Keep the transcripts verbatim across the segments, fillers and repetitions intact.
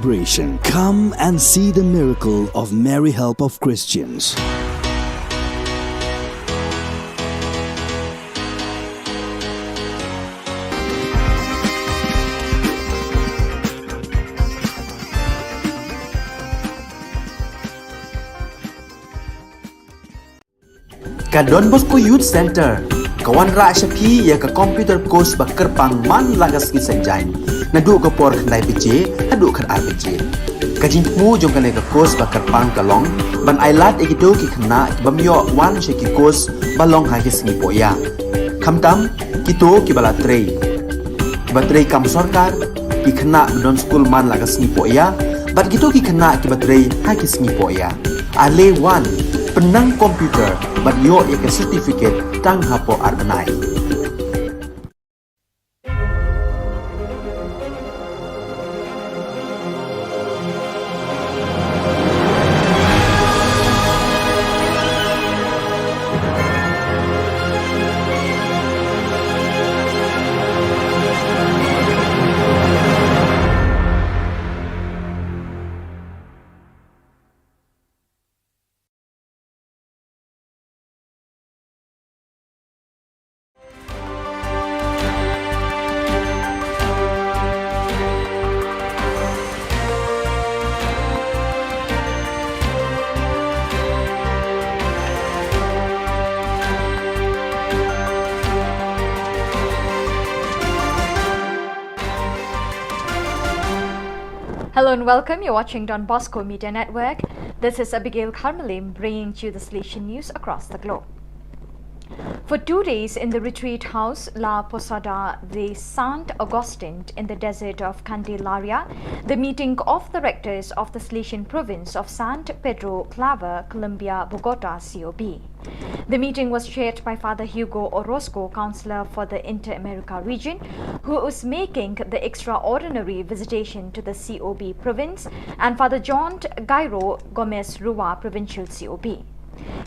Celebration. Come and see the miracle of Mary Help of Christians. Ka Don Bosco Youth Center ka wanrah sha phi ïa ka computer course ba kyrpang man la ka sngi Saitjaiñ, naduh ka por khyndai baje haduh khatar baje. Ka jingthmu jong kane ka course ba kyrpang ka long ban ailad ïa kito ki khynnah ki bym ïoh wan sha ki course ba long ha ki sngi pohïa, khamtam kito kiba la trei, kiba trei kam sorkar, ki khynnah ba don skul man la ka sngi pohïa, bad kito ki khynnah kiba trei ha ki sngi pohïa. Ale wan, pynnang computer bad ïoh ïa ka certificate tang hapoh ar bnai. Hello and welcome. You're watching Don Bosco Media Network. This is Abigail Kharmalim bringing to you the Salesian news across the globe. For two days in the retreat house La Posada de Sant Agustin in the desert of Candelaria, the meeting of the rectors of the Salesian province of San Pedro Claver, Colombia, Bogota, C O B. The meeting was chaired by Father Hugo Orozco, Counselor for the Inter-America region, who is making the extraordinary visitation to the C O B province, and Father John Gairo Gomez Rua, Provincial C O B.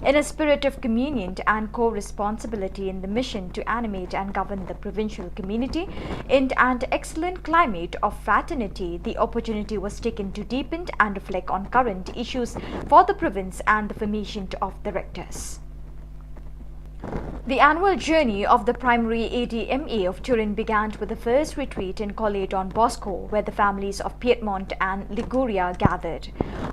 In a spirit of communion and co-responsibility in the mission to animate and govern the provincial community, in an excellent climate of fraternity, the opportunity was taken to deepen and reflect on current issues for the province and the formation of the rectors. The annual journey of the primary A D M A of Turin began with the first retreat in Colle Don Bosco, where the families of Piedmont and Liguria gathered.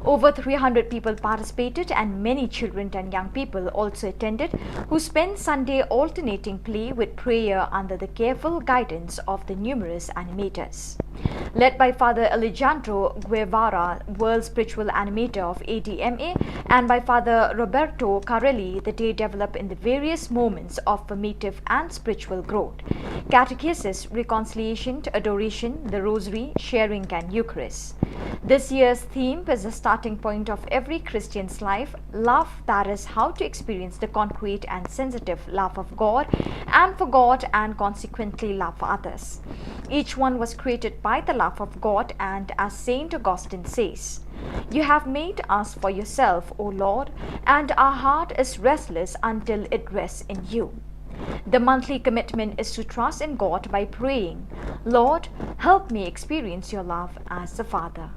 Over three hundred people participated, and many children and young people also attended, who spent Sunday alternating play with prayer under the careful guidance of the numerous animators. Led by Father Alejandro Guevara, World Spiritual Animator of A D M A, and by Father Roberto Carelli, the day developed in the various moments of formative and spiritual growth. Catechesis, reconciliation, adoration, the Rosary, sharing, and Eucharist. This year's theme is the starting point of every Christian's life, love, that is, how to experience the concrete and sensitive love of God and for God, and consequently love for others. Each one was created by the love of God, and as Saint Augustine says, "You have made us for yourself, O Lord, and our heart is restless until it rests in you." The monthly commitment is to trust in God by praying, "Lord, help me experience your love as a father."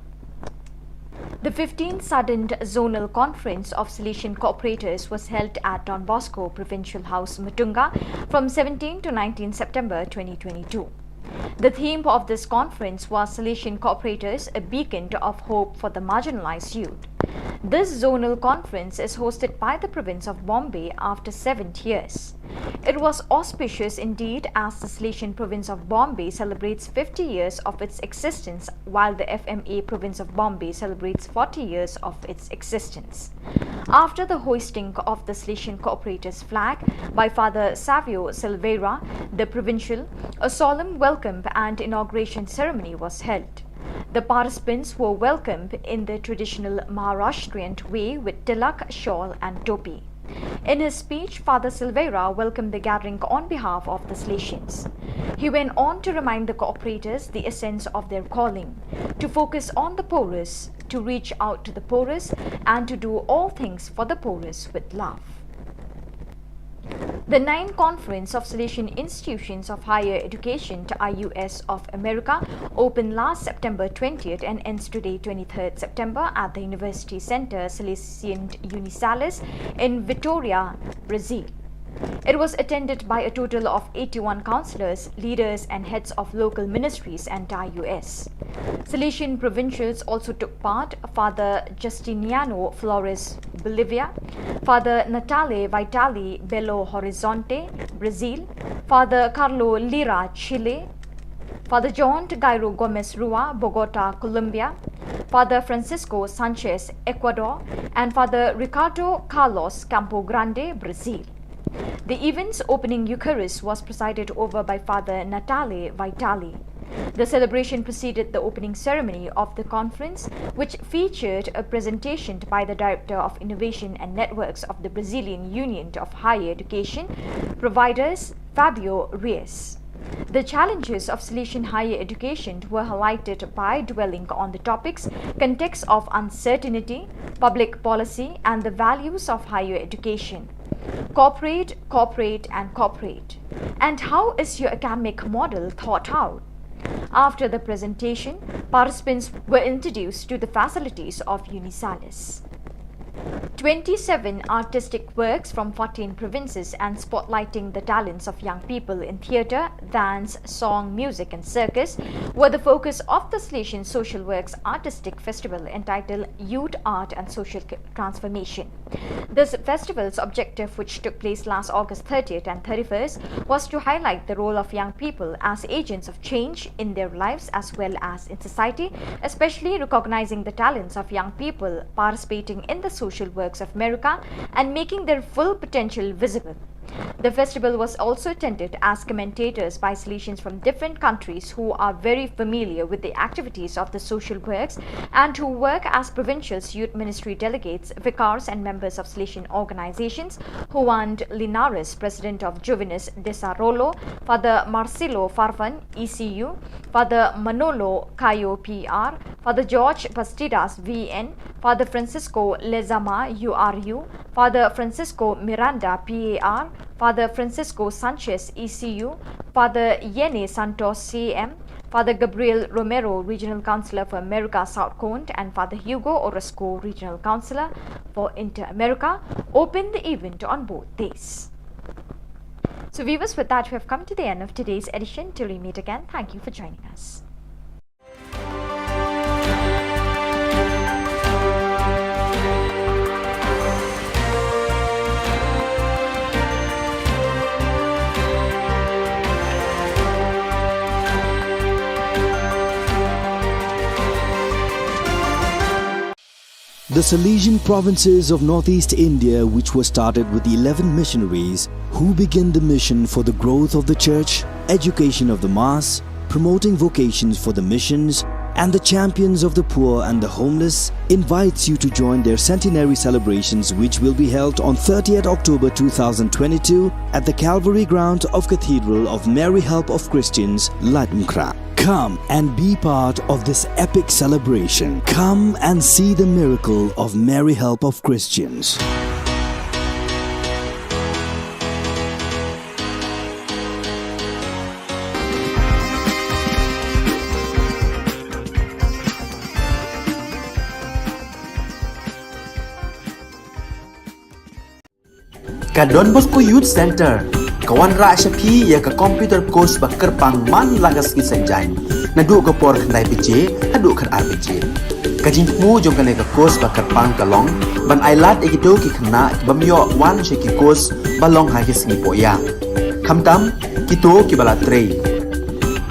The fifteenth Sudden Zonal Conference of Salesian Cooperators was held at Don Bosco Provincial House, Mutunga, from seventeenth to nineteenth September twenty twenty-two. The theme of this conference was Salesian Cooperators, a Beacon of Hope for the Marginalized Youth. This zonal conference is hosted by the province of Bombay after seven years. It was auspicious indeed, as the Salesian province of Bombay celebrates fifty years of its existence, while the F M A province of Bombay celebrates forty years of its existence. After the hoisting of the Salesian Cooperators flag by Father Savio Silveira, the provincial, a solemn welcome and inauguration ceremony was held. The participants were welcomed in the traditional Maharashtrian way with tilak, shawl, and topi. In his speech, Father Silveira welcomed the gathering on behalf of the Salesians. He went on to remind the cooperators the essence of their calling, to focus on the poorest, to reach out to the poorest, and to do all things for the poorest with love. The ninth Conference of Salesian Institutions of Higher Education, I U S, of America opened last September twentieth and ends today, twenty-third September, at the University Center Salesian Unisalis in Vitoria, Brazil. It was attended by a total of eighty-one counselors, leaders, and heads of local ministries and I U S. Salesian provincials also took part: Father Justiniano Flores, Bolivia; Father Natale Vitali, Belo Horizonte, Brazil; Father Carlo Lira, Chile; Father John Gairo Gomez Rua, Bogota, Colombia; Father Francisco Sanchez, Ecuador; and Father Ricardo Carlos, Campo Grande, Brazil. The event's opening Eucharist was presided over by Father Natale Vitali. The celebration preceded the opening ceremony of the conference, which featured a presentation by the Director of Innovation and Networks of the Brazilian Union of Higher Education Providers, Fabio Reis. The challenges of Salesian higher education were highlighted by dwelling on the topics: context of uncertainty, public policy, and the values of higher education. Cooperate, cooperate, and cooperate. And how is your academic model thought out? After the presentation, participants were introduced to the facilities of Unisalis. Twenty-seven artistic works from fourteen provinces and spotlighting the talents of young people in theatre, dance, song, music, and circus were the focus of the Salesian Social Works Artistic Festival, entitled Youth, Art, and Social Transformation. This festival's objective, which took place last August thirtieth and thirty-first, was to highlight the role of young people as agents of change in their lives as well as in society, especially recognizing the talents of young people participating in the social works of America and making their full potential visible. The festival was also attended as commentators by Salesians from different countries who are very familiar with the activities of the social works and who work as provincial youth ministry delegates, vicars, and members of Salesian organizations: Juan Linares, President of Juvenes Desarrollo; Father Marcelo Farfan, E C U; Father Manolo Cayo, P R; Father George Bastidas, V N; Father Francisco Lezama, U R U; Father Francisco Miranda, P A R; Father Francisco Sanchez, E C U; Father Yene Santos, C M; Father Gabriel Romero, Regional Councillor for America South Cone, and Father Hugo Orozco, Regional Councillor for Inter America, opened the event on both days. So, viewers, with that, we have come to the end of today's edition. Till we meet again, thank you for joining us. The Salesian provinces of northeast India, which were started with eleven missionaries who began the mission for the growth of the church, education of the mass, promoting vocations for the missions, and the champions of the poor and the homeless, invites you to join their centenary celebrations, which will be held on thirtieth October two thousand twenty-two at the Calvary ground of Cathedral of Mary Help of Christians, Laitumkhrah. Come and be part of this epic celebration. Come and see the miracle of Mary Help of Christians. Ka Don Bosco Youth Center ka wanrah sha phi ïa ka computer course ba kyrpang man la ka sngi Saitjaiñ, naduh ka por khyndai baje haduh khatar baje. Ka jingthmu jong kane ka course ba kyrpang ka long ban ailad ïa kito ki khynnah ki bym ïoh wan sha ki course ba long ha ki sngi pohïa, khamtam kito kiba la trei,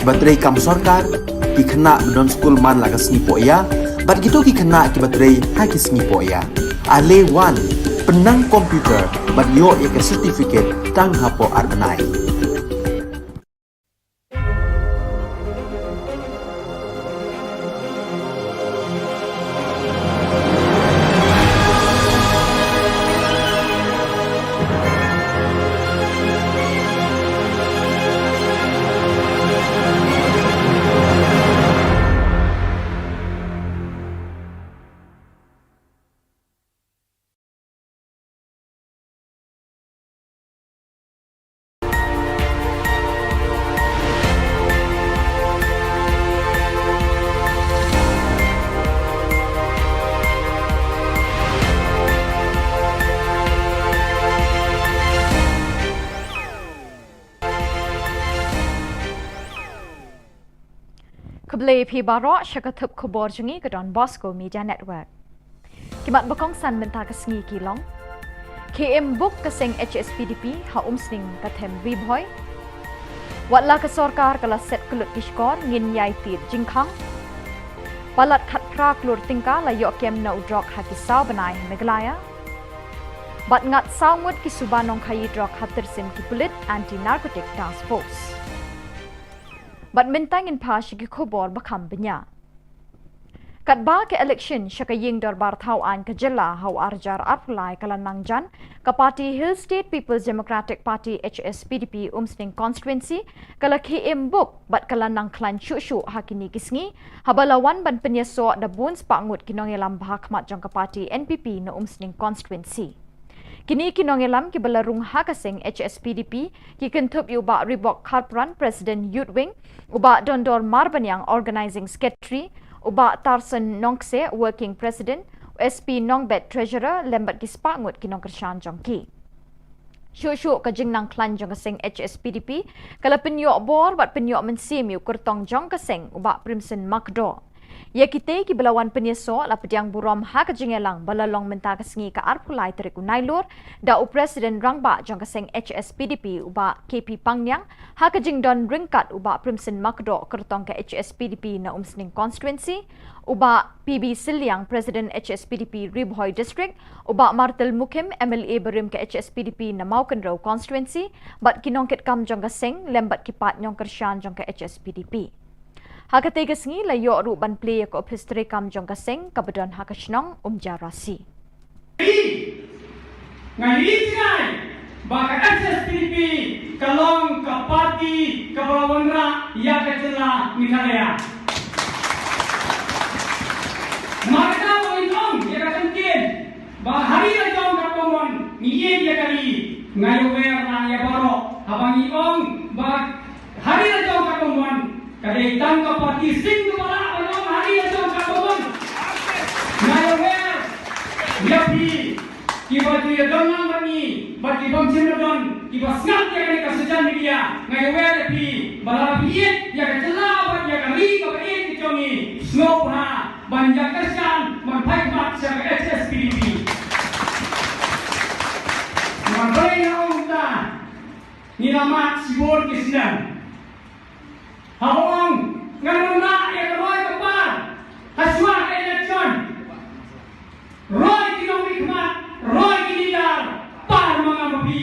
kiba trei kam sorkar, ki khynnah ba don skul man la ka sngi pohïa, bad kito ki khynnah kiba trei ha ki sngi pohïa. Ale wan, pynnang computer bad ïoh ïa ka certificate tang hapoh ar bnai. Khublei phi baroh sha ka thup khubor jong ngi ka Don Bosco Media Network. Ki mat ba kongsan mynta ka sngi ki long: Khie im buk ka seng H S P D P ha Umsning ka them Ri Bhoi. Wat la ka sorkar ka la set kyllut ki shkor, ngin ïai tied jingkhang. Palat khatphra klur tyngka la ïoh kem na u drok ha ki saw bnai ha Meghalaya. Bad ngat saw ngut ki suba nongkhaïi drok ha tyrsim ki pulit Anti Narcotic Task Force. Bad mynta ngin phai sha ki khubor ba kham bniah. Katba ka election sha ka ïing dorbar thaw aiñ ka jylla ha u ar hajar arphew lai ka la nang jan, ka party Hill State People's Democratic Party, H S P D P, Umsning Constituency ka la khie im buk bad ka la nang khlaiñ shuh shuh ha kine ki sngi, haba la wan ban pynïasoh da bun spah ngut ki nongïalam ba ha khmat jong ka party N P P na Umsning Constituency. Kine ki nongïalam kiba la rung ha ka seng H S P D P ki kynthup ïa u Bah Ribok Kharpran, President Youth Wing, u Bah Dondor Marbaniang, Organizing Secretary, u Bah Tarson Nongkse, Working President, u S P Nongbet, Treasurer, lem bad ki spah ngut ki nongkyrshan jong ki. Shuh shuh ka jingnang khlaiñ jong ka seng H S P D P ka la pynïoh bor bad pynïoh mynsiem ïa u kyrtong jong ka seng, u Bah Primson Makdoh. Ïa kite kiba la wan pynïasoh la pdiang burom ha ka jingïalang ba la long mynta ka sngi ka arphew lai tarik u Nailur da u President Rangbah jong ka seng H S P D P, u Bah K P Pangniang, ha ka jingdon ryngkat u Bah Primson Makdoh, kyrtong ka H S P D P na Umsning Constituency, u Bah P B Sylliang, President H S P D P Ri Bhoi District, u Bah Martel Mukhim, M L A barim ka H S P D P na Mawkynrew Constituency, bad ki nongkitkam jong ka seng lem bad ki paid nongkyrshan jong ka H S P D P. Ha katei ka sngi la ïoh ruh ban plie ïa ka ophis treikam jong ka seng kaba don ha ka shnong Umjarasi. Nga ïohi jngai ba ka H S P D P ka long ka party kaba la wanrah ïa ka jylla Meghalaya. Namar kata ba ngin ong ïa ka ktien ba ha ri la jong katba mon ngi ïeit ïa ka ri, nga ïawer na ïa baroh haba ngi ong ba ha ri la jong katba mon, ka dei tang ka party sing kaba lah ban ong ha ri la jong katba mon. Nga ïawer ïa phi kiba ju ïadon lang bad ngi bad ki bym shym la don, kiba sngap ïa kane ka social media, nga ïawer ïa phi ba lada phi ïeit ïa ka jylla bad ïa ka ri kaba ïeit ka jong ngi, sngewbha ban ïa kyrshan ban phai khmat sha ka H S P D P. Nga balei nga ong kumta? Ngi la mad shibun ki snem. Haba ong ngan wanrah ïa ka roi ka par ha shuwa ka election, roi ki nongmihkhmat, roi ki leader, par ma nga ma phi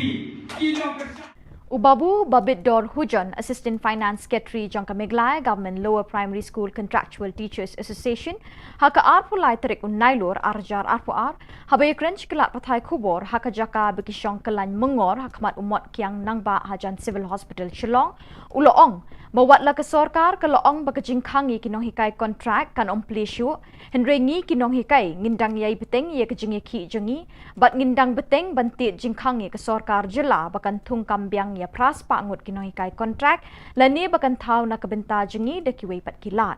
ki nongkyrshan. U Babu Babitdor Hujon, Assistant Finance Secretary jong ka Meghalaya Government Lower Primary School Contractual Teachers Association, ha ka arphew lai tarik u Nailur ar hajar arphew ar, haba ïakren sha ki lad pathai khubor ha ka jaka ba ki shong kyllaiñ myngor ha khmat u Mot Kiang Nangbah hajan Civil Hospital Shillong, u la ong ba wat la ka sorkar ka la ong ba ka jingkhang ïa ki nonghikai kontrak kan ym plie shuh, hynrei ngi ki nonghikai ngin dang ïai bteng ïa ka jingïakhih jong ngi bad ngin dang bteng ban tied jingkhang ïa ka sorkar jylla ba kan thung kam biang ïa phra spah ngut ki nonghikai kontrak lane ba kan thaw na ka bynta jong ngi da kiwei pat ki lad.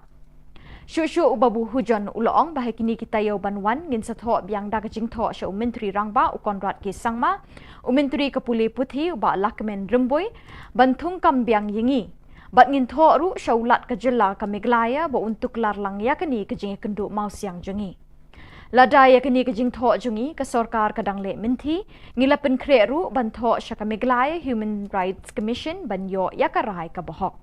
Shuh shuh u Babu Hujon u la ong ba ha kine ki taïew ban wan ngin sa thoh biang da ka jingthoh sha u Myntri Rangbah u Conrad K Sangma, u Myntri ka pule puthi u Bah Lahkmen Rymbui ban thung kam biang ïa ngi. Bad ngin thoh ruh sha u Lat ka jylla ka Meghalaya ba un tuklar lang ïa kane ka jingïakynduh mawsiang jong ngi. Lada ïa kane ka jingthoh jong ngi ka sorkar ka dang leh mynthi, ngi la pynkhreh ruh ban thoh sha ka Meghalaya Human Rights Commission ban ïoh ïa ka rai kaba hok.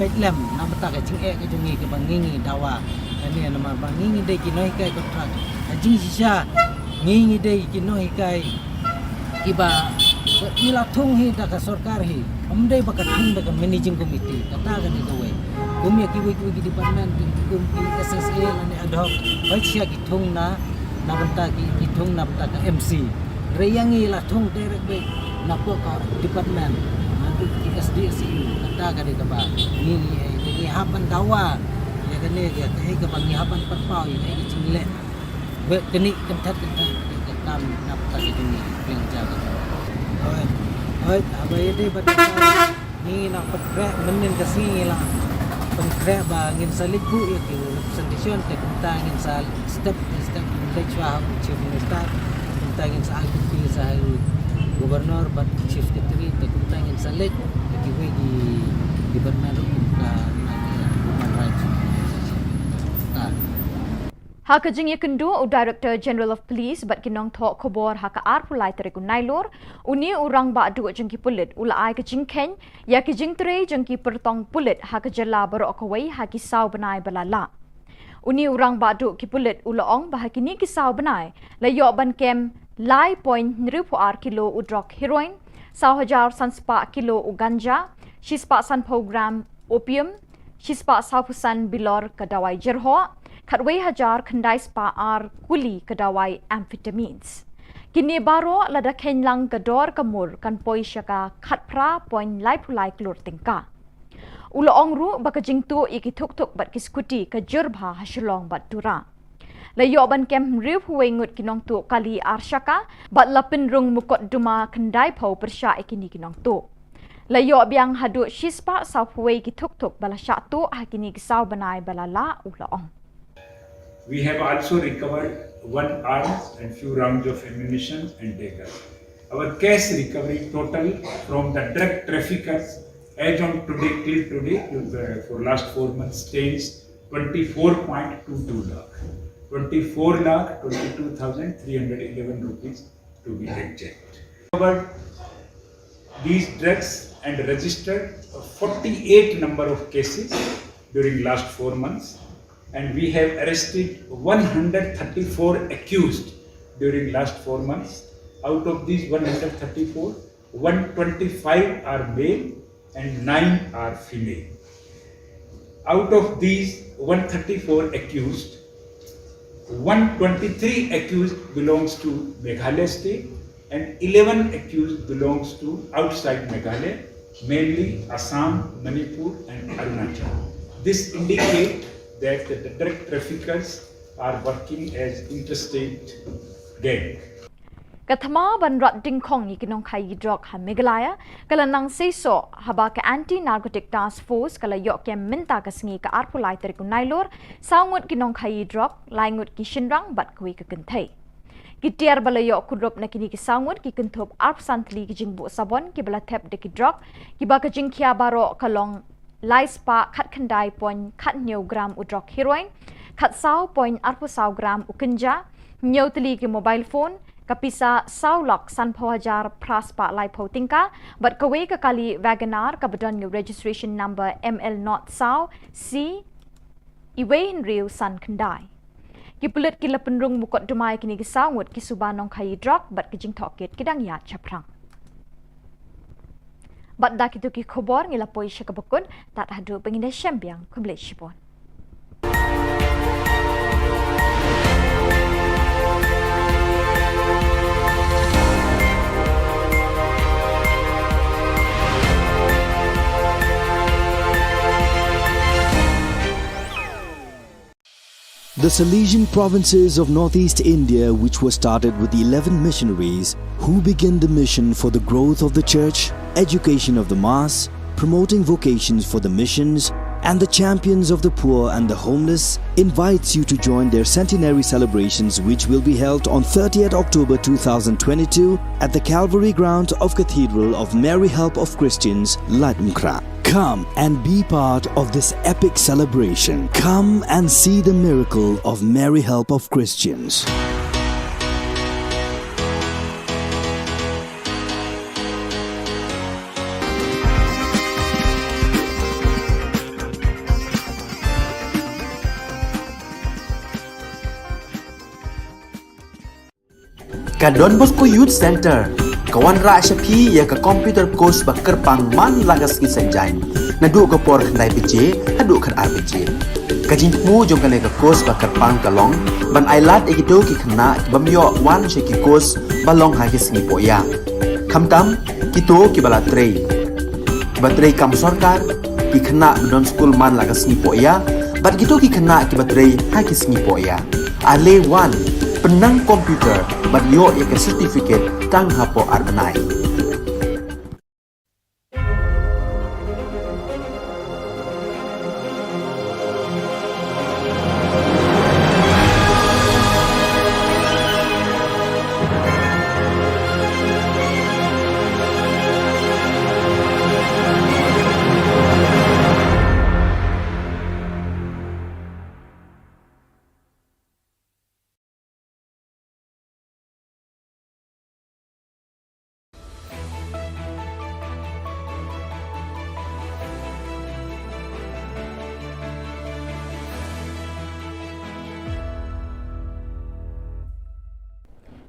Peit lem na bynta ka jingeh ka jong ngi kaba ngi ngi dawa. Kane namar ba ngi ngi dei ki nonghikai kontrak. Ka jingshisha ngi ngi dei ki nonghikai kiba ngi la thung hi da ka sorkar hi. Ym dei ba ka thung da ka managing committee. Kata ka dei kawei. Kum ïa kiwei kiwei ki department, kum ki S S A lane ad hoc. Peit sha ki thung na, na bynta ki, ki thung na bynta ka M C. Hynrei ïa ngi la thung direct beit na poh ka department, naduh ki S D S U, kata ka dei kaba ngi, ngi, ngi hap ban dawa ïa kane, ïa kaei kaba ngi hap ban pynpaw ïa kaei ka jingleh. Bad kane kynthet kynthet ka kam na bynta ka jong ngi, pynjah ka jong ngi. Hooid, hooid, haba ïadei bad ka kam ngi nang pynkhreh, mynnin ka sngi ngi la pynkhreh ba ngin sa leit buh ïa ki representation, te kumta ngin sa step by step ngin leit shuwa ha u Chief Minister, kumta ngin sa ai copy sha u Governor bad Chief Secretary, te kumta ngin sa leit ïa kiwei ki department ruh kum ka na ki human rights. Ha ka jingïakynduh u Director General of Police bad ki nongthoh khubor ha ka arphew lai tarik u Nailur, une u rangbah duh jong ki pulit u la ai ka jingkheiñ ïa ki jingtrei jong ki pyrtong pulit ha ka jylla baroh kawei ha ki saw bnai ba la lah. Une u rangbah duh ki pulit u la ong ba ha kine ki saw bnai la ïoh ban kem lai point hynriewphew ar kilo u drok heroin, saw hajar san spah kilo u ganja, shispah sanphew gram opium, shispah sawphew san bilor ka dawai jyrhoh, khatwei hajar khyndai spah ar kuli ka dawai amphetamines. Kine baroh lada kheiñ lang ka dor ka mur kan poi sha ka khatphra point laiphew lai klur tyngka. U la ong ruh ba ka jingtuh ïa ki thukthuk bad ki skuti ka jur bha ha Shillong bad Tura. La ïoh ban kem hynriewphew wei ngut ki nongtuh kali ar shaka bad la pynrung mukotduma khyndaiphew pyrshah ïa kine ki nongtuh. La ïoh biang haduh shispah sawphew wei ki thukthuk ba la shah tuh ha kine ki saw bnai ba la lah, u la ong. We have also recovered one arms and few rounds of ammunition and dagger. Our cash recovery total from the drug traffickers as on today, till today, uh, for last four months, stands twenty-four point two two lakh, twenty-four lakh twenty-two thousand three hundred eleven rupees to be exact. Recovered these drugs and registered forty-eight number of cases during last four months, and we have arrested one hundred thirty-four accused during last four months. Out of these one hundred thirty-four, one twenty-five are male and nine are female. Out of these one thirty-four accused, one twenty-three accused belongs to Meghalaya state and eleven accused belongs to outside Meghalaya, mainly Assam, Manipur and Arunachal. This indicates that the drug traffickers are working as interstate gang. Ka thma ban rat dyngkhong ïa ki nongkhaïi drok ha Meghalaya ka la nang seisoh haba ka Anti Narcotic Task Force ka la ïoh kem mynta ka sngi ka arphew lai tarik u Nailur saw ngut ki nongkhaïi drok, lai ngut ki shynrang bad kawei ka kynthei. Ki tiar ba la ïoh kurup na kine ki saw ngut ki kynthup arphew san tylli ki jingbuh sabon kiba la thep da ki drok, kiba ka jingkhia baroh ka long lai spah khatkhyndai point khathynñiew gram u drok heroin, khatsaw point arphew saw gram u ganja, hynñiew tylli ki mobile phone, ka pisa saw lak sanphew hajar phra spah laiphew tyngka, bad kawei ka kali WagonR kaba don ïa u registration number M L not saw C iwei hynriew san khyndai. Ki pulit ki la pynrung mukotduma ïa kine ki saw ngut ki suba nongkhaïi drok bad ki jingtohkit ki dang ïaid shaphrang. Bad da kito ki khubor ngi la poi sha kaba kut, tad haduh ba ngin ïashem biang, khublei shibun. The Salesian provinces of northeast India, which were started with eleven missionaries who began the mission for the growth of the church, education of the mass, promoting vocations for the missions, and the champions of the poor and the homeless, invites you to join their centenary celebrations, which will be held on thirtieth October two thousand twenty-two at the Calvary grounds of Cathedral of Mary Help of Christians, Laitumkhrah. Come and be part of this epic celebration. Come and see the miracle of Mary Help of Christians. Ka Don Bosco Youth Centre ka wanrah sha phi ïa ka computer course ba kyrpang man la ka sngi Saitjaiñ, naduh ka por khyndai baje haduh khatar baje. Ka jingthmu jong kane ka course ba kyrpang ka long ban ailad ïa kito ki khynnah ki bym ïoh wan sha ki course ba long ha ki sngi pohïa, khamtam kito kiba la trei, kiba trei kam sorkar, ki khynnah ba don skul man la ka sngi pohïa, bad kito ki khynnah kiba trei ha ki sngi pohïa. Ale wan, pynnang computer bad ïoh ïa ka certificate tang hapoh ar bnai.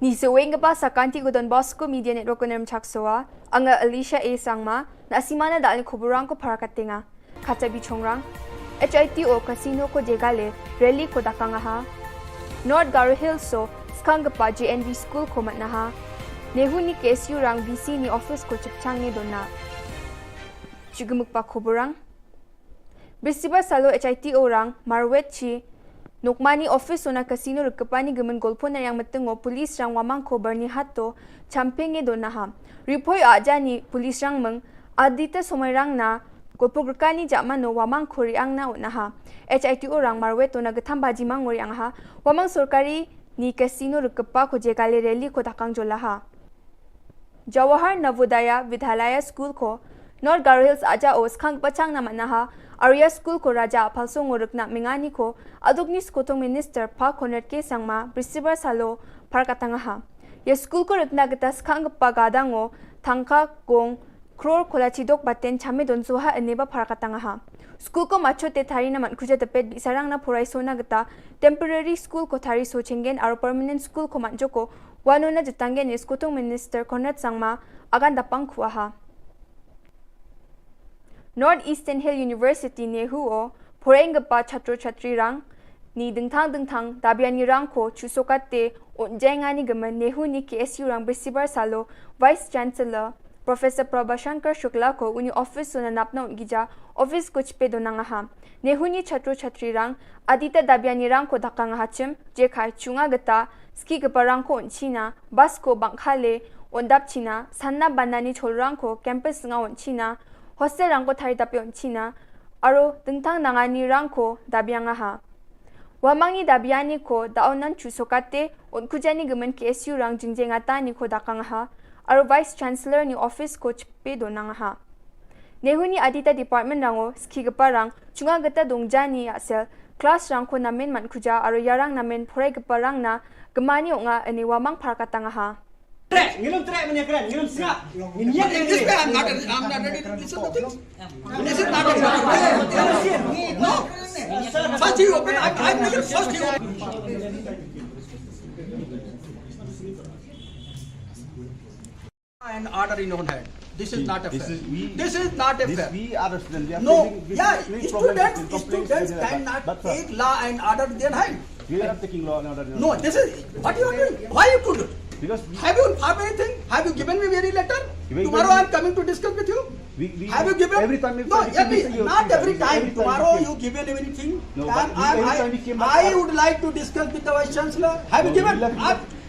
Ni seweng kaba sa kanti ko Don Bosco Media Network ko nem chak soa, anga Alicia A Sangma, na simana dal ni kuburang ko para katenga. Kata bichongrang, H I T O Casino ko jegale, rally ko dakang aha. North Garo Hills so, skang kapa J N V School ko matnaha. Nehu ni K S U rang V C ni office ko chipchang ni dona. Chugemuk pa kuburang. Bisibar salo H I T O rang, marwet chi, nokmani office ona casino rikepani gemen golpo na yang metengo police rang wamang ko Byrnihat to, champeng e donaha. Ripoi ajani police rang meng, adita somai rang na, golpo gerkani jamano wamang ko riang na unaha. H I T O rang marwet ona getham baji mang ngori angha, wamang sorkari ni casino rikepa ko jegale rally ko dakang jolaha. Jawahar Navodaya Vidyalaya School ko, North Garo Hills aja o skang pachang na manaha, Arya School ko raja apalso ngorek na mengani ko, aduk ni skotong minister pa Conrad K Sangma, Bisibar salo, parkatangaha. Ya school ko rekna geta skang pa gadango, tangka gong, kror kola chidok baten chame don soha eneba parkatangaha. School ko macho te thari na man kuja tepet bisarang na purai sona geta, temporary school ko thari so chengen aro permanent school ko man joko, Wano na jitanggen ni skotong minister Conrad Sangma agan dapang kuaha. North Eastern Hill University Nehu o, poreng gepa chatro chatri rang, ni dengthang dengthang, dabiani rang ko, chusokate, unjengani gemen Nehu ni K S U rang Bisibar salo, Vice Chancellor, Professor Prabhashankar Shukla ko uni office so na napna un gija, office ko chipe donang aha. Nehu ni chatro chatri rang, adita dabiani rang ko dakang aha chim, jekai chunga geta, ski gepa rang ko un china, bus ko bangkhale, un dap china, sanna banani chol rang ko, campus nga un china, hostel rang ko thari dape un china, aro dengtang nangani rang ko dabiang aha. Wamangni dabiani ko daonan chusokate, un kujani gemen K S U rang jingjeng atani ko dakang aha, aro Vice Chancellor ni office ko chipe donang aha. Nehu ni adita department rango, ski gepa rang, chunga geta dongjani asel, class rang ko namen man kuja, aro yarang namen porai gepa rang na, gemani onga ene wamang parkatang aha. Trek, ngilum trek menya keren, ngilum sngap. Ngin yak. This way, I'm not, I'm not ready to listen to things. This is not a, no. First you open, I, I make it first you open. And order in own hand. This is not a fair. This is not a fair. We are the student. We are facing this problem, students cannot take law and order in their hand. We are not taking law and order in our hand. No, this is what you are doing. Why you could do? Because we have you informed anything? Have you given me any letter? Tomorrow I am coming to discuss with you. Have you given? Every time. No, not every time. Tomorrow you given anything? No, but every time we came back, I would like to discuss with the Vice Chancellor. Have you given?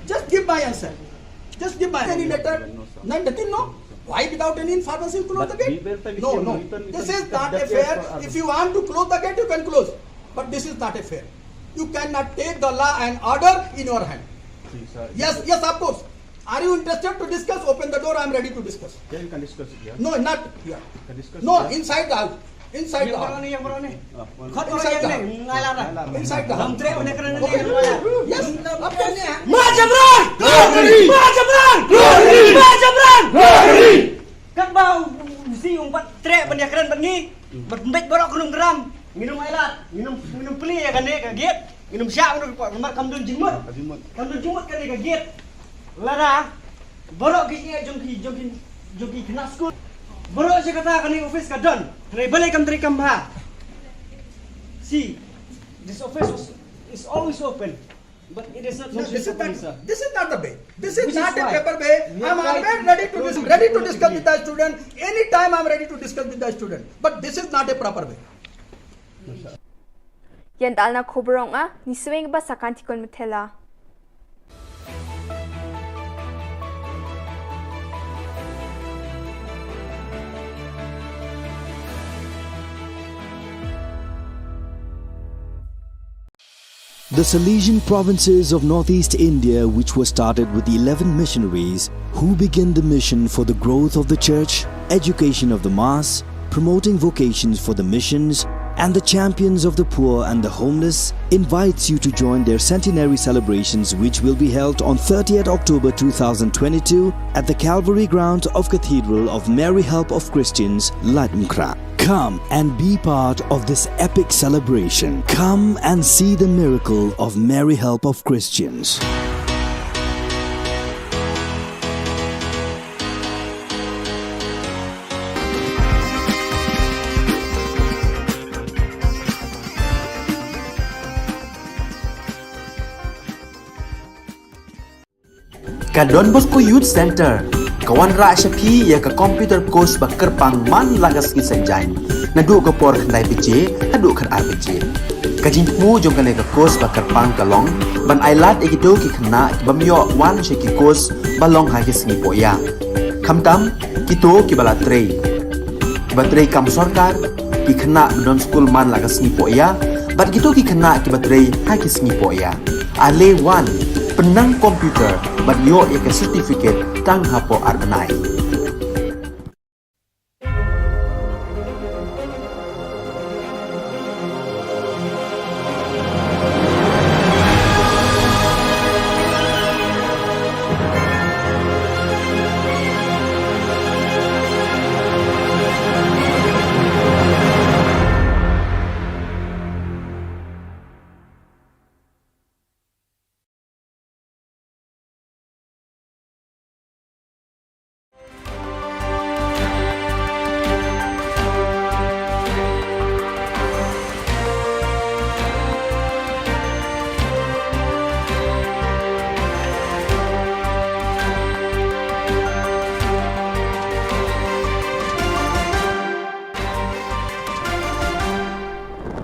Just give my answer. Just give my any letter. None, nothing, no? Why without any information you close the gate? No, no. This is not a fair. If you want to close the gate, you can close. But this is not a fair. You cannot take the law and order in your hand. Yes, yes, of course. Are you interested to discuss? Open the door, I am ready to discuss. Yeah, you can discuss it here. No, not here. You can discuss it here. No, inside the house. Inside the house. Inside the house. Inside the house. Yes. Majabran! Majabran! Majabran! Katba u si umpat trek ban ïakren bad ngi, bad mbet baroh krum kram. Nginum ai lad, nginum, nginum plie ïa kane ka gate. Nginum shah, nginum namar kam don jingmut. Kam don jingmut kane ka gate. Lada baroh ki ïa jong ki, jong ki, jong ki khynnah skul. Baroh shi katta kane office ka don. Trei balei kam trei kam bha. See, this office was, is always open. But it is not, no, this is not, this is not the way. This is not a proper way. I am always ready to dis-, ready to discuss with the student. Anytime I am ready to discuss with the student. But this is not a proper way. Ïa dalna khubor ong a, ni sweng ba sakan tikon methela. The Salesian provinces of northeast India, which were started with eleven missionaries who began the mission for the growth of the church, education of the mass, promoting vocations for the missions, and the champions of the poor and the homeless, invites you to join their centenary celebrations, which will be held on thirtieth October two thousand twenty-two at the Calvary grounds of Cathedral of Mary Help of Christians, Laitumkhrah. Come and be part of this epic celebration. Come and see the miracle of Mary Help of Christians. Ka Don Bosco Youth Centre ka wanrah sha phi ïa ka computer course ba kyrpang man la ka sngi Saitjaiñ, naduh ka por khyndai baje haduh khatar baje. Ka jingthmu jong kane ka course ba kyrpang ka long ban ailad ïa kito ki khynnah ki bym ïoh wan sha ki course ba long ha ki sngi pohïa, khamtam kito kiba la trei, kiba trei kam sorkar, ki khynnah ba don skul man la ka sngi pohïa bad kito ki khynnah kiba trei ha ki sngi pohïa. Ale wan, pynnang computer bad ïoh ïa ka certificate tang hapoh ar bnai.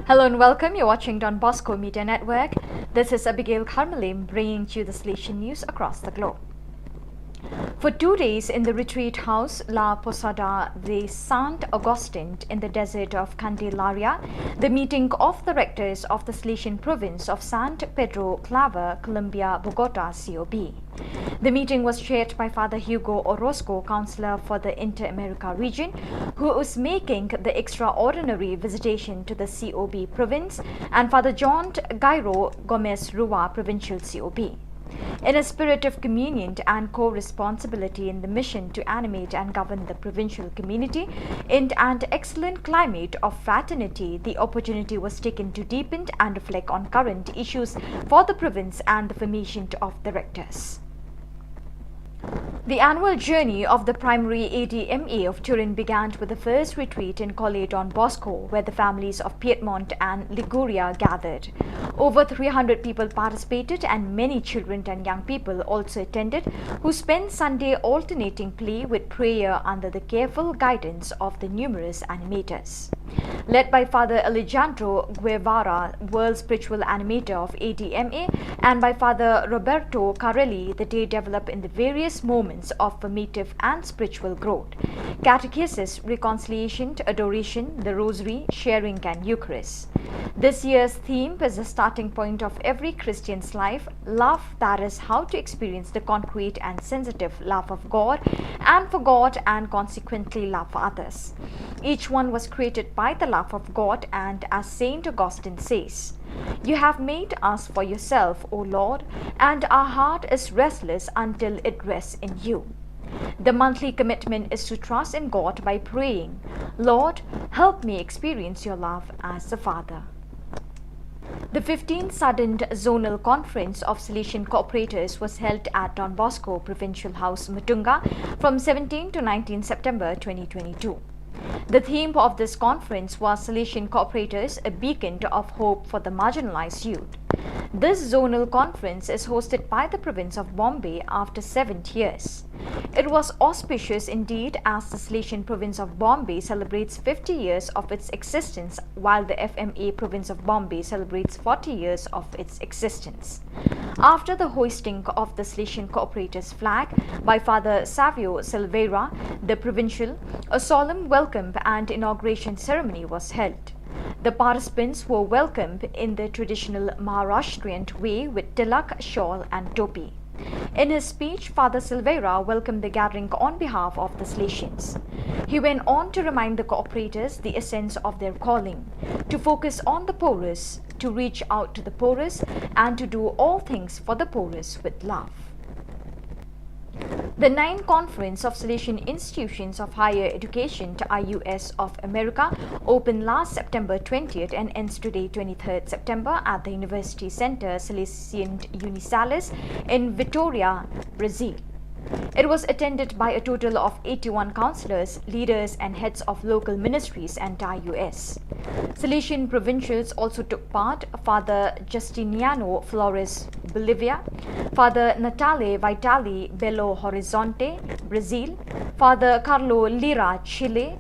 Hello and welcome. You're watching Don Bosco Media Network. This is Abigail Kharmalim bringing to you the Salesian news across the globe. For two days in the retreat house La Posada de Sant Agustin in the desert of Candelaria, the meeting of the rectors of the Salesian province of San Pedro Claver, Colombia, Bogota, C O B. The meeting was chaired by Father Hugo Orozco, Counselor for the Inter-America region, who is making the extraordinary visitation to the C O B province, and Father John Gairo Gomez Rua, Provincial C O B. In a spirit of communion and co-responsibility in the mission to animate and govern the provincial community, in an excellent climate of fraternity, the opportunity was taken to deepen and reflect on current issues for the province and the formation of the rectors. The annual journey of the primary A D M A of Turin began with the first retreat in Colle Don Bosco, where the families of Piedmont and Liguria gathered. Over three hundred people participated, and many children and young people also attended, who spent Sunday alternating play with prayer under the careful guidance of the numerous animators. Led by Father Alejandro Guevara, world spiritual animator of A D M A, and by Father Roberto Carelli, the day developed in the various moments of formative and spiritual growth: catechesis, reconciliation, adoration, the rosary, sharing, and Eucharist. This year's theme is the starting point of every Christian's life: love, that is, how to experience the concrete and sensitive love of God and for God, and consequently love for others. Each one was created by the love of God, and as Saint Augustine says, "You have made us for yourself, O Lord, and our heart is restless until it rests in you." The monthly commitment is to trust in God by praying, "Lord, help me experience your love as the Father." The fifteenth Sudden Zonal Conference of Salesian Cooperators was held at Don Bosco Provincial House, Mutunga, from seventeenth to nineteenth September twenty twenty-two. The theme of this conference was Salesian Cooperators, a Beacon of Hope for the Marginalized Youth. This zonal conference is hosted by the province of Bombay after seven years. It was auspicious indeed, as the Salesian province of Bombay celebrates fifty years of its existence, while the F M A province of Bombay celebrates forty years of its existence. After the hoisting of the Salesian Cooperators flag by Father Savio Silveira, the provincial, a solemn welcome and inauguration ceremony was held. The participants were welcomed in the traditional Maharashtrian way with tilak, shawl, and topi. In his speech, Father Silveira welcomed the gathering on behalf of the Salesians. He went on to remind the cooperators the essence of their calling: to focus on the poorest, to reach out to the poorest, and to do all things for the poorest with love. The ninth Conference of Salesian Institutions of Higher Education, I U S, of America opened last September twentieth and ends today, twenty-third September, at the University Center Salesian Unisalis in Vitória, Brazil. It was attended by a total of eighty-one councillors, leaders, and heads of local ministries and dioceses. Salesian provincials also took part: Father Justiniano Flores, Bolivia, Father Natale Vitali, Belo Horizonte, Brazil, Father Carlo Lira, Chile,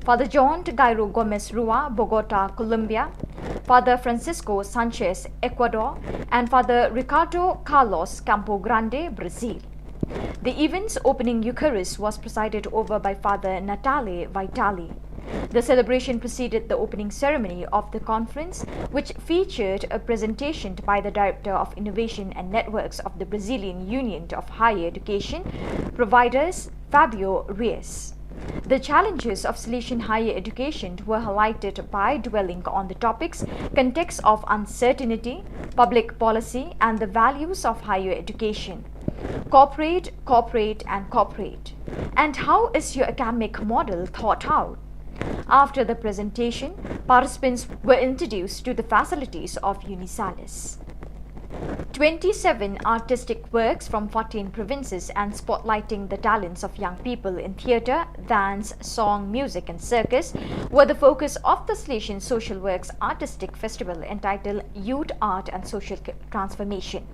Father John Gairo Gomez Rua, Bogota, Colombia, Father Francisco Sanchez, Ecuador, and Father Ricardo Carlos, Campo Grande, Brazil. The event's opening Eucharist was presided over by Father Natale Vitali. The celebration preceded the opening ceremony of the conference, which featured a presentation by the Director of Innovation and Networks of the Brazilian Union of Higher Education Providers, Fabio Reis. The challenges of Salesian higher education were highlighted by dwelling on the topics: context of uncertainty, public policy, and the values of higher education. Cooperate, cooperate, and cooperate. And how is your academic model thought out? After the presentation, participants were introduced to the facilities of Unisalis. Twenty-seven artistic works from fourteen provinces and spotlighting the talents of young people in theatre, dance, song, music, and circus were the focus of the Salesian Social Works Artistic Festival, entitled Youth, Art, and Social C-, Transformation.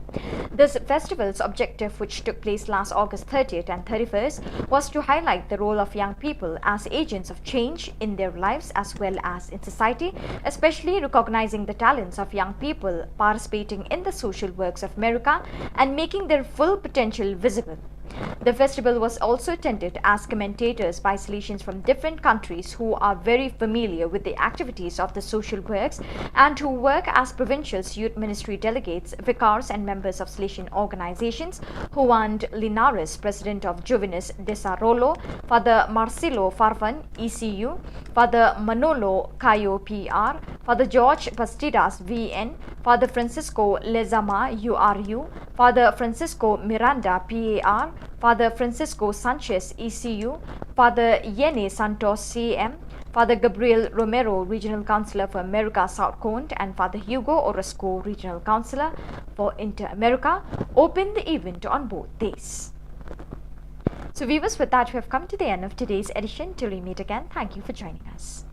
This festival's objective, which took place last August thirtieth and thirty-first, was to highlight the role of young people as agents of change in their lives as well as in society, especially recognizing the talents of young people participating in the social works of America and making their full potential visible. The festival was also attended as commentators by Salesians from different countries who are very familiar with the activities of the social works and who work as provincial youth ministry delegates, vicars, and members of Salesian organizations. Juan Linares, president of Juvenes Desarrollo, Father Marcelo Farfan, E C U, Father Manolo Cayo, P R, Father George Bastidas, V N, Father Francisco Lezama, U R U, Father Francisco Miranda, P A R, Father Francisco Sanchez, E C U, Father Yene Santos, C M, Father Gabriel Romero, Regional Councillor for America South Cone, and Father Hugo Orozco, Regional Councillor for Inter America, opened the event on both days. So, viewers, with that, we have come to the end of today's edition. Till we meet again, thank you for joining us.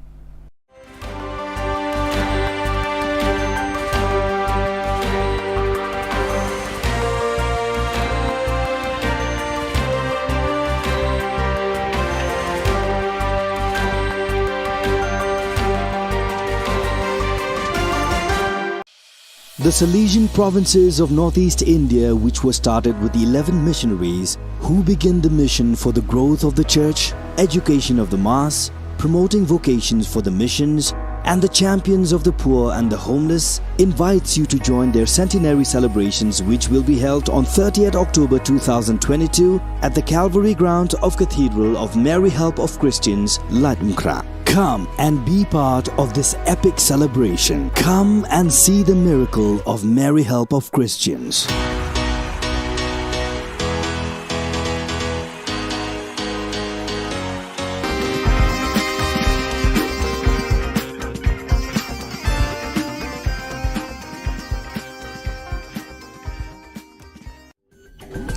The Salesian provinces of northeast India, which were started with eleven missionaries who began the mission for the growth of the church, education of the mass, promoting vocations for the missions, and the champions of the poor and the homeless, invites you to join their centenary celebrations, which will be held on thirtieth October two thousand twenty-two at the Calvary ground of Cathedral of Mary Help of Christians, Laitumkhrah. Come and be part of this epic celebration. Come and see the miracle of Mary Help of Christians.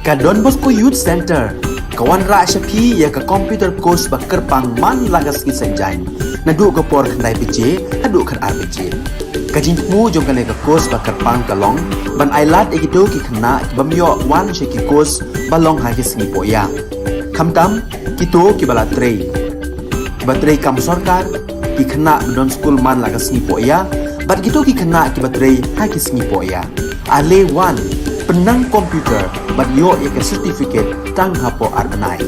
Ka Don Bosco Youth Centre ka wanrah sha phi ïa ka computer course ba kyrpang man la ka sngi Saitjaiñ, naduh ka por khyndai baje haduh khatar baje. Ka jingthmu jong kane ka course ba kyrpang ka long ban ailad ïa kito ki khynnah ki bym ïoh wan sha ki course ba long ha ki sngi pohïa, khamtam kito kiba la trei, kiba trei kam sorkar, ki khynnah ba don skul man la ka sngi pohïa, bad kito ki khynnah kiba trei ha ki sngi pohïa. Ale wan, pynnang computer bad ïoh ïa ka certificate tang hapoh ar bnai.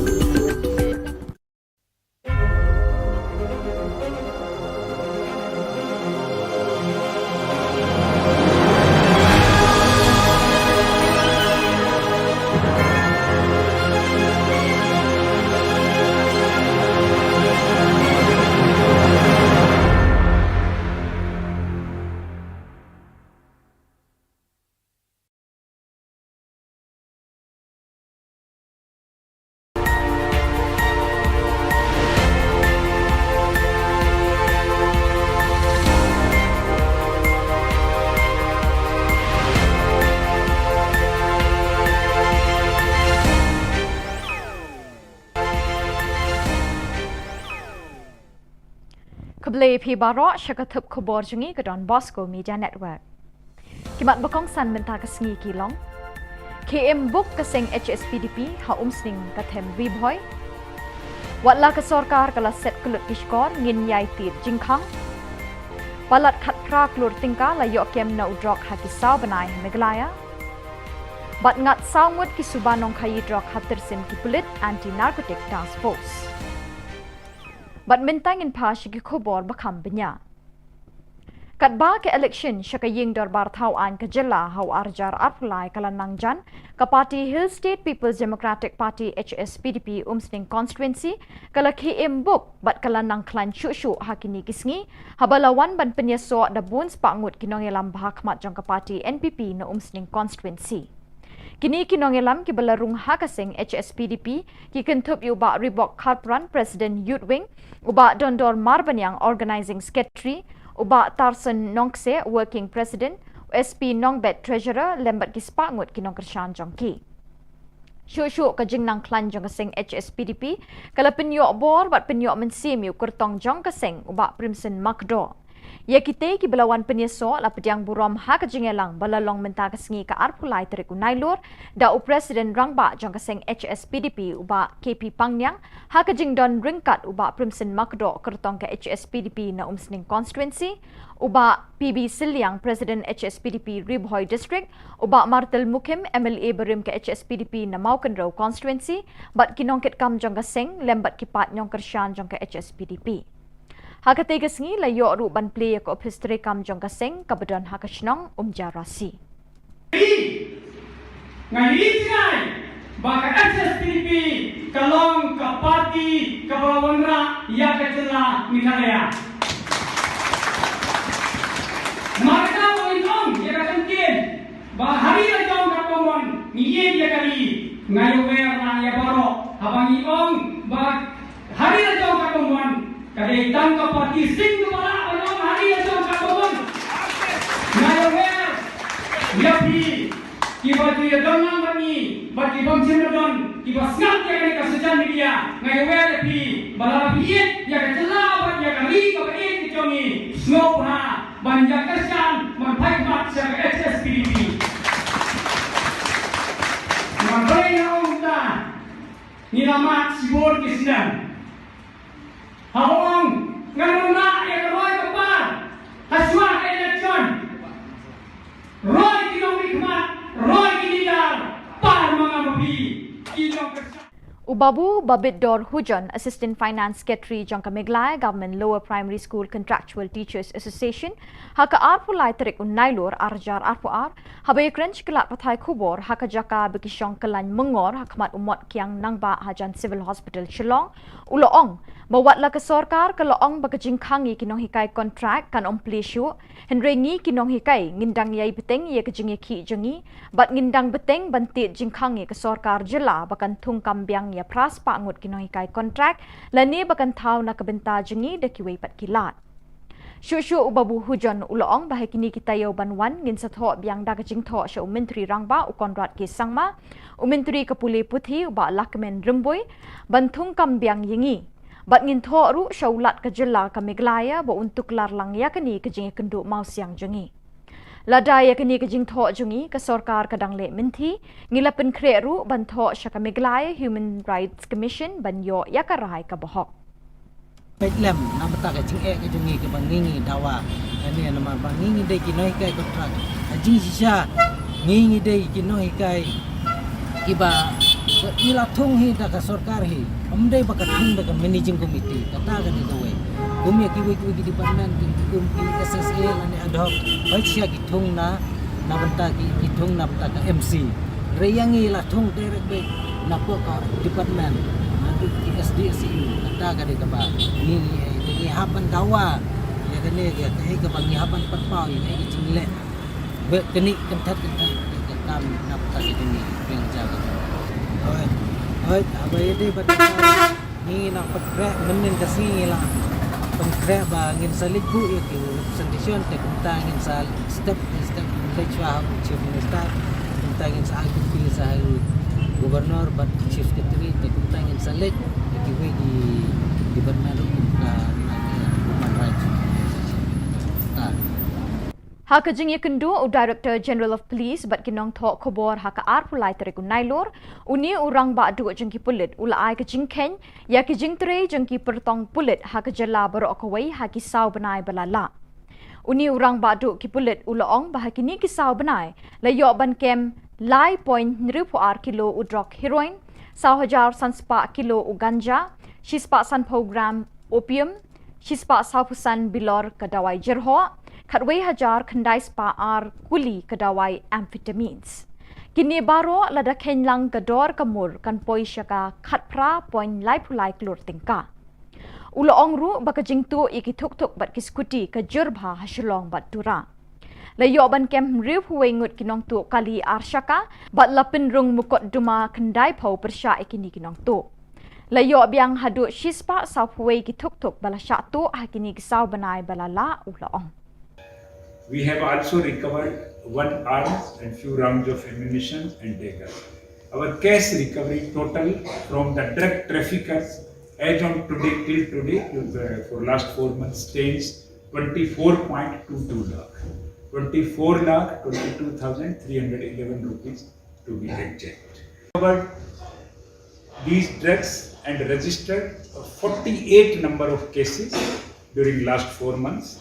Te phi baroh sha ka thup khubor jong ngi ka Don Bosco Media Network. Ki mat ba kongsan mynta ka sngi ki long: Khie im buk ka seng H S P D P ha Umsning ka them Ri Bhoi. Wat la ka sorkar ka la set kyllut ki shkor, ngin ïai tied jingkhang. Palat khatphra klur tyngka la ïoh kem na u drok ha ki saw bnai ha Meghalaya. Bad ngat saw ngut ki suba nongkhaïi drok ha tyrsim ki pulit Anti Narcotic Task Force. Bad mynta ngin phai sha ki khubor ba kham bniah. Katba ka election sha ka ïing dorbar thaw aiñ ka jylla ha u ar hajar arphew lai ka la nang jan, ka party Hill State People's Democratic Party, H S P D P, Umsning Constituency ka la khie im buk bad ka la nang khlaiñ shuh shuh ha kine ki sngi, haba la wan ban pynïasoh da bun spah ngut ki nongïalam ba ha khmat jong ka party N P P na Umsning Constituency. Kine ki nongïalam kiba la rung ha ka seng H S P D P ki kynthup ïa u Bah Ribok Kharpran, President Youth Wing, u Bah Dondor Marbaniang, Organizing Secretary, u Bah Tarson Nongkse, Working President, u S P Nongbet, Treasurer, lem bad ki spah ngut ki nongkyrshan jong ki. Shuh shuh ka jingnang khlaiñ jong ka seng H S P D P ka la pynïoh bor bad pynïoh mynsiem ïa u kyrtong jong ka seng, u Bah Primson Makdoh. Ïa kite kiba la wan pynïasoh la pdiang burom ha ka jingïalang ba la long mynta ka sngi ka arphew lai tarik u Nailur da u President Rangbah jong ka seng H S P D P, u Bah K P Pangniang, ha ka jingdon ryngkat u Bah Primson Makdoh, kyrtong ka H S P D P na Umsning Constituency, u Bah P B Sylliang, President H S P D P Ri Bhoi District, u Bah Martel Mukhim, M L A barim ka H S P D P na Mawkynrew Constituency, bad ki nongkitkam jong ka seng lem bad ki paid nongkyrshan jong ka H S P D P. Ha katei ka sngi la ïoh ruh ban plie ïa ka ophis treikam jong ka seng kaba don ha ka shnong Umjarasi. Nga ïohi jngai ba ka H S P D P ka long ka party kaba la wanrah ïa ka jylla Meghalaya. Mar kata ba ngin ong ïa ka ktien ba ha ri la jong katba mon ngi ïeit ïa ka ri, nga ïawer na ïa baroh haba ngi ong ba ha ri la jong katba mon, ka dei tang ka party sing kaba lah ban ong ha ri la jong katba mon. Nga ïawer ïa phi kiba ju ïadon lang bad ngi bad ki bym shym la don, kiba sngap ïa kane ka social media, nga ïawer ïa phi ba lada phi ïeit ïa ka jylla bad ïa ka ri kaba ïeit ka jong ngi, sngewbha ban ïa kyrshan ban phai khmat sha ka H S P D P. Nga dei na ong ta ngi la mad shibun ki snem. Ha ong ngan ym lah ïa ka roi ka par ha shuwa ka election. Roi ki nongmihkhmat, roi ki leader, par ma nga ma phi ki nongkyrshan. U Babu Babitdor Hujon, Assistant Finance Secretary jong ka Meghalaya Government Lower Primary School Contractual Teachers Association, ha ka arphew lai tarik u Nailur ar hajar arphew ar, haba ïakren sha ki lad pathai khubor ha ka jaka ba ki shong kyllaiñ myngor ha khmat u Mot Kiang Nangbah hajan Civil Hospital Shillong, u la ong ba wat la ka sorkar ka la ong ba ka jingkhang ïa ki nonghikai kontrak kan ym plie shuh, hynrei ngi ki nonghikai ngin dang ïai bteng ïa ka jingïakhih jong ngi bad ngin dang bteng ban tied jingkhang ïa ka sorkar jylla ba kan thung kam biang ïa phra spah ngut ki nonghikai kontrak lane ba kan thaw na ka bynta jong ngi da kiwei pat ki lad. Shuh shuh u Babu Hujon u la ong ba ha kine ki taïew ban wan ngin sa thoh biang da ka jingthoh sha u Myntri Rangbah u Conrad K Sangma, u Myntri ka pule puthi u Bah Lahkmen Rymbui ban thung kam biang ïa ngi. Bad ngin thoh ruh sha u Lat ka jylla ka Meghalaya ba un tuklar lang ïa kane ka jingïakynduh mawsiang jong ngi. Lada ïa kane ka jingthoh jong ngi ka sorkar ka dang leh mynthi, ngi la pynkhreh ruh ban thoh sha ka Meghalaya Human Rights Commission ban ïoh ïa ka rai kaba hok. Peit lem na bynta ka jingeh ka jong ngi kaba ngi ngi dawa. Kane namar ba ngi ngi dei ki nonghikai kontrak. Ka jingshisha ngi ngi dei ki nonghikai kiba ngi la thung hi da ka sorkar hi. Ym dei ba ka thung da ka managing committee. Kata ka dei kawei. Kum ïa kiwei kiwei ki department ki kum ki S S A lane ad hoc. Hooid shisha ki thung na na bynta ki, ki thung na bynta ka M C. Hynrei ïa ngi la thung direct beit na pdeng ka department, na pdeng ki S D S E U, kata ka dei kaba ngi, ngi, ngi hap ban dawa ïa kane, ïa kaei kaba ngi hap ban pynpaw ïa kaei ka jingleh. Bad kane kynthat kynthat ka kam na bynta ka jong ngi, pynjah ka jong. Hooid, hooid, haba ïadei bad Ngi nang pynkhreh mynnin ka sngi ngi la pynkhreh ba ngin sa leit buh ïa ki representation te kumta ngin sa step by step ngin leit shuwa ha u Chief Minister, kumta ngin sa ai copy sa ha u Governor bad Chief Secretary te kumta ngin sa leit ïa kiwei ki department ruh kum ka, ka human rights. Ha ka jingïakynduh u Director General of Police bad ki nongthoh khubor ha ka arphew lai tarik u Nailur, une u rangbah duh jong ki pulit u la ai ka jingkheiñ ïa ki jingtrei jong ki pyrtong pulit ha ka jylla baroh kawei ha ki saw bnai ba la lah. Une u rangbah duh ki pulit u la ong ba ha kine ki saw bnai la ïoh ban kem lai point hynriewphew ar kilo u drok heroin, saw hajar san spah kilo u ganja, shispah sanphew gram opium, shispah sawphew san bilor ka dawai jyrhoh, khatwei hajar khyndai spah ar kuli ka dawai amphetamines. Kine baroh lada kheiñ lang ka dor ka mur kan poi sha ka khatphra point laiphew lai klur tyngka. U la ong ruh ba ka jingtuh ïa ki thukthuk bad ki skuti ka jur bha ha Shillong bad Tura. La ïoh ban kem hynriewphew wei ngut ki nongtuh kali ar shaka bad la pynrung mukotduma khyndaiphew pyrshah ïa kine ki nongtuh. La ïoh biang haduh shispah sawphew wei ki thukthuk ba la shah tuh ha kine ki saw bnai ba la lah, u la ong. We have also recovered one arms and few rounds of ammunition and dagger. Our cash recovery total from the drug traffickers as on today, till today, uh, for last four months, stands twenty-four point two two lakh, twenty-four lakh twenty-two thousand three hundred eleven rupees to be exact. Recovered these drugs and registered forty-eight number of cases during last four months,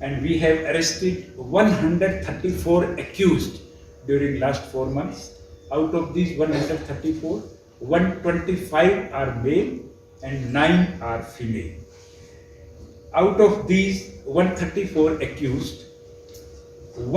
and we have arrested one hundred thirty-four accused during last four months. Out of these one hundred thirty-four, one twenty-five are male and nine are female. Out of these one thirty-four accused,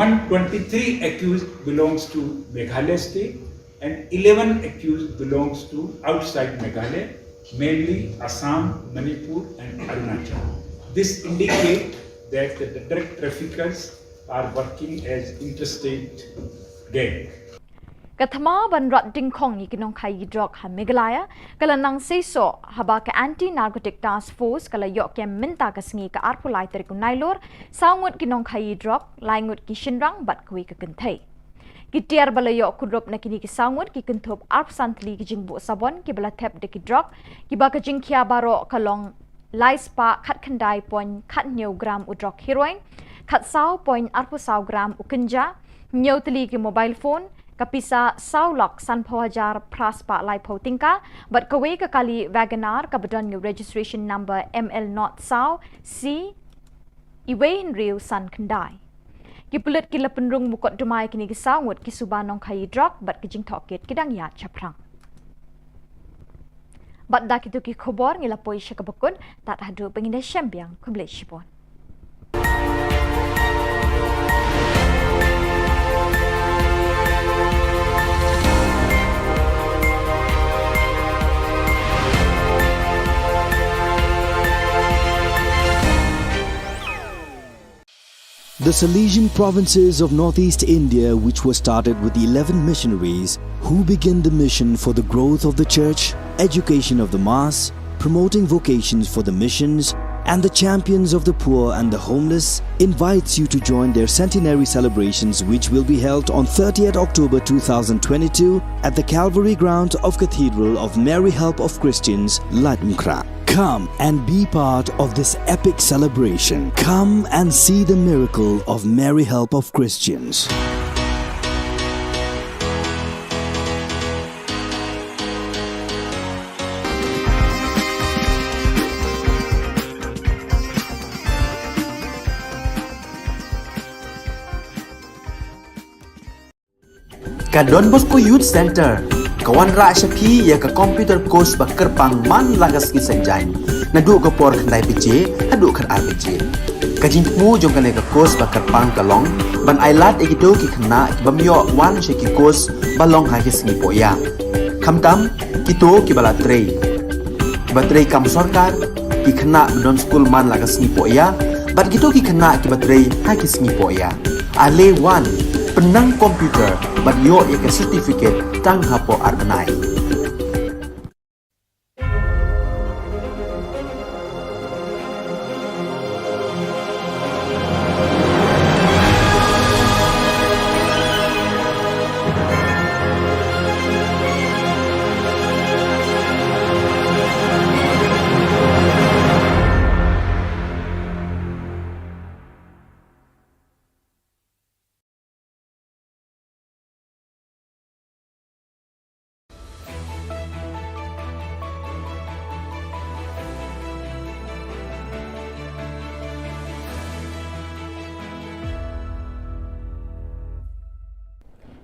one twenty-three accused belongs to Meghalaya state and eleven accused belongs to outside Meghalaya, mainly Assam, Manipur and Arunachal. This indicates that the drug traffickers are working as interstate gang. Ka thma ban rat dingkhong ïa ki nongkhaïi drok ha Meghalaya ka la nang seisoh haba ka Anti Narcotic Task Force ka la ïoh kem mynta ka sngi ka arphew lai tarik u Nailur saw ngut ki nongkhaïi drok, lai ngut ki shynrang bad kawei ka kynthei. Ki tiar ba la ïoh kurup na kine ki saw ngut ki kynthup arphew san tylli ki jingbuh sabon kiba la thep da ki drok kiba ka jingkhia baroh ka long lai spah khatkhyndai point khathynñiew gram u drok heroin, khatsaw point arphew saw gram u ganja, hynñiew tylli ki mobile phone, ka pisa saw lak sanphew hajar phra spah laiphew tyngka bad kawei ka kali Wagon R kaba don ïa u registration number M L not saw C iwei hynriew san khyndai. Ki pulit ki la pynrung mukotduma ïa kine ki saw ngut ki suba nongkhaïi drok bad ki jingtohkit ki dang ïaid shaphrang. Bad da kito ki khubor ngi la poi sha kaba kut, tad haduh ba ngin ïashem biang, khublei shibun. The Salesian provinces of northeast India, which were started with eleven missionaries who began the mission for the growth of the church, education of the mass, promoting vocations for the missions, and the champions of the poor and the homeless, invites you to join their centenary celebrations, which will be held on thirtieth October two thousand twenty-two at the Calvary grounds of Cathedral of Mary Help of Christians, Laitumkhrah. Come and be part of this epic celebration. Come and see the miracle of Mary Help of Christians. Ka Don Bosco Youth Centre ka wanrah sha phi ïa ka computer course ba kyrpang man la ka sngi Saitjaiñ, naduh ka por khyndai baje haduh khatar baje. Ka jingthmu jong kane ka course ba kyrpang ka long ban ailad ïa kito ki khynnah ki bym ïoh wan sha ki course ba long ha ki sngi pohïa, khamtam kito kiba la trei, kiba trei kam sorkar, ki khynnah ba don skul man la ka sngi pohïa bad kito ki khynnah kiba trei ha ki sngi pohïa. Ale wan, pynnang computer bad ïoh ïa ka certificate tang hapoh ar bnai.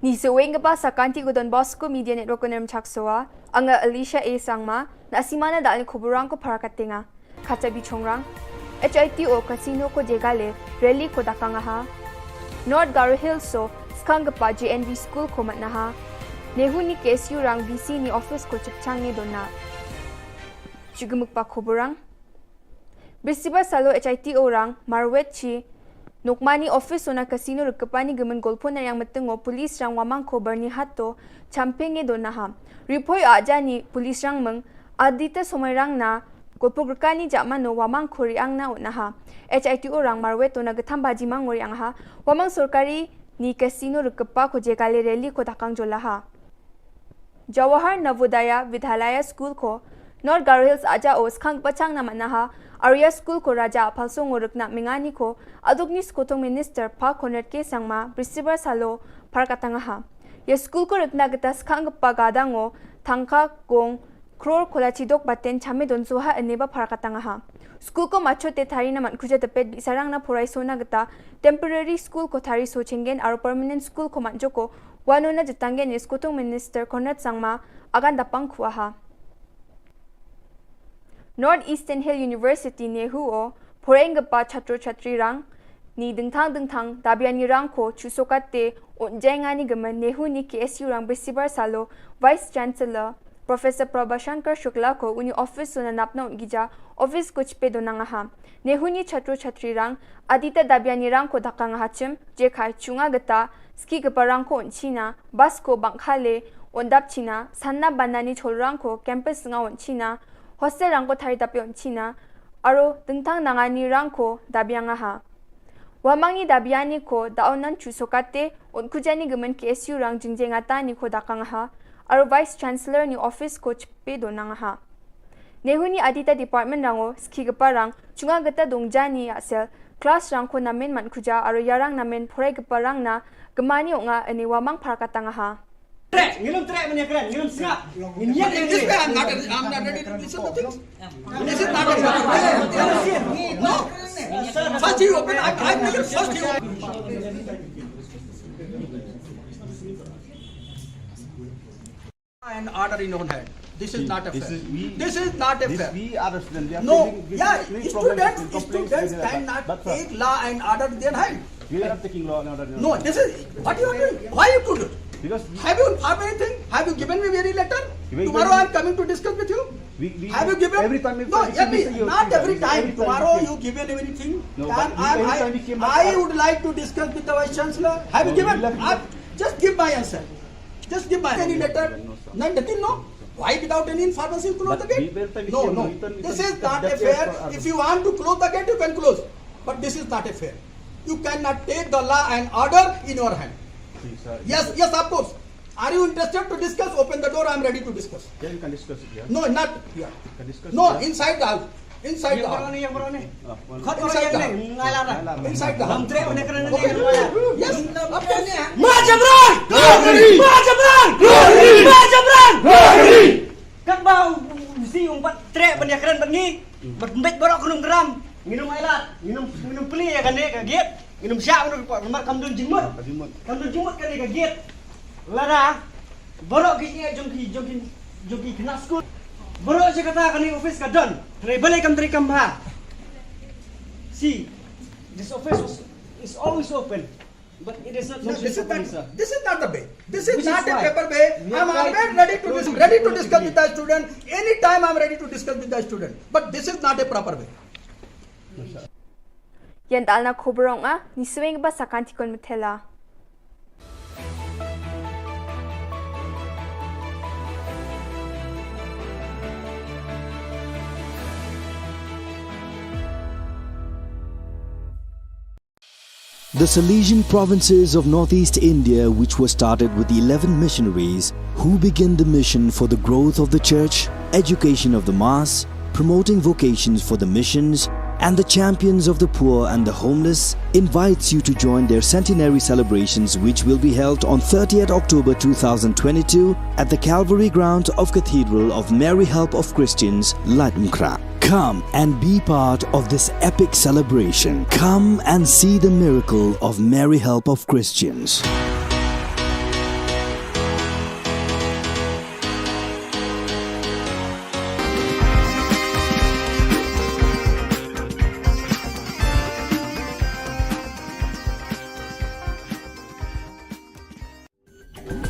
Ni saweng kaba sa kanti ko Don Bosco Media Network ko Nermchak Soa, anga Alicia A Sangma, na simana dal ni kuburang ko para katenga. Kacha bichongrang, H I T O Casino ko jegale, rally ko dakang aha. North Garo Hills so, skang kapa J N V School ko matnaha. Nehu ni K S U rang V C ni office ko chipchang ni dona. Chugumuk pa kuburang. Bisibar salo H I T O rang, marwet chi, Nokmani office ona casino rikepani gemen golpon na yang metengo police rang wamang ko Byrnihat to champenge donaha. Ripoi ajani police rang meng adita somai rang na golpo grekani jamano wamang ko riang na unaha. H I T O rang marwet ona getham baji mang ngori angha. Wamang sorkari ni casino rikepa ko jegale rally ko dakang jolaha. Jawahar Navodaya Vidyalaya School ko North Garo Hills aja o skhang pachang na manaha. Arya School ko raja aphalso ngorek na mengani ko adukni skotong minister pa Conrad K Sangma bisibar salo parkatangaha. Ya school ko rekna geta skhang pagadang o thangka gong kror kola chidok baten chame don soha eneba parkatangaha. School ko macho te thari na man kuja tepet bisarang na porai sona geta temporary school ko thari so chengen aro permanent school ko manjoko Wano na jitanggen ni skotong minister Conrad Sangma agan dapang kuaha. North Eastern Hill University Nehu o poreng gepa chatro chatri rang ni dengthang dengthang dabiani rang ko chusokate unjengani gemen Nehu ni K S U rang bisibar salo Vice Chancellor Professor Prabhashankar Shukla ko uni office so na napna ungija office ko chipe donang aha. Nehu ni chatro chatri rang adita dabiani rang ko dakang aha chim jekhai chunga geta ski gepa rang ko unchina bas ko bangkhale undap china sanna banani chol rang ko campus nga unchina hostel rang ko thari tapi unchina aro dengthang nangani rang ko dabiang aha. Wamangni dabiani ko daonan chusokate unkujani gemen K S U rang jingjengata ni ko dakang aha aro Vice Chancellor ni office ko chipe donang aha. Nehu ni adita department rango ski gepa rang chunga geta dongjani asel class rang ko namen man kuja aro yarang namen porai gepa rang na gemani onga ene wamang parkatang aha. Trek, ngilum trek menya keren, ngilum sngap. Nginyet yang this way, I'm not, I'm not ready to listen to things. This is not a, no. First you open, I, I tell you, first you open. And order in own hand. This is not a fair. This is not a fair. We are a student. We are no, yeah, students, students cannot take law and order in their hand. We are not taking law and order. No, this is what you are doing. Why you could do? Because have you informed anything? Have you given me very letter? Tomorrow I am coming to discuss with you. Have you given? Every time. No, not every time. Tomorrow you given everything. No, but I would like to discuss with the vice chancellor. Have you given? Just give my answer. Just give my any letter. None, nothing, no. Why without any information you close the gate? No, no. This is not a fair. If you want to close the gate, you can close. But this is not a fair. You cannot take the law and order in your hand. Yes, yes, of course. Are you interested to discuss? Open the door. I am ready to discuss. Yeah, you can discuss it here. No, not here. You can discuss it here. No, inside the house. Inside the house. Inside the house. Yes. Ma Jabran! Ma Jabran! Ma Jabran! Katba u si um pat treh ban ïakren bad ngi. Bad mbet baroh khnum gram. Nginum ailad, nginum nginum pli ïa kane ka gate. Nginum shah nginum pat namar kam don jingmut. Kam don jingmut kane ka gate. Lada baroh ki jingeh jong ki jong ki jong ki khynnah skul. Baroh shi katta kane office ka don. Trei balei kam trei kam bha. See, this office was, is always open. But it is not. No, this is not, this is not the way. This is not a proper way. I am always ready to dis-, ready to discuss with the student. Anytime I am ready to discuss with the student. But this is not a proper way. Ïa ntalna khubor ong a, ngi sngewbha sa kan tikon methela. The Salesian provinces of northeast India, which were started with eleven missionaries who began the mission for the growth of the church, education of the mass, promoting vocations for the missions, and the champions of the poor and the homeless, invites you to join their centenary celebrations, which will be held on thirtieth October two thousand twenty-two at the Calvary grounds of Cathedral of Mary Help of Christians, Laitumkhrah. Come and be part of this epic celebration. Come and see the miracle of Mary Help of Christians.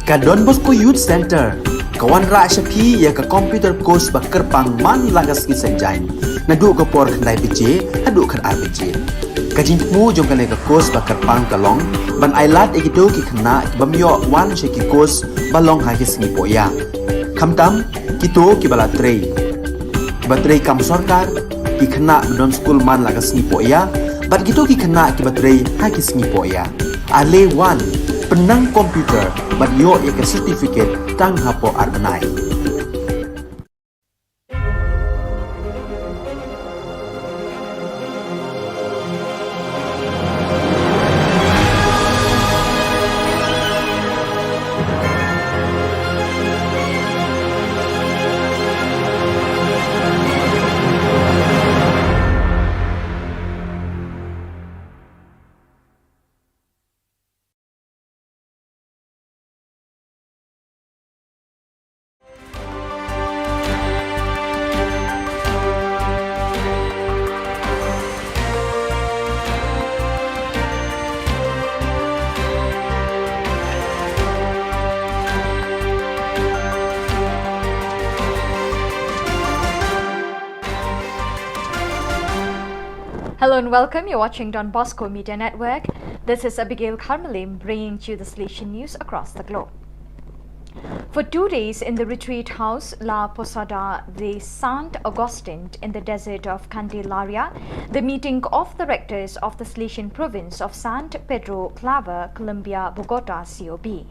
Ka Don Bosco Youth Centre ka wanrah sha phi ïa ka computer course ba kyrpang man la ka sngi Saitjaiñ, naduh ka por khyndai baje haduh khatar baje. Ka jingthmu jong kane ka course ba kyrpang ka long ban ailad ïa kito ki khynnah ki bym ïoh wan sha ki course ba long ha ki sngi pohïa, khamtam kito kiba la trei, kiba trei kam sorkar, ki khynnah ba don skul man la ka sngi pohïa bad kito ki khynnah kiba trei ha ki sngi pohïa. Ale wan, pynnang computer bad ïoh ïa ka certificate tang hapoh ar bnai. Hello and welcome. You're watching Don Bosco Media Network. This is Abigail Kharmalim bringing to you the Salesian news across the globe. For two days in the retreat house La Posada de Sant Agustin in the desert of Candelaria, the meeting of the rectors of the Salesian province of Sant Pedro Claver, Colombia, Bogota, C O B.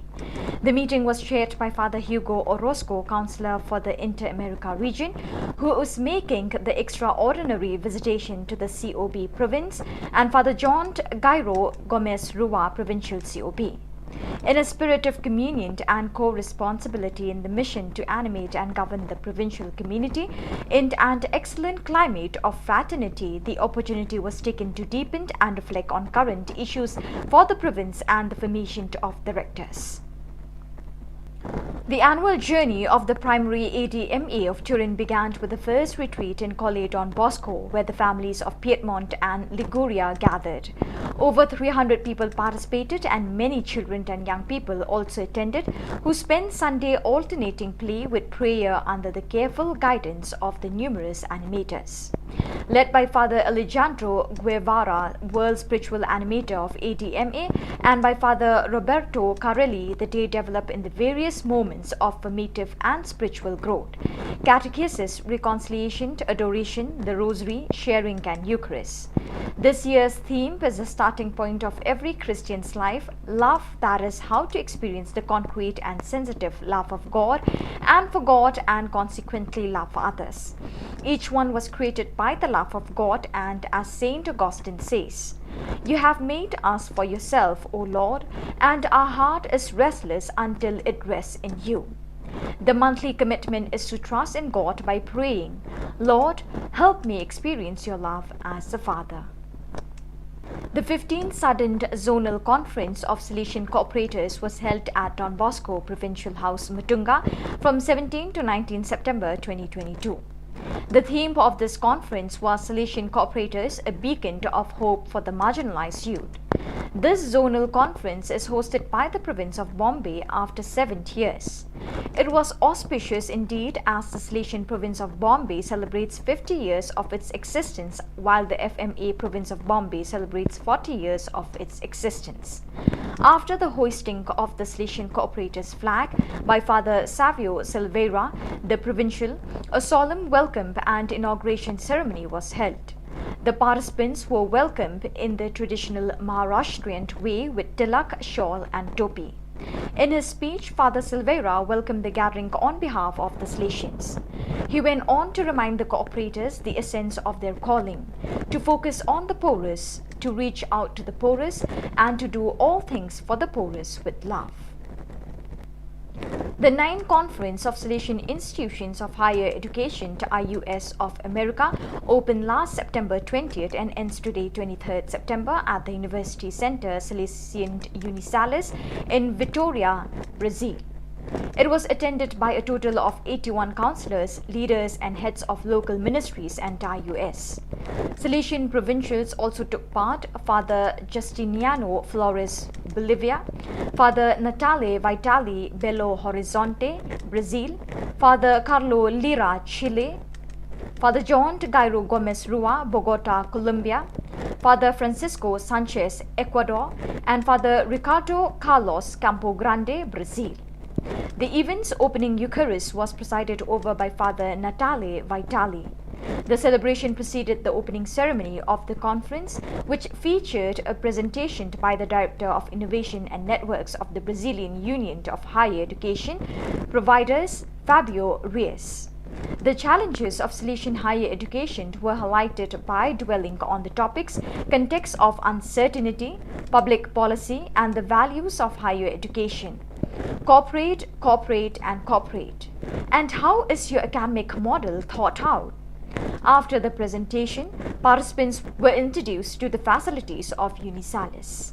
The meeting was chaired by Father Hugo Orozco, counselor for the Inter-America region, who is making the extraordinary visitation to the C O B province, and Father John Gairo Gomez Rua, provincial C O B. In a spirit of communion and co-responsibility in the mission to animate and govern the provincial community in an excellent climate of fraternity, the opportunity was taken to deepen and reflect on current issues for the province and the formation of the rectors. The annual journey of the primary A D M A of Turin began with the first retreat in Colle Don Bosco, where the families of Piedmont and Liguria gathered. Over three hundred people participated, and many children and young people also attended, who spent Sunday alternating play with prayer under the careful guidance of the numerous animators. Led by Father Alejandro Guevara, world spiritual animator of A D M A, and by Father Roberto Carelli, the day developed in the various moments of formative and spiritual growth: catechesis, reconciliation, adoration, the rosary, sharing, and Eucharist. This year's theme is the starting point of every Christian's life, love, that is, how to experience the concrete and sensitive love of God and for God, and consequently love for others. Each one was created by the love of God, and as Saint Augustine says, "You have made us for yourself, O Lord, and our heart is restless until it rests in you." The monthly commitment is to trust in God by praying, "Lord, help me experience your love as the Father." The fifteenth Sudden Zonal Conference of Salesian Cooperators was held at Don Bosco Provincial House, Mutunga, from seventeenth to nineteenth September twenty twenty-two. The theme of this conference was Salesian Cooperators, a Beacon of Hope for the Marginalized Youth. This zonal conference is hosted by the province of Bombay after seven years. It was auspicious indeed, as the Salesian province of Bombay celebrates fifty years of its existence, while the F M A province of Bombay celebrates forty years of its existence. After the hoisting of the Salesian Cooperators flag by Father Savio Silveira, the provincial, a solemn welcome and inauguration ceremony was held. The participants were welcomed in the traditional Maharashtrian way with tilak, shawl, and topi. In his speech, Father Silveira welcomed the gathering on behalf of the Salesians. He went on to remind the cooperators the essence of their calling: to focus on the poorest, to reach out to the poorest, and to do all things for the poorest with love. The ninth Conference of Salesian Institutions of Higher Education, I U S, of America opened last September twentieth and ends today, twenty-third September, at the University Center Salesian Unisalis in Vitória, Brazil. It was attended by a total of eighty-one counselors, leaders, and heads of local ministries and I U S. Salesian provincials also took part: Father Justiniano Flores, Bolivia, Father Natale Vitali, Belo Horizonte, Brazil, Father Carlo Lira, Chile, Father John Gairo Gomez Rua, Bogota, Colombia, Father Francisco Sanchez, Ecuador, and Father Ricardo Carlos, Campo Grande, Brazil. The event's opening Eucharist was presided over by Father Natale Vitali. The celebration preceded the opening ceremony of the conference, which featured a presentation by the Director of Innovation and Networks of the Brazilian Union of Higher Education Providers, Fabio Reis. The challenges of Salesian higher education were highlighted by dwelling on the topics context of uncertainty, public policy, and the values of higher education. Cooperate, cooperate, and cooperate. And how is your academic model thought out? After the presentation, participants were introduced to the facilities of Unisalis.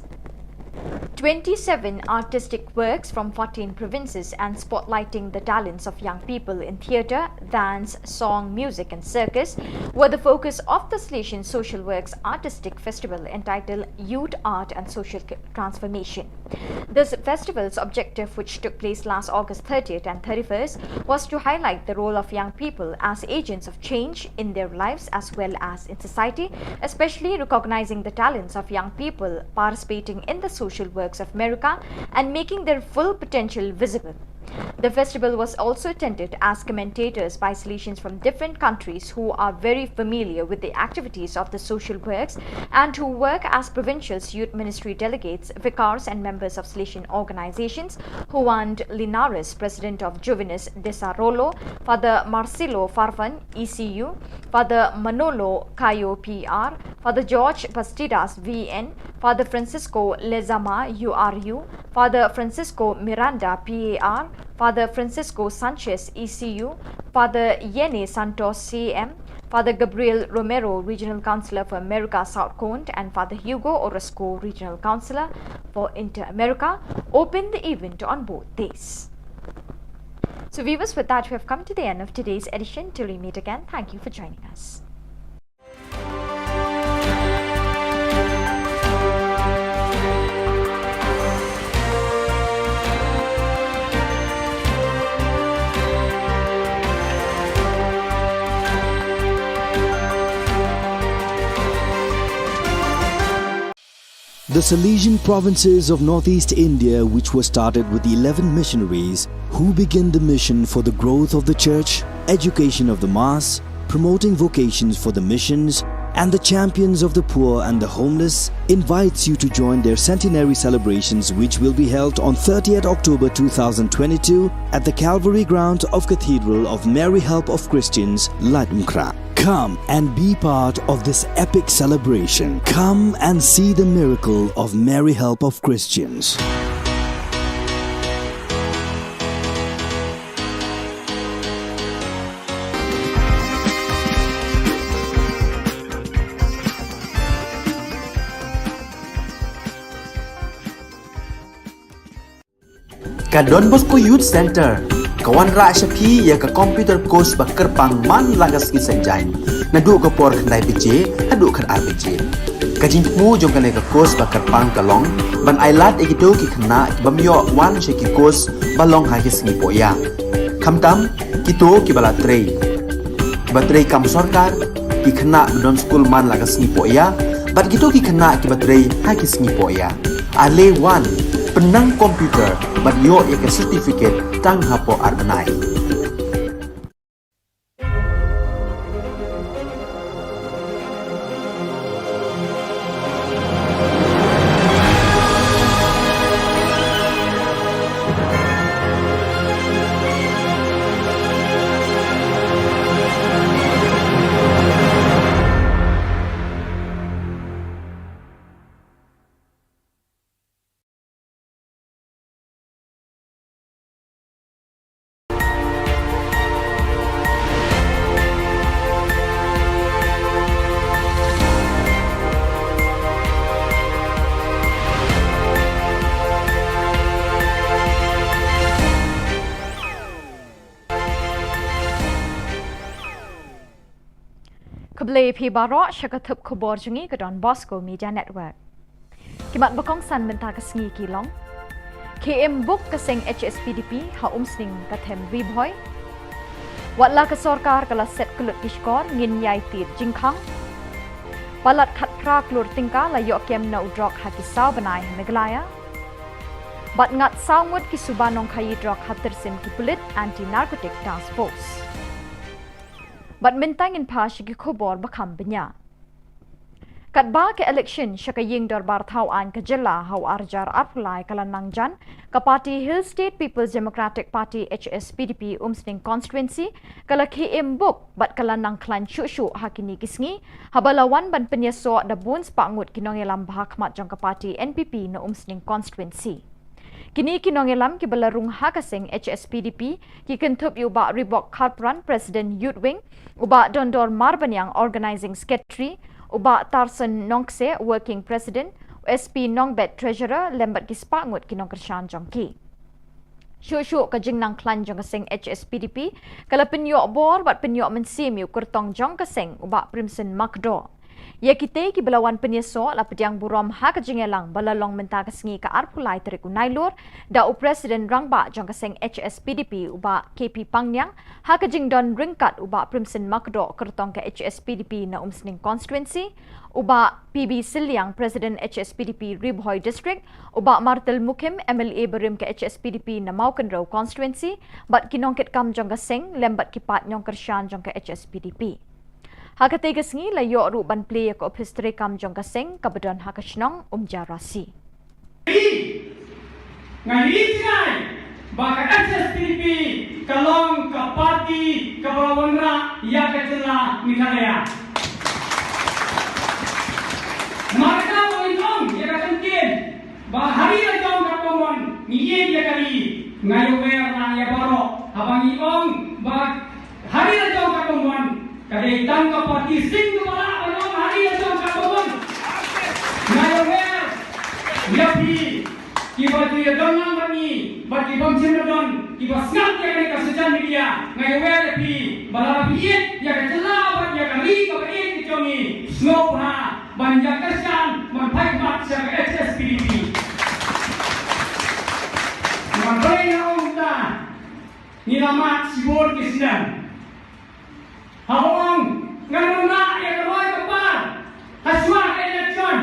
Twenty-seven artistic works from fourteen provinces and spotlighting the talents of young people in theatre, dance, song, music, and circus were the focus of the Salesian Social Works Artistic Festival entitled Youth, Art, and Social Transformation. This festival's objective, which took place last August thirtieth and thirty-first, was to highlight the role of young people as agents of change in their lives as well as in society, especially recognizing the talents of young people participating in the social works of America and making their full potential visible. The festival was also attended as commentators by Salesians from different countries who are very familiar with the activities of the social works and who work as provincial youth ministry delegates, vicars, and members of Salesian organizations. Juan Linares, President of Juvenes Desarrollo, Father Marcelo Farfan, E C U, Father Manolo Cayo, P R, Father George Bastidas, V N, Father Francisco Lezama, U R U, Father Francisco Miranda, P A R, Father Francisco Sanchez, E C U, Father Yene Santos, C M, Father Gabriel Romero, Regional Counselor for America South Cone, and Father Hugo Orozco, Regional Counselor for Inter-America, opened the event on both days. So viewers, with that, we have come to the end of today's edition. Till we meet again, thank you for joining us. The Salesian provinces of northeast India, which were started with eleven missionaries who began the mission for the growth of the church, education of the mass, promoting vocations for the missions, and the champions of the poor and the homeless, invites you to join their centenary celebrations, which will be held on thirtieth October two thousand twenty-two at the Calvary ground of Cathedral of Mary Help of Christians, Laitumkhrah. Come and be part of this epic celebration. Come and see the miracle of Mary Help of Christians. Ka Don Bosco Youth Center ka wanrah sha phi ïa ka computer course ba kyrpang man la ka sngi Saitjaiñ, naduh ka por khyndai baje haduh khatar baje. Ka jingthmu jong kane ka course ba kyrpang ka long ban ailad ïa kito ki khynnah ki bym ïoh wan sha ki course ba long ha ki sngi pohïa. Khamtam kito kiba la trei, kiba trei kam sorkar, ki khynnah ba don skul man la ka sngi pohïa, bad kito ki khynnah kiba trei ha ki sngi pohïa. Ale wan, pynnang computer bad ïoh ïa ka certificate tang hapoh ar bnai. Khublei phi baroh sha ka thup khubor jong ngi ka Don Bosco Media Network. Ki mat ba kongsan mynta ka sngi ki long: Khie im buk ka seng H S P D P ha Umsning ka them Ri Bhoi. Wat la ka sorkar ka la set kyllut ki shkor, ngin ïai tied jingkhang. Palat khatphra klur tyngka la ïoh kem na u drok ha ki saw bnai ha Meghalaya. Bad ngat saw ngut ki suba nongkhaïi drok ha tyrsim ki pulit Anti Narcotic Task Force. Bad mynta ngin phai sha ki khubor ba kham bniah. Katba ka election sha ka ïing dorbar thaw aiñ ka jylla ha u arhajar arphew lai ka la nang jan, ka party Hill State People's Democratic Party, H S P D P, Umsning Constituency ka la khie im buk bad ka la nang khlaiñ shuh shuh ha kine ki sngi, haba la wan ban pynïasoh da bun spah ngut ki nongïalam ba ha khmat jong ka party N P P na Umsning Constituency. Kine ki nongïalam kiba la rung ha ka seng H S P D P ki kynthup ïa u Bah Reebok Kharpran, President Youth Wing, u Bah Dondor Marbaniang, Organizing Secretary, u Bah Tarson Nongkse, Working President, u S P Nongbet, Treasurer, lem bad ki spah ngut ki nongkyrshan jong ki. Shuh shuh ka jingnang khlaiñ jong ka seng H S P D P ka la pynïoh bor bad pynïoh mynsiem ïa u kyrtong jong ka seng, u Bah Primson Makdoh. Ïa kite kiba la wan pynïasoh la pdiang burom ha ka jingïalang ba la long mynta ka sngi ka arphew lai tarik u Nailur da u President Rangbah jong ka seng H S P D P, u Bah K P Pangniang, ha ka jingdon ryngkat u Bah Primson Makdoh, kyrtong ka H S P D P na Umsning Constituency, u Bah P B Sylliang, President H S P D P Ri Bhoi District, u Bah Martel Mukhim, M L A barim ka H S P D P na Mawkynrew Constituency, bad ki nongkitkam jong ka seng lem bad ki paid nongkyrshan jong ka H S P D P. Ha katei ka sngi la ïoh ruh ban plie ïa ka ophis treikam jong ka seng kaba don ha ka shnong Umjarasi. Nga ïohi jngai ba ka H S P D P ka long ka party kaba la wanrah ïa ka jylla Meghalaya. Namar kata ba ngin ong ïa ka ktien ba ha ri la jong katba mon ngi ïeit ïa ka ri. Nga ïawer lang ïa baroh haba ngi ong ba ha ri la jong katba mon, ka dei tang ka party sing kaba lah ban ong ha ri la jong katba mon. Nga ïawer ïa phi kiba ju ïadon lang bad ngi bad ki bym shym la don, kiba sngap ïa kane ka social media. Nga ïawer ïa phi ba lada phi ïeit ïa ka jylla bad ïa ka ri kaba ïeit ka jong ngi, sngewbha ban ïa kyrshan ban phai khmat sha ka H S P D P. Nga dei na ong ta, ngi la mad shibun ki snem. Haba ong ngan wanrah ïa ka roi ka par hashwa ka election.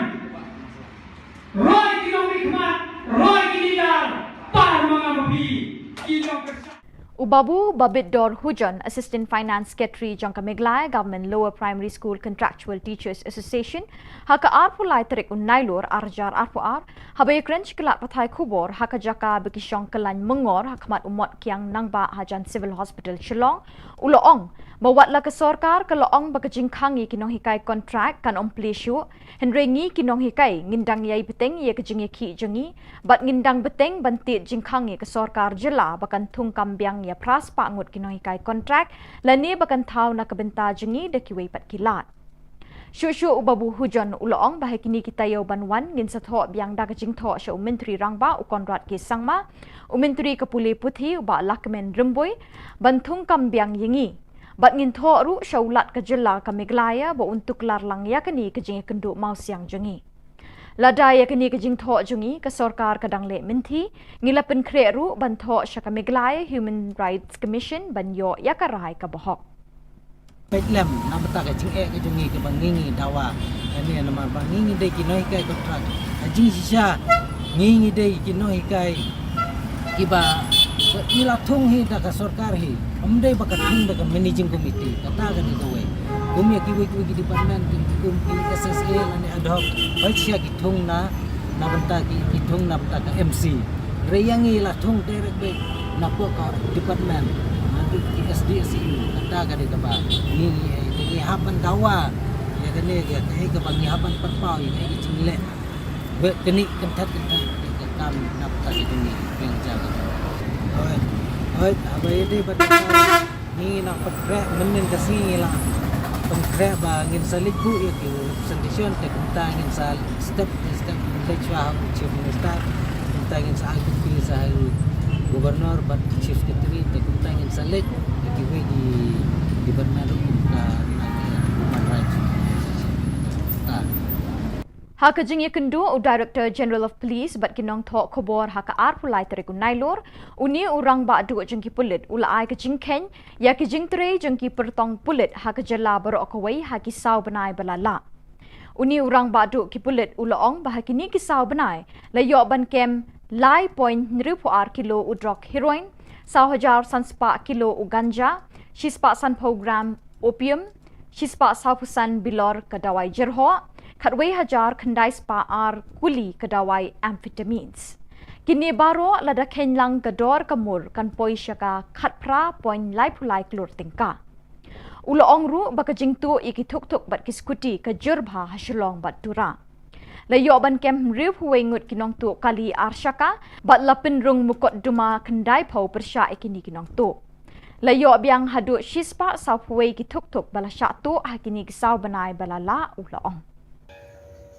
Roi ki nongmihkhmat, roi ki leader, par ma nga ma phi ki nongkyrshan. U Babu Babitdor Hujon, Assistant Finance Secretary jong ka Meghalaya Government Lower Primary School Contractual Teachers Association, ha ka arphew lai tarik u Nailur arhajar arphew ar, haba ïakren sha ki lad pathai khubor ha ka jaka ba ki shong kyllaiñ myngor ha khmat u Mot Kiang Nangbah hajan Civil Hospital Shillong, u la ong ba wat la ka sorkar ka la ong ba ka jingkhang ïa ki nonghikai kontrak kan ym plie shuh, hynrei ngi ki nonghikai ngin dang ïai bteng ïa ka jingïakhih jong ngi bad ngin dang bteng ban tied jingkhang ïa ka sorkar jylla ba kan thung kam biang ïa phra spah ngut ki nonghikai kontrak lane ba kan thaw na ka bynta jong ngi da kiwei pat ki lad. Shuh shuh u Babu Hujon u la ong ba ha kine ki taïew ban wan ngin sa thoh biang da ka jingthoh sha u Myntri Rangbah u Conrad K Sangma, u Myntri ka pule puthi u Bah Lahkmen Rymbui ban thung kam biang ïa ngi. Bad ngin thoh ruh sha u Lat ka jylla ka Meghalaya ba un tuklar lang ïa kane ka jingïakynduh mawsiang jong ngi. Lada ïa kane ka jingthoh jong ngi ka sorkar ka dang leh mynthi, ngi la pynkhreh ruh ban thoh sha ka Meghalaya Human Rights Commission ban ïoh ïa ka rai kaba hok. Peit lem na bynta ka jingeh ka jong ngi kaba ngi ngi dawa. Kane namar ba ngi ngi dei ki nonghikai kontrak. Ka jingshisha ngi ngi dei ki nonghikai kiba ngi la thung hi da ka sorkar hi. Ym dei ba ka thung da ka managing committee. Kata ka dei kawei. Kum ïa kiwei kiwei ki department ki kum ki S S A lane ad hoc. Hoi shisha ki thung na, na bynta ki, ki thung na bynta ka M C. Hynrei ïa ngi la thung direct beit na pok ka department, na ki S D S U, kata ka dei kaba ngi, ngi, ngi hap ban dawa ïa kane, ïa kaei kaba ngi hap ban pynpaw ïa kaei ka jingleh. Bad kane kynthah kynthah ka kam na bynta ka jong ngi, ka jong ngi. Hoi, hoi, haba ïadei bad ka Ngi nang pynkhreh mynnin ka sngi ngi la pynkhreh ba ngin sa leit buh ïa ki representation, te kumta ngin sa step by step ngin leit shuwa ha u Chief Minister, kumta ngin sa ai copy sha u Governor bad Chief Secretary, te kumta ngin sa leit ïa kiwei ki department ruh kum ka Human Rights. Ta. Ha ka jingïakynduh u Director General of Police bad ki nongthoh khubor ha ka arphew lai tarik u Nailur, une u rangbah duh jong ki pulit u la ai ka jingkheiñ ïa ki jingtrei jong ki pyrtong pulit ha ka jylla baroh kawei ha ki saw bnai ba la lah. Une u rangbah duh ki pulit u la ong ba ha kine ki saw bnai la ïoh ban kem lai point hynriew phew ar kilo u drok heroin, saw hajar san spah kilo u ganja, shispah sanphew gram opium, shispah sawphew san bilor ka dawai jyrhoh, khatwei hajar khyndai spah ar kuli ka dawai amphetamines. Kine baroh lada kheiñ lang ka dor ka mur kan poi sha ka khatphra point laiphew lai klur tyngka. U la ong ruh ba ka jingtuh ïa ki thukthuk bad ki skuti ka jur bha ha Shillong bad Tura. La ïoh ban kem hynriewphew wei ngut ki nongtuh kali ar shaka bad la pynrung mukotduma khyndaiphew pyrshah ïa kine ki nongtuh. La ïoh biang haduh shispah sawphew wei ki thukthuk ba la shah tuh ha kine ki saw bnai ba la lah, u la ong.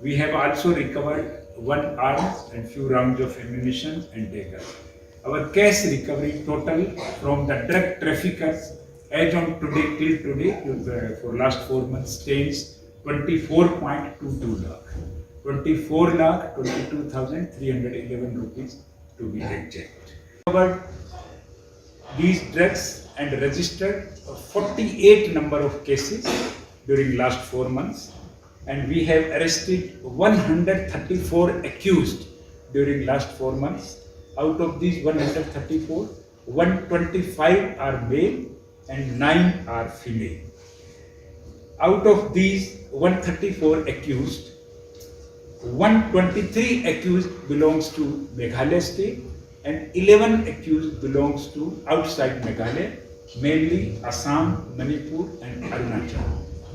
We have also recovered one arms and few rounds of ammunition and dagger. Our cash recovery total from the drug traffickers as on today, till today, to the, for last four months, stands twenty-four point two two lakh, twenty-four lakh twenty-two thousand three hundred eleven rupees to be exact. Recovered these drugs and registered forty-eight number of cases during last four months, and we have arrested one hundred thirty-four accused during last four months. Out of these one hundred thirty-four, one twenty-five are male and nine are female. Out of these one thirty-four accused, one twenty-three accused belongs to Meghalaya state and eleven accused belongs to outside Meghalaya, mainly Assam, Manipur and Arunachal.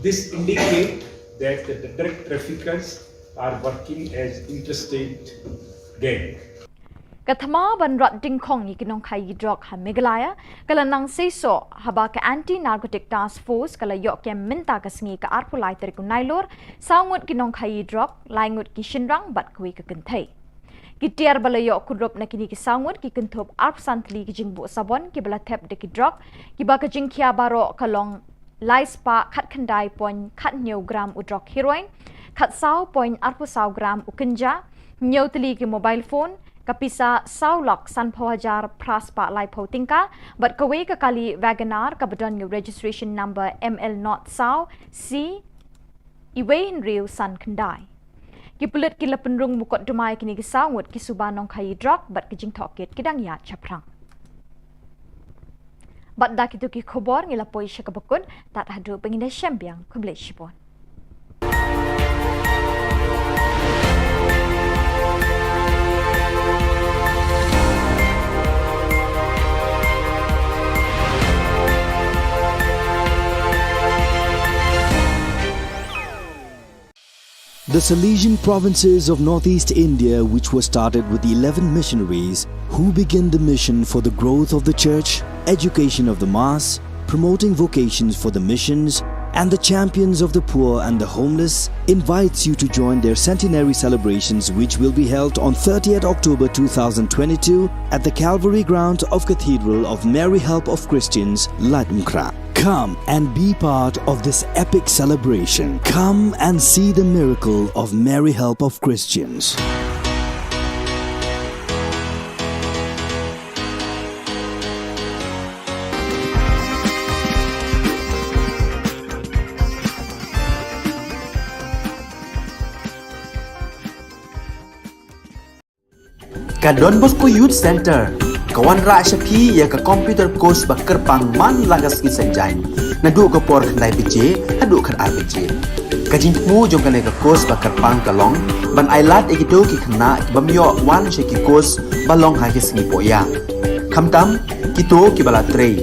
This indicates that the drug traffickers are working as interstate gang. Ka thma ban rat dyngkhong ïa ki nongkhaïi drok ha Meghalaya ka la nang seisoh haba ka Anti Narcotic Task Force ka la ïoh kem mynta ka sngi ka arphew lai tarik u Nailur saw ngut ki nongkhaïi drok, lai ngut ki shynrang bad kawei ka kynthei. Ki tiar ba la ïoh kurup na kine ki saw ngut ki kynthup arphew san tylli ki jingbuh sabon kiba la thep da ki drok, kiba ka jingkhia baroh ka long lai spah khatkhyndai point khathynñiew gram u drok heroin, khatsaw point arphew saw gram u ganja, hynñiew tylli ki mobile phone, ka pisa saw lak sanphew hajar phra spah laiphew tyngka, bad kawei ka kali Wagon R kaba don ïa u registration number M L not saw C iwei hynriew san khyndai. Ki pulit ki la pynrung mukotduma ïa kine ki saw ngut ki suba nongkhaïi drok bad ki jingtohkit ki dang ïaid shaphrang. Bad da kito ki khubor ngi la poi sha kaba kut, tad haduh ba ngin ïashem biang, khublei shibun. The Salesian provinces of northeast India, which were started with eleven missionaries who began the mission for the growth of the church, education of the mass, promoting vocations for the missions, and the champions of the poor and the homeless, invites you to join their centenary celebrations, which will be held on thirtieth October two thousand twenty-two at the Calvary ground of Cathedral of Mary Help of Christians, Laitumkhrah. Come and be part of this epic celebration. Come and see the miracle of Mary Help of Christians. Ka Don Bosco Youth Centre ka wanrah sha phi ïa ka computer course ba kyrpang man la ka sngi Saitjaiñ, naduh ka por khyndai baje haduh khatar baje. Ka jingthmu jong kane ka course ba kyrpang ka long ban ailad ïa kito ki khynnah ki bym ïoh wan sha ki course ba long ha ki sngi pohïa, khamtam kito kiba la trei,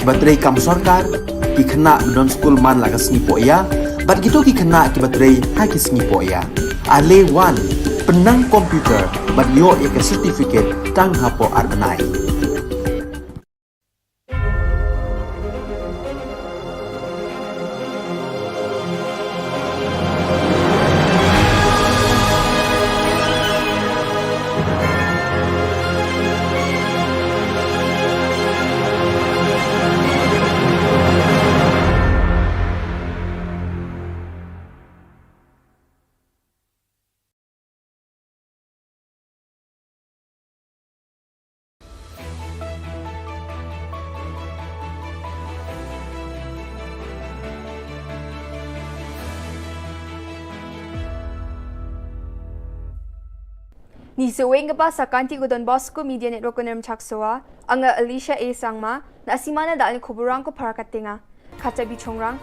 kiba trei kam sorkar, ki khynnah ba don skul man la ka sngi pohïa, bad kito ki khynnah kiba trei ha ki sngi pohïa. Ale wan, pynnang computer bad ïoh ïa ka certificate tang hapoh ar bnai. Ni seweng kaba sa kanti ko Don Bosco Media Network ko Nermchak Soa, anga Alicia A Sangma, na simana dal ni kuburang ko para katenga. Kacha bichongrang,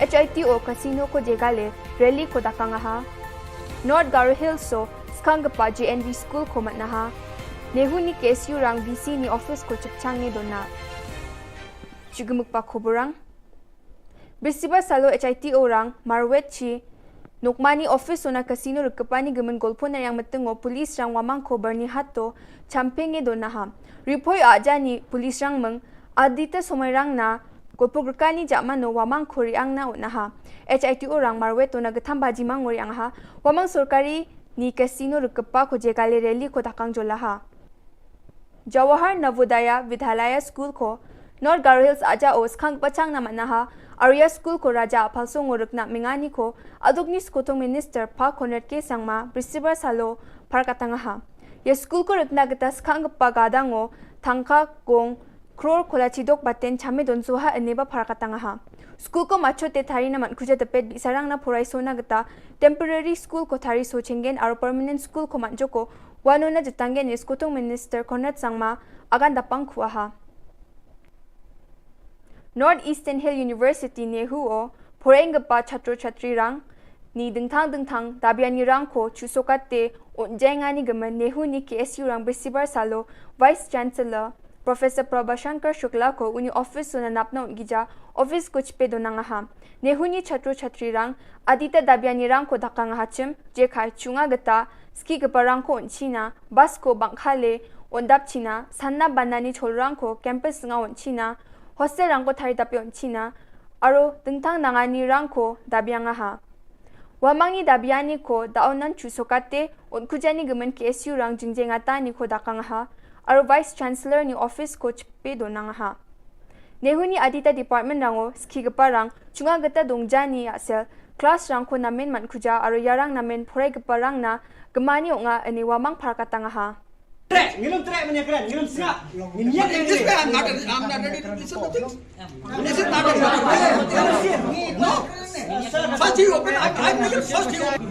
H I T O Casino ko jegale rally ko dakang aha. North Garo Hills so skang kapa J N V School ko matnaha. Nehu ni K S U rang V C ni office ko chipchang ni dona. Chugumuk pa kuburang. Bisiba salo H I T O rang marwet chi nokmani office ona casino rikepani gemen golpo na yang metengo police rang wamang ko Bernie Hato champenge do naha. Ripoi ajani police rang meng adita somai rang na golpo gerkani jamano wamang ko riang na unaha. H I T O rang marwet ona getham baji mang riang ha wamang sorkari ni casino rikepa ko jegale rally ko dakang jolaha. Jawahar Navodaya Vidyalaya School ko North Garo Hills aja o skhang pachang na manaha Arya School ko raja aphalso ngorek na mengani ko adukni skotung minister pa Conrad K Sangma brisibar salo parkatangaha. Ya school ko rekna geta skhang pa gadango thangka gong kror kola chidok baten chame don soha ene ba parkatangaha. School ko macho te thari na man kuja tepet bisarang na purai sona geta temporary school ko thari so chengen aro permanent school ko manjoko Wano na jitanggen ni skotung minister Conrad Sangma agan dapang kuaha. North Eastern Hill University Nehu o poreng gepa chatro chatri rang ni dengthang dengthang dabiani rang ko chusokate unjengani gemen Nehu ni K S U rang bisibar salo Vice Chancellor Professor Prabhashankar Shukla ko uni office so na napna un gija office ko chipe donang aha. Nehu ni chatro chatri rang adita dabiani rang ko dakang aha chim jekhai chunga geta ski gepa rang ko un china bas ko bangkhale un dap china sanna banani chol rang ko campus nga un china hostel rang ko thari dape un china aro dengtang nangani rang ko dabiang aha. Wamangi dabiani ko daonan chusokate un kujani gemen K S U rang jingjeng ata ni ko dakang ha aro Vice Chancellor ni office ko chepe donang ha. Nehu ni adita department rango ski gepa rang chunga geta dongjani asel class rang ko namen man kuja aro yarang namen phorai gepa rang na gemani onga ani wamang parakatang ha. Trek, ngilum trek menya keren, ngilum sngap. Ngin yak yang this way, I'm not, I'm not ready to listen to things. This is not a proper way. No. First you open, I, I make it first you open.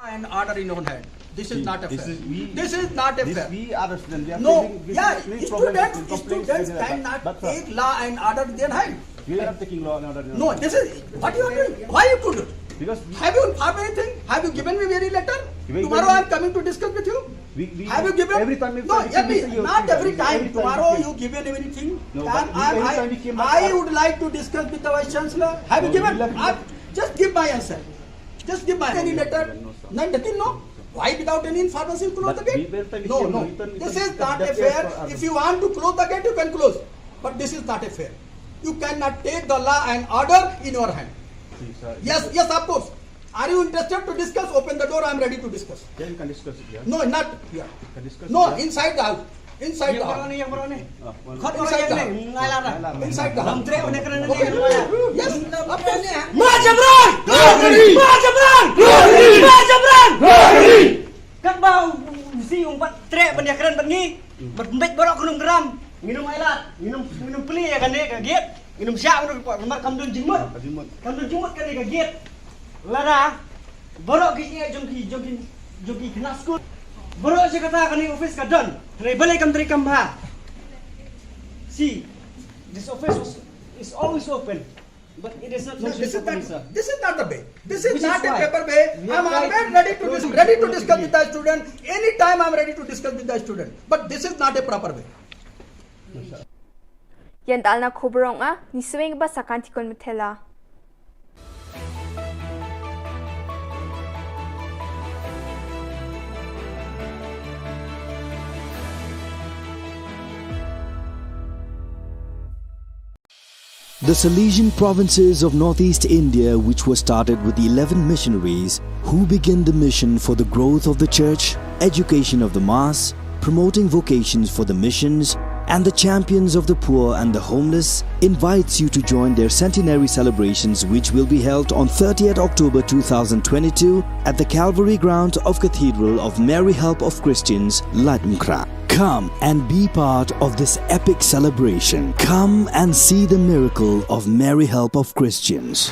And order in your hand. This is not a fair. This is not a fair. We are the student. We are facing, we are facing problems. Students cannot take law and order in their hand. We are not taking law and order. No, this is what you are doing. Why you couldn't? Because we have you informed anything? Have you given me any letter? Tomorrow I am coming to discuss with you. Have you given? Every time. No, not every time. Tomorrow you given anything? No, but every time we came back, I would like to discuss with the Vice Chancellor. Have you given? Just give my answer. Just give my any letter. None, nothing, no? Why without any information you close the gate? No, no. This is not a fair. If you want to close the gate, you can close. But this is not a fair. You cannot take the law and order in your hand. Yes, yes, of course. Are you interested to discuss? Open the door, I am ready to discuss. Then you can discuss it here. No, not here. Can discuss it here. No, inside the house. Inside the house. Inside the house. Inside the house. Okay. Yes. Ma Jabran! Ma Jabran! Ma Jabran! Katba u si umpat trek ban ïakren bad ngi. Bad mbet baroh khnum gram. Nginum ailat, nginum nginum pli ïa kane ka gate. Nginum shah nginum namar kam don jingmut. Kam don jingmut kane ka gate. Lada baroh ki ïa jong ki jong ki jong ki khynnah skul. Baroh shi katta kane office ka don. Hynrei balei kam trei kam bha. See, this office was, is always open. But it is not functioning properly, sir. This is not the way. This is not a proper way. I am always ready to dis-, ready to discuss with the student. Anytime I am ready to discuss with the student. But this is not a proper way. Ïa dalna khubor ong a, ni sweng ba sakan tikon methela. The Salesian provinces of northeast India, which were started with eleven missionaries who began the mission for the growth of the church, education of the mass, promoting vocations for the missions, and the champions of the poor and the homeless, invites you to join their centenary celebrations, which will be held on thirtieth October two thousand twenty-two at the Calvary ground of Cathedral of Mary Help of Christians, Laitumkhrah. Come and be part of this epic celebration. Come and see the miracle of Mary Help of Christians.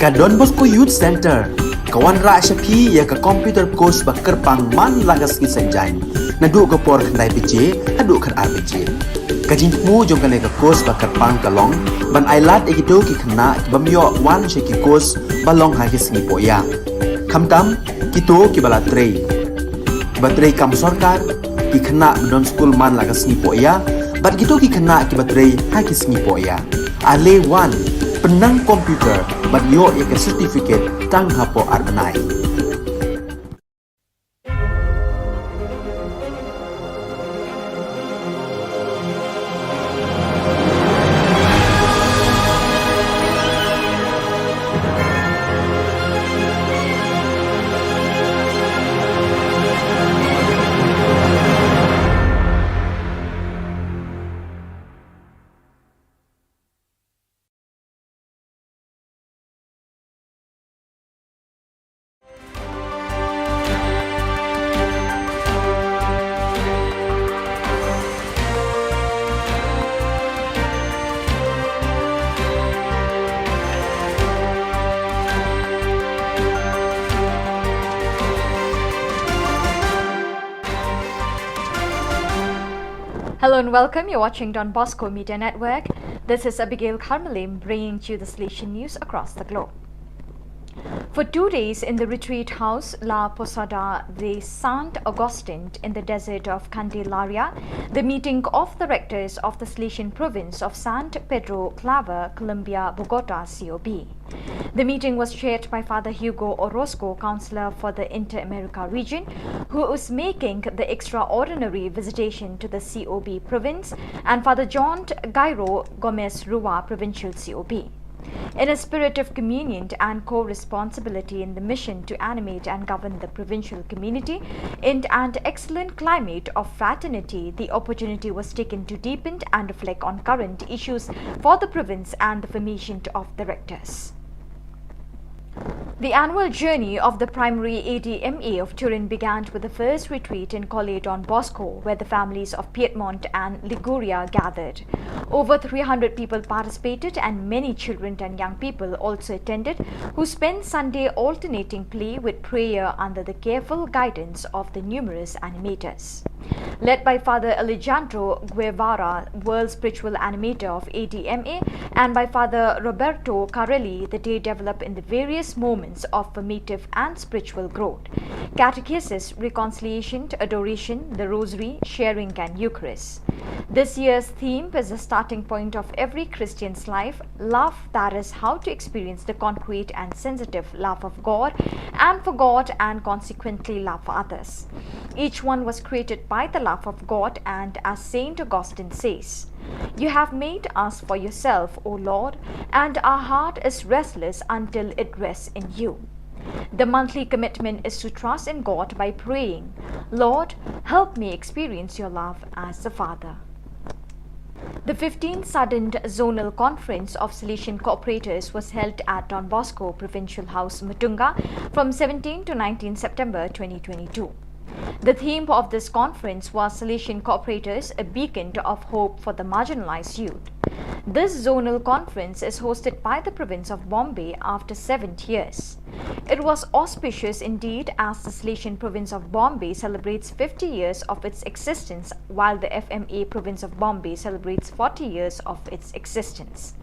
Ka Don Bosco Youth Centre ka wanrah sha phi ïa ka computer course ba kyrpang man la ka sngi Saitjaiñ, naduh ka por khyndai baje haduh khatar baje. Ka jingthmu jong kane ka course ba kyrpang ka long ban ailad ïa kito ki khynnah ki bym ïoh wan sha ki course ba long ha ki sngi pohïa, khamtam kito kiba la trei, kiba trei kam sorkar, ki khynnah ba don skul man la ka sngi pohïa bad kito ki khynnah kiba trei ha ki sngi pohïa. Ale wan, pynnang computer bad ïoh ïa ka certificate tang hapoh ar bnai. Hello and welcome. You're watching Don Bosco Media Network. This is Abigail Karmalim bringing to you the Salesian news across the globe. For two days in the retreat house La Posada de Sant Agustin in the desert of Candelaria, the meeting of the rectors of the Salesian province of San Pedro Claver, Colombia, Bogota, C O B. The meeting was chaired by Father Hugo Orozco, counselor for the Inter-America region, who is making the extraordinary visitation to the C O B province, and Father John Gairo Gomez Rua, provincial C O B. In a spirit of communion and co-responsibility in the mission to animate and govern the provincial community in an excellent climate of fraternity, the opportunity was taken to deepen and reflect on current issues for the province and the formation of the rectors. The annual journey of the primary A D M A of Turin began with the first retreat in Colle Don Bosco, where the families of Piedmont and Liguria gathered. Over three hundred people participated, and many children and young people also attended, who spent Sunday alternating play with prayer under the careful guidance of the numerous animators. Led by Father Alejandro Guevara, World Spiritual Animator of A D M A, and by Father Roberto Carelli, the day developed in the various moments of formative and spiritual growth: catechesis, reconciliation, adoration, the Rosary, sharing, and Eucharist. This year's theme is the starting point of every Christian's life: love, that is, how to experience the concrete and sensitive love of God and for God, and consequently love for others. Each one was created by the love of God, and as Saint Augustine says, "You have made us for yourself, O Lord, and our heart is restless until it rests in you." The monthly commitment is to trust in God by praying, "Lord, help me experience your love as a father." The fifteenth Sudden Zonal Conference of Salesian Cooperators was held at Don Bosco Provincial House, Mutunga, from seventeenth to nineteenth September twenty twenty-two. The theme of this conference was Salesian Cooperators, a beacon of hope for the marginalized youth. This zonal conference is hosted by the province of Bombay after seven years. It was auspicious indeed, as the Salesian province of Bombay celebrates fifty years of its existence, while the F M A province of Bombay celebrates forty years of its existence.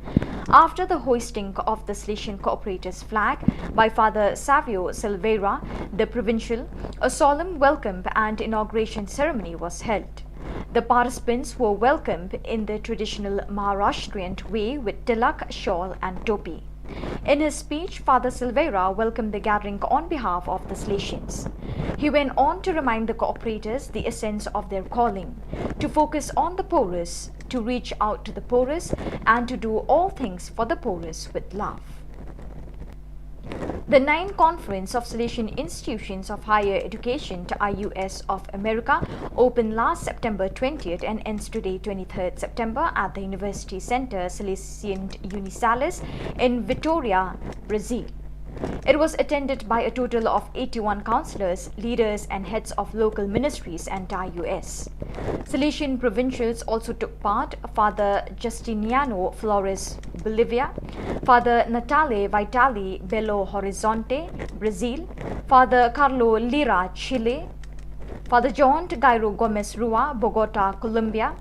After the hoisting of the Salesian Cooperators flag by Father Savio Silveira, the provincial, a solemn welcome and inauguration ceremony was held. The participants were welcomed in the traditional Maharashtrian way with tilak, shawl, and topi. In his speech, Father Silveira welcomed the gathering on behalf of the Salesians. He went on to remind the cooperators the essence of their calling: to focus on the poorest, to reach out to the poorest, and to do all things for the poorest with love. The ninth Conference of Salesian Institutions of Higher Education, I U S, of America opened last September twentieth and ends today, twenty-third September, at the University Center Salesian Unisalis in Vitoria, Brazil. It was attended by a total of eighty-one councillors, leaders, and heads of local ministries and dioceses. Salesian provincials also took part: Father Justiniano Flores, Bolivia, Father Natale Vitali, Belo Horizonte, Brazil, Father Carlo Lira, Chile, Father John Gairo Gomez Rua, Bogota, Colombia,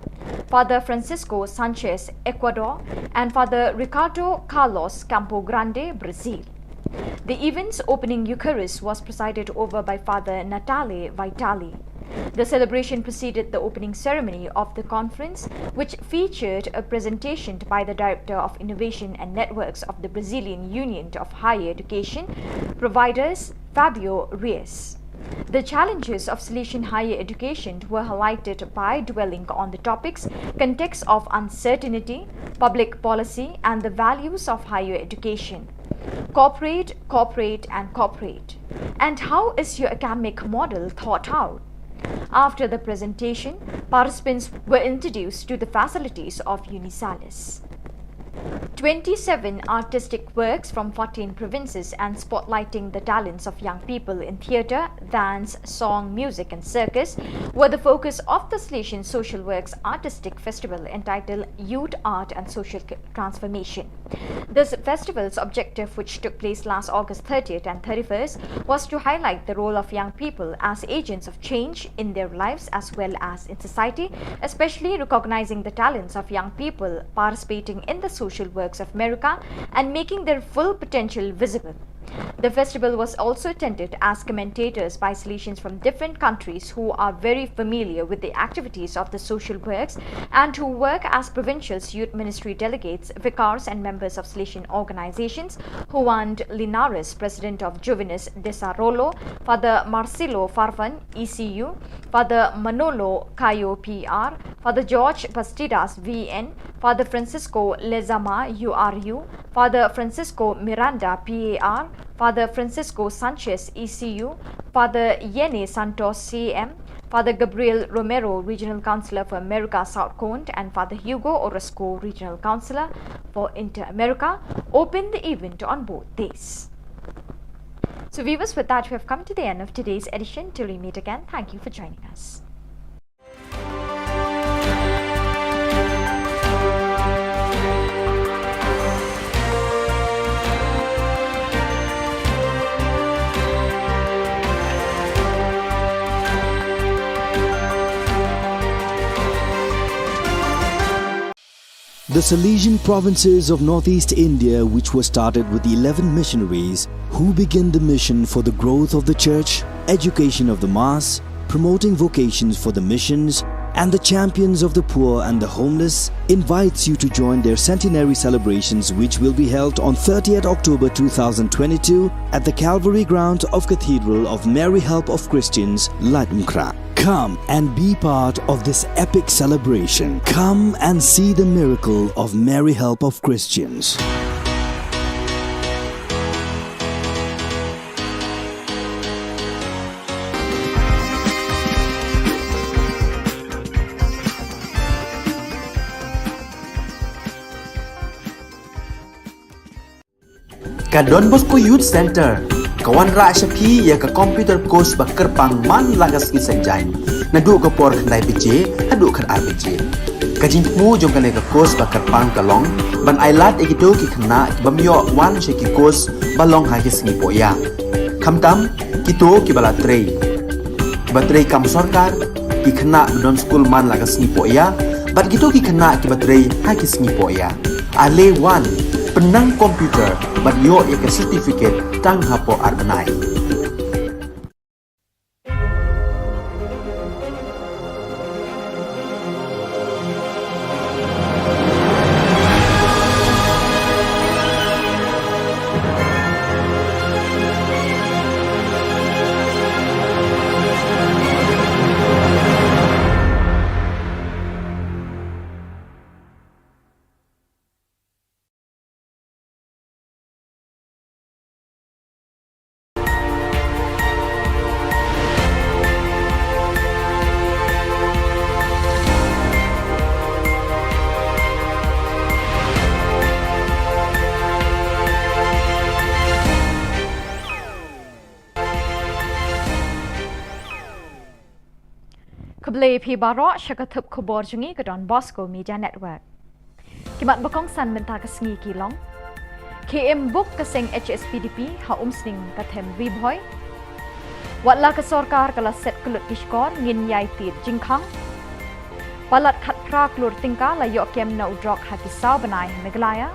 Father Francisco Sanchez, Ecuador, and Father Ricardo Carlos, Campo Grande, Brazil. The event's opening Eucharist was presided over by Father Natale Vitali. The celebration preceded the opening ceremony of the conference, which featured a presentation by the Director of Innovation and Networks of the Brazilian Union of Higher Education Providers, Fabio Reis. The challenges of Salesian higher education were highlighted by dwelling on the topics: context of uncertainty, public policy, and the values of higher education. Cooperate, cooperate, and cooperate. And how is your academic model thought out? After the presentation, participants were introduced to the facilities of Unisalis. Twenty-seven artistic works from fourteen provinces and spotlighting the talents of young people in theatre, dance, song, music, and circus were the focus of the Salesian Social Works Artistic Festival, entitled Youth, Art, and Social Transformation. This festival's objective, which took place last August thirtieth and thirty-first, was to highlight the role of young people as agents of change in their lives as well as in society, especially recognizing the talents of young people participating in the social works of America and making their full potential visible. The festival was also attended as commentators by Salesians from different countries who are very familiar with the activities of the social works and who work as provincial youth ministry delegates, vicars, and members of Salesian organizations. Juan Linares, president of Juvenes Desarrollo, Father Marcelo Farfan, E C U, Father Manolo Cayo, P R, Father George Bastidas, V N, Father Francisco Lezama, U R U, Father Francisco Miranda, P A R, Father Francisco Sanchez, E C U, Father Yene Santos, C M, Father Gabriel Romero, Regional Councillor for America South Cone, and Father Hugo Orozco, Regional Councillor for Inter America, opened the event on both days. So, viewers, with that, we have come to the end of today's edition. Till we meet again, thank you for joining us. The Salesian provinces of northeast India, which were started with eleven missionaries who began the mission for the growth of the church, education of the mass, promoting vocations for the missions, and the champions of the poor and the homeless, invites you to join their centenary celebrations, which will be held on thirtieth October two thousand twenty-two at the Calvary grounds of Cathedral of Mary Help of Christians, Laitumkhrah. Come and be part of this epic celebration. Come and see the miracle of Mary Help of Christians. Ka Don Bosco Youth Centre ka wanrah sha phi ïa ka computer course ba kyrpang man la ka sngi Saitjaiñ, naduh ka por khyndai baje haduh khatar baje. Ka jingthmu jong kane ka course ba kyrpang ka long ban ailad ïa kito ki khynnah ki bym ïoh wan sha ki course ba long ha ki sngi pohïa. Khamtam kito kiba la trei, kiba trei kam sorkar, ki khynnah ba don skul man la ka sngi pohïa, bad kito ki khynnah kiba trei ha ki sngi pohïa. Ale wan, pynnang computer bad ïoh ïa ka certificate tang hapoh ar bnai. Khublei phi baroh sha ka thup khubor jong ngi ka Don Bosco Media Network. Ki mat ba kongsan mynta ka sngi ki long: Khie im buk ka seng H S P D P ha Umsning ka them Ri Bhoi. Wat la ka sorkar ka la set kyllut ki shkor, ngin ïai tied jingkhang. Palat khatphra klur tyngka la ïoh kem na u drok ha ki saw bnai ha Meghalaya.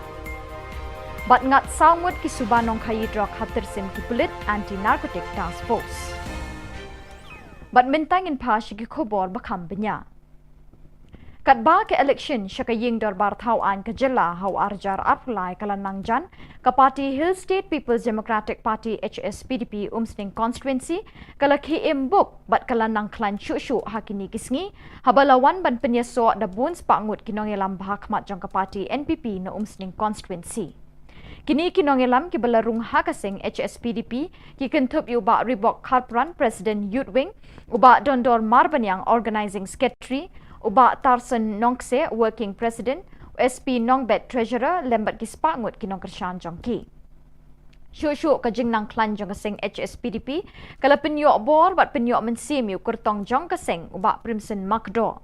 Bad ngat saw ngut ki suba nongkhaïi drok ha tyrsim ki pulit Anti Narcotic Task Force. Bad mynta ngin phai sha ki khubor ba kham bniah. Katba ka election sha ka ïing dorbar thaw aiñ ka jylla ha u ar hajar arphew lai ka la nang jan, ka party Hill State People's Democratic Party, H S P D P, Umsning Constituency ka la khie im buk bad ka la nang khlaiñ shuh shuh ha kine ki sngi, haba la wan ban pynïasoh da bun spah ngut ki nongïalam ba ha khmat jong ka party N P P na Umsning Constituency. Kine ki nongïalam kiba la rung ha ka seng H S P D P ki kynthup ïa u Bah Ribok Kharpran, President Youth Wing, u Bah Dondor Marbaniang, Organizing Secretary, u Bah Tarson Nongkse, Working President, u S P Nongbet, Treasurer, lem bad ki spah ngut ki nongkyrshan jong ki. Shuh shuh ka jingnang khlaiñ jong ka seng H S P D P ka la pynïoh bor bad pynïoh mynsiem ïa u kyrtong jong ka seng, u Bah Primson Makdoh.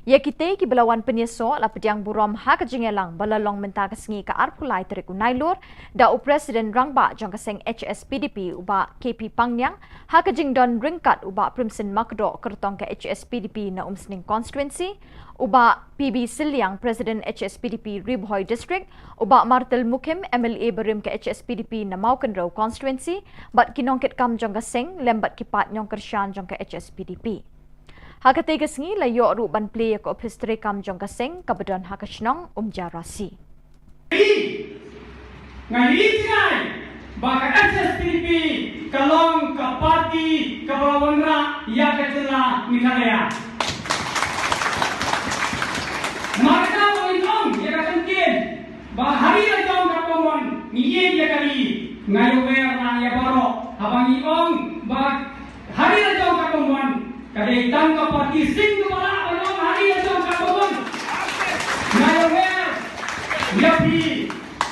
Ïa kitei kiba la wan pynïasoh la pdiang burom ha ka jingïalang ba la long mynta ka sngi ka arphew lai tarik u Nailur da u President Rangbah jong ka seng H S P D P, u Bah K P Pangniang, ha ka jingdon ryngkat u Bah Primson Makdoh, kyrtong ka H S P D P na Umsning Constituency, u Bah P B Sylliang, President H S P D P Ri Bhoi District, u Bah Martel Mukhim, M L A barim ka H S P D P na Mawkynrew Constituency, bad ki nongkitkam jong ka seng lem bad ki paid nongkyrshan jong ka H S P D P. Ha katei ka sngi la ïoh ruh ban plie ïa ka ophis treikam jong ka seng kaba don ha ka shnong Umjarasi. Nga ïohi jngai ba ka H S P D P ka long ka party kaba la wanrah ïa ka jylla Meghalaya. Markata ba ngin ong ïa ka jingkien ba ha ri la jong katba mon ngi ïeit ïa ka ri, nga ïawer na ïa baroh haba ngi ong ba ha ri la jong katba mon, ka dei tang ka party sing kaba lah ban ong ha ri la jong katba mon. Nga ïawer ïa phi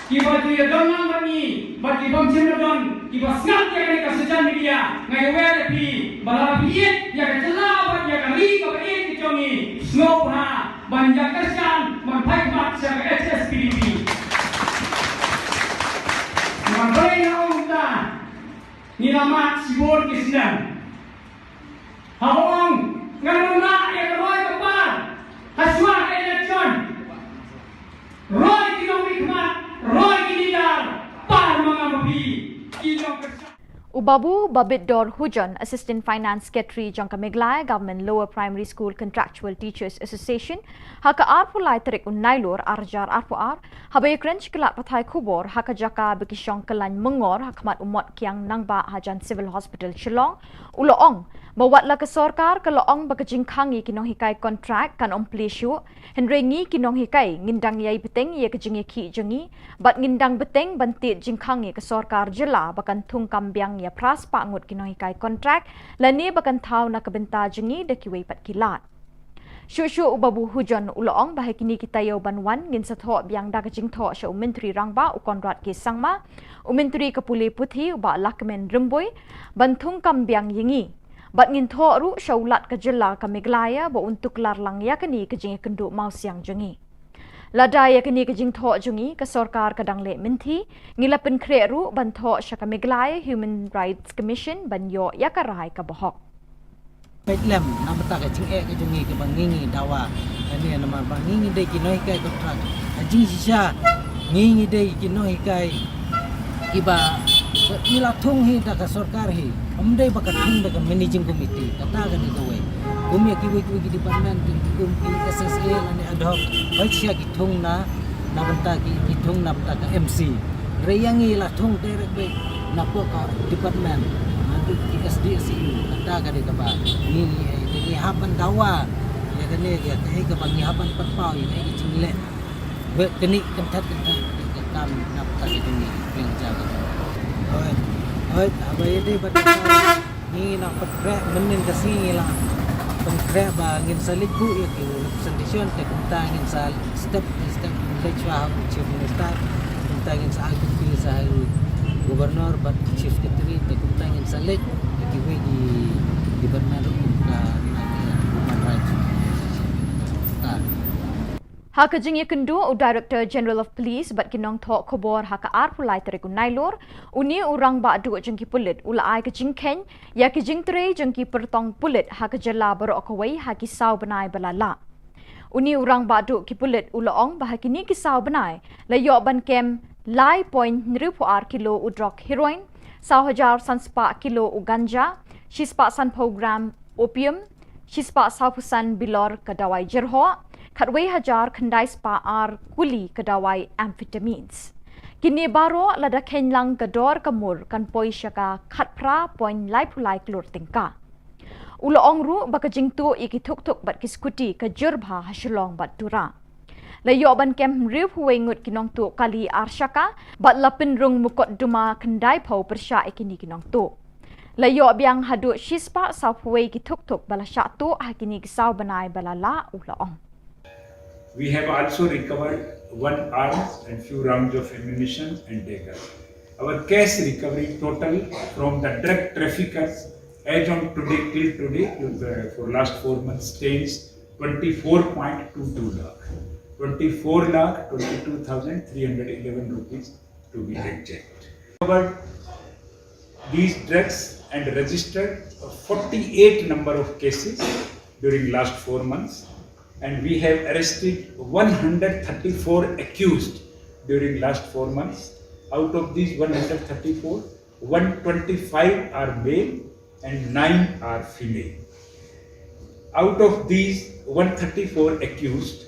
kiba ju ïadon lang bad ngi bad ki bym shym la don kiba sngap ïa kane ka social media, nga ïawer ïa phi ba lada phi ïeit ïa ka jylla bad ïa ka ri kaba ïeit ka jong ngi, sngewbha ban ïa kyrshan ban phai khmat sha ka H S P D P. Nga balei nga ong kumta? Ngi la mad shibun ki snem. Haba ong ngan wanrah ïa ka roi ka par ha shuwa ka election, roi ki nongmihkhmat, roi ki leader, par ma nga ma phi ki nongkyrshan. U Babu Babitdor Hujon, Assistant Finance Secretary jong ka Meghalaya Government Lower Primary School Contractual Teachers Association, ha ka arphew lai tarik u Nailur ar hajar arphew ar, haba ïakren sha ki lad pathai khubor ha ka jaka ba ki shong kyllaiñ myngor ha khmat u Motkiang Nangbah hajan Civil Hospital Shillong, u la ong ba wat la ka sorkar ka la ong ba ka jingkhang ïa ki nonghikai contract kan ym plie shuh, hynrei ngi ki nonghikai ngin dang ïai bteng ïa ka jingïakhih jong ngi bad ngin dang bteng ban tied jingkhang ïa ka sorkar jylla ba kan thung kam biang ïa phra spah ngut ki nonghikai contract lane ba kan thaw na ka bynta jong ngi da kiwei pat ki lad. Shuh shuh u Babu Hujon u la ong ba ha kine ki taïew ban wan ngin sa thoh biang da ka jingthoh sha u Myntri Rangbah u Conrad K Sangma, u Myntri ka pule puthi u Bah Lahkmen Rymbui ban thung kam biang ïa ngi. Bad ngin thoh ruh sha u Lat ka jylla ka Meghalaya ba un tuklar lang ïa kane ka jingïakynduh mawsiang jong ngi. Lada ïa kane ka jingthoh jong ngi ka sorkar ka dang leh mynthi, ngi la pynkhreh ruh ban thoh sha ka Meghalaya Human Rights Commission ban ïoh ïa ka rai kaba hok. Peit lem na bynta ka jingeh ka jong ngi kaba ngi ngi dawa. Kane namar ba ngi ngi dei ki nonghikai kontrak. Ha jingshisha ngi ngi dei ki nonghikai kiba ngi la thung hi da ka sorkar hi. Ym dei ba ka thung da ka managing committee. Kata ka dei kawei. Kum ïa kiwei kiwei ki department ki kum ki S S A lane ad hoc. Peit sha ki thung na na bynta ki, ki thung na bynta ka M C. Hynrei ïa ngi la thung direct beit na pok ka department, naduh ki S D S E U, kata ka dei kaba ngi, ngi, ngi hap ban dawa ïa kane, ïa kaei kaba ngi hap ban pynpaw ïa kaei ka jingleh. Bad kane kynthat kynthat ka kam na bynta ka jong ngi, pynjaw ka jong ngi. Hooid, hooid, haba ïadei bad ka Ngi nang pynkhreh mynnin ka sngi ngi la pynkhreh ba ngin sa leit buh ïa ki representation, te kumta ngin sa step by step ngin leit shuwa ha u Chief Minister, kumta ngin sa ai copy sa ha u Governor bad Chief Secretary, te kumta ngin sa leit ïa kiwei ki department ruh kum ka na ki human rights. Ha ka jingïakynduh u Director General of Police bad ki nongthoh khubor ha ka arphew lai tarik u Nailur, une u rangbah duh jong ki pulit u la ai ka jingkheiñ ïa ki jingtrei jong ki pyrtong pulit ha ka jylla baroh kawei ha ki saw bnai ba la lah. Une u rangbah duh ki pulit u la ong ba ha kine ki saw bnai la ïoh ban kem lai point hynriewphew ar kilo u drok heroin, saw hajar san spah kilo u ganja, shispah sanphew gram opium, shispah sawphew san bilor ka dawai jyrhoh, khatwei hajar khyndai spah ar kuli ka dawai amphetamines. Kine baroh lada kheiñ lang ka dor ka mur kan poi sha ka khatphra point laiphew lai klur tyngka. U la ong ruh ba ka jingtuh ïa ki thukthuk bad ki skuti ka jur bha ha Shillong bad Tura. La ïoh ban kem hynriewphew wei ngut ki nongtuh kali ar shaka bad la pynrung mukotduma khyndaiphew pyrshah ïa kine ki nongtuh. La ïoh biang haduh shispah sawphew wei ki thukthuk ba la shah tuh ha kine ki saw bnai ba la lah, u la ong. We have also recovered one arms and few rounds of ammunition and dagger. Our cash recovery total from the drug traffickers as on today, till today, uh, for last four months, stands twenty-four point two two lakh, twenty-four lakh twenty-two thousand three hundred eleven rupees to be exact. Covered these drugs and registered forty-eight number of cases during last four months, and we have arrested one hundred thirty-four accused during last four months. Out of these one hundred thirty-four, one twenty-five are male and nine are female. Out of these one thirty-four accused,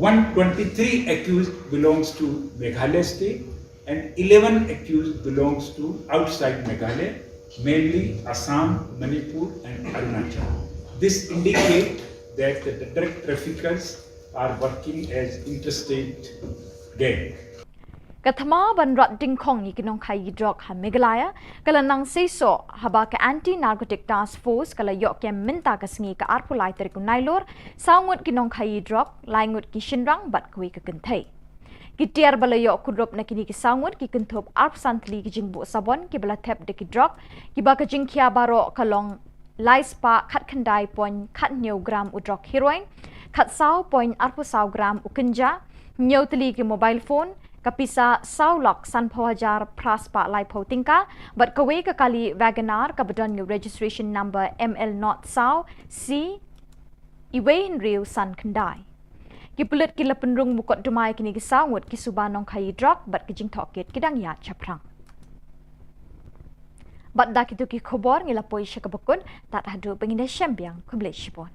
one twenty-three accused belongs to Meghalaya state and eleven accused belongs to outside Meghalaya, mainly Assam, Manipur and Arunachal. This indicates that the drug traffickers are working as interstate gang. Ka thma ban rat dyngkhong ïa ki nongkhaïi drok ha Meghalaya ka la nang seisoh haba ka Anti Narcotic Task Force ka la ïoh kem mynta ka sngi ka arphew lai tarik u Nailur saw ngut ki nongkhaïi drok, lai ngut ki shynrang bad kawei ka kynthei. Ki tiar ba la ïoh kurup na kine ki saw ngut ki kynthup arphew san tylli ki jingbuh sabon kiba la thep da ki drok, kiba ka jingkhia baroh ka long lai spah khatkhyndai point khathynñiew gram u drok heroin, khatsaw point arphew saw gram u ganja, hynñiew tylli ki mobile phone, ka pisa saw lak sanphew hajar phra spah laiphew tyngka, bad kawei ka kali Wagon R kaba don ïa u registration number M L not saw C iwei hynriew san khyndai. Ki pulit ki la pynrung mukotduma ïa kine ki saw ngut ki suba nongkhaïi drok bad ki jingtohkit ki dang ïaid shaphrang. Bad da kito ki khubor ngi la poi sha kaba kut, tad haduh ba ngin ïashem biang, khublei shibun.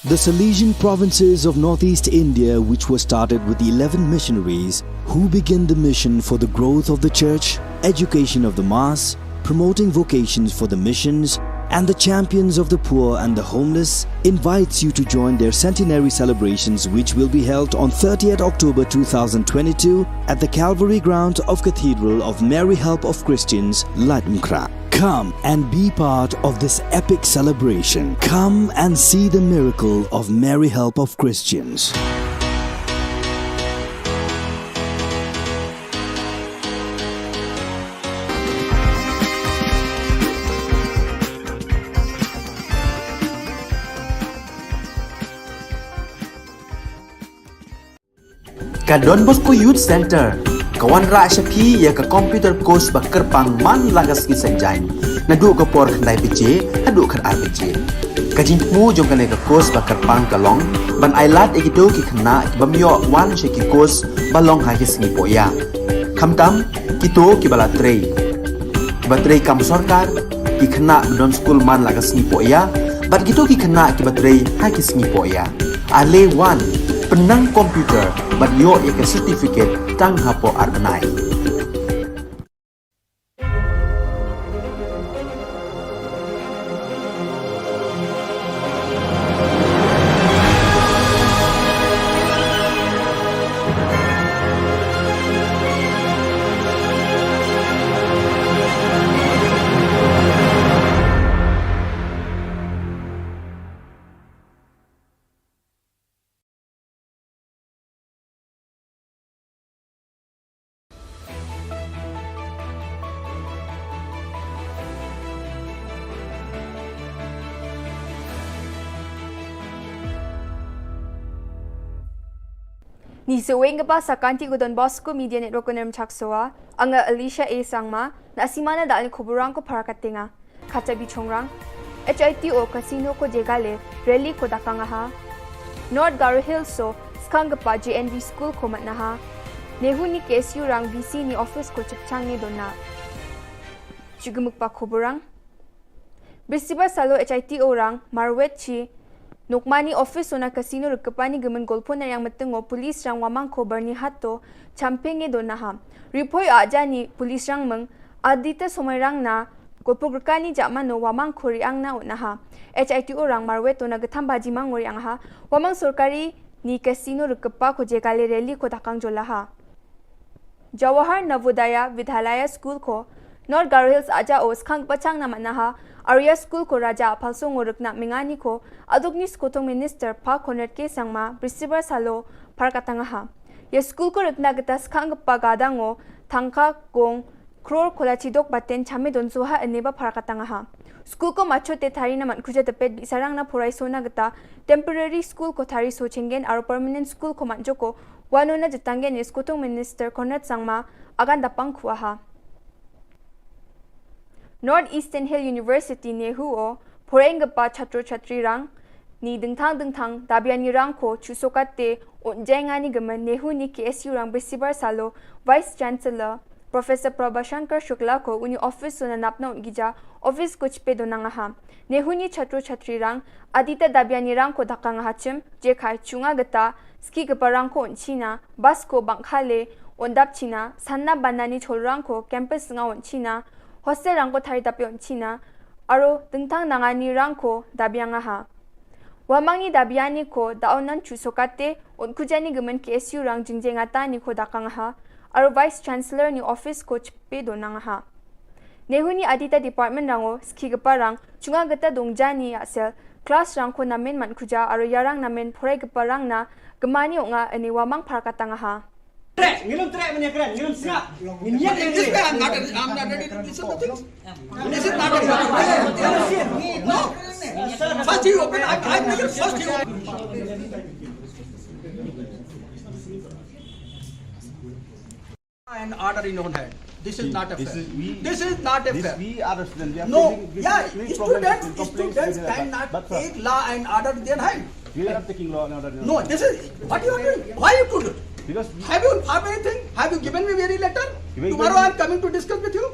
The Salesian provinces of northeast India, which were started with eleven missionaries, who began the mission for the growth of the church, education of the mass, promoting vocations for the missions, and the champions of the poor and the homeless, invites you to join their centenary celebrations, which will be held on thirtieth October two thousand twenty-two at the Calvary grounds of Cathedral of Mary Help of Christians, Laitumkhrah. Come and be part of this epic celebration. Come and see the miracle of Mary Help of Christians. Ka Don Bosco Youth Center ka wanrah sha phi ïa ka computer course ba kyrpang man la ka sngi Saitjaiñ, naduh ka por khyndai baje haduh khatar baje. Ka jingthmu jong kane ka course ba kyrpang ka long ban ailad ïa kito ki khynnah ki bym ïoh wan sha ki course ba long ha ki sngi pohïa. Khamtam kito kiba la trei, kiba trei kam sorkar, ki khynnah ba don skul man la ka sngi pohïa, bad kito ki khynnah kiba trei ha ki sngi pohïa. Ale wan, pynnang computer bad ïoh ïa ka certificate tang hapoh ar bnai. Ni seweng kaba sa kanti ko Don Bosco Media Network ko nem chak soa, anga Alicia A Sangma, na simana dal ni kuburang ko para katenga. Kata bichongrang, H I T O Casino ko jegale, rally ko dakang aha. North Garo Hills so, skang kapa J N V School ko matnaha. Nehu ni K S U rang V C ni office ko chipchang ni dona. Chugumuk pa kuburang. Bisibar salo H I T O rang, marwet chi, nokmani office ona casino rikepani gemen golpo na yang metengo police rang wamang ko Byrnihat to, champeng e donaha. Ripoi aja ni police rang meng, adita somai rang na, golpo gerkani jamano wamang ko riang na unaha. H I T O rang marwet ona getham baji mang riang ha, wamang sorkari ni casino rikepa ko jegale rally ko dakang jolaha. Jawahar Navodaya Vidyalaya School ko, North Garo Hills aja o skang pachang na manaha, Arya School ko raja apalso ngorek na mengani ko, aduk ni skotong minister pa Conrad K Sangma, Bisibar salo, parkatangaha. Ya school ko rekna geta skang pagadang o, tangka gong, kror kola chidok baten chame don soha eneba parkatangaha. School ko macho te thari na man kuja tepet bi sarang na porai sona geta, temporary school ko thari so chengen aro permanent school ko man joko, Wano na jatanggen ni skotong minister Conrad Sangma, agan dapang kuaha. North Eastern Hill University nehu o, poreng gepa chatro chatri rang, ni dengthang dengthang, dabiani rang ko, chusokate, unjengani gemen nehu ni K S U rang Bisibar salo, Vice Chancellor, Professor Prabhashankar Shukla ko uni office so na napna un gija, office ko chipe donang aha. Nehu ni chatro chatri rang, adita dabiani rang ko dakang aha chim, jekai chunga geta, ski gepa rang ko un china, bas ko bangkhale, un dap china, sanna banani chol rang ko, campus nga un china, hostel rang ko thari dape un china, aro dengtang nangani rang ko dabiang aha. Wamangni dabiani ko daonan chusokate, un kujani gemen K S U rang jingjengata ni ko dakang aha, aro Vice Chancellor ni office ko chipe donang aha. Nehu ni adita department rango, ski gepa rang, chunga geta dongjani asel, class rang ko namen man kuja, aro yarang namen porai gepa rang na, gemani onga eni wamang parkatang aha. Trek, ngilum trek menya keren, ngilum sngap. Ngin yak yang this way, I'm not, I'm not ready to listen to things. This is not a, no. First you open, I, I make it first you open. And order in own hand. This is not a fair. This is not a fair. We are the student. We are facing this problem. No, yeah, students cannot take law and order in their hand. We are not taking law and order. No, this is what you are doing. Why you could do? Because have you informed anything? Have you given me any letter? Tomorrow I am coming to discuss with you.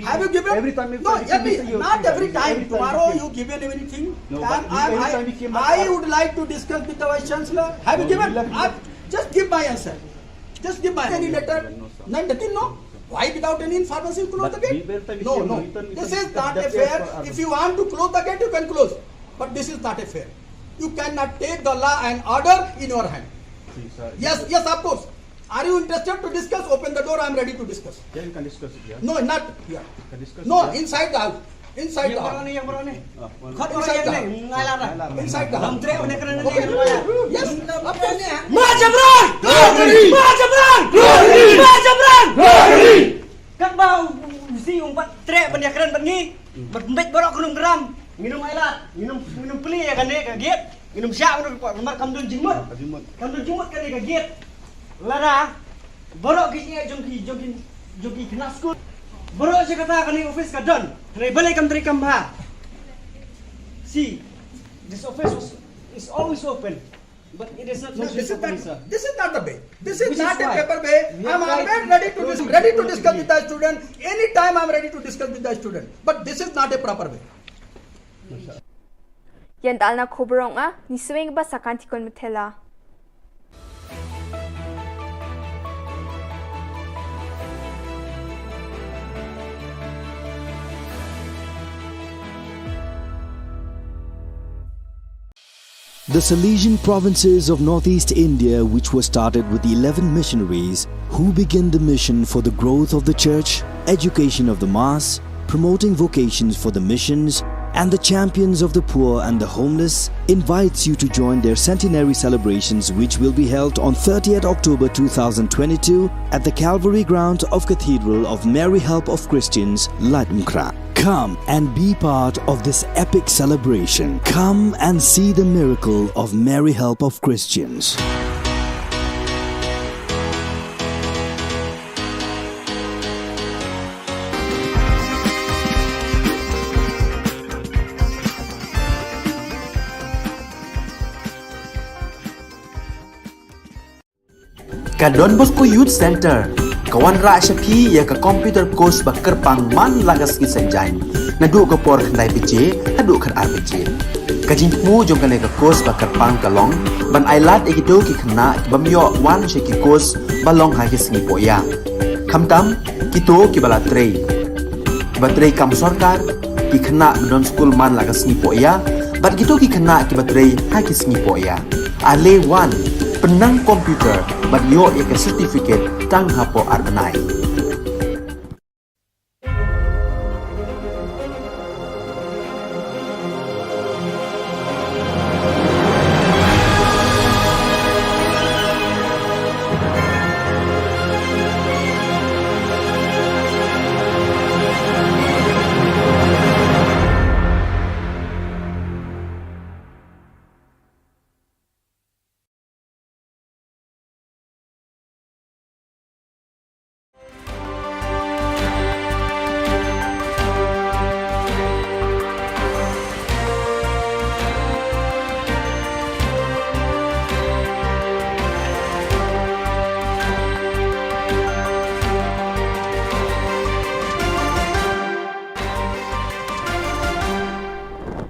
Have you given? Every time. No, not every time. Tomorrow you given anything? No, but every time we came back, I would like to discuss with the Vice Chancellor. Have you given? Just give my answer. Just give my any letter. None, nothing, no? Why without any information you close the gate? No, no. This is not a fair. If you want to close the gate, you can close. But this is not a fair. You cannot take the law and order in your hand. Yes, yes, of course. Are you interested to discuss? Open the door, I am ready to discuss. Yeah, you can discuss it here. No, not here. You can discuss it here. No, inside the house. Inside the house. Inside the house. Yes, of course. Ma Jabran! Ma Jabran! Ma Jabran! Katba u si um pat treh ban ïakren bad ngi, bad mbet baroh ka nongkram. Nginum ailad, nginum, nginum plie ïa kane ka gate. Nginum shah, nginum report namar kam don jingmut. Kam don jingmut kane ka gate. Lada baroh ki ïa jong ki, jong ki, jong ki khynnah skul. Baroh shi katta kane office ka don. Hynrei balei kam trei kam bha? See, this office was, is always open. But it is not functioning properly, sir. This is not the way. This is not a proper way. I am always ready to dis-, ready to discuss with the student. Anytime I am ready to discuss with the student. But this is not a proper way. Ïa dalna khubor ong a, ngi sngewbha sa kan ti kon methela. The Salesian provinces of northeast India, which were started with eleven missionaries, who began the mission for the growth of the church, education of the mass, promoting vocations for the missions, and the champions of the poor and the homeless, invites you to join their centenary celebrations, which will be held on thirtieth October two thousand twenty-two at the Calvary grounds of Cathedral of Mary Help of Christians, Laitumkhrah. Come and be part of this epic celebration. Come and see the miracle of Mary Help of Christians. Ka Don Bosco Youth Centre ka wanrah sha phi ïa ka computer course ba kyrpang man la ka sngi Saitjaiñ, naduh ka por khyndai baje haduh khatar baje. Ka jingthmu jong kane ka course ba kyrpang ka long ban ailad ïa kito ki khynnah ki bym ïoh wan sha ki course ba long ha ki sngi pohïa, khamtam kito kiba la trei, kiba trei kam sorkar, ki khynnah ba don skul man la ka sngi pohïa, bad kito ki khynnah kiba trei ha ki sngi pohïa. Ale wan, pynnang computer bad ïoh ïa ka certificate tang hapoh ar bnai.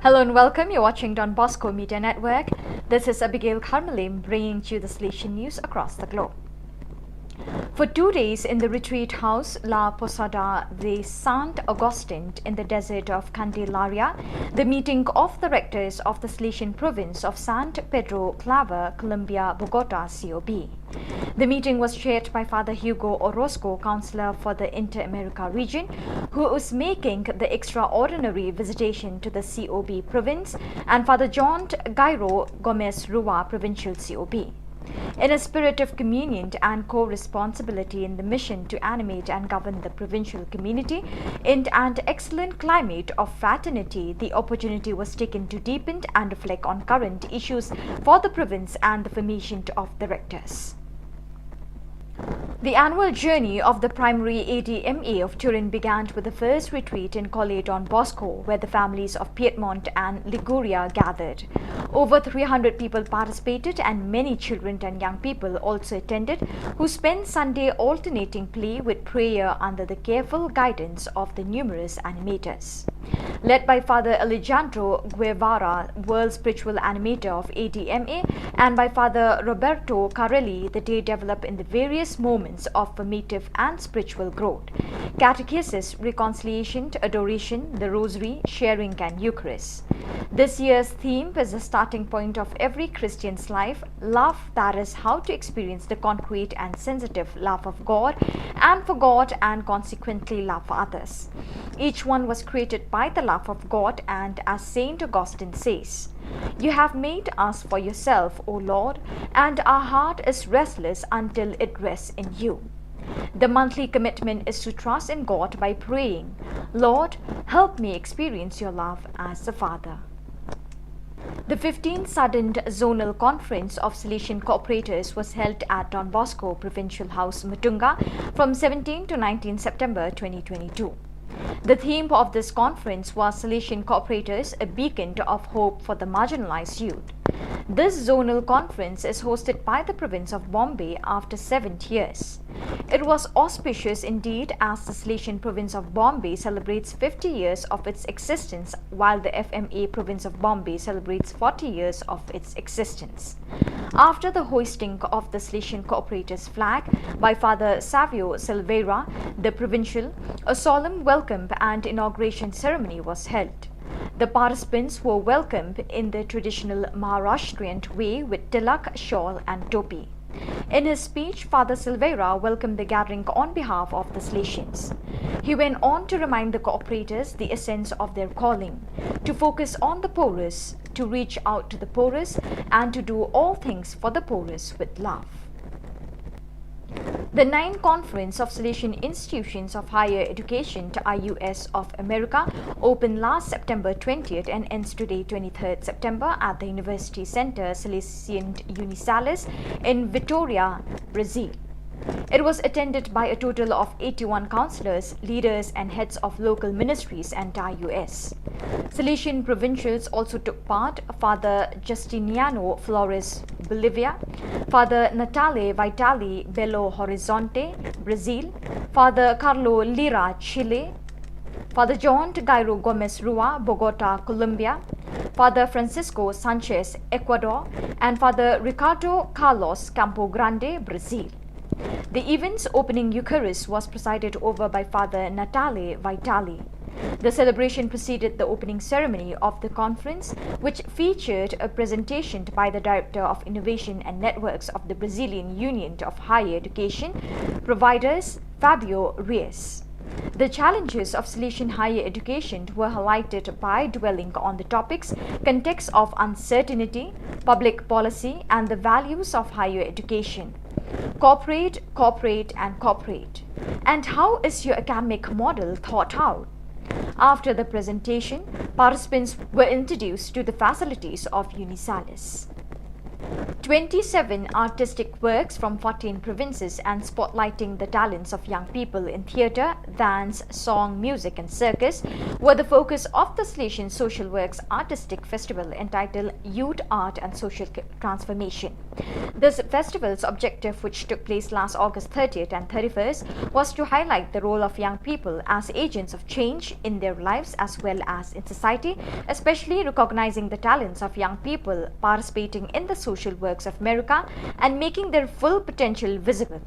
Hello and welcome. You're watching Don Bosco Media Network. This is Abigail Kharmalim bringing to you the Salesian news across the globe. For two days in the retreat house La Posada de Sant Agustin in the desert of Candelaria, the meeting of the rectors of the Salesian province of Sant Pedro Claver, Colombia, Bogota, C O B. The meeting was chaired by Father Hugo Orozco, counselor for the Inter-America region, who is making the extraordinary visitation to the C O B province, and Father John Gairo Gomez Rua, provincial C O B. In a spirit of communion and co-responsibility in the mission to animate and govern the provincial community, in an excellent climate of fraternity, the opportunity was taken to deepen and reflect on current issues for the province and the formation of the rectors. The annual journey of the primary A D M A of Turin began with the first retreat in Colle Don Bosco, where the families of Piedmont and Liguria gathered. Over three hundred people participated, and many children and young people also attended, who spent Sunday alternating play with prayer under the careful guidance of the numerous animators. Led by Father Alejandro Guevara, world spiritual animator of A D M A, and by Father Roberto Carelli, the day developed in the various moments of formative and spiritual growth: catechesis, reconciliation, adoration, the rosary, sharing, and Eucharist. This year's theme is the starting point of every Christian's life, love, that is, how to experience the concrete and sensitive love of God and for God, and consequently love for others. Each one was created by the love of God, and as Saint Augustine says, "You have made us for yourself, O Lord, and our heart is restless until it rests in you." The monthly commitment is to trust in God by praying, "Lord, help me experience your love as the Father." The fifteenth Sudden Zonal Conference of Salesian Cooperators was held at Don Bosco Provincial House, Mutunga, from seventeenth to nineteenth September twenty twenty-two. The theme of this conference was Salesian Cooperators, a Beacon of Hope for the Marginalized Youth. This zonal conference is hosted by the province of Bombay after seven years. It was auspicious indeed, as the Salesian province of Bombay celebrates fifty years of its existence, while the F M A province of Bombay celebrates forty years of its existence. After the hoisting of the Salesian Cooperators flag by Father Savio Silveira, the provincial, a solemn welcome and inauguration ceremony was held. The participants were welcomed in the traditional Maharashtrian way with tilak, shawl, and topi. In his speech, Father Silveira welcomed the gathering on behalf of the Salesians. He went on to remind the cooperators the essence of their calling: to focus on the poorest, to reach out to the poorest, and to do all things for the poorest with love. The ninth Conference of Salesian Institutions of Higher Education, I U S, of America opened last September twentieth and ends today, twenty-third September, at the University Center Salesian Unisalis in Vitória, Brazil. It was attended by a total of eighty-one councillors, leaders, and heads of local ministries and dioceses. Salesian provincials also took part: Father Justiniano Flores, Bolivia, Father Natale Vitali, Belo Horizonte, Brazil, Father Carlo Lira, Chile, Father John Gairo Gomez Rua, Bogota, Colombia, Father Francisco Sanchez, Ecuador, and Father Ricardo Carlos, Campo Grande, Brazil. The event's opening Eucharist was presided over by Father Natale Vitali. The celebration preceded the opening ceremony of the conference, which featured a presentation by the Director of Innovation and Networks of the Brazilian Union of Higher Education Providers, Fabio Reis. The challenges of Salesian higher education were highlighted by dwelling on the topics: context of uncertainty, public policy, and the values of higher education. Cooperate, cooperate, and cooperate. And how is your academic model thought out? After the presentation, participants were introduced to the facilities of Unisalis. Twenty-seven artistic works from fourteen provinces and spotlighting the talents of young people in theatre, dance, song, music, and circus were the focus of the Salesian Social Works Artistic Festival, entitled Youth, Art, and Social C-, Transformation. This festival's objective, which took place last August thirtieth and thirty-first, was to highlight the role of young people as agents of change in their lives as well as in society, especially recognizing the talents of young people participating in the social works of America and making their full potential visible.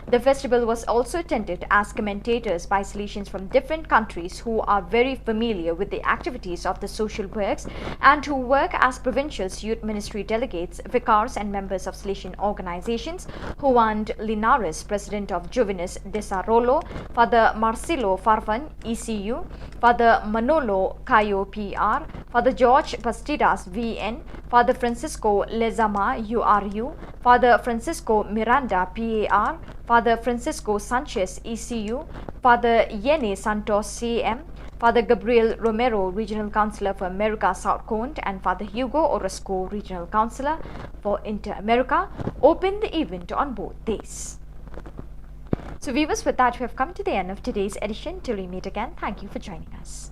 The festival was also attended as commentators by Salesians from different countries who are very familiar with the activities of the social works and who work as provincials, youth ministry delegates, vicars, and members of Salesian organizations. Juan Linares, president of Juvenes Desarrollo, Father Marcelo Farfan, E C U, Father Manolo Cayo, P R, Father George Bastidas, V N, Father Francisco Lezama, U R U, Father Francisco Miranda, P A R, Father Francisco Sanchez, E C U, Father Yene Santos, C M, Father Gabriel Romero, Regional Councillor for America South Cone, and Father Hugo Orozco, Regional Councillor for Inter America, opened the event on both days. So, viewers, with that, we have come to the end of today's edition. Till we meet again, thank you for joining us.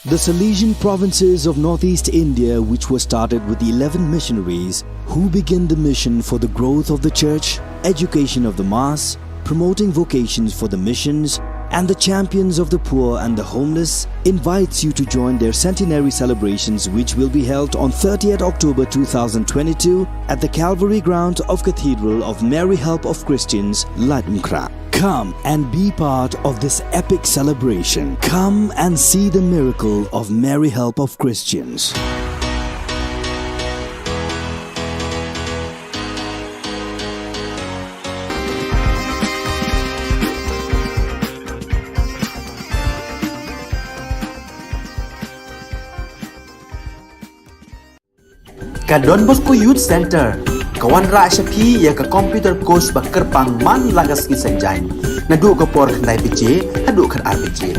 The Salesian provinces of northeast India, which were started with eleven missionaries who began the mission for the growth of the church, education of the mass, promoting vocations for the missions, and the champions of the poor and the homeless, invites you to join their centenary celebrations, which will be held on thirtieth October two thousand twenty-two at the Calvary ground of Cathedral of Mary Help of Christians, Laitumkhrah. Come and be part of this epic celebration. Come and see the miracle of Mary Help of Christians. Ka Don Bosco Youth Centre ka wanrah sha phi ïa ka computer course ba kyrpang man la ka sngi Saitjaiñ, naduh ka por khyndai baje haduh khatar baje.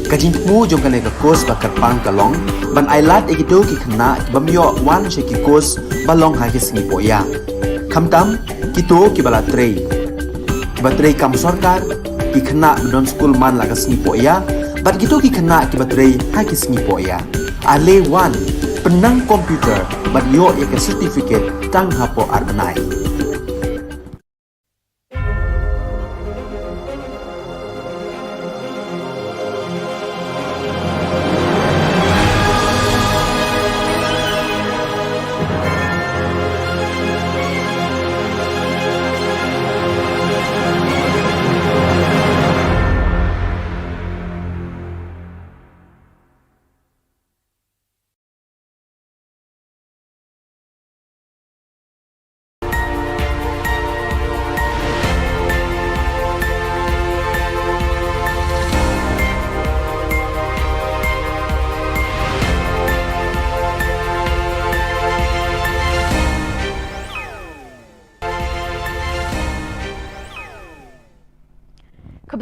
Ka jingthmu jong kane ka course ba kyrpang ka long ban ailad ïa kito ki khynnah ki bym ïoh wan sha ki course ba long ha ki sngi pohïa, khamtam kito kiba la trei, kiba trei kam sorkar, ki khynnah ba don skul man la ka sngi pohïa, bad kito ki khynnah kiba trei ha ki sngi pohïa. Ale wan, pynnang computer bad ïoh ïa ka certificate tang hapoh ar bnai.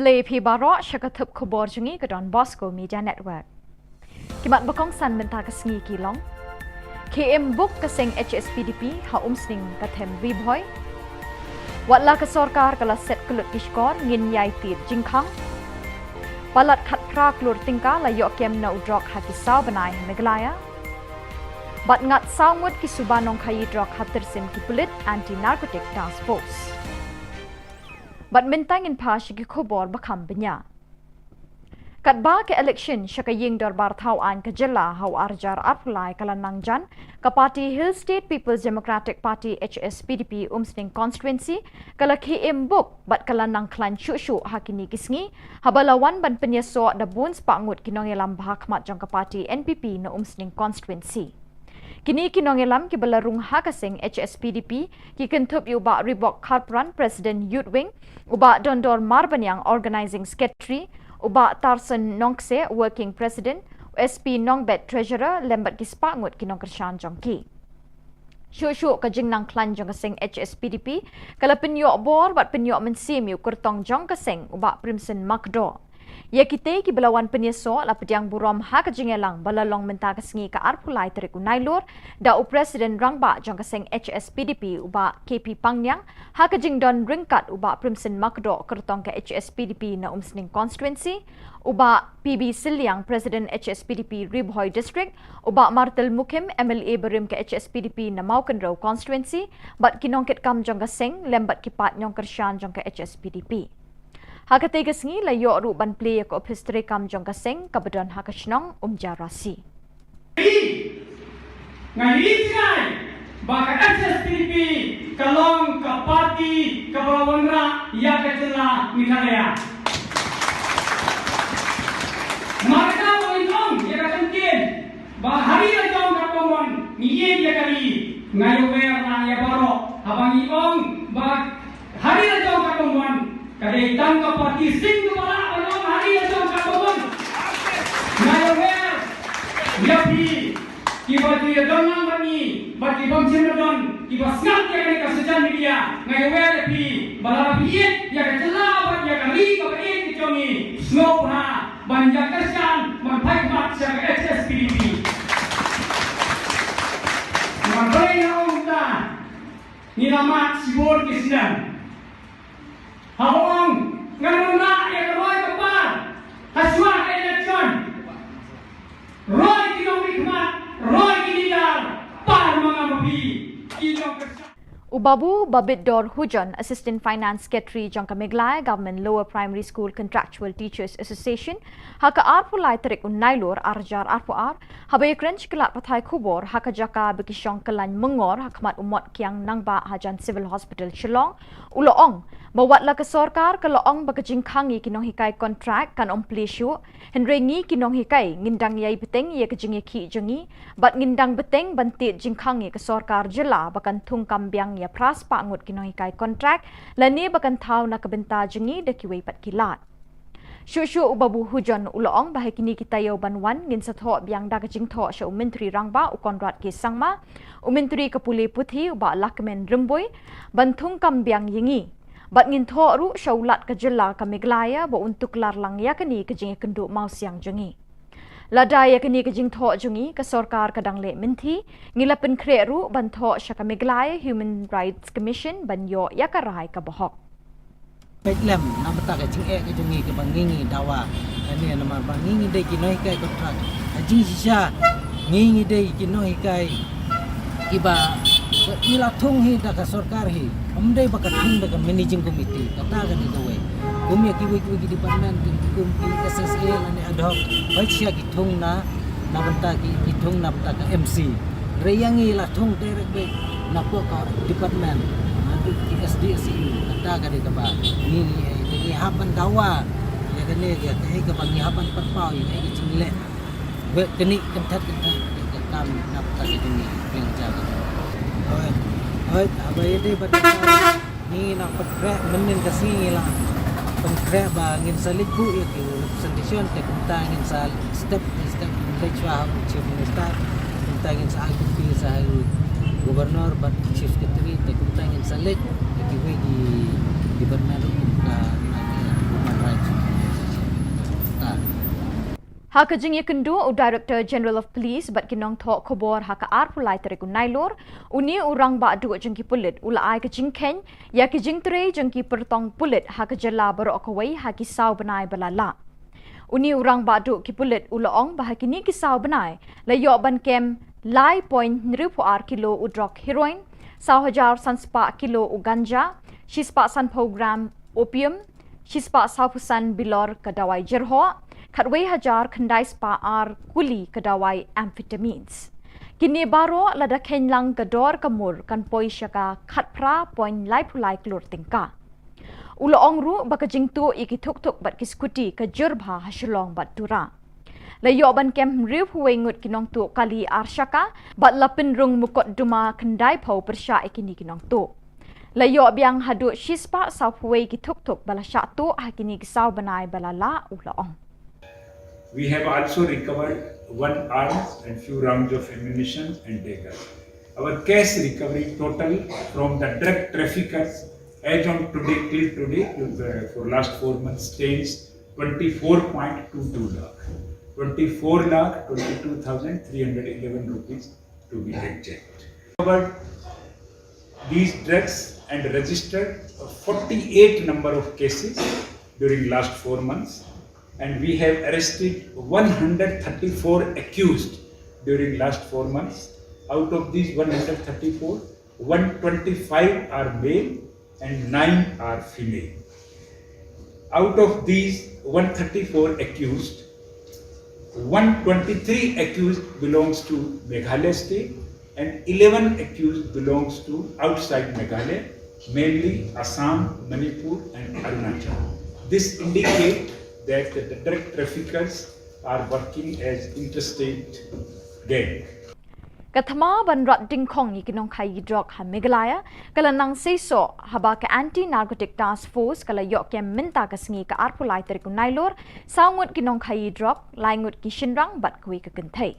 Khublei phi baroh sha ka thup khubor jong ngi ka Don Bosco Media Network. Ki mat ba kongsan mynta ka sngi ki long: Khie im buk ka seng H S P D P ha Umsning ka them Ri Bhoi. Wat la ka sorkar ka la set kyllut ki shkor, ngin ïai tied jingkhang. Palat khatphra klur tyngka la ïoh kem na u drok ha ki saw bnai ha Meghalaya. Bad ngat saw ngut ki suba nongkhaïi drok ha tyrsim ki pulit Anti Narcotic Task Force. Bad mynta ngin phai sha ki khubor ba kham bniah. Katba ka election sha ka ïing dorbar thaw aiñ ka jylla ha u arhajar arphew lai ka la nang jan, ka party Hill State People's Democratic Party, H S P D P, Umsning Constituency ka la khie im buk bad ka la nang khlaiñ shuh shuh ha kine ki sngi, haba la wan ban pynïasoh da bun spah ngut ki nongïalam ba ha khmat jong ka party N P P na Umsning Constituency. Kine ki nongïalam kiba la rung ha ka seng H S P D P ki kynthup ïa u Bah Ribok Kharpran, President Youth Wing, u Bah Dondor Marbaniang, Organizing Secretary, u Bah Tarson Nongkse, Working President, u S P Nongbet, Treasurer, lem bad ki spah ngut ki nongkyrshan jong ki. Shuh shuh ka jingnang khlaiñ jong ka seng H S P D P ka la pynïoh bor bad pynïoh mynsiem ïa u kyrtong jong ka seng, u Bah Primson Makdoh. Ïa kitei kiba la wan pynïasoh la pdiang burom ha ka jingïalang ba la long mynta ka sngi ka arphew lai tarik u Nailur da u President Rangbah jong ka seng H S P D P, u Bah K P Pangniang, ha ka jingdon ryngkat u Bah Primson Makdoh, kyrtong ka H S P D P na Umsning Constituency, u Bah P B Sylliang, President H S P D P Ri Bhoi District, u Bah Martel Mukhim, M L A barim ka H S P D P na Mawkynrew Constituency, bad ki nongkitkam jong ka seng lem bad ki paid nongkyrshan jong ka H S P D P. Ha katei ka sngi la ïoh ruh ban plie ïa ka ophis treikam jong ka seng kaba don ha ka shnong Umjarasi. Nga ïohi jngai ba ka H S P D P ka long ka party kaba la wanrah ïa ka jylla Meghalaya. Namar kata ba ngin ong ïa ka ktien ba ha ri la jong katba mon ngi ïeit ïa ka ri. Nga ïawer na ïa baroh haba ngi ong ba ha ri la jong katba mon, ka dei tang ka party sing kaba lah ban ong ha ri la jong katba mon. Nga ïawer ïa phi kiba ju ïadon lang bad ngi bad ki bym shym la don, kiba sngap ïa kane ka social media. Nga ïawer ïa phi ba lada phi ïeit ïa ka jylla bad ïa ka ri kaba ïeit ka jong ngi, sngewbha ban ïa kyrshan ban phai khmat sha ka H S P D P. Nga dei na ong ta ngi la mad shibun ki snem. Haba ong ngan wanrah ïa ka roi ka par ha shuwa ka election. Roi ki nongmihkhmat, roi ki leader, par ma nga ma phi ki nongkyrshan. U Babu Babitdor Hujon, Assistant Finance Secretary jong ka Meghalaya Government Lower Primary School Contractual Teachers Association, ha ka arphew lai tarik u Nailur arhajar arphew ar, haba ïakren sha ki lad pathai khubor ha ka jaka ba ki shong kyllain myngor ha khmat u Mot Kiang Nangbah hajan Civil Hospital Shillong, u la ong ba wat la ka sorkar ka la ong ba ka jingkhang ïa ki nonghikai contract kan ym plie shuh, hynrei ngi ki nonghikai ngin dang ïai bteng ïa ka jingïakhih jong ngi bad ngin dang bteng ban tied jingkhang ïa ka sorkar jylla ba kan thung kam biang ïa phra spah ngut ki nonghikai contract lane ba kan thaw na ka bynta jong ngi da kiwei pat ki lad. Shuh shuh u Babu Hujon u la ong ba ha kine ki taïew ban wan ngin sa thoh biang da ka jingthoh sha u Myntri Rangbah u Conrad K Sangma, u Myntri ka Pule Puthi u Bah Lahkmen Rymbui ban thung kam biang ïa ngi. Bad ngin thoh ruh sha u Lat ka jylla ka Meghalaya ba un tuklar lang ïa kane ka jingïakynduh mawsiang jong ngi. Lada ïa kane ka jingthoh jong ngi ka sorkar ka dang leh mynthi, ngi la pynkhreh ruh ban thoh sha ka Meghalaya Human Rights Commission ban ïoh ïa ka rai kaba hok. Peit lem na bynta ka jingeh ka jong ngi kaba ngi ngi dawa. Kane namar ba ngi ngi dei ki nonghikai contract. Ha jingshisha ngi ngi dei ki nonghikai kiba, ba ngi la thung hi da ka sorkar hi. Ym dei ba ka thung da ka managing committee. Kata ka dei kawei. Kum ïa kiwei kiwei ki department, kum ki S S A lane ad hoc, hooid shisha ki thung na, na bynta ki, ki thung na bynta ka M C. Hynrei ïa ngi la thung direct beit na pok ka department, naduh ki S D S E. Kata ka dei kaba ngi ngi, eh, ngi hap ban dawa ïa kane, ïa kaei kaba ngi hap ban pynpaw, ïa kaei ka jingleh. Wei kane kynthet kynthet ka kam na bynta ka jong ngi, pynjaw ka jong ngi. Hooid, hooid, haba ïadei bad ka kam ngi nang pynkhreh, mynnin ka sngi ngi la pynkhreh ba ngin sa leit buh ïa ki representation, te kumta ngin sa step by step ngin leit shuwa ha u Chief Minister, kumta ngin sa ai copy sa ha u Governor bad Chief Secretary, te kumta ngin sa leit ïa kiwei ki department ruh kum ka, ka Human Rights. Ha ka jingïakynduh u Director General of Police bad ki nongthoh khubor ha ka arphew lai tarik u Nailur, une u rangbah duh jong ki pulit u la ai ka jingkheiñ ïa ki jingtrei jong ki pyrtong pulit ha ka jylla baroh kawei ha ki saw bnai ba la lah. Une u rangbah duh ki pulit u la ong ba ha kine ki saw bnai la ïoh ban kem lai point hynriewphew ar kilo u drok heroin, saw hajar san spah kilo u ganja, shispah sanphew gram opium, shispah sawphew san bilor ka dawai jyrhoh, khatwei hajar khyndai spah ar kuli ka dawai amphetamines. Kine baroh lada kheiñ lang ka dor ka mur kan poi sha ka khatphra point laiphew lai klur tyngka. U la ong ruh ba ka jingtuh ïa ki thukthuk bad ki skuti ka jur bha ha Shillong bad Tura. La ïoh ban kem hynriewphew wei ngut ki nongtuh kali ar shaka bad la pynrung mukotduma khyndaiphew pyrshah ïa kine ki nongtuh. La ïoh biang haduh shispah sawphew wei ki thukthuk ba la shah tuh ha kine ki saw bnai ba la lah, u la ong. We have also recovered one arms and few rounds of ammunition and dagger. Our cash recovery total from the drug traffickers as on today, till today, to the, for last four months, stands twenty-four point two two lakh, twenty-four lakh twenty-two thousand three hundred eleven rupees to be exact. Recovered these drugs and registered forty-eight number of cases during last four months, and we have arrested one hundred thirty-four accused during last four months. Out of these one hundred thirty-four, one twenty-five are male and nine are female. Out of these one thirty-four accused, one twenty-three accused belongs to Meghalaya state and eleven accused belongs to outside Meghalaya, mainly Assam, Manipur and Arunachal. This indicates that the drug traffickers are working as interstate gang. Ka thma ban rat dingkhong ïa ki nongkhaïi drok ha Meghalaya ka la nang seisoh haba ka Anti Narcotic Task Force ka la ïoh kem mynta ka sngi ka arphew lai tarik u Nailur saw ngut ki nongkhaïi drok, lai ngut ki shynrang bad kawei ka kynthei.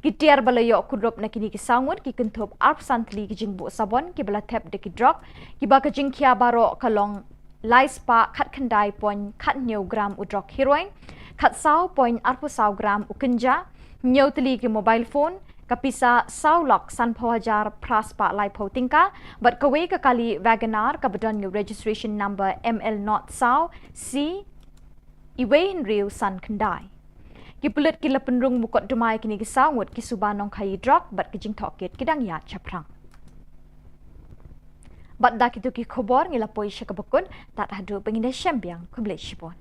Ki tiar ba la ïoh kurup na kine ki saw ngut ki kynthup arphew san tylli ki jingbuh sabon kiba la thep da ki drok, kiba ka jingkhia baroh ka long lai spah khatkhyndai point khathynñiew gram u drok heroin, khatsaw point arphew saw gram u ganja, hynñiew tylli ki mobile phone, ka pisa saw lak sanphew hajar phra spah laiphew tyngka, bad kawei ka kali Wagon R kaba don ïa u registration number M L not saw C iwei hynriew san khyndai. Ki pulit ki la pynrung mukotduma ïa kine ki saw ngut ki suba nongkhaïi drok bad ki jingtohkit ki dang ïaid shaphrang. Bad da kito ki khubor ngi la poi sha kaba kut, tad haduh ba ngin ïashem biang, khublei shibun.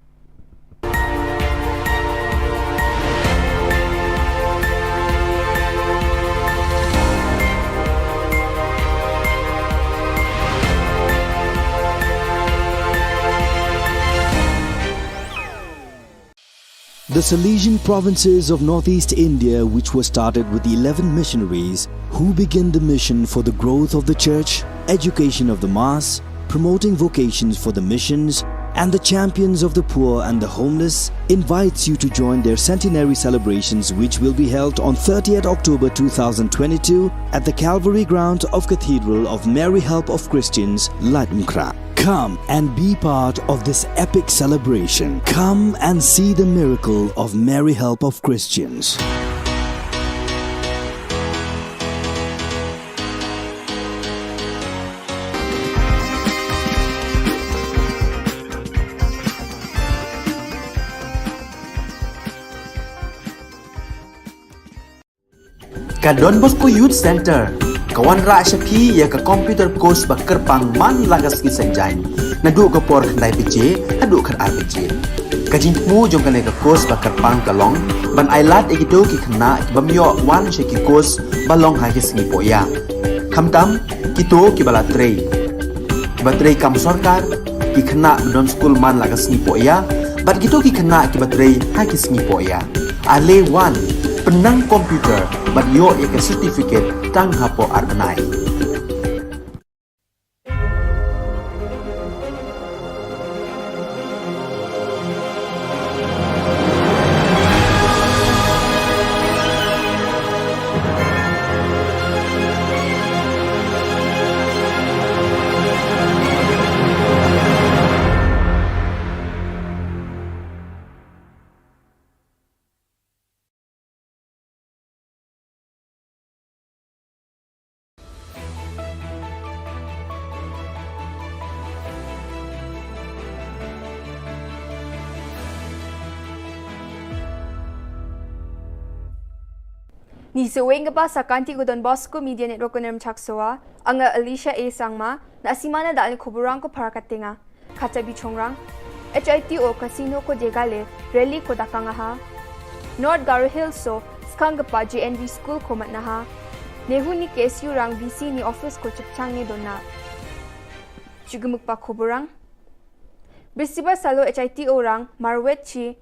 The Salesian provinces of northeast India, which were started with eleven missionaries who began the mission for the growth of the church, education of the mass, promoting vocations for the missions, and the champions of the poor and the homeless, invites you to join their centenary celebrations, which will be held on thirtieth October two thousand twenty-two at the Calvary ground of Cathedral of Mary Help of Christians, Laitumkhrah. Come and be part of this epic celebration. Come and see the miracle of Mary Help of Christians. Ka Don Bosco Youth Center ka wanrah sha phi ïa ka computer course ba kyrpang man la ka sngi Saitjaiñ, naduh ka por khyndai baje haduh khatar baje. Ka jingthmu jong kane ka course ba kyrpang ka long ban ailad ïa kito ki khynnah ki bym ïoh wan sha ki course ba long ha ki sngi pohïa, khamtam kito kiba la trei, kiba trei kam sorkar, ki khynnah ba don skul man la ka sngi pohïa, bad kito ki khynnah kiba trei ha ki sngi pohïa. Ale wan, pynnang computer bad ïoh ïa ka certificate tang hapoh ar bnai. Ni seweng kaba sa kanti ko Don Bosco Media Network ko Nermchak Soa, anga Alicia A Sangma, na simana dal ni kuburang ko para katenga. Kata bichongrang, H I T O Casino ko jegale rally ko dakang aha. North Garo Hills so skang kapa J N V School ko matnaha. Nehu ni K S U rang V C ni office ko chipchang ni dona. Chugumuk pa kuburang. Bisibar salo H I T O rang marwet chi.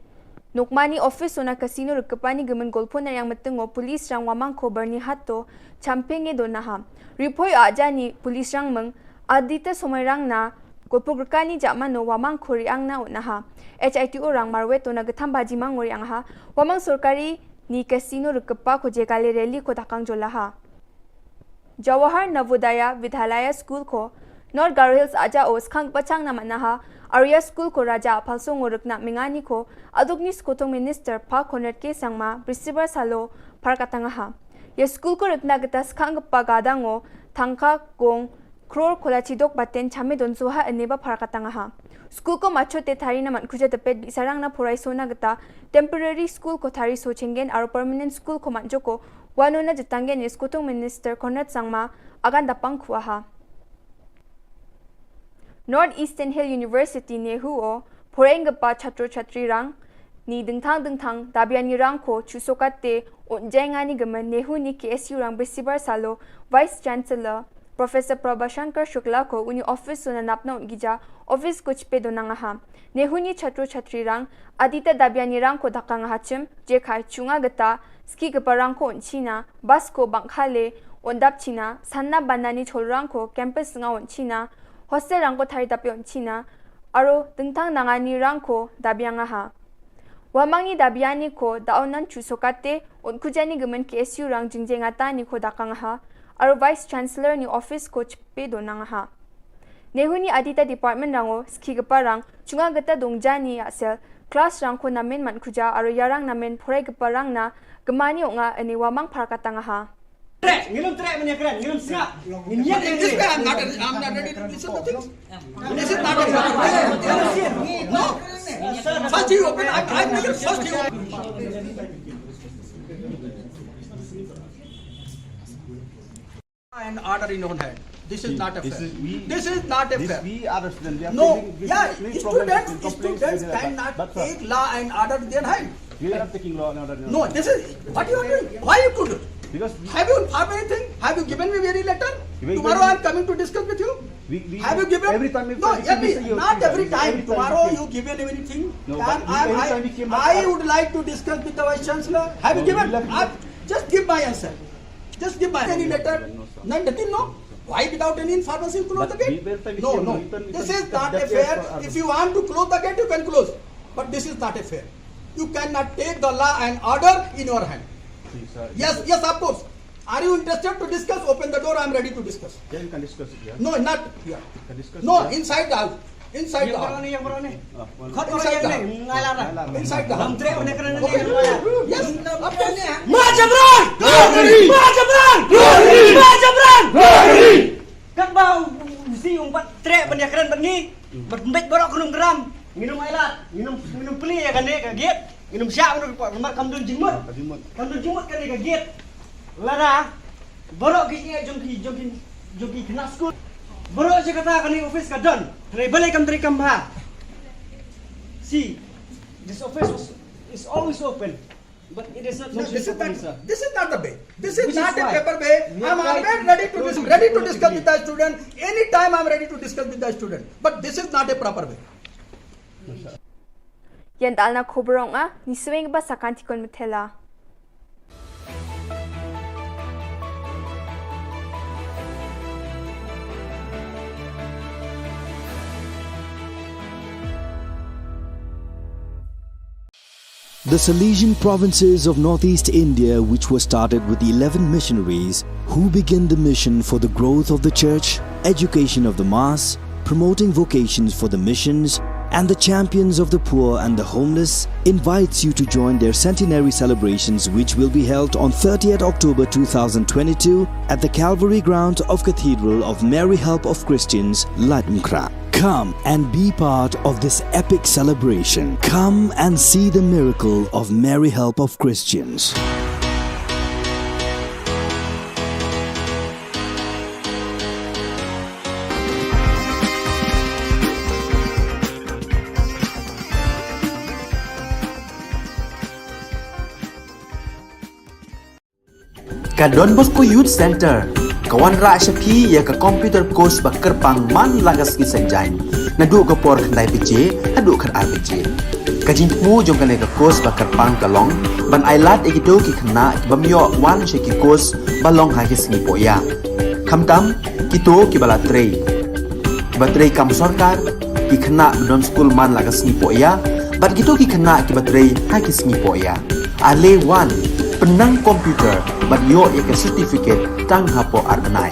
Nokmani office ona casino rikepani gemen golpo na yang metengo police rang wamang ko Bernie Hato champenge do naha. Ripoi aja ni police rang meng adita somai rang na golpo gerkani jamano wamang ko riang na naha. H I T O rang marwet ona getham baji mang riang ha. Wamang sorkari ni casino rikepa ko jekale rally ko dakang jolaha. Jawahar Navodaya Vidyalaya School ko North Garo Hills aja o skang pachang nama naha Arya School ko raja aphalso ngorek na mengani ko adukni skotong minister pa Conrad K Sangma bisibar salo par katangaha. Ya school ko rekna geta skang pa gadango tangka gong kror kola chidok baten chame don soha ene ba par katangaha. School ko macho te thari na man kuja tepet bisarang na porai sona geta temporary school ko thari so chengen aro permanent school ko manjoko wano na jetangen ni skotong minister Conrad Sangma agan dapang kuaha. North Eastern Hill University Nehu o poreng gepa chatro chatri rang ni dengthang dengthang dabiani rang ko chusokate unjengani gemen Nehu ni K S U rang bisibar salo Vice Chancellor Professor Prabhashankar Shukla ko uni office so nanapna ungija office ko chipe donangaha. Nehu ni chatro chatri rang adita dabiani rang ko dakang hachim jekai chunga geta ski gepa rang ko unchina bas ko bangkhale undap china sanna banani chol rang ko campus nga unchina hostel rang ko thari dape unchina aro dengthang nangani rang ko dabiangaha. Wamangni dabiani ko daonan chusokate unkujani gemen K S U rang jingjengata ni ko dakang ha aro Vice Chancellor ni office ko chipe donang ha. Nehu ni adita department rango ski gepa rang chunga geta dongjani asel class rang ko namen man kuja aro yarang namen porai gepa rang na gemani onga ani wamang par katang ha. Trek, ngilum trek menya keren, ngilum sngap. Ngin yak. This way, I'm not, I'm not ready to listen to things. This is not a fair. No. First you open, I'm, I'm first you open. And order in your hand. This is not a fair. This is not a fair. We are a student. We are facing, yeah, students, students cannot take law and order in their hand. You are taking law and order. No, this is what you are doing. Why you could do? Because have you informed anything? Have you given me very letter? Tomorrow I am coming to discuss with you. Have you given? Every time. No, not every time. Tomorrow you given anything? No, but I would like to discuss with the Vice Chancellor. Have you given? Just give my answer. Just give my any letter. None, nothing, no. Why without any information you close the gate? No, no. This is not a fair. If you want to close the gate, you can close. But this is not a fair. You cannot take the law and order in your hand. Yes, yes, of course. Are you interested to discuss? Open the door, I am ready to discuss. Yeah, you can discuss it, yeah. No, not here. You can discuss it, yeah. No, inside the house. Inside the house. Inside the house. Inside the house. Yes. Ma Jabran! Ma Jabran! Ma Jabran! Katba u si umpat trek ban ïakren bad ngi. Bad mbet baroh khnum gram. Nginum ailat, nginum nginum pli ïa kane ka gate. Nginum shah nginum pok mar kam don jingmut. Kam don jingmut kane ka gate. Lada baroh ki ïa jong ki jong ki jong ki khynnah skul. Baroh jaka kata kane office ka don. Trei balei kam trei kam bha. See, this office was, is always open. But it is not. No, this is not, this is not the way. This is not a proper way. I'm always ready to dis-, ready to discuss with the student. Anytime I'm ready to discuss with the student. But this is not a proper way. Ïa dalna khubor ong a, ni swing ba sakan tikon methela. The Salesian provinces of northeast India, which were started with eleven missionaries who began the mission for the growth of the church, education of the mass, promoting vocations for the missions, and the champions of the poor and the homeless, invites you to join their centenary celebrations, which will be held on thirtieth October two thousand twenty-two at the Calvary grounds of Cathedral of Mary Help of Christians, Laitumkhrah. Come and be part of this epic celebration. Come and see the miracle of Mary Help of Christians. Ka Don Bosco Youth Centre ka wanrah sha phi ïa ka computer course ba kyrpang man la ka sngi Saitjaiñ, naduh ka por khyndai baje haduh khatar baje. Ka jingthmu jong kane ka course ba kyrpang ka long ban ailad ïa kito ki khynnah ki bym ïoh wan sha ki course ba long ha ki sngi pohïa, khamtam kito kiba la trei, kiba trei kam sorkar, ki khynnah ba don skul man la ka sngi pohïa bad kito ki khynnah kiba trei ha ki sngi pohïa. Ale wan, pynnang computer bad ïoh ïa ka certificate tang hapoh ar bnai.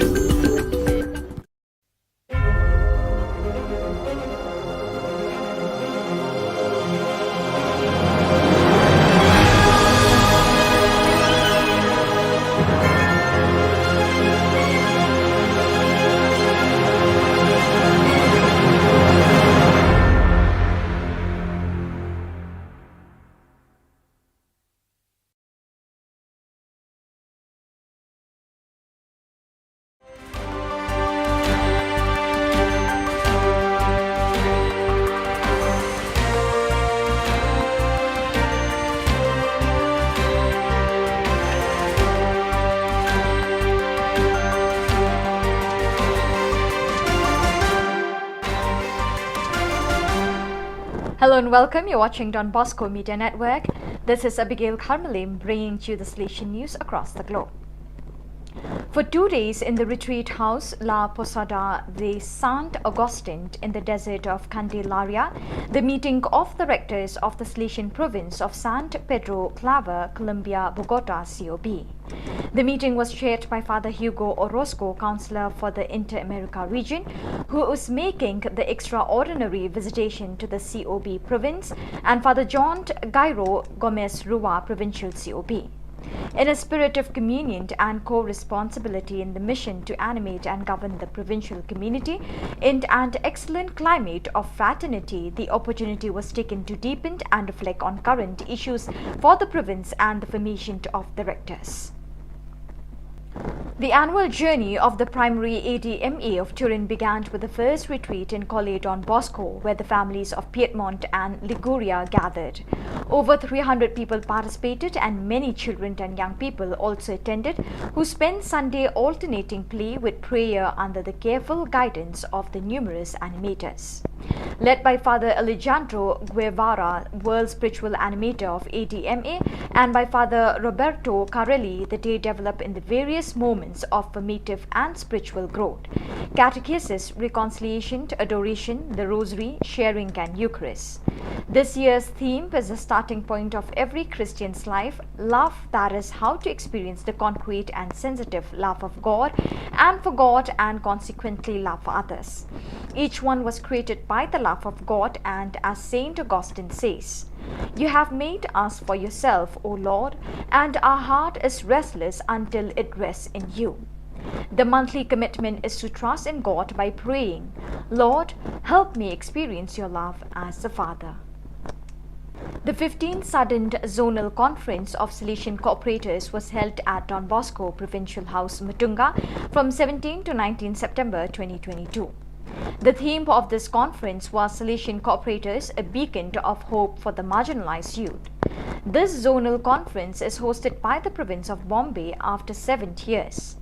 Hello and welcome. You're watching Don Bosco Media Network. This is Abigail Kharmalim bringing to you the Salesian news across the globe. For two days in the retreat house La Posada de Sant Agustin in the desert of Candelaria, the meeting of the rectors of the Salesian province of San Pedro Claver, Colombia, Bogota, C O B. The meeting was chaired by Father Hugo Orozco, counselor for the Inter-America region, who is making the extraordinary visitation to the C O B province, and Father John Gairo Gomez Rua, provincial C O B. In a spirit of communion and co-responsibility in the mission to animate and govern the provincial community in an excellent climate of fraternity, the opportunity was taken to deepen and reflect on current issues for the province and the formation of the rectors. The annual journey of the primary A D M A of Turin began with the first retreat in Colle Don Bosco, where the families of Piedmont and Liguria gathered. Over three hundred people participated, and many children and young people also attended, who spent Sunday alternating play with prayer under the careful guidance of the numerous animators. Led by Father Alejandro Guevara, world spiritual animator of A D M A, and by Father Roberto Carelli, the day developed in the various moments of formative and spiritual growth: catechesis, reconciliation, adoration, the rosary, sharing, and Eucharist. This year's theme is the starting point of every Christian's life, love, that is, how to experience the concrete and sensitive love of God and for God, and consequently love for others. Each one was created by the love of God, and as Saint Augustine says, "You have made us for yourself, O Lord, and our heart is restless until it rests in you." The monthly commitment is to trust in God by praying, "Lord, help me experience your love as the Father." The fifteenth Sudden Zonal Conference of Salesian Cooperators was held at Don Bosco Provincial House, Mutunga, from seventeenth to nineteenth September twenty twenty-two. The theme of this conference was Salesian Cooperators, a Beacon of Hope for the Marginalized Youth. This zonal conference is hosted by the province of Bombay after seven years.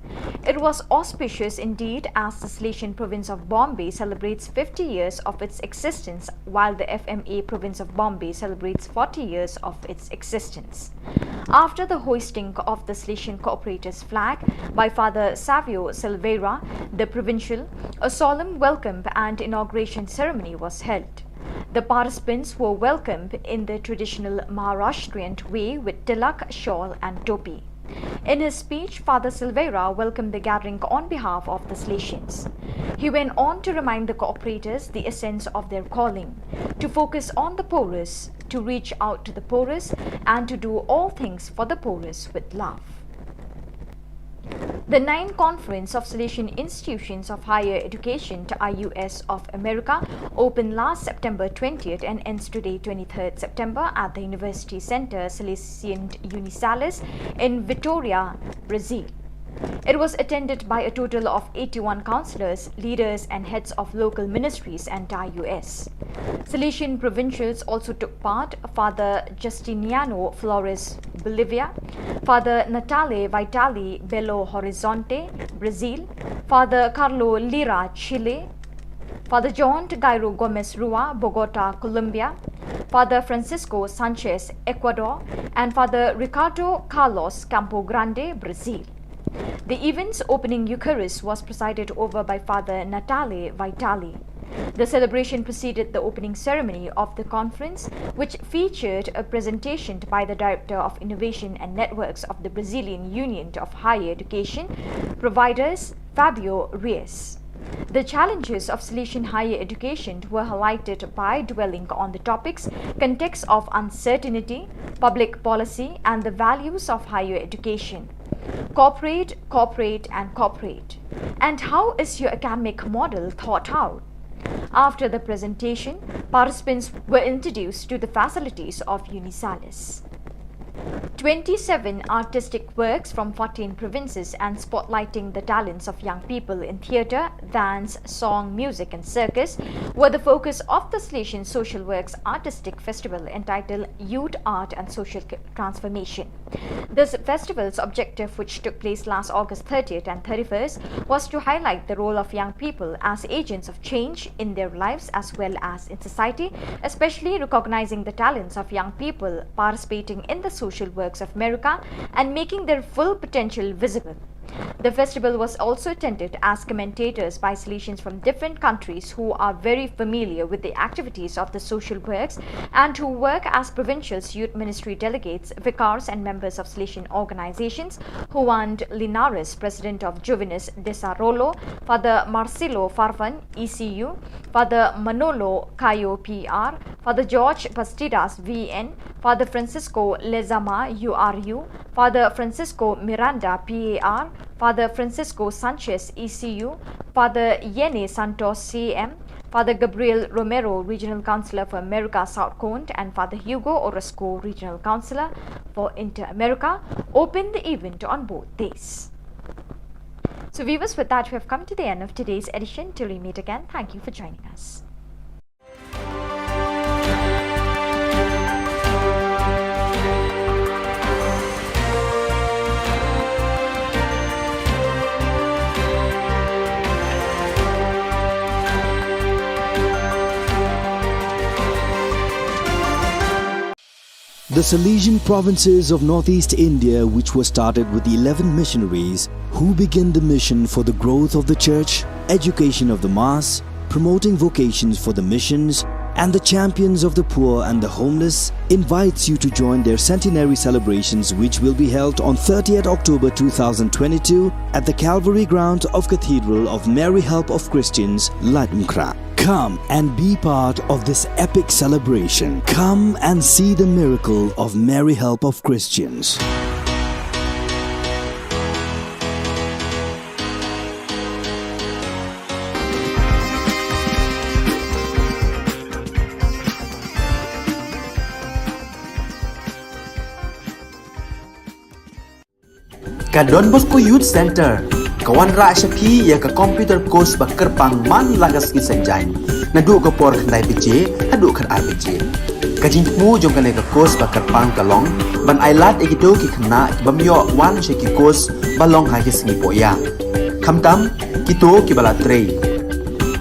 It was auspicious indeed, as the Salesian province of Bombay celebrates fifty years of its existence, while the F M A province of Bombay celebrates forty years of its existence. After the hoisting of the Salesian Cooperators flag by Father Savio Silveira, the provincial, a solemn welcome and inauguration ceremony was held. The participants were welcomed in the traditional Maharashtrian way with tilak, shawl, and topi. In his speech, Father Silveira welcomed the gathering on behalf of the Salesians. He went on to remind the cooperators the essence of their calling: to focus on the poorest, to reach out to the poorest, and to do all things for the poorest with love. The ninth Conference of Salesian Institutions of Higher Education, I U S, of America opened last September twentieth and ends today, twenty-third September, at the University Center Salesian Unisalis in Vitoria, Brazil. It was attended by a total of eighty-one counselors, leaders, and heads of local ministries and I U S. Salesian provincials also took part: Father Justiniano Flores Bolivia, Father Natale Vitali, Belo Horizonte, Brazil, Father Carlo Lira, Chile, Father John Gairo Gomez Rua, Bogota, Colombia, Father Francisco Sanchez, Ecuador, and Father Ricardo Carlos, Campo Grande, Brazil. The event's opening Eucharist was presided over by Father Natale Vitali. The celebration preceded the opening ceremony of the conference, which featured a presentation by the Director of Innovation and Networks of the Brazilian Union of Higher Education Providers, Fabio Reis. The challenges of Salesian higher education were highlighted by dwelling on the topics context of uncertainty, public policy, and the values of higher education. Cooperate, cooperate, and cooperate. And how is your academic model thought out? After the presentation, participants were introduced to the facilities of Unisalis. Twenty-seven artistic works from fourteen provinces and spotlighting the talents of young people in theatre, dance, song, music, and circus were the focus of the Salesian Social Works Artistic Festival entitled Youth, Art, and Social Transformation. This festival's objective, which took place last August thirtieth and thirty-first, was to highlight the role of young people as agents of change in their lives as well as in society, especially recognizing the talents of young people participating in the social works of America and making their full potential visible. The festival was also attended as commentators by Salesians from different countries who are very familiar with the activities of the social works and who work as provincial youth ministry delegates, vicars, and members of Salesian organizations. Juan Linares, President of Juvenes Desarrollo, Father Marcelo Farfan, E C U, Father Manolo Cayo, P R, Father George Bastidas, V N, Father Francisco Lezama, U R U, Father Francisco Miranda, P A R, Father Francisco Sanchez, E C U, Father Yene Santos, C M, Father Gabriel Romero, Regional Counselor for America South Cone, and Father Hugo Orozco, Regional Counselor for Inter-America, opened the event on both days. So viewers, with that, we have come to the end of today's edition. Till we meet again, thank you for joining us. The Salesian provinces of northeast India, which were started with eleven missionaries who began the mission for the growth of the church, education of the mass, promoting vocations for the missions, and the champions of the poor and the homeless, invites you to join their centenary celebrations, which will be held on thirtieth October two thousand twenty-two at the Calvary Ground of Cathedral of Mary Help of Christians, Laitumkhrah. Come and be part of this epic celebration. Come and see the miracle of Mary Help of Christians. Ka Don Bosco Youth Center ka wanrah sha phi ïa ka computer course ba kyrpang man la ka sngi Saitjaiñ, naduh ka por khyndai baje haduh khatar baje. Ka jingthmu jong kane ka course ba kyrpang ka long ban ailad ïa kito ki khynnah ki bym ïoh wan sha ki course ba long ha ki sngi pohïa. Khamtam kito kiba la trei,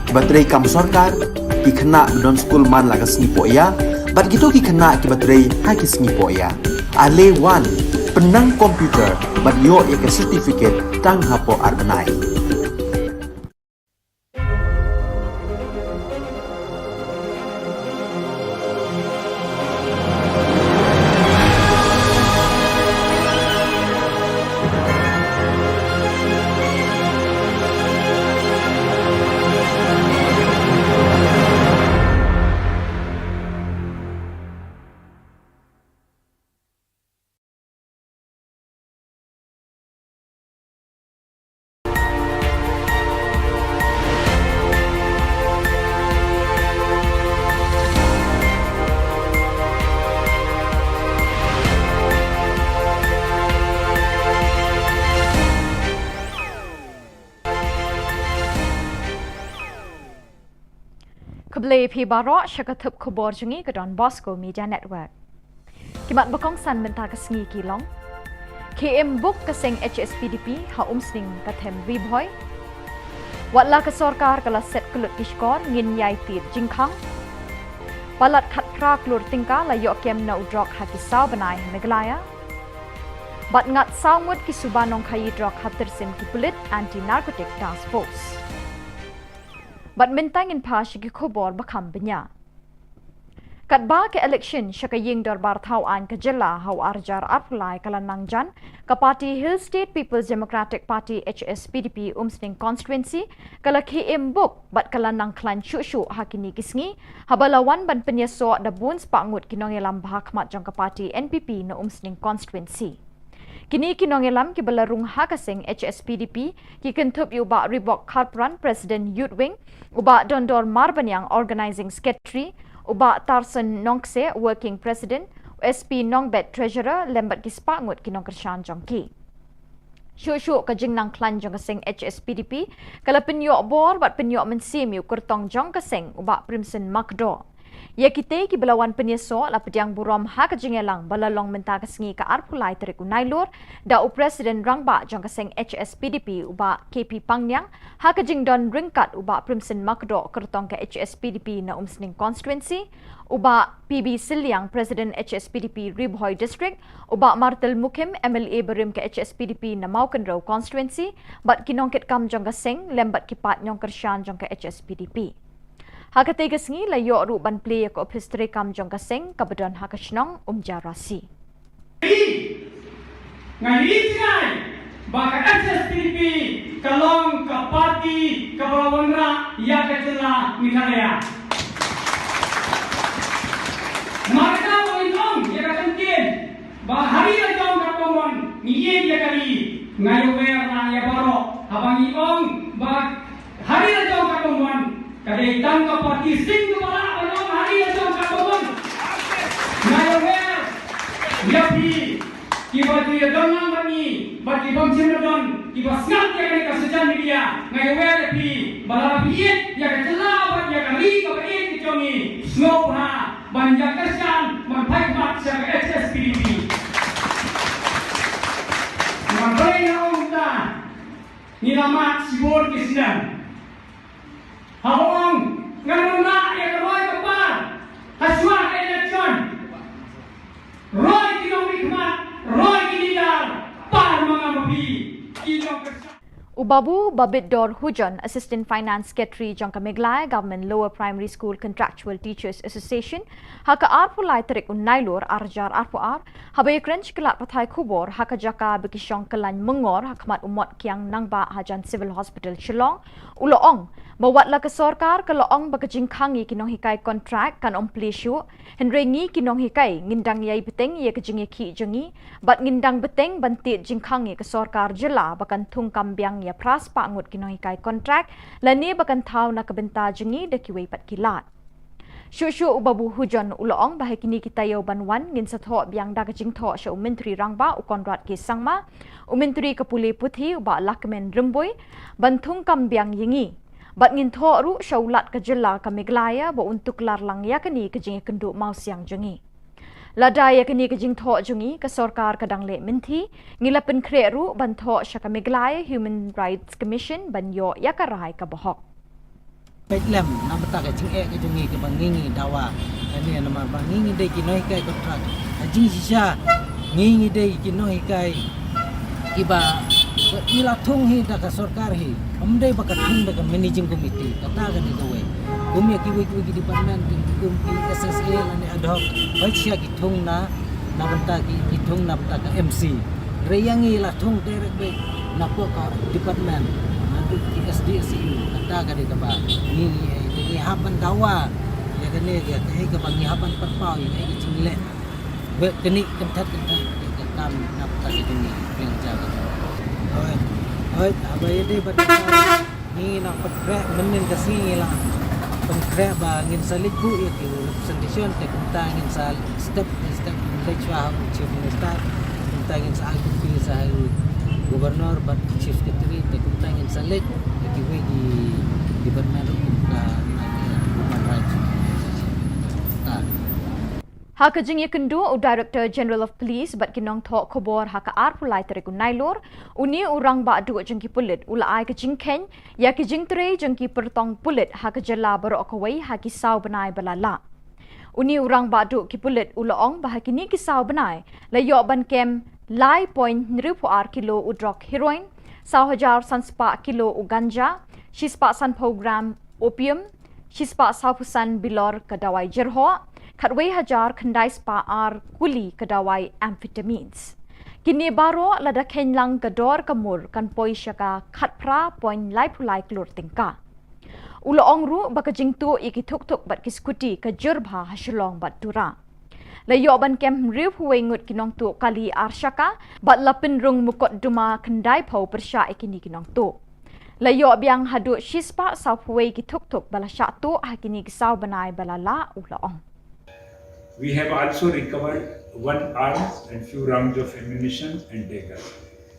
kiba trei kam sorkar, ki khynnah ba don skul man la ka sngi pohïa, bad kito ki khynnah kiba trei ha ki sngi pohïa. Ale wan, pynnang computer bad ïoh ïa ka certificate tang hapoh ar bnai. Khublei phi baroh sha ka thup khubor jong ngi ka Don Bosco Media Network. Ki mat ba kongsan mynta ka sngi ki long: Khie im buk ka seng H S P D P ha Umsning ka them Ri Bhoi. Wat la ka sorkar ka la set kyllut ki shkor, ngin ïai tied jingkhang. Palat khatphra klur tyngka la ïoh kem na u drok ha ki saw bnai ha Meghalaya. Bad ngat saw ngut ki suba nongkhaïi drok ha tyrsim ki pulit Anti Narcotic Task Force. Bad mynta ngin phai sha ki khubor ba kham bniah. Katba ka election sha ka ïing dorbar thaw aiñ ka jylla ha u ar hajar arphew lai ka la nang jan, ka party Hill State People's Democratic Party, H S P D P, Umsning Constituency ka la khie im buk bad ka la nang khlaiñ shuh shuh ha kine ki sngi, haba la wan ban pynïasoh da bun spah ngut ki nongïalam ba ha khmat jong ka party N P P na Umsning Constituency. Kine ki nongïalam kiba la rung ha ka seng H S P D P ki kynthup ïa u Bah Reebok Kharpran, President Youth Wing, u Bah Dondor Marbaniang, Organizing Secretary, u Bah Tarson Nongkse, Working President, u S P Nongbet, Treasurer, lem bad ki spah ngut ki nongkyrshan jong ki. Shuh shuh ka jingnang khlaiñ jong ka seng H S P D P ka la pynïoh bor bad pynïoh mynsiem ïa u kyrtong jong ka seng, u Bah Primson Makdoh. Ïa kitei kiba la wan pynïasoh la pdiang burom ha ka jingïalang ba la long mynta ka sngi ka arphew lai tarik u Nailur da u President Rangbah jong ka seng H S P D P, u Bah K P Pangniang, ha ka jingdon ryngkat u Bah Primson Makdoh, kyrtong ka H S P D P na Umsning Constituency, u Bah P B Sylliang, President H S P D P Ri Bhoi District, u Bah Martel Mukhim, M L A barim ka H S P D P na Mawkynrew Constituency, bad ki nongkitkam jong ka seng lem bad ki paid nongkyrshan jong ka H S P D P. Ha katei ka sngi la ïoh ruh ban plie ïa ka ophis treikam jong ka seng kaba don ha ka shnong Umjarasi. Nga ïohi jngai ba ka H S P D P ka long ka party kaba la wanrah ïa ka jylla Meghalaya. Markata ba ngin ong ïa ka kyntien ba ha ri la jong ka Common ngi ïeit ïa ka ri. Nga ïawer lang ïa baroh haba ngi ong ba ha ri la jong ka Common ka dei tang ka party sing kaba lah ban ong ha ri la jong ka Common. Nga ïawer ïa phi kiba ju ïadon lang bad ngi bad ki bym shym la don kiba sngap ïa kane ka social media. Nga ïawer ïa phi ba lada phi ïeit ïa ka jylla bad ïa ka ri kaba ïeit ka jong ngi, sngewbha ban ïa kyrshan ban phai khmat sha ka H S P D P. Nga balei nga ong kumta? Ngi la mad shibun ki snem. Haba ong ngan wanrah ïa ka roi ka par ha shuwa ka election. Roi ki nongmihkhmat, roi ki leader, par ma nga ma phi ki nongkyrshan. U Babu Babitdor Hujon, Assistant Finance Secretary jong ka Meghalaya Government Lower Primary School Contractual Teachers Association, ha ka arphew lai tarik u Nailur ar hajar arphew ar, haba ïakren sha ki lad pathai khubor ha ka jaka ba ki shong kyllaiñ myngor ha khmat u Mot Kiang Nangbah hajan Civil Hospital Shillong, u la ong ba wat la ka sorkar ka la ong ba ka jingkhang ïa ki nonghikai kontrak kan ym plie shuh, hynrei ngi ki nonghikai ngin dang ïai bteng ïa ka jingïakhih jong ngi bad ngin dang bteng ban tied jingkhang ïa ka sorkar jylla ba kan thung kam biang ïa phra spah ngut ki nonghikai kontrak lane ba kan thaw na ka bynta jong ngi da kiwei pat ki lad. Shuh shuh u Babu Hujon u la ong ba ha kine ki taïew ban wan ngin sa thoh biang da ka jingthoh sha u Myntri Rangbah u Conrad K Sangma, u Myntri ka pule puthi u Bah Lahkmen Rymbui ban thung kam biang ïa ngi. Bad ngin thoh ruh sha u Lat ka jylla ka Meghalaya ba un tuklar lang ïa kane ka jingïakynduh mawsiang jong ngi. Lada ïa kane ka jingthoh jong ngi ka sorkar ka dang leh mynthi, ngi la pynkhreh ruh ban thoh sha ka Meghalaya Human Rights Commission ban ïoh ïa ka rai kaba hok. Peit lem na bynta ka jingeh ka jong ngi kaba ngi ngi dawa. Kane namar ba ngi ngi dei ki nonghikai kontrak. Ha jingshisha ngi ngi dei ki nonghikai kiba ngi la thung hi da ka sorkar hi. Ym dei ba ka thung da ka managing committee. Kata ka dei kawei. Kum ïa kiwei kiwei ki department, kum ki S S A lane ad hoc. Hooid shisha ki thung na, na bynta ki, ki thung na bynta ka M C. Hynrei ïa ngi la thung direct beit na pok ka department, naduh ki S D S U. Kata ka dei kaba ngi, ngi, ngi hap ban dawa ïa kane, ïa kaei kaba ngi hap ban pynpaw ïa kaei ka jingleh. Bad kane kynthet kynthet ka kam na bynta ka jong ngi, pynjah ka jong ngi. Hooid, hooid, haba ïadei bad ka Ngi nang pynkhreh mynnin ka sngi, ngi la pynkhreh ba ngin sa leit buh ïa ki representation, te kumta ngin sa step by step ngin leit shuwa ha u Chief Minister, kumta ngin sa ai copy sa ha u Governor bad Chief Secretary, te kumta ngin sa leit ïa kiwei ki department ruh kum ka Human Rights. Ta. Ha ka jingïakynduh u Director General of Police bad ki nongthoh khubor ha ka arphew lai tarik u Nailur, une u rangbah duh jong ki pulit u la ai ka jingkheiñ ïa ki jingtrei jong ki pyrtong pulit ha ka jylla baroh kawei ha ki saw bnai ba la lah. Une u rangbah duh ki pulit u la ong ba ha kine ki saw bnai la ïoh ban kem lai point hynriewphew ar kilo u drok heroin, saw hajar san spah kilo u ganja, shispah sanphew gram opium, shispah sawphew san bilor ka dawai jyrhoh, khatwei hajar khyndai spah ar kuli ka dawai amphetamines. Kine baroh lada kheiñ lang ka dor ka mur kan poi sha ka khatphra point laiphew lai klur tyngka. U la ong ruh ba ka jingtuh ïa ki thukthuk bad ki skuti ka jur bha ha Shillong bad Tura. La ïoh ban kem hynriewphew wei ngut ki nongtuh kali ar shaka bad la pynrung mukotduma khyndaiphew pyrshah ïa kine ki nongtuh. La ïoh biang haduh shispah sawphew wei ki thukthuk ba la shah tuh ha kine ki saw bnai ba la lah, u la ong. We have also recovered one arms and few rounds of ammunition and dagger.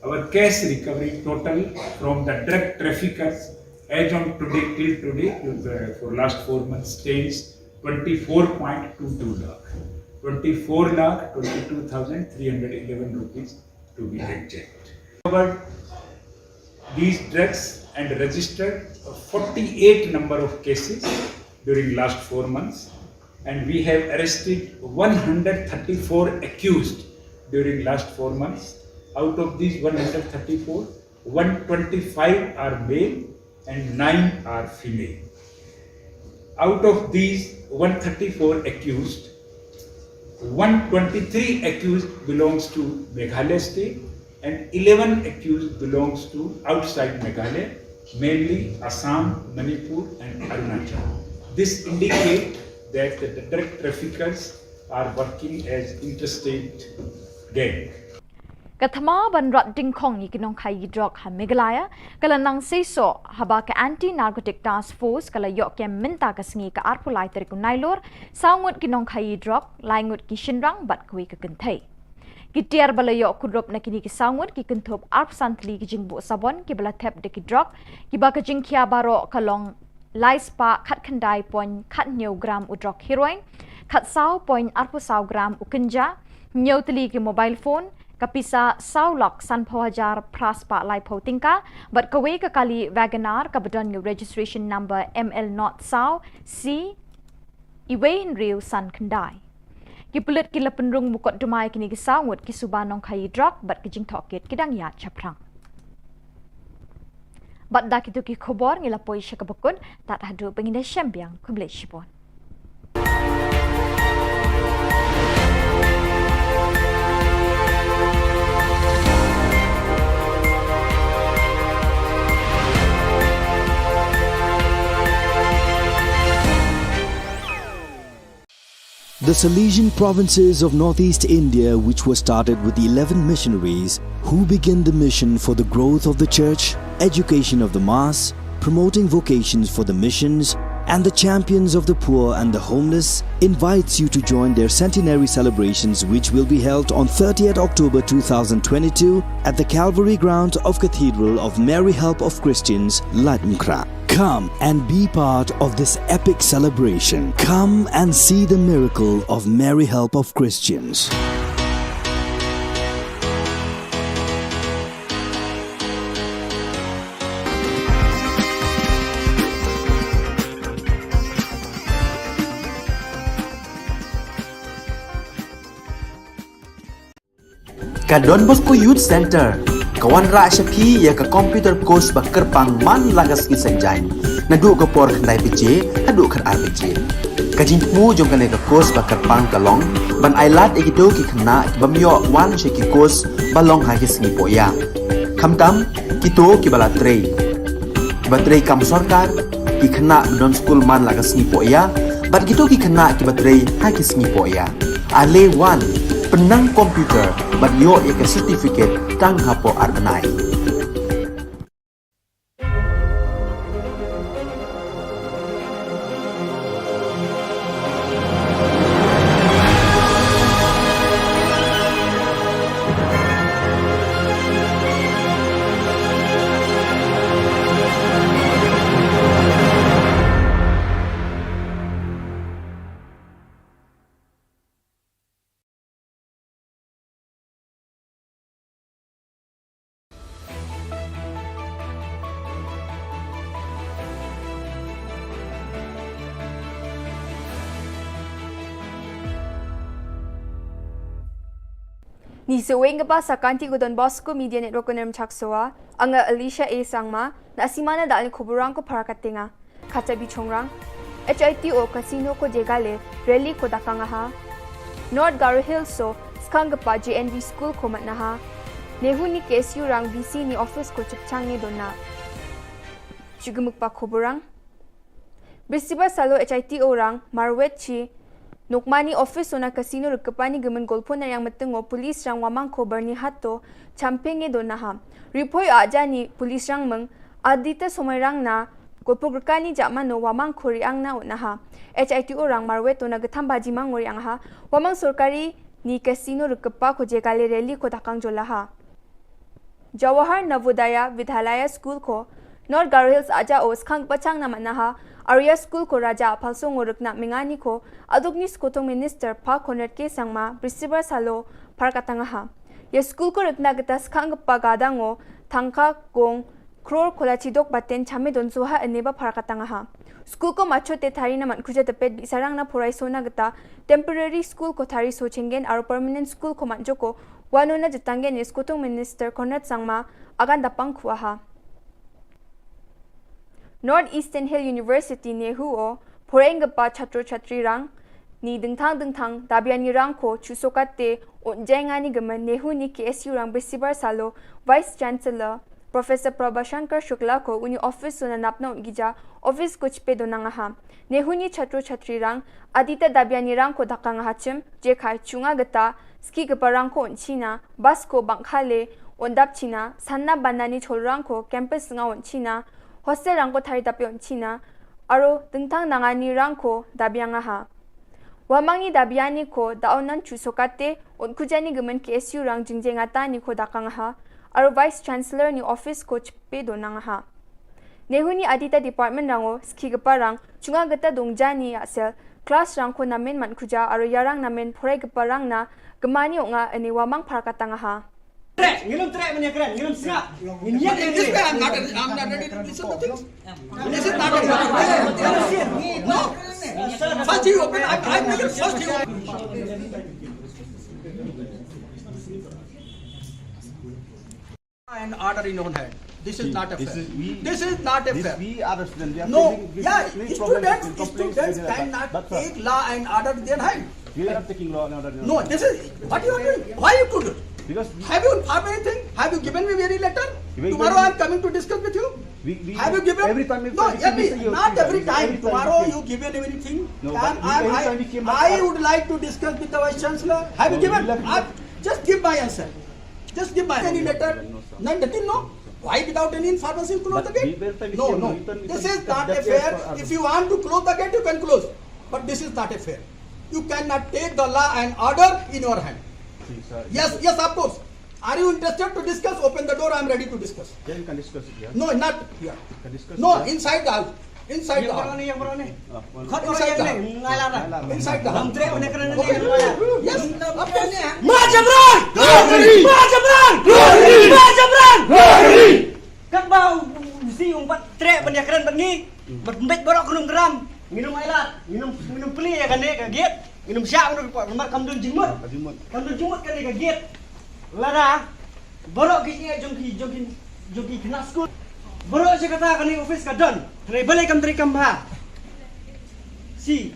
Our cash recovery total from the drug traffickers as on today, till today, uh, for last four months, stands twenty-four point two two lakh, twenty-four lakh twenty-two thousand three hundred eleven rupees to be exact. Covered these drugs and registered forty-eight number of cases during last four months, and we have arrested one hundred thirty-four accused during last four months. Out of these one hundred thirty-four, one twenty-five are male and nine are female. Out of these one thirty-four accused, one twenty-three accused belongs to Meghalaya state and eleven accused belongs to outside Meghalaya, mainly Assam, Manipur and Arunachal. This indicates that the drug traffickers are working as interstate gang. Ka thma ban rat dyngkhong ïa ki nongkhaïi drok ha Meghalaya ka la nang seisoh haba ka Anti Narcotic Task Force ka la ïoh kem mynta ka sngi ka arphew lai tarik u Nailur saw ngut ki nongkhaïi drok, lai ngut ki shynrang bad kawei ka kynthei. Ki tiar ba la ïoh kurup na kine ki saw ngut ki kynthup arphew san tylli ki jingbuh sabon kiba la thep da ki drok kiba ka jingkhia baroh ka long lai spah khatkhyndai point khathynñiew gram u drok heroin, khatsaw point arphew saw gram u ganja, hynñiew tylli ki mobile phone, ka pisa saw lak sanphew hajar phra spah laiphew tyngka bad kawei ka kali Wagon R kaba don ïa u registration number M L not saw C iwei hynriew san khyndai. Ki pulit ki la pynrung mukotduma ïa kine ki saw ngut ki suba nongkhaïi drok bad ki jingtohkit ki dang ïaid shaphrang. Bad da kito ki khubor ngi la poi sha kaba kut, tad haduh ba ngin ïashem biang, khublei shibun. The Salesian provinces of northeast India, which were started with eleven missionaries who began the mission for the growth of the church, education of the mass, promoting vocations for the missions, and the champions of the poor and the homeless, invites you to join their centenary celebrations, which will be held on thirtieth October two thousand twenty-two at the Calvary ground of Cathedral of Mary Help of Christians, Laitumkhrah. Come and be part of this epic celebration. Come and see the miracle of Mary Help of Christians. Ka Don Bosco Youth Center ka wanrah sha phi ïa ka computer course ba kyrpang man la ka sngi Saitjaiñ, naduh ka por khyndai baje haduh khatar baje. Ka jingthmu jong kane ka course ba kyrpang ka long ban ailad ïa kito ki khynnah ki bym ïoh wan sha ki course ba long ha ki sngi pohïa. Khamtam kito kiba la trei, kiba trei kam sorkar, ki khynnah ba don skul man la ka sngi pohïa, bad kito ki khynnah kiba trei ha ki sngi pohïa. Ale wan, pynnang computer bad ïoh ïa ka certificate tang hapoh ar bnai. Ni saweng kaba sa kanti ko Don Bosco Media Network ko Nermchak Soa, anga Alicia A Sangma, na simana dal ni kuburang ko para katenga. Kacha bi chongrang. H I T O Casino ko jegale, rally ko dakang aha. North Garo Hills so, skang kapa J N V School ko matnaha. Nehu ni K S U rang V C ni office ko chipchang ni dona. Chugumuk pa kuburang. Bisibar salo H I T O rang, marwet chi, Nokmani office ona casino rikapani gemen golpon na yang metengo police rang wamang ko Bernie Hato, champenge do naha. Ripoi aja ni police rang meng, adita somai rang na, golpo grekani jamano wamang ko riang na naha. H I T O rang marwet ona getham baji mang riang ha, wamang sorkari ni casino rikapa ko jegale rally ko dakang jolaha. Jawahar Navodaya Vidyalaya School ko, North Garo Hills aja o skang pachang na manaha, Arya School ko raja apalso ngorek na mengani ko, aduk ni skotong minister pa Conrad K Sangma, Brisibar salo, par katangaha. Ya school ko rekna geta skang pa gadang o, tangka gong, kror kola chidok baten chame don soha ene ba par katangaha. School ko macho te thari na man kuja tepet bi sarang na porai sona geta, temporary school ko thari so chengen aro permanent school ko man joko, Wano na jitanggen ni skotong minister Conrad Sangma agan dapang kuaha. North Eastern Hill University nehu o, poreng gepa chatro chatri rang, ni dengthang dengthang, dabiani rang ko, chusokate, o jengani gemen nehu ni K S U rang besibar salo, Vice Chancellor, Professor Prabhashankar Shukla ko uni office so na napna un gija, office ko chipe donang aha. Nehu ni chatro chatri rang, adita dabiani rang ko dakang aha chim, jekhai chunga geta, ski gepa rang ko un china, bus ko bangkhale, un dap china, sanna banani chol rang ko, campus nga un china, hostel rang ko thari dape un china, aro dengtang nangani rang ko dabiang aha. Wamangni dabiani ko daonan chusokate, un kujani gemen K S U rang jingjengata ni ko dakang aha, aro Vice Chancellor ni office ko chipe donang aha. Nehu ni adita department rango, ski gepa rang, chunga geta dongjani asel, class rang ko namen man kuja, aro yarang namen porai gepa rang na, gemani onga ene wamang par katang aha. Trek, ngilum trek menya kren, ngilum sngap. Ngin yak. This way, I'm not, I'm not ready to listen to things. This is not a, no. First you open, I, I make it first you open. And order in own hand. This is not a fair. This is not a fair. We are a student. We are facing, we are facing problems and complaints with the, but, sir, this is not a fair. No, this is what you are doing. Why you could do? Because have you informed anything? Have you given me any letter? Tomorrow I am coming to discuss with you. Have you given? No, not every time. Tomorrow you given anything? No, but I would like to discuss with the Vice Chancellor. Have you given? Just give my answer. Just give my any letter. None, nothing, no? Why without any information close the gate? No, no. This is not a fair. If you want to close the gate, you can close. But this is not a fair. You cannot take the law and order in your hand. Yes, yes, of course. Are you interested to discuss? Open the door, I am ready to discuss. Then you can discuss it here. No, not here. You can discuss it here. No, inside the house. Inside the house. Inside the house. Inside the house. Okay. Yes. Ma Jabran! Ma Jabran! Ma Jabran! Katba u si um pat treh ban ïakren bad ngi. Bad mbet baroh khnum gram. Nginum ailad, nginum, nginum plie ïa kane ka gate. Nginum shah nginum report namar kam don jingmut. Kam don jingmut kane ka gate. Lada baroh ki jingeh jong ki, jong ki, jong ki khynnah skul. Baroh shi katta kane office ka don. Hynrei balei kam trei kam bha. See,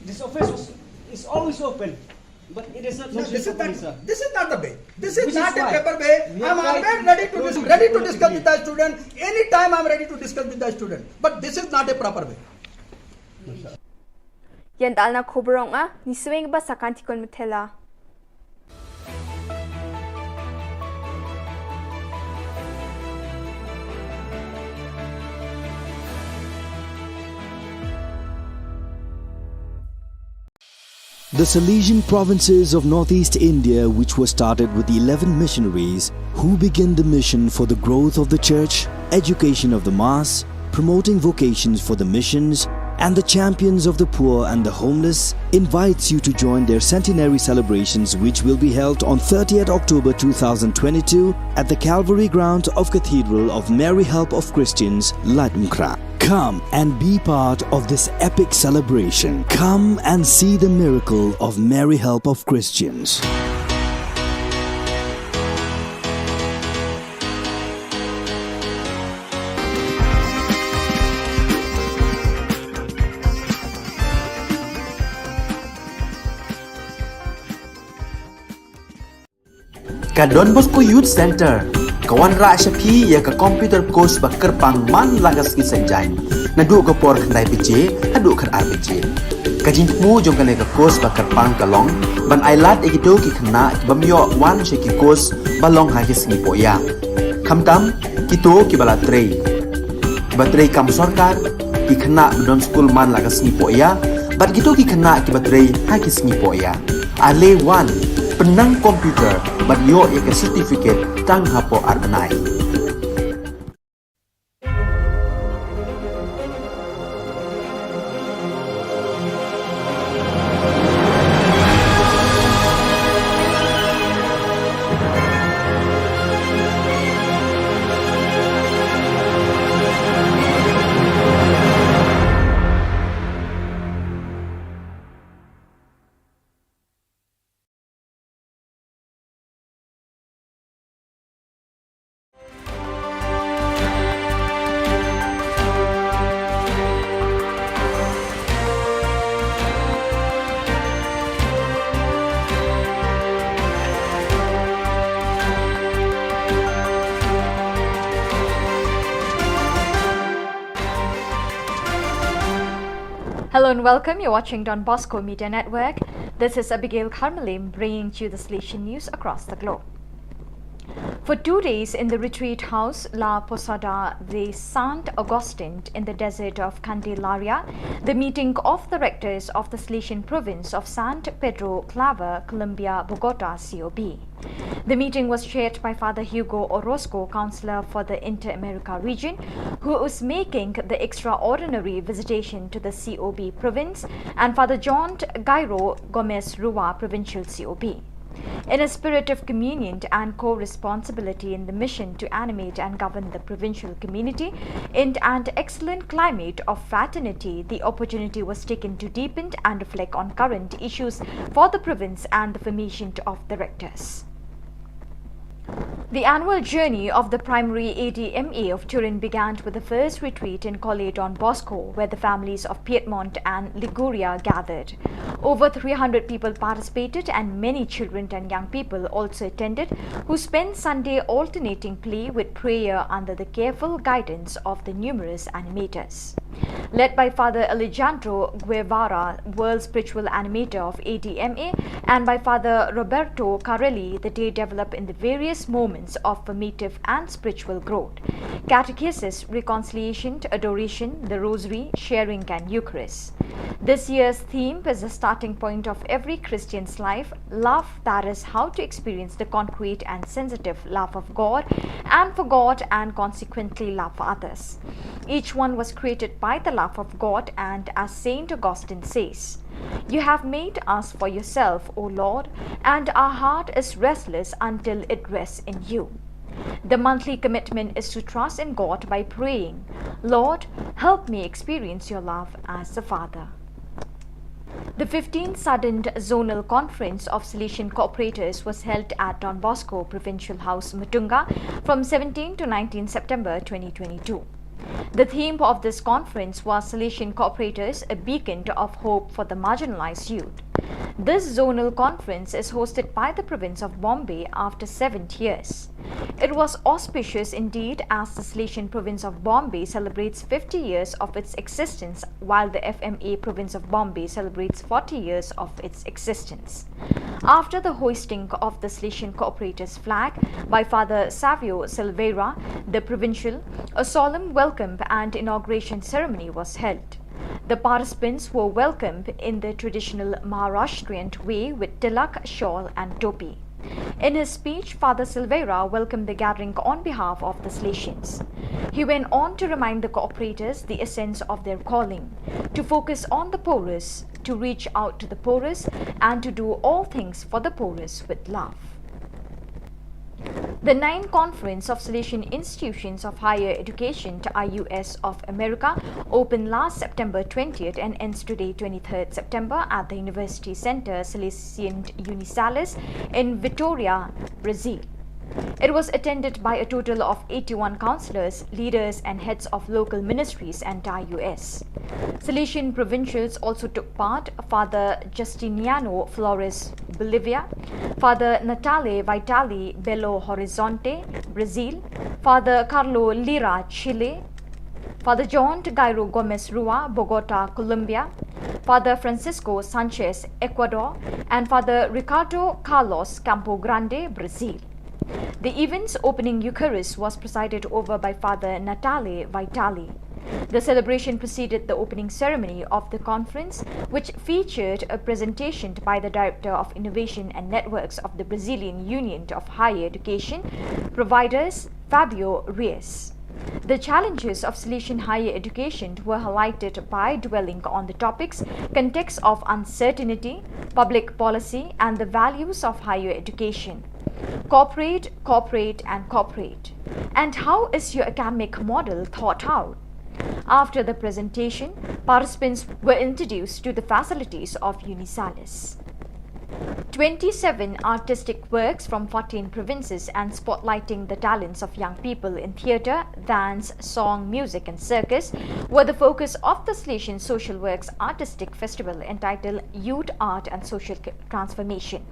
this office was, is always open. But it is not. No, this is not, this is not the way. This is not a proper way. I am always ready to dis-, ready to discuss with the student. Anytime I am ready to discuss with the student. But this is not a proper way. Ïa dalna khubor ong a, ngi sngewbha sa kan ti kon mutela. The Salesian provinces of northeast India, which were started with eleven missionaries who began the mission for the growth of the church, education of the mass, promoting vocations for the missions, and the champions of the poor and the homeless, invites you to join their centenary celebrations, which will be held on thirtieth October two thousand twenty-two at the Calvary grounds of Cathedral of Mary Help of Christians, Laitumkhrah. Come and be part of this epic celebration. Come and see the miracle of Mary Help of Christians. Ka Don Bosco Youth Centre ka wanrah sha phi ïa ka computer course ba kyrpang man la ka sngi Saitjaiñ, naduh ka por khyndai baje haduh khatar baje. Ka jingthmu jong kane ka course ba kyrpang ka long ban ailad ïa kito ki khynnah ki bym ïoh wan sha ki course ba long ha ki sngi pohïa, khamtam kito kiba la trei, kiba trei kam sorkar, ki khynnah ba don skul man la ka sngi pohïa, bad kito ki khynnah kiba trei ha ki sngi pohïa. Ale wan, pynnang computer bad ïoh ïa ka certificate tang hapoh ar bnai. Hello and welcome. You're watching Don Bosco Media Network. This is Abigail Kharmalim bringing to you the Salesian news across the globe. For two days in the retreat house La Posada de Sant Agustin in the desert of Candelaria, the meeting of the rectors of the Salesian province of San Pedro Claver, Colombia, Bogota, C O B. The meeting was chaired by Father Hugo Orozco, Counselor for the Inter-America region, who is making the extraordinary visitation to the C O B province, and Father John Gairo Gomez Rua, Provincial C O B. In a spirit of communion and co-responsibility in the mission to animate and govern the provincial community, in an excellent climate of fraternity, the opportunity was taken to deepen and reflect on current issues for the province and the formation of the rectors. The annual journey of the primary A D M A of Turin began with the first retreat in Colle Don Bosco, where the families of Piedmont and Liguria gathered. Over three hundred people participated, and many children and young people also attended, who spent Sunday alternating play with prayer under the careful guidance of the numerous animators. Led by Father Alejandro Guevara, World Spiritual Animator of A D M A, and by Father Roberto Carelli, the day developed in the various moments of formative and spiritual growth: catechesis, reconciliation, adoration, the Rosary, sharing, and Eucharist. This year's theme is the starting point of every Christian's life: love, that is, how to experience the concrete and sensitive love of God and for God, and consequently love for others. Each one was created by the love of God, and as Saint Augustine says, "You have made us for yourself, O Lord, and our heart is restless until it rests in you." The monthly commitment is to trust in God by praying, "Lord, help me experience your love as the Father." The fifteenth Sudden Zonal Conference of Salesian Cooperators was held at Don Bosco Provincial House, Mutunga, from seventeenth to nineteenth September twenty twenty-two. The theme of this conference was Salesian Cooperators, a Beacon of Hope for the Marginalized Youth. This zonal conference is hosted by the province of Bombay after seven years. It was auspicious indeed, as the Salesian province of Bombay celebrates fifty years of its existence, while the F M A province of Bombay celebrates forty years of its existence. After the hoisting of the Salesian Cooperators flag by Father Savio Silveira, the provincial, a solemn welcome and inauguration ceremony was held. The participants were welcomed in the traditional Maharashtrian way with tilak, shawl, and topi. In his speech, Father Silveira welcomed the gathering on behalf of the Salesians. He went on to remind the cooperators the essence of their calling: to focus on the poorest, to reach out to the poorest, and to do all things for the poorest with love. The ninth Conference of Salesian Institutions of Higher Education, I U S, of America opened last September twentieth and ends today, twenty-third September, at the University Center Salesian Unisalis in Vitória, Brazil. It was attended by a total of eighty-one counselors, leaders, and heads of local ministries and I U S. Salesian provincials also took part: Father Justiniano Flores Bolivia, Father Natale Vitali, Belo Horizonte, Brazil, Father Carlo Lira, Chile, Father John Gairo Gomez Rua, Bogota, Colombia, Father Francisco Sanchez, Ecuador, and Father Ricardo Carlos, Campo Grande, Brazil. The event's opening Eucharist was presided over by Father Natale Vitali. The celebration preceded the opening ceremony of the conference, which featured a presentation by the Director of Innovation and Networks of the Brazilian Union of Higher Education Providers, Fabio Reis. The challenges of Salesian higher education were highlighted by dwelling on the topics context of uncertainty, public policy, and the values of higher education. Cooperate, cooperate, and cooperate. And how is your academic model thought out? After the presentation, participants were introduced to the facilities of Unisalis. Twenty-seven artistic works from fourteen provinces and spotlighting the talents of young people in theatre, dance, song, music, and circus were the focus of the Salesian Social Works Artistic Festival entitled Youth, Art, and Social Transformation.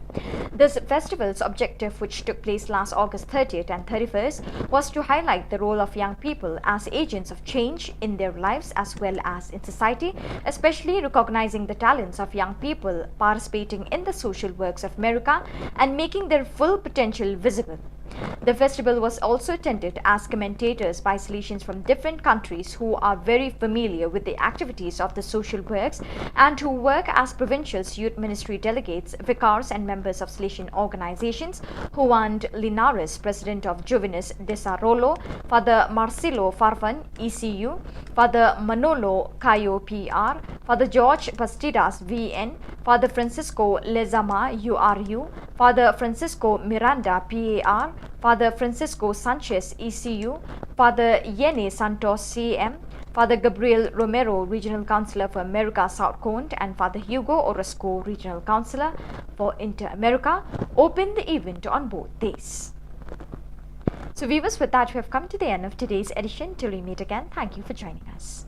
This festival's objective, which took place last August thirtieth and thirty-first, was to highlight the role of young people as agents of change in their lives as well as in society, especially recognizing the talents of young people participating in the social works of America and making their full potential visible. The festival was also attended as commentators by Salesians from different countries who are very familiar with the activities of the social works and who work as provincial youth ministry delegates, vicars, and members of Salesian organizations. Juan Linares, president of Juvenis Desarrollo, Father Marcelo Farfan, E C U, Father Manolo Cayo, P R, Father George Bastidas, V N, Father Francisco Lezama, U R U, Father Francisco Miranda, P A R, Father Francisco Sanchez, E C U, Father Yene Santos, C M, Father Gabriel Romero, Regional Councillor for America South Cone, and Father Hugo Orozco, Regional Councillor for Inter-America, opened the event on both days. So viewers, with that, we have come to the end of today's edition. Till we meet again, thank you for joining us.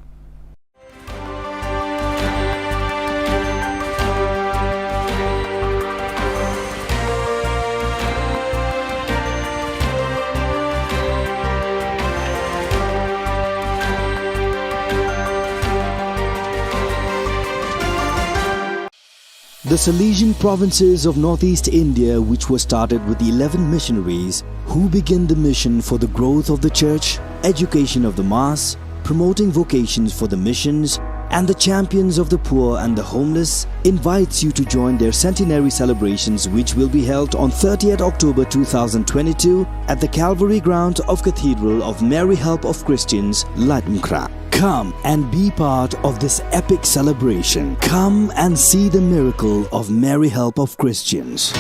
The Salesian provinces of northeast India, which were started with eleven missionaries who began the mission for the growth of the church, education of the mass, promoting vocations for the missions, and the champions of the poor and the homeless, invites you to join their centenary celebrations, which will be held on thirtieth October two thousand twenty-two at the Calvary ground of Cathedral of Mary Help of Christians, Laitumkhrah. Come and be part of this epic celebration. Come and see the miracle of Mary Help of Christians.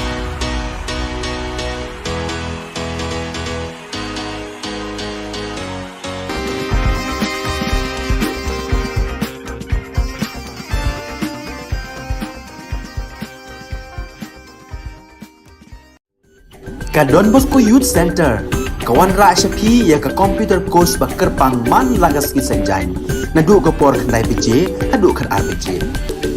Ka Don Bosco Youth Centre ka wanrah sha phi ïa ka computer course ba kyrpang man la ka sngi Saitjaiñ, naduh ka por khyndai baje haduh khatar baje.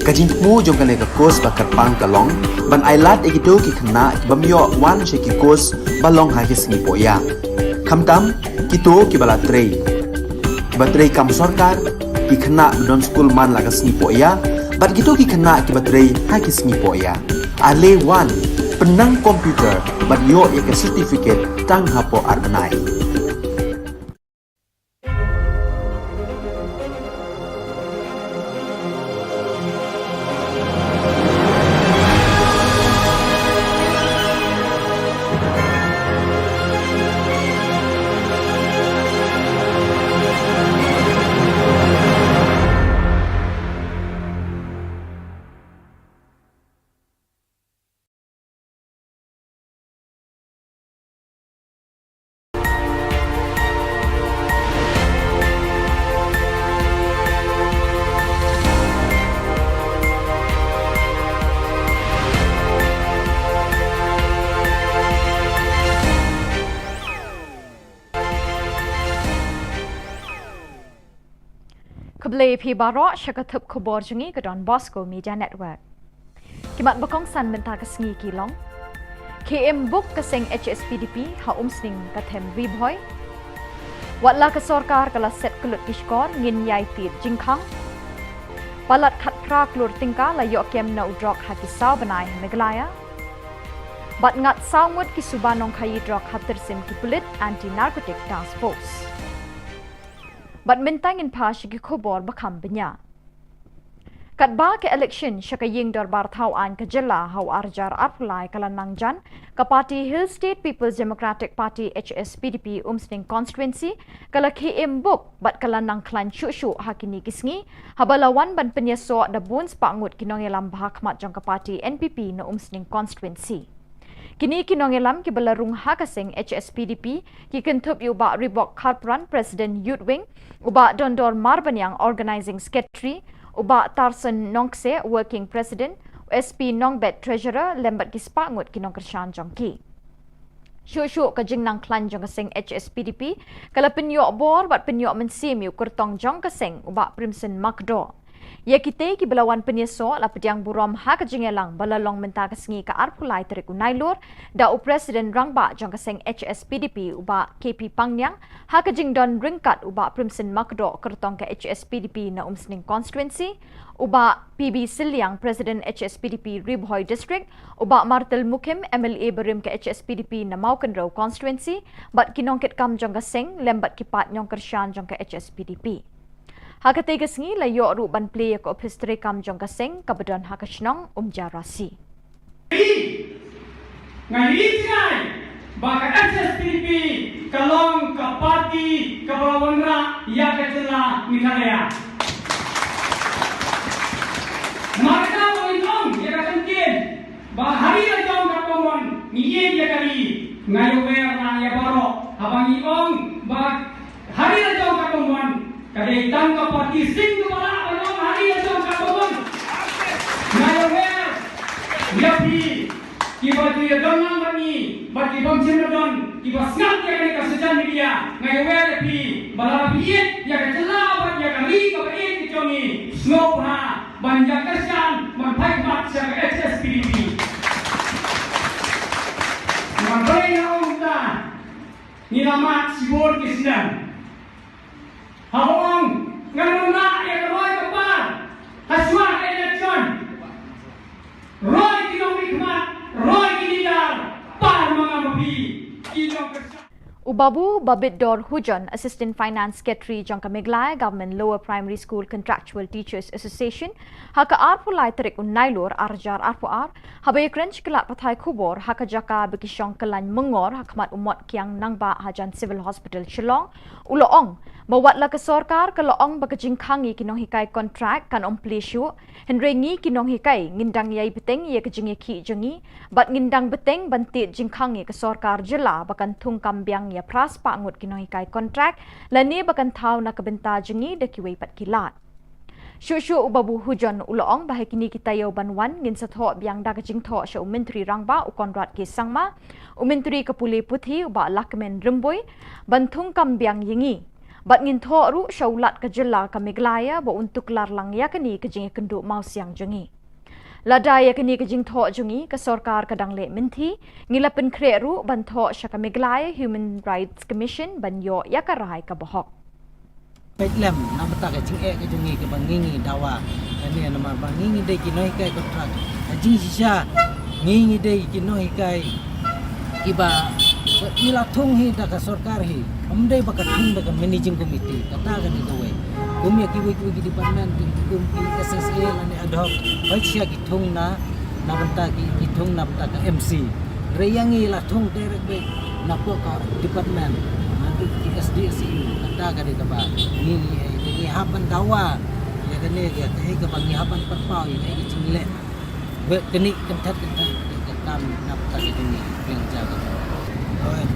Ka jingthmu jong kane ka course ba kyrpang ka long ban ailad ïa kito ki khynnah ki bym ïoh wan sha ki course ba long ha ki sngi pohïa. Khamtam kito kiba la trei, kiba trei kam sorkar, ki khynnah ba don skul man la ka sngi pohïa, bad kito ki khynnah kiba trei ha ki sngi pohïa. Ale wan, pynnang computer bad ïoh ïa ka certificate tang hapoh ar bnai. Khublei phi baroh sha ka thup khubor jong ngi ka Don Bosco Media Network. Ki mat ba kongsan mynta ka sngi ki long: Khie im buk ka seng H S P D P ha Umsning ka them Ri Bhoi. Wat la ka sorkar ka la set kyllut ki shkor, ngin ïai tied jingkhang. Palat khatphra klur tyngka la ïoh kem na u drok ha ki saw bnai ha Meghalaya. Bad ngat saw ngut ki suba nongkhaïi drok ha tyrsim ki pulit Anti Narcotic Task Force. Bad mynta ngin phai sha ki khubor ba kham bniah. Katba ka election sha ka ïing dorbar thaw aiñ ka jylla ha u ar hajar arphew lai ka la nang jan, ka party Hill State People's Democratic Party, H S P D P, Umsning Constituency ka la khie im buk bad ka la nang khlaiñ shuh shuh ha kine ki sngi, haba la wan ban pynïasoh da bun spah ngut ki nongïalam ba ha khmat jong ka party N P P na Umsning Constituency. Kine ki nongïalam kiba la rung ha ka seng H S P D P ki kynthup ïa u Bah Ribok Kharpran, President Youth Wing, u Bah Dondor Marbaniang, Organizing Secretary, u Bah Tarson Nongkse, Working President, u S P Nongbet, Treasurer, lem bad ki spah ngut ki nongkyrshan jong ki. Shuh shuh ka jingnang khlaiñ jong ka seng H S P D P ka la pynïoh bor bad pynïoh mynsiem ïa u kyrtong jong ka seng, u Bah Primson Makdoh. Ïa kitei kiba la wan pynïasoh la pdiang burom ha ka jingïalang ba la long mynta ka sngi ka arphew lai tarik u Nailur da u President Rangbah jong ka seng H S P D P, u Bah K P Pangniang, ha ka jingdon ryngkat u Bah Primson Makdoh, kyrtong ka H S P D P na Umsning Constituency, u Bah P B Sylliang, President H S P D P Ri Bhoi District, u Bah Martel Mukhim, M L A barim ka H S P D P na Mawkynrew Constituency, bad ki nongkitkam jong ka seng lem bad ki paid nongkyrshan jong ka H S P D P. Ha katei ka sngi la ïoh ruh ban plie ïa ka ophis treikam jong ka seng kaba don ha ka shnong Umjarasi. Nga ïohi jngai ba ka H S P D P ka long ka party kaba la wanrah ïa ka jylla Meghalaya. Namar kata ba ngin ong ïa ka ktien ba ha ri la jong katba mon ngi ïeit ïa ka ri, nga ïawer lang ïa baroh haba ngi ong ba ha ri la jong katba mon, ka dei tang ka party sing kaba lah ban ong ha ri la jong katba mon. Nga ïawer ïa phi kiba ju ïadon lang bad ngi bad ki bym shym la don, kiba sngap ïa kane ka social media, nga ïawer ïa phi ba lada phi ïeit ïa ka jylla bad ïa ka ri kaba ïeit ka jong ngi, sngewbha ban ïa kyrshan ban phai khmat sha ka H S P D P. Nga balei nga ong kumta? Ngi la mad shibun ki snem. Haba ong ngan wanrah ïa ka roi ka par ha shuwa ka election, roi ki nongmihkhmat, roi ki leader, par ma nga ma phi ki nongkyrshan. U Babu Babitdor Hujon, Assistant Finance Secretary jong ka Meghalaya Government Lower Primary School Contractual Teachers Association, ha ka arphew lai tarik u Nailur ar hajar arphew ar, haba ïakren sha ki lad pathai khubor ha ka jaka ba ki shong kyllaiñ myngor ha khmat u Mot Kiang Nangbah hajan Civil Hospital Shillong, u la ong ba wat la ka sorkar ka la ong ba ka jingkhang ïa ki nonghikai kontrak kan ym plie shuh, hynrei ngi ki nonghikai ngin dang ïai bteng ïa ka jingïakhih jong ngi bad ngin dang bteng ban tied jingkhang ïa ka sorkar jylla ba kan thung kam biang ïa phra spah ngut ki nonghikai kontrak lane ba kan thaw na ka bynta jong ngi da kiwei pat ki lad. Shuh shuh u Babu Hujon u la ong ba ha kine ki taïew ban wan ngin sa thoh biang da ka jingthoh sha u Myntri Rangbah u Conrad K Sangma, u Myntri ka pule puthi u Bah Lahkmen Rymbui, ban thung kam biang ïa ngi. Bad ngin thoh ruh sha u Lat ka jylla ka Meghalaya ba un tuklar lang ïa kane ka jingïakynduh mawsiang jong ngi. Lada ïa kane ka jingthoh jong ngi ka sorkar ka dang leh mynthi, ngi la pynkhreh ruh ban thoh sha ka Meghalaya Human Rights Commission ban ïoh ïa ka rai kaba hok. Peit lem na bynta ka jingeh ka jong ngi kaba ngi ngi dawa. Kane namar ba ngi ngi dei ki nonghikai kontrak. Ha jingshisha ngi ngi dei ki nonghikai kiba ngi la thung hi da ka sorkar hi. Ym dei ba ka thung da ka managing committee. Kata ka dei kawei. Kum ïa kiwei kiwei ki department ki kum ki S S A lane ad hoc. Hooid shisha ki thung na, na bynta ki, ki thung na bynta ka M C. Hynrei ïa ngi la thung direct beit na poh ka department, naduh ki S D S E U. Kata ka dei kaba ngi, ngi, ngi hap ban dawa ïa kane, ïa kaei kaba ngi hap ban pynpaw, ïa kaei ka jingleh. Wei kane kynthet kynthet ka kam na bynta ka jong ngi, pynjah ka jong ngi. Hooid,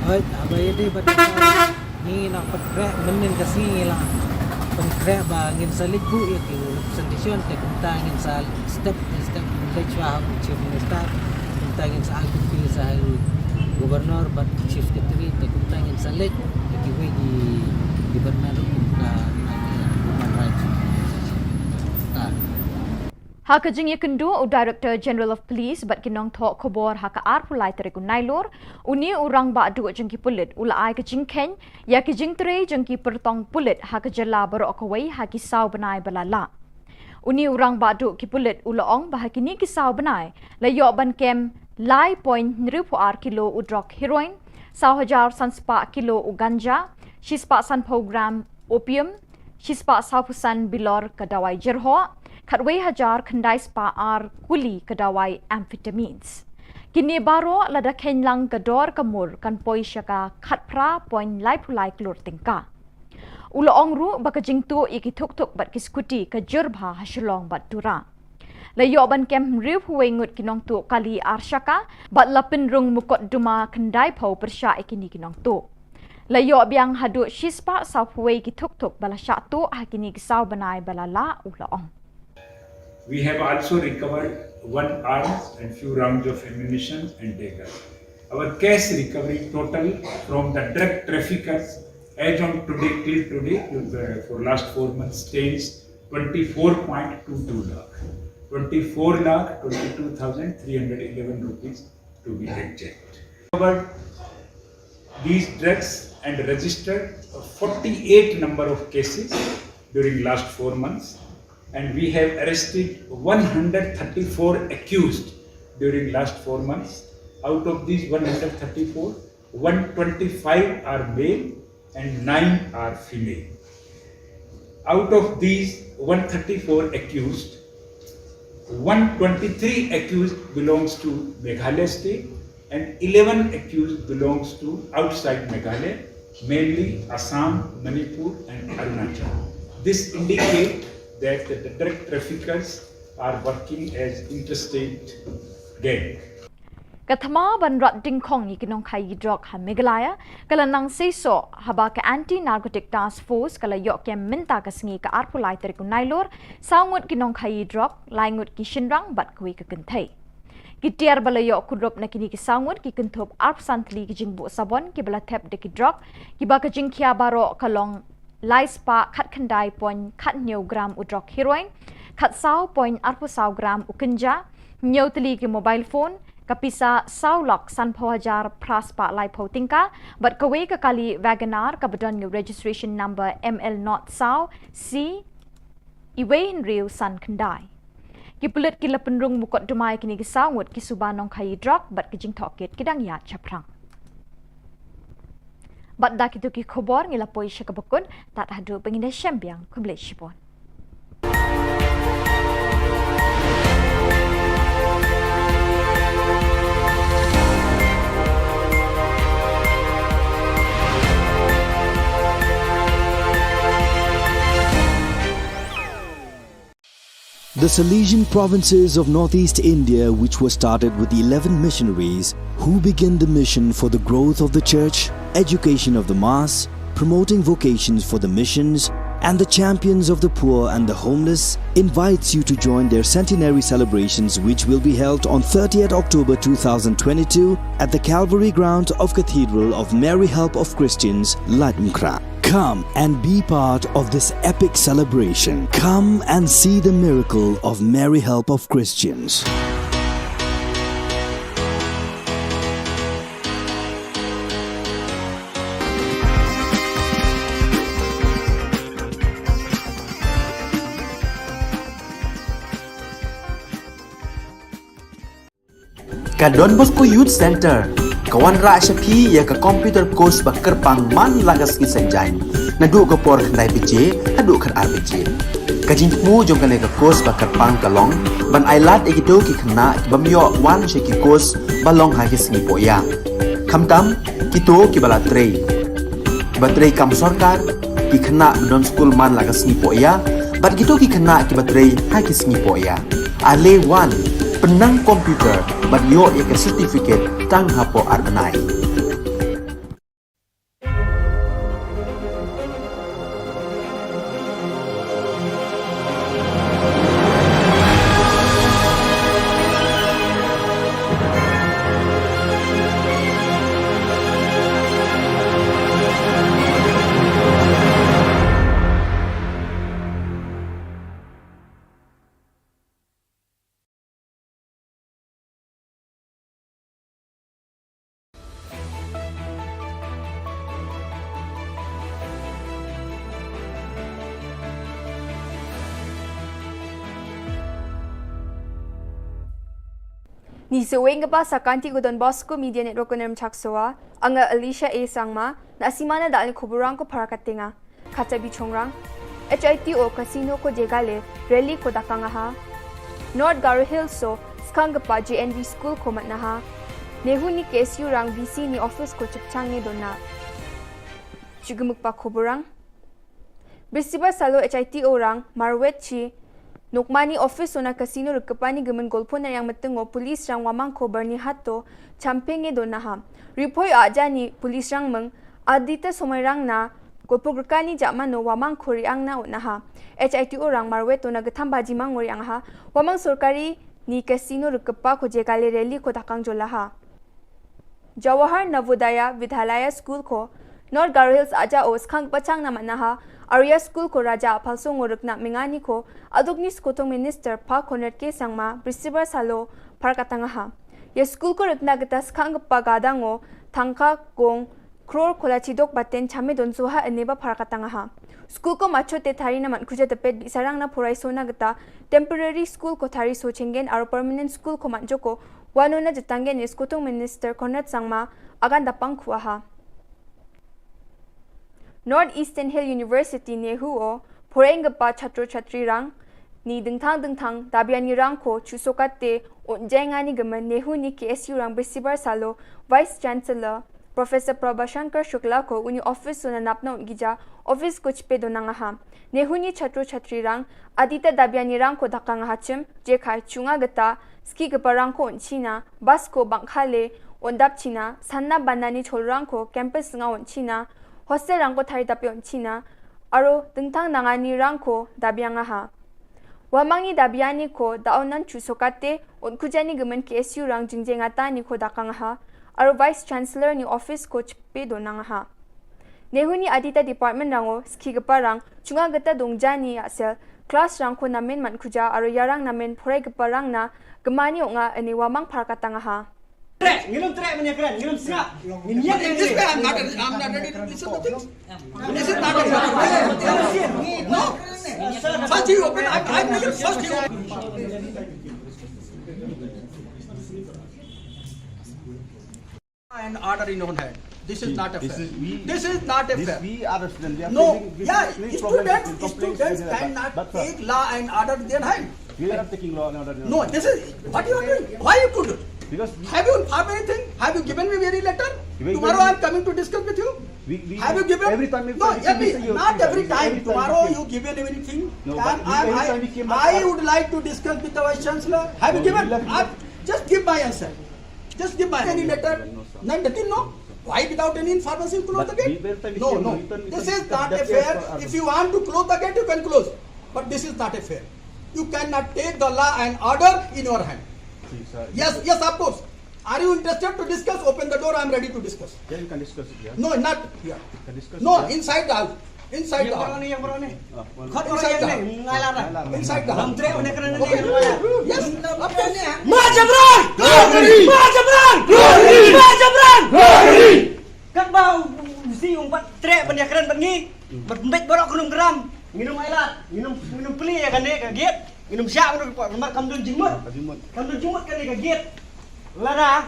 hooid, haba ïadei bad ka Ngi nang pynkhreh mynnin ka sngi ngi la pynkhreh ba ngin sa leit buh ïa ki representation, te kumta ngin sa step by step ngin leit shuwa ha u Chief Minister, kumta ngin sa ai copy sha u Governor bad Chief Secretary, te kumta ngin sa leit ïa kiwei ki department ruh kum ka Human Rights. Ta. Ha ka jingïakynduh u Director General of Police bad ki nongthoh khubor ha ka arphew lai tarik u Nailur, une u rangbah duh jong ki pulit u la ai ka jingkheiñ ïa ki jingtrei jong ki pyrtong pulit ha ka jylla baroh kawei ha ki saw bnai ba la lah. Une u rangbah duh ki pulit u la ong ba ha kine ki saw bnai la ïoh ban kem lai point hynriew phew ar kilo u drok heroin, saw hajar san spah kilo u ganja, shispah sanphew gram opium, shispah sawphew san bilor ka dawai jyrhoh, khatwei hajar khyndai spah ar kuli ka dawai amphetamines. Kine baroh lada kheiñ lang ka dor ka mur kan poi sha ka khatphra point laiphew lai klur tyngka. U la ong ruh ba ka jingtuh ïa ki thukthuk bad ki skuti ka jur bha ha Shillong bad Tura. La ïoh ban kem hynriewphew wei ngut ki nongtuh kali ar shaka bad la pynrung mukotduma khyndaiphew pyrshah ïa kine ki nongtuh. La ïoh biang haduh shispah sawphew wei ki thukthuk ba la shah tuh ha kine ki saw bnai ba la lah, u la ong. We have also recovered one arms and few rounds of ammunition and dagger. Our cash recovery total from the drug traffickers as on today, till today, uh, for last four months, stands twenty-four point two two lakh, twenty-four lakh twenty-two thousand three hundred eleven rupees to be exact. Recovered these drugs and registered forty-eight number of cases during last four months, and we have arrested one hundred thirty-four accused during last four months. Out of these one hundred thirty-four, one twenty-five are male and nine are female. Out of these one thirty-four accused, one twenty-three accused belongs to Meghalaya state and eleven accused belongs to outside Meghalaya, mainly Assam, Manipur and Arunachal. This indicates that the drug traffickers are working as interstate gang. Ka thma ban rat dyngkhong ïa ki nongkhaïi drok ha Meghalaya ka la nang seisoh haba ka Anti Narcotic Task Force ka la ïoh kem mynta ka sngi ka arphew lai tarik u Nailur saw ngut ki nongkhaïi drok, lai ngut ki shynrang bad kawei ka kynthei. Ki tiar ba la ïoh kurup na kine ki saw ngut ki kynthup arphew san tylli ki jingbuh sabon kiba la thep da ki drok, kiba ka jingkhia baroh ka long lai spah khatkhyndai point khathynñiew gram u drok heroin, khatsaw point arphew saw gram u ganja, hynñiew tylli ki mobile phone, ka pisa saw lak sanphew hajar phra spah laiphew tyngka, bad kawei ka kali Wagon R kaba don ïa u registration number M L not saw C iwei hynriew san khyndai. Ki pulit ki la pynrung mukotduma ïa kine ki saw ngut ki suba nongkhaïi drok bad ki jingtohkit ki dang ïaid shaphrang. Bad da kito ki khubor ngi la poi sha kaba kut, tad haduh ba ngin ïashem biang, khublei shibun. The Salesian provinces of northeast India, which were started with eleven missionaries who began the mission for the growth of the church, education of the mass, promoting vocations for the missions, and the champions of the poor and the homeless, invites you to join their centenary celebrations, which will be held on thirtieth October two thousand twenty-two at the Calvary grounds of Cathedral of Mary Help of Christians, Laitumkhrah. Come and be part of this epic celebration. Come and see the miracle of Mary Help of Christians. Ka Don Bosco Youth Centre ka wanrah sha phi ïa ka computer course ba kyrpang man la ka sngi Saitjaiñ, naduh ka por khyndai baje haduh khatar baje. Ka jingthmu jong kane ka course ba kyrpang ka long ban ailad ïa kito ki khynnah ki bym ïoh wan sha ki course ba long ha ki sngi pohïa. Khamtam kito kiba la trei, kiba trei kam sorkar, ki khynnah ba don skul man la ka sngi pohïa, bad kito ki khynnah kiba trei ha ki sngi pohïa. Ale wan, pynnang computer bad ïoh ïa ka certificate tang hapoh ar bnai. Ni seweng kaba sa kanti ko Don Bosco Media Network ko nem chak soa, anga Alicia A Sangma, na simana dal ni kuburang ko para katenga. Kacha bichongrang, H I T O Casino ko jegale, rally ko dakang aha. North Garo Hills so, skang kapa J N V School ko matnaha. Nehu ni K S U rang V C ni office ko chipchang ni dona. Chugumuk pa kuburang. Bisibar salo H I T O rang, marwet chi, nokmani office ona casino rikepani gemen golpo na yang metengo police rang wamang ko Byrnihat to, champeng e donaha. Ripoi aja ni police rang meng, adita somai rang na, golpo gerkani jamano wamang ko riang na unaha. H I T O rang marwet ona getham baji mang riang ha, wamang sorkari ni casino rikepa ko jegale rally ko dakang jolaha. Jawahar Navodaya Vidyalaya School ko North Garo Hills aja o skhang pachang na manaha, Arya School ko raja apalso ngorek na mengani ko, aduk ni skotong minister pa Conrad K Sangma, Bisibar salo, parkatangaha. Ya school ko rekna geta skhang pagadang o, tangka gong, kror kola chidok baten chame don soha eneba parkatangaha. School ko macho te thari na man kuja tepet bisarang na porai sona geta, temporary school ko thari so chengen aro permanent school ko man joko, Wano na jatanggen ni skotong minister Conrad Sangma agan dapang kuaha. North Eastern Hill University nehu o, poreng gepa chatro chatri rang, ni dengthang dengthang, dabiani rang ko, chusokate, unjengani gemen nehu ni K S U rang bisibar salo, Vice Chancellor, Professor Prabhashankar Shukla ko uni office sona napna ungija, office ko chipe donangaha. Nehu ni chatro chatri rang, adita dabiani rang ko dakang hachim, jekhai chunga geta, ski gepa rang ko unchina, bas ko bangkhale, undap china, sanna banani chol rang ko, campus nga unchina, hostel rang ko thari dapi unchina, aro dengtang nangani rang ko dabiangaha. Wamangni dabiani ko daonan chusokate, unkujani gemen K S U rang jingjengatani ko dakangaha, aro Vice Chancellor ni office ko chipe donangaha. Nehu ni adita department rango, ski gepa rang, chunga geta dongjani asel, class rang ko namen man kuja, aro yarang namen porai gepa rang na, gemani onga ene wamang parkatangaha. Trek, ngilum trek menya kren, ngilum sngap. Ngin yak. This way, I'm not, I'm not ready to listen to things. This is not a, no. First you open, I, I make it first you open. And order in own hand. This is not a fair. This is not a fair. We are the student. We are facing, we are facing problems, students cannot take law and order in their hand. We are not taking law and order. No, this is what you are doing. Why you could do? Because we have you informed anything? Have you given me any letter? Tomorrow I am coming to discuss with you. Have you given? Every time. No, not every time. Tomorrow you given anything? No, but every time we came. I would like to discuss with the Vice Chancellor. Have you given? Just give my answer. Just give my any letter. None, nothing, no. Why without any information close the gate? No, no. This is not a fair. If you want to close the gate, you can close. But this is not a fair. You cannot take the law and order in your hand. Yes, yes, of course. Are you interested to discuss? Open the door. I am ready to discuss. Yeah, you can discuss it here. No, not here. You can discuss it here. No, inside the house. Inside the house. Inside the house. Inside the house. Yes. Ma Jabran! Ma Jabran! Ma Jabran! Katba u si um pat treh ban ïakren bad ngi, bad mbet baroh khlem gram. Nginum ailad, nginum, nginum plie ïa kane ka gate. Nginum shah, nginum report namar kam don jingmut. Kam don jingmut kane ka gate. Lada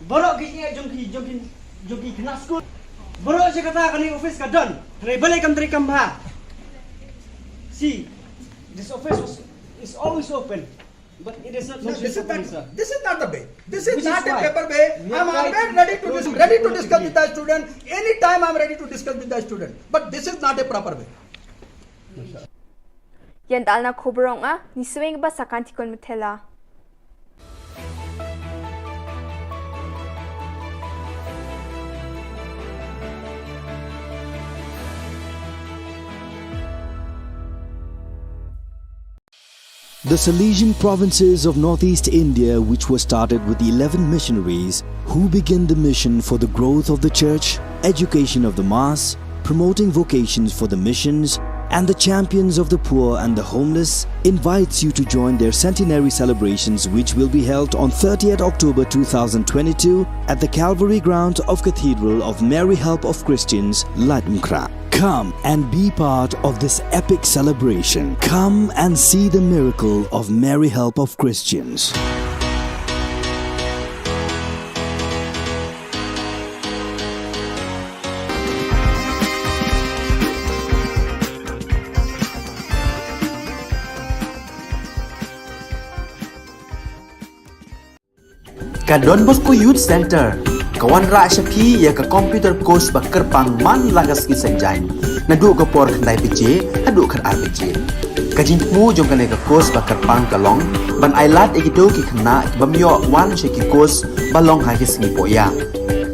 baroh ki ïa jong ki, jong ki, jong ki khynnah skul. Baroh shi katta kane office ka don. Hynrei balei kam trei kam bha. See, this office was, is always open. But it is not. No, this is not, this is not the way. This is not a proper way. I am always ready to dis-, ready to discuss with the student. Anytime I am ready to discuss with the student. But this is not a proper way. Ïa dalna khubor ong a, ni swing ba sakan tikon methela. The Salesian provinces of northeast India, which were started with eleven missionaries who began the mission for the growth of the church, education of the mass, promoting vocations for the missions, and the champions of the poor and the homeless, invites you to join their centenary celebrations, which will be held on thirtieth October two thousand twenty-two at the Calvary grounds of Cathedral of Mary Help of Christians, Laitumkhrah. Come and be part of this epic celebration. Come and see the miracle of Mary Help of Christians. Ka Don Bosco Youth Centre ka wanrah sha phi ïa ka computer course ba kyrpang man la ka sngi Saitjaiñ, naduh ka por khyndai baje haduh khatar baje. Ka jingthmu jong kane ka course ba kyrpang ka long ban ailad ïa kito ki khynnah ki bym ïoh wan sha ki course ba long ha ki sngi pohïa,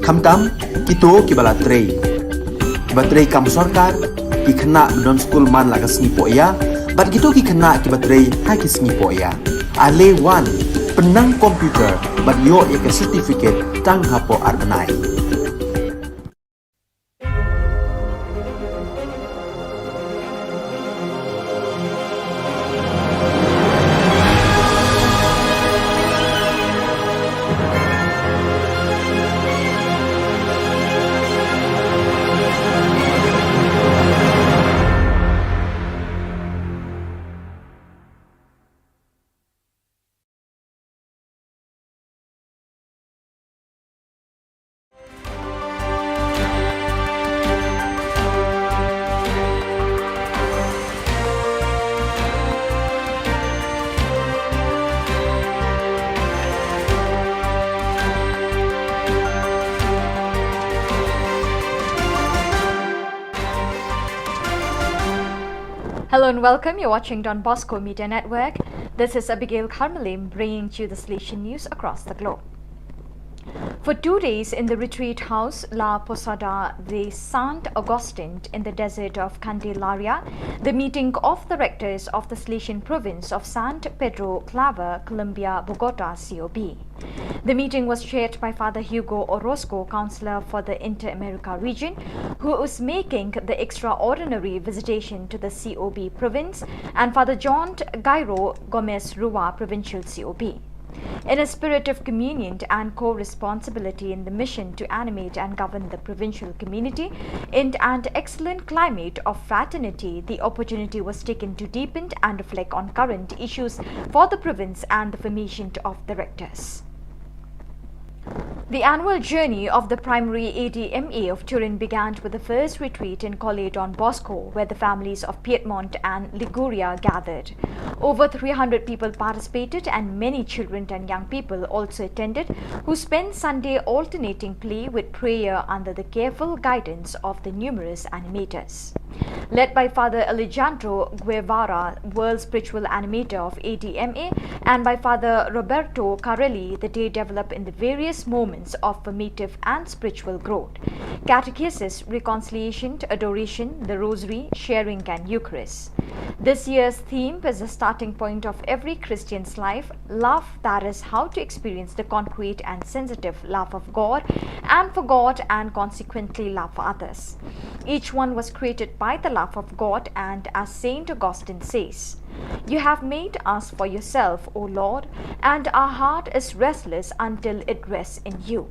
khamtam kito kiba la trei, kiba trei kam sorkar, ki khynnah ba don skul man la ka sngi pohïa, bad kito ki khynnah kiba trei ha ki sngi pohïa. Ale wan, pynnang computer bad ïoh ïa ka certificate tang hapoh ar bnai. Hello and welcome. You're watching Don Bosco Media Network. This is Abigail Kharmalim bringing to you the Salesian news across the globe. For two days in the retreat house La Posada de Sant Agustin in the desert of Candelaria, the meeting of the rectors of the Salesian province of San Pedro Claver, Colombia, Bogota, C O B. The meeting was chaired by Father Hugo Orozco, counselor for the Inter-America region, who is making the extraordinary visitation to the C O B province, and Father John Gairo Gomez Rua, provincial C O B. In a spirit of communion and co-responsibility in the mission to animate and govern the provincial community in an excellent climate of fraternity, the opportunity was taken to deepen and reflect on current issues for the province and the formation of the rectors. The annual journey of the Primary A D M A of Turin began with the first retreat in Colle Don Bosco, where the families of Piedmont and Liguria gathered. Over three hundred people participated, and many children and young people also attended, who spent Sunday alternating play with prayer under the careful guidance of the numerous animators. Led by Father Alejandro Guevara, World Spiritual Animator of A D M A, and by Father Roberto Carelli, the day developed in the various moments of formative and spiritual growth: catechesis, reconciliation, adoration, the Rosary, sharing, and Eucharist. This year's theme is the starting point of every Christian's life: love, that is, how to experience the concrete and sensitive love of God and for God, and consequently love for others. Each one was created by the love of God, and as Saint Augustine says, "You have made us for yourself, O Lord, and our heart is restless until it rests in you."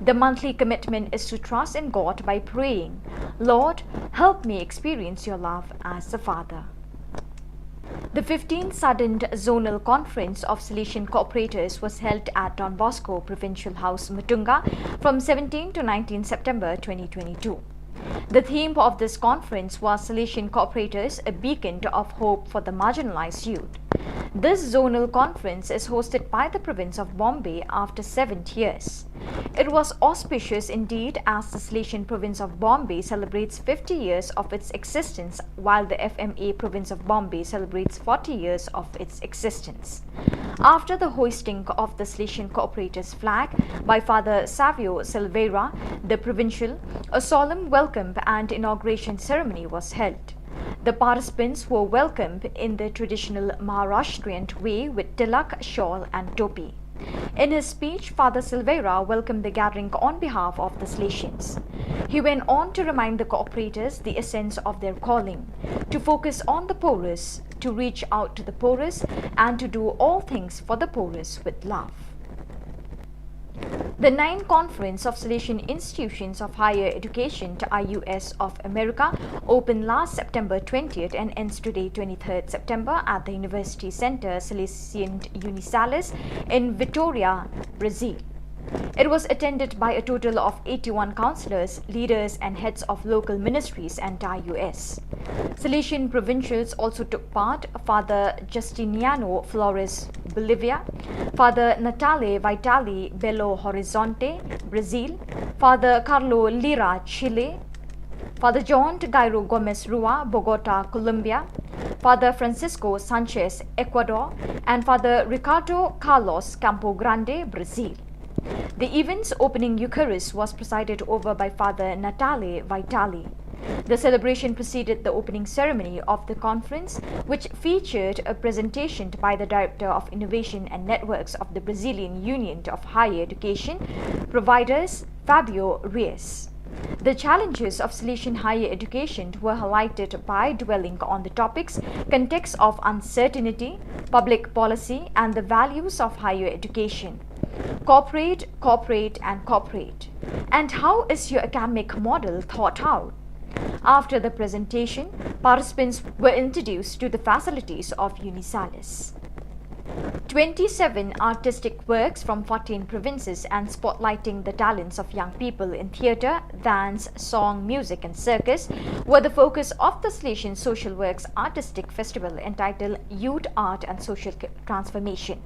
The monthly commitment is to trust in God by praying, "Lord, help me experience your love as a father." The fifteenth Sudden Zonal Conference of Salesian Cooperators was held at Don Bosco Provincial House, Mutunga, from seventeenth to nineteenth September twenty twenty-two. The theme of this conference was Salesian Cooperators, a beacon of hope for the marginalized youth. This zonal conference is hosted by the province of Bombay after seven years. It was auspicious indeed, as the Salesian province of Bombay celebrates fifty years of its existence, while the F M A province of Bombay celebrates forty years of its existence. After the hoisting of the Salesian Cooperators flag by Father Savio Silveira, the provincial, a solemn welcome and inauguration ceremony was held. The participants were welcomed in the traditional Maharashtrian way with tilak, shawl, and topi. In his speech, Father Silveira welcomed the gathering on behalf of the Salesians. He went on to remind the cooperators the essence of their calling: to focus on the poorest, to reach out to the poorest, and to do all things for the poorest with love. The ninth Conference of Salesian Institutions of Higher Education, I U S, of America opened last September twentieth and ends today, twenty-third September, at the University Center Salesian Unisalis in Vitoria, Brazil. It was attended by a total of eighty-one counselors, leaders, and heads of local ministries and I U S. Salesian provincials also took part: Father Justiniano Flores Bolivia, Father Natale Vitale, Belo Horizonte, Brazil, Father Carlo Lira, Chile, Father John Gairo Gomez Rua, Bogota, Colombia, Father Francisco Sanchez, Ecuador, and Father Ricardo Carlos, Campo Grande, Brazil. The event's opening Eucharist was presided over by Father Natale Vitale. The celebration preceded the opening ceremony of the conference, which featured a presentation by the Director of Innovation and Networks of the Brazilian Union of Higher Education Providers, Fabio Reis. The challenges of Salesian higher education were highlighted by dwelling on the topics context of uncertainty, public policy, and the values of higher education. Cooperate, cooperate, and cooperate. And how is your academic model thought out? After the presentation, participants were introduced to the facilities of Unisalis. Twenty-seven artistic works from fourteen provinces and spotlighting the talents of young people in theatre, dance, song, music, and circus were the focus of the Salesian Social Works Artistic Festival entitled Youth, Art, and Social Transformation.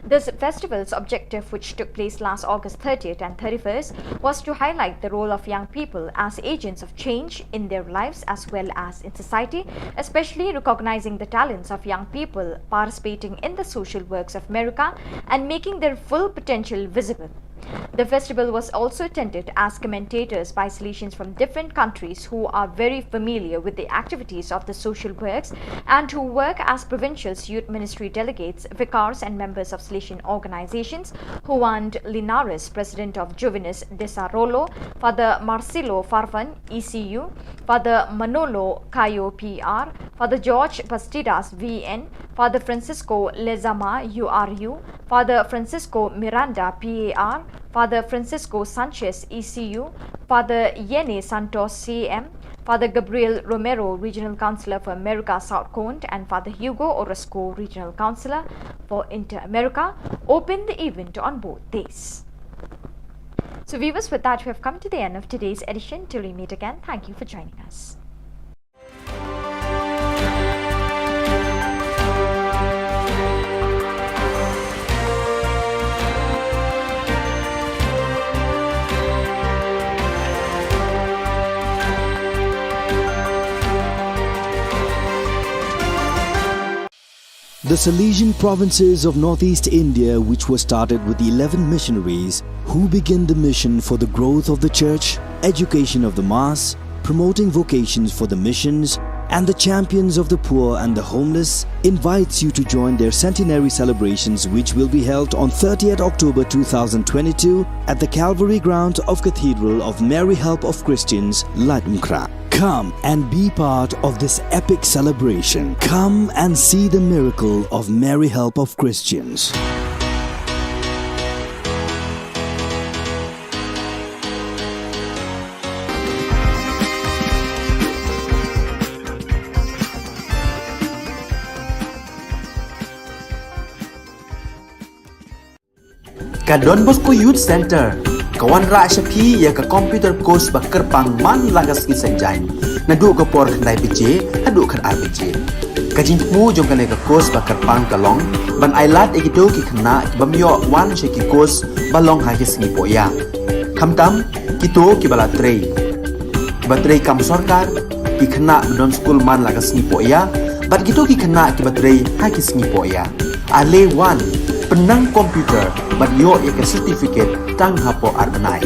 This festival's objective, which took place last August thirtieth and thirty-first, was to highlight the role of young people as agents of change in their lives as well as in society, especially recognizing the talents of young people participating in the social works of America and making their full potential visible. The festival was also attended as commentators by Salesians from different countries who are very familiar with the activities of the social works and who work as provincial youth ministry delegates, vicars, and members of Salesian organizations. Juan Linares, President of Juvenes Desarrollo, Father Marcelo Farfan, E C U, Father Manolo Cayo, P R, Father George Bastidas, V N, Father Francisco Lezama, U R U, Father Francisco Miranda, P A R, Father Francisco Sanchez, E C U, Father Yene Santos, C M, Father Gabriel Romero, Regional Counselor for America South Cone, and Father Hugo Orozco, Regional Counselor for Inter-America, opened the event on both days. So viewers, with that, we have come to the end of today's edition. Till we meet again, thank you for joining us. The Salesian provinces of northeast India, which were started with eleven missionaries who began the mission for the growth of the church, education of the mass, promoting vocations for the missions, and the champions of the poor and the homeless, invites you to join their centenary celebrations, which will be held on thirtieth October two thousand twenty-two at the Calvary Ground of Cathedral of Mary Help of Christians, Laitumkhrah. Come and be part of this epic celebration. Come and see the miracle of Mary Help of Christians. Ka Don Bosco Youth Center ka wanrah sha phi ïa ka computer course ba kyrpang man la ka sngi Saitjaiñ, naduh ka por khyndai baje haduh khatar baje. Ka jingthmu jong kane ka course ba kyrpang ka long ban ailad ïa kito ki khynnah ki bym ïoh wan sha ki course ba long ha ki sngi pohïap. Khamtam kito kiba la trei, kiba trei kam sorkar, ki khynnah ba don skul man la ka sngi pohïap, bad kito ki khynnah kiba trei ha ki sngi pohïap. Ale wan, pynnang computer bad ïoh ïa ka certificate tang hapoh ar bnai.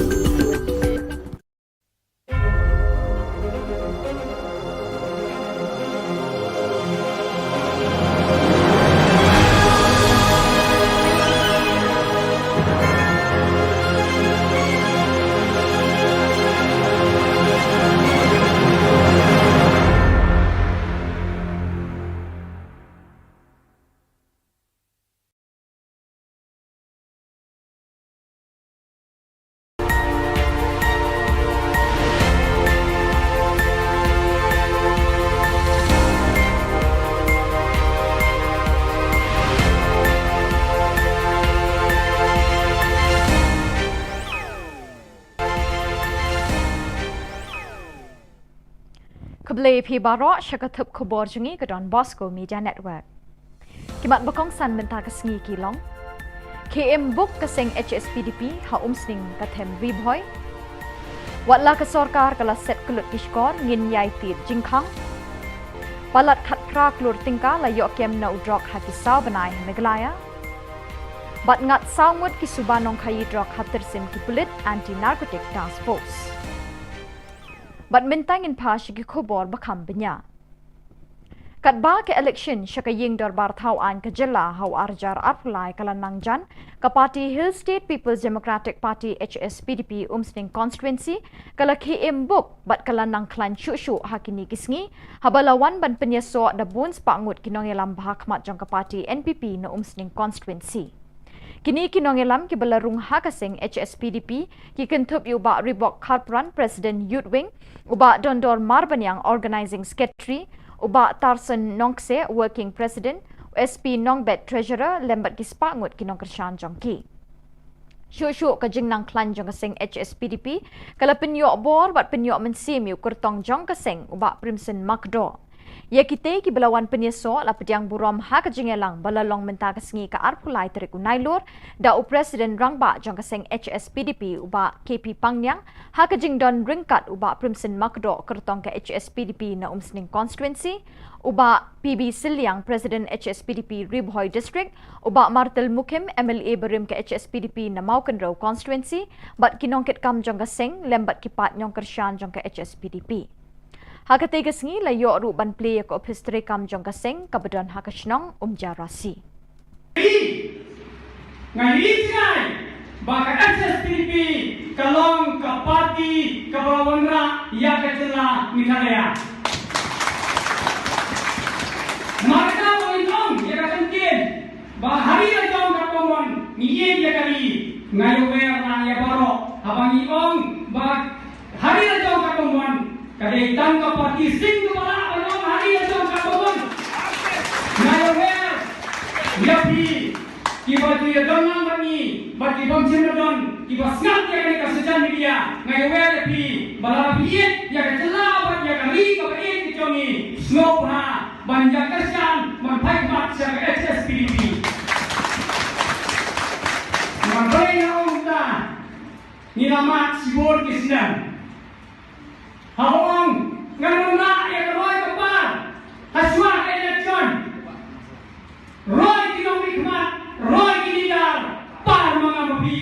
Khublei phi baroh sha ka thup khubor jong ngi ka Don Bosco Media Network. Ki mat ba kongsan mynta ka sngi ki long: Khie im buk ka seng H S P D P ha Umsning ka them Ri Bhoi. Wat la ka sorkar ka la set kyllut ki shkor, ngin ïai tied jingkhang. Palat khatphra klur tyngka la ïoh kem na u drok ha ki saw bnai ha Meghalaya. Bad ngat saw ngut ki suba nongkhaïi drok ha tyrsim ki pulit Anti Narcotic Task Force. Bad mynta ngin phai sha ki khubor ba kham bniah. Katba ka election sha ka ïing dorbar thaw aiñ ka jylla ha u arhajar arphew lai ka la nang jan, ka party Hill State People's Democratic Party, H S P D P, Umsning Constituency ka la khie im buk bad ka la nang khlaiñ shuh shuh ha kine ki sngi, haba la wan ban pynïasoh da bun spah ngut ki nongïalam ba ha khmat jong ka party N P P na Umsning Constituency. Kine ki nongïalam kiba la rung ha ka seng H S P D P ki kynthup ïa u Bah Reebok Kharpran, President Youth Wing, u Bah Dondor Marbaniang, Organising Secretary, u Bah Tarson Nongkse, Working President, u S P Nongbet, Treasurer, lem bad ki spah ngut ki nongkyrshan jong ki. Shuh shuh ka jingnang khlaiñ jong ka seng H S P D P ka la pynïoh bor bad pynïoh mynsiem ïa u kyrtong jong ka seng, u Bah Primson Makdoh. Ïa kitei kiba la wan pynïasoh la pdiang burom ha ka jingïalang ba la long mynta ka sngi ka arphew lai tarik u Nailur da u President Rangbah jong ka seng H S P D P, u Bah K P Pangniang, ha ka jingdon ryngkat u Bah Primson Makdoh, kyrtong ka H S P D P na Umsning Constituency, u Bah P B Sylliang, President H S P D P Ri Bhoi District, u Bah Martel Mukhim, M L A barim ka H S P D P na Mawkynrew Constituency, bad ki nongkitkam jong ka seng lem bad ki paid nongkyrshan jong ka H S P D P. Ha katei ka sngi la ïoh ruh ban plie ïa ka ophis treikam jong ka seng kaba don ha ka shnong Umjarasi. Nga ïohi jngai ba ka H S P D P ka long ka party kaba la wanrah ïa ka jylla Meghalaya. Namar kata ba ngi ong ïa ka kyntien ba ha ri la jong katba mon ngi ïeit ïa ka ri. Nga ïawer lang ïa baroh haba ngi ong ba ha ri la jong katba mon ka dei tang ka party sing kaba lah ban ong ha ri la jong katba mon. Nga ïawer ïa phi kiba ju ïadon lang bad ngi bad ki bym shym la don kiba sngap ïa kane ka social media. Nga ïawer ïa phi ba lada phi ïeit ïa ka jylla bad ïa ka ri kaba ïeit ka jong ngi, sngewbha ban ïa kyrshan ban phai khmat sha ka H S P D P. Nga pyrshah ong ta, ngi la mad shibun ki snem. Haba ong ngan wanrah ïa ka roi ka par ha shuwa ka election. Roi ki nongmihkhmat, roi ki leader, par ma nga ma phi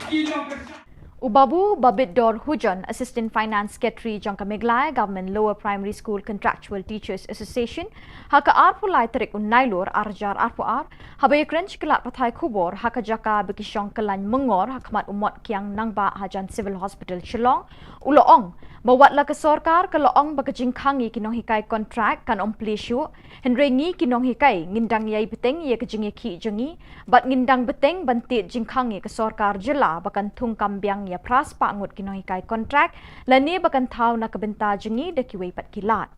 ki nongkyrshan. U Babu Babitdor Hujon, Assistant Finance Secretary jong ka Meghalaya Government Lower Primary School Contractual Teachers Association, ha ka arphew lai tarik u Nailur arhajar arphew ar, haba ïakren sha ki lad pathai khubor ha ka jaka ba ki shong kyllain myngor ha khmat u Mot Kiang Nangbah hajan Civil Hospital Shillong, u la ong ba wat la ka sorkar ka la ong ba ka jingkhang ïa ki nonghikai kontrak kan ym plie shuh, hynrei ngi ki nonghikai ngin dang ïai bteng ïa ka jingïakhih jong ngi bad ngin dang bteng ban tied jingkhang ïa ka sorkar jylla ba kan thung kam biang ïa phra spah ngut ki nonghikai kontrak lane ba kan thaw na ka bynta jong ngi da kiwei pat ki lad.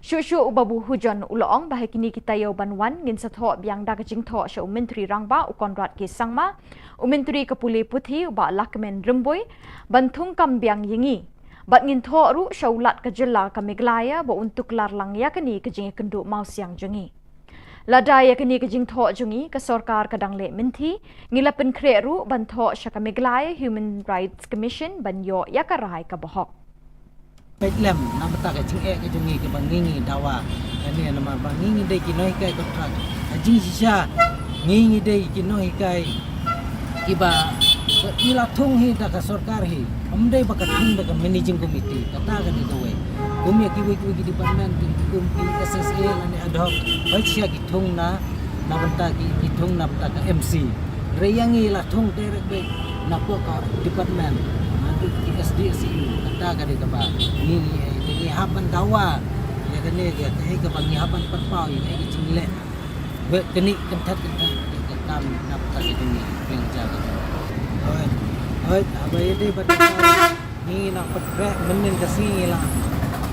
Shuh shuh u Babu Hujon u la ong ba ha kine ki taïew ban wan ngin sa thoh biang da ka jingthoh sha u Myntri Rangbah u Conrad K Sangma, u Myntri ka pule puthi u Bah Lahkmen Rymbui ban thung kam biang ïa ngi. Bad ngin thoh ruh sha u Lat ka jylla ka Meghalaya ba un tuklar lang ïa kane ka jingïakynduh mawsiang jong ngi. Lada ïa kane ka jingthoh jong ngi ka sorkar ka dang leh mynthi, ngi la pynkhreh ruh ban thoh sha ka Meghalaya Human Rights Commission ban ïoh ïa ka rai kaba hok. Peit lem na bynta ka jingeh ka jong ngi kaba ngi ngi dawa. Kane namar ba ngi ngi dei ki nonghikai kontrak. Ka jingshisha ngi ngi dei ki nonghikai kiba, ba i la thung hi da ka sorkar hi. Ym dei ba ka thung da ka managing committee. Kata ka dei kawei. Kum ïa kiwei kiwei ki department ki kum ki S S A lane ad hoc. Peit shisha ki thung na, na bynta ki, ki thung na bynta ka M C. Hynrei ïa ngi la thung direct beit na pok ka department. Na ki S D S U. Kata ka dei kaba ngi ngi, ngi hap ban dawa ïa kane, ïa kaei kaba ngi hap ban pynpaw ïa kaei ka jingleh. Bad kane kynthah kynthah ka kam na bynta ka jong ngi pynjah ka jong ngi. Hooid, hooid, haba ïadei bad ka, ngi nang pynkhreh mynnin ka sngi ngi la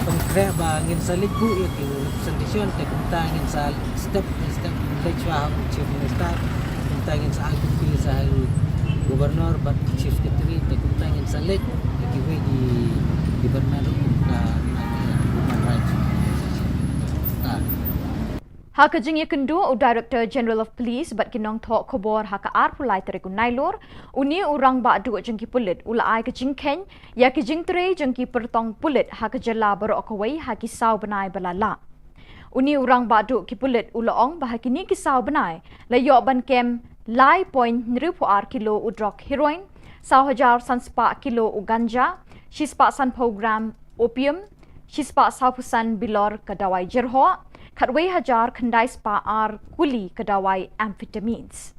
pynkhreh ba ngin sa leit buh ïa ki representation, te kumta ngin sa step by step ngin leit shuwa ha u Chief Minister, kumta ngin sa ai copy sa ha u Governor bad Chief Secretary, te kumta ngin sa leit ïa kiwei ki department ruh kumta na ki human rights organization. Kumta. Ha ka jingïakynduh u Director General of Police bad ki nongthoh khubor ha ka arphew lai tarik u Nailur, une u rangbah duh jong ki pulit u la ai ka jingkheiñ ïa ki jingtrei jong ki pyrtong pulit ha ka jylla baroh kawei ha ki saw bnai ba la lah. Une u rangbah duh ki pulit u la ong ba ha kine ki saw bnai la ïoh ban kem lai point hynriew phew ar kilo u drok heroin, saw hajar san spah kilo u ganja, shispah sanphew gram opium, shispah sawphew san bilor ka dawai jyrhoh, khatwei hajar khyndai spah ar kuli ka dawai amphetamines.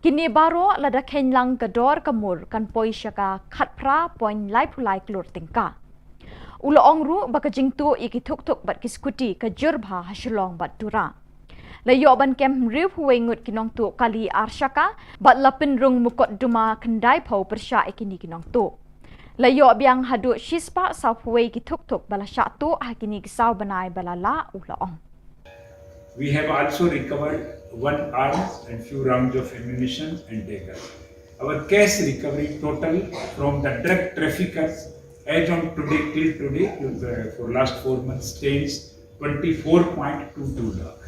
Kine baroh lada kheiñ lang ka dor ka mur kan poi sha ka khatphra point laiphew lai klur tyngka. U la ong ruh ba ka jingtuh ïa ki thukthuk bad ki skuti ka jur bha ha Shillong bad Tura. La ïoh ban kem hynriewphew wei ngut ki nongtuh kali ar shaka bad la pynrung mukotduma khyndaiphew pyrshah ïa kine ki nongtuh. La ïoh biang haduh shispah sawphew wei ki thukthuk ba la shah tuh ha kine ki saw bnai ba la lah, u la ong. We have also recovered one arms and few rounds of ammunition and dagger. Our cash recovery total from the drug traffickers as on today, till today, to the, for last four months, stands twenty-four point two two lakh,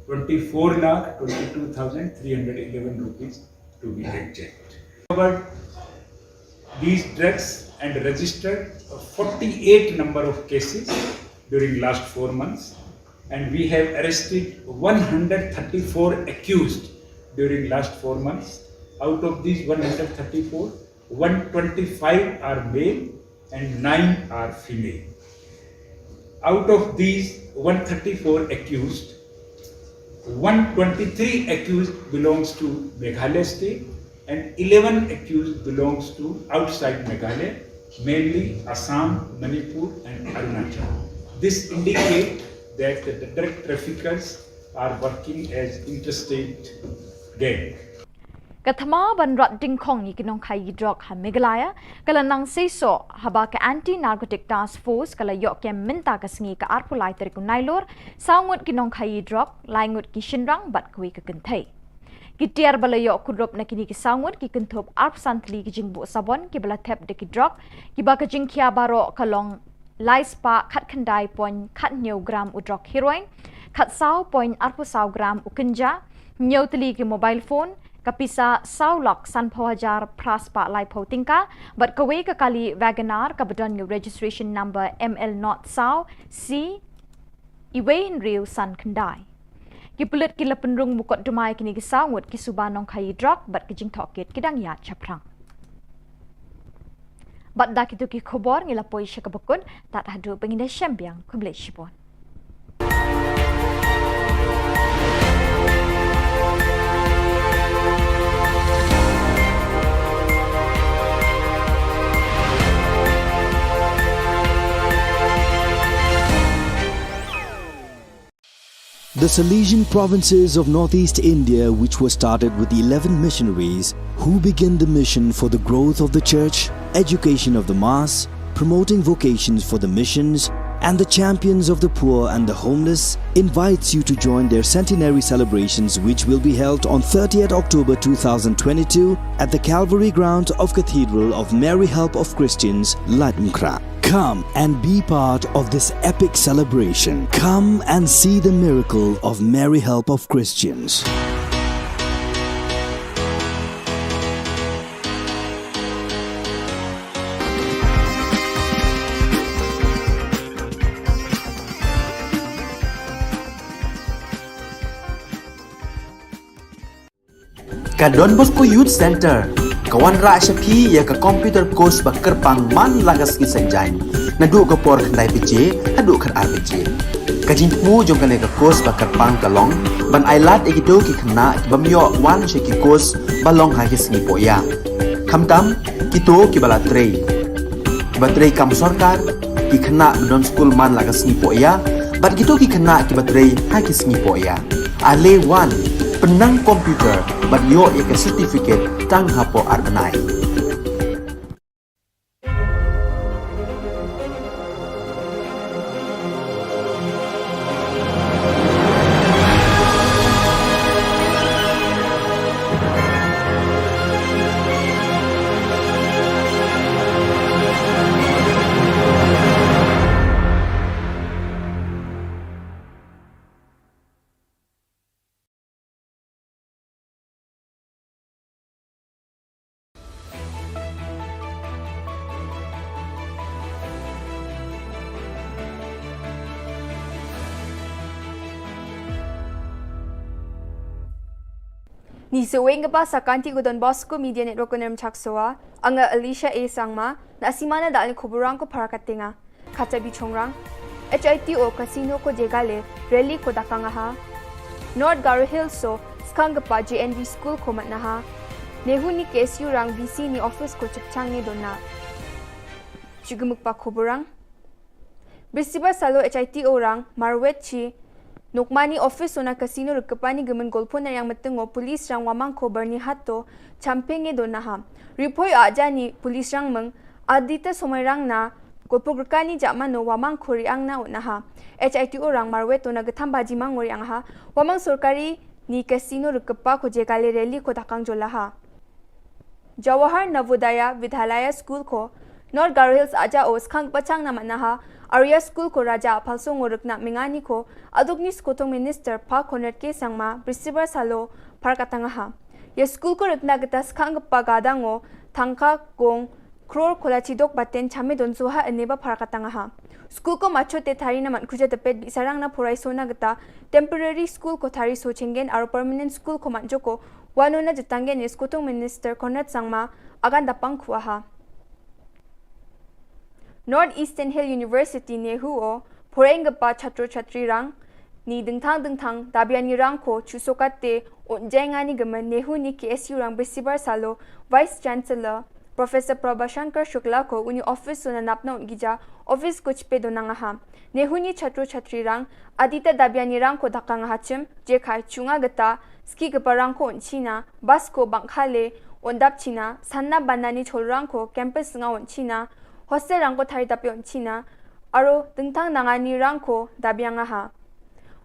twenty-four lakh twenty-two thousand three hundred eleven rupees to be exact. Recovered these drugs and registered forty-eight number of cases during last four months, and we have arrested one hundred thirty-four accused during last four months. Out of these one hundred thirty-four, one twenty-five are male and nine are female. Out of these one thirty-four accused, one twenty-three accused belongs to Meghalaya state and eleven accused belongs to outside Meghalaya, mainly Assam, Manipur and Arunachal. This indicates that the drug traffickers are working as interstate gang. Ka thma ban rat dyngkhong ïa ki nongkhaïi drok ha Meghalaya ka la nang seisoh haba ka Anti Narcotic Task Force ka la ïoh kem mynta ka sngi ka arphew lai tarik u Nailur saw ngut ki nongkhaïi drok, lai ngut ki shynrang bad kawei ka kynthei. Ki tiar ba la ïoh kurup na kine ki saw ngut ki kynthup arphew san tylli ki jingbuh sabon kiba la thep da ki drok, kiba ka jingkhia baroh ka long lai spah khatkhyndai point khathynñiew gram u drok heroin, khatsaw point arphew saw gram u kynja, hynñiew tylli ki mobile phone, ka pisa saw lak sanphew hajar phra spah laiphew tyngka, bad kawei ka kali Wagon R kaba don ïa u registration number M L not saw C iwei hynriew san khyndai. Ki pulit ki la pynrung mukotduma ïa kine ki saw ngut ki suba nongkhaïi drok bad ki jingtohkit ki dang ïaid shaphrang. Bad da kito ki khubor ngi la poi sha kaba kut, tad haduh ba ngin ïashem biang, khublei shibun. The Salesian provinces of northeast India, which were started with eleven missionaries, who began the mission for the growth of the church, education of the mass, promoting vocations for the missions, and the champions of the poor and the homeless, invites you to join their centenary celebrations, which will be held on thirtieth October two thousand twenty-two at the Calvary ground of Cathedral of Mary Help of Christians, Laitumkhrah. Come and be part of this epic celebration. Come and see the miracle of Mary Help of Christians. Ka Don Bosco Youth Centre ka wanrah sha phi ïa ka computer course ba kyrpang man la ka sngi Saitjaiñ, naduh ka por khyndai baje haduh khatar baje. Ka jingthmu jong kane ka course ba kyrpang ka long ban ailad ïa kito ki khynnah ki bym ïoh wan sha ki course ba long ha ki sngi pohïa, khamtam kito kiba la trei, kiba trei kam sorkar, ki khynnah ba don skul man la ka sngi pohïa, bad kito ki khynnah kiba trei ha ki sngi pohïa. Ale wan, pynnang computer bad ïoh ïa ka certificate tang hapoh ar bnai. Ni seweng kaba sa kanti ko Don Bosco Media Network ko Nerem Chaksoa, anga Alicia A Sangma, na simana dal ni kuburang ko para katenga. Kata bi chongrang, H I T O Casino ko jegale rally ko dakang aha. North Garo Hills so skang kapa J N V School ko matnaha. Nehu ni K S U rang V C ni office ko chepchang ni dona. Chugumuk pa kuburang. Bisibar salo H I T O rang marwet chi nokmani office ona casino rikepani gemen golpo na yang metengo police rang wamang ko Bernie Hato champenge do naha. Ripoi ajani police rang meng adita somai rang na golpo gerkani jamano wamang ko riang na unaha. H I T O rang marwet ona getham baji mang riang ha wamang sorkari ni casino rikepa ko jegale rally ko dakang jolaha. Jawahar Navodaya Vidyalaya School ko North Garo Hills aja o skhang pachang na manaha Arya School ko raja aphalso ngorek na mengani ko aduk ni skotong minister pa Conrad K Sangma bisibar salo parkatangaha. Ya school ko rekna geta skhang pa gadango thangka gong kror kola chidok baten chame don soha ene ba parkatangaha. School ko macho te thari na man kuja tepet bi sarang na porai sona geta temporary school ko thari so chengen aro permanent school ko man joko Wano na jitangge ni skotong minister Conrad Sangma agan dapang kuaha. North Eastern Hill University Nehu o poreng gepa chatro chatri rang ni dengthang dengthang dabiani rang ko chusokate unjengani gemen Nehu ni K S U rang bisibar salo Vice Chancellor Professor Prabhashankar Shukla ko uni office so na napna un gija office ko chipe donang aha. Nehu ni chatro chatri rang adita dabiani rang ko dakang aha chim je khai chunga geta ski gepa rang ko un china bas ko bangkhale un dap china sanna banani chol rang ko campus nga un china hostel rang ko thari dape un china aro dengtang nangani rang ko dabiang aha.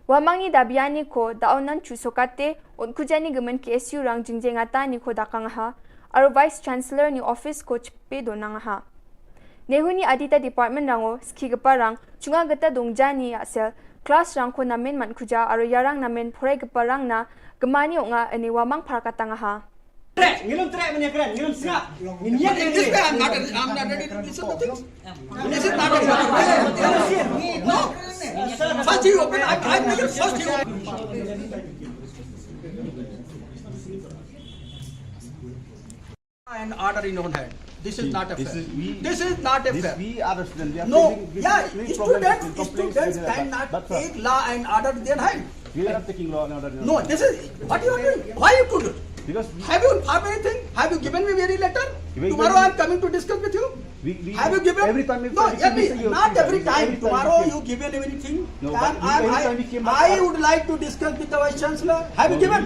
Wamangni dabiani ko daonan chusokate un kujani gemen K S U rang jingjengata ni ko dakang ha aro Vice Chancellor ni office ko chipe donang ha. Nehu ni adita department rango ski gepa rang chunga geta dongjani asel class rang ko namen man kuja aro yarang namen phorai gepa rang na gemani onga ene wamang parakatang ha. Trek, ngilum trek menya keren, ngilum sngap. Ngin yak. This way I'm not, I'm not ready to listen to things. This is not a, no. First you open, I, I make it first you open. And order in your hand. This is not a fair. This is not a fair. We are the student. We are facing this, yeah, students cannot take law and order in their hand. We are not taking law and order. No, this is what you are doing. Why you couldn't? Because have you informed anything? Have you given me any letter? Tomorrow I am coming to discuss with you. Have you given? Every time. No, not every time. Tomorrow you given anything? No, but every time we came back, I would like to discuss with the Vice Chancellor. Have you given?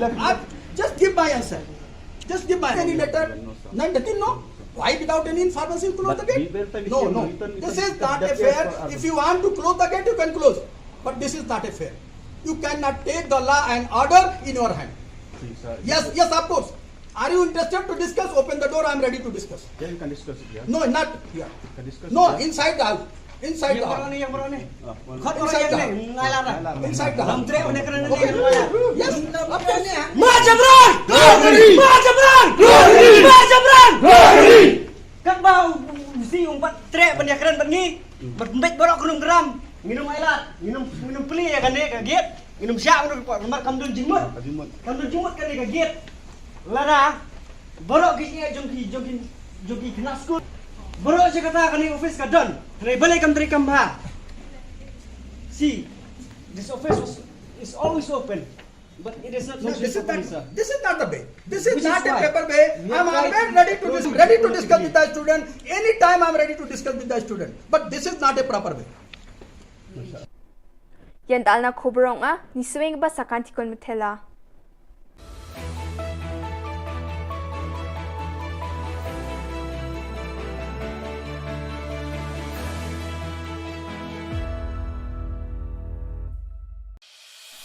Just give my answer. Just give my any letter. None, nothing, no. Why without any information you close the gate? No, no. This is not a fair. If you want to close the gate, you can close. But this is not a fair. You cannot take the law and order in your hand. Yes, yes, of course. Are you interested to discuss? Open the door. I am ready to discuss. Yeah, you can discuss it here. No, not here. Can discuss it here. No, inside the house. Inside the house. Inside the house. Inside the house. Okay. Yes. Mah Jabran! Mah Jabran! Mah Jabran! Katba u si um pat treh ban ïakren bad ngi, bad mbet baroh krum kram. Nginum ailad, nginum, nginum pli ïa kane ka gate. Nginum shah nginum report namar kam don jingmut. Kam don jingmut kane ka gate. Lada baroh ki ïa jong ki, jong ki, jong ki khynnah skul. Baroh jaka kata kane office ka don. Hynrei balei kam trei kam bha. See, this office was, is always open. But it is not. No, this is not, this is not the way. This is not a proper way. I am always ready to dis-, ready to discuss with the student. Anytime I am ready to discuss with the student. But this is not a proper way. Ïa dalna khubor ong a, ni swing ba sakan tikon methela.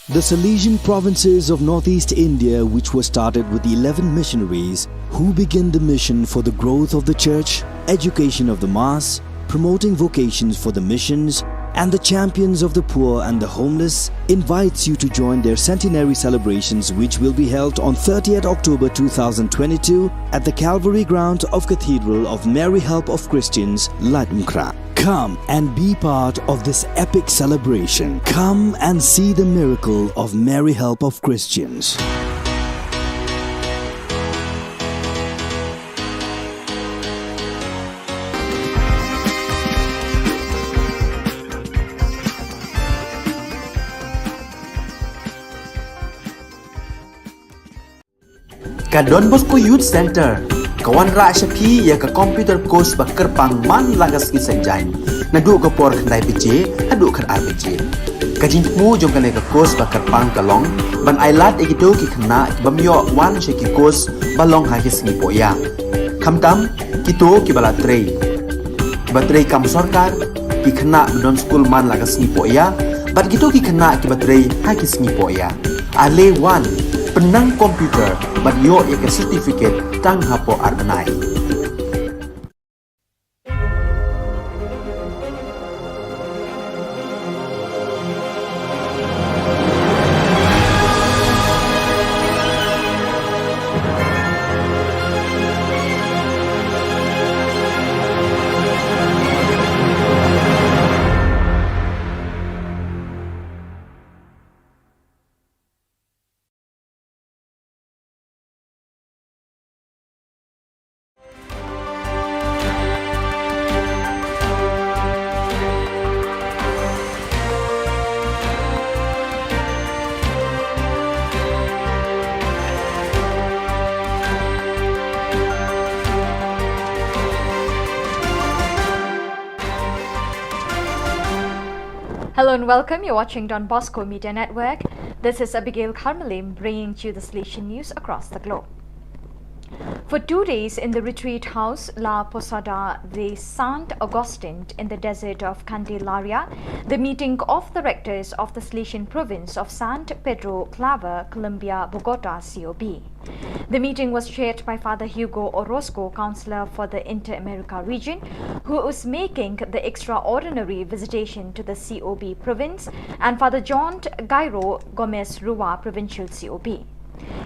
The Salesian provinces of northeast India, which were started with eleven missionaries who began the mission for the growth of the church, education of the mass, promoting vocations for the missions, and the champions of the poor and the homeless, invites you to join their centenary celebrations, which will be held on thirtieth October two thousand twenty-two at the Calvary ground of Cathedral of Mary Help of Christians, Laitumkhrah. Come and be part of this epic celebration. Come and see the miracle of Mary Help of Christians. Ka Don Bosco Youth Centre ka wanrah sha phi ïa ka computer course ba kyrpang man la ka sngi Saitjaiñ, naduh ka por khyndai baje haduh khatar baje. Ka jingthmu jong kane ka course ba kyrpang ka long ban ailad ïa kito ki khynnah ki bym ïoh wan sha ki course ba long ha ki sngi pohïa, khamtam kito kiba la trei, kiba trei kam sorkar, ki khynnah ba don skul man la ka sngi pohïa, bad kito ki khynnah kiba trei ha ki sngi pohïa. Ale wan, pynnang computer bad ïoh ïa ka certificate tang hapoh ar bnai. Hello and welcome. You're watching Don Bosco Media Network. This is Abigail Kharmalim bringing to you the Salesian news across the globe. For two days in the retreat house La Posada de Sant Agustin in the desert of Candelaria, the meeting of the rectors of the Salesian province of Sant Pedro Claver, Colombia, Bogota, C O B. The meeting was chaired by Father Hugo Orozco, Counselor for the Inter-America region, who is making the extraordinary visitation to the C O B province, and Father John Gairo Gomez Rua, Provincial C O B.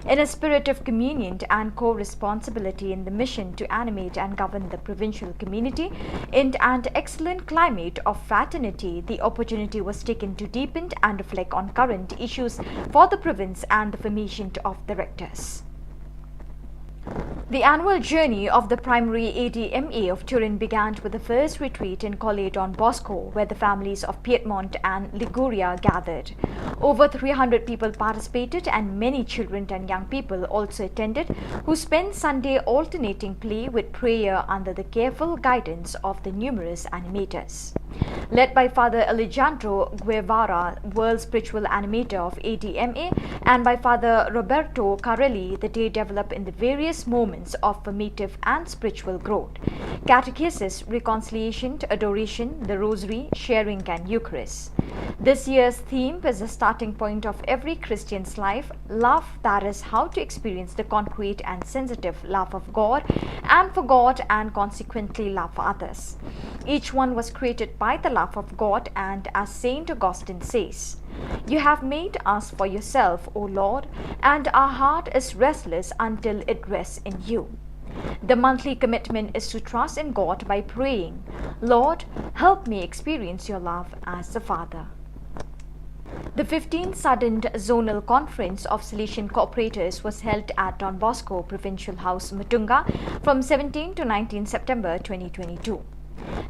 In a spirit of communion and co-responsibility in the mission to animate and govern the provincial community, in an excellent climate of fraternity, the opportunity was taken to deepen and reflect on current issues for the province and the formation of the rectors. The annual journey of the primary A D M A of Turin began with the first retreat in Colle Don Bosco, where the families of Piedmont and Liguria gathered. Over three hundred people participated, and many children and young people also attended, who spent Sunday alternating play with prayer under the careful guidance of the numerous animators. Led by Father Alejandro Guevara, World Spiritual Animator of A D M A, and by Father Roberto Carelli, the day developed in the various moments of formative and spiritual growth: catechesis, reconciliation, adoration, the Rosary, sharing, and Eucharist. This year's theme is the starting point of every Christian's life, love, that is, how to experience the concrete and sensitive love of God and for God, and consequently love for others. Each one was created by the love of God, and as Saint Augustine says, "You have made us for yourself, O Lord, and our heart is restless until it rests in you." The monthly commitment is to trust in God by praying, "Lord, help me experience your love as the Father." The fifteenth Sudden Zonal Conference of Salesian Cooperators was held at Don Bosco Provincial House, Mutunga, from seventeenth to nineteenth September twenty twenty-two.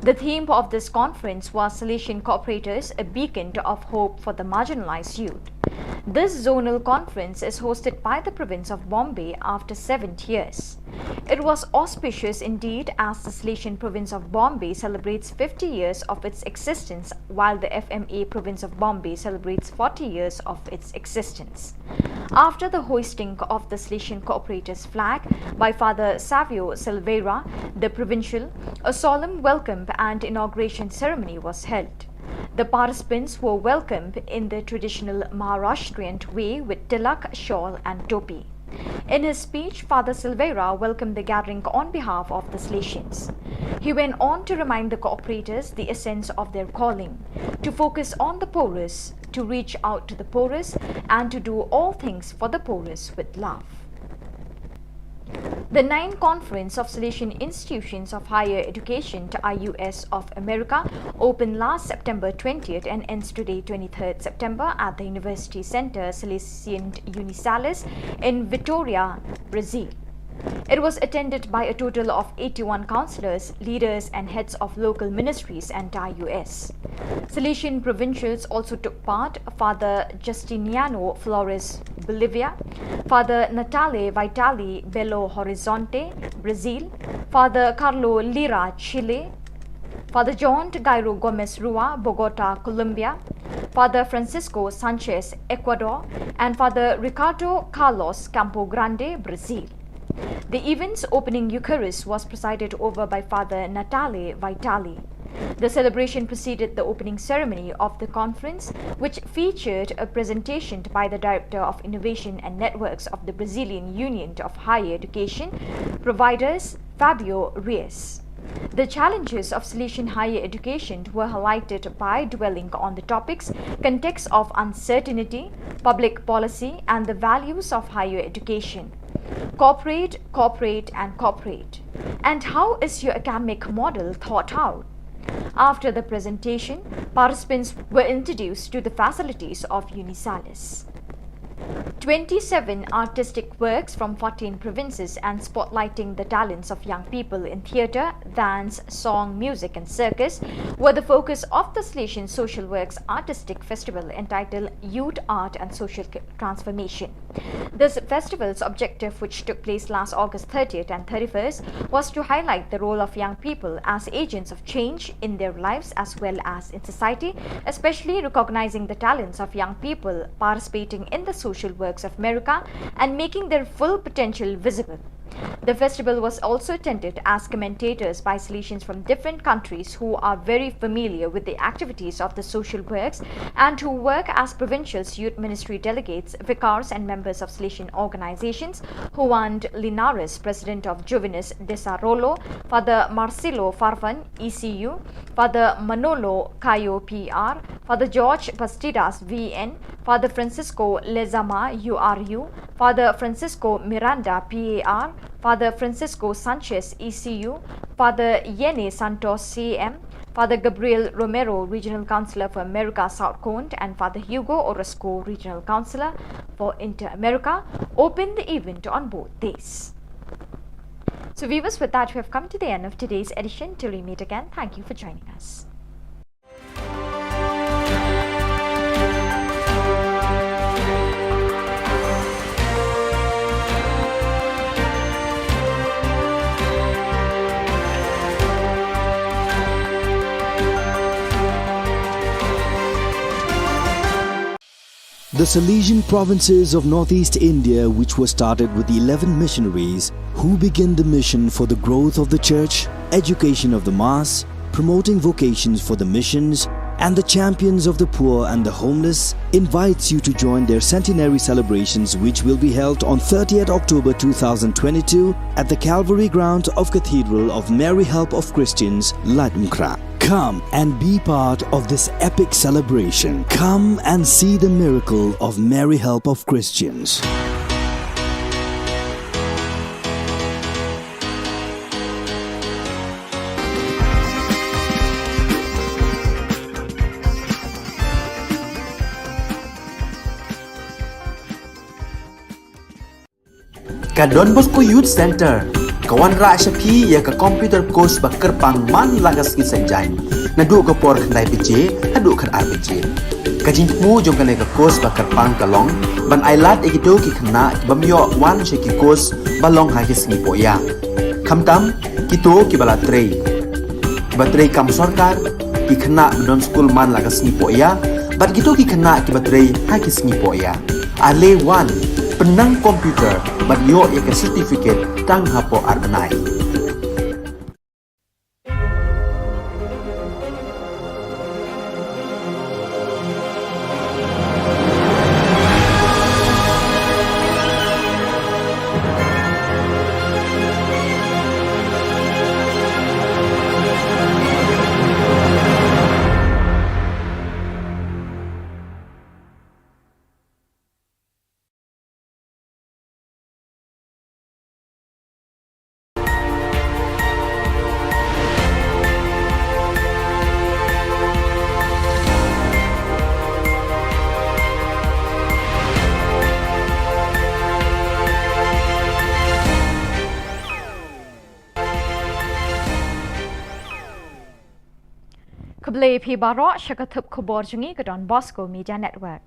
The theme of this conference was Salesian Cooperators, a Beacon of Hope for the Marginalized Youth. This zonal conference is hosted by the province of Bombay after seven years. It was auspicious indeed, as the Salesian province of Bombay celebrates fifty years of its existence, while the F M A province of Bombay celebrates forty years of its existence. After the hoisting of the Salesian Cooperators flag by Father Savio Silveira, the provincial, a solemn welcome and inauguration ceremony was held. The participants were welcomed in the traditional Maharashtrian way with tilak, shawl, and topi. In his speech, Father Silveira welcomed the gathering on behalf of the Salesians. He went on to remind the cooperators the essence of their calling: to focus on the poorest, to reach out to the poorest, and to do all things for the poorest with love. The ninth Conference of Salesian Institutions of Higher Education, I U S, of America opened last September twentieth and ends today, twenty-third September, at the University Center Salesian Unisalis in Vitoria, Brazil. It was attended by a total of eighty-one councillors, leaders, and heads of local ministries and dioceses. Salesian provincials also took part: Father Justiniano Flores, Bolivia, Father Natale Vitali, Belo Horizonte, Brazil, Father Carlo Lira, Chile, Father John Gairo Gomez Rua, Bogota, Colombia, Father Francisco Sanchez, Ecuador, and Father Ricardo Carlos, Campo Grande, Brazil. The event's opening Eucharist was presided over by Father Natale Vitali. The celebration preceded the opening ceremony of the conference, which featured a presentation by the Director of Innovation and Networks of the Brazilian Union of Higher Education Providers, Fabio Reis. The challenges of Salesian higher education were highlighted by dwelling on the topics: context of uncertainty, public policy, and the values of higher education. Cooperate, cooperate, and cooperate. And how is your academic model thought out? After the presentation, participants were introduced to the facilities of Unisalis. Twenty-seven artistic works from fourteen provinces and spotlighting the talents of young people in theatre, dance, song, music, and circus were the focus of the Salesian Social Works Artistic Festival, entitled Youth, Art, and Social Transformation. This festival's objective, which took place last August thirtieth and thirty-first, was to highlight the role of young people as agents of change in their lives as well as in society, especially recognizing the talents of young people participating in the social works of America and making their full potential visible. The festival was also attended as commentators by Salesians from different countries who are very familiar with the activities of the social works and who work as provincial youth ministry delegates, vicars, and members of Salesian organizations. Juan Linares, president of Juvenes Desarrollo, Father Marcelo Farfan, E C U, Father Manolo Cayo, P R, Father George Bastidas, V N, Father Francisco Lezama, U R U, Father Francisco Miranda, P A R, Father Francisco Sanchez, E C U, Father Yene Santos, C M, Father Gabriel Romero, Regional Councillor for America South Cone, and Father Hugo Orozco, Regional Councillor for Inter America, opened the event on both days. So, viewers, with that, we have come to the end of today's edition. Till we meet again, thank you for joining us. The Salesian provinces of northeast India, which were started with eleven missionaries who began the mission for the growth of the church, education of the mass, promoting vocations for the missions, and the champions of the poor and the homeless, invites you to join their centenary celebrations, which will be held on thirtieth October two thousand twenty-two at the Calvary ground of Cathedral of Mary Help of Christians, Laitumkhrah. Come and be part of this epic celebration. Come and see the miracle of Mary Help of Christians. Ka Don Bosco Youth Centre ka wanrah sha phi ïa ka computer course ba kyrpang man la ka sngi Saitjaiñ, naduh ka por khyndai baje haduh khatar baje. Ka jingthmu jong kane ka course ba kyrpang ka long ban ailad ïa kito ki khynnah ki bym ïoh wan sha ki course ba long ha ki sngi pohïa, khamtam kito kiba la trei, kiba trei kam sorkar, ki khynnah ba don skul man la ka sngi pohïa bad kito ki khynnah kiba trei ha ki sngi pohïa. Ale wan, pynnang computer bad ïoh ïa ka certificate tang hapoh ar bnai. Khublei phi baroh sha ka thup khubor jong ngi ka Don Bosco Media Network.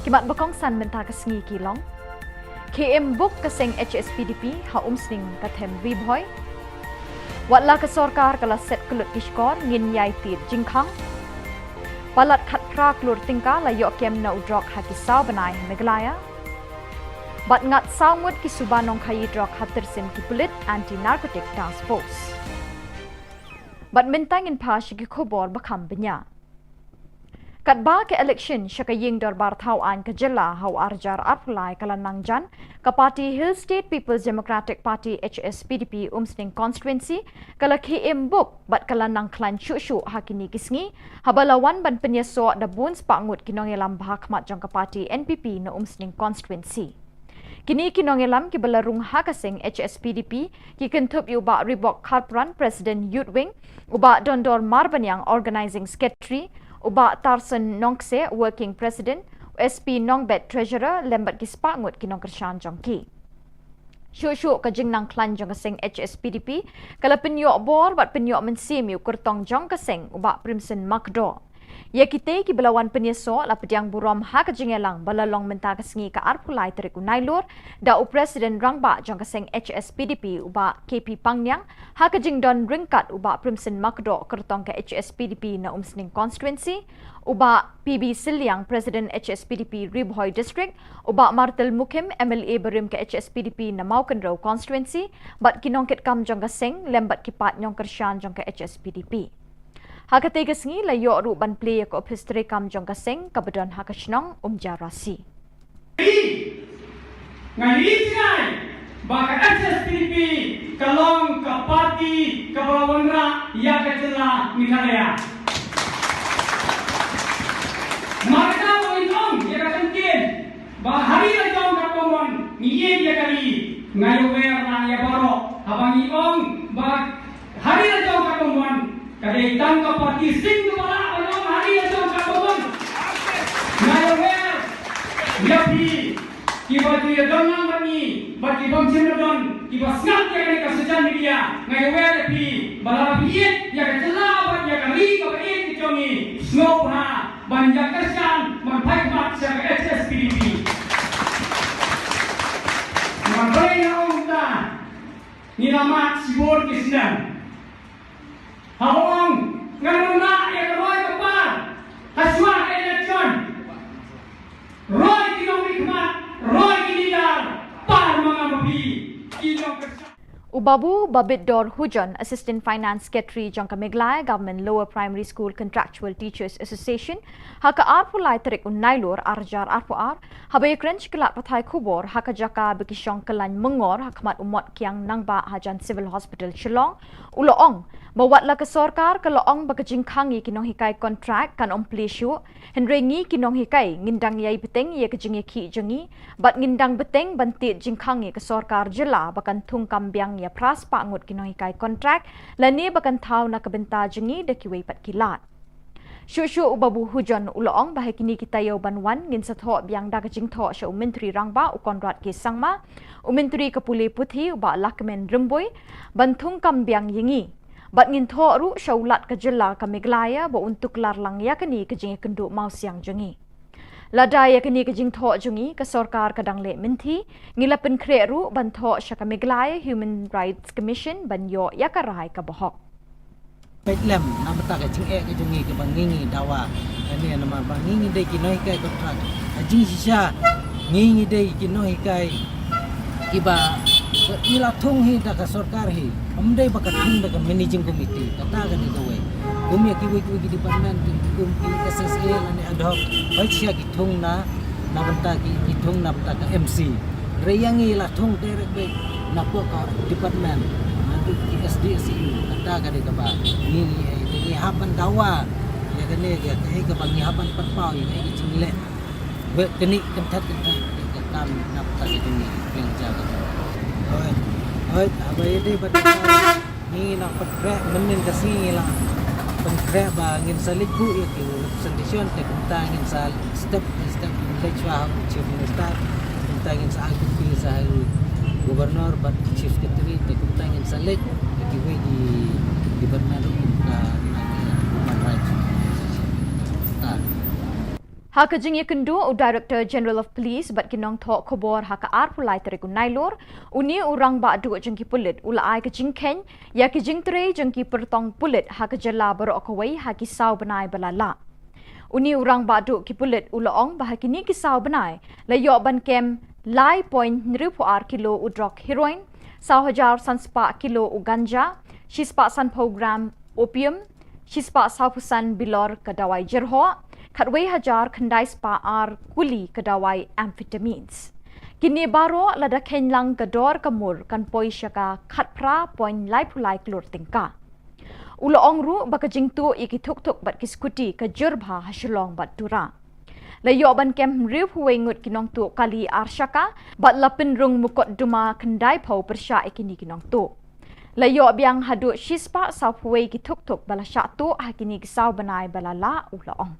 Ki mat ba kongsan mynta ka sngi ki long: Khie im buk ka seng H S P D P ha Umsning ka them Ri Bhoi. Wat la ka sorkar ka la set kyllut ki shkor, ngin ïai tied jingkhang. Palat khatphra klur tyngka la ïoh kem na u drok ha ki saw bnai ha Meghalaya. Bad ngat saw ngut ki suba nongkhaïi drok ha tyrsim ki pulit Anti Narcotic Task Force. Bad mynta ngin phai sha ki khubor ba kham bniah. Katba ka election sha ka ïing dorbar thaw aiñ ka jylla ha u ar hajar arphew lai ka la nang jan, ka party Hill State People's Democratic Party, H S P D P, Umsning Constituency ka la khie im buk bad ka la nang khlaiñ shuh shuh ha kine ki sngi, haba la wan ban pynïasoh da bun spah ngut ki nongïalam ba ha khmat jong ka party N P P na Umsning Constituency. Kine ki nongïalam kiba la rung ha ka seng H S P D P ki kynthup ïa u Bah Ribok Kharpran, President Youth Wing, u Bah Dondor Marbaniang, Organizing Secretary, u Bah Tarson Nongkse, Working President, u S P Nongbet, Treasurer, lem bad ki spah ngut ki nongkyrshan jong ki. Shuh shuh ka jingnang khlaiñ jong ka seng H S P D P ka la pynïoh bor bad pynïoh mynsiem ïa u kyrtong jong ka seng, u Bah Primson Makdoh. Ïa kitei kiba la wan pynïasoh la pdiang burom ha ka jingïalang ba la long mynta ka sngi ka arphew lai tarik u Nailur da u President Rangbah jong ka seng H S P D P, u Bah K P Pangniang, ha ka jingdon ryngkat u Bah Primson Makdoh, kyrtong ka H S P D P na Umsning Constituency, u Bah P B Sylliang, President H S P D P Ri Bhoi District, u Bah Martel Mukhim, M L A barim ka H S P D P na Mawkynrew Constituency, bad ki nongkitkam jong ka seng lem bad ki paid nongkyrshan jong ka H S P D P. Ha katei ka sngi la ïoh ruh ban plie ïa ka ophis treikam jong ka seng kaba don ha ka shnong Umjarasi. Nga ïohi jngai ba ka H S P D P ka long ka party kaba la wanrah ïa ka jylla Meghalaya. Markata ba ngin ong ïa ka jingkien ba ha ri la jong katba mon ngi ïeit ïa ka ri, nga ïawer na ïa baroh haba ngi ong ba ha ri la jong katba mon, ka dei tang ka party sing kaba lah ban ong ha ri la jong katba mon. Nga ïawer ïa phi kiba ju ïadon lang bad ngi bad ki bym shym la don, kiba sngap ïa kane ka social media, nga ïawer ïa phi ba lada phi ïeit ïa ka jylla bad ïa ka ri kaba ïeit ka jong ngi, sngewbha ban ïa kyrshan ban phai khmat sha ka H S P D P. Nga pyrshah ong ta, ngi la mad shibun ki snem. Haba ong ngan wanrah ïa ka roi ka par ha shuwa ka election, roi ki nongmihkhmat, roi ki leader, par ma nga ma phi ki nongkyrshan. U Babu Babitdor Hujon, Assistant Finance Secretary jong ka Meghalaya Government Lower Primary School Contractual Teachers Association, ha ka arphew lai tarik u Nailur ar hajar arphew ar, haba ïakren sha ki lad pathai khubor ha ka jaka ba ki shong kyllaiñ myngor ha khmat u Mot Kiang Nangbah hajan Civil Hospital Shillong, u la ong ba wat la ka sorkar ka la ong ba ka jingkhang ïa ki nonghikai contract kan ym plie shuh, hynrei ngi ki nonghikai ngin dang ïai bteng ïa ka jingïakhih jong ngi bad ngin dang bteng ban tied jingkhang ïa ka sorkar jylla ba kan thung kam biang ïa phra spah ngut ki nonghikai contract lane ba kan thaw na ka bynta jong ngi da kiwei pat ki lad. Shuh shuh u Babu Hujon u la ong ba ha kine ki taïew ban wan ngin sa thoh biang da ka jingthoh sha u Myntri Rangbah u Conrad K Sangma, u Myntri ka pule puthi u Bah Lahkmen Rymbui ban thung kam biang ïa ngi. Bad ngin thoh ruh sha u Lat ka jylla ka Meghalaya ba un tuklar lang ïa kane ka jingïakynduh mawsiang jong ngi. Lada ïa kane ka jingthoh jong ngi ka sorkar ka dang leh mynthi, ngi la pynkhreh ruh ban thoh sha ka Meghalaya Human Rights Commission ban ïoh ïa ka rai kaba hok. Peit lem na bynta ka jingeh ka jong ngi kaba ngi ngi dawa. Kane namar ba ngi ngi dei ki nonghikai kontrak. Ha jingshisha ngi ngi dei ki nonghikai kiba ngi la thung hi da ka sorkar hi. Ym dei ba ka thung da ka managing committee. Kata ka dei kawei. Kum ïa kiwei kiwei ki department ki kum ki S S A lane ad hoc. Peit sha ki thung na na bynta ki, ki thung na bynta ka M C. Hynrei ïa ngi la thung direct beit na pdeng ka department, naduh ki S D S E U, kata ka dei kaba ngi, ngi, ngi hap ban dawa ïa kane, ïa kaei kaba ngi hap ban pynpaw ïa kaei ka jingleh. Bad kane kynthat kynthat ka kam na bynta ka jong ngi, pynjaw ka jong ngi. Hooid, hooid, haba ïadei bad Ngi nang pynkhreh mynnin ka sngi ngi la pynkhreh ba ngin sa leit buh ïa ki representation te kumta ngin sa step by step ngin leit shuwa ha u Chief Minister, kumta ngin sa ai copy sa ha u Governor bad Chief Secretary te kumta ngin sa leit ïa kiwei ki department ruh kum ka na ki human rights. Ha ka jingïakynduh u Director General of Police bad ki nongthoh khubor ha ka arphew lai tarik u Nailur, une u rangbah duh jong ki pulit u la ai ka jingkheiñ ïa ki jingtrei jong ki pyrtong pulit ha ka jylla baroh kawei ha ki saw bnai ba la lah. Une u rangbah duh ki pulit u la ong ba ha kine ki saw bnai la ïoh ban kem lai point hynriew phew ar kilo u drok heroin, saw hajar san spah kilo u ganja, shispah sanphew gram opium, shispah sawphew san bilor ka dawai jyrhoh, khatwei hajar khyndai spah ar kuli ka dawai amphetamines. Kine baroh lada kheiñ lang ka dor ka mur kan poi sha ka khatphra point laiphew lai klur tyngka. U la ong ruh ba ka jingtuh ïa ki thukthuk bad ki skuti ka jur bha ha Shillong bad Tura. La ïoh ban kem hynriewphew wei ngut ki nongtuh kali ar shaka bad la pynrung mukotduma khyndaiphew pyrshah ïa kine ki nongtuh. La ïoh biang haduh shispah sawphew wei ki thukthuk ba la shah tuh ha kine ki saw bnai ba la lah, u la ong.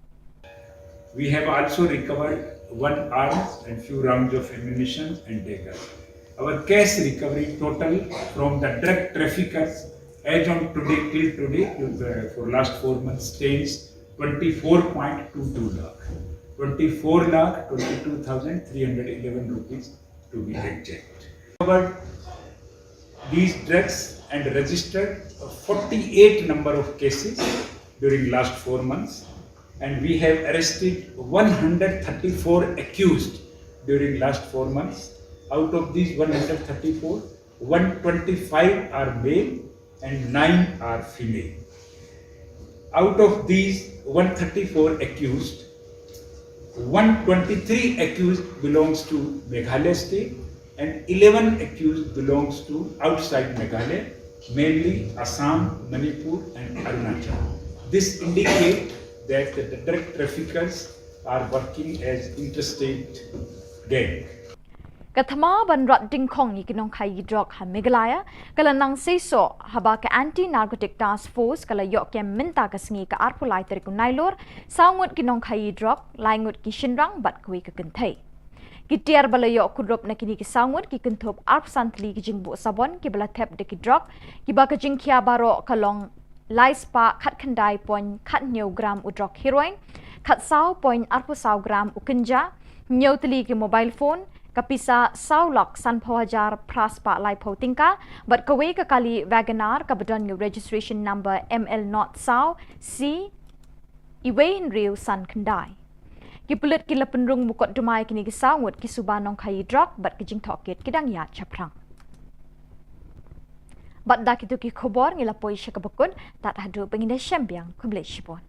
We have also recovered one arms and few rounds of ammunition and dagger. Our cash recovery total from the drug traffickers as on today, till today, uh, for last four months, stands twenty-four point two two lakh, twenty-four lakh twenty-two thousand three hundred eleven rupees to be exact. Covered these drugs and registered forty-eight number of cases during last four months, and we have arrested one hundred thirty-four accused during last four months. Out of these one hundred thirty-four, one twenty-five are male and nine are female. Out of these one thirty-four accused, one twenty-three accused belongs to Meghalaya state and eleven accused belongs to outside Meghalaya, mainly Assam, Manipur and Arunachal. This indicates that the drug traffickers are working as interstate gang. Ka thma ban rat dyngkhong ïa ki nongkhaïi drok ha Meghalaya ka la nang seisoh haba ka Anti Narcotic Task Force ka la ïoh kem mynta ka sngi ka arphew lai tarik u Nailur saw ngut ki nongkhaïi drok, lai ngut ki shynrang bad kawei ka kynthei. Ki tiar ba la ïoh kurup na kine ki saw ngut ki kynthup arphew san tylli ki jingbuh sabon kiba la thep da ki drok, kiba ka jingkhia baroh ka long lai spah khatkhyndai point khathynñiew gram u drok heroin, khatsaw point arphew saw gram u ganja, hynñiew tylli ki mobile phone, ka pisa saw lak sanphew hajar phra spah laiphew tyngka, bad kawei ka kali Wagon R kaba don ïa u registration number M L not saw C iwei hynriew san khyndai. Ki pulit ki la pynrung mukotduma ïa kine ki saw ngut ki suba nongkhaïi drok bad ki jingtohkit ki dang ïaid shaphrang. Bad da kito ki khubor ngi la poi sha kaba kut, tad haduh ba ngin ïashem biang, khublei shibun.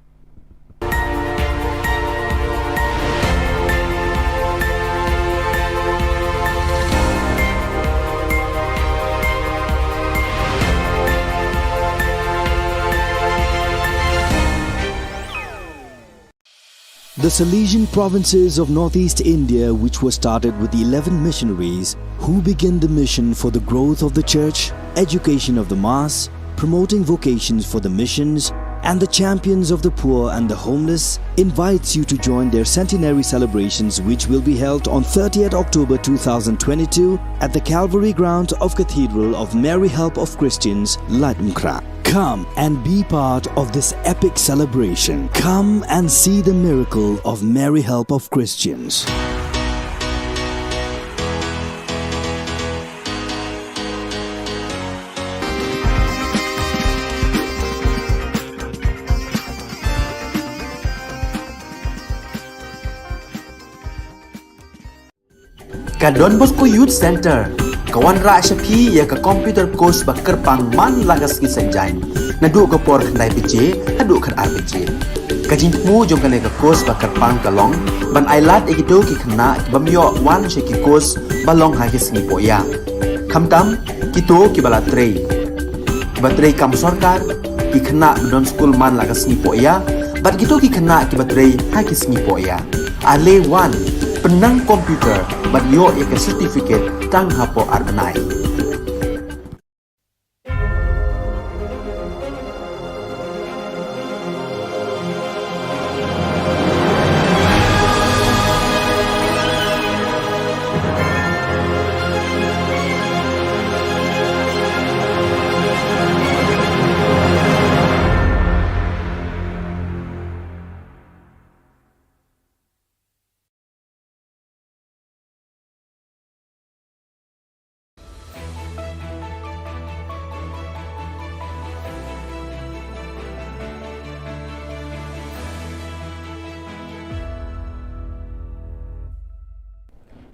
The Salesian provinces of northeast India, which were started with eleven missionaries, who began the mission for the growth of the church, education of the mass, promoting vocations for the missions, and the champions of the poor and the homeless, invites you to join their centenary celebrations, which will be held on thirtieth October two thousand twenty-two at the Calvary grounds of Cathedral of Mary Help of Christians, Laitumkhrah. Come and be part of this epic celebration. Come and see the miracle of Mary Help of Christians. Ka Don Bosco Youth Centre ka wanrah sha phi ïa ka computer course ba kyrpang man la ka sngi Saitjaiñ, naduh ka por khyndai baje haduh khatar baje. Ka jingthmu jong kane ka course ba kyrpang ka long ban ailad ïa kito ki khynnah ki bym ïoh wan sha ki course ba long ha ki sngi pohïa, khamtam kito kiba la trei, kiba trei kam sorkar, ki khynnah ba don skul man la ka sngi pohïa, bad kito ki khynnah kiba trei ha ki sngi pohïa. Ale wan, pynnang computer bad ïoh ïa ka certificate tang hapoh ar bnai.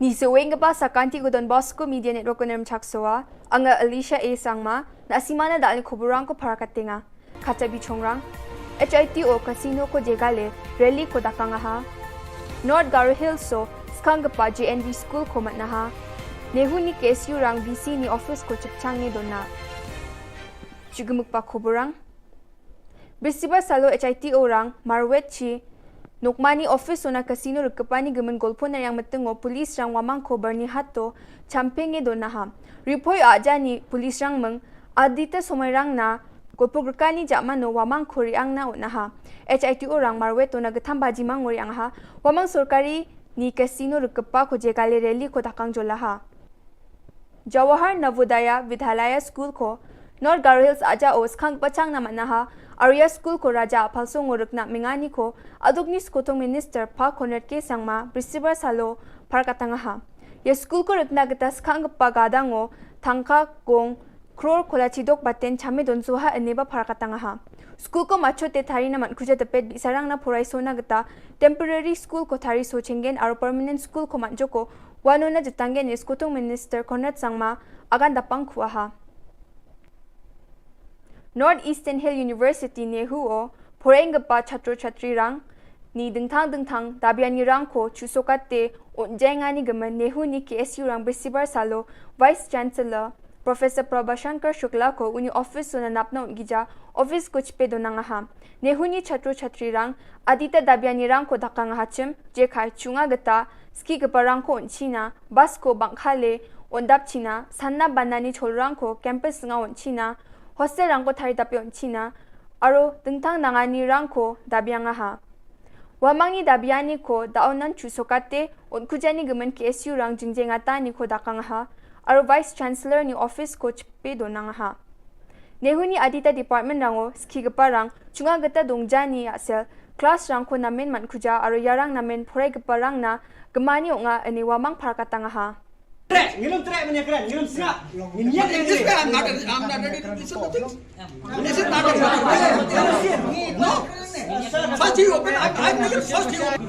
Ni sa weng kaba sa kanti ko Don Bosco Media Network ko Nermchak Soa, anga Alicia A Sangma, na simana dal ni kuburang ko para katenga. Kata bi chongrang. H I T O Casino ko jegale, rally ko dakang aha. North Garo Hills so, skang kapa J N V School ko matnaha. Nehu ni K S U rang V C ni office ko chipchang ni dona. Chugumuk pa kuburang. Bisibar salo H I T O rang, marwet chi, Nokmani office ona casino rikapani gimen golpo na yang metengo police rang wamang ko Bernie Hato, champenge do naha. Ripoi aja ni police rang meng, adita somai rang na, golpo grekani jamano wamang ko riang na o naha. H I T O rang marwet ona getham baji mang riang ha, wamang sorkari ni casino rikapa ko jegale rally ko dakang jolaha. Jawahar Navodaya Vidyalaya School ko, North Garo Hills aja o skang pachang na manaha, Arya School ko raja apalso ngorek na mengani ko, aduk ni skotong minister pa Conrad K Sangma, Brisibar salo, par katangaha. Ya school ko rekna geta skang pa gadang o, tangka gong, kror kola chidok baten chame don soha ene ba par katangaha. School ko macho te thari na man kuja tepet bi sarang na porai sona geta, temporary school ko thari so chengen aro permanent school ko man joko, Wano na jitanggen ni skotong minister Conrad Sangma, agan dapang kuaha. North Eastern Hill University nehu o, poreng gepa chatro chatri rang, ni dengthang dengthang, dabiani rang ko, chusokate, o jengani gemen nehu ni K S U rang besibar salo, Vice Chancellor, Professor Prabhashankar Shukla ko uni office so na napna un gija, office ko chipe donang aha. Nehu ni chatro chatri rang, adita dabiani rang ko dakang aha chim, jekai chunga geta, ski gepa rang ko un china, bus ko bangkhale, un dap china, sanna banani chol rang ko, campus nga un china, hostel rang ko thari dapi un china, aro dengtang nangani rang ko dabiang aha. Wamangni dabiani ko daonan chusokate, un kujani gemen K S U rang jingjeng atani ko dakang aha, aro Vice Chancellor ni office ko chipe donang aha. Nehu ni adita department rango, ski gepa rang, chunga geta dongjani asel, class rang ko namen man kuja, aro yarang namen porai gepa rang na, gemani onga ene wamang par katang aha. Trek, ngilum trek menya kren, ngilum sngap. Ngin yak. This way, I'm not, I'm not ready to listen to things. This is not a, no. First you open, I'm, I'm first you open.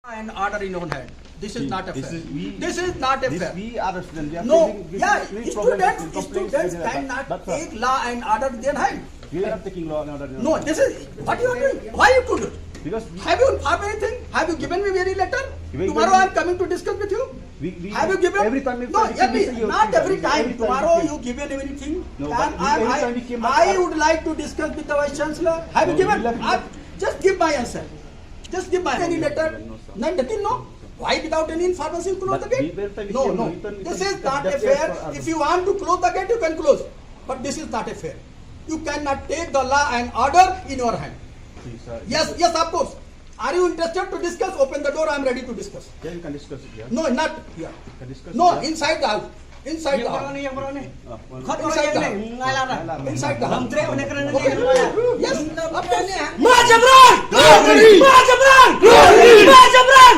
And order in own hand. This is not a fair. This is not a fair. We are a student. We are facing, we are facing problems, complaints with the, but, but, sir, take law and order in their hand. We are not taking law and order in our hand. No, this is what you are doing. Why you couldn't? Because we, have you informed anything? Have you given me any letter? Tomorrow I am coming to discuss with you. We, we, have you given? Every time we, no, not every time. Tomorrow you given anything? No, but every time we came back, I would like to discuss with the Vice Chancellor. Have you given? Just give my answer. Just give my any letter. No, sir. None, nothing, no? Why without any information you close the gate? No, no. This is not a fair. If you want to close the gate, you can close. But this is not a fair. You cannot take the law and order in your hand. Yes, yes, of course. Are you interested to discuss? Open the door, I am ready to discuss. Yeah, you can discuss it here. No, not here. You can discuss it here. No, inside the house. Inside the house. Inside the house. Inside the house. Okay. Ma Jabran! Ma Jabran! Ma Jabran!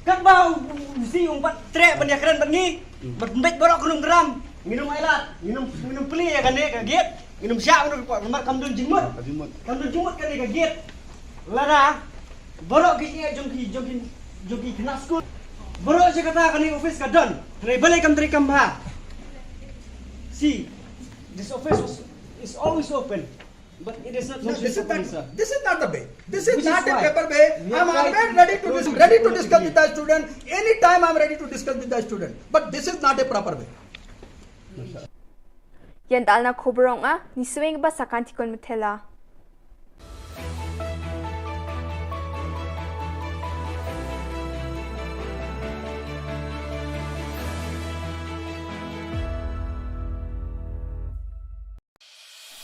Katba u si umpat trek ban ïakren bad ngi. Bad mbet baroh khnum gram. Nginum ailat, nginum, nginum pli ïa kane ka gate. Nginum shah nginum report namar kam don jingmut. Kam don jingmut kane ka gate. Lada baroh ki ïa jong ki, jong ki, jong ki khynnah skul. Baroh sha kata kane office ka don. Hynrei balei kam trei kam bha. See, this office was, is always open. But it is not, no, this is not, sir. This is not the way. This is not a proper way. I am always ready to dis-, ready to discuss with the student. Anytime I am ready to discuss with the student. But this is not a proper way. Ïa dalna khubor ong a, ni swing ba sakan tikon mutela.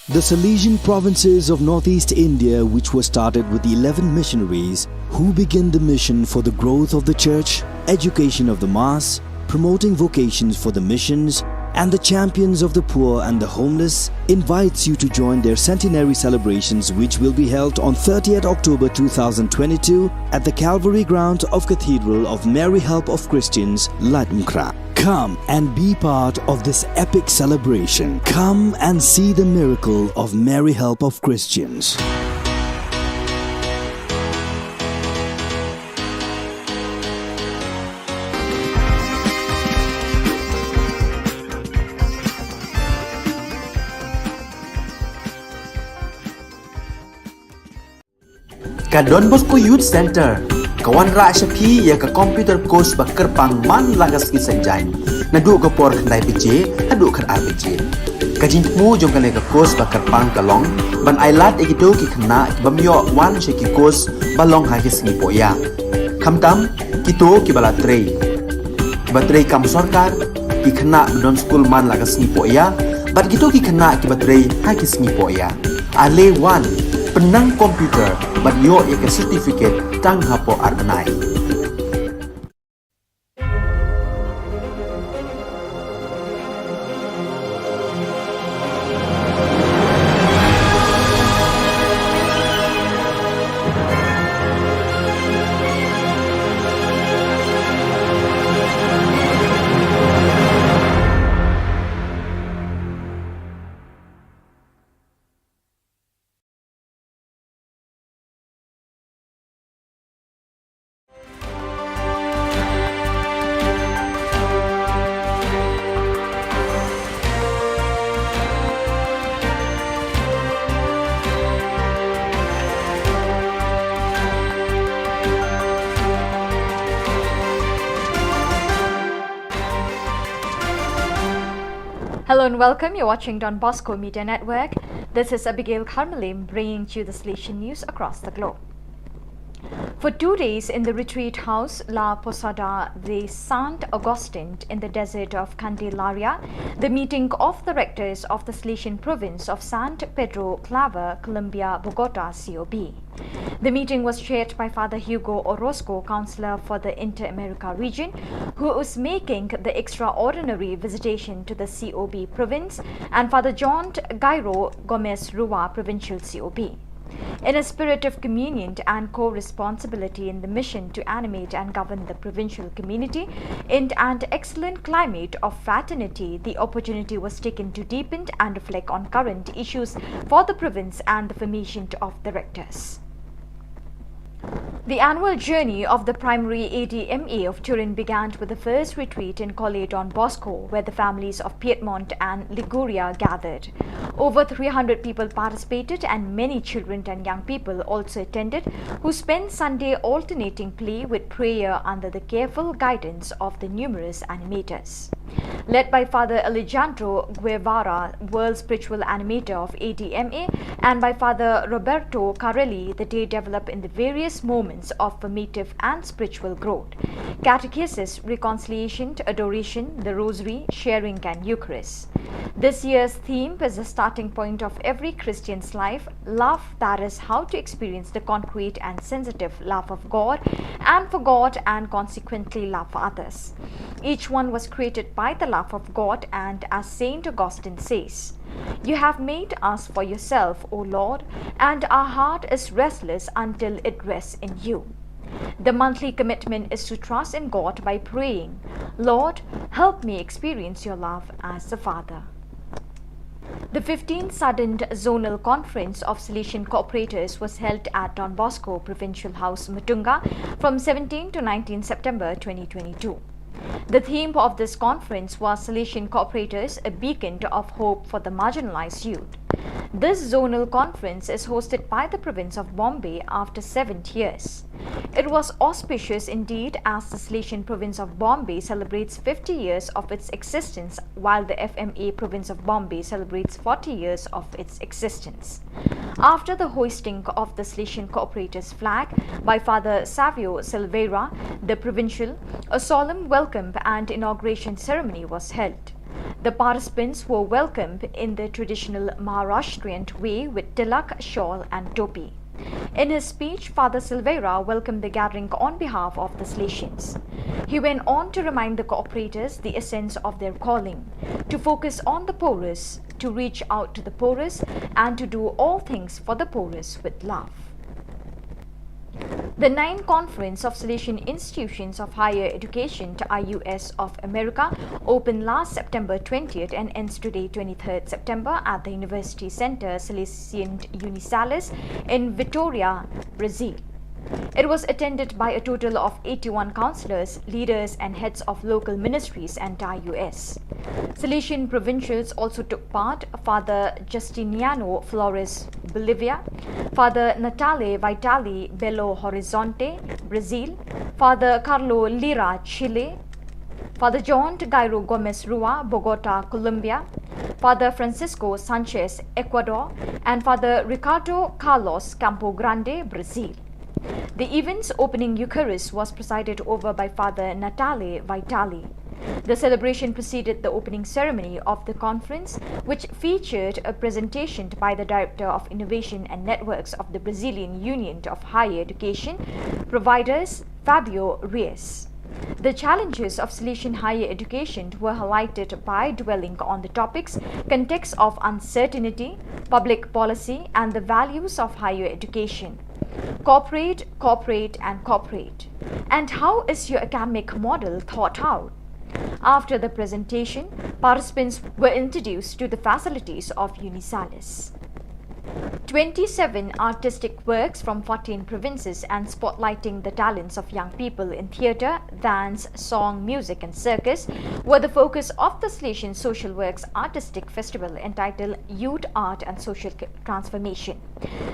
The Salesian provinces of northeast India, which were started with eleven missionaries who began the mission for the growth of the church, education of the mass, promoting vocations for the missions, and the champions of the poor and the homeless, invites you to join their centenary celebrations, which will be held on thirtieth October two thousand twenty-two at the Calvary grounds of Cathedral of Mary Help of Christians, Laitumkhrah. Come and be part of this epic celebration. Come and see the miracle of Mary Help of Christians. Ka Don Bosco Youth Centre ka wanrah sha phi ïa ka computer course ba kyrpang man la ka sngi Saitjaiñ, naduh ka por khyndai baje haduh khatar baje. Ka jingthmu jong kane ka course ba kyrpang ka long ban ailad ïa kito ki khynnah ki bym ïoh wan sha ki course ba long ha ki sngi pohïa, khamtam kito kiba la trei, kiba trei kam sorkar, ki khynnah ba don skul man la ka sngi pohïa bad kito ki khynnah kiba trei ha ki sngi pohïa. Ale wan, pynnang computer bad ïoh ïa ka certificate tang hapoh ar bnai. Hello and welcome. You're watching Don Bosco Media Network. This is Abigail Kharmalim bringing to you the Salesian news across the globe. For two days in the retreat house La Posada de Sant Agustin in the desert of Candelaria, the meeting of the rectors of the Salesian province of San Pedro Claver, Colombia, Bogota, C O B. The meeting was chaired by Father Hugo Orozco, counselor for the Inter-America region, who is making the extraordinary visitation to the C O B province, and Father John Gairo Gomez Rua, provincial C O B. In a spirit of communion and co-responsibility in the mission to animate and govern the provincial community, in an excellent climate of fraternity, the opportunity was taken to deepen and reflect on current issues for the province and the formation of the rectors. The annual journey of the primary A D M A of Turin began with the first retreat in Colle Don Bosco, where the families of Piedmont and Liguria gathered. Over three hundred people participated, and many children and young people also attended, who spent Sunday alternating play with prayer under the careful guidance of the numerous animators. Led by Father Alejandro Guevara, world spiritual animator of A D M A, and by Father Roberto Carelli, the day developed in the various moments of formative and spiritual growth. Catechesis, reconciliation, adoration, the rosary, sharing, and Eucharist. This year's theme is the starting point of every Christian's life, love, that is, how to experience the concrete and sensitive love of God and for God, and consequently love for others. Each one was created by the love of God, and as Saint Augustine says, "You have made us for yourself, O Lord, and our heart is restless until it rests in you." The monthly commitment is to trust in God by praying, "Lord, help me experience your love as the Father." The fifteenth Sudden Zonal Conference of Salesian Cooperators was held at Don Bosco Provincial House, Mutunga, from seventeenth to nineteenth September twenty twenty-two. The theme of this conference was Salesian Cooperators, a Beacon of Hope for the Marginalized Youth. This zonal conference is hosted by the province of Bombay after seven years. It was auspicious indeed, as the Salesian province of Bombay celebrates fifty years of its existence, while the F M A province of Bombay celebrates forty years of its existence. After the hoisting of the Salesian Cooperators flag by Father Savio Silveira, the provincial, a solemn welcome and inauguration ceremony was held. The participants were welcomed in the traditional Maharashtrian way with tilak, shawl, and topi. In his speech, Father Silveira welcomed the gathering on behalf of the Salesians. He went on to remind the cooperators the essence of their calling, to focus on the poorest, to reach out to the poorest, and to do all things for the poorest with love. The ninth Conference of Salesian Institutions of Higher Education, I U S, of America opened last September twentieth and ends today, twenty-third September, at the University Center Salesian Unisalis in Vitoria, Brazil. It was attended by a total of eighty-one counselors, leaders, and heads of local ministries and I U S. Salesian provincials also took part: Father Justiniano Flores Bolivia, Father Natale Vitali, Belo Horizonte, Brazil, Father Carlo Lira, Chile, Father John Gairo Gomez Rua, Bogota, Colombia, Father Francisco Sanchez, Ecuador, and Father Ricardo Carlos, Campo Grande, Brazil. The event's opening Eucharist was presided over by Father Natale Vitali. The celebration preceded the opening ceremony of the conference, which featured a presentation by the Director of Innovation and Networks of the Brazilian Union of Higher Education Providers, Fabio Reis. The challenges of Salesian higher education were highlighted by dwelling on the topics context of uncertainty, public policy, and the values of higher education. Cooperate, cooperate, and cooperate. And how is your academic model thought out? After the presentation, participants were introduced to the facilities of Unisalis. Twenty-seven artistic works from fourteen provinces and spotlighting the talents of young people in theatre, dance, song, music, and circus were the focus of the Salesian Social Works Artistic Festival entitled Youth, Art, and Social Transformation.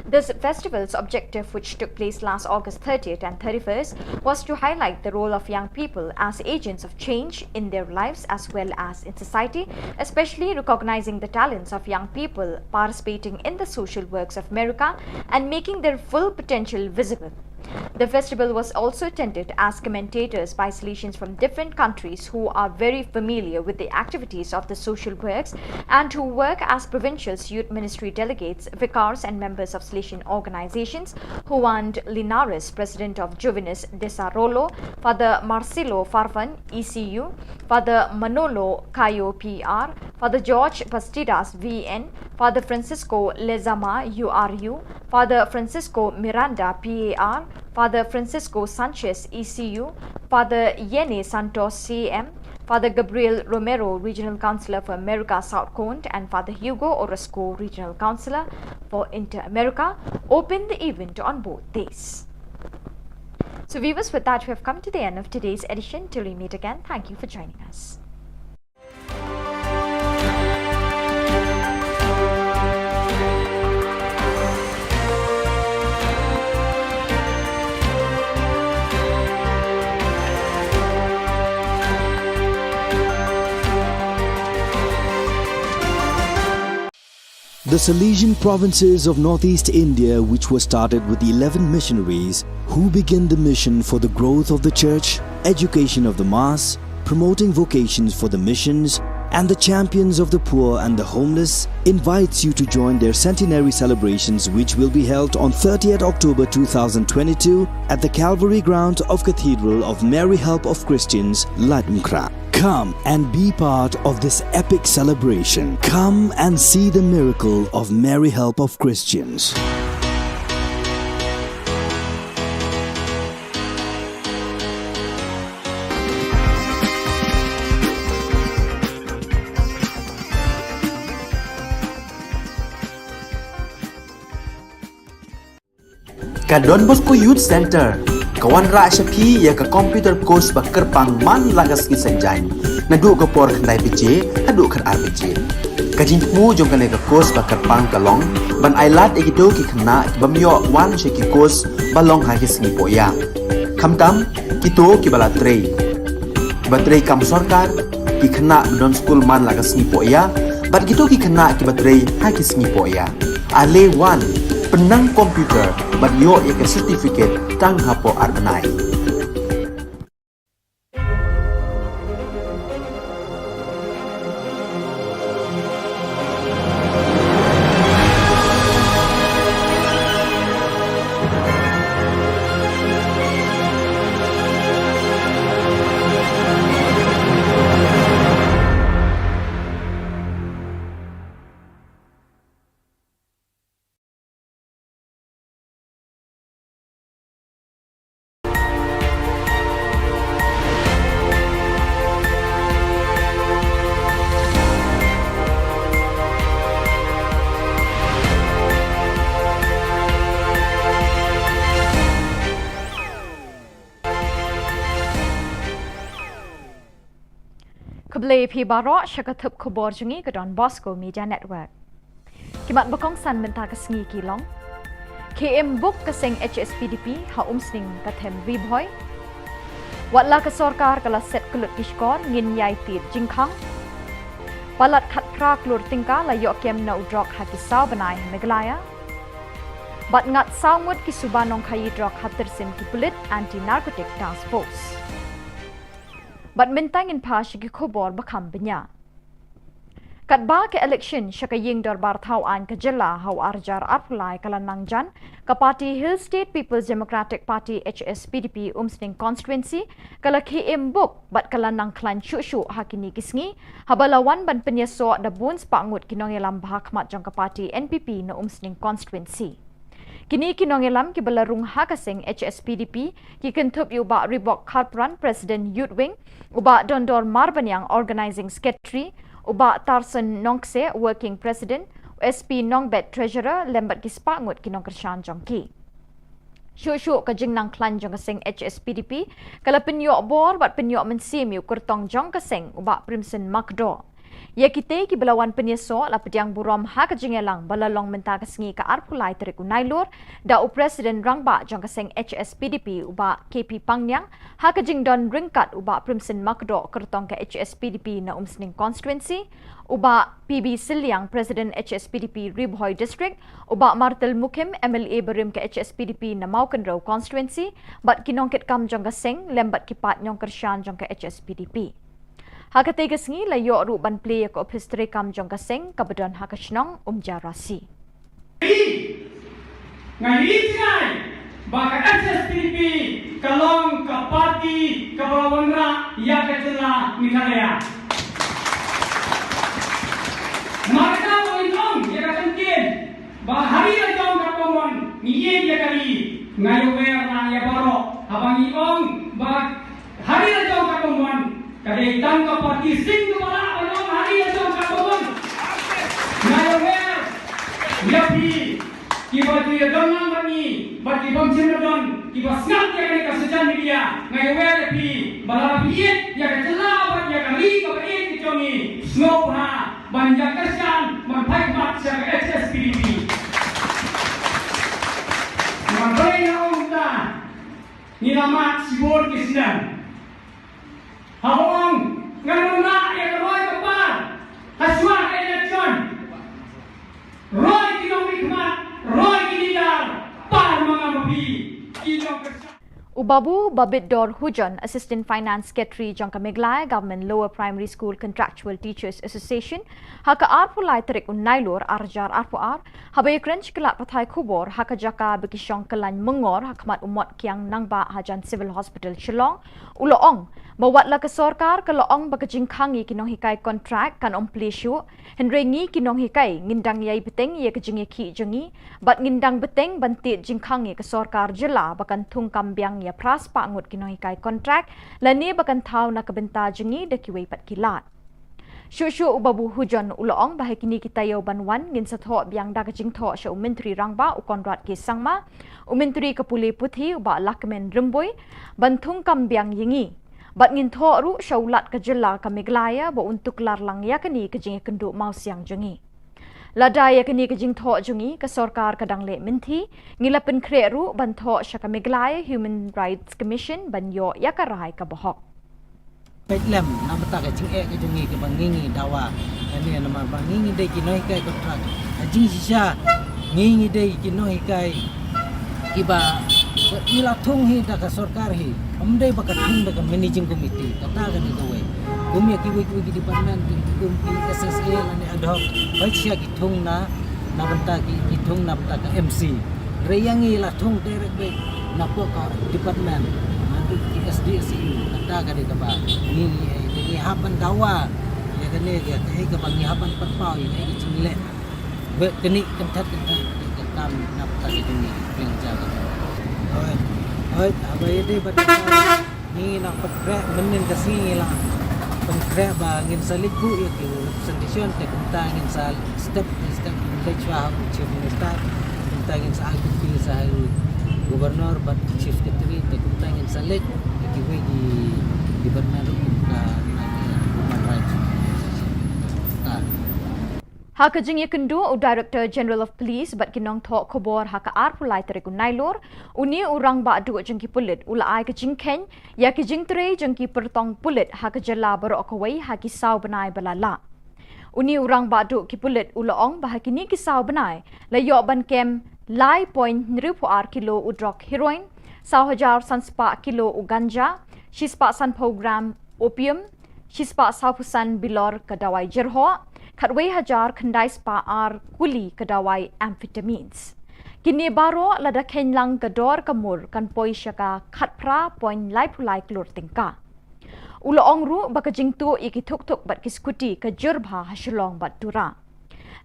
This festival's objective, which took place last August thirtieth and thirty-first, was to highlight the role of young people as agents of change in their lives as well as in society, especially recognizing the talents of young people participating in the social works of America and making their full potential visible. The festival was also attended as commentators by Salesians from different countries who are very familiar with the activities of the social works and who work as provincial youth ministry delegates, vicars, and members of Salesian organizations. Juan Linares, president of Juvenis Desarrollo, Father Marcelo Farfan, E C U, Father Manolo Cayo, P R, Father George Bastidas, V N, Father Francisco Lezama, U R U, Father Francisco Miranda, P A R, Father Francisco Sanchez, E C U, Father Yene Santos, C M, Father Gabriel Romero, Regional Councillor for America South Cone, and Father Hugo Orozco, Regional Councillor for Inter-America, opened the event on both days. So viewers, with that, we have come to the end of today's edition. Till we meet again, thank you for joining us. The Salesian provinces of Northeast India, which were started with eleven missionaries who began the mission for the growth of the church, education of the mass, promoting vocations for the missions, and the champions of the poor and the homeless, invites you to join their centenary celebrations, which will be held on thirtieth October two thousand twenty-two at the Calvary Ground of Cathedral of Mary Help of Christians, Laitumkhrah. Come and be part of this epic celebration. Come and see the miracle of Mary Help of Christians. Ka Don Bosco Youth Centre ka wanrah sha phi ïa ka computer course ba kyrpang man la ka sngi Saitjaiñ, naduh ka por khyndai baje haduh khatar baje. Ka jingthmu jong kane ka course ba kyrpang ka long ban ailad ïa kito ki khynnah ki bym ïoh wan sha ki course ba long ha ki sngi pohïap. Khamtam kito kiba la trei, kiba trei kam sorkar, ki khynnah ba don skul man la ka sngi pohïap, bad kito ki khynnah kiba trei ha ki sngi pohïap. Ale wan, pynnang computer bad ïoh ïa ka certificate tang hapoh ar bnai. Khublei phi baroh sha ka thup khubor jong ngi ka Don Bosco Media Network. Ki mat ba kongsan mynta ka sngi ki long: Khie im buk ka seng H S P D P ha Umsning ka them Ri Bhoi. Wat la ka sorkar ka la set kyllut ki shkor, ngin ïai tied jingkhang. Palat khatphra klur tyngka la ïoh kem na u drok ha ki saw bnai ha Meghalaya. Bad ngat saw ngut ki suba nongkhaïi drok ha tyrsim ki pulit Anti Narcotic Task Force. Bad mynta ngin phai sha ki khubor ba kham bniah. Katba ka election sha ka ïing dorbar thaw aiñ ka jylla ha u arhajar arphew lai ka la nang jan, ka party Hill State People's Democratic Party, H S P D P, Umsning Constituency ka la khie im buk bad ka la nang khlaiñ shuh shuh ha kine ki sngi, haba la wan ban pynïasoh da bun spah ngut ki nongïalam ba ha khmat jong ka party N P P na Umsning Constituency. Kine ki nongïalam kiba la rung ha ka seng H S P D P ki kynthup ïa u Bah Ribok Kharpran, President Youth Wing, u Bah Dondor Marbaniang, Organizing Secretary, u Bah Tarson Nongkse, Working President, u S P Nongbet, Treasurer, lem bad ki spah ngut ki nongkyrshan jong ki. Shuh shuh ka jingnang khlaiñ jong ka seng H S P D P ka la pynïoh bor bad pynïoh mynsiem ïa u kyrtong jong ka seng, u Bah Primson Makdoh. Ïa kitei kiba la wan pynïasoh la pdiang burom ha ka jingïalang ba la long mynta ka sngi ka arphew lai tarik u Nailur da u President Rangbah jong ka seng H S P D P, u Bah K P Pangniang, ha ka jingdon ryngkat u Bah Primson Makdoh, kyrtong ka H S P D P na Umsning Constituency, u Bah P B Sylliang, President H S P D P Ri Bhoi District, u Bah Martel Mukhim, M L A barim ka H S P D P na Mawkynrew Constituency, bad ki nongkitkam jong ka seng lem bad ki paid nongkyrshan jong ka H S P D P. Ha katei ka sngi la ïoh ruh ban plie ïa ka ophis treikam jong ka seng kaba don ha ka shnong Umjarasi. Nga ïohi jngai ba ka H S P D P ka long ka party kaba la wanrah ïa ka jylla Meghalaya. Markata ba ngin ong ïa ka ktien ba ha ri la jong katba mon ngi ïeit ïa ka ri, nga ïawer lang ïa baroh haba ngi ong ba ha ri la jong katba mon ka dei tang ka party sing kaba lah ban ong ha ri la jong katba mon. Nga ïawer ïa phi kiba ju ïadon lang bad ngi bad ki bym shym la don kiba sngap ïa kane ka social media. Nga ïawer ïa phi ba lada phi ïeit ïa ka jylla bad ïa ka ri kaba ïeit ka jong ngi, sngewbha ban ïa kyrshan ban phai khmat sha ka H S P D P. Nga dei na ong ta ngi la mad shibun ki snem. Haba ong ngan wanrah ïa ka roi ka par ha shuwa ka election. Roi ki nongmihkhmat, roi ki leader, par ma nga ma phi ki nongkyrshan. U Babu Babitdor Hujon, Assistant Finance Secretary jong ka Meghalaya Government Lower Primary School Contractual Teachers Association, ha ka arphew lai tarik u Nailur arhajar arphew ar, haba ïakren sha ki lad pathai khubor ha ka jaka ba ki shong kyllaiñ myngor ha khmat u Mot Kiang Nangbah hajan Civil Hospital Shillong, u la ong ba wat la ka sorkar ka la ong ba ka jingkhang ïa ki nonghikai contract kan ym plie shuh, hynrei ngi ki nonghikai ngin dang ïai bteng ïa ka jingïakhih jong ngi bad ngin dang bteng ban tied jingkhang ïa ka sorkar jylla ba kan thung kam biang ïa phra spah ngut ki nonghikai contract lane ba kan thaw na ka bynta jong ngi da kiwei pat ki lad. Shuh shuh u Babu Hujon u la ong ba ha kine ki taïew ban wan ngin sa thoh biang da ka jingthoh sha u Myntri Rangbah u Conrad K Sangma, u Myntri ka pule puthi u Bah Lahkmen Rymbui ban thung kam biang ïa ngi. Bad ngin thoh ruh sha u Lat ka jylla ka Meghalaya ba un tuklar lang ïa kane ka jingïakynduh mawsiang jong ngi. Lada ïa kane ka jingthoh jong ngi ka sorkar ka dang leh mynthi, ngi la pynkhreh ruh ban thoh sha ka Meghalaya Human Rights Commission ban ïoh ïa ka rai kaba hok. Peit lem na bynta ka jingeh ka jong ngi kaba ngi ngi dawa. Kane namar ba ngi ngi dei ki nonghikai kontrak. Ha jingshisha ngi ngi dei ki nonghikai kiba, ba i la thung hi da ka sorkar hi. Ym dei ba ka thung da ka managing committee. Kata ka dei kawei. Kum ïa kiwei kiwei ki department ki kum ki S S A lane ad hoc. Peit shisha ki thung na, na bynta ki, ki thung na bynta ka M C. Hynrei ïa ngi la thung direct beit na pok ka department. Naduh ki S D S E U. Kata ka dei kaba ngi ngi, ngi hap ban dawa ïa kane, ïa kaei kaba ngi hap ban pynpaw ïa kaei ka jingleh. Bad kane kynthah kynthah ka kam na bynta ka jong ngi, pynjaga. Hoi. Hoi, haba ïadei bad ngi nang pynkhreh mynnin ka sngi ngi la pynkhreh ba ngin sa leit buh ïa ki representation, te kumta ngin sa step by step ngin leit shuwa ha u Chief Minister, kumta ngin sa ai copy sha u Governor bad Chief Secretary, te kumta ngin sa leit ïa kiwei ki department ruh kum ka Human Rights Association. Kumta. Ha ka jingïakynduh u Director General of Police bad ki nongthoh khubor ha ka arphew lai tarik u Nailur, une u rangbah duh jong ki pulit u la ai ka jingkheiñ ïa ki jingtrei jong ki pyrtong pulit ha ka jylla baroh kawei ha ki saw bnai ba la lah. Une u rangbah duh ki pulit u la ong ba ha kine ki saw bnai la ïoh ban kem lai point hynriewphew ar kilo u drok heroin, saw hajar san spah kilo u ganja, shispah sanphew gram opium, shispah sawphew san bilor ka dawai jyrhoh, khatwei hajar khyndai spah ar kuli ka dawai amphetamines. Kine baroh lada kheiñ lang ka dor ka mur kan poi sha ka khatphra point laiphew lai klur tyngka. U la ong ruh ba ka jingtuh ïa ki thukthuk bad ki skuti ka jur bha ha Shillong bad Tura.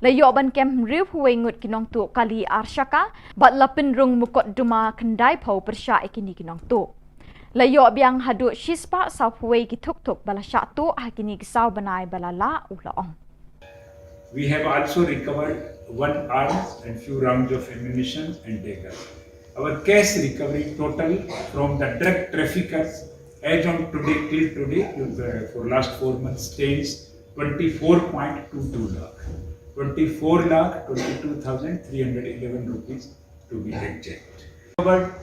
La ïoh ban kem hynriewphew wei ngut ki nongtuh kali ar shaka bad la pynrung mukotduma khyndaiphew pyrshah ïa kine ki nongtuh. La ïoh biang haduh shispah sawphew wei ki thukthuk ba la shah tuh ha kine ki saw bnai ba la lah, u la ong. We have also recovered one arms and few rounds of ammunition and dagger. Our cash recovery total from the drug traffickers as on today, till today, uh, for last four months, stands twenty-four point two two lakh, twenty-four lakh twenty-two thousand three hundred eleven rupees to be exact. Recovered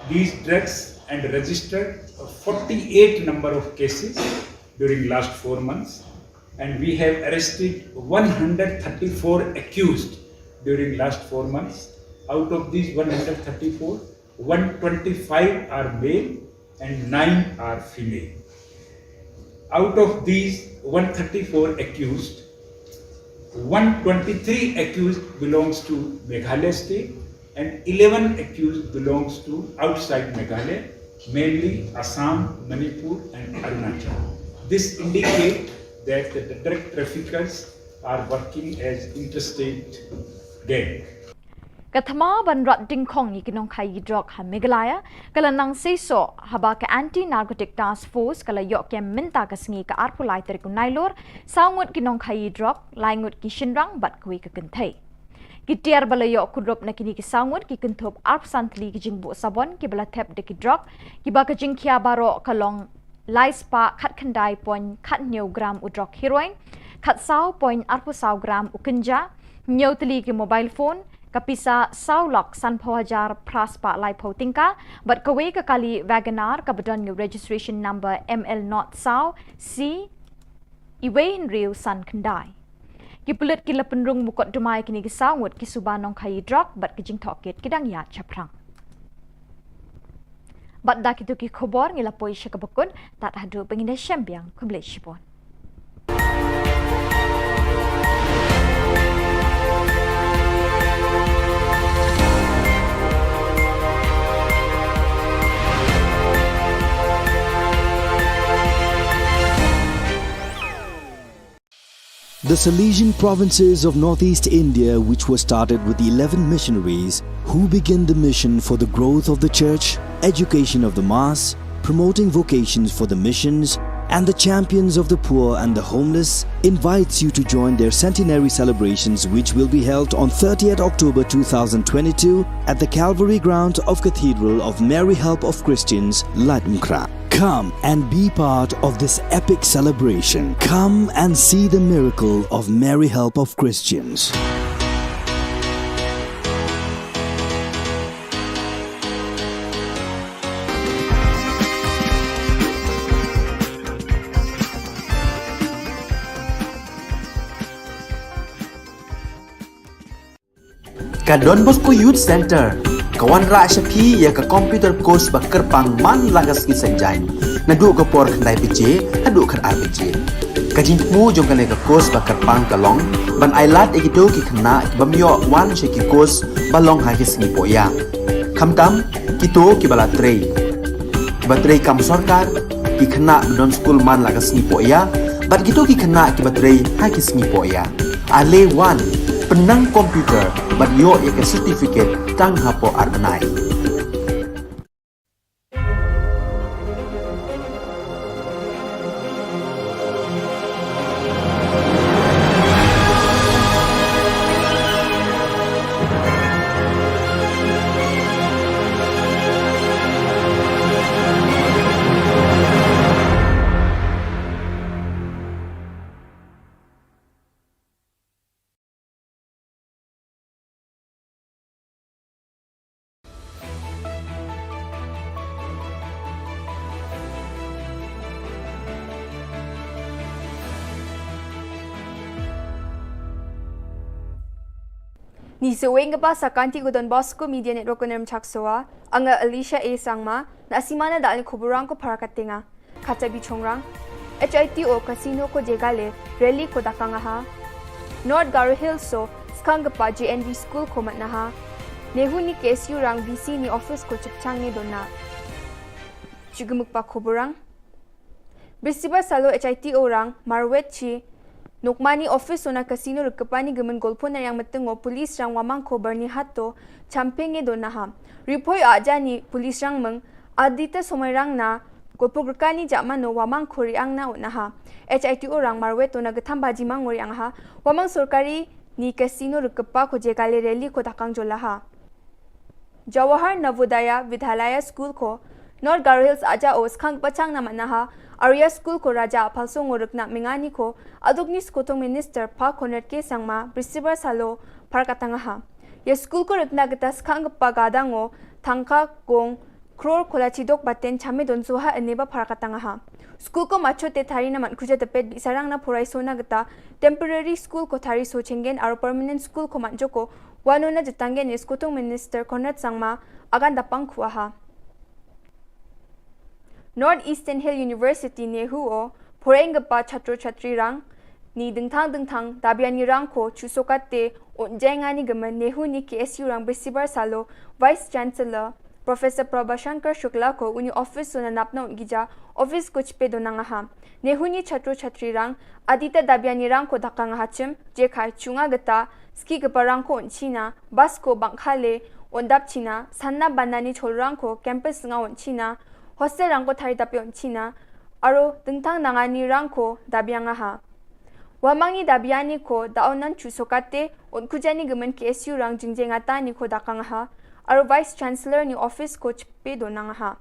these drugs and registered forty-eight number of cases during last four months, and we have arrested one hundred thirty-four accused during last four months. Out of these one hundred thirty-four, one twenty-five are male and nine are female. Out of these one thirty-four accused, one twenty-three accused belongs to Meghalaya state and eleven accused belongs to outside Meghalaya, mainly Assam, Manipur and Arunachal. This indicates that the drug traffickers are working as interstate gang. Ka thma ban rat dyngkhong ïa ki nongkhaïi drok ha Meghalaya ka la nang seisoh haba ka Anti Narcotic Task Force ka la ïoh kem mynta ka sngi ka arphew lai tarik u Nailur saw ngut ki nongkhaïi drok, lai ngut ki shynrang bad kawei ka kynthei. Ki tiar ba la ïoh kurup na kine ki saw ngut ki kynthup arphew san tylli ki jingbuh sabon kiba la thep da ki drok, kiba ka jingkhia baroh ka long lai spah khatkhyndai point khathynñiew gram u drok heroin, khatsaw point arphew saw gram u ganja, hynñiew tylli ki mobile phone, ka pisa saw lak sanphew hajar phra spah laiphew tyngka, bad kawei ka kali Wagon R kaba don ïa u registration number M L not saw C iwei hynriew san khyndai. Ki pulit ki la pynrung mukotduma ïa kine ki saw ngut ki suba nongkhaïi drok bad ki jingtohkit ki dang ïaid shaphrang. Bad da kito ki khubor ngi la poi sha kaba kut, tad haduh ba ngin ïashem biang, khublei shibun. The Salesian provinces of northeast India, which were started with eleven missionaries who began the mission for the growth of the church, education of the mass, promoting vocations for the missions, and the champions of the poor and the homeless, invites you to join their centenary celebrations, which will be held on thirtieth October two thousand twenty-two at the Calvary ground of Cathedral of Mary Help of Christians, Laitumkhrah. Come and be part of this epic celebration. Come and see the miracle of Mary Help of Christians. Ka Don Bosco Youth Center ka wanrah sha phi ïa ka computer course ba kyrpang man la ka sngi Saitjaiñ, naduh ka por khyndai baje haduh khatar baje. Ka jingthmu jong kane ka course ba kyrpang ka long ban ailad ïa kito ki khynnah ki bym ïoh wan sha ki course ba long ha ki sngi pohïa, khamtam kito kiba la trei, kiba trei kam sorkar, ki khynnah ba don skul man la ka sngi pohïa, bad kito ki khynnah kiba trei ha ki sngi pohïa. Ale wan, pynnang computer bad ïoh ïa ka certificate tang hapoh ar bnai. Ni seweng kaba sa kanti ko Don Bosco Media Network ko Nermchak Soa, anga Alicia A Sangma, na simana dal ni kuburang ko para katenga. Kata bi chongrang. H I T O Casino ko jegale, rally ko dakang aha. North Garo Hills so, skang kapa J N V School ko matnaha. Nehu ni K S U rang V C ni office ko chipchang ni dona. Chugumuk pa kuburang. Bisiba salo H I T O rang, marwet chi, Nokmani office ona casino rikapani gimen golpo na yang metengo police rang wamang ko Byrnihat to champenge do naha. Ripoi ajani police rang meng adita somai rang na golpo grekani jamano wamang ko riang na unaha. H I T O rang marwet ona getham baji mang ngori angha. Wamang sorkari ni casino rikapa ko jegale rally ko dakang jolaha. Jawahar Navodaya Vidyalaya School ko North Garo Hills aja o skang pachang nama naha Arya School ko raja aphalso ngorek na mengani ko adukni skotung minister pa Conrad K Sangma bisiba salo parkatangaha. Ya school ko rekna geta skang pa gadango tangka gong kror kola chidok baten chame don soha ene ba parkatangaha. School ko macho te thari na man kuja tepet bi sarang na purai sona geta temporary school ko thari so chengen aro permanent school ko manjoko Wano na jitanggen ni skotung minister Conrad Sangma agan dapang kuaha. North Eastern Hill University Nehu o poreng gepa chatro chatri rang ni dengthang dengthang dabiani rang ko chusokate unjengani gemen Nehu ni K S U rang bisibar salo Vice Chancellor Professor Prabhashankar Shukla ko uni office so na napna un gija office ko chipe donang aha. Nehu ni chatro chatri rang adita dabiani rang ko dakang aha chim jekhai chunga geta ski gepa rang ko un china bas ko bangkhale un dap china sanna banani chol rang ko campus nga un china hostel rang ko thari dape un china aro dengtang nangani rang ko dabiang aha. Wamangni dabiani ko daonan chusokate un kujani gemen K S U rang jingjeng atani ko dakang aha aro Vice Chancellor ni office ko chipe donang aha.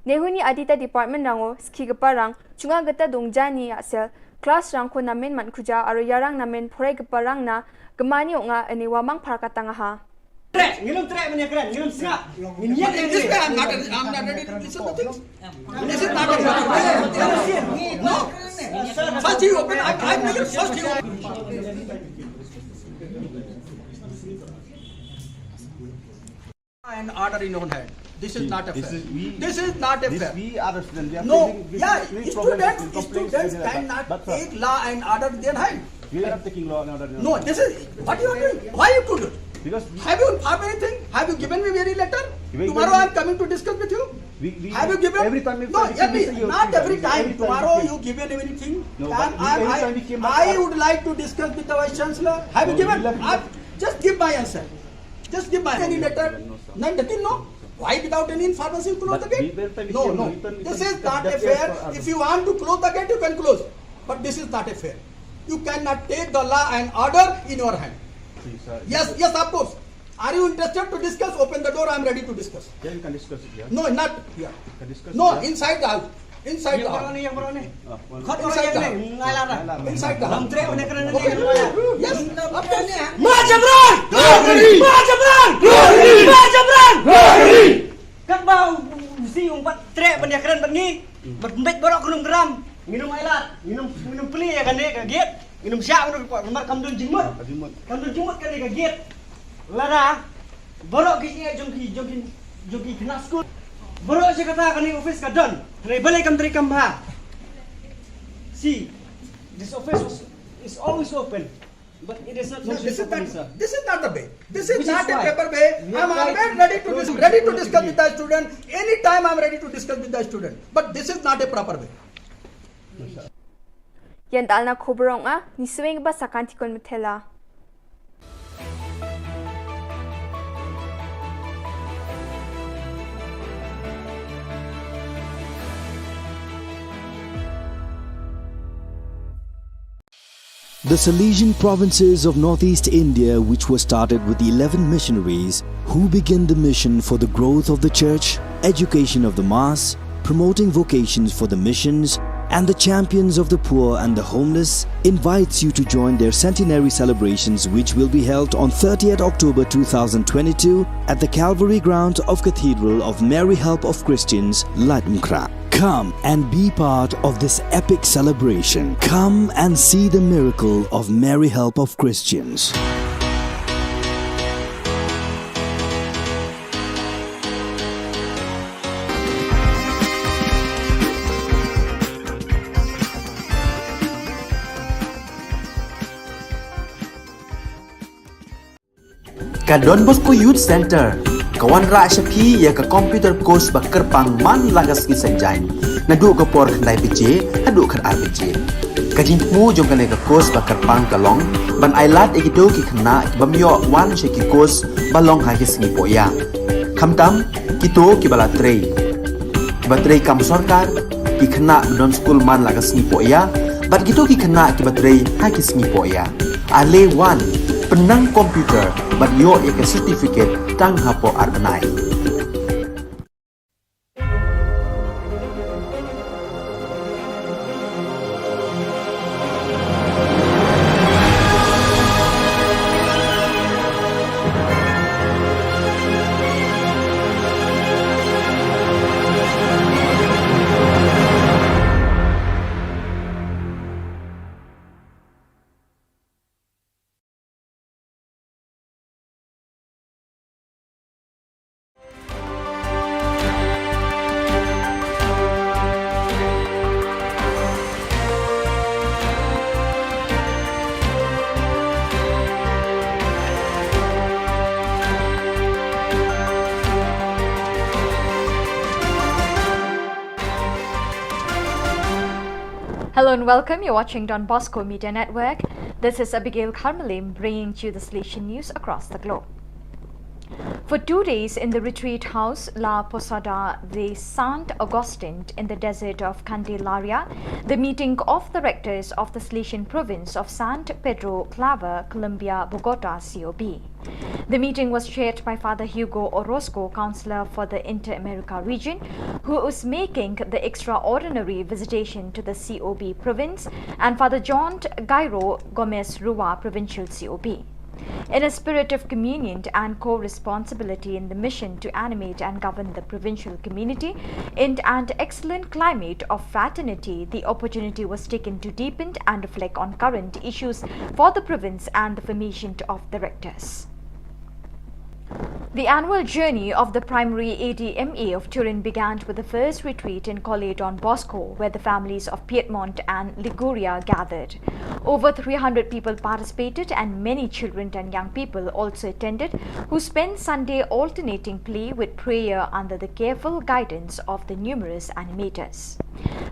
Nehu ni adita department rango ski gepa rang chunga geta dongjani asel class rang ko namen man kuja aro yarang namen porai gepa rang na gemani onga ene wamang parakatang aha. Trek, ngilum trek mene keren, ngilum sngap. Ngin yak. This guy, I'm not, I'm not ready to listen to things. This is not a, no. First he open, I, I make it first he open. And order in your hand. This is not a fair. This is not a fair. We are the student. We are facing, we are facing problems, complaints, cannot take law and order in their hand. We are not taking law and order in our hand. No, this is what you are doing. Why you couldn't? Because we have you informed anything? Have you given me any letter? Tomorrow I am coming to discuss with you. Have you given? Every time. No, not every time. Tomorrow you given anything? No, but every time we came back. I would like to discuss with the Vice Chancellor. Have you given? Just give my answer. Just give my any letter. None, nothing, no? Why without any information you close the gate? No, no. This is not a fair. If you want to close the gate, you can close. But this is not a fair. You cannot take the law and order in your hand. Yes, yes, of course. Are you interested to discuss? Open the door, I am ready to discuss. Yeah, you can discuss it here. No, not here. You can discuss it here. No, inside the house. Inside the house. Inside the house. Inside the house. Yes. Mah Jabran! Mah Jabran! Mah Jabran! Katba u si umpat trek ban ïakren bad ngi, bad mbet baroh khnum gram, nginum ailad, nginum, nginum pli ïa kane ka gate, nginum shah nginum report namar kam don jingmut. Kam don jingmut kane ka gate. Lada baroh ki ïa jong ki, jong ki, jong ki khynnah skul. Baroh shi katta kane office ka don. Hynrei balei kam trei kam bha. See, this office was, is always open. But it is not. No, this is not, this is not the way. This is not a proper way. I am always ready to dis-, ready to discuss with the student. Anytime I am ready to discuss with the student. But this is not a proper way. Ïa dalna khubor ong a, ni sweng ba sakan tikon methela. The Salesian provinces of northeast India, which were started with eleven missionaries who began the mission for the growth of the church, education of the mass, promoting vocations for the missions, and the champions of the poor and the homeless, invites you to join their centenary celebrations, which will be held on thirtieth October two thousand twenty-two at the Calvary grounds of Cathedral of Mary Help of Christians, Laitumkhrah. Come and be part of this epic celebration. Come and see the miracle of Mary Help of Christians. Ka Don Bosco Youth Centre ka wanrah sha phi ïa ka computer course ba kyrpang man la ka sngi Saitjaiñ, naduh ka por khyndai baje haduh khatar baje. Ka jingthmu jong kane ka course ba kyrpang ka long ban ailad ïa kito ki khynnah ki bym ïoh wan sha ki course ba long ha ki sngi pohïa, khamtam kito kiba la trei, kiba trei kam sorkar, ki khynnah ba don skul man la ka sngi pohïa, bad kito ki khynnah kiba trei ha ki sngi pohïa. Ale wan, pynnang computer bad ïoh ïa ka certificate tang hapoh ar bnai. Hello and welcome. You're watching Don Bosco Media Network. This is Abigail Kharmalim bringing to you the Salesian news across the globe. For two days in the retreat house La Posada de Sant Agustin in the desert of Candelaria, the meeting of the rectors of the Salesian province of San Pedro Claver, Colombia, Bogota, C O B. The meeting was chaired by Father Hugo Orozco, Counselor for the Inter-America region, who is making the extraordinary visitation to the C O B province, and Father John Gairo Gomez Rua, Provincial C O B. In a spirit of communion and co-responsibility in the mission to animate and govern the provincial community, in an excellent climate of fraternity, the opportunity was taken to deepen and reflect on current issues for the province and the formation of the rectors. The annual journey of the primary A D M A of Turin began with the first retreat in Colle Don Bosco, where the families of Piedmont and Liguria gathered. Over three hundred people participated, and many children and young people also attended, who spent Sunday alternating play with prayer under the careful guidance of the numerous animators.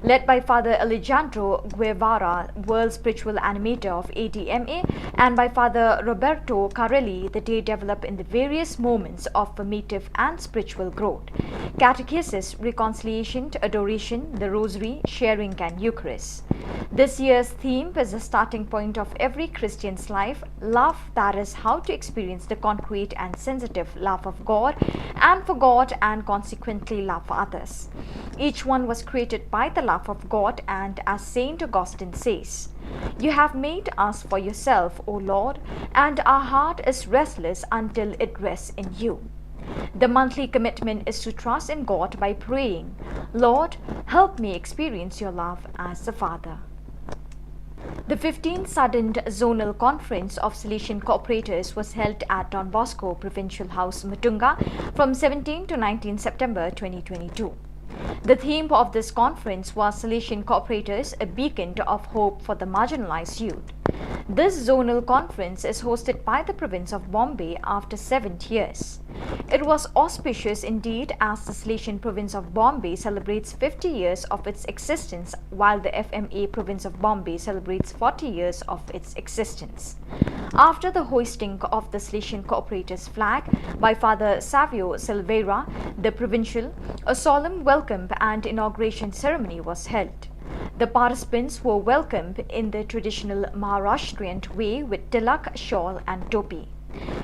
Led by Father Alejandro Guevara, world spiritual animator of A D M A, and by Father Roberto Carelli, the day developed in the various moments of formative and spiritual growth. Catechesis, reconciliation, adoration, the rosary, sharing, and Eucharist. This year's theme is the starting point of every Christian's life, love, that is, how to experience the concrete and sensitive love of God and for God, and consequently love for others. Each one was created by the love of God, and as Saint Augustine says, "You have made us for yourself, O Lord, and our heart is restless until it rests in you." The monthly commitment is to trust in God by praying, "Lord, help me experience your love as a father." The fifteenth Sudden Zonal Conference of Salesian Cooperators was held at Don Bosco Provincial House, Mutunga, from seventeenth to nineteenth September twenty twenty-two. The theme of this conference was Salesian Cooperators, a Beacon of Hope for the Marginalized Youth. This zonal conference is hosted by the province of Bombay after seven years. It was auspicious indeed, as the Salesian province of Bombay celebrates fifty years of its existence, while the F M A province of Bombay celebrates forty years of its existence. After the hoisting of the Salesian Cooperators flag by Father Savio Silveira, the provincial, a solemn welcome and inauguration ceremony was held. The participants were welcomed in the traditional Maharashtrian way with tilak, shawl, and topi.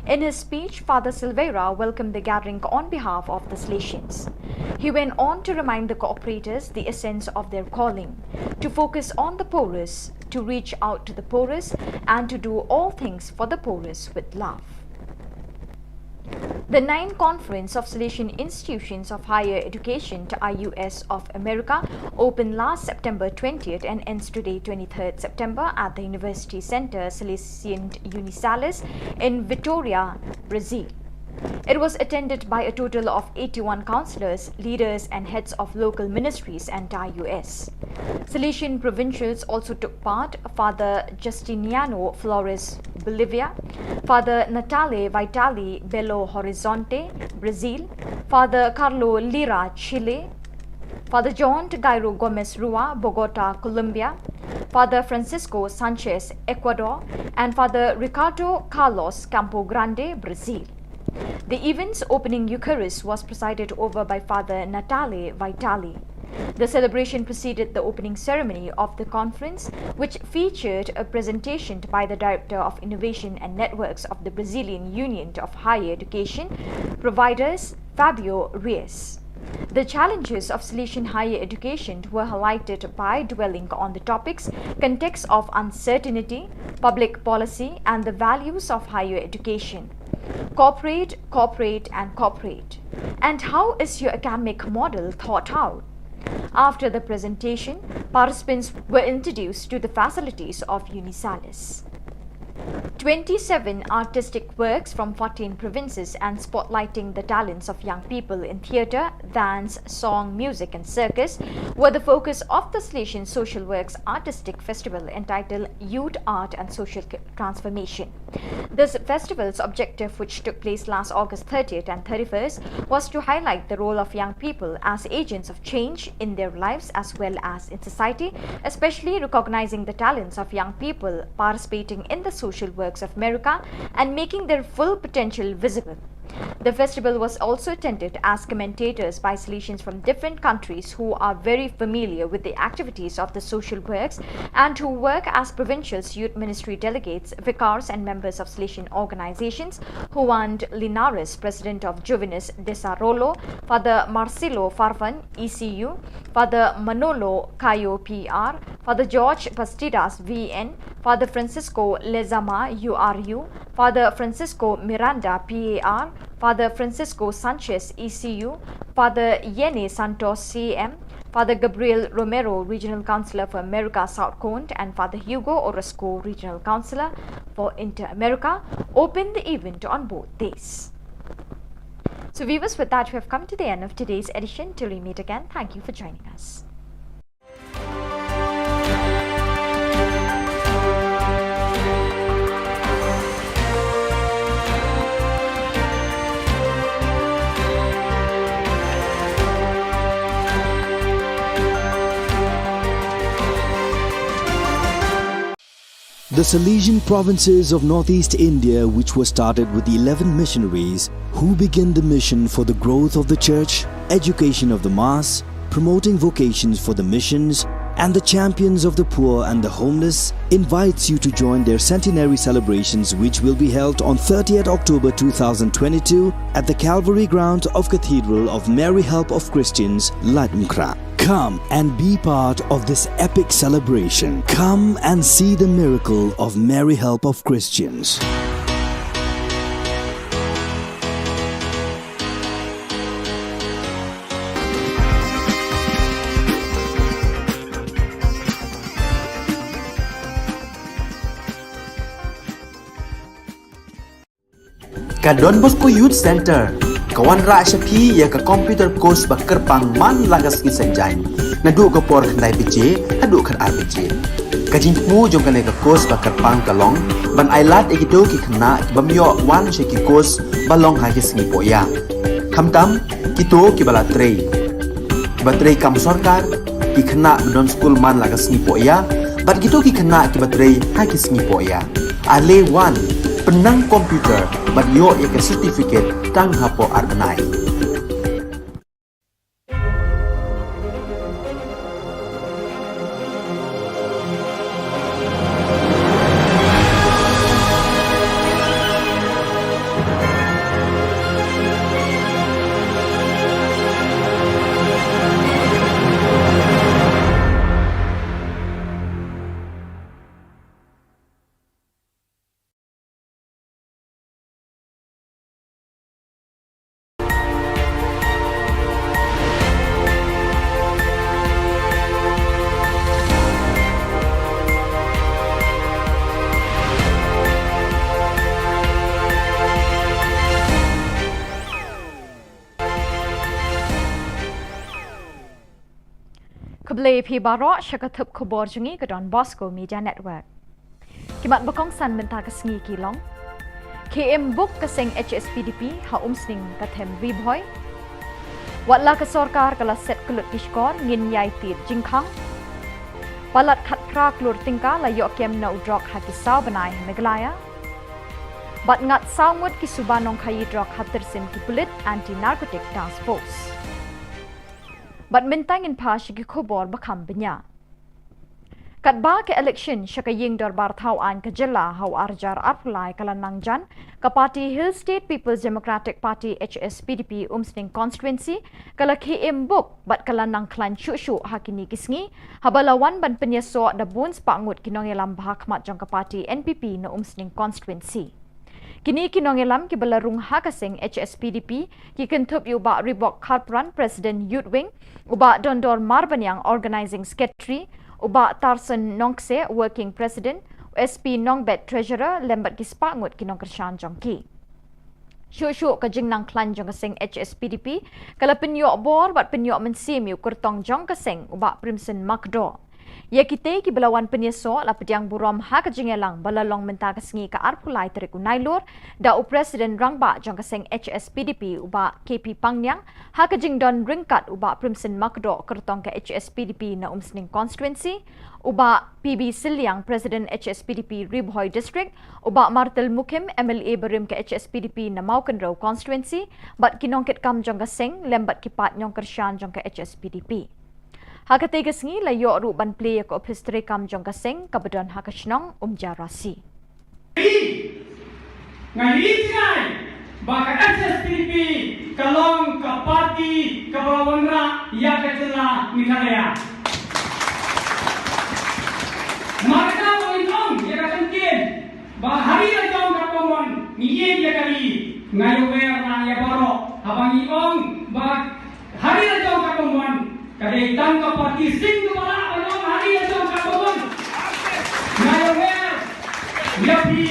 In his speech, Father Silveira welcomed the gathering on behalf of the Salesians. He went on to remind the cooperators the essence of their calling, to focus on the poorest, to reach out to the poorest, and to do all things for the poorest with love. The ninth Conference of Salesian Institutions of Higher Education, I U S, of America opened last September twentieth and ends today, twenty-third September, at the University Center Salesian Unisalis in Vitoria, Brazil. It was attended by a total of eighty-one councillors, leaders, and heads of local ministries and dioceses. Salesian provincials also took part: Father Justiniano Flores, Bolivia, Father Natale Vitali, Belo Horizonte, Brazil, Father Carlo Lira, Chile, Father John Gairo Gomez Rua, Bogota, Colombia, Father Francisco Sanchez, Ecuador, and Father Ricardo Carlos, Campo Grande, Brazil. The event's opening Eucharist was presided over by Father Natale Vitali. The celebration preceded the opening ceremony of the conference, which featured a presentation by the Director of Innovation and Networks of the Brazilian Union of Higher Education Providers, Fabio Reis. The challenges of Salesian higher education were highlighted by dwelling on the topics: context of uncertainty, public policy, and the values of higher education. Cooperate, cooperate, and cooperate. And how is your academic model thought out? After the presentation, participants were introduced to the facilities of Unisalis. Twenty-seven artistic works from fourteen provinces and spotlighting the talents of young people in theatre, dance, song, music, and circus were the focus of the Salesian Social Works Artistic Festival, entitled Youth, Art, and Social C-, Transformation. This festival's objective, which took place last August thirtieth and thirty-first, was to highlight the role of young people as agents of change in their lives as well as in society, especially recognizing the talents of young people participating in the social works of America and making their full potential visible. The festival was also attended as commentators by Salesians from different countries who are very familiar with the activities of the social works and who work as provincial youth ministry delegates, vicars, and members of Salesian organizations: Juan Linares, President of Juvenes Desarrollo, Father Marcelo Farfan, E C U, Father Manolo Cayo, P R, Father George Bastidas, V N, Father Francisco Lezama, U R U, Father Francisco Miranda, P A R, Father Francisco Sanchez, E C U, Father Yene Santos, C M, Father Gabriel Romero, Regional Councillor for America South Cone, and Father Hugo Orozco, Regional Councillor for Inter America, opened the event on both days. So, viewers, with that, we have come to the end of today's edition. Till we meet again, thank you for joining us. The Salesian provinces of northeast India, which were started with eleven missionaries who began the mission for the growth of the church, education of the mass, promoting vocations for the missions, and the champions of the poor and the homeless, invites you to join their centenary celebrations, which will be held on thirtieth October two thousand twenty-two at the Calvary ground of Cathedral of Mary Help of Christians, Laitumkhrah. Come and be part of this epic celebration. Come and see the miracle of Mary Help of Christians. Ka Don Bosco Youth Centre ka wanrah sha phi ïa ka computer course ba kyrpang man la ka sngi Saitjaiñ, naduh ka por khyndai baje haduh khatar baje. Ka jingthmu jong kane ka course ba kyrpang ka long ban ailad ïa kito ki khynnah ki bym ïoh wan sha ki course ba long ha ki sngi pohïa. Khamtam kito kiba la trei, kiba trei kam sorkar, ki khynnah ba don skul man la ka sngi pohïa, bad kito ki khynnah kiba trei ha ki sngi pohïa. Ale wan, pynnang computer bad ïoh ïa ka certificate tang hapoh ar bnai. Khublei phi baroh sha ka thup khubor jong ngi ka Don Bosco Media Network. Ki mat ba kongsan mynta ka sngi ki long: Khie im buk ka seng H S P D P ha Umsning ka them Ri Bhoi. Wat la ka sorkar ka la set kyllut ki shkor, ngin ïai tied jingkhang. Palat khatphra klur tyngka la ïoh kem na u drok ha ki saw bnai ha Meghalaya. Bad ngat saw ngut ki suba nongkhaïi drok ha tyrsim ki pulit Anti Narcotic Task Force. Bad mynta ngin phai sha ki khubor ba kham bniah. Katba ka election sha ka ïing dorbar thaw aiñ ka jylla ha u arhajar arphew lai ka la nang jan, ka party Hill State People's Democratic Party, H S P D P, Umsning Constituency ka la khie im buk bad ka la nang khlaiñ shuh shuh ha kine ki sngi, haba la wan ban pynïasoh da bun spah ngut ki nongïalam ba ha khmat jong ka party N P P na Umsning Constituency. Kine ki nongïalam kiba la rung ha ka seng H S P D P ki kynthup ïa u Bah Ribok Kharpran, President Youth Wing, u Bah Dondor Marbaniang, Organizing Secretary, u Bah Tarson Nongkse, Working President, u S P Nongbet, Treasurer, lem bad ki spah ngut ki nongkyrshan jong ki. Shuh shuh ka jingnang khlaiñ jong ka seng H S P D P ka la pynïoh bor bad pynïoh mynsiem ïa u kyrtong jong ka seng, u Bah Primson Makdoh. Ïa kitei kiba la wan pynïasoh la pdiang burom ha ka jingïalang ba la long mynta ka sngi ka arphew lai tarik u Nailur da u President Rangbah jong ka seng H S P D P, u Bah K P Pangniang, ha ka jingdon ryngkat u Bah Primson Makdoh, kyrtong ka H S P D P na Umsning Constituency, u Bah P B Sylliang, President H S P D P Ri Bhoi District, u Bah Martel Mukhim, M L A barim ka H S P D P na Mawkynrew Constituency, bad ki nongkitkam jong ka seng lem bad ki paid nongkyrshan jong ka H S P D P. Ha katei ka sngi la ïoh ruh ban plie ïa ka ophis treikam jong ka seng kaba don ha ka shnong Umjarasi. Nga ïohi jngai ba ka H S P D P ka long ka party kaba la wanrah ïa ka jylla Meghalaya. Markata ba ngin ong ïa ka kyntien ba ha ri la jong katba mon ngi ïeit ïa ka ri, nga ïawer na ïa baroh haba ngi ong ba ha ri la jong katba mon ka dei tang ka party sing kaba lah ban ong ha ri la jong katba mon. Nga ïawer ïa phi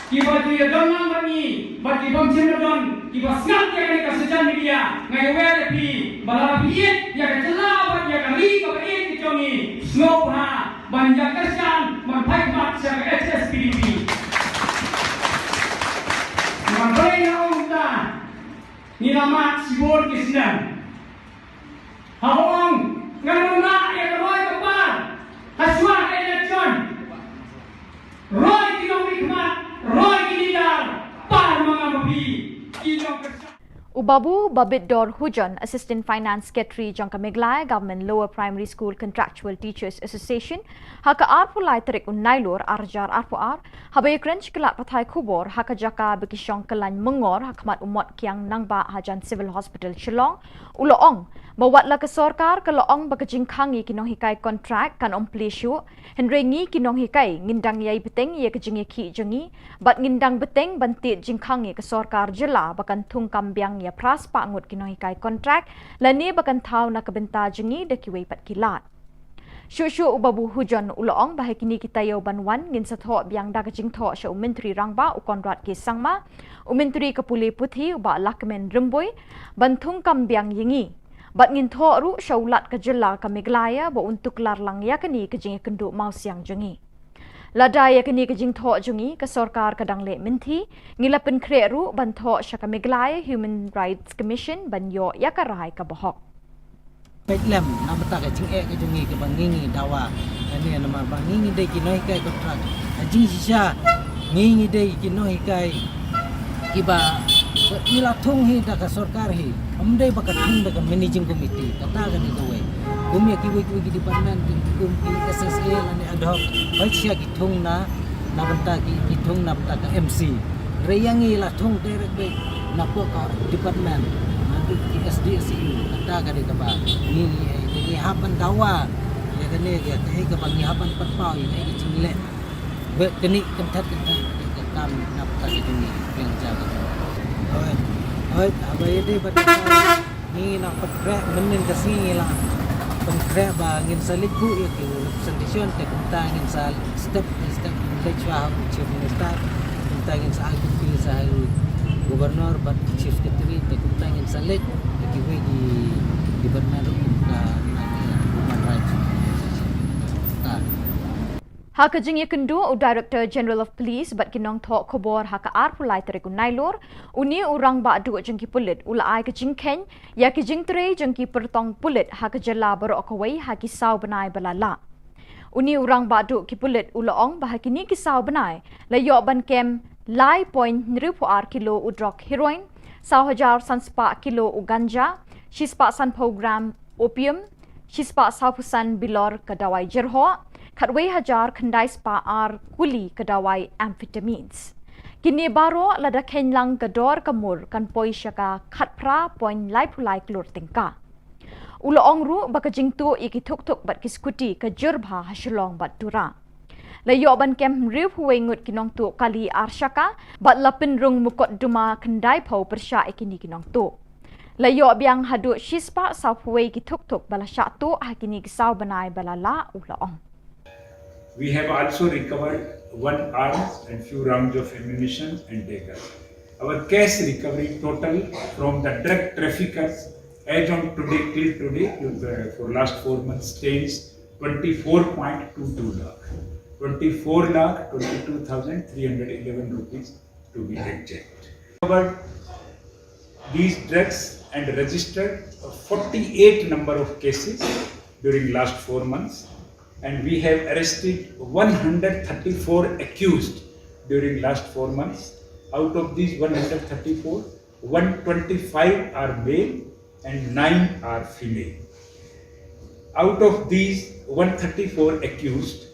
kiba ju ïadon lang bad ngi bad ki bym shym la don, kiba sngap ïa kane ka social media, nga ïawer ïa phi ba lada phi ïeit ïa ka jylla bad ïa ka ri kaba ïeit ka jong ngi, sngewbha ban ïa kyrshan ban phai khmat sha ka H S P D P. Nga pyrshah ong ta, ngi la mad shibun ki snem. Haba ong ngan wanrah ïa ka roi ka par ha shuwa ka election, roi ki nongmihkhmat, roi ki leader, par ma nga ma phi ki nongkyrshan. U Babu Babitdor Hujon, Assistant Finance Secretary jong ka Meghalaya Government Lower Primary School Contractual Teachers Association, ha ka arphew lai tarik u Nailur arhajar arphew ar, haba ïakren sha ki lad pathai khubor ha ka jaka ba ki shong kyllaiñ myngor ha khmat u Motkiang Nangbah hajan Civil Hospital Shillong, u la ong ba wat la ka sorkar ka la ong ba ka jingkhang ïa ki nonghikai contract kan ym plie shuh, hynrei ngi ki nonghikai ngin dang ïai bteng ïa ka jingïakhih jong ngi bad ngin dang bteng ban tied jingkhang ïa ka sorkar jylla ba kan thung kam biang ïa phra spah ngut ki nonghikai contract lane ba kan thaw na ka bynta jong ngi da kiwei pat ki lad. Shuh shuh u Babu Hujon u la ong ba ha kine ki taïew ban wan ngin sa thoh biang da ka jingthoh sha u Myntri Rangbah u Conrad K Sangma, u Myntri ka Pule Puthi u Bah Lahkmen Rymbui ban thung kam biang ïa ngi. Bad ngin thoh ruh sha u Lat ka jylla ka Meghalaya ba un tuklar lang ïa kane ka jingïakynduh mawsiang jong ngi. Lada ïa kane ka jingthoh jong ngi ka sorkar ka dang leh mynthi, ngi la pynkhreh ruh ban thoh sha ka Meghalaya Human Rights Commission ban ïoh ïa ka rai kaba hok. Peit lem na bynta ka jingeh ka jong ngi kaba ngi ngi dawa. Kane namar ba ngi ngi dei ki nonghikai contract. Ha jingshisha ngi ngi dei ki nonghikai kiba, ba ngi la thung hi da ka sorkar hi. Ym dei ba ka thung da ka managing committee. Kata ka dei kawei. Kum ïa kiwei kiwei ki department, kum ki S S A lane ad hoc, hooid shisha ki thung na, na bynta ki, ki thung na bynta ka M C. Hynrei ïa ngi la thung direct beit na pok ka department, na ki S D S E. Kata ka dei kaba ngi, ngi, ngi hap ban dawa ïa kane, ïa kaei kaba ngi hap ban pynpaw ïa kaei ka jingleh. Bad kane kynthah kynthah ka kam na bynta ka jong ngi, pynjaga. Hooid, hooid, haba ïadei bad ngi nang pynkhreh mynnin ka sngi ngi la pynkhreh ba ngin sa leit buh ïa ki representation, te kumta ngin sa step by step ngin leit shuwa ha u Chief Minister, kumta ngin sa ai copy sha u Governor bad Chief Secretary, te kumta ngin sa leit ïa kiwei ki department ruh kum ka, ka Human Rights. Ha ka jingïakynduh u Director General of Police bad ki nongthoh khubor ha ka arphew lai tarik u Nailur, une u rangbah duh jong ki pulit u la ai ka jingkheiñ ïa ki jingtrei jong ki pyrtong pulit ha ka jylla baroh kawei ha ki saw bnai ba la lah. Une u rangbah duh ki pulit u la ong ba ha kine ki saw bnai la ïoh ban kem lai point hynriewphew ar kilo u drok heroin, saw hajar san spah kilo u ganja, shispah sanphew gram opium, shispah sawphew san bilor ka dawai jyrhoh, khatwei hajar khyndai spah ar kuli ka dawai amphetamines. Kine baroh lada kheiñ lang ka dor ka mur kan poi sha ka khatphra point laiphew lai klur tyngka. U la ong ruh ba ka jingtuh ïa ki thukthuk bad ki skuti ka jur bha ha Shillong bad Tura. La ïoh ban kem hynriewphew wei ngut ki nongtuh kali ar shaka bad la pynrung mukotduma khyndaiphew pyrshah ïa kine ki nongtuh. La ïoh biang haduh shispah sawphew wei ki thukthuk ba la shah tuh ha kine ki saw bnai ba la lah, u la ong. We have also recovered one arms and few rounds of ammunition and dagger. Our cash recovery total from the drug traffickers as on today, till today, uh, for last four months, stands twenty-four point two two lakh, twenty-four lakh twenty-two thousand three hundred eleven rupees to be exact. Recovered these drugs and registered forty-eight number of cases during last four months, and we have arrested one hundred thirty-four accused during last four months. Out of these one hundred thirty-four, one twenty-five are male and nine are female. Out of these one thirty-four accused,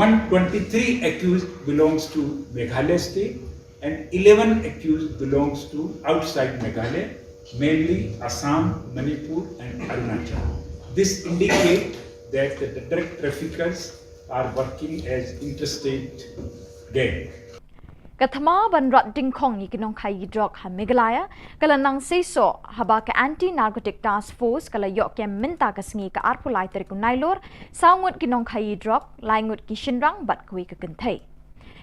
one twenty-three accused belongs to Meghalaya state and eleven accused belongs to outside Meghalaya, mainly Assam, Manipur and Arunachal. This indicates that the drug traffickers are working as interstate gang. Ka thma ban rat dyngkhong ïa ki nongkhaïi drok ha Meghalaya ka la nang seisoh haba ka Anti Narcotic Task Force ka la ïoh kem mynta ka sngi ka arphew lai tarik u Nailur saw ngut ki nongkhaïi drok, lai ngut ki shynrang bad kawei ka kynthei.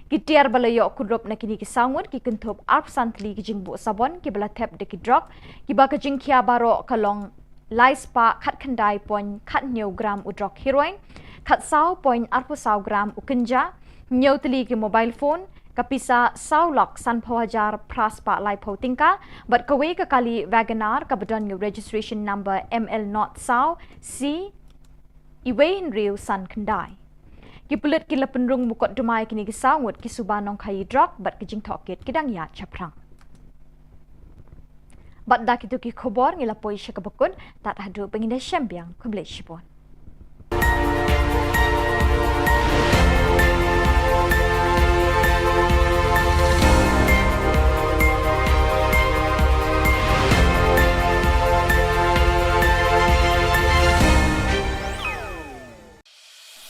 Ki tiar ba la ïoh kurup na kine ki saw ngut ki kynthup arphew san tylli ki jingbuh sabon kiba la thep da ki drok, kiba ka jingkhia baroh ka long lai spah khatkhyndai point khathynñiew gram u drok heroin, khatsaw point arphew saw gram u ganja, hynñiew tylli ki mobile phone, ka pisa saw lak sanphew hajar phra spah laiphew tyngka, bad kawei ka kali WagonR kaba don ïa u registration number M L not saw C iwei hynriew san khyndai. Ki pulit ki la pynrung mukotduma ïa kine ki saw ngut ki suba nongkhaïi drok bad ki jingtohkit ki dang ïaid shaphrang. Bad da kito ki khubor ngi la poi sha kaba kut, tad haduh ba ngin ïashem biang, khublei shibun.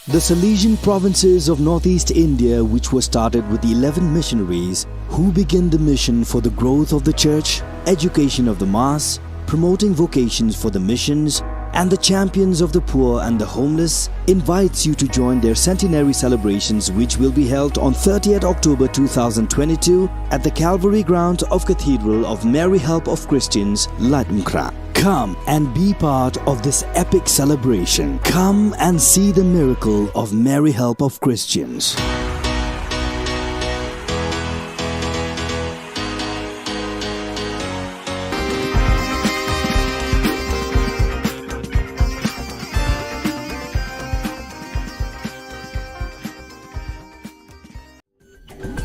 The Salesian provinces of northeast India, which were started with eleven missionaries who began the mission for the growth of the church, education of the mass, promoting vocations for the missions, and the champions of the poor and the homeless, invites you to join their centenary celebrations, which will be held on thirtieth October two thousand twenty-two at the Calvary grounds of Cathedral of Mary Help of Christians, Laitumkhrah. Come and be part of this epic celebration. Come and see the miracle of Mary Help of Christians.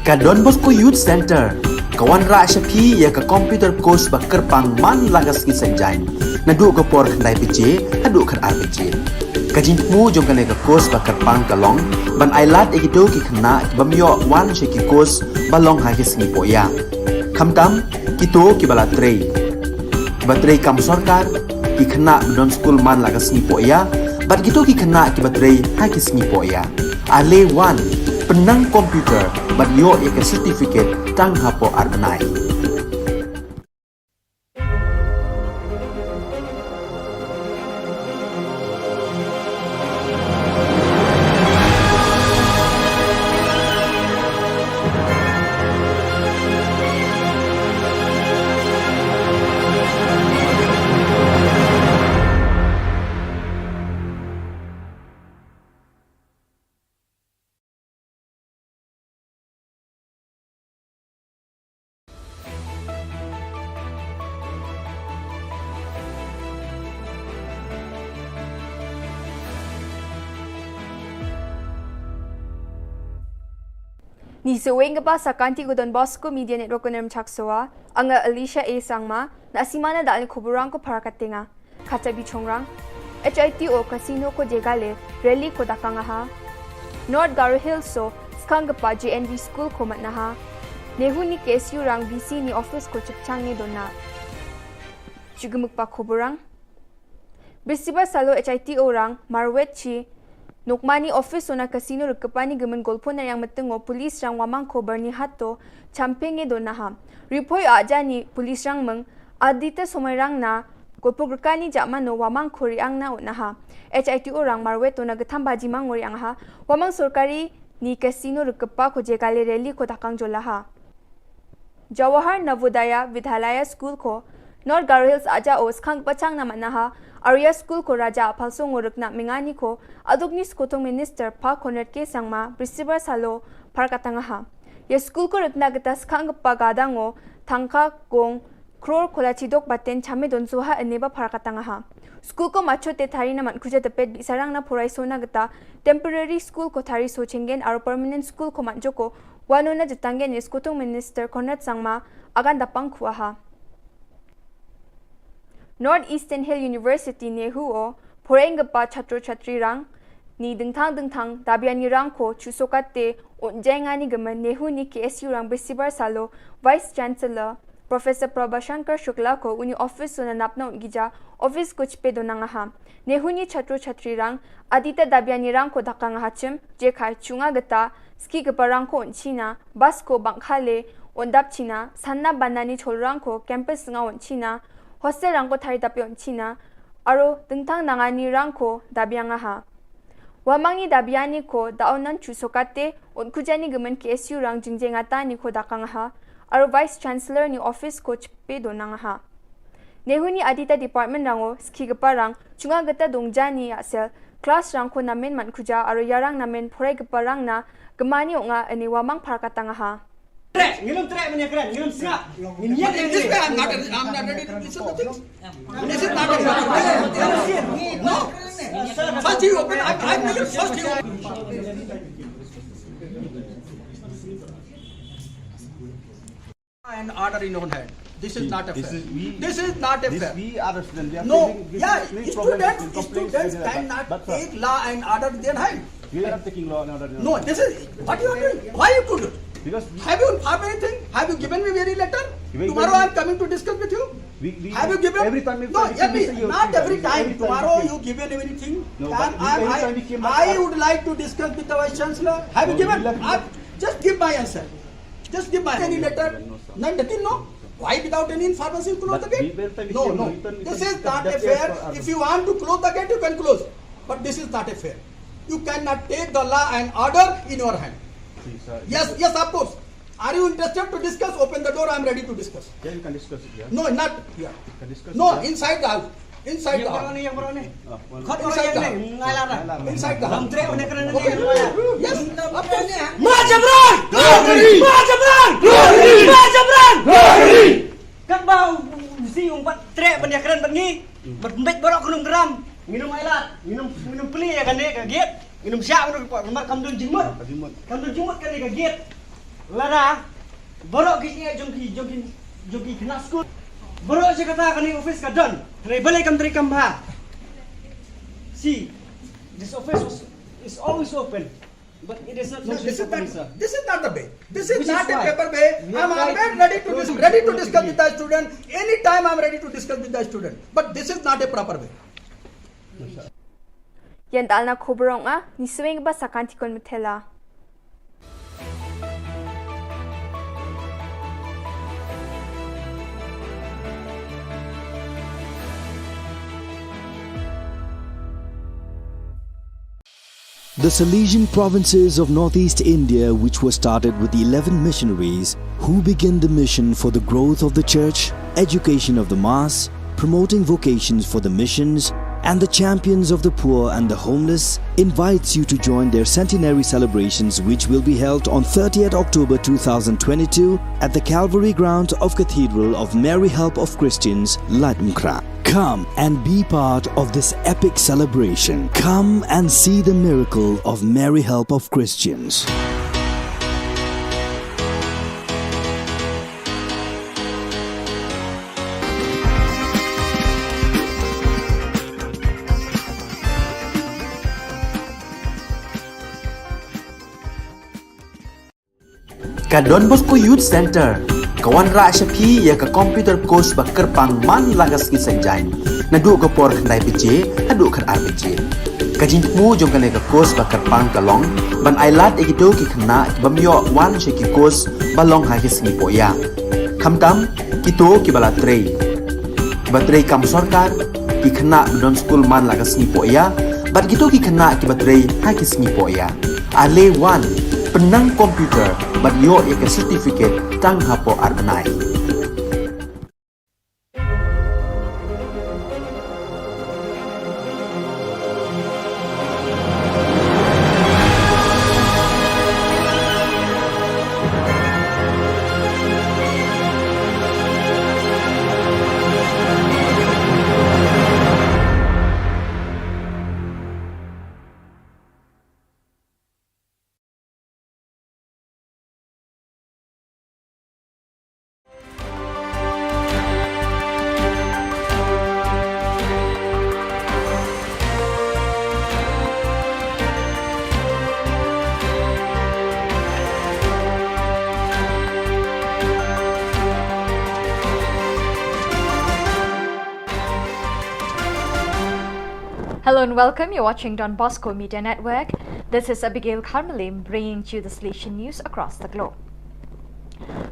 Ka Don Bosco Youth Centre ka wanrah sha phi ïa ka computer course ba kyrpang man la ka sngi Saitjaiñ, naduh ka por khyndai baje haduh khatar baje. Ka jingthmu jong kane ka course ba kyrpang ka long ban ailad ïa kito ki khynnah ki bym ïoh wan sha ki course ba long ha ki sngi pohïing. Khamtam kito kiba la trei, kiba trei kam sorkar, ki khynnah ba don skul man la ka sngi pohïing, bad kito ki khynnah kiba trei ha ki sngi pohïing. Ale wan, pynnang computer bad ïoh ïa ka certificate tang hapoh ar bnai. Ni seweng kaba sa kanti ko Don Bosco Media Network ko Nermchak Soa, anga Alicia A Sangma, na simana dal ni kuburang ko para katenga. Kata bi chongrang. H I T O Casino ko jegale, rally ko dakang aha. North Garo Hills so, skang kapa J N V School ko matnaha. Nehu ni K S U rang V C ni office ko chipchang ni dona. Chugumuk pa kuburang. Bisibar salo H I T O rang, marwet chi, Nokmani office ona casino rikapani gemen golpo na yang metengo police rang wamang ko Bernie Hato, champenge do naha. Ripoi ajani police rang meng, adita somai rang na, golpo gerkani jakmano wamang ko riang na o naha. H I T O rang marwet ona getham baji mang ngori ang ha, wamang sorkari ni casino rikapa ko jegale rally ko dakang jolaha. Jawahar Navodaya Vidyalaya School ko, North Garo Hills aja o skang pachang na manaha, Arya School ko raja aphalso ngorek na mengani ko, adukni skotung minister pa Conrad K Sangma, Bisibar salo, parkatangaha. Ya school ko rekna geta skang pa gadango, tangka gong, kror kola chidok baten chame don soha ene ba parkatangaha. School ko macho te thari na man kuja tepet bi sarang na porai sona geta, temporary school ko thari so chengen aro permanent school ko man joko, Wano na jitanggen ni skotung minister Conrad Sangma, agan dapang kuaha. North Eastern Hill University nehu o, poreng gepa chatro chatri rang, ni dengthang dengthang, dabiani rang ko, chusokate, o jengani gemen nehu ni K S U rang bisibar salo, Vice Chancellor, Professor Prabhashankar Shukla ko uni office so na napna un gija, office ko chipe donang aha. Nehu ni chatro chatri rang, adita dabiani rang ko dakang aha chim, jekai chunga geta, ski gepa rang ko un china, bus ko bangkhale, un dap china, sanna banani chol rang ko, campus nga un china, hostel rang ko thari dape un china, aro dengtang nangani rang ko dabiang aha. Wamangni dabiani ko daonan chusokate, un kujani gemen K S U rang jingjengata ni ko dakang aha, aro Vice Chancellor ni office ko chipe donang aha. Nehu ni adita department rango, ski gepa rang, chunga geta dongjani asel, class rang ko namen man kuja, aro yarang namen porai gepa rang na, gemani onga ene wamang parkatang aha. Trek, ngilum trek menya kren, ngilum sngap. Ngin yak. This way I'm not, I'm not ready to listen to things. This is not a, no. First you open, I'm, I'm first you open. And order in own hand. This is not a fair. This is not a fair. We are a student. We are facing, yeah, students, students cannot take law and order in their hand. We are not taking law and order. No, this is what you are doing. Why you could do? Because have you informed anything? Have you given me very letter? Tomorrow I am coming to discuss with you. Have you given? Every time. No, not every time. Tomorrow you given anything? No, but I would like to discuss with the Vice Chancellor. Have you given? Just give my answer. Just give my any letter. None, nothing, no? Why without any information you close the gate? No, no. This is not a fair. If you want to close the gate, you can close. But this is not a fair. You cannot take the law and order in your hand. Yes, yes, of course. Are you interested to discuss? Open the door, I am ready to discuss. Yeah, you can discuss it here. No, not here. You can discuss it here. No, inside the house. Inside the house. Inside the house. Inside the house. Yes. Ma Jabran! Ma Jabran! Ma Jabran! Katba u si umpat trek ban ïakren bad ngi. Bad mbet baroh khnum gram. Nginum ailad, nginum, nginum pli ïa kane ka gate. Nginum shah nginum pat namar kam don jingmut. Kam don jingmut kane ka gate. Lada baroh ki jingeh jong ki, jong ki, jong ki khynnah skul. Baroh shi katta kane office ka don. Hynrei balei kam trei kam bha. See, this office was, is always open. But it is not. No, this is not, this is not the way. This is not a proper way. I am always ready to dis-, ready to discuss with the student. Anytime I am ready to discuss with the student. But this is not a proper way. Ïa dalna khubor ong a, ni swing ba sakan tikon mutela. The Salesian provinces of northeast India, which were started with eleven missionaries who began the mission for the growth of the church, education of the mass, promoting vocations for the missions, and the champions of the poor and the homeless, invites you to join their centenary celebrations, which will be held on thirtieth October two thousand twenty-two at the Calvary grounds of Cathedral of Mary Help of Christians, Laitumkhrah. Come and be part of this epic celebration. Come and see the miracle of Mary Help of Christians. Ka Don Bosco Youth Centre ka wanrah sha phi ïa ka computer course ba kyrpang man la ka sngi Saitjaiñ, naduh ka por khyndai baje haduh khatar baje. Ka jingthmu jong kane ka course ba kyrpang ka long ban ailad ïa kito ki khynnah ki bym ïoh wan sha ki course ba long ha ki sngi pohïa, khamtam kito kiba la trei, kiba trei kam sorkar, ki khynnah ba don skul man la ka sngi pohïa, bad kito ki khynnah kiba trei ha ki sngi pohïa. Ale wan, pynnang computer bad ïoh ïa ka certificate tang hapoh ar bnai. Hello and welcome. You're watching Don Bosco Media Network. This is Abigail Kharmalim bringing to you the Salesian news across the globe.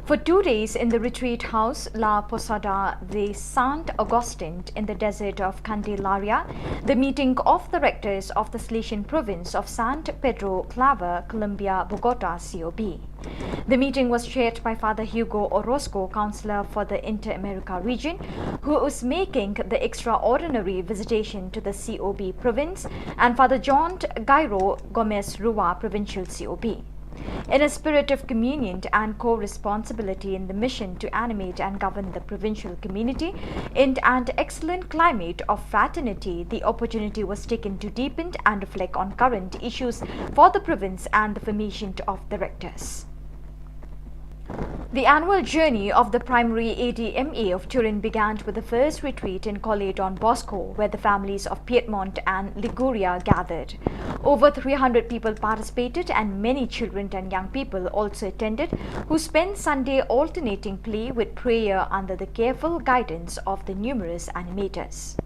For two days in the retreat house La Posada de Sant Agustin in the desert of Candelaria, the meeting of the rectors of the Salesian province of San Pedro Claver, Colombia, Bogota, C O B. The meeting was chaired by Father Hugo Orozco, Counselor for the Inter-America region, who is making the extraordinary visitation to the C O B province, and Father John Gairo Gomez Rua, Provincial C O B. In a spirit of communion and co-responsibility in the mission to animate and govern the provincial community in an excellent climate of fraternity, the opportunity was taken to deepen and reflect on current issues for the province and the formation of the rectors. The annual journey of the primary A D M A of Turin began with the first retreat in Colle Don Bosco, where the families of Piedmont and Liguria gathered. Over three hundred people participated, and many children and young people also attended, who spent Sunday alternating play with prayer under the careful guidance of the numerous animators.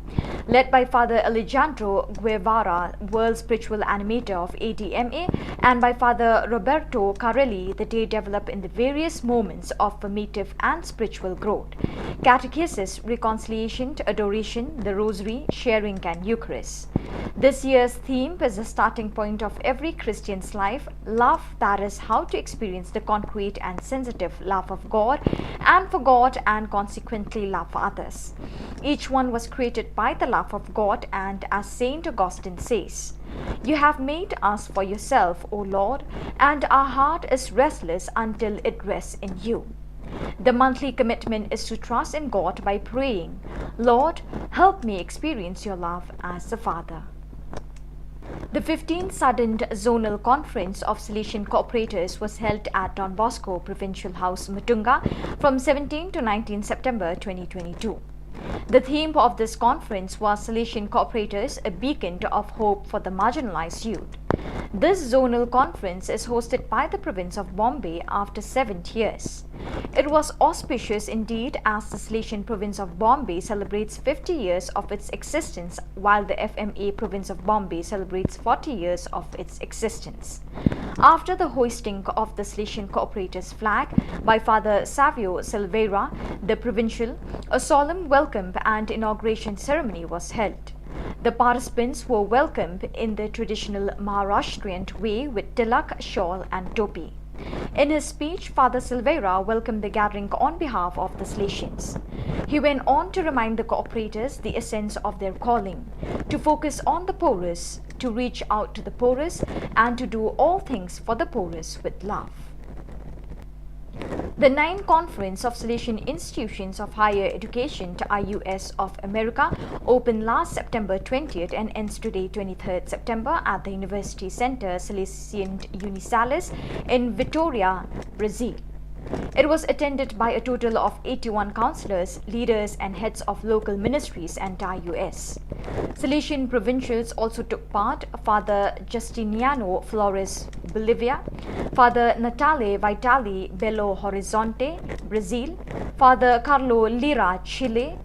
Led by Father Alejandro Guevara, World Spiritual Animator of A D M A, and by Father Roberto Carelli, the day developed in the various moments of formative and spiritual growth: catechesis, reconciliation, adoration, the Rosary, sharing, and Eucharist. This year's theme is the starting point of every Christian's life: love, that is, how to experience the concrete and sensitive love of God and for God, and consequently love for others. Each one was created by the love of God, and as Saint Augustine says, "You have made us for yourself, O Lord, and our heart is restless until it rests in you." The monthly commitment is to trust in God by praying, "Lord, help me experience your love as the Father." The fifteenth Sudden Zonal Conference of Salesian Cooperators was held at Don Bosco Provincial House, Mutunga, from seventeenth to nineteenth September twenty twenty-two. The theme of this conference was Salesian Cooperators, a Beacon of Hope for the Marginalized Youth. This zonal conference is hosted by the province of Bombay after seven years. It was auspicious indeed, as the Salesian province of Bombay celebrates fifty years of its existence, while the F M A province of Bombay celebrates forty years of its existence. After the hoisting of the Salesian Cooperators flag by Father Savio Silveira, the provincial, a solemn welcome and inauguration ceremony was held. The participants were welcomed in the traditional Maharashtrian way with tilak, shawl, and topi. In his speech, Father Silveira welcomed the gathering on behalf of the Salesians. He went on to remind the cooperators the essence of their calling: to focus on the poorest, to reach out to the poorest, and to do all things for the poorest with love. The ninth Conference of Salesian Institutions of Higher Education, I U S, of America opened last September twentieth and ends today, twenty-third September, at the University Center Salesian Unisalis in Vitória, Brazil. It was attended by a total of eighty-one counselors, leaders, and heads of local ministries and I U S. Salesian provincials also took part: Father Justiniano Flores, Bolivia; Father Natale Vitali, Belo Horizonte, Brazil; Father Carlo Lira, Chile;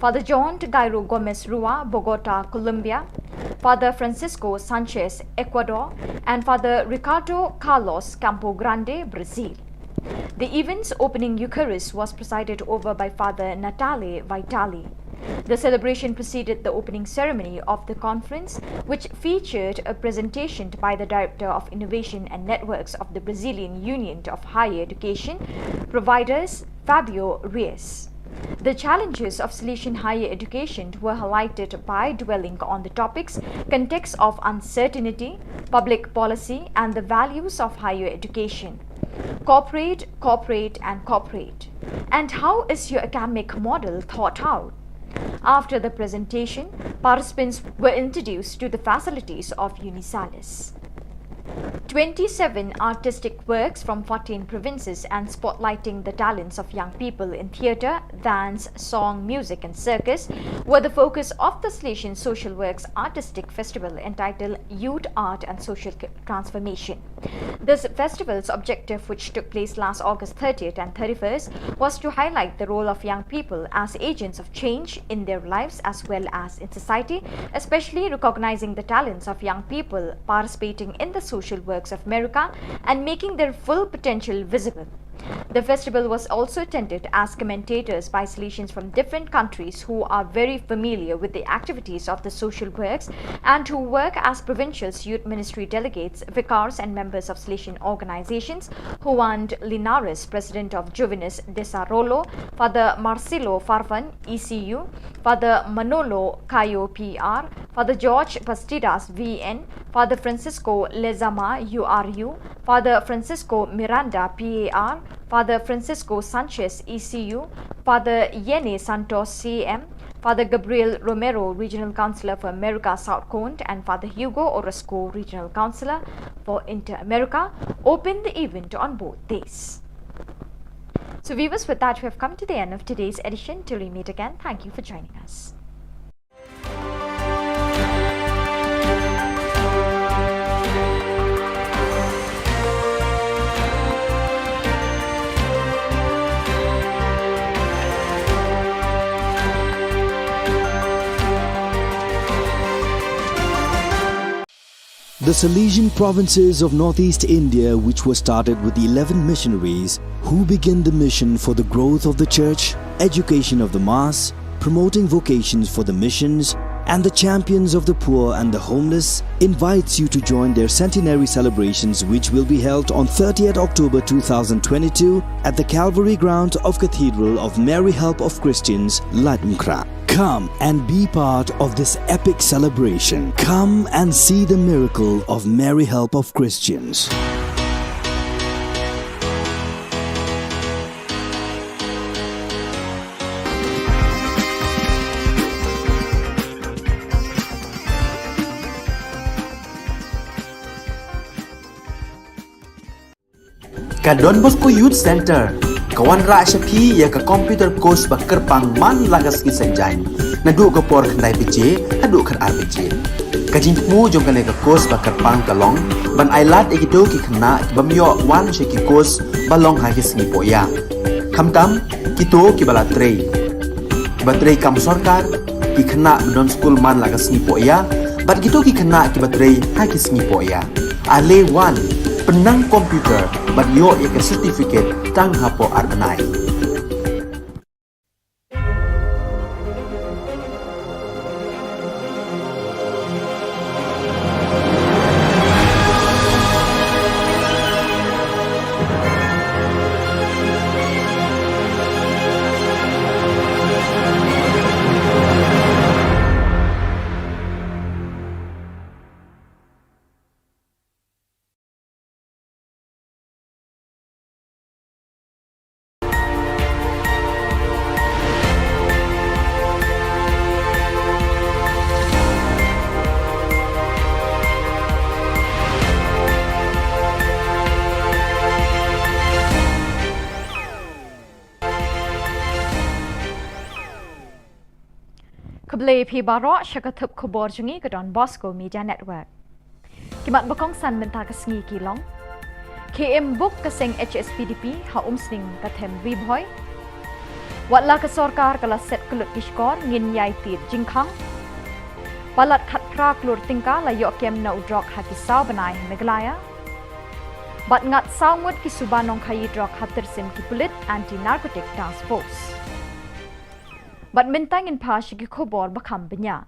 Father John Gairo Gomez Rua, Bogota, Colombia; Father Francisco Sanchez, Ecuador; and Father Ricardo Carlos, Campo Grande, Brazil. The event's opening Eucharist was presided over by Father Natale Vitali. The celebration preceded the opening ceremony of the conference, which featured a presentation by the Director of Innovation and Networks of the Brazilian Union of Higher Education Providers, Fabio Reis. The challenges of Salesian higher education were highlighted by dwelling on the topics: context of uncertainty, public policy, and the values of higher education. Cooperate, cooperate, and cooperate. And how is your academic model thought out? After the presentation, participants were introduced to the facilities of Unisalis. Twenty-seven artistic works from fourteen provinces and spotlighting the talents of young people in theatre, dance, song, music, and circus were the focus of the Salesian Social Works Artistic Festival, entitled Youth, Art, and Social Transformation. This festival's objective, which took place last August thirtieth and thirty-first, was to highlight the role of young people as agents of change in their lives as well as in society, especially recognizing the talents of young people participating in the social works of America and making their full potential visible. The festival was also attended as commentators by Salesians from different countries who are very familiar with the activities of the social works and who work as provincials, youth ministry delegates, vicars, and members of Salesian organizations. Juan Linares, president of Juvenes Desarrollo, Father Marcelo Farfan, E C U, Father Manolo Cayo, P R, Father George Bastidas, V N, Father Francisco Lezama, U R U, Father Francisco Miranda, P A R, Father Francisco Sanchez, E C U, Father Yene Santos, C M, Father Gabriel Romero, Regional Councillor for America South Cone, and Father Hugo Orozco, Regional Councillor for Inter-America, opened the event on both days. So, viewers, with that, we have come to the end of today's edition. Till we meet again, thank you for joining us. The Salesian provinces of northeast India, which were started with eleven missionaries who began the mission for the growth of the church, education of the mass, promoting vocations for the missions, and the champions of the poor and the homeless, invites you to join their centenary celebrations, which will be held on thirtieth October two thousand twenty-two at the Calvary ground of Cathedral of Mary Help of Christians, Laitumkhrah. Come and be part of this epic celebration. Come and see the miracle of Mary Help of Christians. Ka Don Bosco Youth Centre ka wanrah sha phi ïa ka computer course ba kyrpang man la ka sngi Saitjaiñ, naduh ka por khyndai baje haduh khatar baje. Ka jingthmu jong kane ka course ba kyrpang ka long ban ailad ïa kito ki khynnah ki bym ïoh wan sha ki course ba long ha ki sngi pohïa, khamtam kito kiba la trei, kiba trei kam sorkar, ki khynnah ba don skul man la ka sngi pohïa, bad kito ki khynnah kiba trei ha ki sngi pohïa. Ale wan, pynnang computer bad ïoh ïa ka certificate tang hapoh ar bnai. Khublei phi baroh sha ka thup khubor jong ngi ka Don Bosco Media Network. Ki mat ba kongsan mynta ka sngi ki long: Khie im buk ka seng H S P D P ha Umsning ka them Ri Bhoi. Wat la ka sorkar ka la set kyllut ki shkor, ngin ïai tied jingkhang. Palat khatphra klur tyngka la ïoh kem na u drok ha ki saw bnai ha Meghalaya. Bad ngat saw ngut ki suba nongkhaïi drok ha tyrsim ki pulit Anti Narcotic Task Force. Bad mynta ngin phai sha ki khubor ba kham bniah.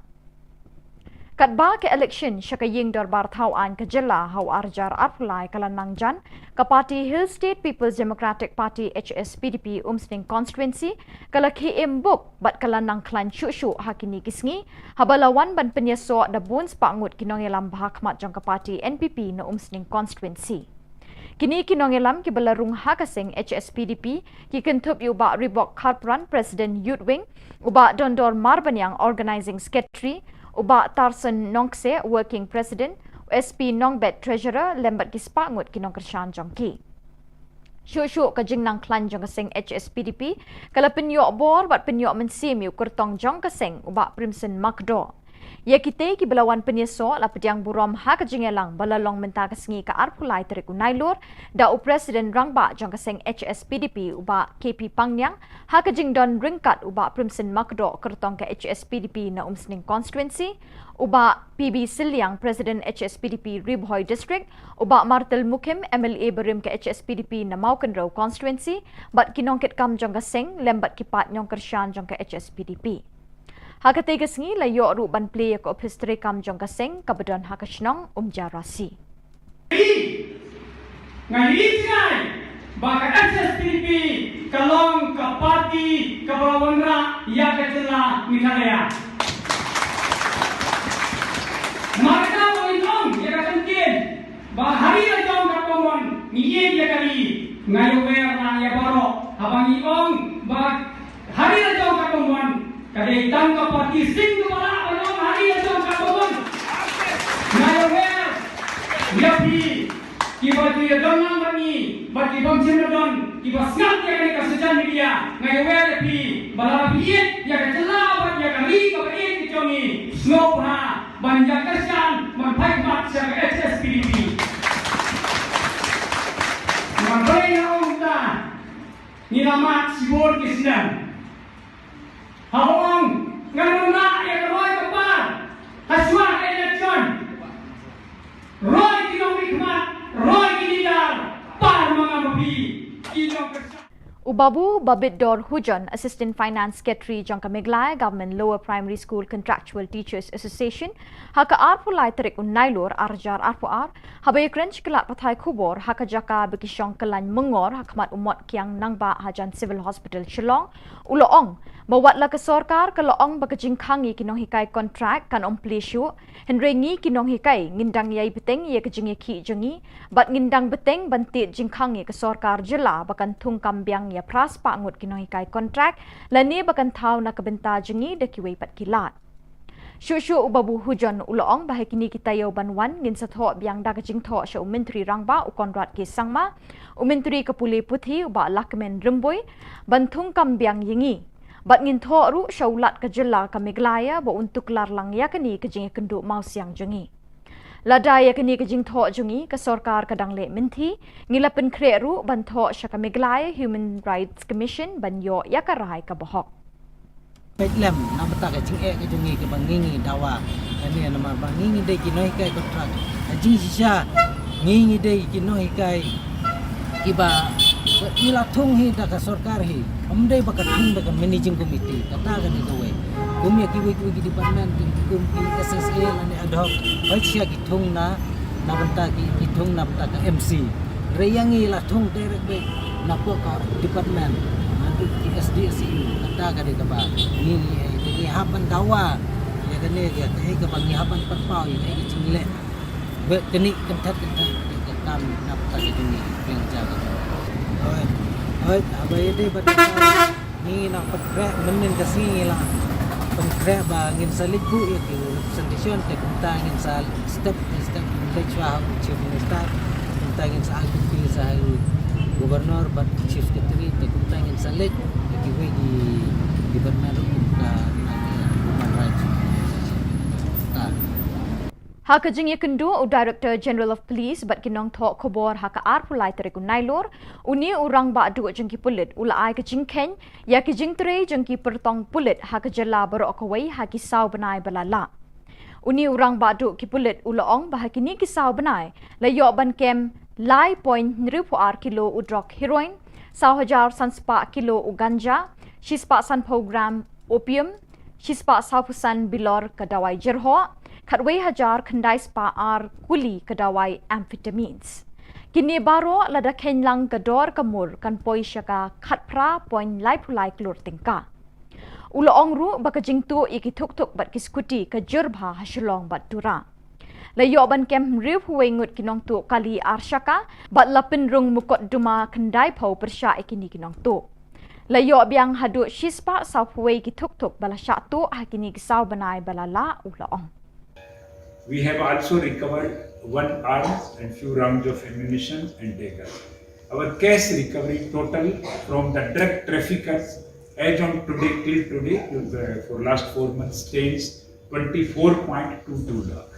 Katba ka election sha ka ïing dorbar thaw aiñ ka jylla ha u ar hajar arphew lai ka la nang jan, ka party Hill State People's Democratic Party, H S P D P, Umsning Constituency ka la khie im buk bad ka la nang khlaiñ shuh shuh ha kine ki sngi, haba la wan ban pynïasoh da bun spah ngut ki nongïalam ba ha khmat jong ka party N P P na Umsning Constituency. Kine ki nongïalam kiba la rung ha ka seng H S P D P ki kynthup ïa u Bah Ribok Kharpran, President Youth Wing, u Bah Dondor Marbaniang, Organizing Secretary, u Bah Tarson Nongkse, Working President, u S P Nongbet, Treasurer, lem bad ki spah ngut ki nongkyrshan jong ki. Shuh shuh ka jingnang khlaiñ jong ka seng H S P D P ka la pynïoh bor bad pynïoh mynsiem ïa u kyrtong jong ka seng, u Bah Primson Makdoh. Ïa kitei kiba la wan pynïasoh la pdiang burom ha ka jingïalang ba la long mynta ka sngi ka arphew lai tarik u Nailur da u President Rangbah jong ka seng H S P D P, u Bah K P Pangniang, ha ka jingdon ryngkat u Bah Primson Makdoh, kyrtong ka H S P D P na Umsning Constituency, u Bah P B Sylliang, President H S P D P Ri Bhoi District, u Bah Martel Mukhim, M L A barim ka H S P D P na Mawkynrew Constituency, bad ki nongkitkam jong ka seng lem bad ki paid nongkyrshan jong ka H S P D P. Ha katei ka sngi la ïoh ruh ban plie ïa ka ophis treikam jong ka seng kaba don ha ka shnong Umjarasi. Nga ïohi jngai ba ka H S P D P ka long ka party kaba la wanrah ïa ka jylla Meghalaya. Namar kata ba ngi ong ïa ka ktien ba ha ri la jong katba mon ngi ïeit ïa ka ri, nga ïawer na ïa baroh haba ngi ong ba ha ri la jong katba mon ka dei tang ka party sing kaba lah ban ong ha ri la jong katba mon. Nga ïawer ïa phi kiba ju ïadon lang bad ngi bad ki bym shym la don, kiba sngap ïa kane ka social media, nga ïawer ïa phi ba lada phi ïeit ïa ka jylla bad ïa ka ri kaba ïeit ka jong ngi, sngewbha ban ïa kyrshan ban phai khmat sha ka H S P D P. Nga pyrshah ong ta, ngi la mad shibun ki snem. Haba ong ngan wanrah ïa ka roi ka par ha shuwa ka election, roi ki nongmihkhmat, roi ki leader, par ma nga ma phi ki nongkyrshan. U Babu Babitdor Hujon, Assistant Finance Secretary jong ka Meghalaya Government Lower Primary School Contractual Teachers Association, ha ka arphew lai tarik u Nailur ar hajar arphew ar, haba ïakren sha ki lad pathai khubor ha ka jaka ba ki shong kyllaiñ myngor ha khmat u Motkiang Nangbah hajan Civil Hospital Shillong, u la ong ba wat la ka sorkar ka la ong ba ka jingkhang ïa ki nonghikai kontrak kan ym plie shuh, hynrei ngi ki nonghikai ngin dang ïai bteng ïa ka jingïakhih jong ngi bad ngin dang bteng ban tied jingkhang ïa ka sorkar jylla ba kan thung kam biang ïa phra spah ngut ki nonghikai kontrak lane ba kan thaw na ka bynta jong ngi da kiwei pat ki lad. Shuh shuh u Babu Hujon u la ong ba ha kine ki taïew ban wan ngin sa thoh biang da ka jingthoh sha u Myntri Rangbah u Conrad K Sangma, u Myntri ka Pule Puthi u Bah Lahkmen Rymbui ban thung kam biang ïa ngi. Bad ngin thoh ruh sha u Lat ka jylla ka Meghalaya ba un tuklar lang ïa kane ka jingïakynduh mawsiang jong ngi. Lada ïa kane ka jingthoh jong ngi ka sorkar ka dang leh mynthi, ngi la pynkhreh ruh ban thoh sha ka Meghalaya Human Rights Commission ban ïoh ïa ka rai kaba hok. Peit lem na bynta ka jingeh ka jong ngi kaba ngi ngi dawa kane namar ba ngi ngi dei ki nonghikai kontrak. Ka jingshisha ngi ngi dei ki nonghikai kiba ngi la thung hi da ka sorkar hi. Ym dei ba ka thung da ka managing committee, kata ka dei kawei. Kum ïa kiwei kiwei ki department, kum ki S S A lane ad hoc, hooid shisha ki thung na, na bynta ki, ki thung na bynta ka M C. Hynrei ïa ngi la thung direct beit na pok ka department, na ki S D S E, kata ka dei kaba ngi ngi, eh, ngi hap ban dawa ïa kane, ïa kaei kaba ngi hap ban pynpaw, ïa kaei ka jingleh. Bad kane kynthah kynthah ka kam na bynta ka jong ngi, pynjah ka jong ngi. Hooid, hooid, haba ïadei bad ngi nang pynkhreh mynnin ka sngi ngi la pynkhreh ba ngin sa leit buh ïa ki representation, te kumta ngin sa step by step ngin leit shuwa ha u Chief Minister, kumta ngin sa ai copy sha u Governor bad Chief Secretary, te kumta ngin sa leit ïa kiwei ki department ruh kumta na ki human rights. Ha ka jingïakynduh u Director General of Police bad ki nongthoh khubor ha ka arphew lai tarik u Nailur, une u rangbah duh jong ki pulit u la ai ka jingkheiñ ïa ki jingtrei jong ki pyrtong pulit ha ka jylla baroh kawei ha ki saw bnai ba la lah. Une u rangbah duh ki pulit u la ong ba ha kine ki saw bnai la ïoh ban kem lai point hynriewphew ar kilo u drok heroin, saw hajar san spah kilo u ganja, shispah sanphew gram opium, shispah sawphew san bilor ka dawai jyrhoh, khatwei hajar khyndai spah ar kuli ka dawai amphetamines. Kine baroh lada kheiñ lang ka dor ka mur kan poi sha ka khatphra point laiphew lai klur tyngka. U la ong ruh ba ka jingtuh ïa ki thukthuk bad ki skuti ka jur bha ha Shillong bad Tura. La ïoh ban kem hynriewphew wei ngut ki nongtuh kali ar shaka bad la pynrung mukotduma khyndaiphew pyrshah ïa kine ki nongtuh. La ïoh biang haduh shispah sawphew wei ki thukthuk ba la shah tuh ha kine ki saw bnai ba la lah, u la ong. We have also recovered one arms and few rounds of ammunition and dagger. Our cash recovery total from the drug traffickers as on today, till today, uh, for last four months, stands twenty-four point two two lakh,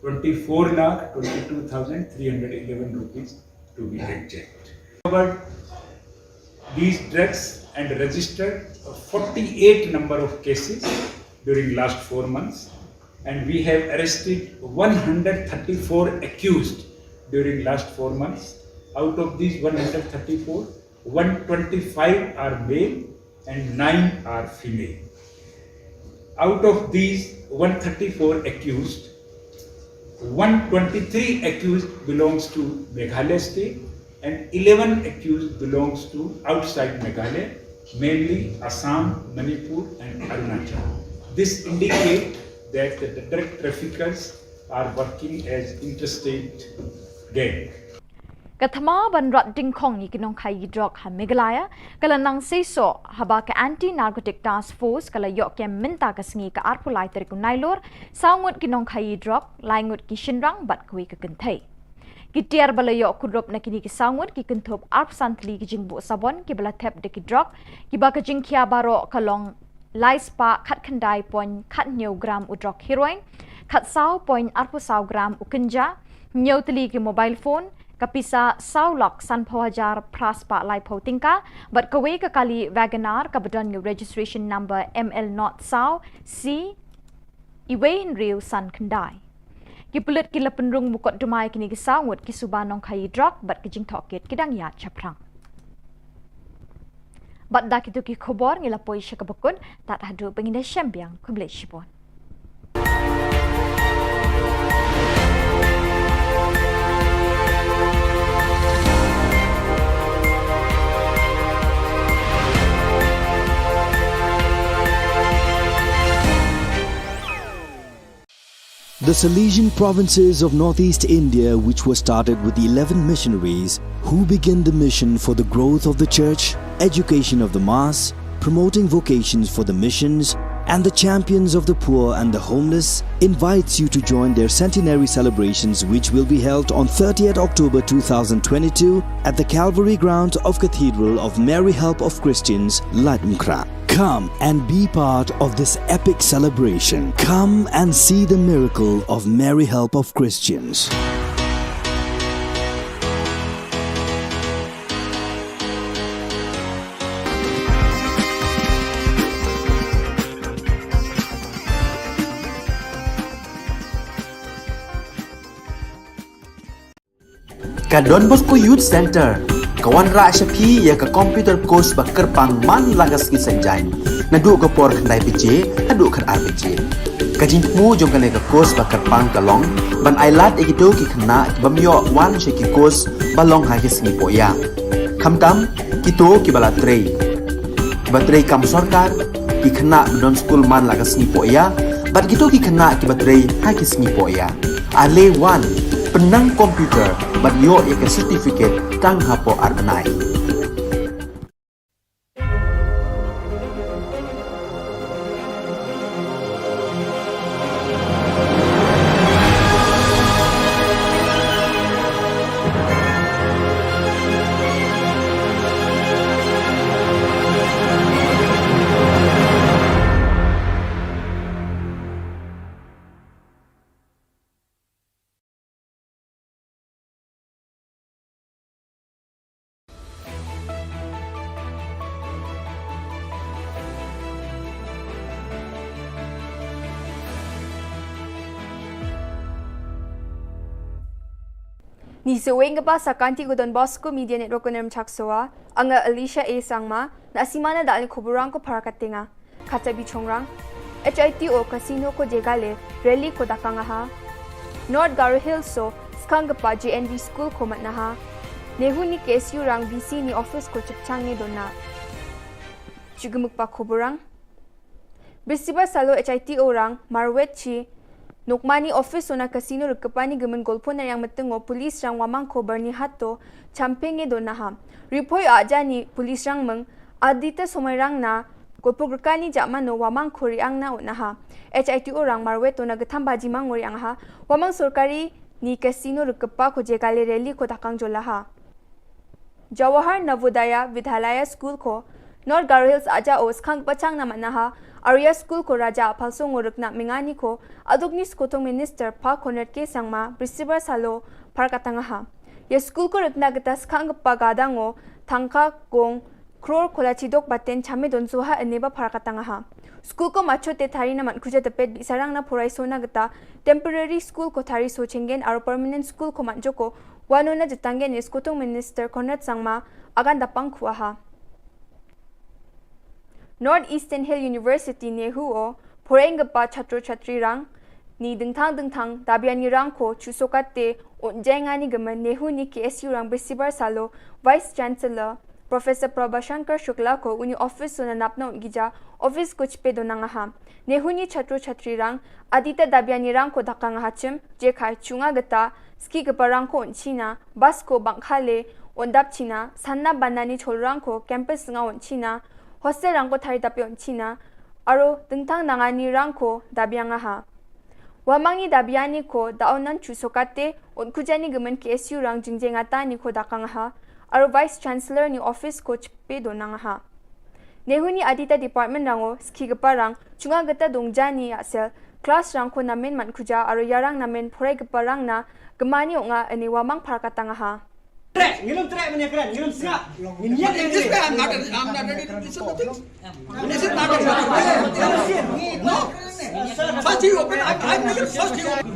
twenty-four lakh twenty-two thousand three hundred eleven rupees to be exact. Recovered these drugs and registered forty-eight number of cases during last four months, and we have arrested one hundred thirty-four accused during last four months. Out of these one hundred thirty-four, one twenty-five are male and nine are female. Out of these one thirty-four accused, one twenty-three accused belongs to Meghalaya state and eleven accused belongs to outside Meghalaya, mainly Assam, Manipur and Arunachal. This indicates that the drug traffickers are working as interstate gang. Ka thma ban rat dyngkhong ïa ki nongkhaïi drok ha Meghalaya ka la nang seisoh haba ka Anti Narcotic Task Force ka la ïoh kem mynta ka sngi ka arphew lai tarik u Nailur saw ngut ki nongkhaïi drok, lai ngut ki shynrang bad kawei ka kynthei. Ki tiar ba la ïoh kurup na kine ki saw ngut ki kynthup arphew san tylli ki jingbuh sabon kiba la thep da ki drok, kiba ka jingkhia baroh ka long lai spah khatkhyndai point khathynñiew gram u drok heroin, khatsaw point arphew saw gram u kynja, hynñiew tylli ki mobile phone, ka pisa saw lak sanphew hajar phra spah laiphew tyngka, bad kawei ka kali Wagon R kaba don ïa u registration number M L not saw C iwei hynriew san khyndai. Ki pulit ki la pynrung mukotduma ïa kine ki saw ngut ki suba nongkhaïi drok bad ki jingtohkit ki dang ïaid shaphrang. Bad da kito ki khubor ngi la poi sha kaba kut, tad haduh ba ngin ïashem biang, khublei shibun. The Salesian provinces of northeast India, which were started with eleven missionaries who began the mission for the growth of the church, education of the mass, promoting vocations for the missions, and the champions of the poor and the homeless, invites you to join their centenary celebrations, which will be held on thirtieth October two thousand twenty-two at the Calvary grounds of Cathedral of Mary Help of Christians, Laitumkhrah. Come and be part of this epic celebration. Come and see the miracle of Mary Help of Christians. Ka Don Bosco Youth Center ka wanrah sha phi ïa ka computer course ba kyrpang man la ka sngi Saitjaiñ, naduh ka por khyndai baje haduh khatar baje. Ka jingthmu jong kane ka course ba kyrpang ka long ban ailad ïa kito ki khynnah ki bym ïoh wan sha ki course ba long ha ki sngi pohïa, khamtam kito kiba la trei, kiba trei kam sorkar, ki khynnah ba don skul man la ka sngi pohïa, bad kito ki khynnah kiba trei ha ki sngi pohïa. Ale wan, pynnang computer bad ïoh ïa ka certificate tang hapoh ar bnai. Ni seweng kaba sa kanti ko Don Bosco Media Network ko Nerem Chaksoa, anga Alicia A Sangma, na simana dal ni kuburang ko para katenga. Kata bichongrang, H I T O Casino ko jegale, rally ko dakang aha. North Garo Hills so, skang kapa J N V School ko matnaha. Nehu ni K S U rang V C ni office ko chipchang ni dona. Chugumuk pa kuburang. Bisibar salo H I T O rang, marwet chi, Nokmani office ona casino rikapani gemen golpo na yang metengo police rang wamang ko Byrnihat to champenge do naha. Ripoi ajani police rang meng adita somai rang na golpo gerkani jamano wamang ko riang na unaha. H I T O rang marwet ona getham baji mang ngori angha. Wamang sorkari ni casino rikapa ko jegale rally ko dakang jolaha. Jawahar Navodaya Vidyalaya School ko North Garo Hills aja o skang bachang nama naha Arya School ko raja apalso ngorek na mengani ko aduk ni skotong minister pa Conrad K Sangma bisibar salo parkatangaha. Ya school ko rekna geta skang pa gadango tangka gong kror kola chidok baten chame don soha eneba parkatangaha. School ko macho te thari na man kuja tepet bisarang na porai sona geta temporary school ko thari so chengen aro permanent school ko man joko Wano na jitanggen ni skotong minister Conrad Sangma agan dapang kuaha. North Eastern Hill University Nehu o poreng gepa chatro chatri rang ni dengthang dengthang dabiani rang ko chusokate unjengani gemen Nehu ni K S U rang bisibar salo Vice Chancellor Professor Prabhashankar Shukla ko uni office so na napna un gija office ko chipe donang aha. Nehu ni chatro chatri rang adita dabiani rang ko dakang aha chim je khai chunga geta ski gepa rang ko un china bas ko bangkhale un dap china sanna banani chol rang ko campus nga un china hostel rang ko thari dape un china aro dengtang nangani rang ko dabiang aha. Wamangni dabiani ko daonan chusokate un kujani gemen K S U rang jingjengata ni ko dakang aha aro Vice Chancellor ni office ko chipe donang aha. Nehu ni adita department rango ski gepa rang chunga geta dongjani asel class rang ko namen man kuja aro yarang namen porai gepa rang na gemani onga ene wamang parkatang aha. Trek, ngilum trek mene keren, ngilum sngap. Ngin yak yang This way, I'm not, I'm not ready to listen to things. This is not a No. First you open, I, I make it first you open.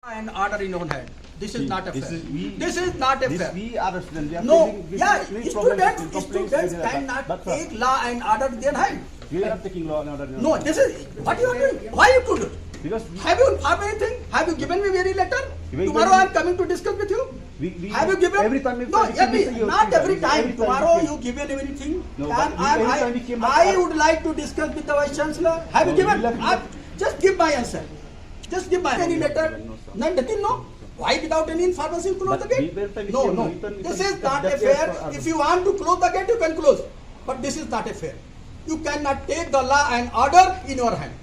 And order in your hand. This is See, not a this fair. Is we, This is not a this fair. We are a student. We are No, facing, we yeah, face students, students cannot take law and order in their hand. We are not taking law and order. No, this is what you are doing. Why you could? Because we Have you informed anything? Have you given me any letter? Tomorrow I am coming to discuss with you. We, we, Have you given? Every time we No, every time we not every time. Every time Tomorrow you given anything? No, but I, every time we came back, I would like to discuss with the Vice Chancellor. Have you given? Just give my answer. Just give my any letter. None, nothing, no? Why without any information you close the gate? No, no. This is not a fair. If you want to close the gate, you can close. But this is not a fair. You cannot take the law and order in your hand.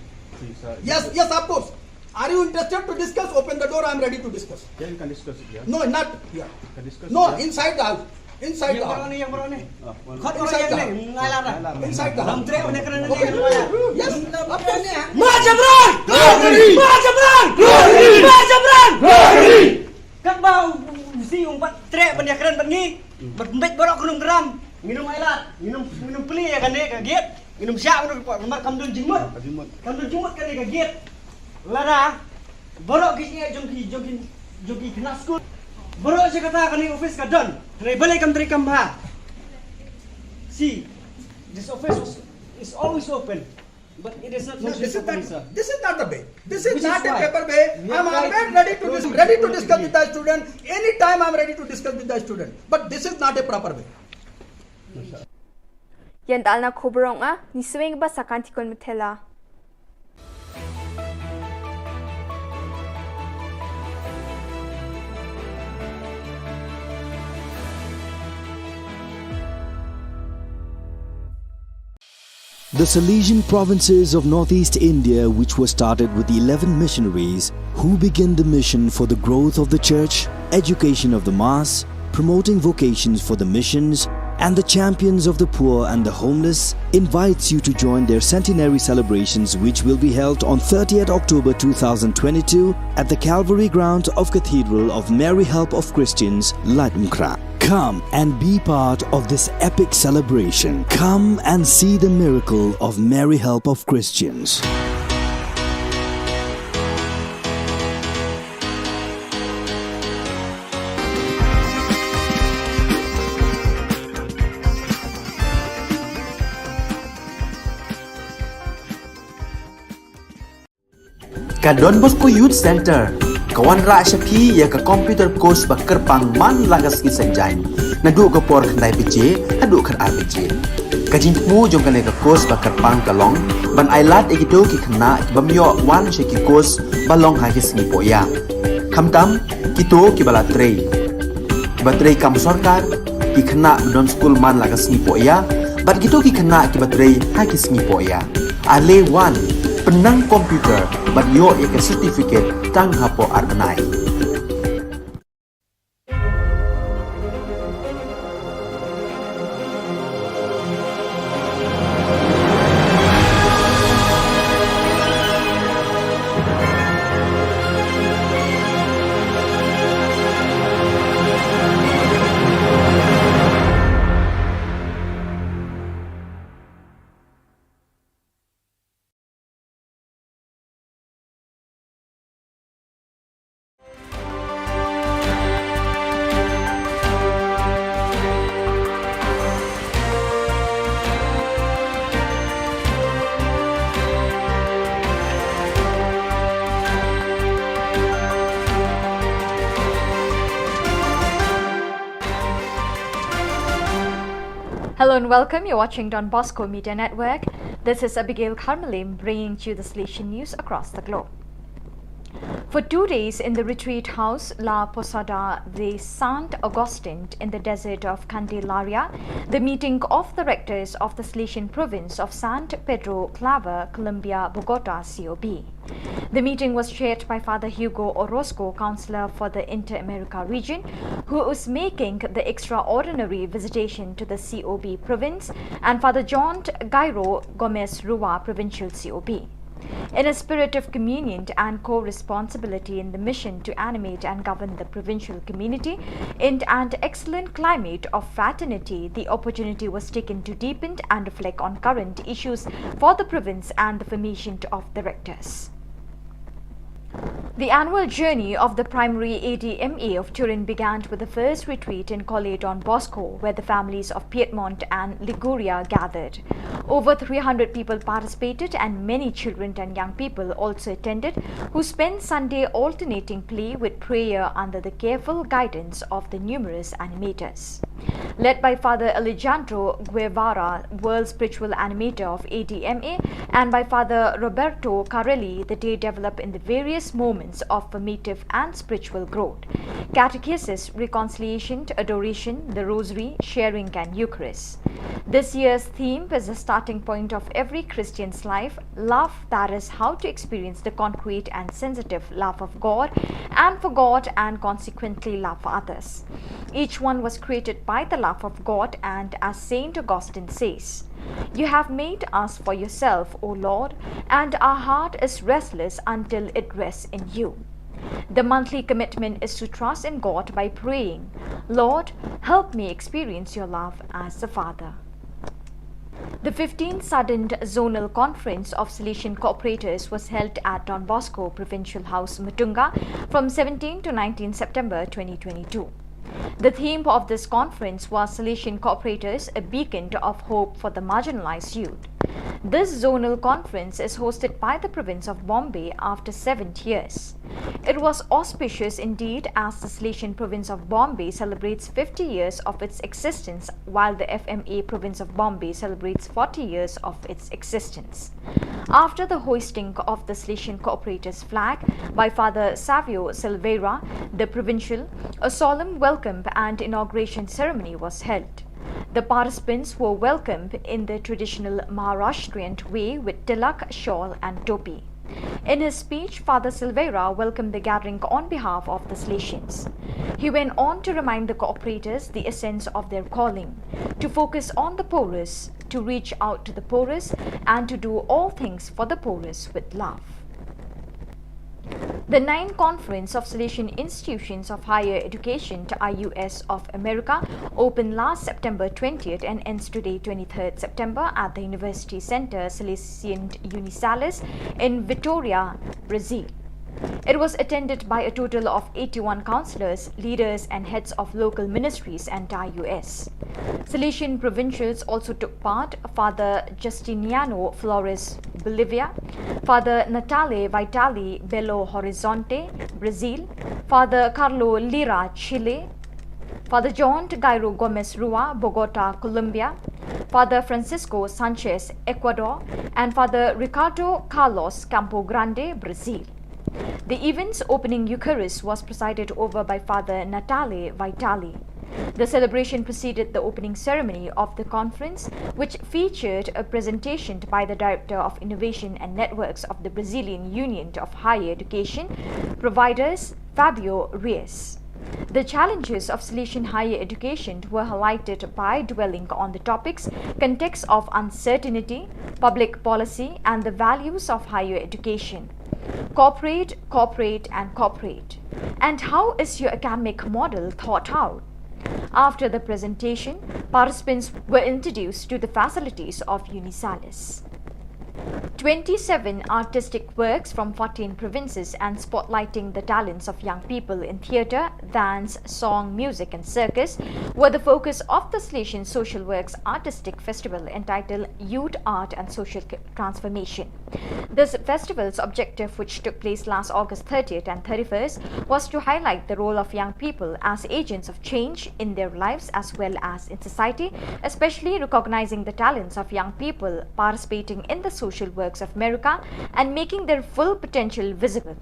Yes, yes, of course. Are you interested to discuss? Open the door, I am ready to discuss. Yeah, you can discuss it here. No, not here. Can discuss No, here. Inside the house. Inside the house. Yang baru ni, yang baru ni. Khot orang yang ni, ngai lara. Inside the house. Lam trek benda kena ni. Yes. Mak Jabran! Mak Jabran! Mak Jabran! Kat ba si umpat trek benda kena benda ni. Berpembek borok kenum geram. Minum air lat, minum minum peli ya kan dia kaget. Minum siap minum lemar kamdun jingmut. Kamdun jingmut kan dia kaget. Lara, borok ki jong ki jong ki jong ki kena school. Borok je kata kani office ka don. Trai balik kam trai kam bha. See, this office was, is always open. But it is not No, this is not, this is not the way. This is not a proper way. I'm always ready to dis-, ready to discuss with the student. Anytime I'm ready to discuss with the student. But this is not a proper way. Yan dalna khobrong a, ni swing ba sakanti kon methela. The Salesian provinces of northeast India, which were started with eleven missionaries, who began the mission for the growth of the church, education of the mass, promoting vocations for the missions, and the champions of the poor and the homeless, invites you to join their centenary celebrations, which will be held on thirtieth October two thousand twenty-two at the Calvary ground of Cathedral of Mary Help of Christians, Laitumkhrah. Come and be part of this epic celebration. Come and see the miracle of Mary Help of Christians. Ka Don Bosco Youth Centre ka wanrah sha phi ïa ka computer course ba kyrpang man la ka sngi Saitjaiñ, naduh ka por khyndai baje haduh khatar baje. Ka jingthmu jong kane ka course ba kyrpang ka long ban ailad ïa kito ki khynnah ki bym ïoh wan sha ki course ba long ha ki sngi pohïap, khamtam kito kiba la trei, kiba trei kam sorkar, ki khynnah ba don skul man la ka sngi pohïap, bad kito ki khynnah kiba trei ha ki sngi pohïap. Ale wan, pynnang computer bad ïoh ïa ka certificate tang hapoh ar bnai. Hello and welcome. You're watching Don Bosco Media Network. This is Abigail Kharmalim bringing to you the Salesian news across the globe. For two days in the retreat house La Posada de Sant Agustin in the desert of Candelaria, the meeting of the rectors of the Salesian province of San Pedro Claver, Colombia, Bogota, C O B. The meeting was chaired by Father Hugo Orozco, counselor for the Inter-America region, who is making the extraordinary visitation to the C O B province, and Father John Gairo Gomez Rua, provincial C O B. In a spirit of communion and co-responsibility in the mission to animate and govern the provincial community, in an excellent climate of fraternity, the opportunity was taken to deepen and reflect on current issues for the province and the formation of the rectors. The annual journey of the Primary A D M A of Turin began with the first retreat in Colle Don Bosco, where the families of Piedmont and Liguria gathered. Over three hundred people participated, and many children and young people also attended, who spent Sunday alternating play with prayer under the careful guidance of the numerous animators. Led by Father Alejandro Guevara, world spiritual animator of A D M A, and by Father Roberto Carelli, the day developed in the various moments of formative and spiritual growth: catechesis, reconciliation, adoration, the rosary, sharing, and Eucharist. This year's theme is the starting point of every Christian's life, love, that is, how to experience the concrete and sensitive love of God and for God, and consequently love for others. Each one was created by the love of God, and as Saint Augustine says, "You have made us for yourself, O Lord, and our heart is restless until it rests in you." The monthly commitment is to trust in God by praying, "Lord, help me experience your love as the Father." The fifteenth Sudden Zonal Conference of Salesian Cooperators was held at Don Bosco Provincial House, Mutunga, from seventeenth to nineteenth September twenty twenty-two. The theme of this conference was Salesian Cooperators, a Beacon of Hope for the Marginalized Youth. This zonal conference is hosted by the province of Bombay after seven years. It was auspicious indeed, as the Salesian province of Bombay celebrates fifty years of its existence, while the F M A province of Bombay celebrates forty years of its existence. After the hoisting of the Salesian Cooperators flag by Father Savio Silveira, the provincial, a solemn welcome and inauguration ceremony was held. The participants were welcomed in the traditional Maharashtrian way with tilak, shawl, and topi. In his speech, Father Silveira welcomed the gathering on behalf of the Salesians. He went on to remind the cooperators the essence of their calling: to focus on the poorest, to reach out to the poorest, and to do all things for the poorest with love. The ninth Conference of Salesian Institutions of Higher Education, I U S, of America opened last September twentieth and ends today, twenty-third September, at the University Center Salesian Unisalis in Vitória, Brazil. It was attended by a total of eighty-one councillors, leaders, and heads of local ministries and dioceses. Salesian provincials also took part: Father Justiniano Flores, Bolivia; Father Natale Vitali, Belo Horizonte, Brazil; Father Carlo Lira, Chile; Father John Gairo Gomez Rua, Bogota, Colombia; Father Francisco Sanchez, Ecuador; and Father Ricardo Carlos, Campo Grande, Brazil. The event's opening Eucharist was presided over by Father Natale Vitali. The celebration preceded the opening ceremony of the conference, which featured a presentation by the Director of Innovation and Networks of the Brazilian Union of Higher Education Providers, Fabio Reis. The challenges of Salesian higher education were highlighted by dwelling on the topics: context of uncertainty, public policy, and the values of higher education. Cooperate, cooperate, and cooperate. And how is your academic model thought out? After the presentation, participants were introduced to the facilities of Unisalis. Twenty-seven artistic works from fourteen provinces and spotlighting the talents of young people in theatre, dance, song, music, and circus were the focus of the Salesian Social Works Artistic Festival, entitled Youth, Art, and Social C-, Transformation. This festival's objective, which took place last August thirtieth and thirty-first, was to highlight the role of young people as agents of change in their lives as well as in society, especially recognizing the talents of young people participating in the social works of America and making their full potential visible.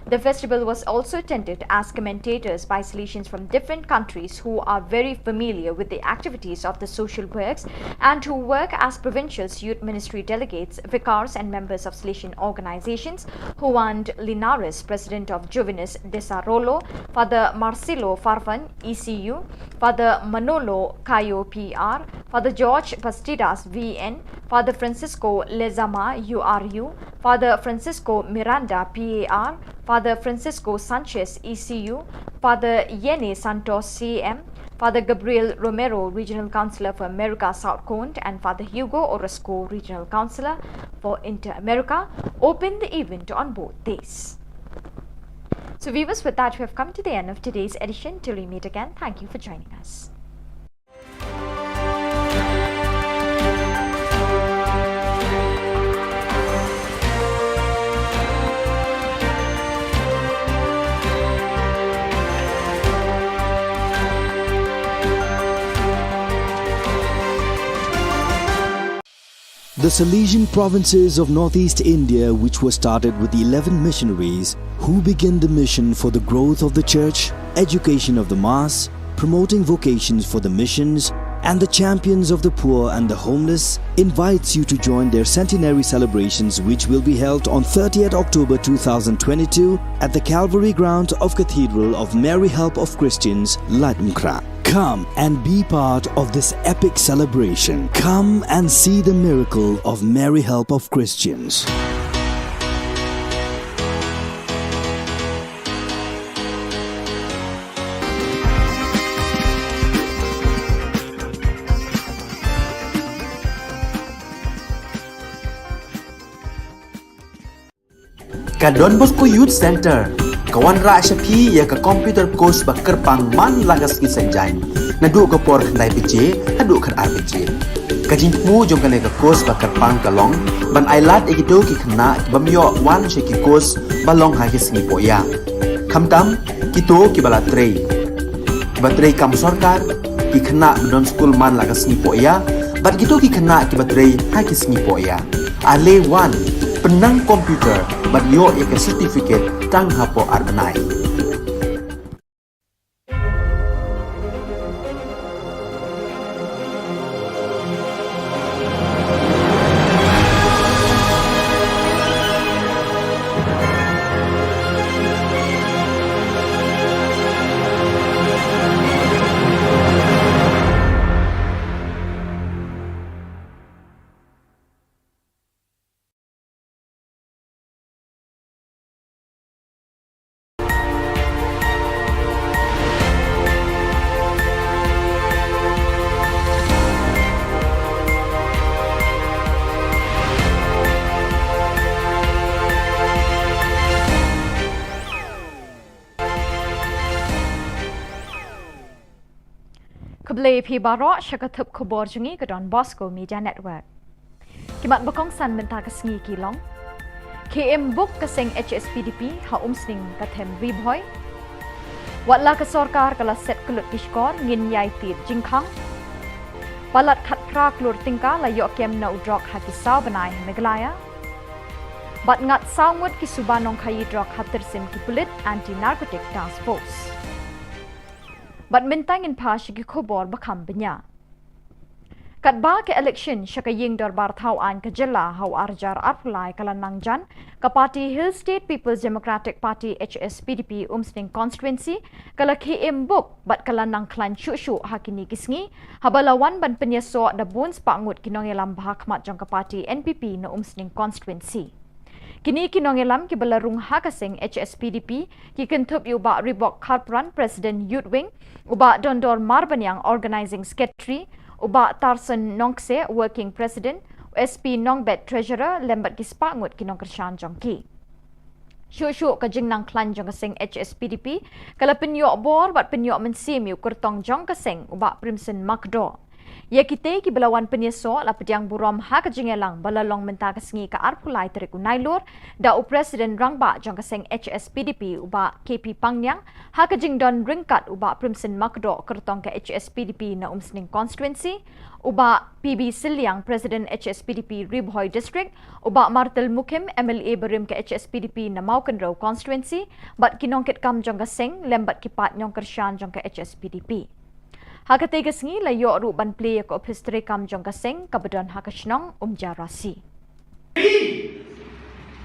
The festival was also attended as commentators by Salesians from different countries who are very familiar with the activities of the social works and who work as provincials, youth ministry delegates, vicars, and members of Salesian organizations. Juan Linares, President of Juvenes Desarrollo, Father Marcelo Farfan, E C U, Father Manolo Cayo, P R, Father George Bastidas, V N, Father Francisco Lezama, U R U, Father Francisco Miranda, P A R, Father Francisco Sanchez, E C U, Father Yene Santos, C M, Father Gabriel Romero, Regional Councillor for America South Cone, and Father Hugo Orozco, Regional Councillor for Inter-America, opened the event on both days. So, viewers, with that, we have come to the end of today's edition. Till we meet again, thank you for joining us. The Salesian provinces of northeast India, which were started with eleven missionaries who began the mission for the growth of the church, education of the mass, promoting vocations for the missions, and the champions of the poor and the homeless, invites you to join their centenary celebrations, which will be held on thirtieth October two thousand twenty-two at the Calvary ground of Cathedral of Mary Help of Christians, Laitumkhrah. Come and be part of this epic celebration. Come and see the miracle of Mary Help of Christians. Ka Don Bosco Youth Centre ka wanrah sha phi ïa ka computer course ba kyrpang man la ka sngi Saitjaiñ, naduh ka por khyndai baje haduh khatar baje. Ka jingthmu jong kane ka course ba kyrpang ka long ban ailad ïa kito ki khynnah ki bym ïoh wan sha ki course ba long ha ki sngi pohïa, khamtam kito kiba la trei, kiba trei kam sorkar, ki khynnah ba don skul man la ka sngi pohïa, bad kito ki khynnah kiba trei ha ki sngi pohïa. Ale wan, pynnang computer bad ïoh ïa ka certificate tang hapoh ar bnai. Khublei phi baroh sha ka thup khubor jong ngi ka Don Bosco Media Network. Ki mat ba kongsan mynta ka sngi ki long: Khie im buk ka seng H S P D P ha Umsning ka them Ri Bhoi. Wat la ka sorkar ka la set kyllut ki shkor, ngin ïai tied jingkhang. Palat khatphra klur tyngka la ïoh kem na u drok ha ki saw bnai ha Meghalaya. Bad ngat saw ngut ki suba nongkhaïi drok ha tyrsim ki pulit Anti Narcotic Task Force. Bad mynta ngin phai sha ki khubor ba kham bniah. Katba ka election sha ka ïing dorbar thaw aiñ ka jylla ha u arhajar arphew lai ka la nang jan, ka party Hill State People's Democratic Party, H S P D P, Umsning Constituency ka la khie im buk bad ka la nang khlaiñ shuh shuh ha kine ki sngi, haba la wan ban pynïasoh da bun spah ngut ki nongïalam bha khmat jong ka party N P P na Umsning Constituency. Kine ki nongïalam kiba la rung ha ka seng H S P D P ki kynthup ïa u Bah Ribok Kharpran, President Youth Wing, u Bah Dondor Marbaniang, Organizing Secretary, u Bah Tarson Nongkse, Working President, u S P Nongbet, Treasurer, lem bad ki spah ngut ki nongkyrshan jong ki. Shuh shuh ka jingnang khlaiñ jong ka seng H S P D P ka la pynïoh bor bad pynïoh mynsiem ïa u kyrtong jong ka seng, u Bah Primson Makdoh. Ïa kitei kiba la wan pynïasoh la pdiang burom ha ka jingïalang ba la long mynta ka sngi ka arphew lai tarik u Nailur da u President Rangbah jong ka seng H S P D P, u Bah K P Pangniang, ha ka jingdon ryngkat u Bah Primson Makdoh, kyrtong ka H S P D P na Umsning Constituency, u Bah P B Sylliang, President H S P D P Ri Bhoi District, u Bah Martel Mukhim, M L A barim ka H S P D P na Mawkynrew Constituency, bad ki nongkitkam jong ka seng lem bad ki paid nongkyrshan jong ka H S P D P. Ha katei ka sngi la ïoh ruh ban plie ïa ka ophis treikam jong ka seng kaba don ha ka shnong Umjarasi.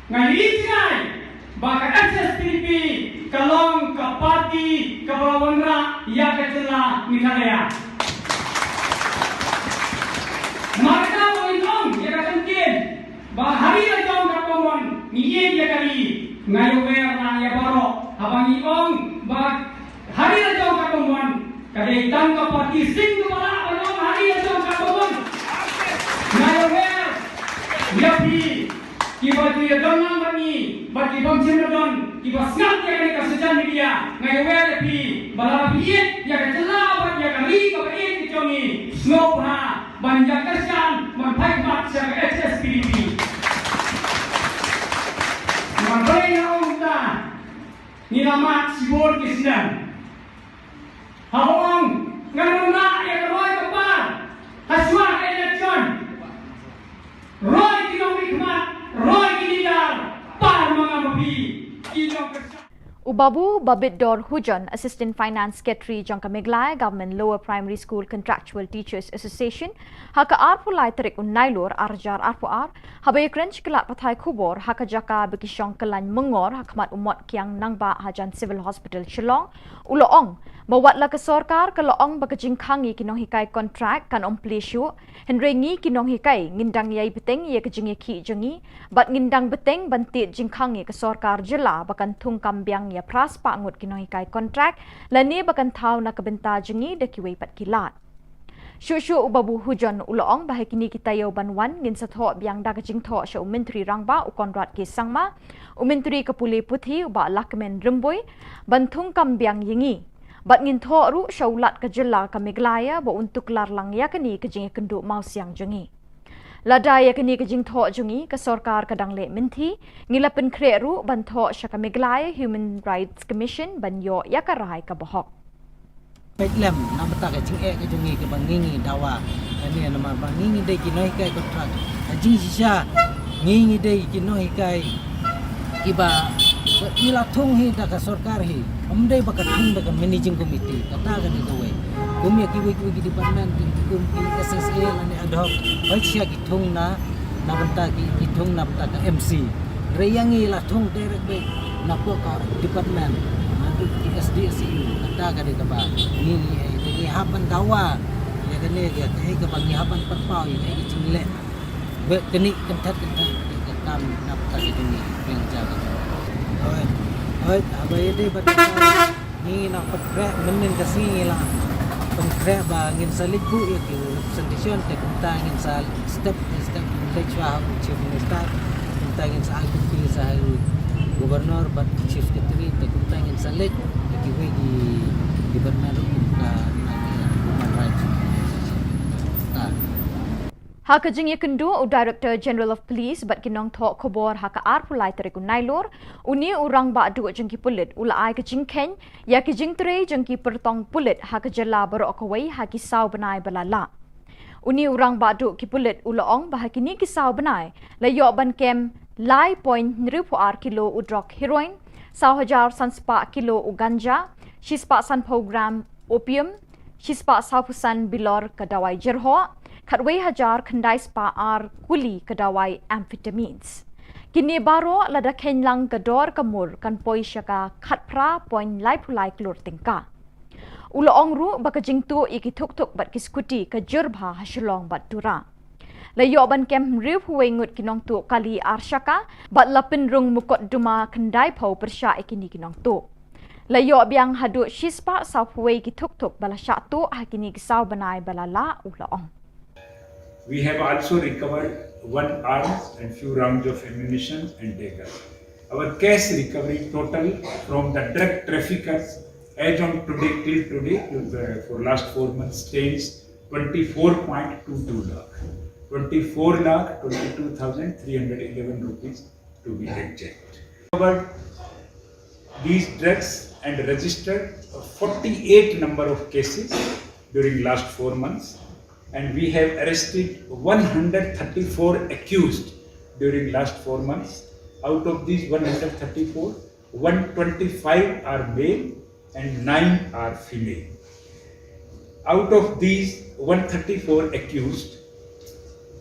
Nga ïohi jngai ba ka H S P D P ka long ka party kaba la wanrah ïa ka jylla Meghalaya. Namar kata ba ngi ong ïa ka ktien ba ha ri la jong katba mon ngi ïeit ïa ka ri, nga ïawer na ïa baroh haba ngi ong ba ha ri la jong katba mon ka dei tang ka party sing kaba lah ban ong ha ri la jong katba mon. Nga ïawer ïa phi kiba ju ïadon lang bad ngi bad ki bym shym la don, kiba sngap ïa kane ka social media, nga ïawer ïa phi ba lada phi ïeit ïa ka jylla bad ïa ka ri kaba ïeit ka jong ngi, sngewbha ban ïa kyrshan ban phai khmat sha ka H S P D P. Namar balei nga ong kumta? Ngi la mad shibun ki snem. Haba ong ngan wanrah ïa ka roi ka par ha shuwa ka election, roi ki nongmihkhmat, roi ki leader, par ma nga ma phi ki nongkyrshan. U Babu Babitdor Hujon, Assistant Finance Secretary jong ka Meghalaya Government Lower Primary School Contractual Teachers Association, ha ka arphew lai tarik u Nailur arhajar arphew ar, haba ïakren sha ki lad pathai khubor ha ka jaka ba ki shong kyllaiñ myngor ha khmat u Mot Kiang Nangbah hajan Civil Hospital Shillong, u la ong ba wat la ka sorkar ka la ong ba ka jingkhang ïa ki nonghikai kontrak kan ym plie shuh, hynrei ngi ki nonghikai ngin dang ïai bteng ïa ka jingïakhih jong ngi bad ngin dang bteng ban tied jingkhang ïa ka sorkar jylla ba kan thungkam biang ïa phra spah ngut ki nonghikai kontrak lane ba kan thaw na ka bynta jong ngi da kiwei pat ki lad. Shuh shuh u Babu Hujon u la ong ba ha kine ki taïew ban wan ngin sa thoh biang da ka jingthoh sha u Myntri Rangbah u Conrad K Sangma, u Myntri ka pule puthi u Bah Lahkmen Rymbui ban thungkam biang ïa ngi. Bad ngin thoh ruh sha u Lat ka jylla ka Meghalaya ba un tuklar lang ïa kane ka jingïakynduh mawsiang jong ngi. Lada ïa kane ka jingthoh jong ngi ka sorkar ka dang leh mynthi, ngi la pynkhreh ruh ban thoh sha ka Meghalaya Human Rights Commission ban ïoh ïa ka rai kaba hok. Peit lem na bynta ka jingeh ka jong ngi kaba ngi ngi dawa. Kane namar ba ngi ngi dei ki nonghikai kontrak. Ka jingshisha ngi ngi dei ki nonghikai kiba, ba ki la thung hi da ka sorkar hi. Ym dei ba ka thung da ka managing committee. Kata ka dei kawei. Kum ïa kiwei kiwei ki department, ki kum ki S S A lane ad hoc. Ba shisha ki thung na, na bynta ki, ki thung na bynta ka M C. Hynrei ïa ngi la thung direct beit na pok ka department, naduh ki S D S E U, kata ka dei kaba ngi ngi, eh, ngi hap ban dawa ïa kane, ïa kaei kaba ngi hap ban pynpaw ïa kaei ka jingleh. Bad kane kynthait kynthait ka kam na bynta ka jong ngi, pynjah ka jong ngi. Hooid, hooid, haba ïadei bad ka Ngi nang pynkhreh mynnin ka sngi ngi la pynkhreh ba ngin sa leit buh ïa ki representation te kumta ngin sa step by step ngin leit shuwa ha u Chief Minister, kumta ngin sa ai copy sa ha u Governor bad Chief Secretary te kumta ngin sa leit ïa kiwei ki department ruh kumta na ki human rights. Ha ka jingïakynduh u Director General of Police bad ki nongthoh khubor ha ka arphew lai tarik u Nailur, une u rangbah duh jong ki pulit u la ai ka jingkheiñ ïa ki jingtrei jong ki pyrtong pulit ha ka jylla baroh kawei ha ki saw bnai ba la lah. Une u rangbah duh ki pulit u la ong ba ha kine ki saw bnai la ïoh ban kem lai point hynriew phew ar kilo u drok heroin, saw hajar san spah kilo u ganja, shispah sanphew gram opium, shispah sawphew san bilor ka dawai jyrhoh, khatwei hajar khyndai spah ar kuli ka dawai amphetamines. Kine baroh lada kheiñ lang ka dor ka mur kan poi sha ka khatphra point laiphew lai klur tyngka. U la ong ruh ba ka jingtuh ïa ki thukthuk bad ki skuti ka jur bha ha Shillong bad Tura. La ïoh ban kem hynriewphew wei ngut ki nongtuh kali ar shaka bad la pynrung mukotduma khyndaiphew pyrshah ïa kine ki nongtuh. La ïoh biang haduh shispah sawphew wei ki thukthuk ba la shah tuh ha kine ki saw bnai ba la lah, u la ong. We have also recovered one arms and few rounds of ammunition and daggers. Our cash recovery total from the drug traffickers as on today, till today, to the, for last four months, stands twenty-four point two two lakh, twenty-four lakh twenty-two thousand three hundred eleven rupees to be exact. Recovered these drugs and registered forty-eight number of cases during last four months, and we have arrested one hundred thirty-four accused during last four months. Out of these one hundred thirty-four, one twenty-five are male and nine are female. Out of these one thirty-four accused,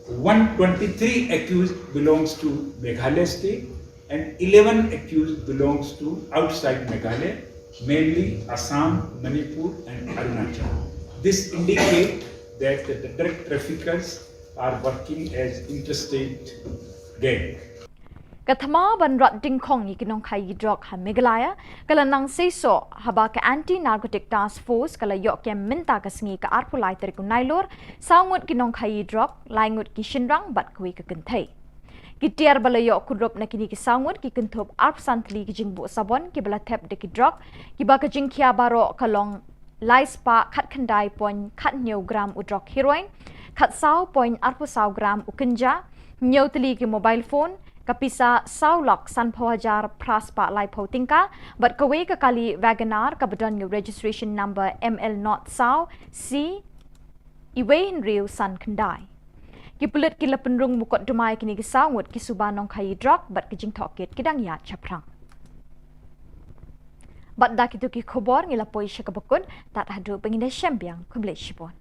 one twenty-three accused belongs to Meghalaya state and eleven accused belongs to outside Meghalaya, mainly Assam, Manipur and Arunachal. This indicates that the drug traffickers are working as interstate gang. Ka thma ban rat dyngkhong ïa ki nongkhaïi drok ha Meghalaya ka la nang seisoh haba ka Anti Narcotic Task Force ka la ïoh kem mynta ka sngi ka arphew lai tarik u Nailur saw ngut ki nongkhaïi drok, lai ngut ki shynrang bad kawei ka kynthei. Ki tiar ba la ïoh kurup na kine ki saw ngut ki kynthup arphew san tylli ki jingbuh sabon kiba la thep da ki drok, kiba ka jingkhia baroh ka long lai spah khatkhyndai point khathynñiew gram u drok heroin, khatsaw point arphew saw gram u kynja, hynñiew tylli ki mobile phone, ka pisa saw lak sanphew hajar phra spah laiphew tyngka, bad kawei ka kali Wagon R kaba don ïa u registration number M L not saw C iwei hynriew san khyndai. Ki pulit ki la pynrung mukotduma ïa kine ki saw ngut ki suba nongkhaïi drok bad ki jingtohkit ki dang ïaid shaphrang. Bad da kito ki khubor ngi la poi sha kaba kut, tad haduh ba ngin ïashem biang, khublei shibun.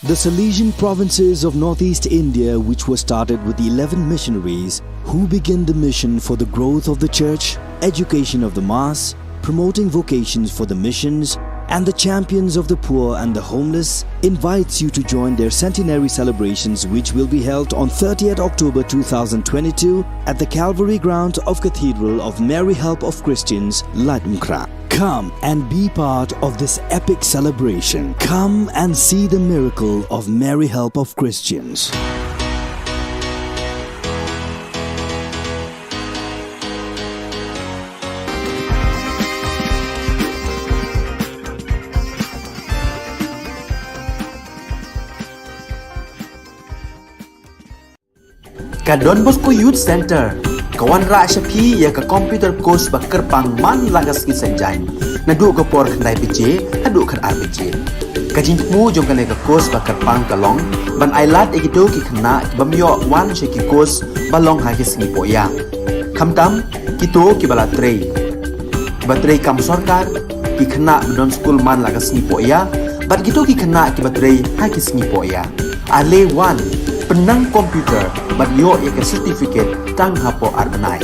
The Salesian provinces of northeast India, which were started with eleven missionaries who began the mission for the growth of the church, education of the mass, promoting vocations for the missions, and the champions of the poor and the homeless, invites you to join their centenary celebrations, which will be held on thirtieth October two thousand twenty-two at the Calvary grounds of Cathedral of Mary Help of Christians, Laitumkhrah. Come and be part of this epic celebration. Come and see the miracle of Mary Help of Christians. Ka Don Bosco Youth Centre ka wanrah sha phi ïa ka computer course ba kyrpang man la ka sngi Saitjaiñ, naduh ka por khyndai baje haduh khatar baje. Ka jingthmu jong kane ka course ba kyrpang ka long ban ailad ïa kito ki khynnah ki bym ïoh wan sha ki course ba long ha ki sngi pohïa. Khamtam kito kiba la trei, kiba trei kam sorkar, ki khynnah ba don skul man la ka sngi pohïa, bad kito ki khynnah kiba trei ha ki sngi pohïa. Ale wan, pynnang computer bad ïoh ïa ka certificate tang hapoh ar bnai.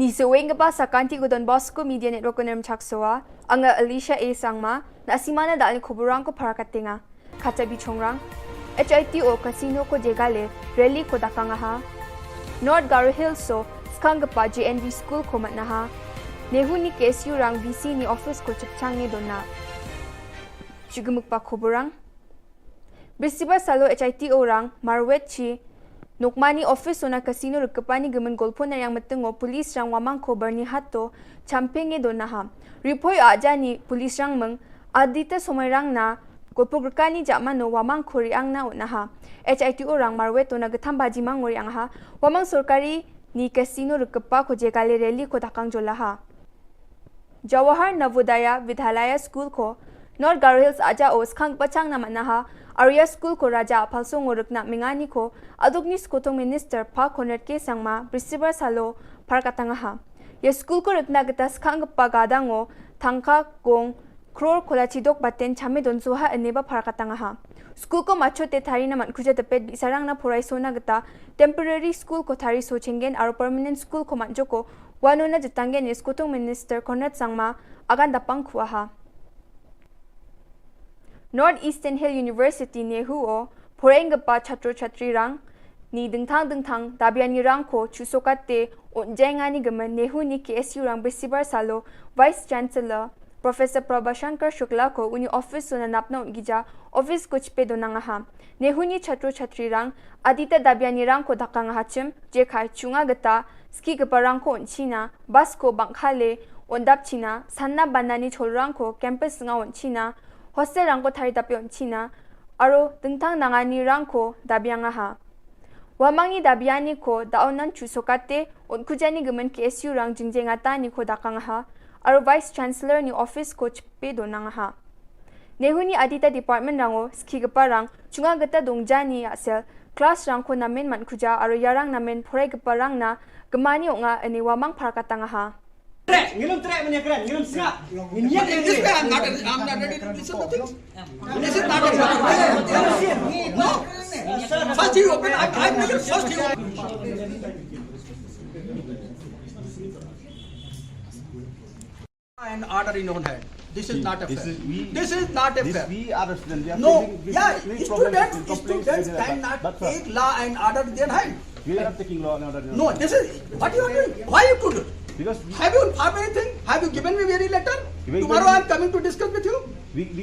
Ni seweng kaba sa kanti ko Don Bosco Media Network ko nem chak soa, anga Alicia A Sangma, na simana dal ni kuburang ko para katenga. Kata bi chongrang, H I T O Casino ko jegale, rally ko dakang aha. North Garo Hills so, skang kapa J N V School ko matnaha. Nehu ni K S U rang V C ni office ko chepchang ni dona. Chugumuk pa kuburang. Bisibar salo H I T O rang, marwet chi, Nokmani office ona casino rikapani gemen golpo na yang metengo police rang wamang ko Byrnihat to, champeng e donaha. Ripoi ajani police rang meng, adita somai rang na, golpo gerkani jamano wamang ko riang na unaha. H I T O rang marwet ona getham baji mang riang ha, wamang sorkari ni casino rikapa ko jegale rally ko dakang jolaha. Jawahar Navodaya Vidyalaya School ko, North Garo Hills aja o skang pachang na manaha, Arya School ko raja aphalso ngorek na mengani ko, aduk ni skotung minister pa Conrad K Sangma, Bisibar salo, parkatangaha. Ya school ko rekna geta skang pa gadango, tangka gong, kror kola chidok baten chame don soha ene ba parkatangaha. School ko macho te thari na man kuja tepet bisarang na porai sona geta, temporary school ko thari so chengen aro permanent school ko manjoko, Wano na jitanggen ni skotung minister Conrad Sangma, agan dapang kuaha. North Eastern Hill University Nehu o, poreng gepa chatro chatri rang, ni dengthang dengthang, dabiani rang ko, chusokate, unjengani gemen Nehu ni K S U rang Bisibar salo, Vice Chancellor, Professor Prabhashankar Shukla ko uni office so na napna un gija, office ko chipe donang aha. Nehu ni chatro chatri rang, adita dabiani rang ko dakang aha chim, jekhai chunga geta, ski gepa rang ko un china, bus ko bangkhale, un dap china, sanna banani chol rang ko, campus nga un china, hostel rang ko thari dape un china, aro dengtang nangani rang ko dabiang aha. Wamangi dabiani ko daonan chusokate, un kujani gemen K S U rang jingjeng atani ko dakang aha, aro Vice Chancellor ni office ko chipe donang aha. Nehu ni adita department rango, ski gepa rang, chunga geta dongjani asel, class rang ko namen man kuja, aro yarang namen porai gepa rang na, gemani onga ene wamang parakatang aha. Trek, ngilum trek menya keren, ngilum sngap. Ngin yak. This way I'm not, I'm not ready to listen to things. This is not a, no. First you open, I, I make it first you open. And order in your hand. This is not a fair. This is not a fair. We are a student. We are facing, we are facing complaints. No, yeah, students, students cannot take law and order in their hand. We are not taking law and order in our hand. No, this is what you are doing. Why you could do? Because we... Have you informed anything? Have you given me any letter? Tomorrow I am coming to discuss with you.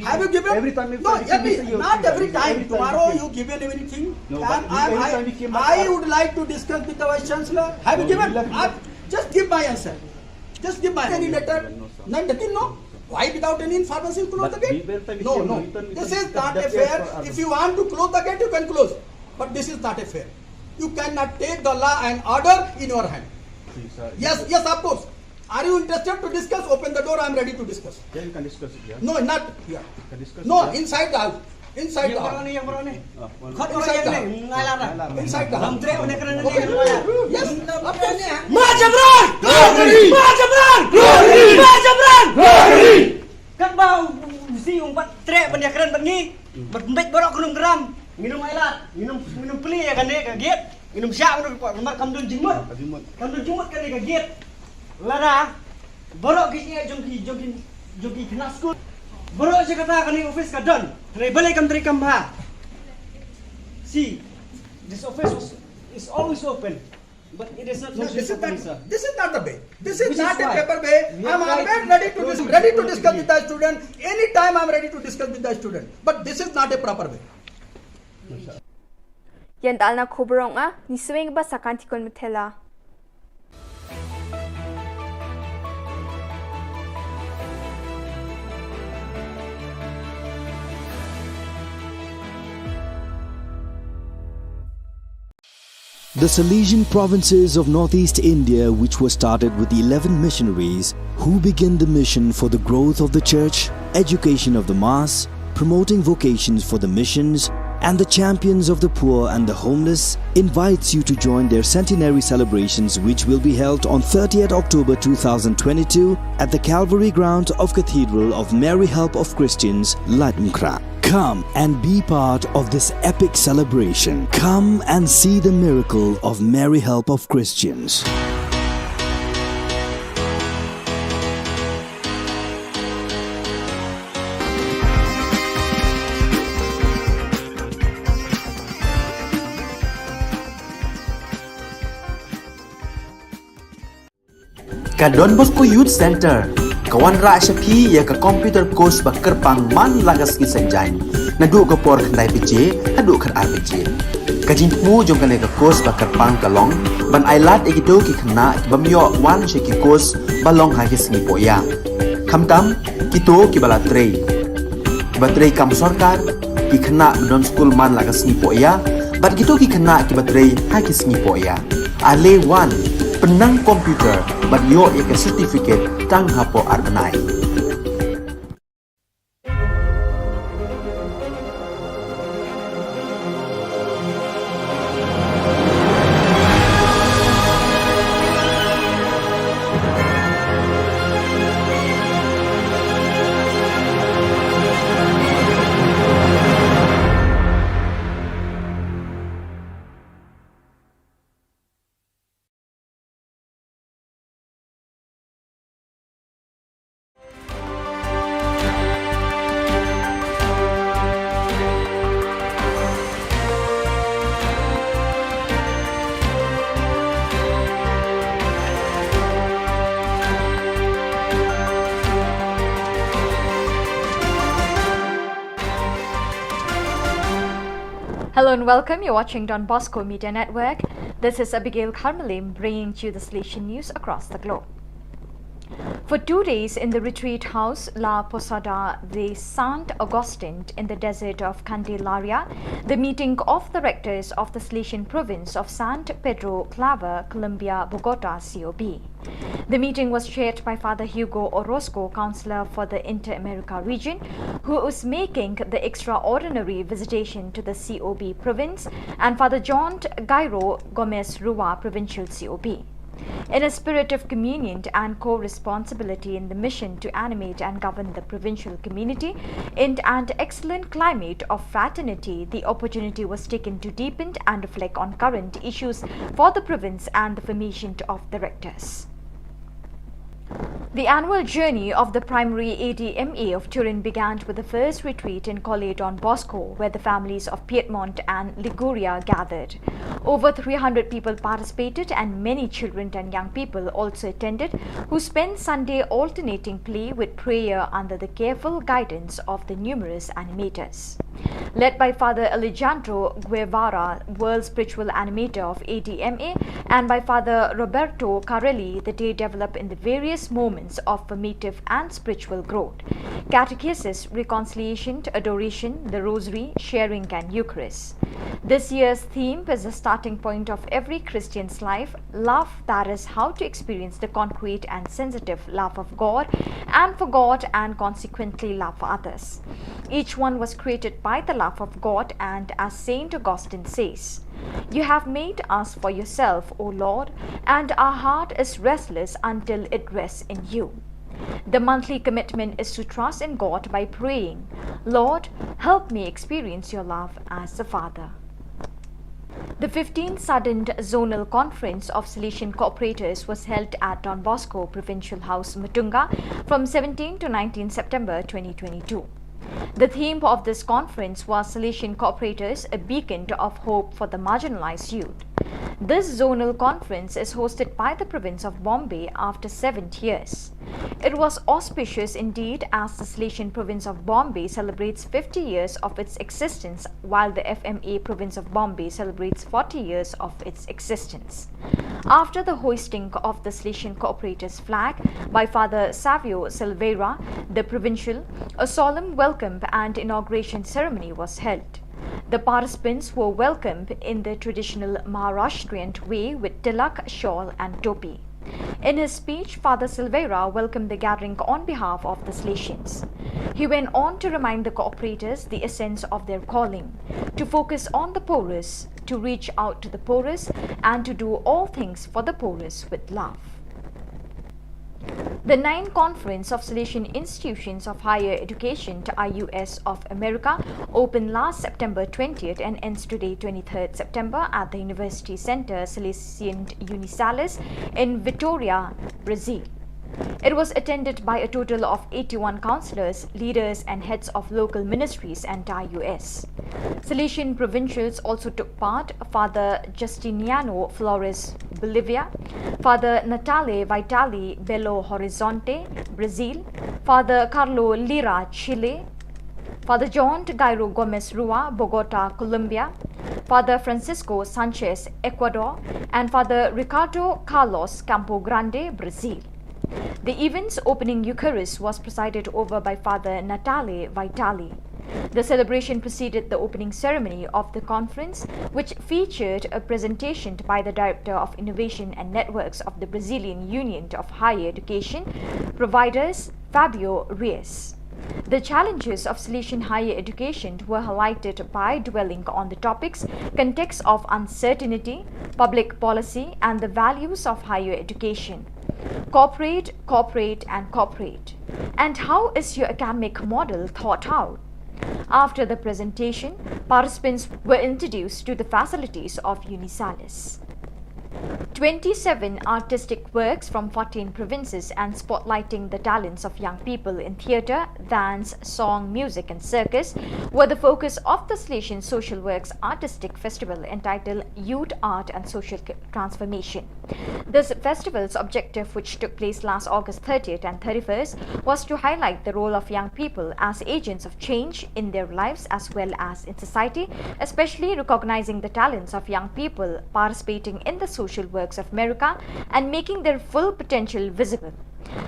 Have you given? Every time... No, not every time. Tomorrow you given anything? No, but every time we came back, I would like to discuss with the Vice Chancellor. Have you given? Just give my answer. Just give my any letter. None, nothing, no? Why without any information you close the gate? No, no. This is not a fair. If you want to close the gate, you can close. But this is not a fair. You cannot take the law and order in your hand. Yes, yes, of course. Are you interested to discuss? Open the door, I am ready to discuss. Yeah, you can discuss it here. No, not here. You can discuss it here. No, inside the house. Inside the house. Inside the house. Inside the house. Okay. Yes. Ma Jabran! Ma Jabran! Ma Jabran! Katba u si um pat treh ban ïakren bad ngi, bad mbet baroh kynum gram. Nginum ailad, nginum, nginum plie ïa kane ka gate, nginum shah nginum report namar kam don jingmut. Kam don jingmut kane ka gate. Lada baroh ki jingeh jong ki, jong ki, jong ki khynnah skul. Baroh jaka kata kane office ka don. Trei balei kam trei kam bha. See, this office was, is always open. But it is not... No, this is not, this is not the way. This is not a proper way. I am always ready to dis-, ready to discuss with the student. Anytime I am ready to discuss with the student. But this is not a proper way. Ïa dalna khubor ong a, ni sweng ba sakan tikon methela. The Salesian provinces of northeast India, which were started with eleven missionaries who began the mission for the growth of the church, education of the mass, promoting vocations for the missions, and the champions of the poor and the homeless, invites you to join their centenary celebrations, which will be held on thirtieth October two thousand twenty-two at the Calvary ground of Cathedral of Mary Help of Christians, Laitumkhrah. Come and be part of this epic celebration. Come and see the miracle of Mary Help of Christians. Ka Don Bosco Youth Centre ka wanrah sha phi ïa ka computer course ba kyrpang man la ka sngi Saitjaiñ, naduh ka por khyndai baje haduh khatar baje. Ka jingthmu jong kane ka course ba kyrpang ka long ban ailad ïa kito ki khynnah ki bym ïoh wan sha ki course ba long ha ki sngi pohïa, khamtam kito kiba la trei, kiba trei kam sorkar, ki khynnah ba don skul man la ka sngi pohïa bad kito ki khynnah kiba trei ha ki sngi pohïa. Ale wan, pynnang computer bad ïoh ïa ka certificate tang hapoh ar bnai. Hello and welcome. You're watching Don Bosco Media Network. This is Abigail Kharmalim bringing to you the Salesian news across the globe. For two days in the retreat house La Posada de Sant Agustin in the desert of Candelaria, the meeting of the rectors of the Salesian province of San Pedro Claver, Colombia, Bogota, C O B. The meeting was chaired by Father Hugo Orozco, Counselor for the Inter-America region, who is making the extraordinary visitation to the C O B province, and Father John Gairo Gomez Rua, Provincial C O B. In a spirit of communion and co-responsibility in the mission to animate and govern the provincial community, in an excellent climate of fraternity, the opportunity was taken to deepen and reflect on current issues for the province and the formation of the rectors. The annual journey of the primary A D M A of Turin began with the first retreat in Colle Don Bosco, where the families of Piedmont and Liguria gathered. Over three hundred people participated, and many children and young people also attended, who spent Sunday alternating play with prayer under the careful guidance of the numerous animators. Led by Father Alejandro Guevara, World Spiritual Animator of A D M A, and by Father Roberto Carelli, the day developed in the various moments of formative and spiritual growth. Catechesis, reconciliation, adoration, the rosary, sharing, and Eucharist. This year's theme is the starting point of every Christian's life, love, that is, how to experience the concrete and sensitive love of God and for God, and consequently love for others. Each one was created by the love of God, and as Saint Augustine says, "You have made us for yourself, O Lord, and our heart is restless until it rests in you." The monthly commitment is to trust in God by praying, "Lord, help me experience your love as a father." The fifteenth Sudden Zonal Conference of Salesian Cooperators was held at Don Bosco Provincial House, Mutunga, from seventeenth to nineteenth September twenty twenty-two. The theme of this conference was Salesian Cooperators, a Beacon of Hope for the Marginalized Youth. This zonal conference is hosted by the province of Bombay after seven years. It was auspicious indeed, as the Salesian province of Bombay celebrates fifty years of its existence, while the F M A province of Bombay celebrates forty years of its existence. After the hoisting of the Salesian Cooperators flag by Father Savio Silveira, the provincial, a solemn welcome and inauguration ceremony was held. The participants were welcomed in the traditional Maharashtrian way with tilak, shawl, and topi. In his speech, Father Silveira welcomed the gathering on behalf of the Salesians. He went on to remind the cooperators the essence of their calling, to focus on the poorest, to reach out to the poorest, and to do all things for the poorest with love. The ninth Conference of Salesian Institutions of Higher Education, I U S, of America opened last September twentieth and ends today, twenty-third September, at the University Center Salesian Unisalis in Vitória, Brazil. It was attended by a total of eighty-one counselors, leaders, and heads of local ministries and I U S. Salesian provincials also took part. Father Justiniano Flores Bolivia, Father Natale Vitali, Belo Horizonte, Brazil, Father Carlo Lira, Chile, Father John Gairo Gomez Rua, Bogota, Colombia, Father Francisco Sanchez, Ecuador, and Father Ricardo Carlos, Campo Grande, Brazil. The event's opening Eucharist was presided over by Father Natale Vitali. The celebration preceded the opening ceremony of the conference, which featured a presentation by the Director of Innovation and Networks of the Brazilian Union of Higher Education Providers, Fabio Reis. The challenges of Salesian higher education were highlighted by dwelling on the topics context of uncertainty, public policy, and the values of higher education. Cooperate, cooperate, and cooperate. And how is your academic model thought out? After the presentation, participants were introduced to the facilities of Unisalis. Twenty-seven artistic works from fourteen provinces and spotlighting the talents of young people in theatre, dance, song, music, and circus were the focus of the Salesian Social Works Artistic Festival entitled Youth, Art, and Social Transformation. This festival's objective, which took place last August thirtieth and thirty-first, was to highlight the role of young people as agents of change in their lives as well as in society, especially recognizing the talents of young people participating in the social works of America and making their full potential visible.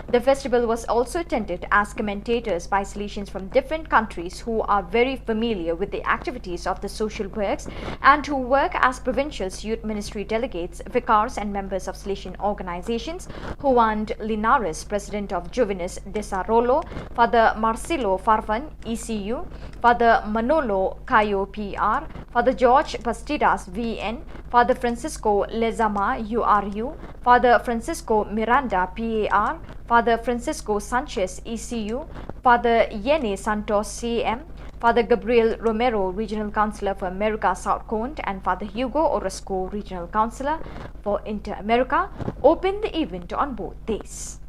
The festival was also attended as commentators by Salesians from different countries who are very familiar with the activities of the social works and who work as provincial youth ministry delegates, vicars, and members of Salesian organizations. Juan Linares, President of Juvenes Desarrollo, Father Marcelo Farfan, E C U, Father Manolo Cayo, P R, Father George Bastidas, V N, Father Francisco Lezama, U R U, Father Francisco Miranda, P A R, Father Francisco Sanchez, E C U, Father Yene Santos, C M, Father Gabriel Romero, Regional Councillor for America South Cone, and Father Hugo Orozco, Regional Councillor for Inter-America, opened the event on both days.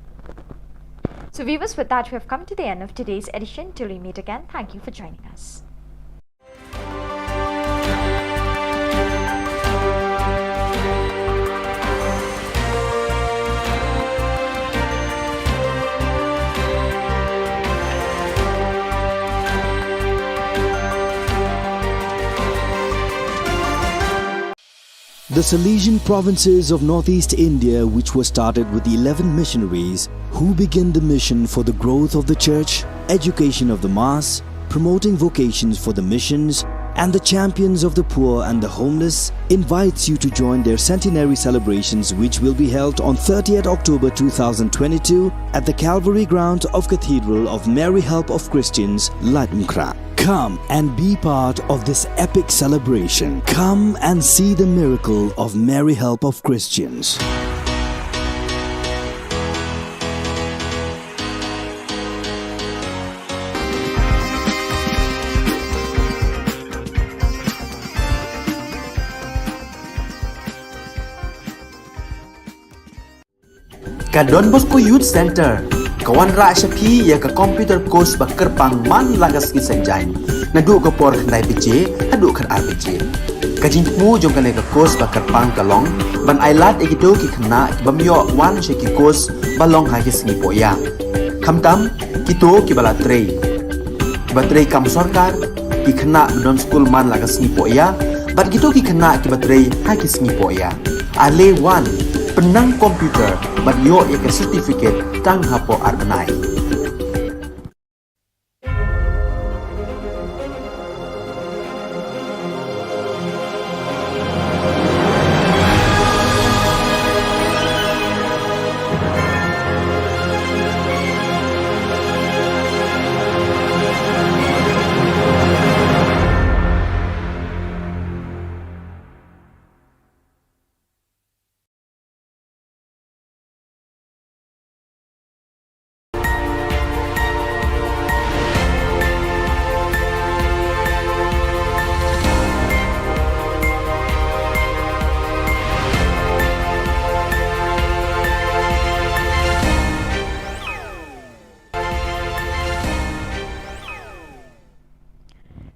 So viewers, with that, we have come to the end of today's edition. Till we meet again, thank you for joining us. The Salesian provinces of northeast India, which were started with eleven missionaries who began the mission for the growth of the church, education of the mass, promoting vocations for the missions, and the champions of the poor and the homeless, invites you to join their centenary celebrations, which will be held on thirtieth October two thousand twenty-two at the Calvary ground of Cathedral of Mary Help of Christians, Laitumkhrah. Come and be part of this epic celebration. Come and see the miracle of Mary Help of Christians. Ka Don Bosco Youth Centre ka wanrah sha phi ïa ka computer course ba kyrpang man la ka sngi Saitjaiñ, naduh ka por khyndai baje haduh khatar baje. Ka jingthmu jong kane ka course ba kyrpang ka long ban ailad ïa kito ki khynnah ki bym ïoh wan sha ki course ba long ha ki sngi pohïap. Khamtam kito kiba la trei, kiba trei kam sorkar, ki khynnah ba don skul man la ka sngi pohïap, bad kito ki khynnah kiba trei ha ki sngi pohïap. Ale wan, pynnang computer bad ïoh ïa ka certificate tang hapoh ar bnai.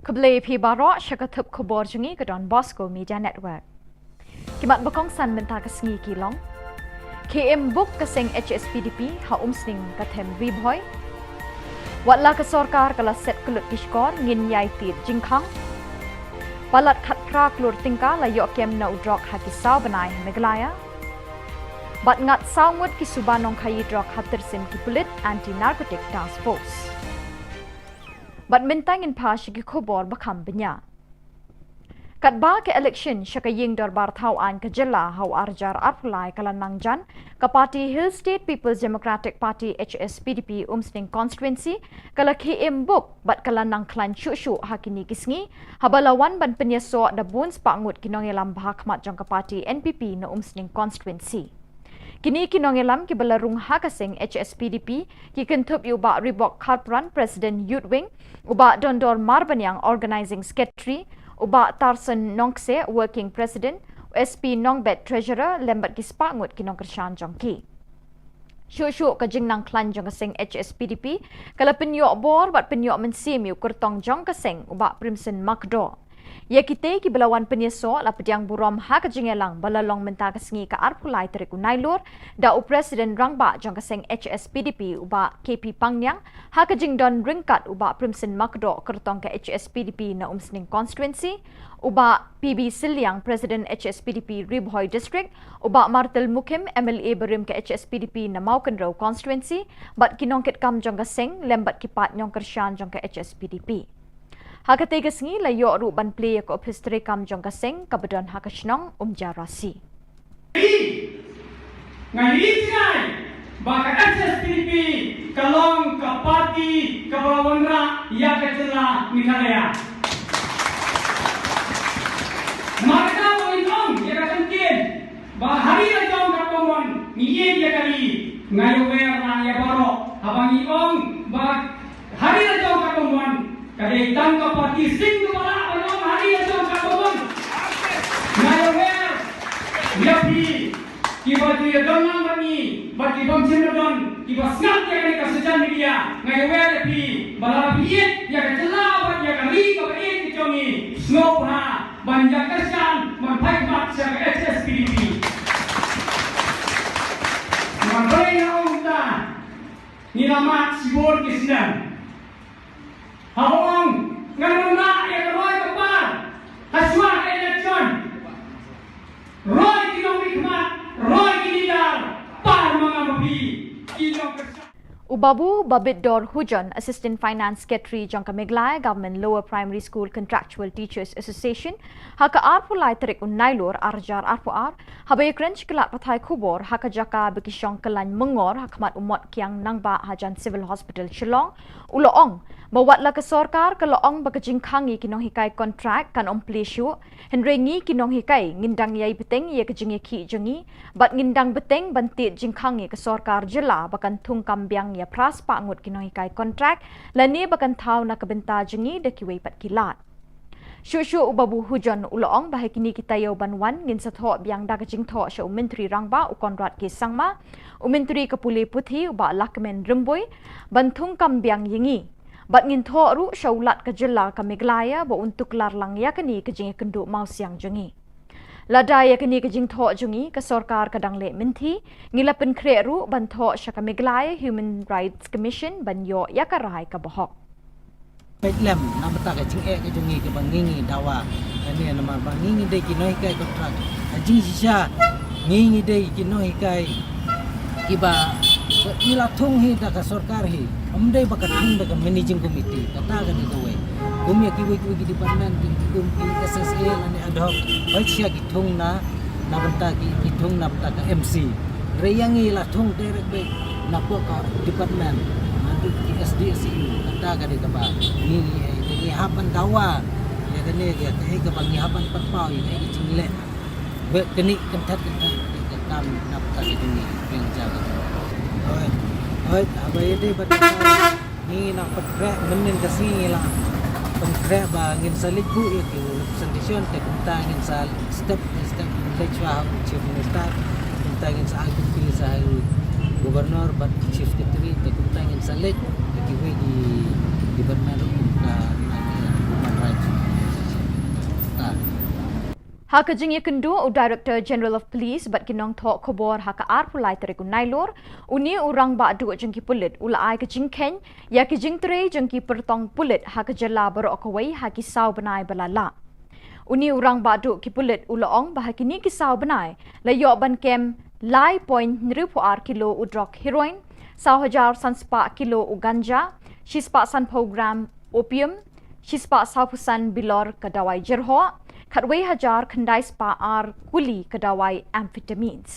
Khublei phi baroh sha ka thup khubor jong ngi ka Don Bosco Media Network. Ki mat ba kongsan mynta ka sngi ki long: Khie im buk ka seng H S P D P ha Umsning ka them Ri Bhoi. Wat la ka sorkar ka la set kyllut ki shkor, ngin ïai tied jingkhang. Palat khatphra klur tyngka la ïoh kem na u drok ha ki saw bnai ha Meghalaya. Bad ngat saw ngut ki suba nongkhaïi drok ha tyrsim ki pulit Anti Narcotic Task Force. Bad mynta ngin phai sha ki khubor ba kham bniah. Katba ka election sha ka ïing dorbar thaw aiñ ka jylla ha u ar hajar arphew lai ka la nang jan, ka party Hill State People's Democratic Party, H S P D P, Umsning Constituency ka la khie im buk bad ka la nang khlaiñ shuh shuh ha kine ki sngi, haba la wan ban pynïasoh da bun spah ngut ki nongïalam ba ha khmat jong ka party N P P na Umsning Constituency. Kine ki nongïalam kiba la rung ha ka seng H S P D P ki kynthup ïa u Bah Ribok Kharpran, President Youth Wing, u Bah Dondor Marbaniang, Organizing Secretary, u Bah Tarson Nongkse, Working President, u S P Nongbet, Treasurer, lem bad ki spah ngut ki nongkyrshan jong ki. Shuh shuh ka jingnang khlaiñ jong ka seng H S P D P ka la pynïoh bor bad pynïoh mynsiem ïa u kyrtong jong ka seng, u Bah Primson Makdoh. Ïa kitei kiba la wan pynïasoh la pdiang burom ha ka jingïalang ba la long mynta ka sngi ka arphew lai tarik u Nailur da u President Rangbah jong ka seng H S P D P, u Bah K P Pangniang, ha ka jingdon ryngkat u Bah Primson Makdoh, kyrtong ka H S P D P na Umsning Constituency, u Bah P B Sylliang, President H S P D P Ri Bhoi District, u Bah Martel Mukhim, M L A barim ka H S P D P na Mawkynrew Constituency, bad ki nongkitkam jong ka seng lem bad ki paid nongkyrshan jong ka H S P D P. Ha katei ka sngi la ïoh ruh ban plie ïa ka ophis treikam jong ka seng kaba don ha ka shnong Umjarasi. Nga ïohi jngai ba ka H S P D P ka long ka party kaba la wanrah ïa ka jylla Meghalaya. Markata ba ngin ong ïa ka kyntien ba ha ri la jong katba mon ngi ïeit ïa ka ri, nga ïawer lang ïa baroh haba ngi ong ba ha ri la jong katba mon ka dei tang ka party sing kaba lah ban ong ha ri la jong katba mon. Nga ïawer ïa phi kiba ju ïadon lang bad ngi bad ki bym shym la don, kiba sngap ïa kane ka social media, nga ïawer ïa phi ba lada phi ïeit ïa ka jylla bad ïa ka ri kaba ïeit ka jong ngi, sngewbha ban ïa kyrshan ban phai khmat sha ka H S P D P. Nga dei na ong ta ngi la mad shibun ki snem. Haba ong ngan wan rah ïa ka roi ka par ha shuwa ka election. Roi ki nongmihkhmat, roi ki leader, par ma nga ma phi ki nongkyrshan. U Babu Babitdor Hujon, Assistant Finance Secretary jong ka Meghalaya Government Lower Primary School Contractual Teachers Association, ha ka arphew lai tarik u Nailur ar hajar arphew ar, haba ïakren sha ki lad pathai khubor ha ka jaka ba ki shong kyllaiñ myngor ha khmat u Mot Kiang Nangbah hajan Civil Hospital Shillong, u la ong ba wat la ka sorkar ka la ong ba ka jingkhang ïa ki nonghikai kontrak kan ym plie shuh, hynrei ngi ki nonghikai ngin dang ïai bteng ïa ka jingïakhih jong ngi bad ngin dang bteng ban tied jingkhang ïa ka sorkar jylla ba kan thung kam biang ïa phra spah ngut ki nonghikai kontrak lane ba kan thaw na ka bynta jong ngi da kiwei pat ki lad. Shuh shuh u Babu Hujon u la ong ba ha kine ki taïew ban wan ngin sa thoh biang da ka jingthoh sha u Myntri Rangbah u Conrad K Sangma, u Myntri ka pule puthi u Bah Lahkmen Rymbui ban thung kam biang ïa ngi. Bad ngin thoh ruh sha u Lat ka jylla ka Meghalaya ba un tuklar lang ïa kane ka jingïakynduh mawsiang jong ngi. Lada ïa kane ka jingthoh jong ngi ka sorkar ka dang leh mynthi, ngi la pynkhreh ruh ban thoh sha ka Meghalaya Human Rights Commission ban ïoh ïa ka rai kaba hok. Peit lem na bynta ka jingeh ka jong ngi kaba ngi ngi dawa. Kane namar ba ngi ngi dei ki nonghikai kontrak. Ha jingshisha ngi ngi dei ki nonghikai kiba ngi la thung hi da ka sorkar hi. Ym dei ba ka thung da ka managing committee. Kata ka dei kawei. Kum ïa kiwei kiwei ki department ki kum ki S S A lane ad hoc. Hooid shisha ki thung na na bynta ki, ki thung na bynta ka M C. Hynrei ïa ngi la thung direct beit na pdeng ka department, naduh ki S D S E U. Kata ka dei kaba ngi, ngi, ngi hap ban dawa ïa kane, ïa kaei kaba ngi hap ban pynpaw ïa kaei ka jingleh ba kane kynthah kynthah ka kam na bynta ka jong ngi, ka jong ngi. Hooid, hooid, haba ïadei bad Ngi nang pynkhreh mynnin ka sngi ngi la pynkhreh ba ngin sa leit buh ïa ki representation, te kumta ngin sa step by step ngin leit shuwa ha u Chief Minister, kumta ngin sa ai copy sa ha u Governor bad Chief Secretary, te kumta ngin sa leit ïa kiwei ki department ruh kum ka Human Rights. Ta. Ha ka jingïakynduh u Director General of Police bad ki nongthoh khubor ha ka arphew lai tarik u Nailur, une u rangbah duh jong ki pulit u la ai ka jingkheiñ ïa ki jingtrei jong ki pyrtong pulit ha ka jylla baroh kawei ha ki saw bnai ba la lah. Une u rangbah duh ki pulit u la ong ba ha kine ki saw bnai la ïoh ban kem lai point hynriewphew ar kilo u drok heroin, saw hajar san spah kilo u ganja, shispah sanphew gram opium, shispah sawphew san bilor ka dawai jyrhoh, khatwei hajar khyndai spah ar kuli ka dawai amphetamines.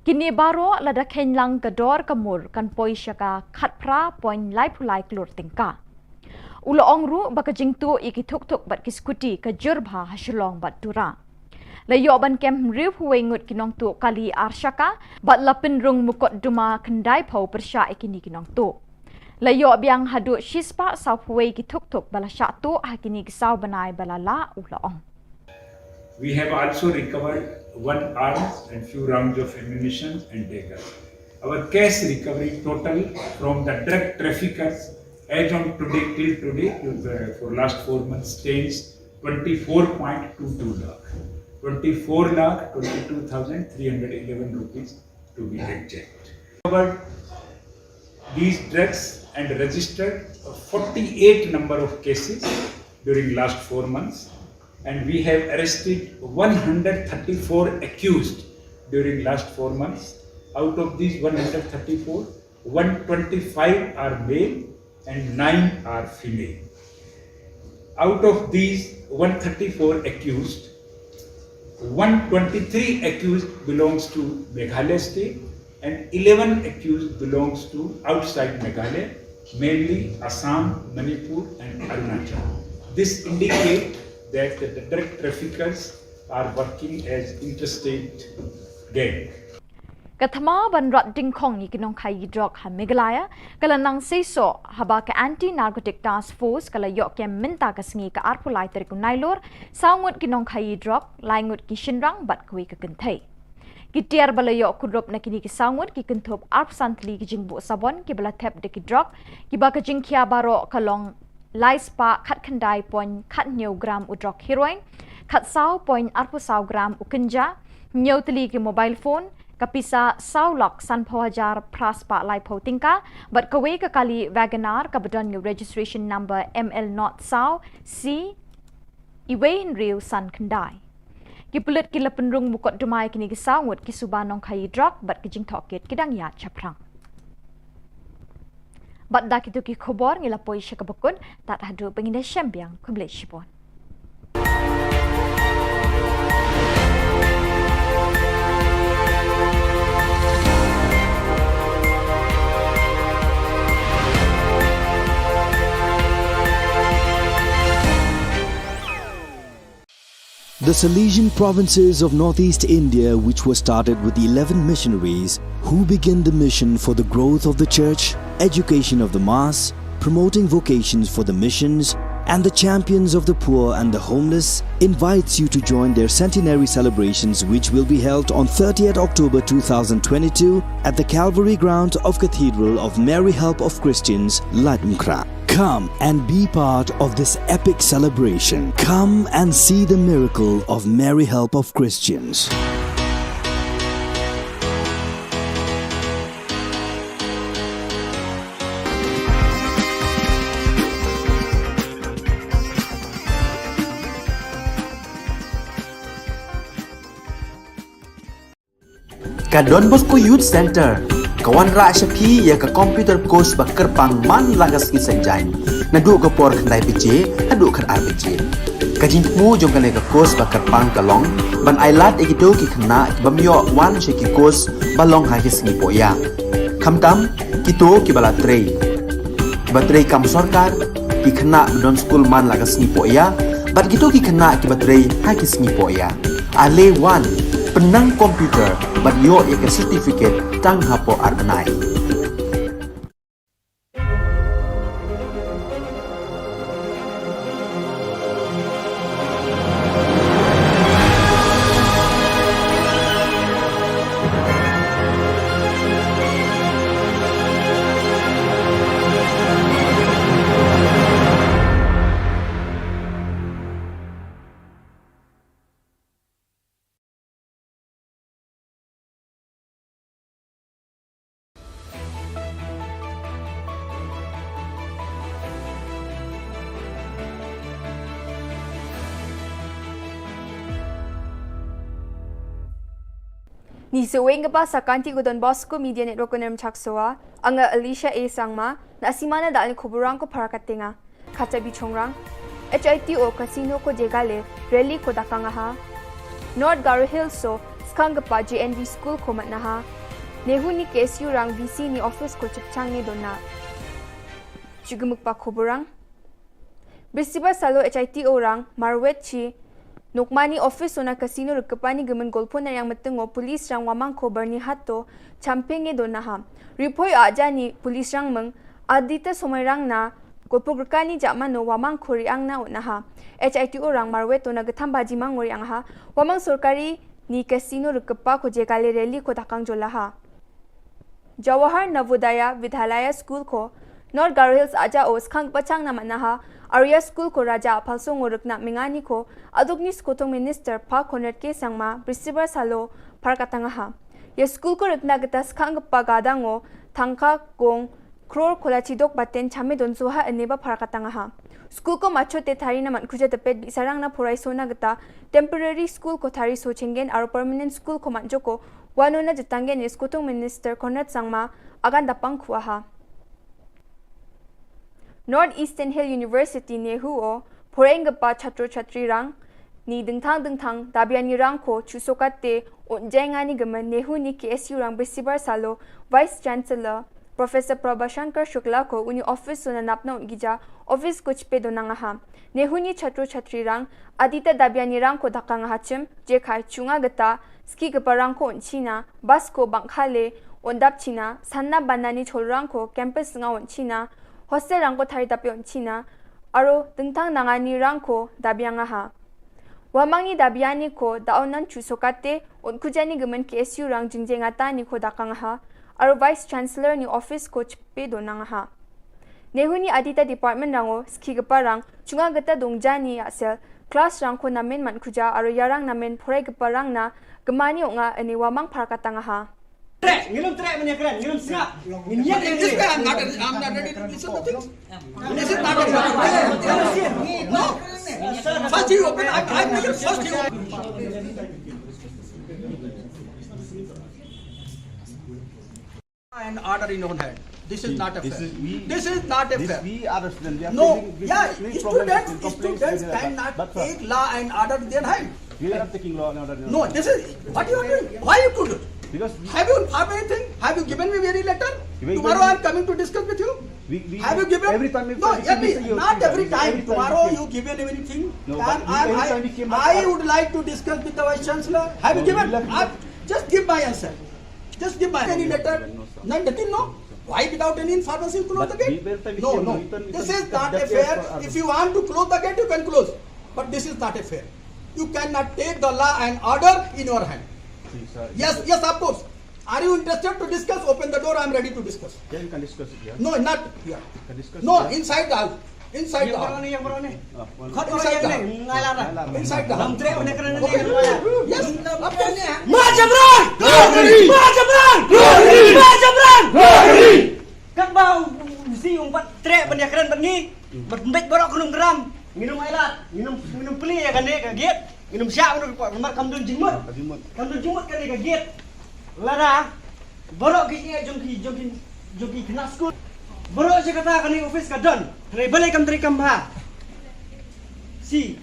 Kine baroh lada kheiñ lang ka dor ka mur kan poi sha ka khatphra point laiphew lai klur tyngka. U la ong ruh ba ka jingtuh ïa ki thukthuk bad ki skuti ka jur bha ha Shillong bad Tura. La ïoh ban kem hynriewphew wei ngut ki nongtuh kali ar shaka bad la pynrung mukotduma khyndaiphew pyrshah ïa kine ki nongtuh. La ïoh biang haduh shispah sawphew wei ki thukthuk ba la shah tuh ha kine ki saw bnai ba la lah, u la ong. We have also recovered one arms and few rounds of ammunition and dagger. Our cash recovery total from the drug traffickers as on today, till today, to the, for last four months, stands twenty-four point two two lakh, twenty-four lakh twenty-two thousand three hundred eleven rupees to be exact. Covered these drugs and registered forty-eight number of cases during last four months, and we have arrested one hundred thirty-four accused during last four months. Out of these one hundred thirty-four, one twenty-five are male and nine are female. Out of these one thirty-four accused, one twenty-three accused belongs to Meghalaya state and eleven accused belongs to outside Meghalaya, mainly Assam, Manipur and Arunachal. This indicates that the drug traffickers are working as interstate gang. Ka thma ban rat dyngkhong ïa ki nongkhaïi drok ha Meghalaya ka la nang seisoh haba ka Anti Narcotic Task Force ka la ïoh kem mynta ka sngi ka arphew lai tarik u Nailur saw ngut ki nongkhaïi drok, lai ngut ki shynrang bad kawei ka kynthei. Ki tiar ba la ïoh kurup na kine ki saw ngut ki kynthup arphew san tylli ki jingbuh sabon kiba la thep da ki drok kiba ka jingkhia baroh ka long lai spah khatkhyndai point khathynñiew gram u drok heroin, khatsaw point arphew saw gram u ganja, hynñiew tylli ki mobile phone, ka pisa saw lak sanphew hajar phra spah laiphew tyngka bad kawei ka kali Wagon R kaba don ïa u registration number M L not saw C iwei hynriew san khyndai. Ki pulit ki la pynrung mukotduma ïa kine ki saw ngut ki suba nongkhaïi drok bad ki jingtohkit ki dang ïaid shaphrang. Bad da kito ki khubor ngi la poi sha kaba kut, tad haduh ba ngin ïashem biang, khublei shibun. The Salesian provinces of northeast India, which were started with eleven missionaries, who began the mission for the growth of the church, education of the mass, promoting vocations for the missions, and the champions of the poor and the homeless, invites you to join their centenary celebrations, which will be held on thirtieth October two thousand twenty-two at the Calvary ground of Cathedral of Mary Help of Christians, Laitumkhrah. Come and be part of this epic celebration. Come and see the miracle of Mary Help of Christians. Ka Don Bosco Youth Centre ka wanrah sha phi ïa ka computer course ba kyrpang man la ka sngi Saitjaiñ. Naduh ka por khyndai baje haduh khatar baje. Ka jingthmu jong kane ka course ba kyrpang ka long ban ailad ïa kito ki khynnah ki bym ïoh wan sha ki course ba long ha ki sngi pohïa. Khamtam kito kiba la trei, kiba trei kam sorkar, ki khynnah ba don skul man la ka sngi pohïa, bad kito ki khynnah kiba trei ha ki sngi pohïa. Ale wan, pynnang computer bad ïoh ïa ka certificate tang hapoh ar bnai. Ni seweng kaba sa kanti ko Don Bosco Media Network ko nem chak soa, anga Alicia A Sangma, na simana dal ni kuburang ko para katenga. Kata bichongrang, H I T O Casino ko jegale, rally ko dakang aha. North Garo Hills so, skang kapa J N V School ko matnaha. Nehu ni K S U rang V C ni office ko chipchang ni dona. Chugemuk pa kuburang. Bisibar salo H I T O rang, marwet chi, nokmani office ona casino rikepani gemen golpo na yang metengo police rang wamang ko Byrnihat to, champing e donaha. Ripoi ajani police rang meng, adita somai rang na, golpo gerkani jamano wamang ko riang na unaha. H I T O rang marwet ona getham baji mang ngori angha, wamang sorkari ni casino rikepa ko jegale rally ko dakang jolaha. Jawahar Navodaya Vidyalaya School ko North Garo Hills aja o skang pachang na manaha, Arya School ko raja apalso ngorek na mengani ko, aduk ni skotong minister pa Conrad K Sangma, Bisibar salo, parkatangaha. Ya school ko rekna geta skang pa gadango, tangka gong, kror kola chidok baten chame don soha eneba parkatangaha. School ko macho te thari na man kuja tepet bisarang na porai sona geta, temporary school ko thari so chengen aro permanent school ko man joko, Wano na jatanggen ni skotong minister Conrad Sangma agan dapang kuaha. North Eastern Hill University Nehu o, poreng gepa chatro chatri rang, ni dengthang dengthang, dabiani rang ko, chusokate, unjengani gemen Nehu ni K S U rang Bisibar salo, Vice Chancellor, Professor Prabhashankar Shukla ko uni office so na napna un gija, office ko chpe donang aha. Nehu ni chatro chatri rang, adita dabiani rang ko dakang aha chim, jekhai chunga geta, ski gepa rang ko un china, bas ko bangkhale, un dap china, sanna banani chol rang ko, campus nga un china, hostel rang ko thari dapi un china, aro dengtang nangani rang ko dabiang aha. Wamangni dabiani ko daonan chusokate, un kujani gemen K S U rang jingjengata ni ko dakang aha, aro Vice Chancellor ni office ko chpe donang aha. Nehu ni adita department rango, ski gepa rang, chunga geta dongjani asel, class rang ko namen man kuja, aro yarang namen porai gepa rang na, gemani onga ene wamang parkatang aha. Trek, ngilum trek menya keren, ngilum sngap. Ngin yak. This guy, I'm not, I'm not ready to listen to things. This is not a, no. First he open, I, I make it first he open. And order in own hand. This is not a fair. This is not a fair. We are the student. No, yeah, students cannot take law and order in their hand. We are not taking law and order. No, this is what you are doing. Why you could? Because have you informed anything? Have you given me any letter? Tomorrow I am coming to discuss with you. Have you given? Every time. No, not every time. Tomorrow you given anything. No, but I would like to discuss with the Vice Chancellor. Have you given? Just give my answer. Just give my any letter. None, nothing, no? Why without any information you close the gate? No, no. This is not a fair. If you want to close the gate, you can close. But this is not a fair. You cannot take the law and order in your hand. Yes, yes, of course. Are you interested to discuss? Open the door, I am ready to discuss. Yeah, you can discuss it here. No, not here. You can discuss it here. No, inside the house. Inside the house. Inside the house. Inside the house. Yes, of course. Ma Jabran! Ma Jabran! Ma Jabran! Katba u si um pat treh ban ïakren bad ngi, bad mbet baroh khnum kram. Nginum ailad, nginum, nginum plie ïa kane ka gate. Nginum shah, nginum pat namar kam don jingmut. Kam don jingmut kane ka gate. Lada baroh ki ïa jong ki, jong ki, jong ki khynnah skul. Baroh shi katta kane office ka don. Hynrei balei kam trei kam bha. See,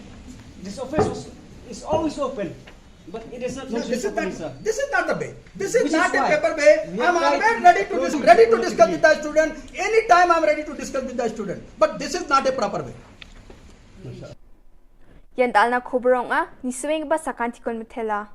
this office was, is always open. But it is not, this is not, this is not the way. This is not a proper way. I am always ready to dis-, ready to discuss with the student. Anytime I am ready to discuss with the student. But this is not a proper way. Ïa dalna khubor ong a, ni swing ba sakan tikon methela.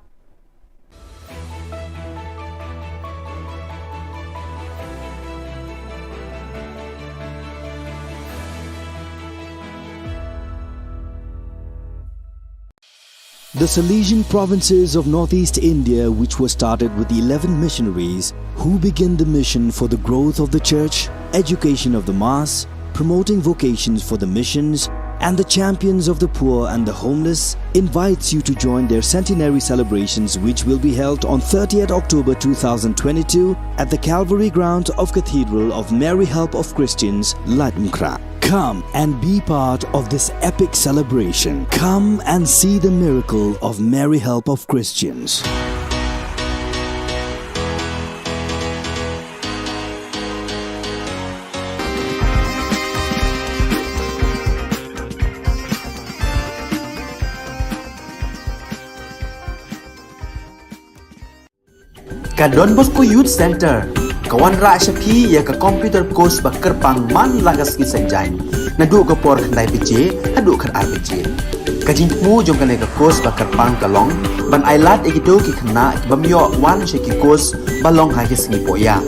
The Salesian provinces of northeast India, which were started with eleven missionaries, who began the mission for the growth of the church, education of the mass, promoting vocations for the missions, and the champions of the poor and the homeless, invites you to join their centenary celebrations, which will be held on thirtieth October two thousand twenty-two at the Calvary ground of Cathedral of Mary Help of Christians, Laitumkhrah. Come and be part of this epic celebration. Come and see the miracle of Mary Help of Christians. Ka Don Bosco Youth Centre ka wanrah sha phi ïa ka computer course ba kyrpang man la ka sngi Saitjaiñ, naduh ka por khyndai baje haduh khatar baje. Ka jingthmu jong kane ka course ba kyrpang ka long ban ailad ïa kito ki khynnah ki bym ïoh wan sha ki course ba long ha ki sngi pohïa,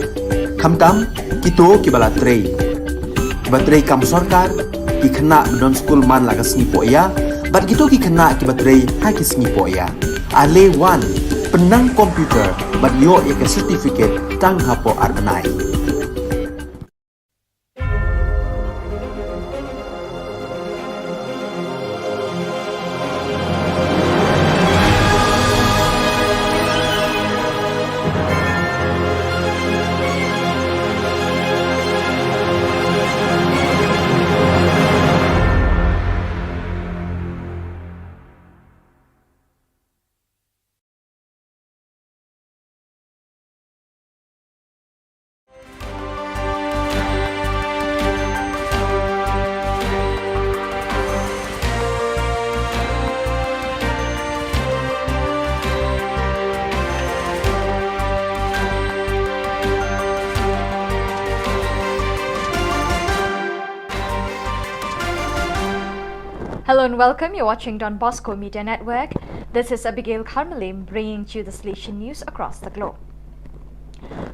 khamtam kito kiba la trei, kiba trei kam sorkar, ki khynnah ba don skul man la ka sngi pohïa, bad kito ki khynnah kiba trei ha ki sngi pohïa. Ale wan, pynnang computer bad ïoh ïa ka certificate tang hapoh ar bnai. Hello and welcome. You're watching Don Bosco Media Network. This is Abigail Kharmalim bringing to you the Salesian news across the globe.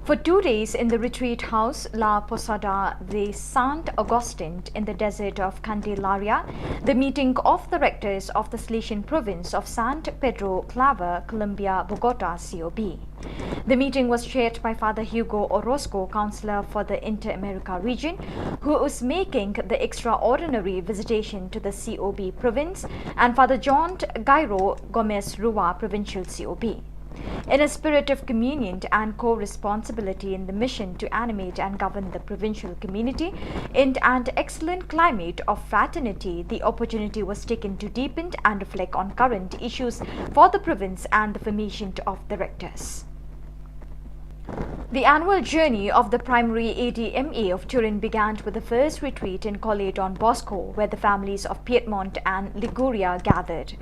For two days in the retreat house La Posada de Sant Agustin in the desert of Candelaria, the meeting of the rectors of the Salesian province of Sant Pedro Claver, Colombia, Bogota, C O B. The meeting was chaired by Father Hugo Orozco, counselor for the Inter-America region, who is making the extraordinary visitation to the C O B province, and Father John Gairo Gomez Rua, provincial C O B. In a spirit of communion and co-responsibility in the mission to animate and govern the provincial community in an excellent climate of fraternity, the opportunity was taken to deepen and reflect on current issues for the province and the formation of the rectors. The annual journey of the primary A D M A of Turin began with the first retreat in Colle Don Bosco, where the families of Piedmont and Liguria gathered.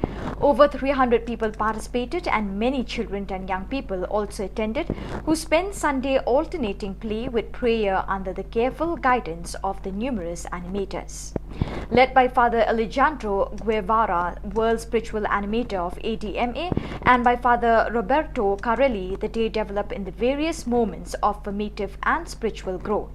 Over three hundred people participated, and many children and young people also attended, who spent Sunday alternating play with prayer under the careful guidance of the numerous animators. Led by Father Alejandro Guevara, world spiritual animator of A D M A, and by Father Roberto Carelli, the day developed in the various moments of formative and spiritual growth: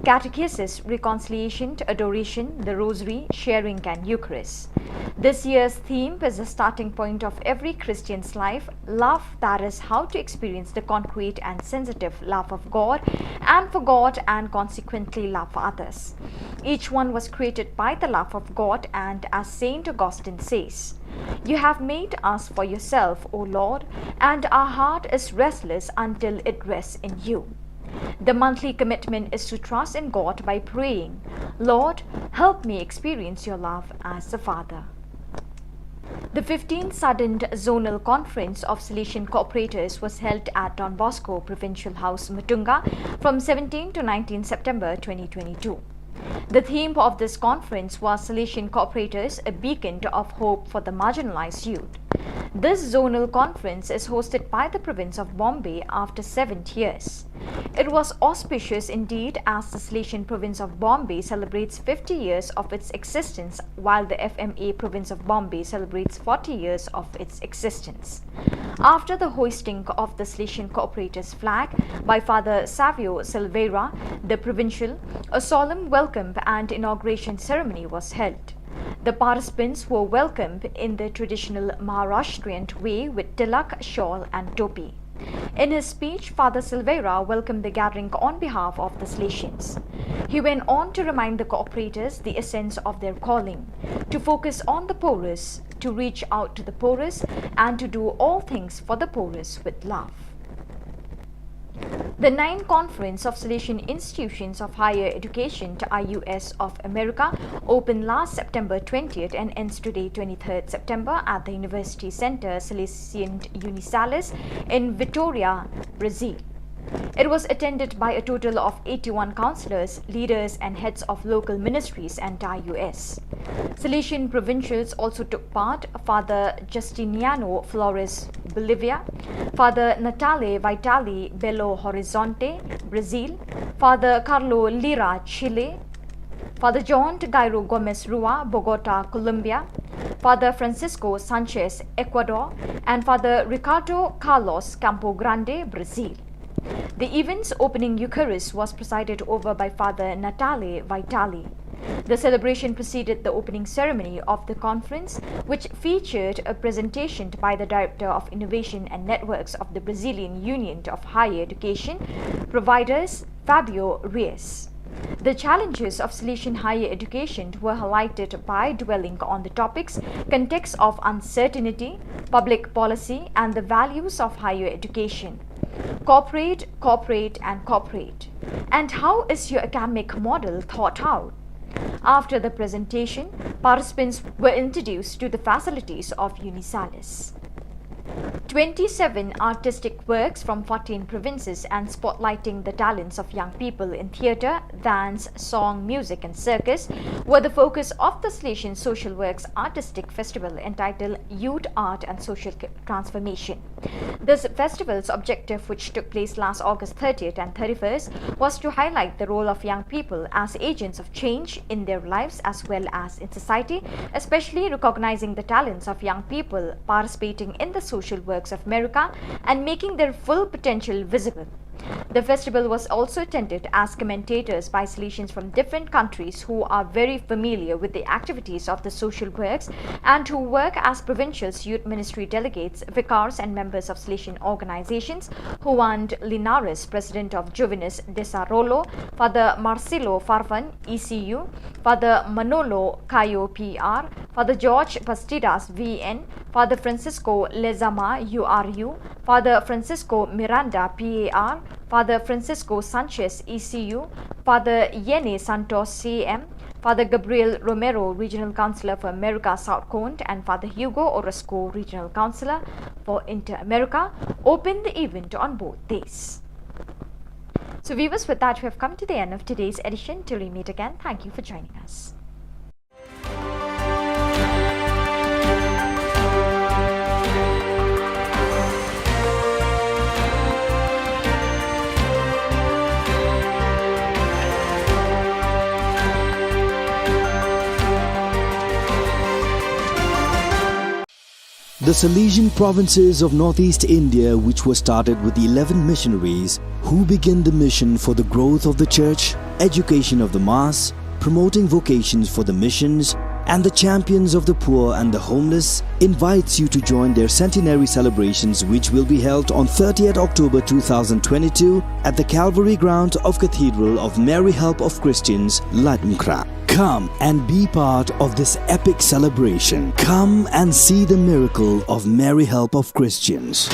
catechesis, reconciliation, adoration, the rosary, sharing, and Eucharist. This year's theme is the starting point of every Christian's life, love, that is, how to experience the concrete and sensitive love of God and for God, and consequently love for others. Each one was created by the love of God, and as Saint Augustine says, "You have made us for yourself, O Lord, and our heart is restless until it rests in you." The monthly commitment is to trust in God by praying, "Lord, help me experience your love as the Father." The fifteenth Sudden Zonal Conference of Salesian Cooperators was held at Don Bosco Provincial House, Mutunga, from seventeenth to nineteenth September twenty twenty-two. The theme of this conference was Salesian Cooperators, a Beacon of Hope for the Marginalized Youth. This zonal conference is hosted by the province of Bombay after seven years. It was auspicious indeed, as the Salesian province of Bombay celebrates fifty years of its existence, while the F M A province of Bombay celebrates forty years of its existence. After the hoisting of the Salesian Cooperators flag by Father Savio Silveira, the provincial, a solemn welcome and inauguration ceremony was held. The participants were welcomed in the traditional Maharashtrian way with tilak, shawl, and topi. In his speech, Father Silveira welcomed the gathering on behalf of the Salesians. He went on to remind the cooperators the essence of their calling: to focus on the poorest, to reach out to the poorest, and to do all things for the poorest with love. The ninth Conference of Salesian Institutions of Higher Education, I U S, of America opened last September twentieth and ends today, twenty-third September, at the University Center Salesian Unisalis in Vitória, Brazil. It was attended by a total of eighty-one counselors, leaders, and heads of local ministries and I U S. Salesian provincials also took part: Father Justiniano Flores, Bolivia, Father Natale Vitali, Belo Horizonte, Brazil, Father Carlo Lira, Chile, Father John Tagairo Gomez Rua, Bogota, Colombia, Father Francisco Sanchez, Ecuador, and Father Ricardo Carlos, Campo Grande, Brazil. The event's opening Eucharist was presided over by Father Natale Vitali. The celebration preceded the opening ceremony of the conference, which featured a presentation by the Director of Innovation and Networks of the Brazilian Union of Higher Education Providers, Fabio Reis. The challenges of Salesian higher education were highlighted by dwelling on the topics: context of uncertainty, public policy, and the values of higher education. Cooperate, cooperate, and cooperate. And how is your academic model thought out? After the presentation, participants were introduced to the facilities of Unisalis. Twenty-seven artistic works from fourteen provinces and spotlighting the talents of young people in theatre, dance, song, music, and circus were the focus of the Salesian Social Works Artistic Festival, entitled Youth, Art, and Social C-, Transformation. This festival's objective, which took place last August thirtieth and thirty-first, was to highlight the role of young people as agents of change in their lives as well as in society, especially recognizing the talents of young people participating in the social works of America and making their full potential visible. The festival was also attended as commentators by Salesians from different countries who are very familiar with the activities of the social works and who work as provincials, youth ministry delegates, vicars, and members of Salesian organizations. Juan Linares, President of Jóvenes Desarrollo, Father Marcelo Farfan, E C U, Father Manolo Cayo, P R, Father George Bastidas, V N, Father Francisco Lezama, U R U, Father Francisco Miranda, P A R, Father Francisco Sanchez, E C U, Father Yene Santos, C M, Father Gabriel Romero, Regional Councillor for America South Cone, and Father Hugo Orozco, Regional Councillor for Inter-America, opened the event on both days. So viewers, with that, we have come to the end of today's edition. Till we meet again, thank you for joining us. The Salesian provinces of northeast India, which was started with eleven missionaries who began the mission for the growth of the church, education of the mass, promoting vocations for the missions, and the champions of the poor and the homeless, invites you to join their centenary celebrations, which will be held on thirtieth October two thousand twenty-two at the Calvary ground of Cathedral of Mary Help of Christians, Laitumkhrah. Come and be part of this epic celebration. Come and see the miracle of Mary Help of Christians.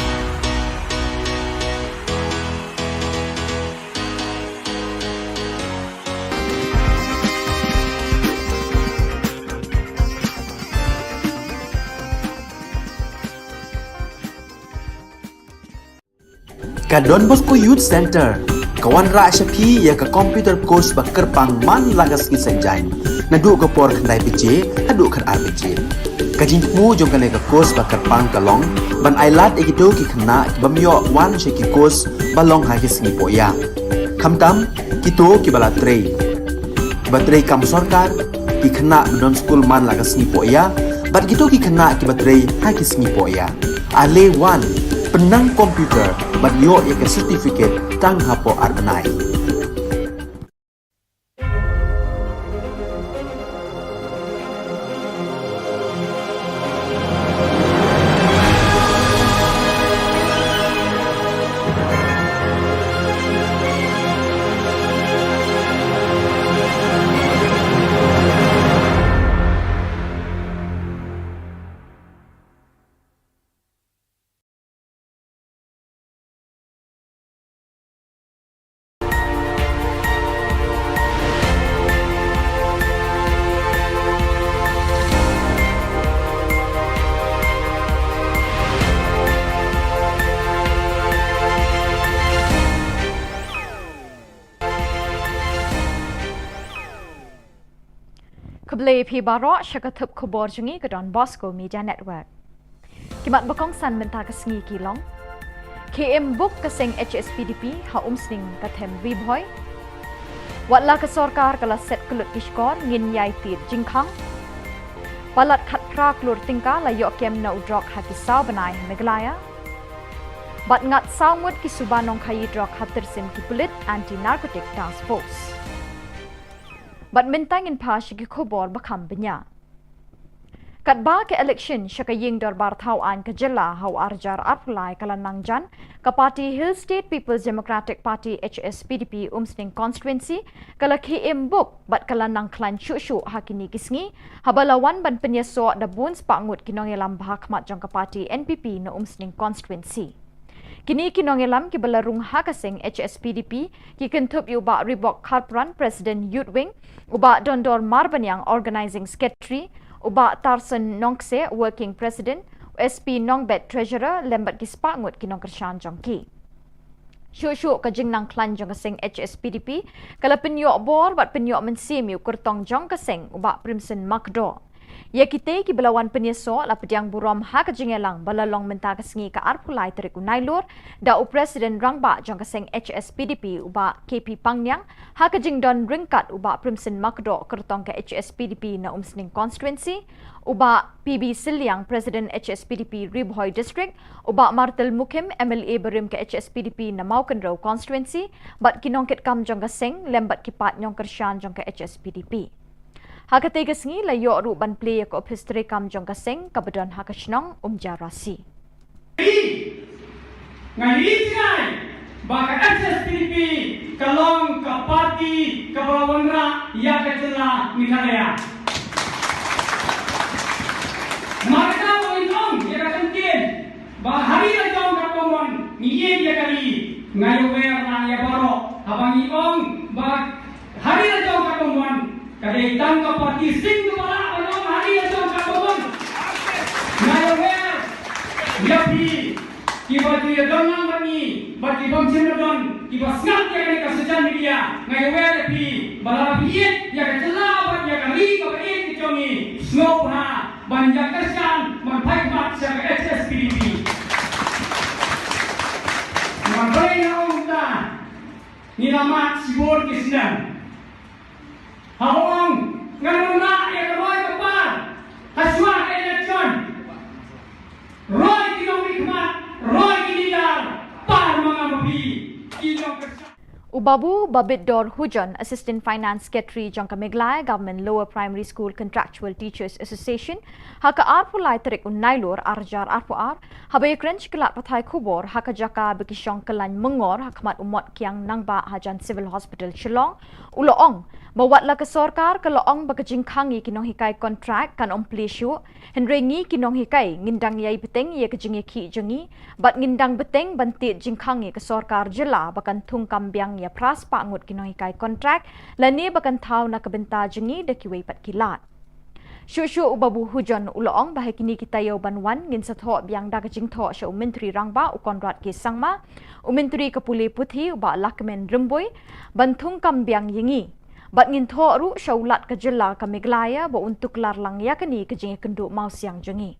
Ka Don Bosco Youth Centre ka wanrah sha phi ïa ka computer course ba kyrpang man la ka sngi Saitjaiñ, naduh ka por khyndai baje haduh khatar baje. Ka jingthmu jong kane ka course ba kyrpang ka long ban ailad ïa kito ki khynnah ki bym ïoh wan sha ki course ba long ha ki sngi pohïa, khamtam kito kiba la trei, kiba trei kam sorkar, ki khynnah ba don skul man la ka sngi pohïa, bad kito ki khynnah kiba trei ha ki sngi pohïa. Ale wan, pynnang computer bad ïoh ïa ka certificate tang hapoh ar bnai. Khublei phi baroh sha ka thup khubor jong ngi ka Don Bosco Media Network. Ki mat ba kongsan mynta ka sngi ki long: Khie im buk ka seng H S P D P ha Umsning ka them Ri Bhoi. Wat la ka sorkar ka la set kyllut ki shkor, ngin ïai tied jingkhang. Palat khatphra klur tyngka la ïoh kem na u drok ha ki saw bnai ha Meghalaya. Bad ngat saw ngut ki suba nongkhaïi drok ha tyrsim ki pulit Anti Narcotic Task Force. Bad mynta ngin phai sha ki khubor ba kham bniah. Katba ka election sha ka ïing dorbar thaw aiñ ka jylla ha u arhajar arphew lai ka la nang jan, ka party Hill State People's Democratic Party, H S P D P, Umsning Constituency ka la khie im buk bad ka la nang khlaiñ shuh shuh ha kine ki sngi, haba la wan ban pynïasoh da bun spah ngut ki nongïalam bhakhmat jong ka party N P P na Umsning Constituency. Kine ki nongïalam kiba la rung ha ka seng H S P D P ki kynthup ïa u Bah Ribok Kharpran, President Youth Wing, u Bah Dondor Marbaniang, Organizing Secretary, u Bah Tarson Nongkse, Working President, u S P Nongbet, Treasurer, lem bad ki spah ngut ki nongkyrshan jong ki. Shuh shuh ka jingnang khlaiñ jong ka seng H S P D P ka la pynïoh bor bad pynïoh mynsiem ïa u kyrtong jong ka seng, u Bah Primson Makdoh. Ïa kitei kiba la wan pynïasoh la pdiang burom ha ka jingïalang ba la long mynta ka sngi ka arphew lai tarik u Nailur da u President Rangbah jong ka seng H S P D P, u Bah K P Pangniang, ha ka jingdon ryngkat u Bah Primson Makdoh, kyrtong ka H S P D P na Umsning Constituency, u Bah P B Sylliang, President H S P D P Ri Bhoi District, u Bah Martel Mukhim, M L A barim ka H S P D P na Mawkynrew Constituency, bad ki nongkitkam jong ka seng lem bad ki paid nongkyrshan jong ka H S P D P. Ha katei ka sngi la ïoh ruh ban plie ïa ka ophis treikam jong ka seng kaba don ha ka shnong Umjarasi. Nga ïohi jngai ba ka H S P D P ka long ka party kaba la wanrah ïa ka jylla Meghalaya. Markata ba ngin ong ïa ka ktien ba ha ri la jong katba mon ngi ïeit ïa ka ri, nga ïawer na ïa baroh haba ngi ong ba ha ri la jong katba mon, ka dei tang ka party sing kaba lah ban ong ha ri la jong katba mon. Nga ïawer ïa phi kiba ju ïadon lang bad ngi bad ki bym shym don kiba sngap ïa kane ka social media. Nga ïawer ïa phi ba lada phi ïeit ïa ka jylla bad ïa ka ri kaba ïeit ka jong ngi, sngewbha ban ïa kyrshan ban phai khmat sha ka H S P D P. Nga bai na ong ta ngi la mad shibun ki snem. Haba ong ngan wanrah ïa ka roi ka par ha shuwa ka election. Roi ki nongmihkhmat, roi ki leader, par ma nga ma phi ki nongkyrshan. U Babu Babitdor Hujon, Assistant Finance Secretary jong ka Meghalaya Government Lower Primary School Contractual Teachers Association, ha ka arphew lai tarik u Nailur arhajar arphew ar, haba ïakren sha ki lad pathai khubor ha ka jaka ba ki shong kyllain myngor ha khmat u Mot Kiang Nangbah hajan Civil Hospital Shillong, u la ong ba wat la ka sorkar ka la ong ba ka jingkhang ïa ki nonghikai kontrak kan ym plie shuh, hynrei ngi ki nonghikai ngin dang ïai bteng ïa ka jingïakhih jong ngi bad ngin dang bteng ban tied jingkhang ïa ka sorkar jylla ba kan thung kam biang ïa phra spah ngut ki nonghikai kontrak lane ba kan thaw na ka bynta jong ngi da kiwei pat ki lad. Shuh shuh u Babu Hujon u la ong ba ha kine ki taïew ban wan ngin sa thoh biang da ka jingthoh sha u Myntri Rangbah u Conrad K Sangma, u Myntri ka Pule Puthi u Bah Lahkmen Rymbui ban thung kam biang ïa ngi. Bad ngin thoh ruh sha u Lat ka jylla ka Meghalaya ba un tuklar lang ïa kane ka jingïakynduh mawsiang jong ngi.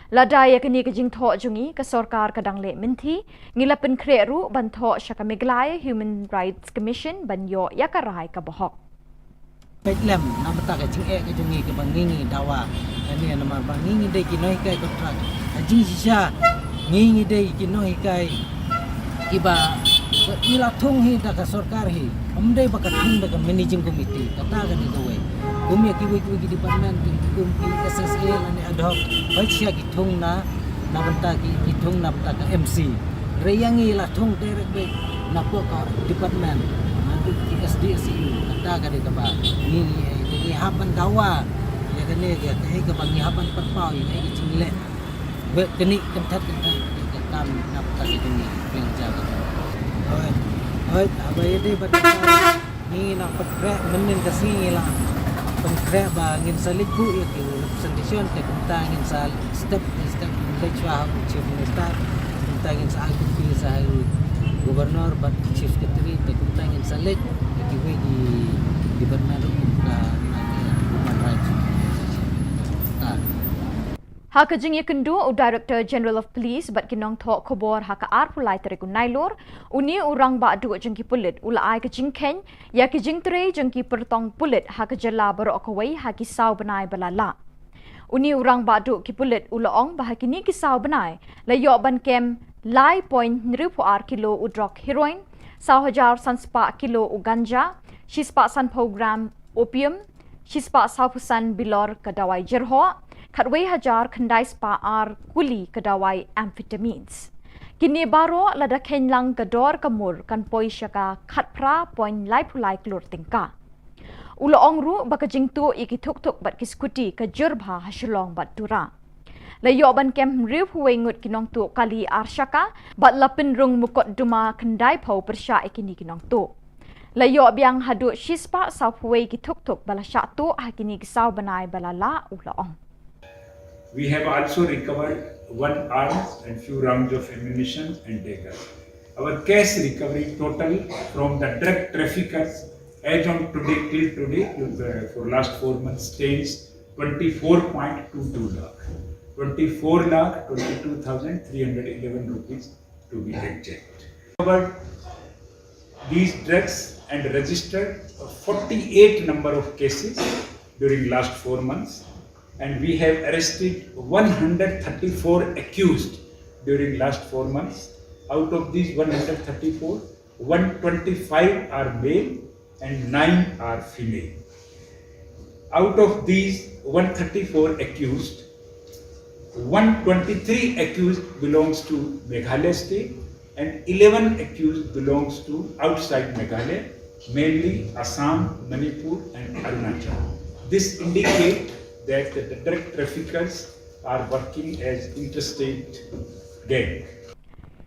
Lada ïa kane ka jingthoh jong ngi ka sorkar ka dang leh mynthi, ngi la pynkhreh ruh ban thoh sha ka Meghalaya Human Rights Commission ban ïoh ïa ka rai kaba hok. Peit lem na bynta ka jingeh ka jong ngi kaba ngi ngi dawa. Kane namar ba ngi ngi dei ki nonghikai kontrak. Ka jingshisha ngi ngi dei ki nonghikai kiba, ba ngi la thung hi da ka sorkar hi. Ym dei ba ka thung da ka managing committee. Kata ka dei kawei. Kum ïa kiwei kiwei ki department ki kum ki S S A lane ad hoc. Peit shisha ki thung na, na bynta ki, ki thung na bynta ka M C. Hynrei ïa ngi la thung direct beit na pok ka department, na ki S D S E U. Kata ka dei kaba ngi ngi, eh, ngi hap ban dawa ïa kane, ïa kaei kaba ngi hap ban pynpaw ïa kaei ka jingleh. Bad kane kynthah kynthah ka kam na bynta ka jong ngi pynjaw ka jong ngi. Hooid, hooid, haba ïadei bad ka Ngi nang pynkhreh mynnin ka sngi ngi la pynkhreh ba ngin sa leit buh ïa ki representation te kumta ngin sa step by step ngin leit shuwa ha u Chief Minister, kumta ngin sa ai copy sa ha u Governor bad Chief Secretary te kumta ngin sa leit ïa kiwei ki department ruh kum ka, ka Human Rights. Ha ka jingïakynduh u Director General of Police bad ki nongthoh khubor ha ka arphew lai tarik u Nailur, une u rangbah duh jong ki pulit u la ai ka jingkheiñ ïa ki jingtrei jong ki pyrtong pulit ha ka jylla baroh kawei ha ki saw bnai ba la lah. Une u rangbah duh ki pulit u la ong ba ha kine ki saw bnai la ïoh ban kem lai point hynriewphew ar kilo u drok heroin, saw hajar san spah kilo u ganja, shispah sanphew gram opium, shispah sawphew san bilor ka dawai jyrhoh, khatwei hajar khyndai spah ar kuli ka dawai amphetamines. Kine baroh lada kheiñ lang ka dor ka mur kan poi sha ka khatphra point laiphew lai klur tyngka. U la ong ruh ba ka jingtuh ïa ki thukthuk bad ki skuti ka jur bha ha Shillong bad Tura. La ïoh ban kem hynriewphew wei ngut ki nongtuh kali ar shaka bad la pynrung mukotduma khyndaiphew pyrshah ïa kine ki nongtuh. La ïoh biang haduh shispah sawphew wei ki thukthuk ba la shah tuh ha kine ki saw bnai ba la lah, u la ong. We have also recovered one arms and few rounds of ammunition and dagger. Our cash recovery total from the drug traffickers as on today, till today, to the, for last four months, stands twenty-four point two two lakh, twenty-four lakh twenty-two thousand three hundred eleven rupees to be exact. Recovered these drugs and registered forty-eight number of cases during last four months, and we have arrested one hundred thirty-four accused during last four months. Out of these one hundred thirty-four, one twenty-five are male and nine are female. Out of these one thirty-four accused, one twenty-three accused belongs to Meghalaya state and eleven accused belongs to outside Meghalaya, mainly Assam, Manipur and Arunachal. This indicates that the drug traffickers are working as interstate gang.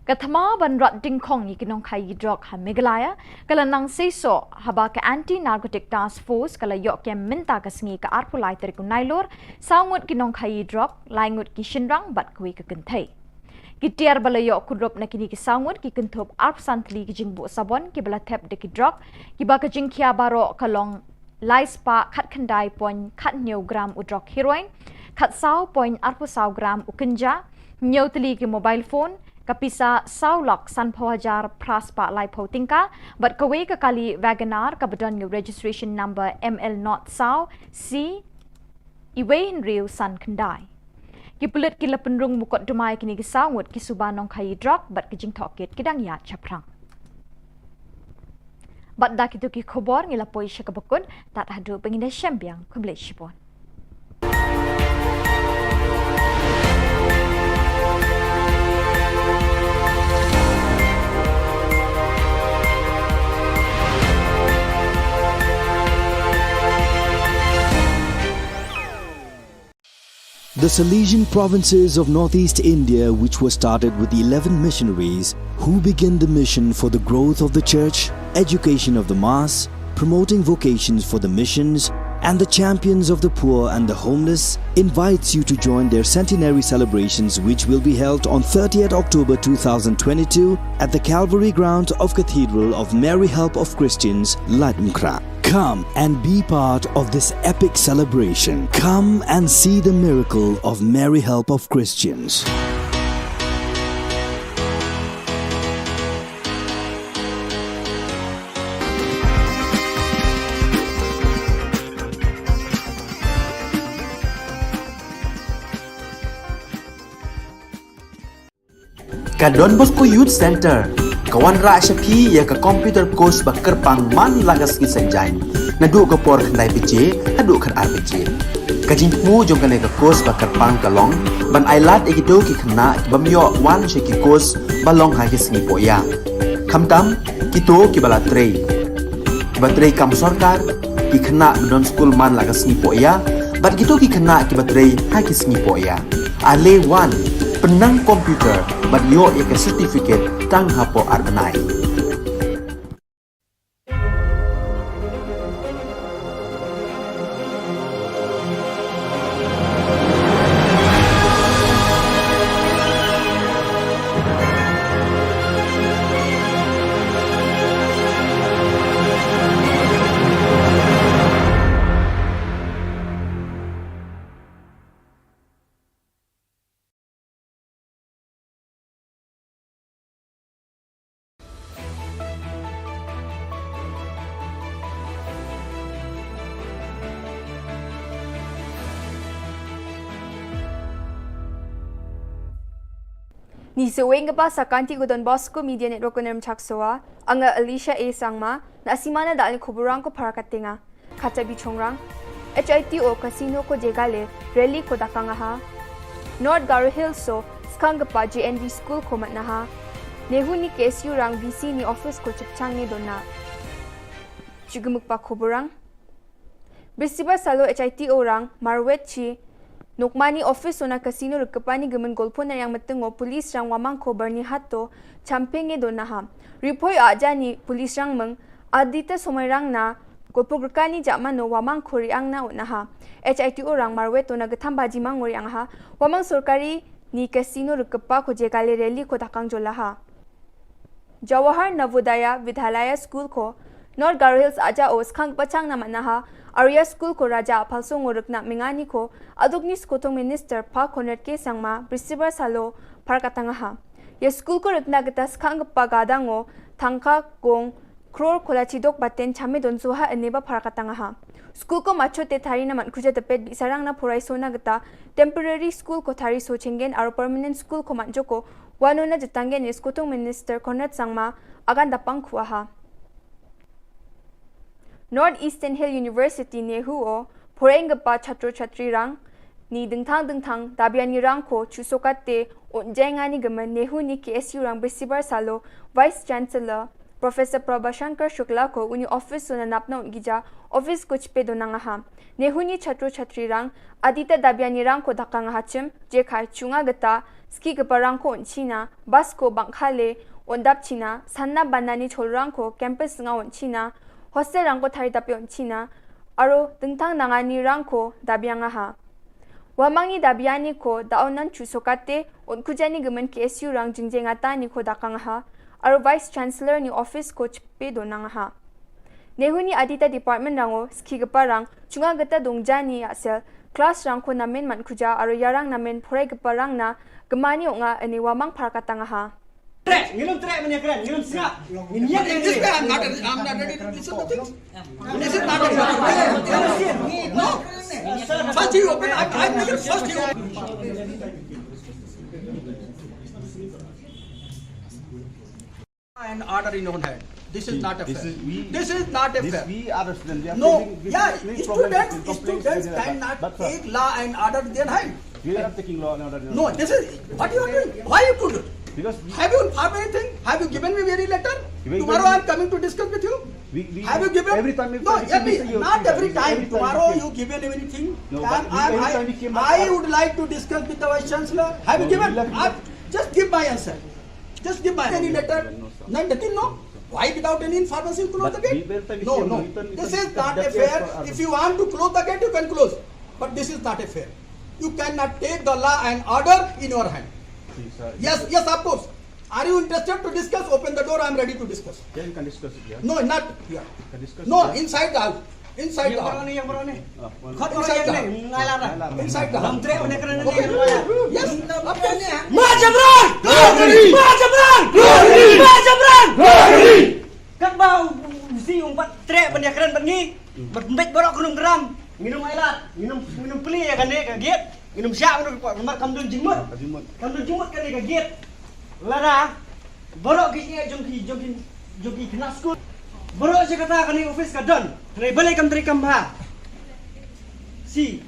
Ka thma ban rat dyngkhong ïa ki nongkhaïi drok ha Meghalaya ka la nang seisoh haba ka Anti Narcotic Task Force ka la ïoh kem mynta ka sngi ka arphew lai tarik u Nailur saw ngut ki nongkhaïi drok, lai ngut ki shynrang bad kawei ka kynthei. Ki tiar ba la ïoh kurup na kine ki saw ngut ki kynthup arphew san tylli ki jingbuh sabon kiba la thep da ki drok, kiba ka jingkhia baroh ka long lai spah khatkhyndai point khathynñiew gram u drok heroin, khatsaw point arphew saw gram u ganja, hynñiew tylli ki mobile phone, ka pisa saw lak sanphew hajar phra spah laiphew tyngka, bad kawei ka kali Wagon R kaba don ïa u registration number M L not saw C iwei hynriew san khyndai. Ki pulit ki la pynrung mukotduma ïa kine ki saw ngut ki suba nongkhaïi drok bad ki jingtohkit ki dang ïaid shaphrang. Bad da kito ki khubor ngi la poi sha kaba kut, tad haduh ba ngin ïashem biang, khublei shibun. The Salesian provinces of northeast India, which were started with eleven missionaries who began the mission for the growth of the church, education of the mass, promoting vocations for the missions, and the champions of the poor and the homeless, invites you to join their centenary celebrations, which will be held on thirtieth October two thousand twenty-two at the Calvary ground of Cathedral of Mary Help of Christians, Laitumkhrah. Come and be part of this epic celebration. Come and see the miracle of Mary Help of Christians. Ka Don Bosco Youth Center ka wanrah sha phi ïa ka computer course ba kyrpang man la ka sngi Saitjaiñ, naduh ka por khyndai baje haduh khatar baje. Ka jingthmu jong kane ka course ba kyrpang ka long ban ailad ïa kito ki khynnah ki bym ïoh wan sha ki course ba long ha ki sngi pohïa, khamtam kito kiba la trei, kiba trei kam sorkar, ki khynnah ba don skul man la ka sngi pohïa, bad kito ki khynnah kiba trei ha ki sngi pohïa. Ale wan, pynnang computer bad ïoh ïa ka certificate tang hapoh ar bnai. Ni seweng kaba sa kanti ko Don Bosco Media Network ko Nermchak Soa, anga Alicia A Sangma, na simana dal ni kuburang ko para katenga. Kata bichongrang, H I T O Casino ko jegale, rally ko dakang aha. North Garo Hills so, skang kapa J N V School ko matnaha. Nehu ni K S U rang V C ni office ko chipchang ni dona. Chugumuk pa kuburang. Bisibar salo H I T O rang, marwet chi, nokmani office ona casino rikepani gemen golpo na yang metengo police rang wamang ko Byrnihat to, champenge donaha. Ripoi ajani police rang meng, adita somai rang na, golpo gerkani jamano wamang ko riang na unaha. H I T O rang marwet ona getham baji mang ngori angha, wamang sorkari ni casino rikepa ko jegale rally ko dakang jolaha. Jawahar Navodaya Vidyalaya School ko North Garo Hills aja o skang pachang na manaha, Arya School ko raja apalso ngorek na mengani ko, aduk ni skotong minister pa Conrad K Sangma, Bisibar salo, parkatangaha. Ya school ko rekna geta skang pa gadango, tangka gong, kror kola chidok baten chame don soha eneba parkatangaha. School ko macho te thari na man kuja tepet bisarang na purai sona geta, temporary school ko thari so chengen aro permanent school ko man joko, Wano na jatanggen ni skotong minister Conrad Sangma agan dapang kuaha. North Eastern Hill University Nehu o, poreng gepa chatro chatri rang, ni dengthang dengthang, dabiani rang ko, chusokate, unjengani gemen Nehu ni K S U rang Bisibar salo, Vice Chancellor, Professor Prabhashankar Shukla ko uni office so na napna un gija, office ko chipe donang aha. Nehu ni chatro chatri rang, adita dabiani rang ko dakang aha chim, jekai chunga geta, ski gepa rang ko un china, bas ko bangkhale, un dap china, sanna banani chol rang ko, campus nga un china, hostel rang ko thari dape un china, aro dengtang nangani rang ko dabiang aha. Wamangni dabiani ko daonan chusokate, un kujani gemen K S U rang jingjengata ni ko dakang aha, aro Vice Chancellor ni office ko chipe donang aha. Nehu ni adita department rango, ski gepa rang, chunga geta dongjani asel, class rang ko namen man kuja, aro yarang namen porai gepa rang na, gemani onga ene wamang parkatang aha. Trek, ngilum trek menya keren, ngilum sngap. Ngin yak. This way, I'm not, I'm not ready to listen to things. This is not a, no. First he open, I, I make it first he open. And order in own hand. This is not a fair. This is not a fair. We are the student. No, yeah, students cannot take law and order in their hand. We are not taking law and order. No, this is what you are doing. Why you do it? Because have you informed anything? Have you given me any letter? Tomorrow I am coming to discuss with you. Have you given? Every time. No, not every time. Tomorrow you given anything? No, but I would like to discuss with the Vice Chancellor. Have you given? Just give my answer. Just give my any letter. None, nothing, no? Why without any information you close the gate? No, no. This is not a fair. If you want to close the gate, you can close. But this is not a fair. You cannot take the law and order in your hand. Yes, yes, of course. Are you interested to discuss? Open the door, I am ready to discuss. Then you can discuss it here. No, not here. Can discuss it here. No, inside the house. Inside the house. Inside the house. Inside the house. Yes. Majabran! Majabran! Majabran! Katba u si umpat trek ban ïakren bad ngi. Bad mbet baroh krum kram. Nginum ailat, nginum nginum pli ïa kane ka gate. Nginum shah nginum namar kam don jingmut. Kam don jingmut kane ka gate. Lada baroh ki ïa jong ki jong ki jong ki khynnah skul. Baroh ïa kata kane office ka don. Trei balei kam trei kam bha. See,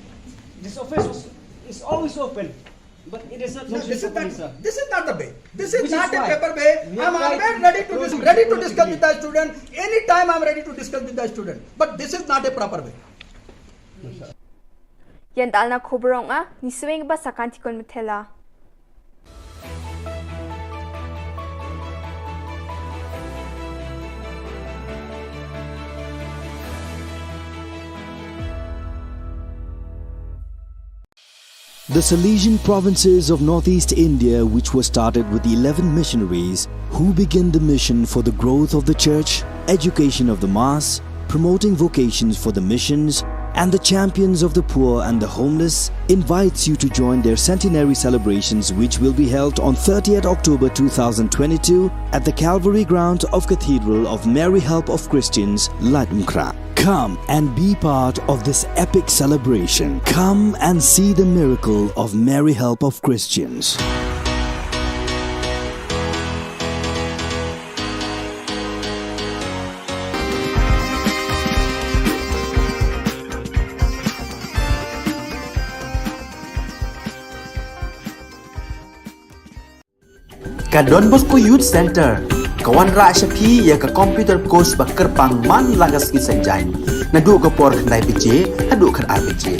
this office was, is always open. But it is not. No, this is not, this is not the way. This is not a proper way. I am always ready to dis-, ready to discuss with the student. Anytime I am ready to discuss with the student. But this is not a proper way. Ïa dalna khubor ong a, ni swing ba sakan tikon methela. The Salesian provinces of northeast India, which were started with eleven missionaries who began the mission for the growth of the church, education of the mass, promoting vocations for the missions, and the champions of the poor and the homeless, invites you to join their centenary celebrations, which will be held on thirtieth October two thousand twenty-two at the Calvary ground of Cathedral of Mary Help of Christians, Laitumkhrah. Come and be part of this epic celebration. Come and see the miracle of Mary Help of Christians. Ka Don Bosco Youth Centre ka wanrah sha phi ïa ka computer course ba kyrpang man la ka sngi Saitjaiñ, naduh ka por khyndai baje haduh khatar baje.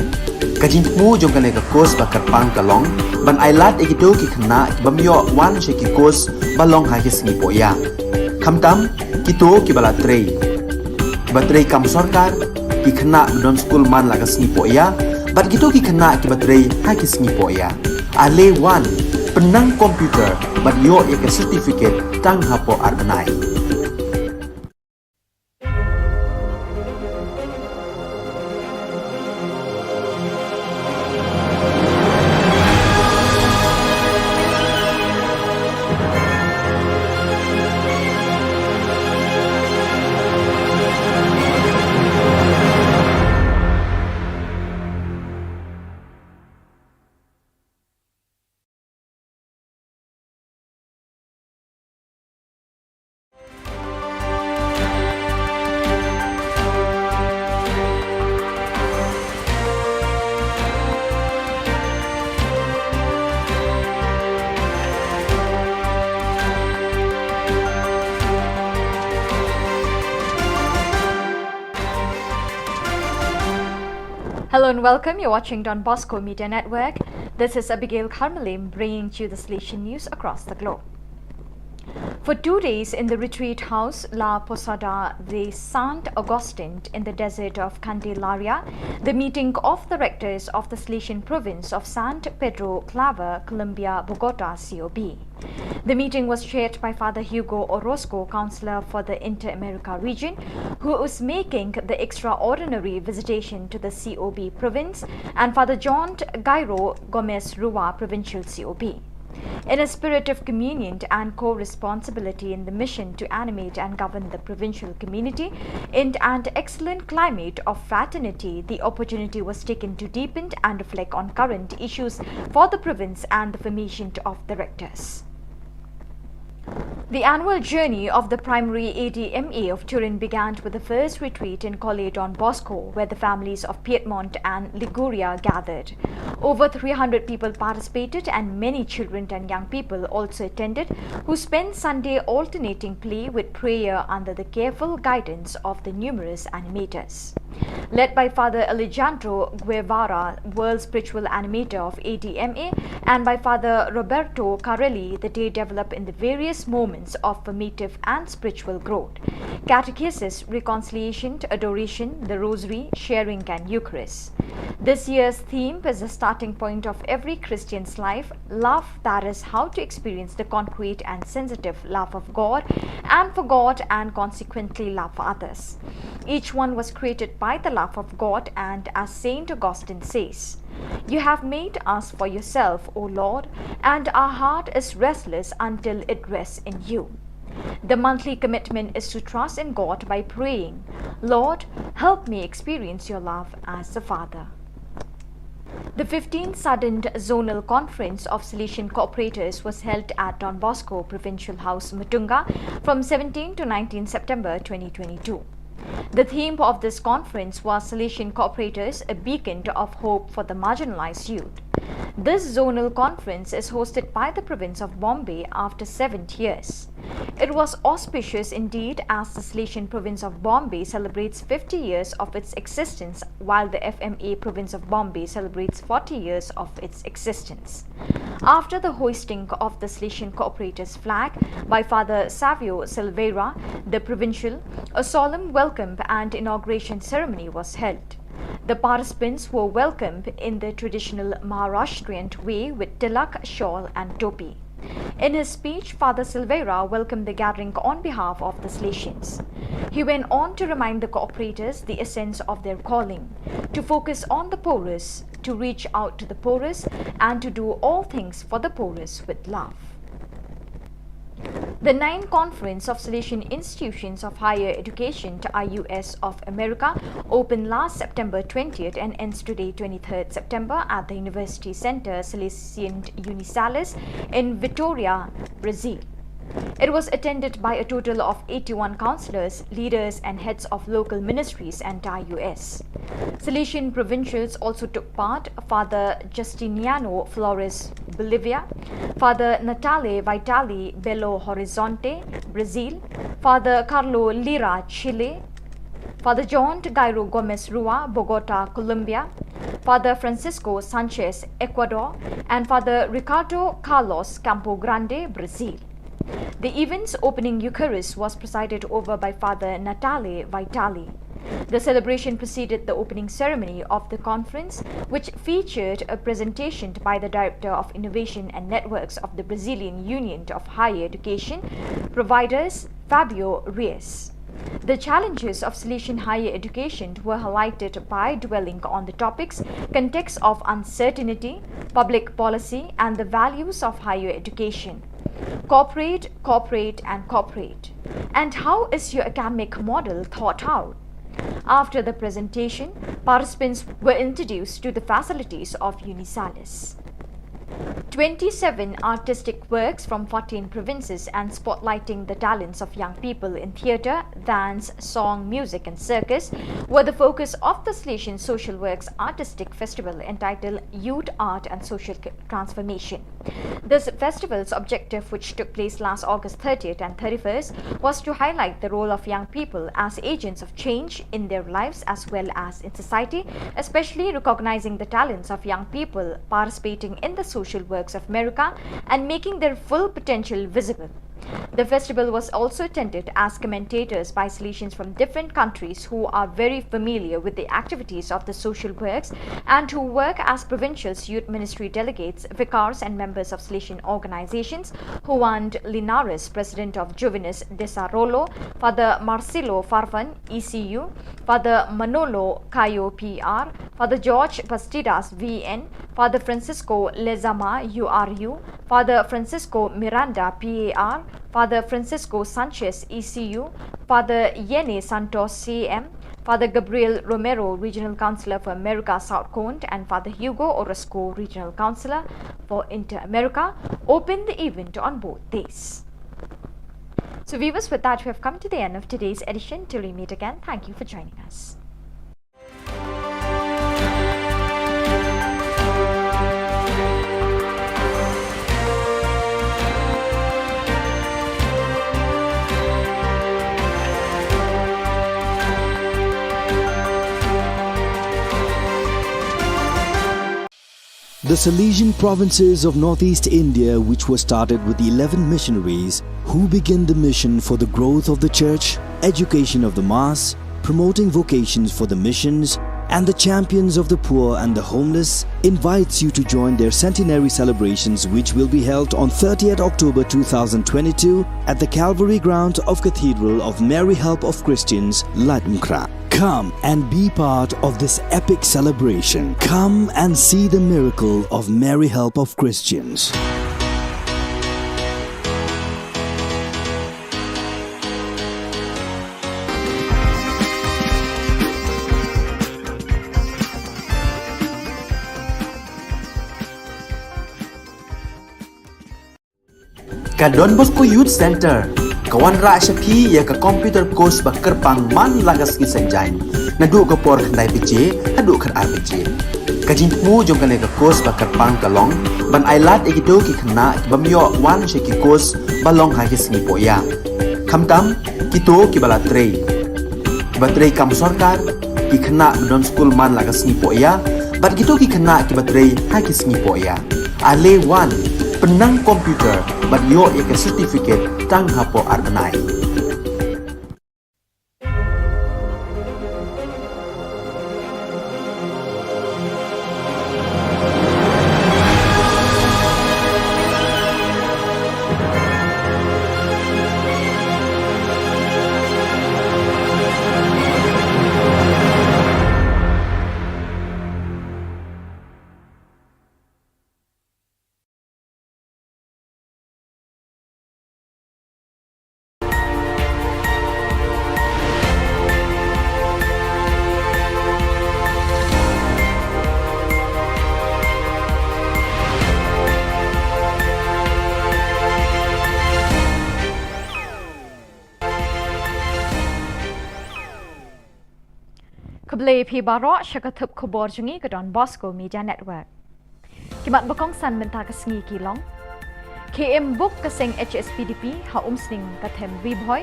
Ka jingthmu jong kane ka course ba kyrpang ka long ban ailad ïa kito ki khynnah ki bym ïoh wan sha ki course ba long ha ki sngi pohïa, khamtam kito kiba la trei, kiba trei kam sorkar, ki khynnah ba don skul man la ka sngi pohïa, bad kito ki khynnah kiba trei ha ki sngi pohïa. Ale wan, pynnang computer bad ïoh ïa ka certificate tang hapoh ar bnai. Hello and welcome. You're watching Don Bosco Media Network. This is Abigail Kharmalim bringing to you the Salesian news across the globe. For two days in the retreat house La Posada de Sant Agustin in the desert of Candelaria, the meeting of the rectors of the Salesian province of San Pedro Claver, Colombia, Bogota, C O B. The meeting was chaired by Father Hugo Orozco, counselor for the Inter-America region, who is making the extraordinary visitation to the C O B province, and Father John Gairo Gomez Rua, provincial C O B. In a spirit of communion and co-responsibility in the mission to animate and govern the provincial community in an excellent climate of fraternity, the opportunity was taken to deepen and reflect on current issues for the province and the formation of the rectors. The annual journey of the primary A D M A of Turin began with the first retreat in Colle Don Bosco, where the families of Piedmont and Liguria gathered. Over three hundred people participated, and many children and young people also attended, who spent Sunday alternating play with prayer under the careful guidance of the numerous animators. Led by Father Alejandro Guevara, world spiritual animator of A D M A, and by Father Roberto Carelli, the day developed in the various moments of formative and spiritual growth: catechesis, reconciliation, adoration, the Rosary, sharing, and Eucharist. This year's theme is the starting point of every Christian's life: love, that is, how to experience the concrete and sensitive love of God and for God, and consequently love for others. Each one was created by the love of God, and as Saint Augustine says, "You have made us for yourself, O Lord, and our heart is restless until it rests in you." The monthly commitment is to trust in God by praying, "Lord, help me experience your love as the Father." The fifteenth Sudden Zonal Conference of Salesian Cooperators was held at Don Bosco Provincial House, Mutunga, from seventeenth to nineteenth September twenty twenty-two. The theme of this conference was Salesian Cooperators, a Beacon of Hope for the Marginalized Youth. This zonal conference is hosted by the province of Bombay after seven years. It was auspicious indeed, as the Salesian province of Bombay celebrates fifty years of its existence, while the F M A province of Bombay celebrates forty years of its existence. After the hoisting of the Salesian Cooperators flag by Father Savio Silveira, the provincial, a solemn welcome and inauguration ceremony was held. The participants were welcomed in the traditional Maharashtrian way with tilak, shawl, and topi. In his speech, Father Silveira welcomed the gathering on behalf of the Salesians. He went on to remind the cooperators the essence of their calling: to focus on the poorest, to reach out to the poorest, and to do all things for the poorest with love. The ninth Conference of Salesian Institutions of Higher Education, I U S, of America opened last September twentieth and ends today, twenty-third September, at the University Center Salesian Unisalis in Vitoria, Brazil. It was attended by a total of eighty-one counselors, leaders, and heads of local ministries and I U S. Salesian provincials also took part: Father Justiniano Flores, Bolivia, Father Natale Vitali, Belo Horizonte, Brazil, Father Carlo Lira, Chile, Father John Gairo Gomez Rua, Bogota, Colombia, Father Francisco Sanchez, Ecuador, and Father Ricardo Carlos, Campo Grande, Brazil. The event's opening Eucharist was presided over by Father Natale Vitali. The celebration preceded the opening ceremony of the conference, which featured a presentation by the Director of Innovation and Networks of the Brazilian Union of Higher Education Providers, Fabio Reis. The challenges of Salesian higher education were highlighted by dwelling on the topics: context of uncertainty, public policy, and the values of higher education. Cooperate, cooperate, and cooperate. And how is your academic model thought out? After the presentation, participants were introduced to the facilities of Unisalis. Twenty-seven artistic works from fourteen provinces and spotlighting the talents of young people in theatre, dance, song, music, and circus were the focus of the Salesian Social Works Artistic Festival, entitled Youth, Art, and Social Transformation. This festival's objective, which took place last August thirtieth and thirty-first, was to highlight the role of young people as agents of change in their lives as well as in society, especially recognizing the talents of young people participating in the social works of America and making their full potential visible. The festival was also attended as commentators by Salesians from different countries who are very familiar with the activities of the social works and who work as provincials, youth ministry delegates, vicars, and members of Salesian organizations. Juan Linares, president of Juvenes Desarrollo, Father Marcelo Farfan, E C U, Father Manolo Cayo, P R, Father George Bastidas, V N, Father Francisco Lezama, U R U, Father Francisco Miranda, P A R, Father Francisco Sanchez, E C U, Father Yene Santos, C M, Father Gabriel Romero, Regional Councillor for America South Cone, and Father Hugo Orozco, Regional Councillor for Inter America, opened the event on both days. So, viewers, with that, we have come to the end of today's edition. Till we meet again, thank you for joining us. The Salesian provinces of northeast India, which were started with eleven missionaries who began the mission for the growth of the church, education of the mass, promoting vocations for the missions, and the champions of the poor and the homeless, invites you to join their centenary celebrations, which will be held on thirtieth October two thousand twenty-two at the Calvary Ground of Cathedral of Mary Help of Christians, Laitumkhrah. Come and be part of this epic celebration. Come and see the miracle of Mary Help of Christians. Ka Don Bosco Youth Centre ka wanrah sha phi ïa ka computer course ba kyrpang man la ka sngi Saitjaiñ, naduh ka por khyndai baje haduh khatar baje. Ka jingthmu jong kane ka course ba kyrpang ka long ban ailad ïa kito ki khynnah ki bym ïoh wan sha ki course ba long ha ki sngi pohïa, khamtam kito kiba la trei, kiba trei kam sorkar, ki khynnah ba don skul man la ka sngi pohïa, bad kito ki khynnah kiba trei ha ki sngi pohïa. Ale wan, pynnang computer bad ïoh ïa ka certificate tang hapoh ar bnai. Khublei phi baroh sha ka thup khubor jong ngi ka Don Bosco Media Network. Ki mat ba kongsan mynta ka sngi ki long: Khie im buk ka seng H S P D P ha Umsning ka them Ri Bhoi.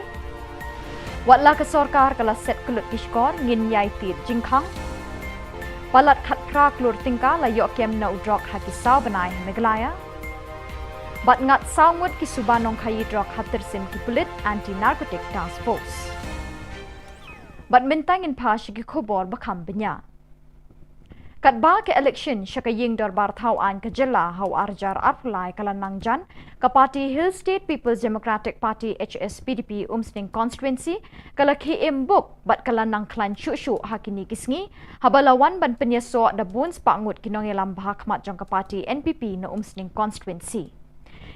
Wat la ka sorkar ka la set kyllut ki shkor, ngin ïai tied jingkhang. Palat khatphra klur tyngka la ïoh kem na u drok ha ki saw bnai ha Meghalaya. Bad ngat saw ngut ki suba nongkhaïi drok ha tyrsim ki pulit Anti Narcotic Task Force. Bad mynta ngin phai sha ki khubor ba kham bniah. Katba ka election sha ka ïing dorbar thaw aiñ ka jylla ha u ar hajar arphew lai ka la nang jan, ka party Hill State People's Democratic Party, H S P D P, Umsning Constituency ka la khie im buk bad ka la nang khlaiñ shuh shuh ha kine ki sngi, haba la wan ban pynïasoh da bun spah ngut ki nongïalam ba ha khmat jong ka party N P P na Umsning Constituency.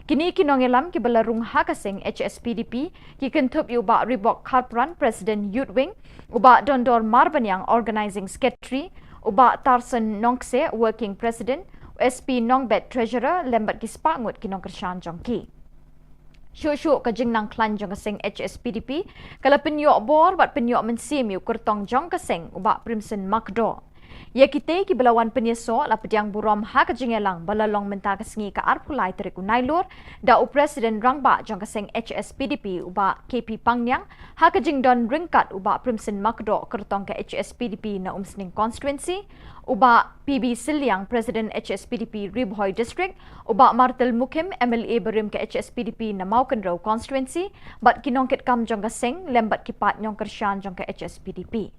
Kine ki nongïalam kiba la rung ha ka seng H S P D P ki kynthup ïa u Bah Ribok Kharpran, President Youth Wing, u Bah Dondor Marbaniang, Organizing Secretary, u Bah Tarson Nongkse, Working President, u S P Nongbet, Treasurer, lem bad ki spah ngut ki nongkyrshan jong ki. Shuh shuh ka jingnang khlaiñ jong ka seng H S P D P ka la pynïoh bor bad pynïoh mynsiem ïa u kyrtong jong ka seng, u Bah Primson Makdoh. Ïa kitei kiba la wan pynïasoh la pdiang burom ha ka jingïalang ba la long mynta ka sngi ka arphew lai tarik u Nailur da u President Rangbah jong ka seng H S P D P, u Bah K P Pangniang, ha ka jingdon ryngkat u Bah Primson Makdoh, kyrtong ka H S P D P na Umsning Constituency, u Bah P B Sylliang, President H S P D P Ri Bhoi District, u Bah Martel Mukhim, M L A barim ka H S P D P na Mawkynrew Constituency, bad ki nongkitkam jong ka seng lem bad ki paid nongkyrshan jong ka H S P D P.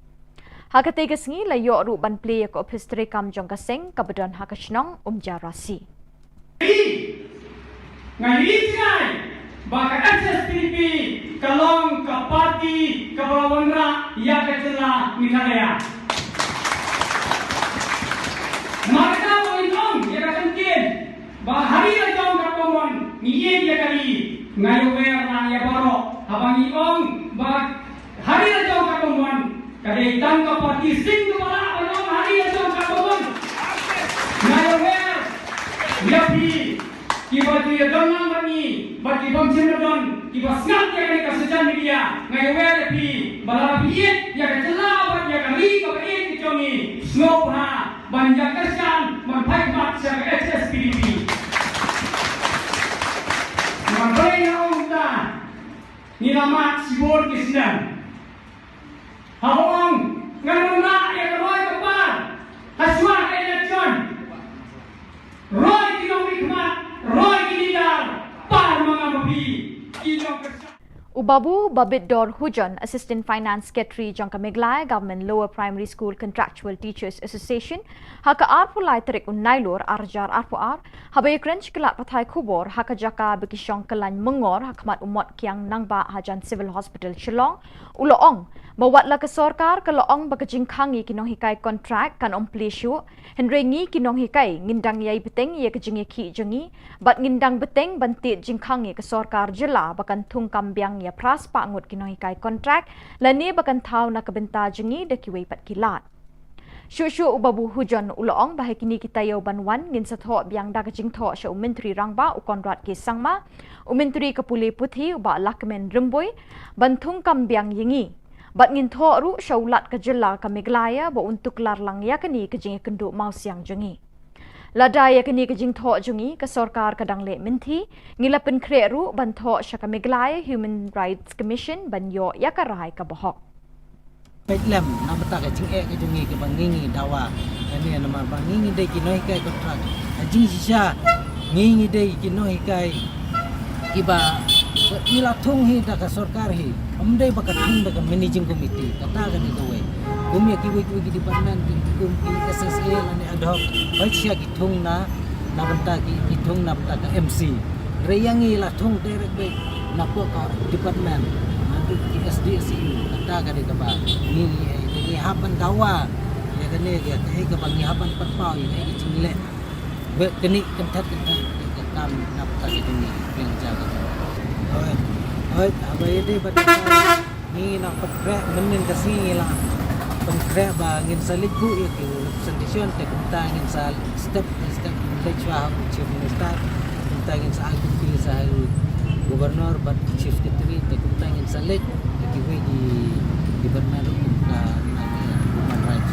Ha katei ka sngi la ïoh ruh ban plie ïa ka ophis treikam jong ka seng kaba don ha ka shnong Umjarasi. Nga ïohi jngai ba ka H S P D P ka long ka party kaba la wanrah ïa ka jylla Meghalaya. Markata ba ngin ong ïa ka jingkien ba ha ri la jong katba mon ngi ïeit ïa ka ri, nga ïawer na ïa baroh haba ngi ong ba ha ri la jong katba mon, ka dei tang ka party sing kaba lah ban ong ha ri la jong katba mon. Nga ïawer ïa phi kiba ju ïadon lang bad ngi bad ki bym shym la don kiba sngap ïa kane ka social media, nga ïawer ïa phi ba lada phi ïeit ïa ka jylla bad ïa ka ri kaba ïeit ka jong ngi, sngewbha ban ïa kyrshan ban phai khmat sha ka H S P D P. Nga briew ïa ong ta, ngi la mad shibun ki snem. Haba ong ngan wanrah ïa ka roi ka par ha shuwa ka election, roi ki nongmihkhmat, roi ki leader, par ma nga ma phi ki nongkyrshan. U Babu Babitdor Hujon, Assistant Finance Secretary jong ka Meghalaya Government Lower Primary School Contractual Teachers Association, ha ka arphew lai tarik u Nailur ar hajar arphew ar, haba ïakren sha ki lad pathai khubor ha ka jaka ba ki shong kyllaiñ myngor ha khmat u Motkiang Nangbah hajan Civil Hospital Shillong, u la ong ba wat la ka sorkar ka la ong ba ka jingkhang ïa ki nonghikai kontrak kan ym plie shuh, hynrei ngi ki nonghikai ngin dang ïai bteng ïa ka jingïakhih jong ngi bad ngin dang bteng ban tied jingkhang ïa ka sorkar jylla ba kan thung kam biang ïa phra spah ngut ki nonghikai kontrak lane ba kan thaw na ka bynta jong ngi da kiwei pat ki lad. Shuh shuh u Babu Hujon u la ong ba ha kine ki taïew ban wan ngin sa thoh biang da ka jingthoh sha u Myntri Rangbah u Conrad K Sangma, u Myntri ka pule puthi u Bah Lahkmen Rymbui ban thung kam biang ïa ngi. Bad ngin thoh ruh sha u Lat ka jylla ka Meghalaya ba un tuklar lang ïa kane ka jingïakynduh mawsiang jong ngi. Lada ïa kane ka jingthoh jong ngi ka sorkar ka dang leh mynthi, ngi la pynkhreh ruh ban thoh sha ka Meghalaya Human Rights Commission ban ïoh ïa ka rai kaba hok. Peit lem na bynta ka jingeh ka jong ngi kaba ngi ngi dawa. Kane namar ba ngi ngi dei ki nonghikai kontrak. Ha jingshisha ngi ngi dei ki nonghikai kiba ngi la thung hi da ka sorkar hi. Ym dei ba ka thung da ka managing committee. Kata ka dei kawei. Kum ïa kiwei kiwei ki department, kum ki S S A lane ad hoc, hooid shisha ki thung na, na bynta ki, ki thung na bynta ka M C. Hynrei ïa ngi la thung direct beit napoh ka department, napoh ki S D S U, kata ka dei kaba ngi, ngi, ngi hap ban dawa ïa kane, ïa kaei kaba ngi hap ban pynpaw ïa kaei ka jingleh. Bad kane kynthah kynthah ka kam na bynta ki jong ngi, pynjah ka jong. Hooid, hooid, haba ïadei bad Ngi nang pynkhreh mynnin ka sngi ngi la pynkhreh ba ngin sa leit buh ïa ki representation, te kumta ngin sa step by step ngin leit shuwa ha u Chief Minister, kumta ngin sa ai copy sa ha u Governor bad Chief Secretary, te kumta ngin sa leit ïa kiwei ki department ruh kum ka, ka Human Rights.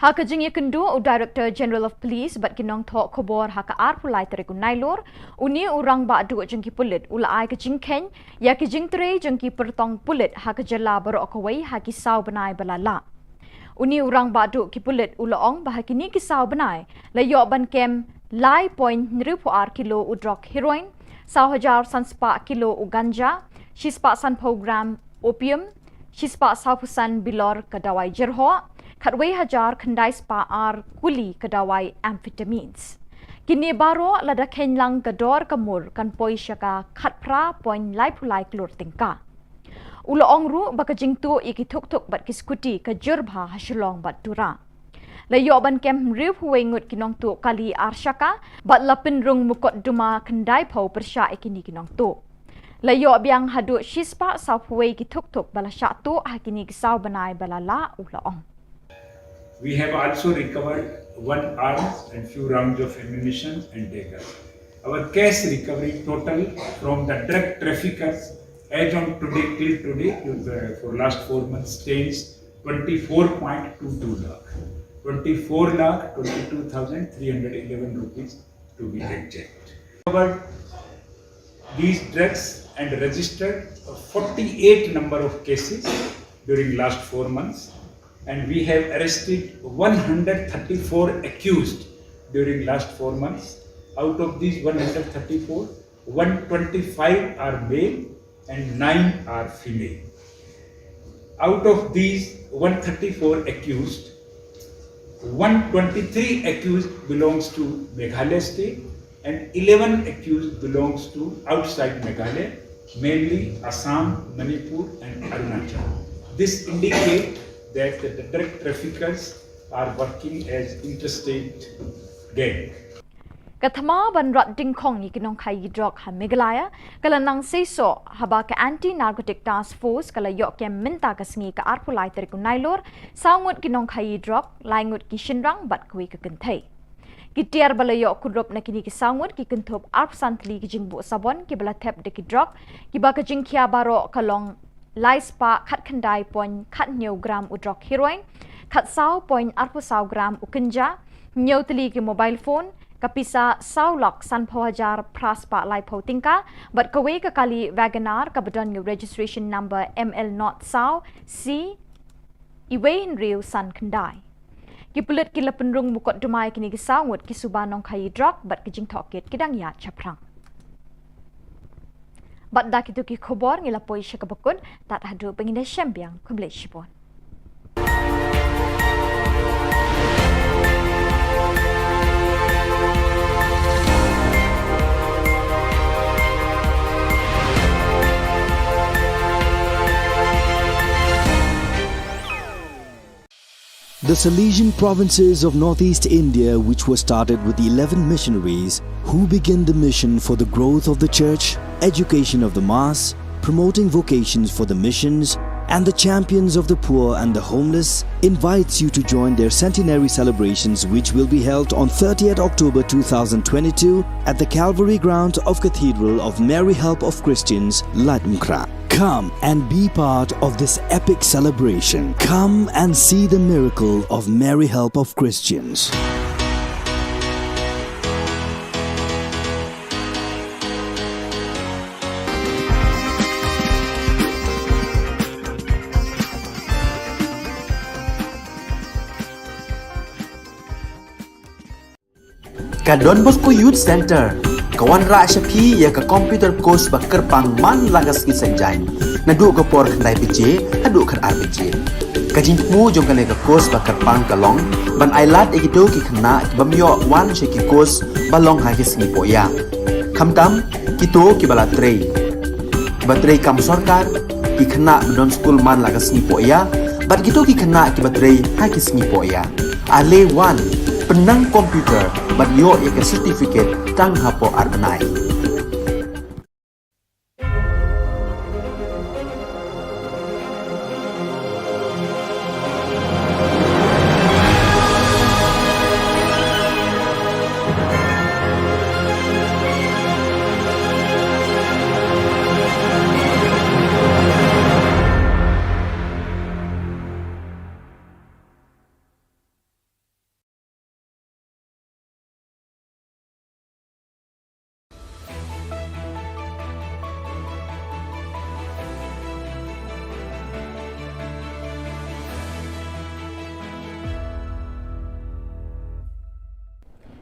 Ha ka jingïakynduh u Director General of Police bad ki nongthoh khubor ha ka arphew lai tarik u Nailur, une u rangbah duh jong ki pulit u la ai ka jingkheiñ ïa ki jingtrei jong ki pyrtong pulit ha ka jylla baroh kawei ha ki saw bnai ba la lah. Une u rangbah duh ki pulit u la ong ba ha kine ki saw bnai la ïoh ban kem lai point hynriewphew ar kilo u drok heroin, saw hajar san spah kilo u ganja, shispah sanphew gram opium, shispah sawphew san bilor ka dawai jyrhoh, khatwei hajar khyndai spah ar kuli ka dawai amphetamines. Kine baroh lada kheiñ lang ka dor ka mur kan poi sha ka khatphra point laiphew lai klur tyngka. U la ong ruh ba ka jingtuh ïa ki thukthuk bad ki skuti ka jur bha ha Shillong bad Tura. La ïoh ban kem hynriewphew wei ngut ki nongtuh kali ar shaka bad la pynrung mukotduma khyndaiphew pyrshah ïa kine ki nongtuh. La ïoh biang haduh shispah sawphew wei ki thukthuk ba la shah tuh ha kine ki saw bnai ba la lah, u la ong. We have also recovered one arms and few rounds of ammunition and dagger. Our cash recovery total from the drug traffickers as on today, till today, uh, for last four months, stands twenty-four point two two lakh, twenty-four lakh twenty-two thousand three hundred eleven rupees to be exact. Recovered these drugs and registered forty-eight number of cases during last four months, and we have arrested one hundred thirty-four accused during last four months. Out of these one hundred thirty-four, one twenty-five are male and nine are female. Out of these one thirty-four accused, one twenty-three accused belongs to Meghalaya state and eleven accused belongs to outside Meghalaya, mainly Assam, Manipur and Arunachal. This indicates that the drug traffickers are working as interstate gang. Ka thma ban rat dyngkhong ïa ki nongkhaïi drok ha Meghalaya ka la nang seisoh haba ka Anti Narcotic Task Force ka la ïoh kem mynta ka sngi ka arphew lai tarik u Nailur saw ngut ki nongkhaïi drok, lai ngut ki shynrang bad kawei ka kynthei. Ki tiar ba la ïoh kurup na kine ki saw ngut ki kynthup arphew san tylli ki jingbuh sabon kiba la thep da ki drok kiba ka jingkhia baroh ka long lai spah khatkhyndai point khathynñiew gram u drok heroin, khatsaw point arphew saw gram u ganja, hynñiew tylli ki mobile phone, ka pisa saw lak sanphew hajar phra spah laiphew tyngka bad kawei ka kali Wagon R kaba don ïa u registration number M L not saw C iwei hynriew san khyndai. Ki pulit ki la pynrung mukotduma ïa kine ki saw ngut ki suba nongkhaïi drok bad ki jingtohkit ki dang ïaid shaphrang. Bad da kito ki khubor ngi la poi sha kaba kut, tad haduh ba ngin ïashem biang, khublei shibun. The Salesian provinces of northeast India, which were started with eleven missionaries who began the mission for the growth of the church, education of the mass, promoting vocations for the missions, and the champions of the poor and the homeless, invites you to join their centenary celebrations, which will be held on thirtieth October two thousand twenty-two at the Calvary grounds of Cathedral of Mary Help of Christians, Laitumkhrah. Come and be part of this epic celebration. Come and see the miracle of Mary Help of Christians. Ka Don Bosco Youth Centre ka wanrah sha phi ïa ka computer course ba kyrpang man la ka sngi Saitjaiñ, naduh ka por khyndai baje haduh khatar baje. Ka jingthmu jong kane ka course ba kyrpang ka long ban ailad ïa kito ki khynnah ki bym ïoh wan sha ki course ba long ha ki sngi pohïaw. Khamtam kito kiba la trei, kiba trei kam sorkar, ki khynnah ba don skul man la ka sngi pohïaw, bad kito ki khynnah kiba trei ha ki sngi pohïaw. Ale wan, pynnang computer bad ïoh ïa ka certificate tang hapoh ar bnai.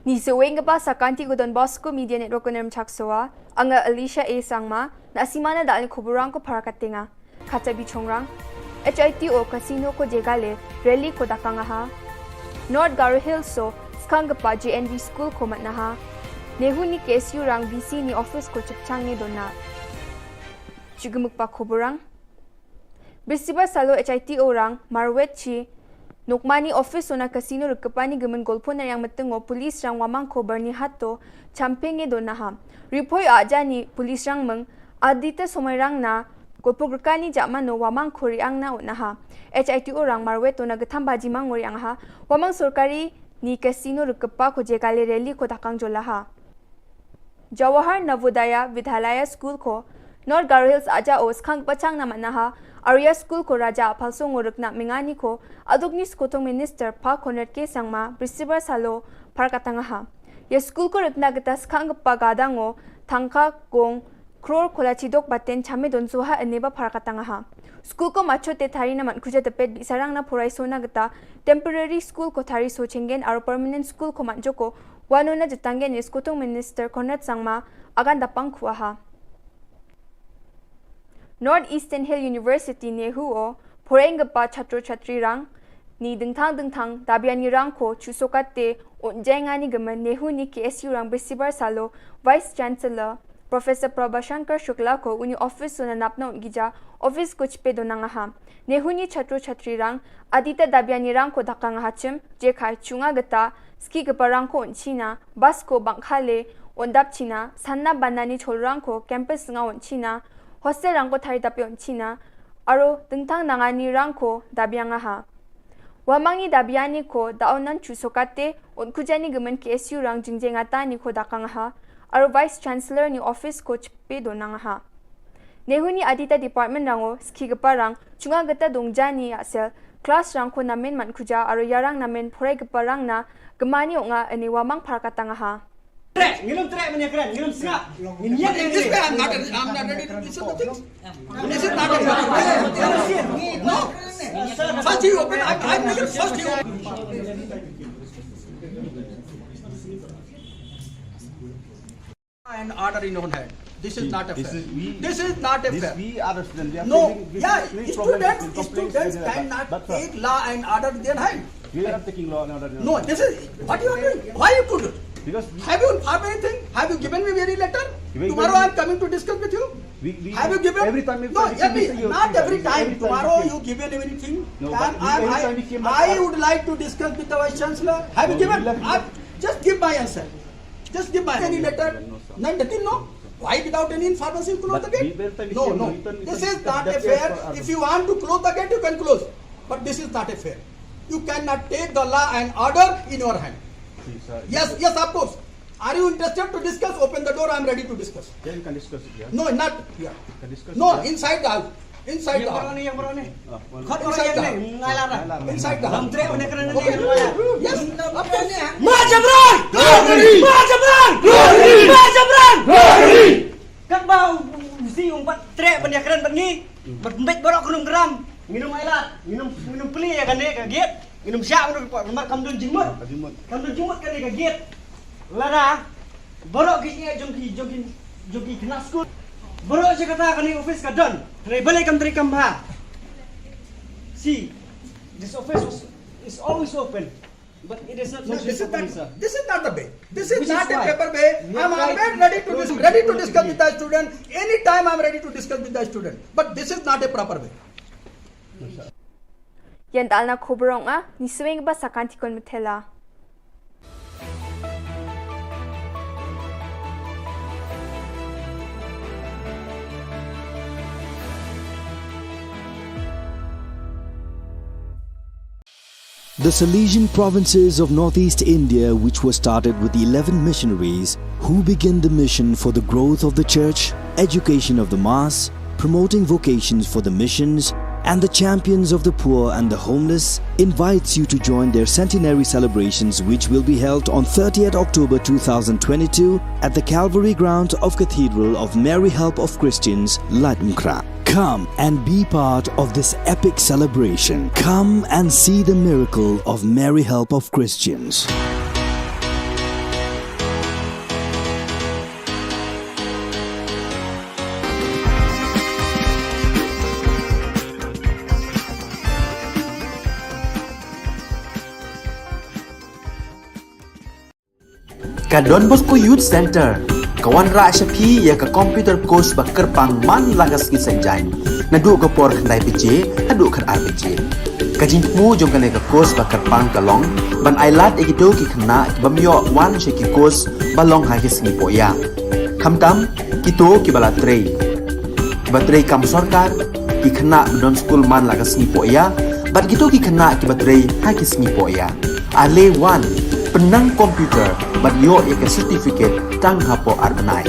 Ni seweng kaba sa kanti ko Don Bosco Media Network ko Nermchak Soa, anga Alicia A Sangma, na simana dal ni kuburang ko para katenga. Kacha bichongrang, H I T O Casino ko jegale, rally ko dakang aha. North Garo Hills so, skang kapa J N V School ko matnaha. Nehu ni K S U rang V C ni office ko chipchang ni dona. Chugumuk pa kuburang. Bisibar salo H I T O rang, marwet chi, nokmani office ona casino rikepani gemen golpo na yang metengo police rang wamang ko Bernie Hato, champeng e donaha. Ripoi ajani police rang meng, adita somai rang na, golpo grekani jamano wamang ko riang na unaha. H I T O rang marwet ona getam baji mang uriang ha, wamang sorkari ni casino rikepa ko jekale rally ko dakang jolaha. Jawahar Navodaya Vidyalaya School ko North Garo Hills aja o skhang pachang na manaha, Arya School ko raja aphalso ngorek na mengani ko, aduk ni skotong minister pa Conrad K Sangma, Bisibar salo, parkatangaha. Ya school ko rekna geta skhang pa gadango, thangka gong, kror kola chidok baten chame don soha ene ba parkatangaha. School ko macho te thari na man kuja tepet bi sarang na purai sona geta, temporary school ko thari so chengen aro permanent school ko man joko, Wano na jatanggen ni skotong minister Conrad Sangma, agan dapang kuaha. North Eastern Hill University nehu o, poreng gepa chatro chatri rang, ni dengthang dengthang, dabiani rang ko, chusokate, unjengani gemen nehu ni K S U rang Bisibar salo, Vice Chancellor, Professor Prabhashankar Shukla ko uni office so na napna un gija, office ko chipe donang aha. Nehu ni chatro chatri rang, adita dabiani rang ko dakang aha chim, jekai chunga geta, ski gepa rang ko un china, bus ko bangkhale, un dap china, sanna banani chol rang ko, campus nga un china, hostel rang ko thari dapi un china, aro dengtang nangani rang ko dabiang aha. Wamangni dabiani ko daonan chusokate, un kujani gemen K S U rang jingjengata ni ko dakang aha, aro Vice Chancellor ni office ko chipe donang aha. Nehu ni adita department rango, ski gepa rang, chunga geta dongjani asel, class rang ko namen man kuja, aro yarang namen porai gepa rang na, gemani onga ene wamang parkatang aha. Trek, ngilum trek menya kren, ngilum sngap. Ngin yak. This way, I'm not, I'm not ready to listen to things. This is not a, no. First you open, I, I make it first you open. And order in your hand. This is not a fair. This is not a fair. We are the student. No, yeah, students, students cannot take law and order in their hand. We are not taking law and order. No, this is what you are doing. Why you could do? Because have you informed anything? Have you given me any letter? Tomorrow I am coming to discuss with you. Have you given? Every time. No, not every time. Tomorrow you given everything. No, but I would like to discuss with the Vice Chancellor. Have you given? Just give my answer. Just give my any letter. None, nothing, no? Why without any information close the gate? No, no. This is not a fair. If you want to close the gate, you can close. But this is not a fair. You cannot take the law and order in your hand. Yes, yes, of course. Are you interested to discuss? Open the door, I am ready to discuss. Yeah, you can discuss it here. No, not here. You can discuss it here. No, inside the house. Inside the house. Inside the house. Inside the house. Yes. Ma Jabran! Ma Jabran! Ma Jabran! Katba u si um pat treh ban ïakren bad ngi. Bad mbet baroh kynum gram. Nginum ai lad, nginum nginum pli ïa kane ka gate. Nginum shah nginum pat namar kam don jingmut. Kam don jingmut kane ka gate. Lada baroh ki ïa jong ki jong ki jong ki khynnah skul. Baroh shi katta kane office ka don. Hynrei balei kam trei kam bha. See, this office was, is always open. But it is not functioning properly, sir. This is not the way. This is not a proper way. I am always ready to dis-, ready to discuss with the student. Anytime I am ready to discuss with the student. But this is not a proper way. Ïa dalna khubor ong a, ngi sngewbha sa kan tikon methela. The Salesian provinces of northeast India, which were started with eleven missionaries who began the mission for the growth of the church, education of the mass, promoting vocations for the missions, and the champions of the poor and the homeless, invites you to join their centenary celebrations, which will be held on thirtieth October two thousand twenty-two at the Calvary grounds of Cathedral of Mary Help of Christians, Laitumkhrah. Come and be part of this epic celebration. Come and see the miracle of Mary Help of Christians. Ka Don Bosco Youth Centre ka wanrah sha phi ïa ka computer course ba kyrpang man la ka sngi Saitjaiñ, naduh ka por khyndai baje haduh khatar baje. Ka jingthmu jong kane ka course ba kyrpang ka long ban ailad ïa kito ki khynnah ki bym ïoh wan sha ki course ba long ha ki sngi pohïa, khamtam kito kiba la trei, kiba trei kam sorkar, ki khynnah ba don skul man la ka sngi pohïa bad kito ki khynnah kiba trei ha ki sngi pohïa. Ale wan, pynnang computer bad ïoh ïa ka certificate tang hapoh ar bnai.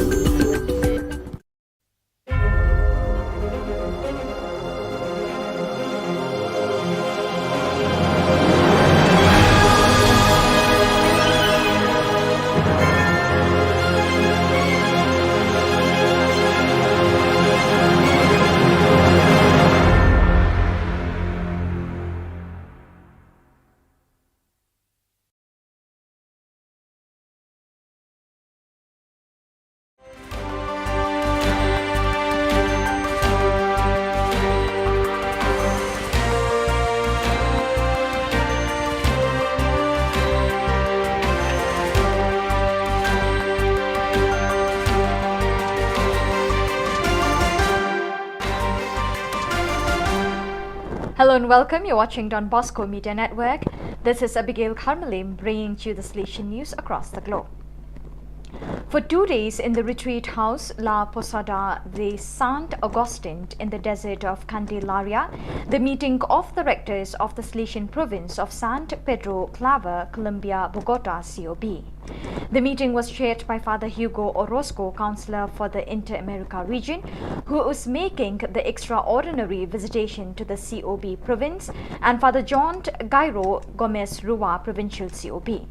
Hello and welcome. You're watching Don Bosco Media Network. This is Abigail Kharmalim bringing to you the Salesian news across the globe. For two days in the retreat house La Posada de Sant Agustin in the desert of Candelaria, the meeting of the rectors of the Salesian province of San Pedro Claver, Colombia, Bogota, C O B. The meeting was chaired by Father Hugo Orozco, counselor for the Inter-America region, who is making the extraordinary visitation to the C O B province, and Father John Gairo Gomez Rua, provincial C O B.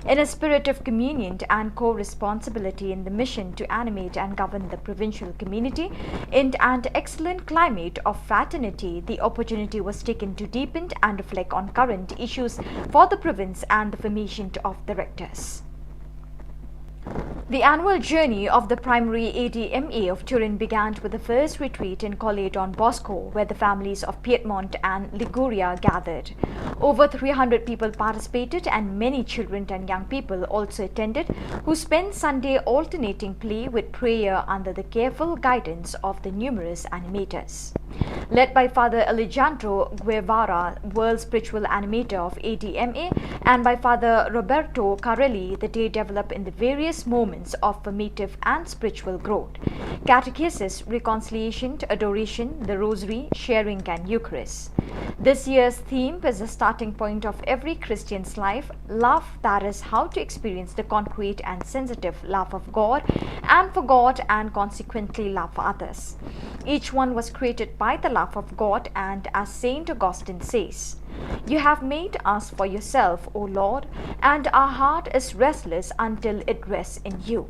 In a spirit of communion and co-responsibility in the mission to animate and govern the provincial community in an excellent climate of fraternity, the opportunity was taken to deepen and reflect on current issues for the province and the formation of the rectors. The annual journey of the primary A D M A of Turin began with the first retreat in Colle Don Bosco, where the families of Piedmont and Liguria gathered. Over three hundred people participated, and many children and young people also attended, who spent Sunday alternating play with prayer under the careful guidance of the numerous animators. Led by Father Alejandro Guevara, world spiritual animator of A D M A, and by Father Roberto Carelli, the day developed in the various moments of formative and spiritual growth: catechesis, reconciliation, adoration, the rosary, sharing, and Eucharist. This year's theme is the starting point of every Christian's life, love, that is, how to experience the concrete and sensitive love of God and for God, and consequently love for others. Each one was created by the love of God, and as Saint Augustine says, "You have made us for yourself, O Lord, and our heart is restless until it rests in you."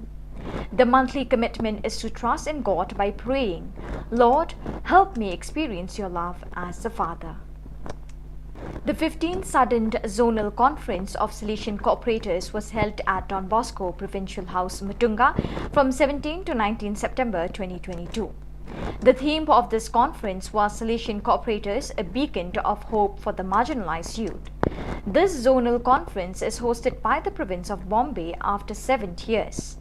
The monthly commitment is to trust in God by praying, "Lord, help me experience your love as the Father." The fifteenth Sudden Zonal Conference of Salesian Cooperators was held at Don Bosco Provincial House, Mutunga, from seventeenth to nineteenth September twenty twenty-two. The theme of this conference was Salesian Cooperators, a beacon of hope for the marginalized youth. This zonal conference is hosted by the province of Bombay after seven years.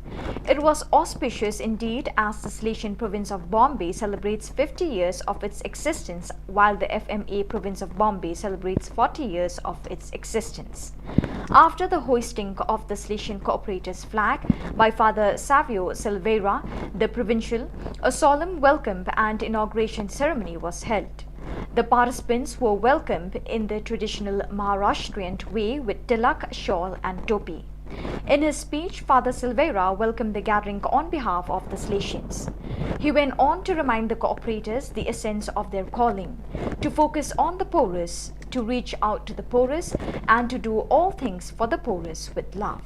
It was auspicious indeed, as the Salesian province of Bombay celebrates fifty years of its existence, while the F M A province of Bombay celebrates forty years of its existence. After the hoisting of the Salesian Cooperators flag by Father Savio Silveira, the provincial, a solemn welcome and inauguration ceremony was held. The participants were welcomed in the traditional Maharashtrian way with tilak, shawl, and topi. In his speech, Father Silveira welcomed the gathering on behalf of the Salesians. He went on to remind the cooperators the essence of their calling: to focus on the poorest, to reach out to the poorest, and to do all things for the poorest with love.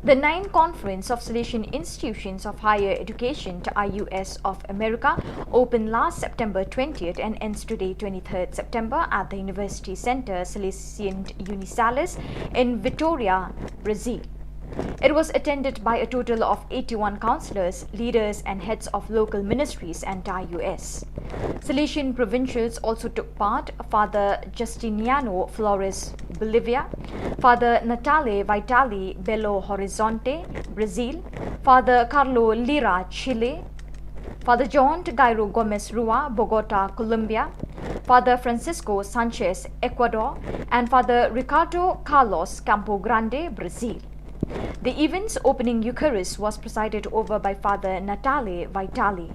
The ninth Conference of Salesian Institutions of Higher Education, I U S, of America opened last September twentieth and ends today, twenty-third September, at the University Center Salesian Unisalis in Vitoria, Brazil. It was attended by a total of eighty-one counselors, leaders, and heads of local ministries and I U S. Salesian provincials also took part: Father Justiniano Flores Bolivia, Father Natale Vitali, Belo Horizonte, Brazil, Father Carlo Lira, Chile, Father John Gairo Gomez Rua, Bogota, Colombia, Father Francisco Sanchez, Ecuador, and Father Ricardo Carlos, Campo Grande, Brazil. The event's opening Eucharist was presided over by Father Natale Vitali.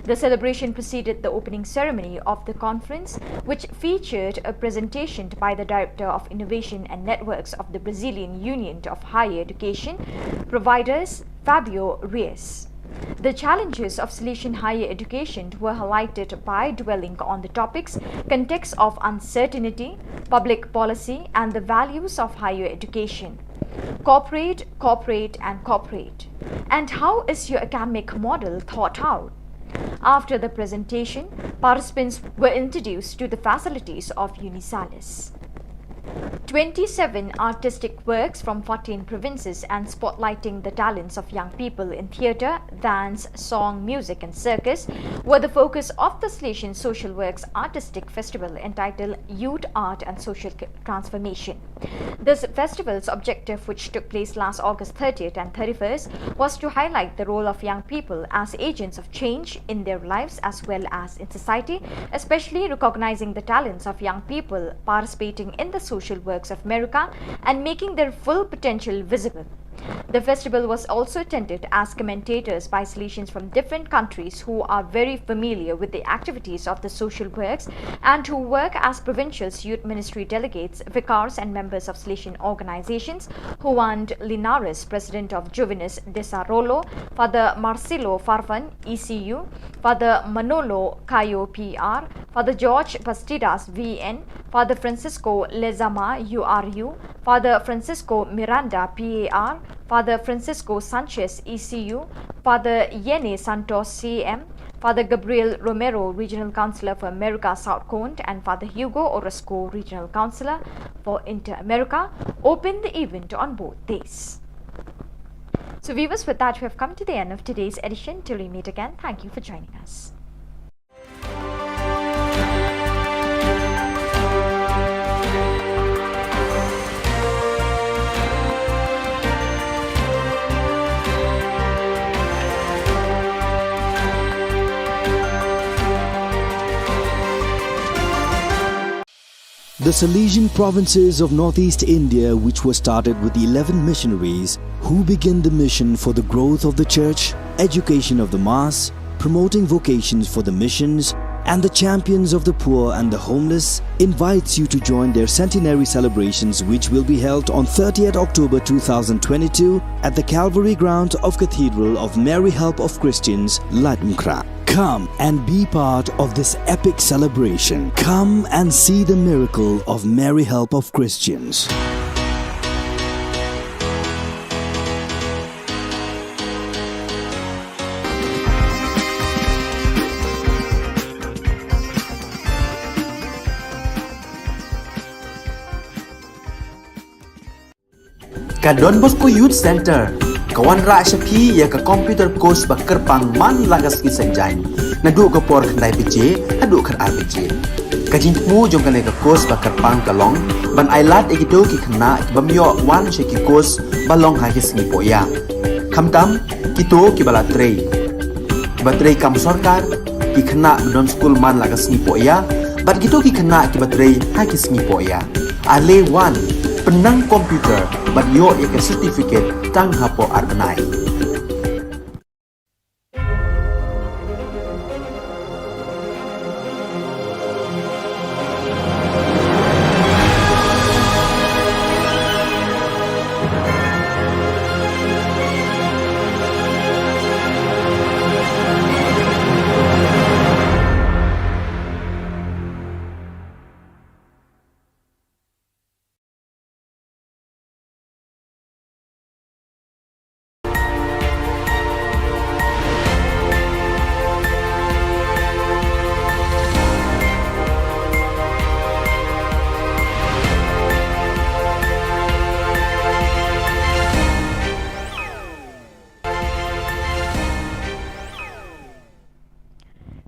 The celebration preceded the opening ceremony of the conference, which featured a presentation by the Director of Innovation and Networks of the Brazilian Union of Higher Education Providers, Fabio Reis. The challenges of Salesian higher education were highlighted by dwelling on the topics context of uncertainty, public policy, and the values of higher education. Cooperate, cooperate, and cooperate. And how is your academic model thought out? After the presentation, participants were introduced to the facilities of Unisalis. Twenty-seven artistic works from fourteen provinces and spotlighting the talents of young people in theatre, dance, song, music, and circus were the focus of the Salesian Social Works Artistic Festival entitled Youth, Art, and Social Transformation. This festival's objective, which took place last August thirtieth and thirty-first, was to highlight the role of young people as agents of change in their lives as well as in society, especially recognizing the talents of young people participating in the social works of America and making their full potential visible. The festival was also attended as commentators by Salesians from different countries who are very familiar with the activities of the social works and who work as provincial youth ministry delegates, vicars, and members of Salesian organizations. Juan Linares, President of Juvenes Desarrollo, Father Marcelo Farfan, E C U, Father Manolo Cayo, P R, Father George Bastidas, V N, Father Francisco Lezama, U R U, Father Francisco Miranda, P A R, Father Francisco Sanchez, E C U, Father Yene Santos, C M, Father Gabriel Romero, Regional Counselor for America South Cone, and Father Hugo Orozco, Regional Counselor for Inter-America, opened the event on both days. So viewers, with that, we have come to the end of today's edition. Till we meet again, thank you for joining us. The Salesian provinces of northeast India, which were started with eleven missionaries who began the mission for the growth of the church, education of the mass, promoting vocations for the missions, and the champions of the poor and the homeless, invites you to join their centenary celebrations, which will be held on thirtieth October two thousand twenty-two at the Calvary Ground of Cathedral of Mary Help of Christians, Laitumkhrah. Come and be part of this epic celebration. Come and see the miracle of Mary Help of Christians. Ka Don Bosco Youth Center ka wanrah sha phi ïa ka computer course ba kyrpang man la ka sngi Saitjaiñ, naduh ka por khyndai baje haduh khatar baje. Ka jingthmu jong kane ka course ba kyrpang ka long ban ailad ïa kito ki khynnah ki bym ïoh wan sha ki course ba long ha ki sngi pohïap. Khamtam kito kiba la trei, kiba trei kam sorkar, ki khynnah ba don skul man la ka sngi pohïap, bad kito ki khynnah kiba trei ha ki sngi pohïap. Ale wan, pynnang computer bad ïoh ïa ka certificate tang hapoh ar bnai.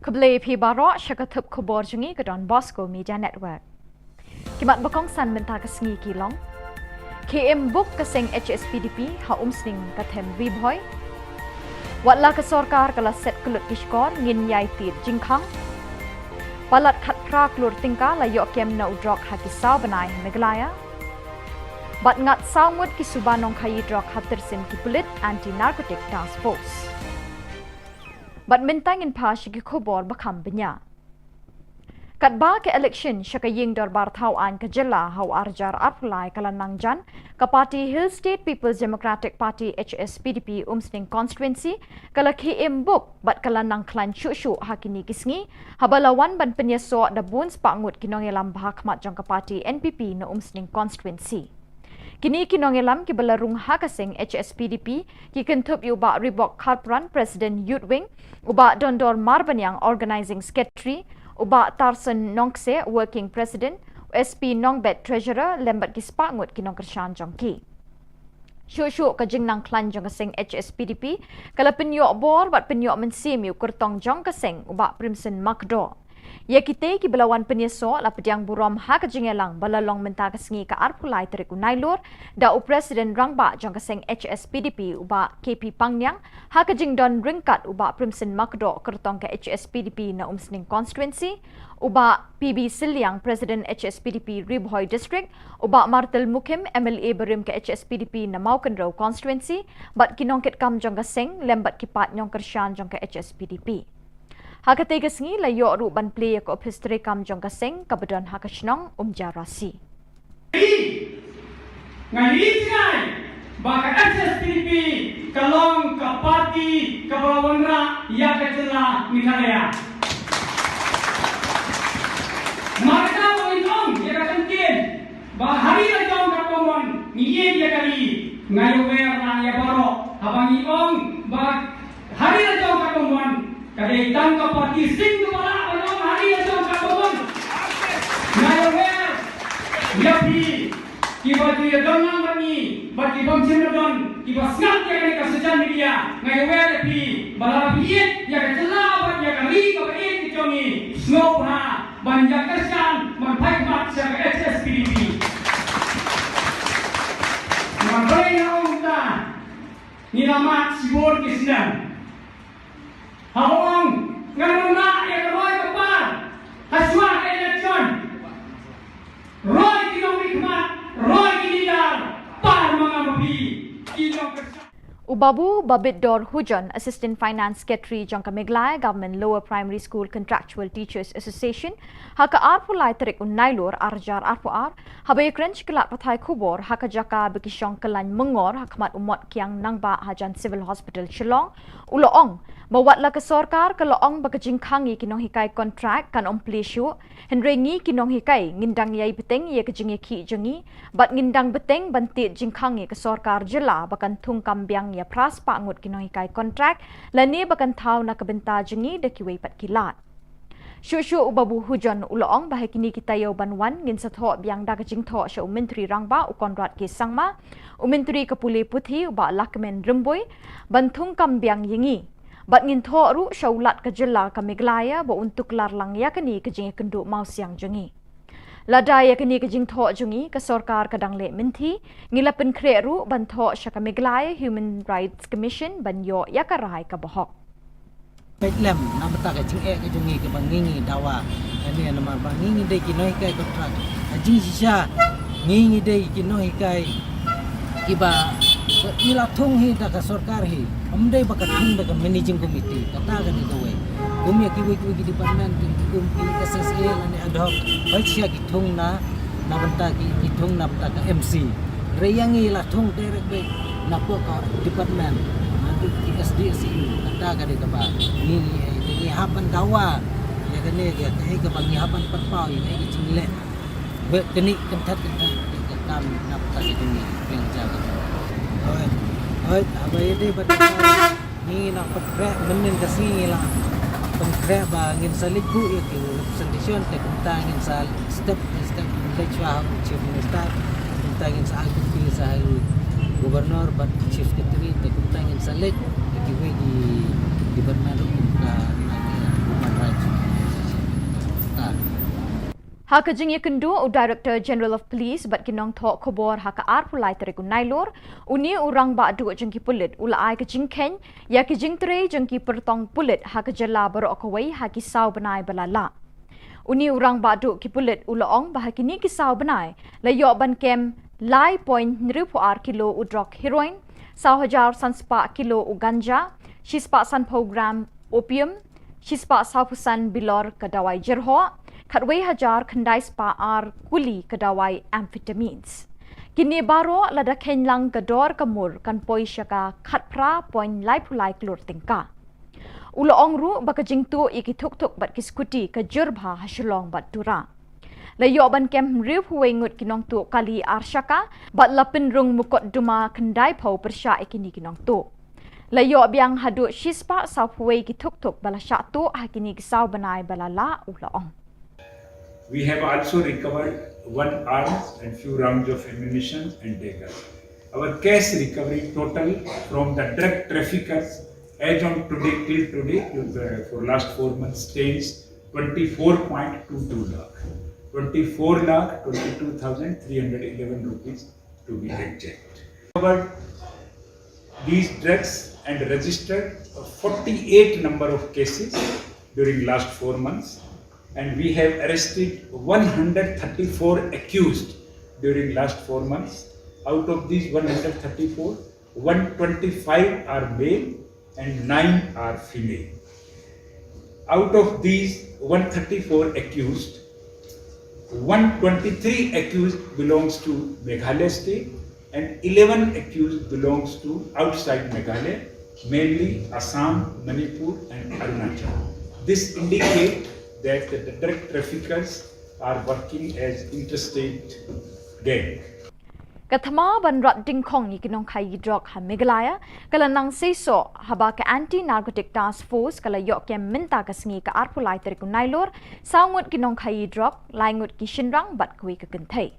Khublei phi baroh sha ka thup khubor jong ngi ka Don Bosco Media Network. Ki mat ba kongsan mynta ka sngi ki long: Khie im buk ka seng H S P D P ha Umsning ka them Ri Bhoi. Wat la ka sorkar ka la set kyllut ki shkor ngin ïai tied jingkhang. Palat khatphra klur tyngka la ïoh kem na u drok ha ki saw bnai ha Meghalaya. Bad ngat saw ngut ki suba nongkhaïi drok ha tyrsien ki pulit Anti Narcotic Task Force. Bad mynta ngin phai sha ki khubor ba kham bniah. Katba ka election sha ka ïing dorbar thaw aiñ ka jylla ha u arhajar arphew lai ka la nang jan, ka party Hill State People's Democratic Party, H S P D P, Umsning Constituency ka la khie im buk bad ka la nang khlaiñ shuh shuh ha kine ki sngi, haba la wan ban pynïasoh da bun spah ngut ki nongïalam ba ha khmat jong ka party N P P na Umsning Constituency. Kine ki nongïalam kiba la rung ha ka seng H S P D P ki kynthup ïa u Bah Ribok Kharpran, President Youth Wing, u Bah Dondor Marbaniang, Organizing Secretary, u Bah Tarson Nongkse, Working President, u S P Nongbet, Treasurer, lem bad ki spah ngut ki nongkyrshan jong ki. Shuh shuh ka jingnang khlaiñ jong ka seng H S P D P ka la pynïoh bor bad pynïoh mynsiem ïa u kyrtong jong ka seng, u Bah Primson Makdoh. Ïa kite kiba la wan pynïasoh la pdiang burom ha ka jingïalang ba la long mynta ka sngi ka arphew lai tarik u Nailur da u President Rangbah jong ka seng H S P D P, u Bah K P Pangniang, ha ka jingdon ryngkat u Bah Primson Makdoh, kyrtong ka H S P D P na Umsning Constituency, u Bah P B Sylliang, President H S P D P Ri Bhoi District, u Bah Martel Mukhim, M L A barim ka H S P D P na Mawkynrew Constituency, bad ki nongkitkam jong ka seng lem bad ki paid nongkyrshan jong ka H S P D P. Ha katei ka sngi la ïoh ruh ban plie ïa ka ophis treikam jong ka seng kaba don ha ka shnong Umjarasi. Nga ïohi jngai ba ka H S P D P ka long ka party kaba la wanrah ïa ka jylla Meghalaya. Markata ba ngin ong ïa kata ktien ba ha ri la jong katba mon ngi ïeit ïa ka ri. Nga ïawer na ïa baroh haba ngi ong ba ha ri la jong katba mon, ka dei tang ka party sing kaba lah ban ong ha ri la jong katba mon. Nga ïawer ïa phi kiba ju ïadon lang bad ngi bad ki bym shym la don, kiba sngap ïa kane ka social media. Nga ïawer ïa phi ba lada phi ïeit ïa ka jylla bad ïa ka ri kaba ïeit ka jong ngi, sngewbha ban ïa kyrshan ban phai khmat sha ka H S P D P. Nga balei nga ong kumta? Ngi la mad shibun ki snem. Haba ong ngan wanrah ïa ka roi ka par ha shuwa ka election. Roi ki nongmihkhmat, roi ki leader, par ma nga ma phi ki nongkyrshan. U Babu Babitdor Hujon, Assistant Finance Secretary jong ka Meghalaya Government Lower Primary School Contractual Teachers Association, ha ka arphew lai tarik u Nailur arhajar arphew ar, haba ïakren sha ki lad pathai khubor ha ka jaka ba ki shong kyllaiñ myngor ha khmat u Mot Kiang Nangbah hajan Civil Hospital Shillong, u la ong ba wat la ka sorkar ka la ong ba ka jingkhang ïa ki nonghikai kontrak kan ym plie shuh, hynrei ngi ki nonghikai ngin dang ïai bteng ïa ka jingïakhih jong ngi bad ngin dang bteng ban tied jingkhang ïa ka sorkar jylla ba kan thung kam biang ïa phra spah ngut ki nonghikai kontrak lane ba kan thaw na ka bynta jong ngi da kiwei pat ki lad. Shuh shuh u Babu Hujon u la ong ba ha kine ki taïew ban wan ngin sa thoh biang da ka jingthoh sha u Myntri Rangbah u Conrad K Sangma, u Myntri ka pule puthi u Bah Lahkmen Rymbui ban thung kam biang ïa ngi. Bad ngin thoh ruh sha u Lat ka jylla ka Meghalaya ba un tuklar lang ïa kane ka jingïakynduh mawsiang jong ngi. Lada ïa kane ka jingthoh jong ngi ka sorkar ka dang leh mynthi, ngi la pynkhreh ruh ban thoh sha ka Meghalaya Human Rights Commission ban ïoh ïa ka rai kaba hok. Peit lem na bynta ka jingeh ka jong ngi kaba ngi ngi dawa. Kane namar ba ngi ngi dei ki nonghikai kontrak. Ha jingshisha ngi ngi dei ki nonghikai kiba ngi la thung hi da ka sorkar hi. Ym dei ba ka thung da ka managing committee. Kata ka dei kawei. Kum ïa kiwei kiwei ki department, kum ki S S A lane ad hoc. Hooid shisha ki thung na, na bynta ki, ki thung na bynta ka M C. Hynrei ïa ngi la thung direct beit na pok ka department, na ki S D S U. Kata ka dei kaba ngi, ngi, ngi hap ban dawa ïa kane, ïa kaei kaba ngi hap ban pynpaw ïa kaei ka jingleh. Bad kane kynthah kynthah ka kam na bynta ka jong ngi, pynjah ka jong ngi. Hooid, hooid, haba ïadei bad ka Ngi nang pynkhreh mynnin ka sngi ngi la pynkhreh ba ngin sa leit buh ïa ki representation, te kumta ngin sa step by step ngin leit shuwa ha u Chief Minister, kumta ngin sa ai copy sa ha u Governor bad Chief Secretary, te kumta ngin sa leit ïa kiwei ki department ruh kum ka Human Rights Organization. Kumta. Ha ka jingïakynduh u Director General of Police bad ki nongthoh khubor ha ka arphew lai tarik u Nailur, une u rangbah duh jong ki pulit u la ai ka jingkheiñ ïa ki jingtrei jong ki pyrtong pulit ha ka jylla baroh kawei ha ki saw bnai ba la lah. Une u rangbah duh ki pulit u la ong ba ha kine ki saw bnai la ïoh ban kem lai point hynriewphew ar kilo u drok heroin, saw hajar san spah kilo u ganja, shispah sanphew gram opium, shispah sawphew san bilor ka dawai jyrhoh, khatwei hajar khyndai spah ar kuli ka dawai amphetamines. Kine baroh lada kheiñ lang ka dor ka mur kan poi sha ka khatphra point laiphew lai klur tyngka. U la ong ruh ba ka jingtuh ïa ki thukthuk bad ki skuti ka jur bha ha Shillong bad Tura. La ïoh ban kem hynriewphew wei ngut ki nongtuh kali ar shaka bad la pynrung mukotduma khyndaiphew pyrshah ïa kine ki nongtuh. La ïoh biang haduh shispah sawphew wei ki thukthuk ba la shah tuh ha kine ki saw bnai ba la lah, u la ong. We have also recovered one arms and few rounds of ammunition and daggers. Our cash recovery total from the drug traffickers as on today, till today, uh, for last four months stands twenty-four point two two lakh, twenty-four lakh twenty-two thousand three hundred eleven rupees to be exact. Recovered these drugs and registered forty-eight number of cases during last four months, and we have arrested one hundred thirty-four accused during last four months. Out of these one hundred thirty-four, one twenty-five are male and nine are female. Out of these one thirty-four accused, one twenty-three accused belongs to Meghalaya state and eleven accused belongs to outside Meghalaya, mainly Assam, Manipur and Arunachal. This indicates that the drug traffickers are working as interstate gang. Ka thma ban rat dyngkhong ïa ki nongkhaïi drok ha Meghalaya ka la nang seisoh haba ka Anti Narcotic Task Force ka la ïoh kem mynta ka sngi ka arphew lai tarik u Nailur saw ngut ki nongkhaïi drok, lai ngut ki shynrang bad kawei ka kynthei.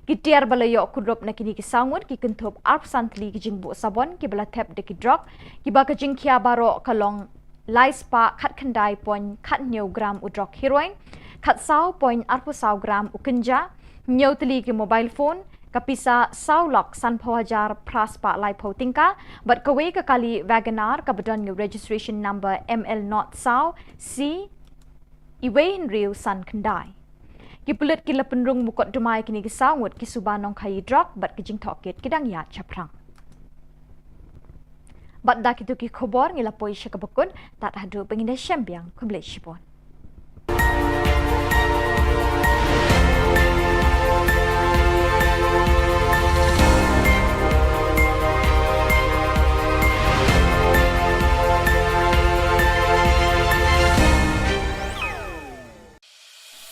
Ki tiar ba la ïoh kurup na kine ki saw ngut ki kynthup arphew san tylli ki jingbuh sabon kiba la thep da ki drok, kiba ka jingkhia baroh ka long lai spah khatkhyndai point khathynñiew gram u drok heroin, khatsaw point arphew saw gram u ganja, hynñiew tylli ki mobile phone, ka pisa saw lak sanphew hajar phra spah laiphew tyngka, bad kawei ka kali WagonR kaba don ïa u registration number M L not saw C iwei hynriew san khyndai. Ki pulit ki la pynrung mukotduma ïa kine ki saw ngut ki suba nongkhaïi drok bad ki jingtohkit ki dang ïaid shaphrang. Bad da kito ki khubor ngi la poi sha kaba kut, tad haduh ba ngin ïashem biang, khublei shibun.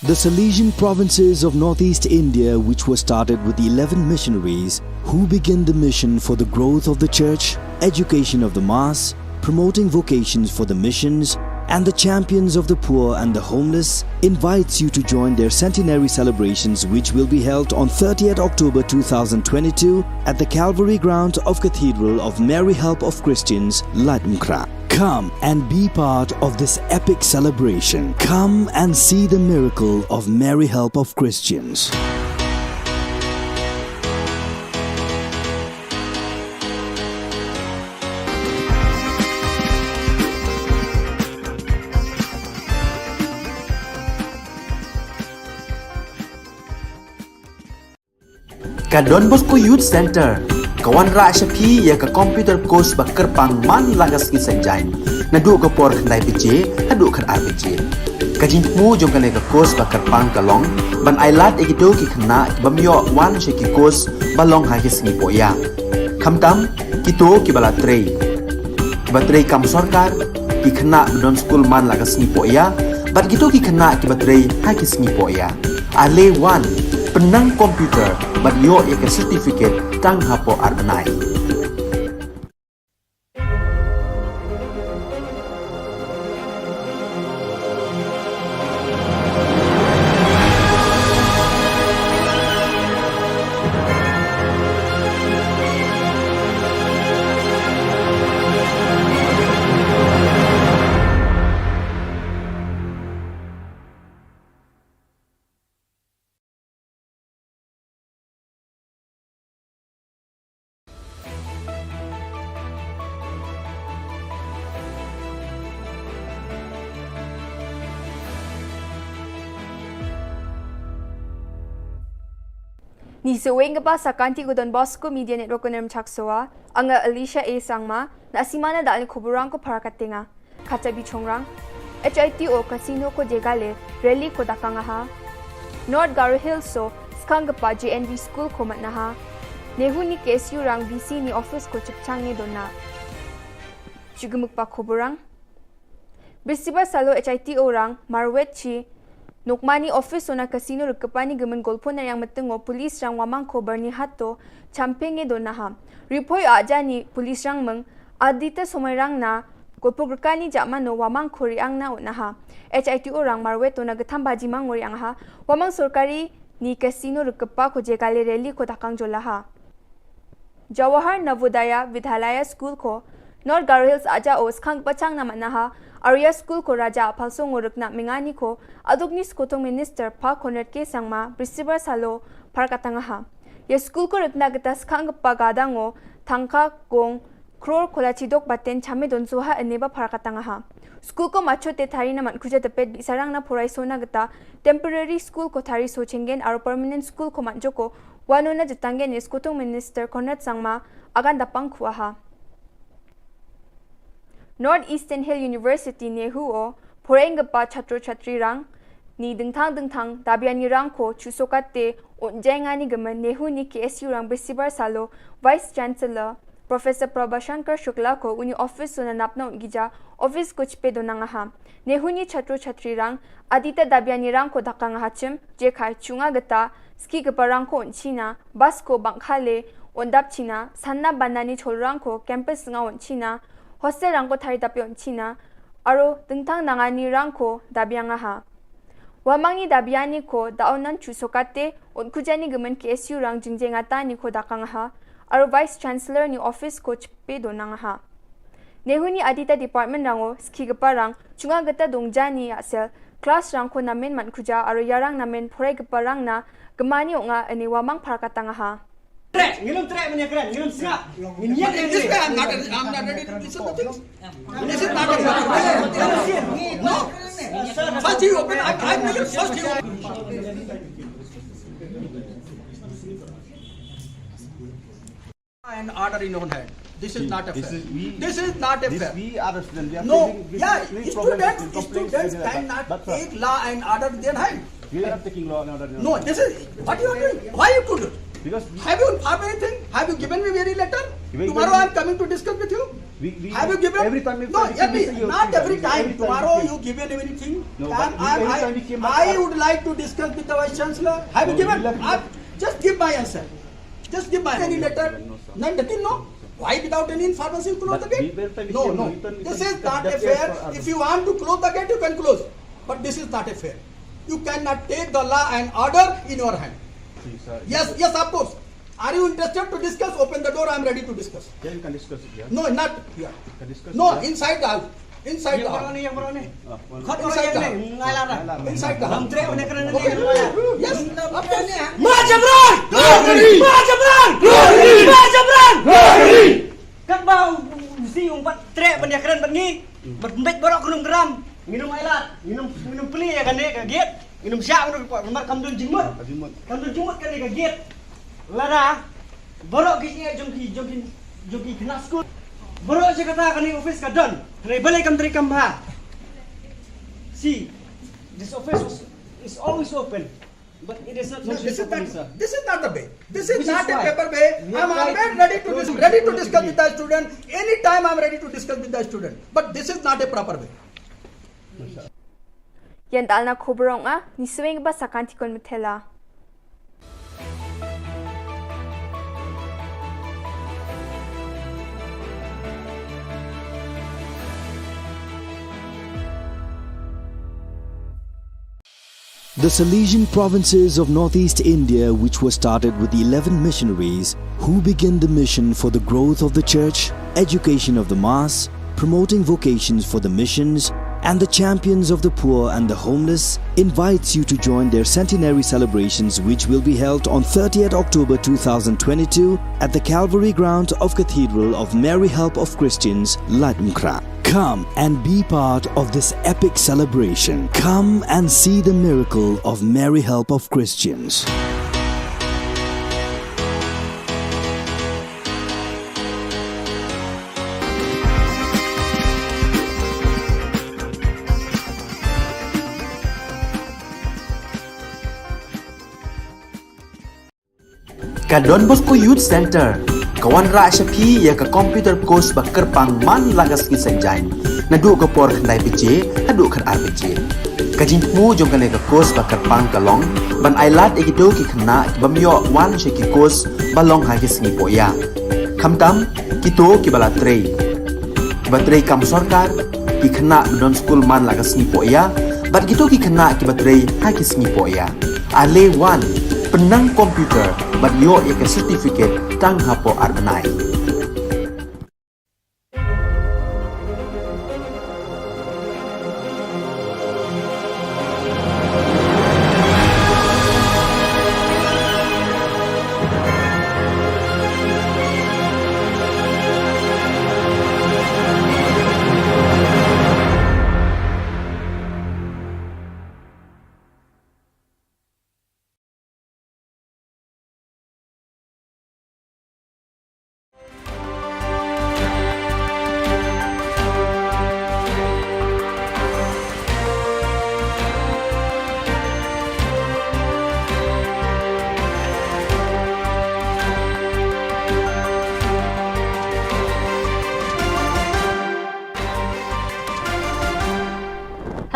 The Salesian provinces of northeast India, which were started with eleven missionaries who began the mission for the growth of the church, education of the mass, promoting vocations for the missions, and the champions of the poor and the homeless, invites you to join their centenary celebrations, which will be held on thirtieth October two thousand twenty-two at the Calvary grounds of Cathedral of Mary Help of Christians, Laitumkhrah. Come and be part of this epic celebration. Come and see the miracle of Mary Help of Christians. Ka Don Bosco Youth Centre ka wanrah sha phi ïa ka computer course ba kyrpang man la ka sngi Saitjaiñ, naduh ka por khyndai baje haduh khatar baje. Ka jingthmu jong kane ka course ba kyrpang ka long ban ailad ïa kito ki khynnah ki bym ïoh wan sha ki course ba long ha ki sngi pohïa. Khamtam kito kiba la trei, kiba trei kam sorkar, ki khynnah ba don skul man la ka sngi pohïa, bad kito ki khynnah kiba trei ha ki sngi pohïa. Ale wan, pynnang computer bad ïoh ïa ka certificate tang hapoh ar bnai. Ni seweng kaba sa kanti ko Don Bosco Media Network ko Nermchak Soa, anga Alicia A Sangma, na simana dal ni kuburang ko para katenga. Kata bi chongrang. H I T O Casino ko jegale rally ko dakang aha. North Garo Hills so skang kapa J N V School ko matnaha. Nehu ni K S U rang V C ni office ko chipchang ni dona. Chugumuk pa kuburang. Bisiba salo H I T O rang marwet chi Nokmani office ona casino rikapani gemen golpo na yang metengo police rang wamang ko Byrnihat to champenge do naha. Ripoi ajani police rang meng adita somai rang na golpo gerkani jamano wamang ko riang na unaha. H I T O rang marwet ona getham baji mang riang ha. Wamang sorkari ni casino rikapa ko jegale rally ko dakang jolaha. Jawahar Navodaya Vidyalaya School ko North Garo Hills aja o skhang pachang nama naha Arya School ko raja aphalso ngorek na mengani ko adukni skotung minister pa Conrad K Sangma brisibar salo parkatangaha. Ya school ko rekna geta skhang pa gadango thangka kong kror kola chidok baten chame don soha ene ba parkatangaha. School ko macho te thari na man kuja tepet bi sarang na porai sona geta temporary school ko thari so chengen aro permanent school ko manjoko Wano na jitangge ni skotung minister Conrad Sangma agan dapang kuaha. North Eastern Hill University nehu o poreng gepa chatro chatri rang ni dengthang dengthang dabiani rang ko chusokate unjengani gemen nehu ni K S U rang bisibar salo Vice Chancellor Professor Prabhashankar Shukla ko uni office so na napna un gija office ko chipe donang aha. Nehu ni chatro chatri rang adita dabiani rang ko dakang aha chim jekhai chunga geta ski gepa rang ko un china bus ko bangkhale un dap china sanna banani chol rang ko campus nga un china hostel rang ko thari dapi un china aro dengtang nangani rang ko dabiang aha. Wamangni dabiani ko daonan chusokate un kujani gemen K S U rang jingjeng atani ko dakang aha aro Vice Chancellor ni office ko chipe donang aha. Nehu ni adita department rango ski gepa rang chunga geta dongjani asel class rang ko namen man kuja aro yarang namen porai gepa rang na gemani onga ene wamang parakatang aha. Trek, ngilum trek menya keren, ngilum sngap. Ngin yak. This guy, I'm not, I'm not ready to listen to things. This is not a proper way. No. First you open, I, I make it first you open. And order in your hand. This is not a fair. This is not a fair. We are a student. We are no, yeah, students cannot take law and order in their hand. We are not taking law and order. No, this is what you are doing. Why you could do? Because have you informed anything? Have you given me any letter? Tomorrow I am coming to discuss with you. Have you given? Every time. No, not every time. Tomorrow you given anything. No, but I would like to discuss with the Vice Chancellor. Have you given? Just give my answer. Just give my any letter. None, nothing, no? Why without any information you close the gate? No, no. This is not a fair. If you want to close the gate, you can close. But this is not a fair. You cannot take the law and order in your hand. Yes, yes, of course. Are you interested to discuss? Open the door, I am ready to discuss. Yeah, you can discuss it here. No, not here. You can discuss it here. No, inside the house. Inside the house. Inside the house. Inside the house. Okay. Yes. Mah Jabran! Mah Jabran! Mah Jabran! Katba u si umpat trek ban ïakren bad ngi. Bad mbet baroh khnum gram. Nginum ailad, nginum nginum pli ïa kane ka gate. Nginum shah nginum namar kam don jingmut. Kam don jingmut kane ka gate. Lada baroh ki jingeh jong ki jong ki jong ki khynnah skul. Baroh jaka kata kane office ka don. Hynrei balei kam trei kam bha. See, this office was, is always open. But it is not. No, this is not, this is not the way. This is not a proper way. I'm always ready to dis-, ready to discuss with the student. Anytime I'm ready to discuss with the student. But this is not a proper way. Ïa dalna khubor ong a, ni sweng ba sakan tikon methela. The Salesian provinces of northeast India, which were started with eleven missionaries who began the mission for the growth of the church, education of the mass, promoting vocations for the missions, and the champions of the poor and the homeless, invites you to join their centenary celebrations, which will be held on thirtieth October two thousand twenty-two at the Calvary ground of Cathedral of Mary Help of Christians, Laitumkhrah. Come and be part of this epic celebration. Come and see the miracle of Mary Help of Christians. Ka Don Bosco Youth Centre ka wanrah sha phi ïa ka computer course ba kyrpang man la ka sngi Saitjaiñ, naduh ka por khyndai baje haduh khatar baje. Ka jingthmu jong kane ka course ba kyrpang ka long ban ailad ïa kito ki khynnah ki bym ïoh wan sha ki course ba long ha ki sngi pohïa, khamtam kito kiba la trei, kiba trei kam sorkar, ki khynnah ba don skul man la ka sngi pohïa, bad kito ki khynnah kiba trei ha ki sngi pohïa. Ale wan, pynnang computer bad ïoh ïa ka certificate tang hapoh ar bnai.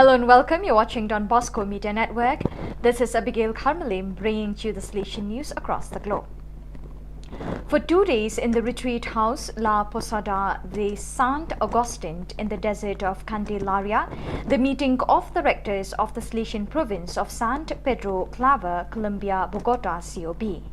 Hello and welcome. You're watching Don Bosco Media Network. This is Abigail Kharmalim bringing to you the Salesian news across the globe. For two days in the retreat house La Posada de Sant Agustin in the desert of Candelaria, the meeting of the rectors of the Salesian province of San Pedro Claver, Colombia, Bogota, C O B.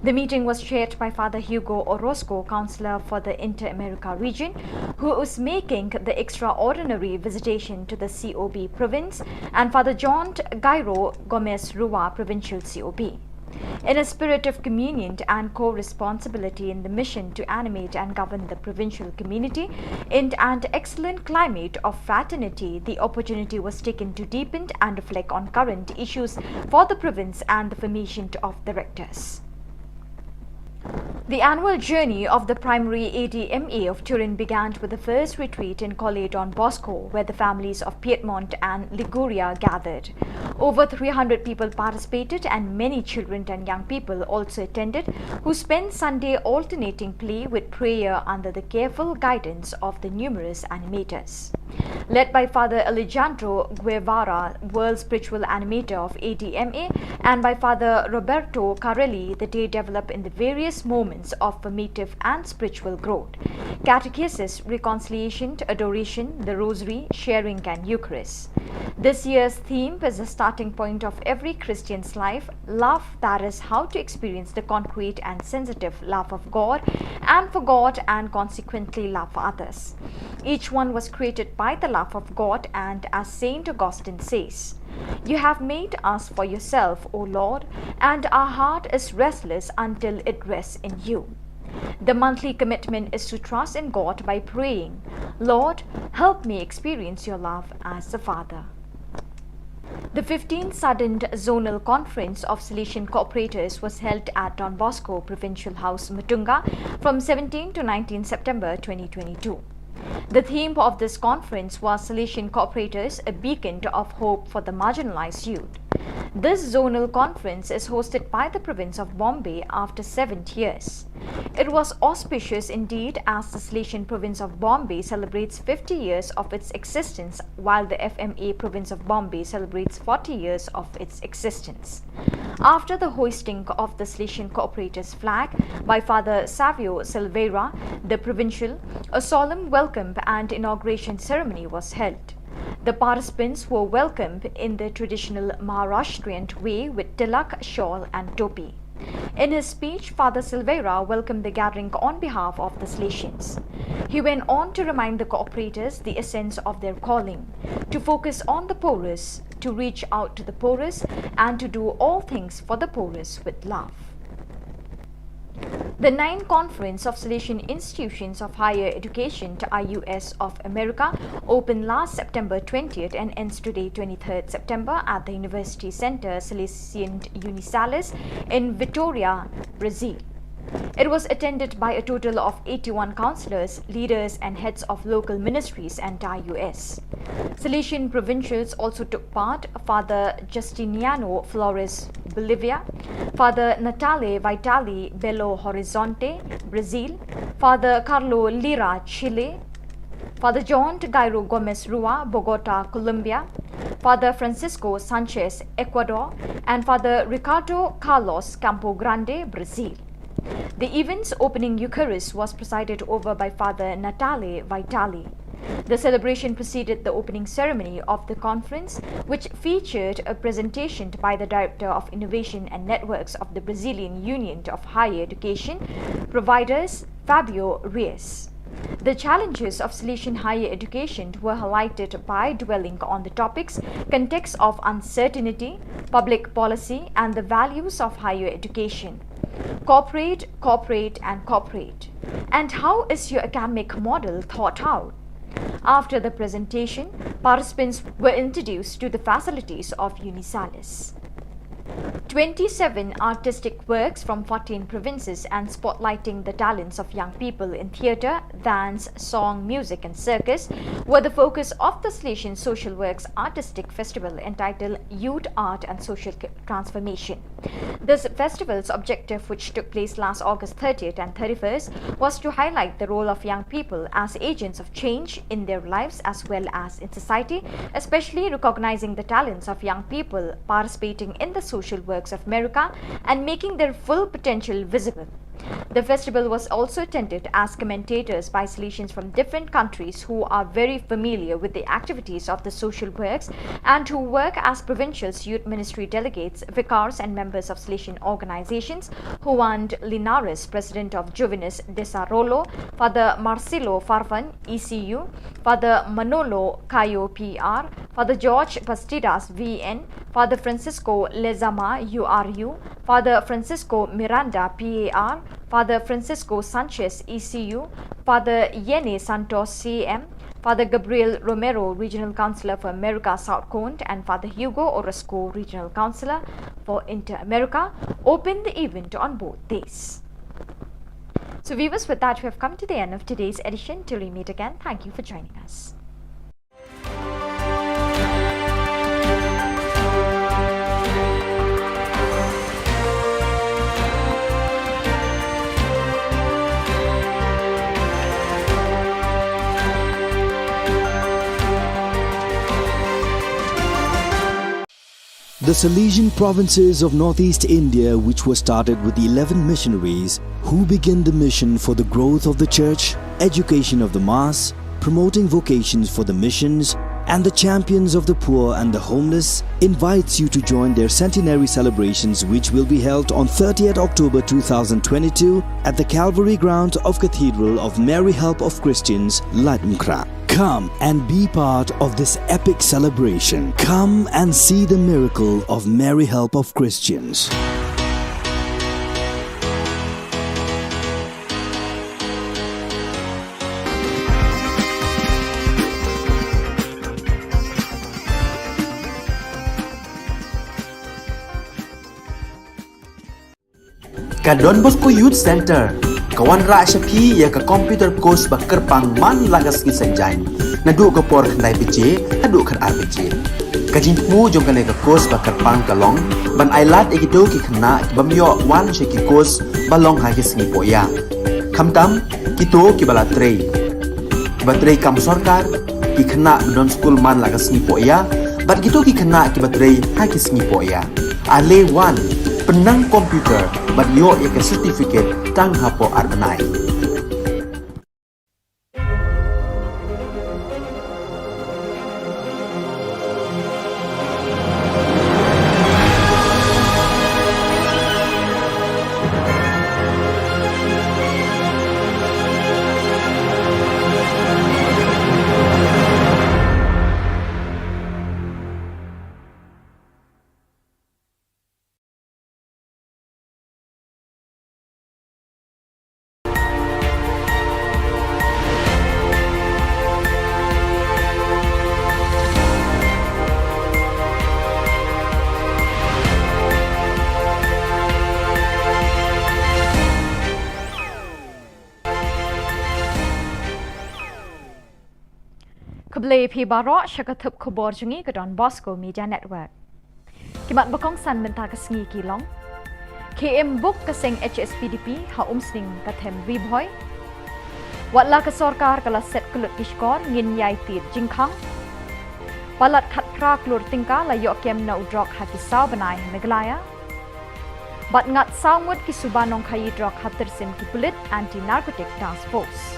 The meeting was chaired by Father Hugo Orozco, Counselor for the Inter-America region, who is making the extraordinary visitation to the C O B province, and Father John Gairo Gomez Rua, Provincial C O B. In a spirit of communion and co-responsibility in the mission to animate and govern the provincial community, in an excellent climate of fraternity, the opportunity was taken to deepen and reflect on current issues for the province and the formation of the rectors. The annual journey of the primary A D M A of Turin began with the first retreat in Colle Don Bosco, where the families of Piedmont and Liguria gathered. Over three hundred people participated, and many children and young people also attended, who spent Sunday alternating play with prayer under the careful guidance of the numerous animators. Led by Father Alejandro Guevara, World Spiritual Animator of A D M A, and by Father Roberto Carelli, the day developed in the various moments of formative and spiritual growth. Catechesis, reconciliation, adoration, the Rosary, sharing, and Eucharist. This year's theme is the starting point of every Christian's life, love, that is, how to experience the concrete and sensitive love of God and for God, and consequently love for others. Each one was created by the love of God, and as Saint Augustine says, "You have made us for yourself, O Lord, and our heart is restless until it rests in you." The monthly commitment is to trust in God by praying, "Lord, help me experience your love as the Father." The fifteenth Sudden Zonal Conference of Salesian Cooperators was held at Don Bosco Provincial House, Mutunga, from seventeenth to nineteenth September twenty twenty-two. The theme of this conference was Salesian Cooperators, a Beacon of Hope for the Marginalized Youth. This zonal conference is hosted by the province of Bombay after seven years. It was auspicious indeed, as the Salesian province of Bombay celebrates fifty years of its existence, while the F M A province of Bombay celebrates forty years of its existence. After the hoisting of the Salesian Cooperators flag by Father Savio Silveira, the provincial, a solemn welcome and inauguration ceremony was held. The participants were welcomed in the traditional Maharashtrian way with tilak, shawl, and topi. In his speech, Father Silveira welcomed the gathering on behalf of the Salesians. He went on to remind the cooperators the essence of their calling, to focus on the poorest, to reach out to the poorest, and to do all things for the poorest with love. The ninth Conference of Salesian Institutions of Higher Education, to I U S of America, opened last September twentieth and ends today, twenty-third September, at the University Center Salesian Unisalis in Vitoria, Brazil. It was attended by a total of eighty-one councillors, leaders, and heads of local ministries and dioceses. Salesian provincials also took part: Father Justiniano Flores, Bolivia, Father Natale Vitali, Belo Horizonte, Brazil, Father Carlo Lira, Chile, Father John Gairo Gomez Rua, Bogota, Colombia, Father Francisco Sanchez, Ecuador, and Father Ricardo Carlos, Campo Grande, Brazil. The event's opening Eucharist was presided over by Father Natale Vitali. The celebration preceded the opening ceremony of the conference, which featured a presentation by the Director of Innovation and Networks of the Brazilian Union of Higher Education Providers, Fabio Reis. The challenges of Salesian higher education were highlighted by dwelling on the topics: context of uncertainty, public policy, and the values of higher education. Cooperate, cooperate, and cooperate. And how is your academic model thought out? After the presentation, participants were introduced to the facilities of Unisalis. Twenty-seven artistic works from fourteen provinces and spotlighting the talents of young people in theatre, dance, song, music, and circus were the focus of the Salesian Social Works Artistic Festival, entitled Youth, Art, and Social C-, Transformation. This festival's objective, which took place last August thirtieth and thirty-first, was to highlight the role of young people as agents of change in their lives as well as in society, especially recognizing the talents of young people participating in the social works of America and making their full potential visible. The festival was also attended as commentators by Salesians from different countries who are very familiar with the activities of the social works and who work as provincials, youth ministry delegates, vicars, and members of Salesian organizations: Juan Linares, President of Juvenes Desarrollo, Father Marcelo Farfan, E C U, Father Manolo Cayo, P R, Father George Bastidas, V N, Father Francisco Lezama, U R U, Father Francisco Miranda, P A R, Father Francisco Sanchez, E C U, Father Yene Santos, C M, Father Gabriel Romero, Regional Councillor for America South Cone, and Father Hugo Orozco, Regional Councillor for Inter-America, opened the event on both days. So, viewers, with that, we have come to the end of today's edition. Till we meet again, thank you for joining us. The Salesian provinces of Northeast India, which were started with eleven missionaries who began the mission for the growth of the church, education of the mass, promoting vocations for the missions, and the champions of the poor and the homeless, invites you to join their centenary celebrations, which will be held on thirtieth October two thousand twenty-two at the Calvary grounds of Cathedral of Mary Help of Christians, Laitumkhrah. Come and be part of this epic celebration. Come and see the miracle of Mary Help of Christians. Ka Don Bosco Youth Centre ka wanrah sha phi ïa ka computer course ba kyrpang man la ka sngi Saitjaiñ, naduh ka por khyndai baje haduh khatar baje. Ka jingthmu jong kane ka course ba kyrpang ka long ban ailad ïa kito ki khynnah ki bym ïoh wan sha ki course ba long ha ki sngi pohïa. Khamtam kito kiba la trei, kiba trei kam sorkar, ki khynnah ba don skul man la ka sngi pohïa, bad kito ki khynnah kiba trei ha ki sngi pohïa. Ale wan, pynnang computer bad ïoh ïa ka certificate tang hapoh ar bnai. Khublei phi baroh sha ka thup khubor jong ngi ka Don Bosco Media Network. Ki mat ba kongsan mynta ka sngi ki long: Khie im buk ka seng H S P D P ha Umsning ka them Ri Bhoi. Wat la ka sorkar ka la set kyllut ki shkor, ngin ïai tied jingkhang. Palat khatphra klur tyngka la ïoh kem na u drok ha ki saw bnai ha Meghalaya. Bad ngat saw ngut ki suba nongkhaïi drok ha tyrsim ki pulit Anti Narcotic Task Force.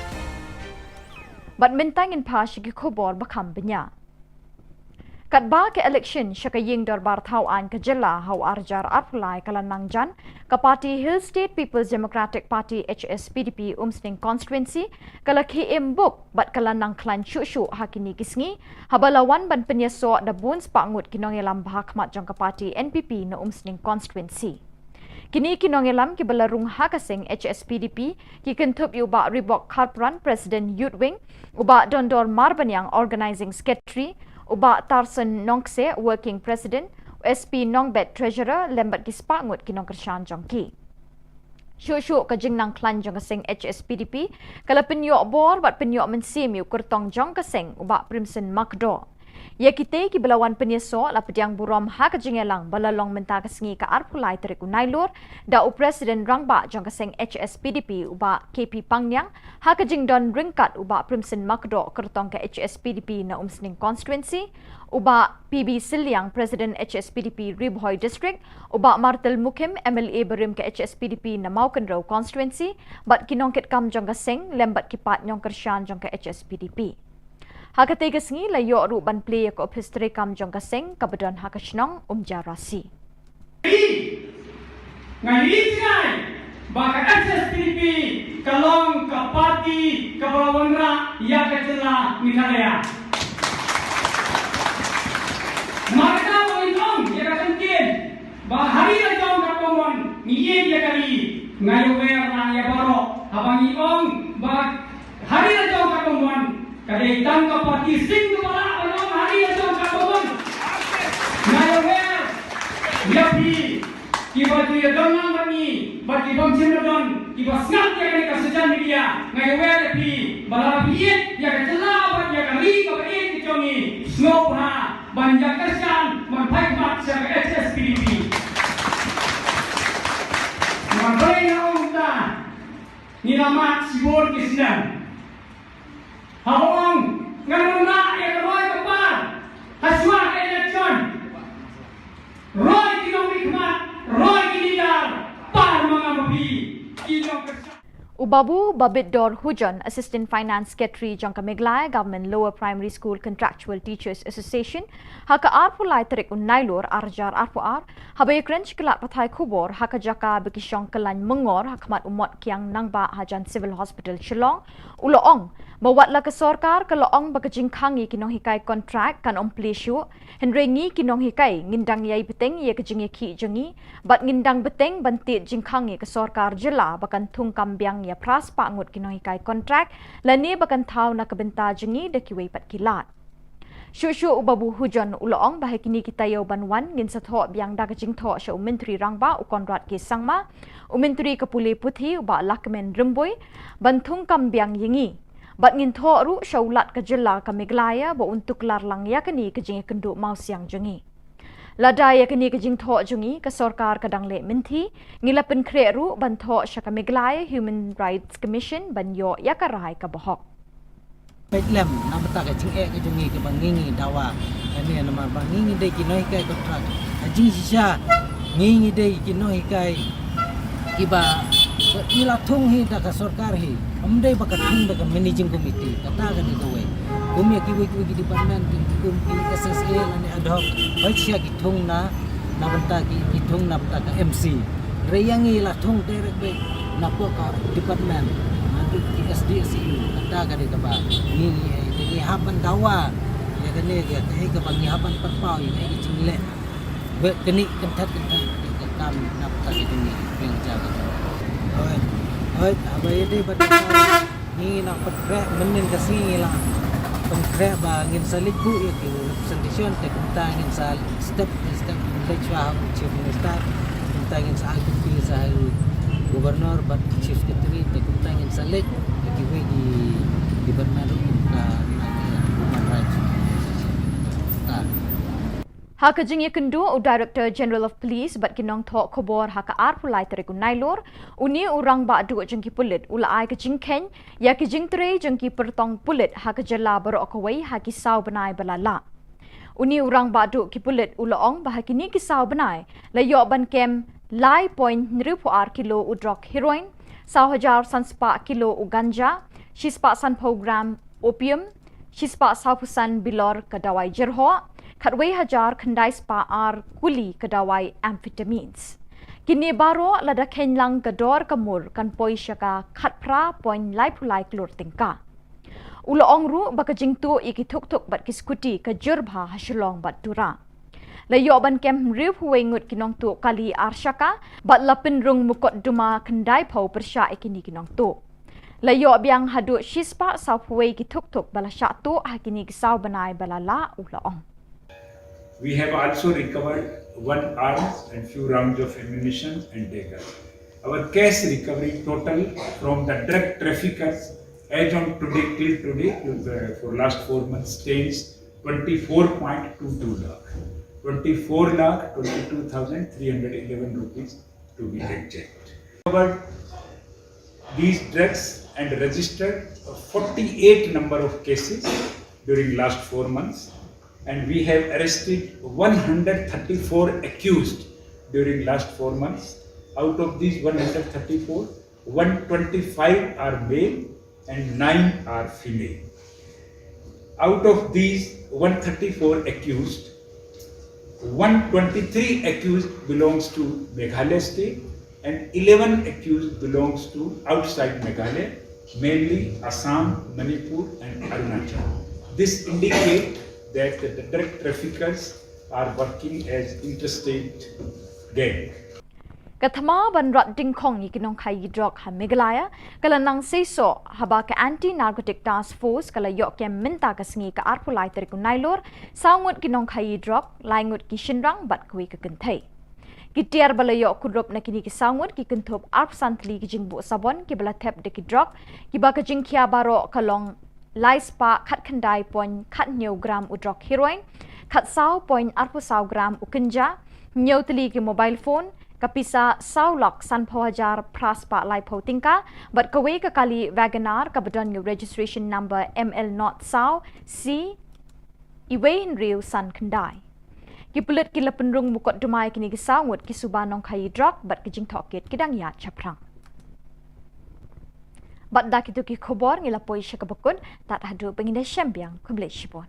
Bad mynta ngin phai sha ki khubor ba kham bniah. Katba ka election sha ka ïing dorbar thaw aiñ ka jylla ha u ar hajar arphew lai ka la nang jan, ka party Hill State People's Democratic Party, H S P D P, Umsning Constituency ka la khie im buk bad ka la nang khlaiñ shuh shuh ha kine ki sngi, haba la wan ban pynïasoh da bun spah ngut ki nongïalam ba ha khmat jong ka party N P P na Umsning Constituency. Kine ki nongïalam kiba la rung ha ka seng H S P D P ki kynthup ïa u Bah Ribok Kharpran, President Youth Wing, u Bah Dondor Marbaniang, Organizing Secretary, u Bah Tarson Nongkse, Working President, u S P Nongbet, Treasurer, lem bad ki spah ngut ki nongkyrshan jong ki. Shuh shuh ka jingnang khlaiñ jong ka seng H S P D P ka la pynïoh bor bad pynïoh mynsiem ïa u kyrtong jong ka seng, u Bah Primson Makdoh. Ïa kito kiba la wan pynïasoh la pdiang burom ha ka jingïalang ba la long mynta ka sngi ka arphew lai tarik u Nailur da u President Rangbah jong ka seng H S P D P, u Bah K P Pangniang, ha ka jingdon ryngkat u Bah Primson Makdoh, kyrtong ka H S P D P na Umsning Constituency, u Bah P B Sylliang, President H S P D P Ri Bhoi District, u Bah Martel Mukhim, M L A barim ka H S P D P na Mawkynrew Constituency, bad ki nongkitkam jong ka seng lem bad ki paid nongkyrshan jong ka H S P D P. Ha katei ka sngi la ïoh ruh ban plie ïa ka ophis treikam jong ka seng kaba don ha ka shnong Umjarasi. Nga ïohi jngai ba ka H S P D P ka long ka party kaba la wanrah ïa ka jylla Meghalaya. Namar kata ba ngi ong ïa ka ktien ba ha ri la jong katba mon ngi ïeit ïa ka ri, nga ïawer lang ïa baroh haba ngi ong ba ha ri la jong katba mon ka dei tang ka party sing kaba lah ban ong ha ri la jong katba mon. Nga ïawer ïa phi kiba ju ïadon lang bad ngi bad ki bym shym la don kiba sngap ïa kane ka social media, nga ïawer ïa phi ba lada phi ïeit ïa ka jylla bad ïa ka ri kaba ïeit ka jong ngi, sngewbha ban ïa kyrshan ban phai khmat sha ka H S P D P. Nga balei nga ong kumta? Ngi la mad shibun ki snem. Haba ong ngan wanrah ïa ka roi ka par ha shuwa ka election, roi ki nongmihkhmat, roi ki leader, par ma nga ma phi ki nongkyrshan. U Babu Babitdor Hujon, Assistant Finance Secretary jong ka Meghalaya Government Lower Primary School Contractual Teachers Association, ha ka arphew lai tarik u Nailur ar hajar arphew ar, haba ïakren sha ki lad pathai khubor ha ka jaka ba ki shong kyllaiñ myngor ha khmat u Mot Kiang Nangbah hajan Civil Hospital Shillong, u la ong ba wat la ka sorkar ka la ong ba ka jingkhang ïa ki nonghikai kontrak kan ym plie shuh, hynrei ngi ki nonghikai ngin dang ïai bteng ïa ka jingïakhih jong ngi bad ngin dang bteng ban tied jingkhang ïa ka sorkar jylla ba kan thung kam biang ïa phra spah ngut ki nonghikai kontrak lane ba kan thaw na ka bynta jong ngi da kiwei pat ki lad. Shuh shuh u Babu Hujon u la ong ba ha kine ki taïew ban wan ngin sa thoh biang da ka jingthoh sha u Myntri Rangbah u Conrad K Sangma, u Myntri ka pule puthi u Bah Lahkmen Rymbui ban thung kam biang ïa ngi. Bad ngin thoh ruh sha u Lat ka jylla ka Meghalaya ba un tuklar lang ïa kane ka jingïakynduh mawsiang jong ngi. Lada ïa kane ka jingthoh jong ngi ka sorkar ka dang leh mynthi, ngi la pynkhreh ruh ban thoh sha ka Meghalaya Human Rights Commission ban ïoh ïa ka rai kaba hok. Peit lem na bynta ka jingeh ka jong ngi kaba ngi ngi dawa. Kane namar ba ngi ngi dei ki nonghikai kontrak. Ha jingshisha ngi ngi dei ki nonghikai kiba, ba ngi la thung hi da ka sorkar hi. Ym dei ba ka thung da ka managing committee. Kata ka dei kawei. Kum ïa kiwei kiwei ki department, kum ki S S A lane ad hoc. Hooid shisha ki thung na, na bynta ki, ki thung na bynta ka M C. Hynrei ïa ngi la thung direct beit na pok ka department, na ki S D S U, kata ka dei kaba ngi, ngi, ngi hap ban dawa ïa kane, ïa kaei kaba ngi hap ban pynpaw ïa kaei ka jingleh. Bad kane kynthah kynthah ka kam na bynta ka jong ngi, pynjaga ka jong ngi. Hooid, hooid, haba ïadei bad ka Ngi nang pynkhreh mynnin ka sngi ngi la pynkhreh ba ngin sa leit buh ïa ki representation te kumta ngin sa step by step ngin leit shuwa ha u Chief Minister, kumta ngin sa ai copy sa ha u Governor bad Chief Secretary te kumta ngin sa leit ïa kiwei ki department ruh kumta na ki human rights. Ha ka jingïakynduh u Director General of Police bad ki nongthoh khubor ha ka arphew lai tarik u Nailur, une u rangbah duh jong ki pulit u la ai ka jingkheiñ ïa ki jingtrei jong ki pyrtong pulit ha ka jylla baroh kawei ha ki saw bnai ba la lah. Une u rangbah duh ki pulit u la ong ba ha kine ki saw bnai la ïoh ban kem lai point hynriewphew ar kilo u drok heroin, saw hajar san spah kilo u ganja, shispah sanphew gram opium, shispah sawphew san bilor ka dawai jyrhoh, khatwei hajar khyndai spah ar kuli ka dawai amphetamines. Kine baroh lada kheiñ lang ka dor ka mur kan poi sha ka khatphra point laiphew lai klur tyngka. U la ong ruh ba ka jingtuh ïa ki thukthuk bad ki skuti ka jur bha ha Shillong bad Tura. La ïoh ban kem hynriewphew wei ngut ki nongtuh kali ar shaka bad la pynrung mukotduma khyndaiphew pyrshah ïa kine ki nongtuh. La ïoh biang haduh shispah sawphew wei ki thukthuk ba la shah tuh ha kine ki saw bnai ba la lah, u la ong. We have also recovered one arms and few rounds of ammunition and dagger. Our cash recovery total from the drug traffickers as on today, till today, till the, for last four months, stands twenty-four point two two lakh, twenty-four lakh twenty-two thousand three hundred eleven rupees to be exact. Recovered these drugs and registered forty-eight number of cases during last four months, and we have arrested one hundred thirty-four accused during last four months. Out of these one hundred thirty-four, one twenty-five are male and nine are female. Out of these one thirty-four accused, one twenty-three accused belongs to Meghalaya state and eleven accused belongs to outside Meghalaya, mainly Assam, Manipur and Arunachal. This indicate that the drug traffickers are working as interstate gang. Ka thma ban rat dyngkhong ïa ki nongkhaïi drok ha Meghalaya ka la nang seisoh haba ka Anti Narcotic Task Force ka la ïoh kem mynta ka sngi ka arphew lai tarik u Nailur, saw ngut ki nongkhaïi drok, lai ngut ki shynrang bad kawei ka kynthei. Ki tiar ba la ïoh kurup na kine ki saw ngut ki kynthup arphew san tylli ki jingbuh sabon kiba la thep da ki drok, kiba ka jingkhia baroh ka long lai spah khatkhyndai point khathynñiew gram u drok heroin, khatsaw point arphew saw gram u ganja, hynñiew tylli ki mobile phone, ka pisa saw lak sanphew hajar phra spah laiphew tyngka, bad kawei ka kali WagonR kaba don ïa u registration number M L not saw C iwei hynriew san khyndai. Ki pulit ki la pynrung mukotduma ïa kine ki saw ngut ki suba nongkhaïi drok bad ki jingtohkit ki dang ïaid shaphrang. Bad da kito ki khubor ngi la poi sha kaba kut, tad haduh ba ngin ïashem biang, khublei shibun.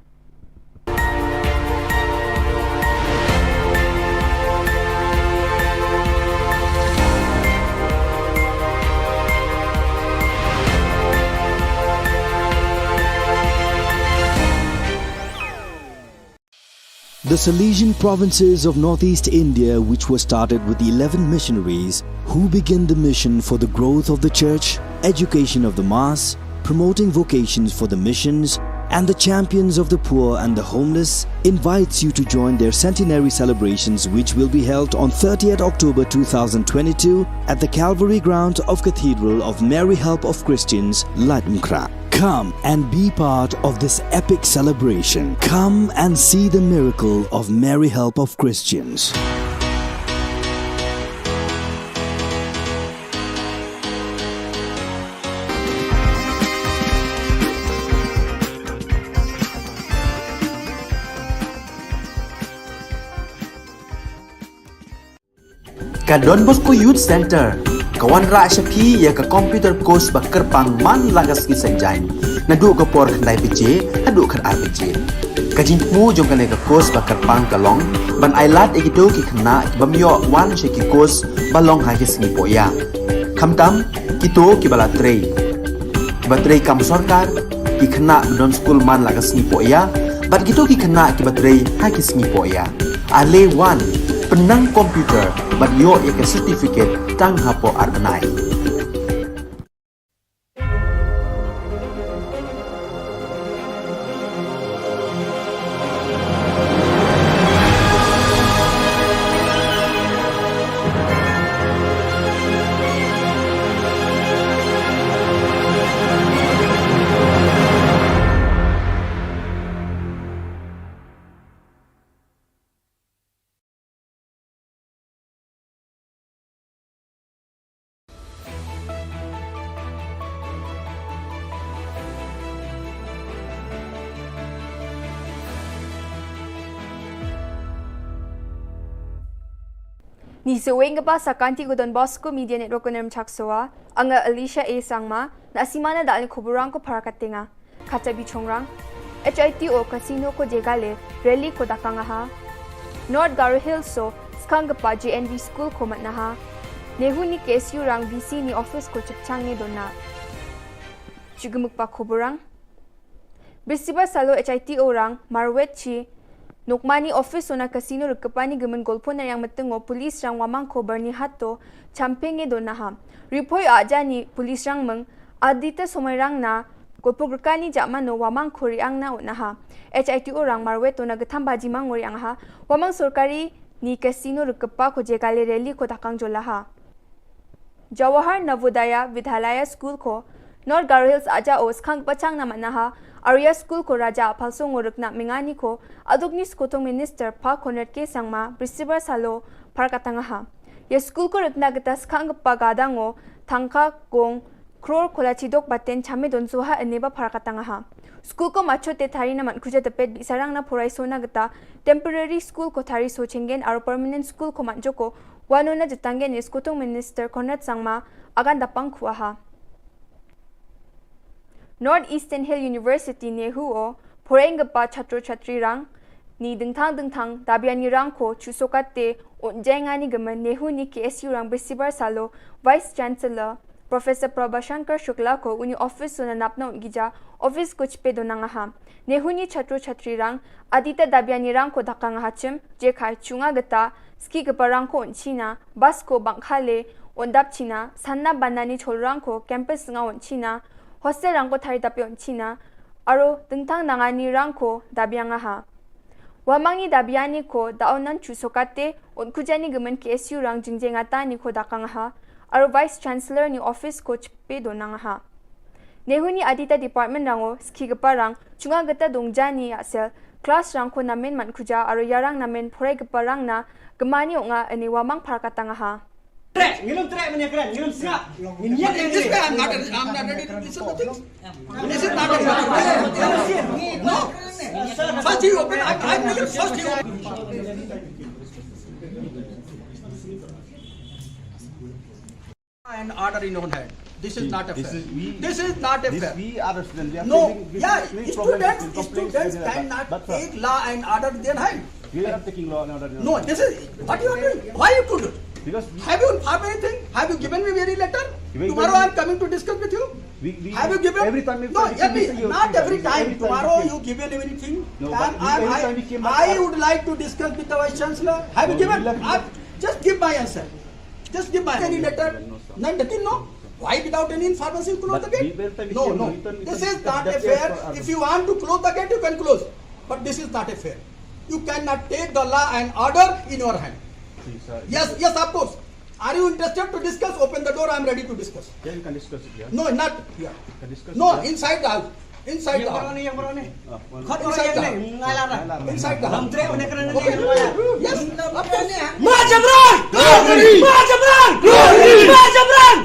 The Salesian provinces of northeast India, which were started with eleven missionaries, who began the mission for the growth of the church, education of the mass, promoting vocations for the missions, and the champions of the poor and the homeless, invites you to join their centenary celebrations, which will be held on thirtieth October two thousand twenty-two at the Calvary grounds of Cathedral of Mary Help of Christians, Laitumkhrah. Come and be part of this epic celebration. Come and see the miracle of Mary Help of Christians. Ka Don Bosco Youth Centre ka wanrah sha phi ïa ka computer course ba kyrpang man la ka sngi Saitjaiñ, naduh ka por khyndai baje haduh khatar baje. Ka jingthmu jong kane ka course ba kyrpang ka long ban ailad ïa kito ki khynnah ki bym ïoh wan sha ki course ba long ha ki sngi pohïa, khamtam kito kiba la trei, kiba trei kam sorkar, ki khynnah ba don skul man la ka sngi pohïa, bad kito ki khynnah kiba trei ha ki sngi pohïa. Ale wan, pynnang computer bad ïoh ïa ka certificate tang hapoh ar bnai. Ni seweng kaba sa kanti ko Don Bosco Media Network ko nem chak soa, anga Alicia A Sangma, na simana dal ni kuburang ko para katenga. Kata bichongrang, H I T O Casino ko jegale, rally ko dakang aha. North Garo Hills so, skang kapa J N V School ko matnaha. Nehu ni K S U rang V C ni office ko chepchang ni dona. Chugumuk pa kuburang. Bisibar salo H I T O rang, marwet chi, Nokmani office ona casino rikepani gemen golpo na yang metengo police rang wamang ko Byrnihat to champenge do naha. Ripoi ajani police rang meng adita somai rang na golpo gerkani jamano wamang ko riang na unaha. H I T O rang marwet ona getham baji mang ngori angha. Wamang sorkari ni casino rikepa ko jegale rally ko dakang jolaha. Jawahar Navodaya Vidyalaya School ko North Garo Hills aja o skhang pachang na manaha Arya School ko raja aphalso ngorek na mengani ko adukni skotong minister pa Conrad K Sangma bisibar salo parkatangaha. Ya school ko rekna geta skhang pa gadango thangka gong kror kola chidok baten chame don soha ene ba parkatangaha. School ko macho te thari na man kuja tepet bisarang na porai sona geta temporary school ko thari so chengen aro permanent school ko manjoko Wano na jitangge ni skotong minister Conrad Sangma agan dapang kuaha. North Eastern Hill University nehu o poreng gepa chatro chatri rang ni dengthang dengthang dabiani rang ko chusokate unjengani gemen nehu ni K S U rang bisibar salo Vice Chancellor Professor Prabhashankar Shukla ko uni office so na napna un gija office ko chipe donang aha. Nehu ni chatro chatri rang adita dabiani rang ko dakang aha chim je khai chunga geta ski gepa rang ko un china bas ko bangkhale un dap china sanna banani chol rang ko campus nga un china hostel rang ko thari dape un china aro dengtang nangani rang ko dabiang aha. Wamangni dabiani ko daonan chusokate un kujani gemen K S U rang jingjengata ni ko dakang aha aro Vice Chancellor ni office ko chipe donang aha. Nehu ni adita department rango ski gepa rang chunga geta dongjani asel class rang ko namen man kuja aro yarang namen porai gepa rang na gemani onga ene wamang parkatang aha. Trek, ngilum trek mene keren, ngilum sngap. Ngin yak. This way I'm not, I'm not ready to listen to things. This is not a, no. First you open, I, I make it first you open. And order in own hand. This is not a fair. This is not a fair. We are the student. We are facing this, yeah, students cannot take law and order in their hand. We are not taking law and order. No, this is what you are doing. Why you couldn't? Because have you informed anything? Have you given me any letter? Tomorrow I am coming to discuss with you. Have you given? Every time. No, not every time. Tomorrow you given anything? No, but I would like to discuss with the Vice Chancellor. Have you given? Just give my answer. Just give my any letter. None, nothing, no? Why without any information you close the gate? No, no. This is not a fair. If you want to close the gate, you can close. But this is not a fair. You cannot take the law and order in your hand. Yes, yes, of course. Are you interested to discuss? Open the door, I am ready to discuss. Yeah, you can discuss it here. No, not here. You can discuss it here. No, inside the house. Inside the house. Inside the house. Inside the house. Yes. Majabran! Majabran! Majabran!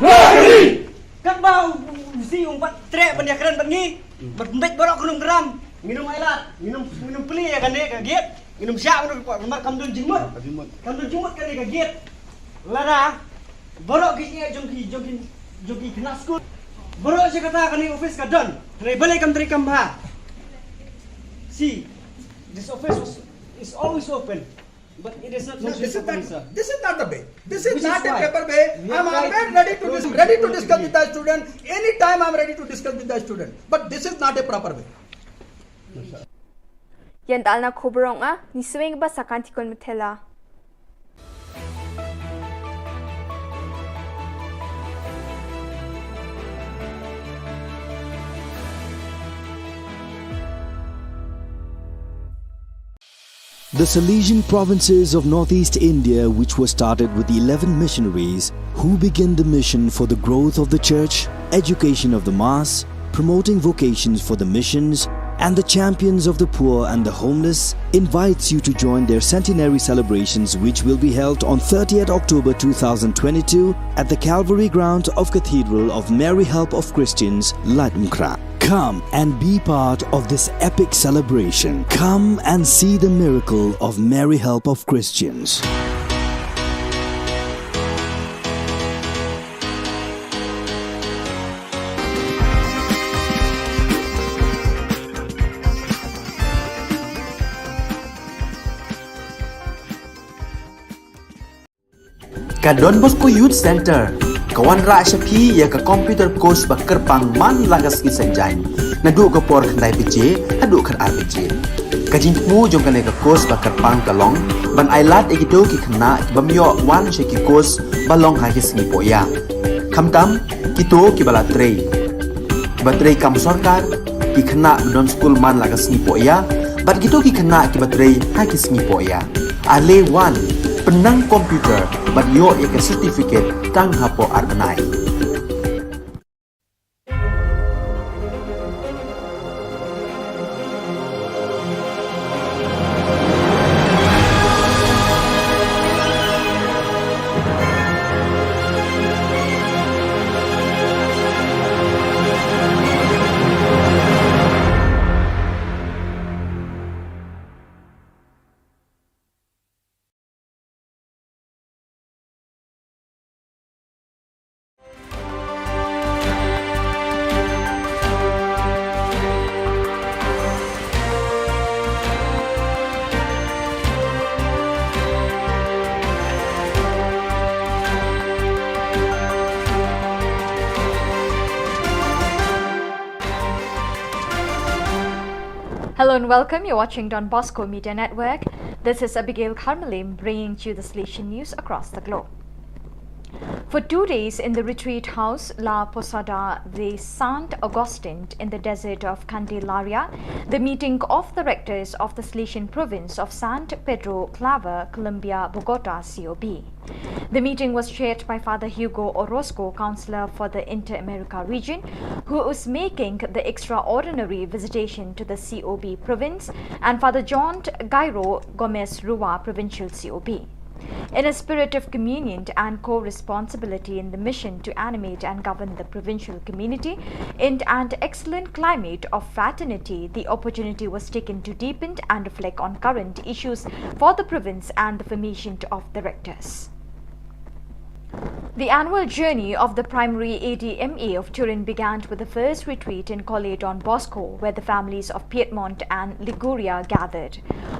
Katba u si um pat treh ban ïakren bad ngi, bad mbet baroh kynum gram, nginum ailad, nginum, nginum plie ïa kane ka gate, nginum shah, nginum namar kam don jingmut. Kam don jingmut kane ka gate. Lada baroh ki ïa jong ki, jong ki, jong ki khynnah skul. Baroh shi katta kane office ka don. Hynrei balei kam trei kam bha. See, this office was, is always open. But it is not. No, this is not, this is not the way. This is not a proper way. I am always ready to dis-, ready to discuss with the student. Anytime I am ready to discuss with the student. But this is not a proper way. Ïa dalna khubor ong a, ni swing ba sakan tikon methela. The Salesian provinces of northeast India, which were started with eleven missionaries who began the mission for the growth of the church, education of the mass, promoting vocations for the missions, and the champions of the poor and the homeless, invites you to join their centenary celebrations, which will be held on thirtieth October two thousand twenty-two at the Calvary ground of Cathedral of Mary Help of Christians, Laitumkhrah. Come and be part of this epic celebration. Come and see the miracle of Mary Help of Christians. Ka Don Bosco Youth Centre ka wanrah sha phi ïa ka computer course ba kyrpang man la ka sngi Saitjaiñ, naduh ka por khyndai baje haduh khatar baje. Ka jingthmu jong kane ka course ba kyrpang ka long ban ailad ïa kito ki khynnah ki bym ïoh wan sha ki course ba long ha ki sngi pohïa, khamtam kito kiba la trei, kiba trei kam sorkar, ki khynnah ba don skul man la ka sngi pohïa bad kito ki khynnah kiba trei ha ki sngi pohïa. Ale wan, pynnang computer bad ïoh ïa ka certificate tang hapoh ar bnai. Hello and welcome. You're watching Don Bosco Media Network. This is Abigail Kharmalim bringing to you the Salesian news across the globe. For two days in the retreat house La Posada de Sant Agustin in the desert of Candelaria, the meeting of the rectors of the Salesian province of San Pedro Claver, Colombia, Bogota, C O B. The meeting was chaired by Father Hugo Orozco, counselor for the Inter-America region, who is making the extraordinary visitation to the C O B province, and Father John Gairo Gomez Rua, provincial C O B. In a spirit of communion and co-responsibility in the mission to animate and govern the provincial community in an excellent climate of fraternity, the opportunity was taken to deepen and reflect on current issues for the province and the formation of the rectors. The annual journey of the primary A D M A of Turin began with the first retreat in Colle Don Bosco, where the families of Piedmont and Liguria gathered.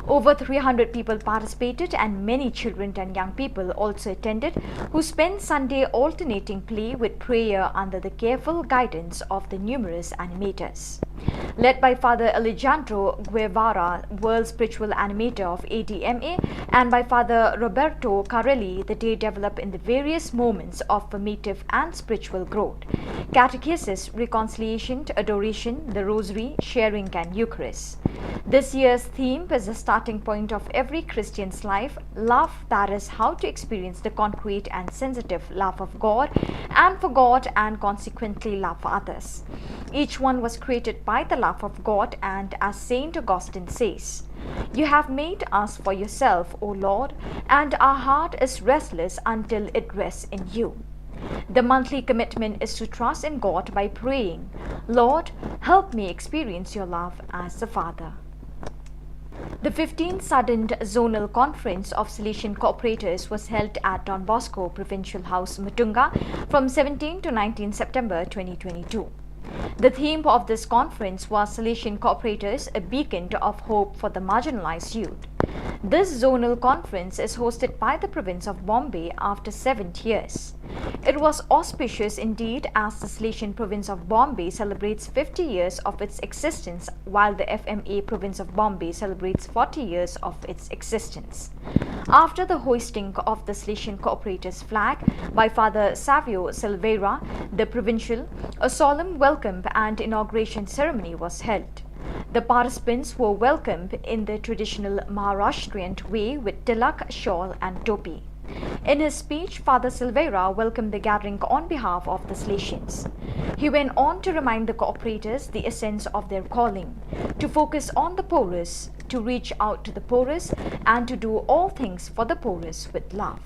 Over three hundred people participated, and many children and young people also attended, who spent Sunday alternating play with prayer under the careful guidance of the numerous animators. Led by Father Alejandro Guevara, world spiritual animator of A D M A, and by Father Roberto Carelli, the day developed in the various moments of formative and spiritual growth: catechesis, reconciliation, adoration, the rosary, sharing, and Eucharist. This year's theme is the starting point of every Christian's life, love, that is, how to experience the concrete and sensitive love of God and for God, and consequently love for others. Each one was created by the love of God, and as Saint Augustine says, "You have made us for yourself, O Lord, and our heart is restless until it rests in you." The monthly commitment is to trust in God by praying, "Lord, help me experience your love as the Father." The fifteenth Sudden Zonal Conference of Salesian Cooperators was held at Don Bosco Provincial House, Mutunga, from seventeenth to nineteenth September twenty twenty-two. The theme of this conference was Salesian Cooperators, a Beacon of Hope for the Marginalized Youth. This zonal conference is hosted by the province of Bombay after seven years. It was auspicious indeed, as the Salesian province of Bombay celebrates fifty years of its existence, while the F M A province of Bombay celebrates forty years of its existence. After the hoisting of the Salesian Cooperators flag by Father Savio Silveira, the provincial, a solemn welcome and inauguration ceremony was held. The participants were welcomed in the traditional Maharashtrian way with tilak, shawl, and topi. In his speech, Father Silveira welcomed the gathering on behalf of the Salesians. He went on to remind the cooperators the essence of their calling: to focus on the poorest, to reach out to the poorest, and to do all things for the poorest with love.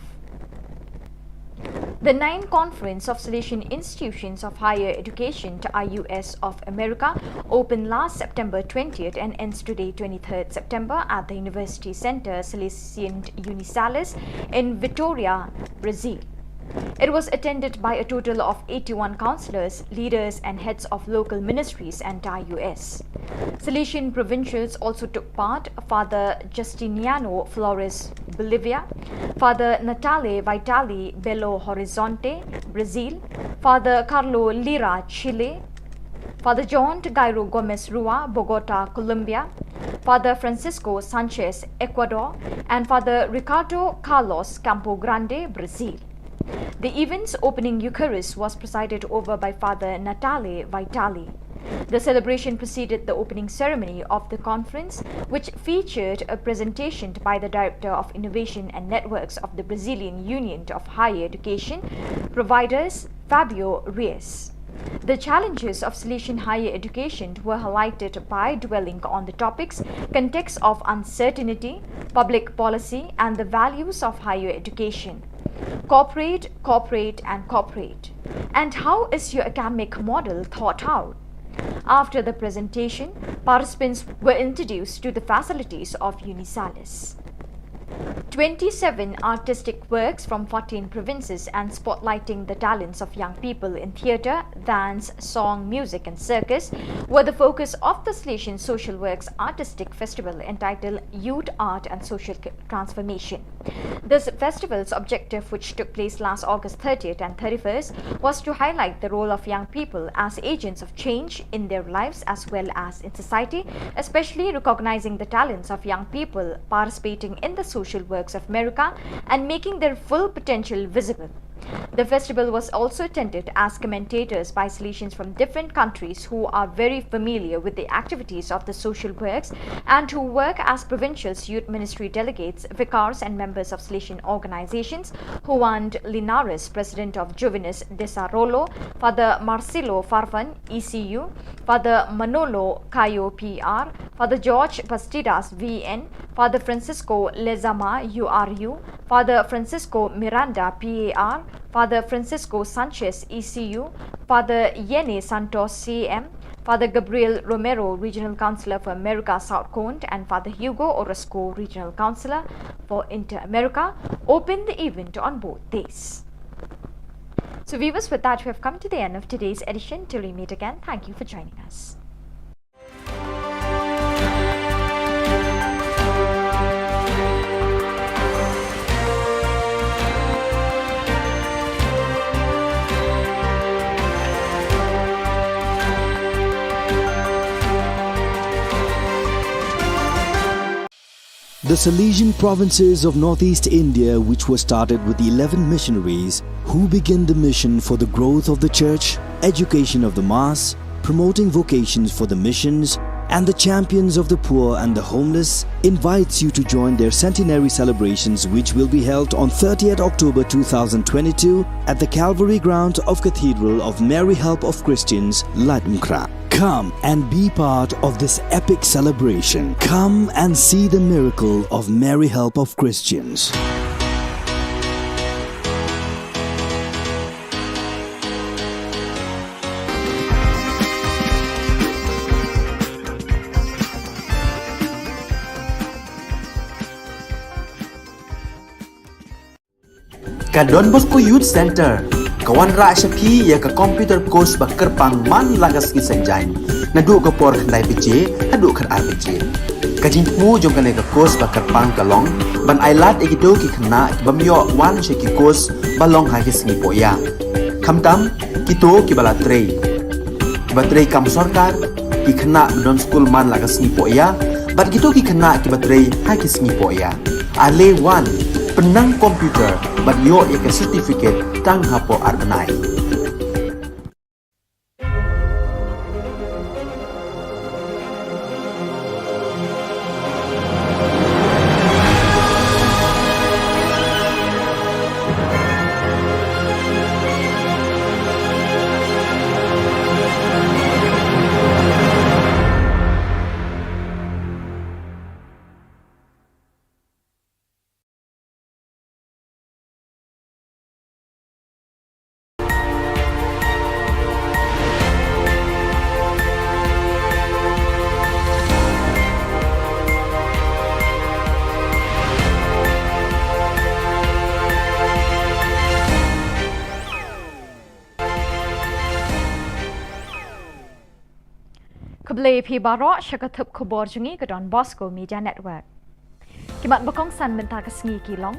The ninth Conference of Salesian Institutions of Higher Education, I U S, of America opened last September twentieth and ends today, twenty-third September, at the University Center Salesian Unisalis in Vitória, Brazil. It was attended by a total of eighty-one councillors, leaders, and heads of local ministries and dioceses. Salesian provincials also took part: Father Justiniano Flores, Bolivia, Father Natale Vitali, Belo Horizonte, Brazil, Father Carlo Lira, Chile, Father John Gairo Gomez Rua, Bogota, Colombia, Father Francisco Sanchez, Ecuador, and Father Ricardo Carlos, Campo Grande, Brazil. The event's opening Eucharist was presided over by Father Natale Vitali. The celebration preceded the opening ceremony of the conference, which featured a presentation by the Director of Innovation and Networks of the Brazilian Union of Higher Education Providers, Fabio Reis. The challenges of Salesian higher education were highlighted by dwelling on the topics: context of uncertainty, public policy, and the values of higher education. Cooperate, cooperate, and cooperate. And how is your academic model thought out? After the presentation, participants were introduced to the facilities of Unisalis. Twenty-seven artistic works from fourteen provinces and spotlighting the talents of young people in theatre, dance, song, music, and circus were the focus of the Salesian Social Works Artistic Festival, entitled Youth, Art, and Social C-, Transformation. This festival's objective, which took place last August thirtieth and thirty-first, was to highlight the role of young people as agents of change in their lives as well as in society, especially recognizing the talents of young people participating in the social works of America and making their full potential visible. The festival was also attended as commentators by Salesians from different countries who are very familiar with the activities of the social works and who work as provincials, youth ministry delegates, vicars, and members of Salesian organizations. Juan Linares, president of Juvenes Desarrollo, Father Marcelo Farfan, E C U, Father Manolo Cayo, P R, Father George Bastidas, V N, Father Francisco Lezama, U R U, Father Francisco Miranda, P A R, Father Francisco Sanchez, E C U, Father Yene Santos, C M, Father Gabriel Romero, Regional Councillor for America South Cone, and Father Hugo Orozco, Regional Councillor for Inter America, opened the event on both days. So, viewers, with that, we have come to the end of today's edition. Till we meet again, thank you for joining us. The Salesian provinces of Northeast India, which were started with eleven missionaries who began the mission for the growth of the church, education of the mass, promoting vocations for the missions, and the champions of the poor and the homeless, invites you to join their centenary celebrations, which will be held on thirtieth October two thousand twenty-two at the Calvary ground of Cathedral of Mary Help of Christians, Laitumkhrah. Come and be part of this epic celebration. Come and see the miracle of Mary Help of Christians. Ka Don Bosco Youth Centre ka wanrah sha phi ïa ka computer course ba kyrpang man la ka sngi Saitjaiñ, naduh ka por khyndai baje haduh khatar baje. Ka jingthmu jong kane ka course ba kyrpang ka long ban ailad ïa kito ki khynnah ki bym ïoh wan sha ki course ba long ha ki sngi pohïa, khamtam kito kiba la trei, kiba trei kam sorkar, ki khynnah ba don skul man la ka sngi pohïa, bad kito ki khynnah kiba trei ha ki sngi pohïa. Ale wan, pynnang computer bad ïoh ïa ka certificate tang hapoh ar bnai. Khublei phi baroh sha ka thup khubor jong ngi ka Don Bosco Media Network. Ki mat ba kongsan mynta ka sngi ki long: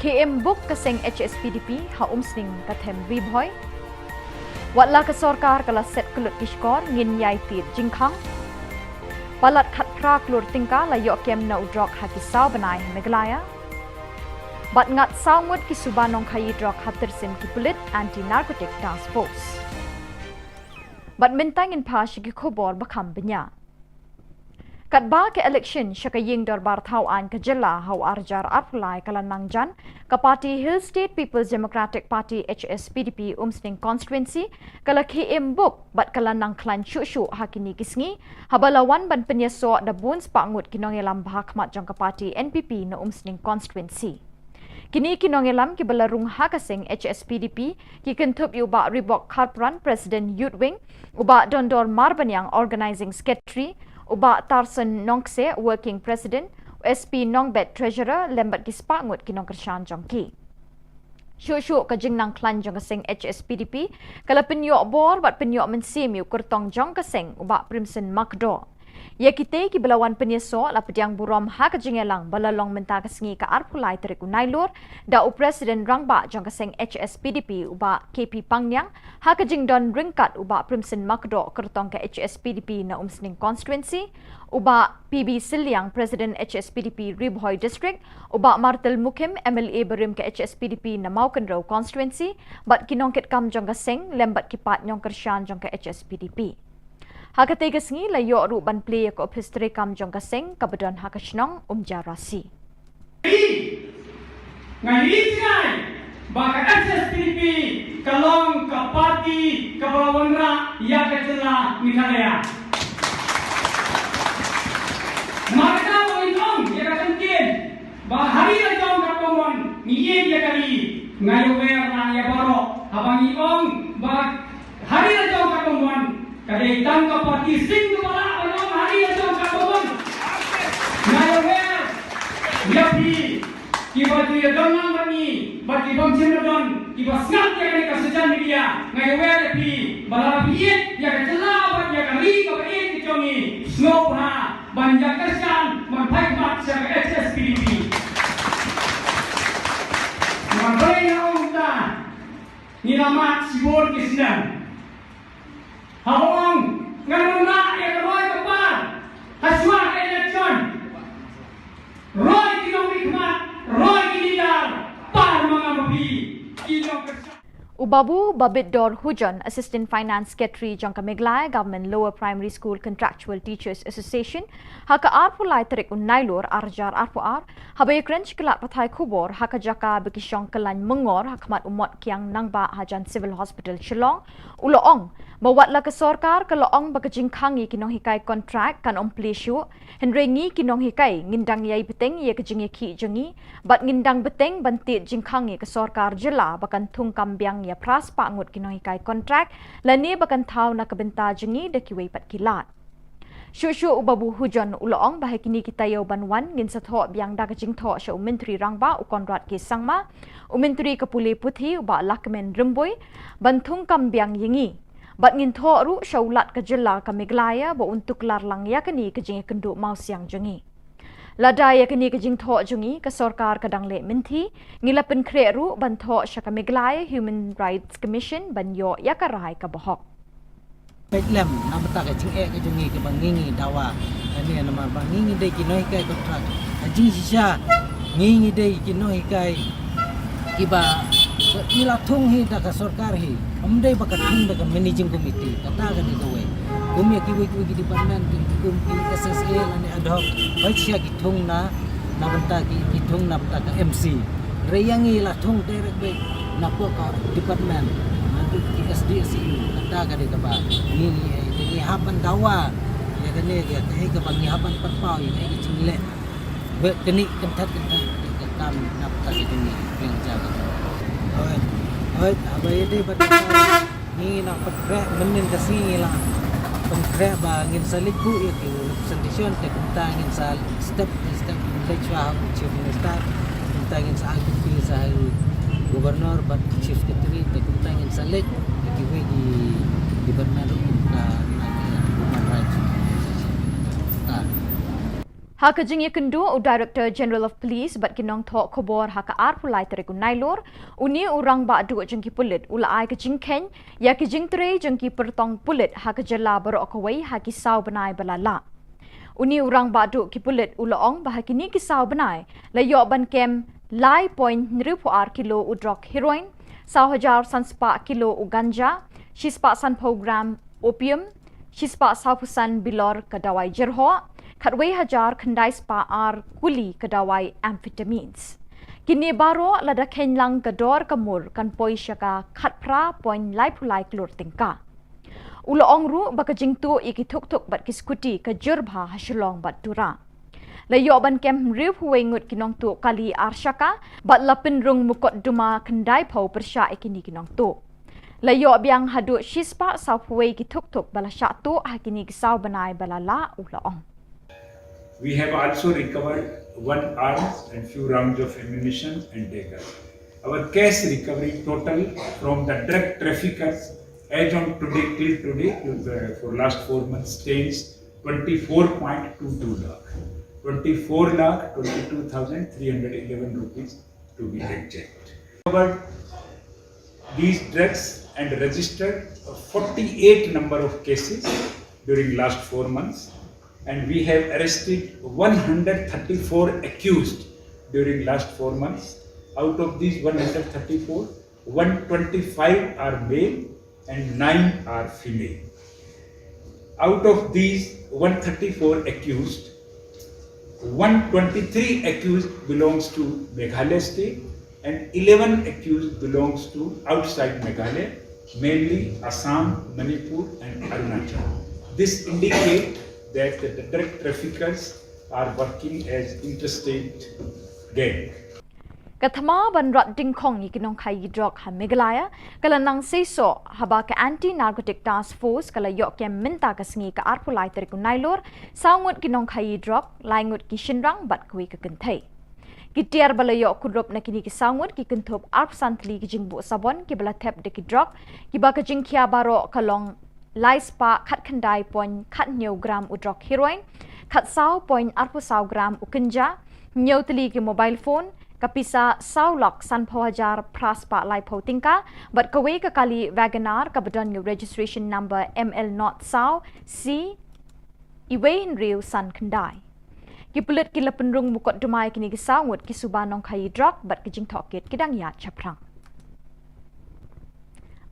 Khie im buk ka seng H S P D P ha Umsning ka them Ri Bhoi. Wat la ka sorkar ka la set kyllut ki shkor, ngin ïai tied jingkhang. Palat khatphra klur tyngka la ïoh kem na u drok ha ki saw bnai ha Meghalaya. Bad ngat saw ngut ki suba nongkhaïi drok ha tyrsim ki pulit Anti Narcotic Task Force. Bad mynta ngin phai sha ki khubor ba kham bniah. Katba ka election sha ka ïing dorbar thaw aiñ ka jylla ha u ar hajar arphew lai ka la nang jan, ka party Hill State People's Democratic Party, H S P D P, Umsning Constituency ka la khie im buk bad ka la nang khlaiñ shuh shuh ha kine ki sngi, haba la wan ban pynïasoh da bun spah ngut ki nongïalam ba ha khmat jong ka party N P P na Umsning Constituency. Kine ki nongïalam kiba la rung ha ka seng H S P D P ki kynthup ïa u Bah Ribok Kharpran, President Youth Wing, u Bah Dondor Marbaniang, Organizing Secretary, u Bah Tarson Nongkse, Working President, u S P Nongbet, Treasurer, lem bad ki spah ngut ki nongkyrshan jong ki. Shuh shuh ka jingnang khlaiñ jong ka seng H S P D P ka la pynïoh bor bad pynïoh mynsiem ïa u kyrtong jong ka seng, u Bah Primson Makdoh. Ïa kite kiba la wan pynïasoh la pdiang burom ha ka jingïalang ba la long mynta ka sngi ka arphew lai tarik u Nailur da u President Rangbah jong ka seng H S P D P, u Bah K P Pangniang, ha ka jingdon ryngkat u Bah Primson Makdoh, kyrtong ka H S P D P na Umsning Constituency, u Bah P B Sylliang, President H S P D P Ri Bhoi District, u Bah Martel Mukhim, M L A barim ka H S P D P na Mawkynrew Constituency, bad ki nongkitkam jong ka seng lem bad ki paid nongkyrshan jong ka H S P D P. Ha katei ka sngi la ïoh ruh ban plie ïa ka ophis treikam jong ka seng kaba don ha ka shnong Umjarasi. Nga ïohi jngai ba ka H S P D P ka long ka party kaba la wanrah ïa ka jylla Meghalaya. Markata ba ngin ong ïa ka jingkien ba ha ri la jong katba mon ngi ïeit ïa ka ri, nga ïawer na ïa baroh haba ngi ong ba ha ri la jong katba mon, ka dei tang ka party sing kaba lah ban ong ha ri la jong katba mon. Nga ïawer ïa phi kiba ju ïadon lang bad ngi bad ki bym shym la don kiba sngap ïa kane ka social media, nga ïawer ïa phi ba lada phi ïeit ïa ka jylla bad ïa ka ri kaba ïeit ka jong ngi, sngewbha ban ïa kyrshan ban phai khmat sha ka H S P D P. Nga balei nga ong kumta? Ngi la mad shibun ki snem. Haba ong ngan wanrah ïa ka roi ka par ha shuwa ka election, roi ki nongmihkhmat, roi ki leader, par ma nga ma phi ki nongkyrshan. U Babu Babitdor Hujon, Assistant Finance Secretary jong ka Meghalaya Government Lower Primary School Contractual Teachers Association, ha ka arphew lai tarik u Nailur ar hajar arphew ar, haba ïakren sha ki lad pathai khubor ha ka jaka ba ki shong kyllaiñ myngor ha khmat u Mot Kiang Nangbah hajan Civil Hospital Shillong, u la ong ba wat la ka sorkar ka la ong ba ka jingkhang ïa ki nonghikai kontrak kan ym plie shuh, hynrei ngi ki nonghikai ngin dang ïai bteng ïa ka jingïakhih jong ngi bad ngin dang bteng ban tied jingkhang ïa ka sorkar jylla ba kan thung kam biang ïa phra spah ngut ki nonghikai kontrak lane ba kan thaw na ka bynta jong ngi da kiwei pat ki lad. Shuh shuh u Babu Hujon u la ong ba ha kine ki taïew ban wan ngin sa thoh biang da ka jingthoh sha u Myntri Rangbah u Conrad K Sangma, u Myntri ka pule puthi u Bah Lahkmen Rymbui ban thung kam biang ïa ngi. Bad ngin thoh ruh sha u Lat ka jylla ka Meghalaya ba un tuklar lang ïa kane ka jingïakynduh mawsiang jong ngi. Lada ïa kane ka jingthoh jong ngi ka sorkar ka dang leh mynthi, ngi la pynkhreh ruh ban thoh sha ka Meghalaya Human Rights Commission ban ïoh ïa ka rai kaba hok. Peit lem na bynta ka jingeh ka jong ngi kaba ngi ngi dawa. Kane namar ba ngi ngi dei ki nonghikai kontrak. Ka jingshisha ngi ngi dei ki nonghikai kiba ngi la thung hi da ka sorkar hi. Ym dei ba ka thung da ka managing committee. Kata ka dei kawei. Kum ïa kiwei kiwei ki department ki kum ki S S A lane ad hoc. Peit sha ki thung na, na bynta ki, ki thung na bynta ka M C. Hynrei ïa ngi la thung direct beit na poh ka department, naduh ki S D S E U, kata ka dei kaba ngi, ngi, ngi hap ban dawa ïa kane, ïa kaei kaba ngi hap ban pynpaw ïa kaei ka jingleh. Bad kane kynthat kynthat ka kam na bynta ka jong ngi, pynjah ka jong ngi. Hooid, hooid, haba ïadei bad ka Ngi nang pynkhreh mynnin ka sngi ngi la pynkhreh ba ngin sa leit buh ïa ki representation, te kumta ngin sa step by step ngin leit shuwa ha u Chief Minister, kumta ngin sa ai copy sa ha u Governor bad Chief Secretary, te kumta ngin sa leit ïa kiwei ki department ruh kum ka, ka Human Rights. Ha ka jingïakynduh u Director General of Police bad ki nongthoh khubor ha ka arphew lai tarik u Nailur, une u rangbah duh jong ki pulit u la ai ka jingkheiñ ïa ki jingtrei jong ki pyrtong pulit ha ka jylla baroh kawei ha ki saw bnai ba la lah. Une u rangbah duh ki pulit u la ong ba ha kine ki saw bnai la ïoh ban kem lai point hynriewphew ar kilo u drok heroin, saw hajar san spah kilo u ganja, shispah sanphew gram opium, shispah sawphew san bilor ka dawai jyrhoh, khatwei hajar khyndai spah ar kuli ka dawai amphetamines. Kine baroh lada kheiñ lang ka dor ka mur kan poi sha ka khatphra point laiphew lai klur tyngka. U la ong ruh ba ka jingtuh ïa ki thukthuk bad ki skuti ka jur bha ha Shillong bad Tura. La ïoh ban kem hynriewphew wei ngut ki nongtuh kali ar shaka bad la pynrung mukotduma khyndaiphew pyrshah ïa kine ki nongtuh. La ïoh biang haduh shispah sawphew wei ki thukthuk ba la shah tuh ha kine ki saw bnai ba la lah, u la ong. We have also recovered one arms and few rounds of ammunition and dagger. Our cash recovery total from the drug traffickers as on today, till today, to the, for last four months, stands twenty-four point two two lakh, twenty-four lakh twenty-two thousand three hundred eleven rupees to be exact. Covered these drugs and registered forty-eight number of cases during last four months, and we have arrested one hundred thirty-four accused during last four months. Out of these one hundred thirty-four, one twenty-five are male and nine are female. Out of these one thirty-four accused, one twenty-three accused belongs to Meghalaya state and eleven accused belongs to outside Meghalaya, mainly Assam, Manipur and Arunachal. This indicates that the drug traffickers are working as interstate gang. Ka thma ban rat dyngkhong ïa ki nongkhaïi drok ha Meghalaya ka la nang seisoh haba ka Anti Narcotic Task Force ka la ïoh kem mynta ka sngi ka arphew lai tarik u Nailur saw ngut ki nongkhaïi drok, lai ngut ki shynrang bad kawei ka kynthei. Ki tiar ba la ïoh kurup na kine ki saw ngut ki kynthup arphew san tylli ki jingbuh sabon kiba la thep da ki drok, kiba ka jingkhia baroh ka long lai spah khatkhyndai point khathynñiew gram u drok heroin, khatsaw point arphew saw gram u ganja, hynñiew tylli ki mobile phone, ka pisa saw lak sanphew hajar phra spah laiphew tyngka, bad kawei ka kali Wagon R kaba don ïa u registration number M L not saw C iwei hynriew san khyndai. Ki pulit ki la pynrung mukotduma ïa kine ki saw ngut ki suba nongkhaïi drok bad ki jingtohkit ki dang ïaid shaphrang.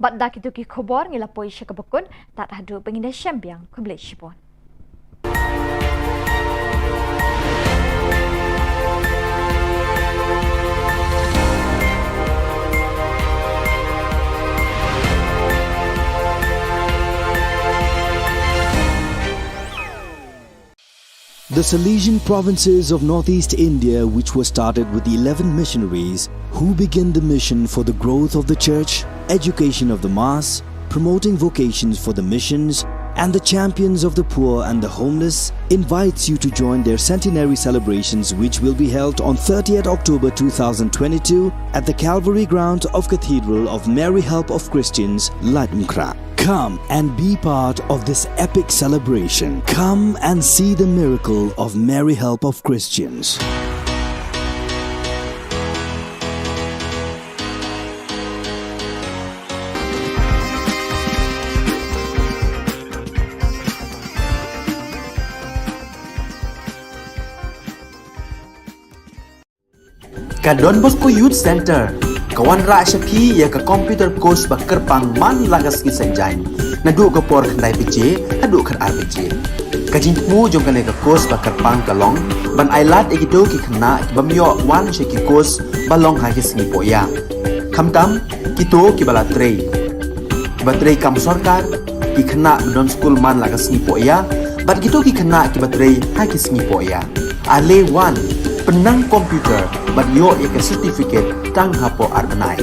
Bad da kito ki khubor ngi la poi sha kaba kut, tad haduh ba ngin ïashem biang, khublei shibun. The Salesian provinces of northeast India, which were started with eleven missionaries, who began the mission for the growth of the church, education of the mass, promoting vocations for the missions, and the champions of the poor and the homeless, invites you to join their centenary celebrations, which will be held on thirtieth October two thousand twenty-two at the Calvary grounds of Cathedral of Mary Help of Christians, Laitumkhrah. Come and be part of this epic celebration. Come and see the miracle of Mary Help of Christians. Ka Don Bosco Youth Center ka wanrah sha phi ïa ka computer course ba kyrpang man la ka sngi Saitjaiñ, naduh ka por khyndai baje haduh khatar baje. Ka jingthmu jong kane ka course ba kyrpang ka long ban ailad ïa kito ki khynnah ki bym ïoh wan sha ki course ba long ha ki sngi pohïa, khamtam kito kiba la trei, kiba trei kam sorkar, ki khynnah ba don skul man la ka sngi pohïa, bad kito ki khynnah kiba trei ha ki sngi pohïa. Ale wan, pynnang computer bad ïoh ïa ka certificate tang hapoh ar bnai.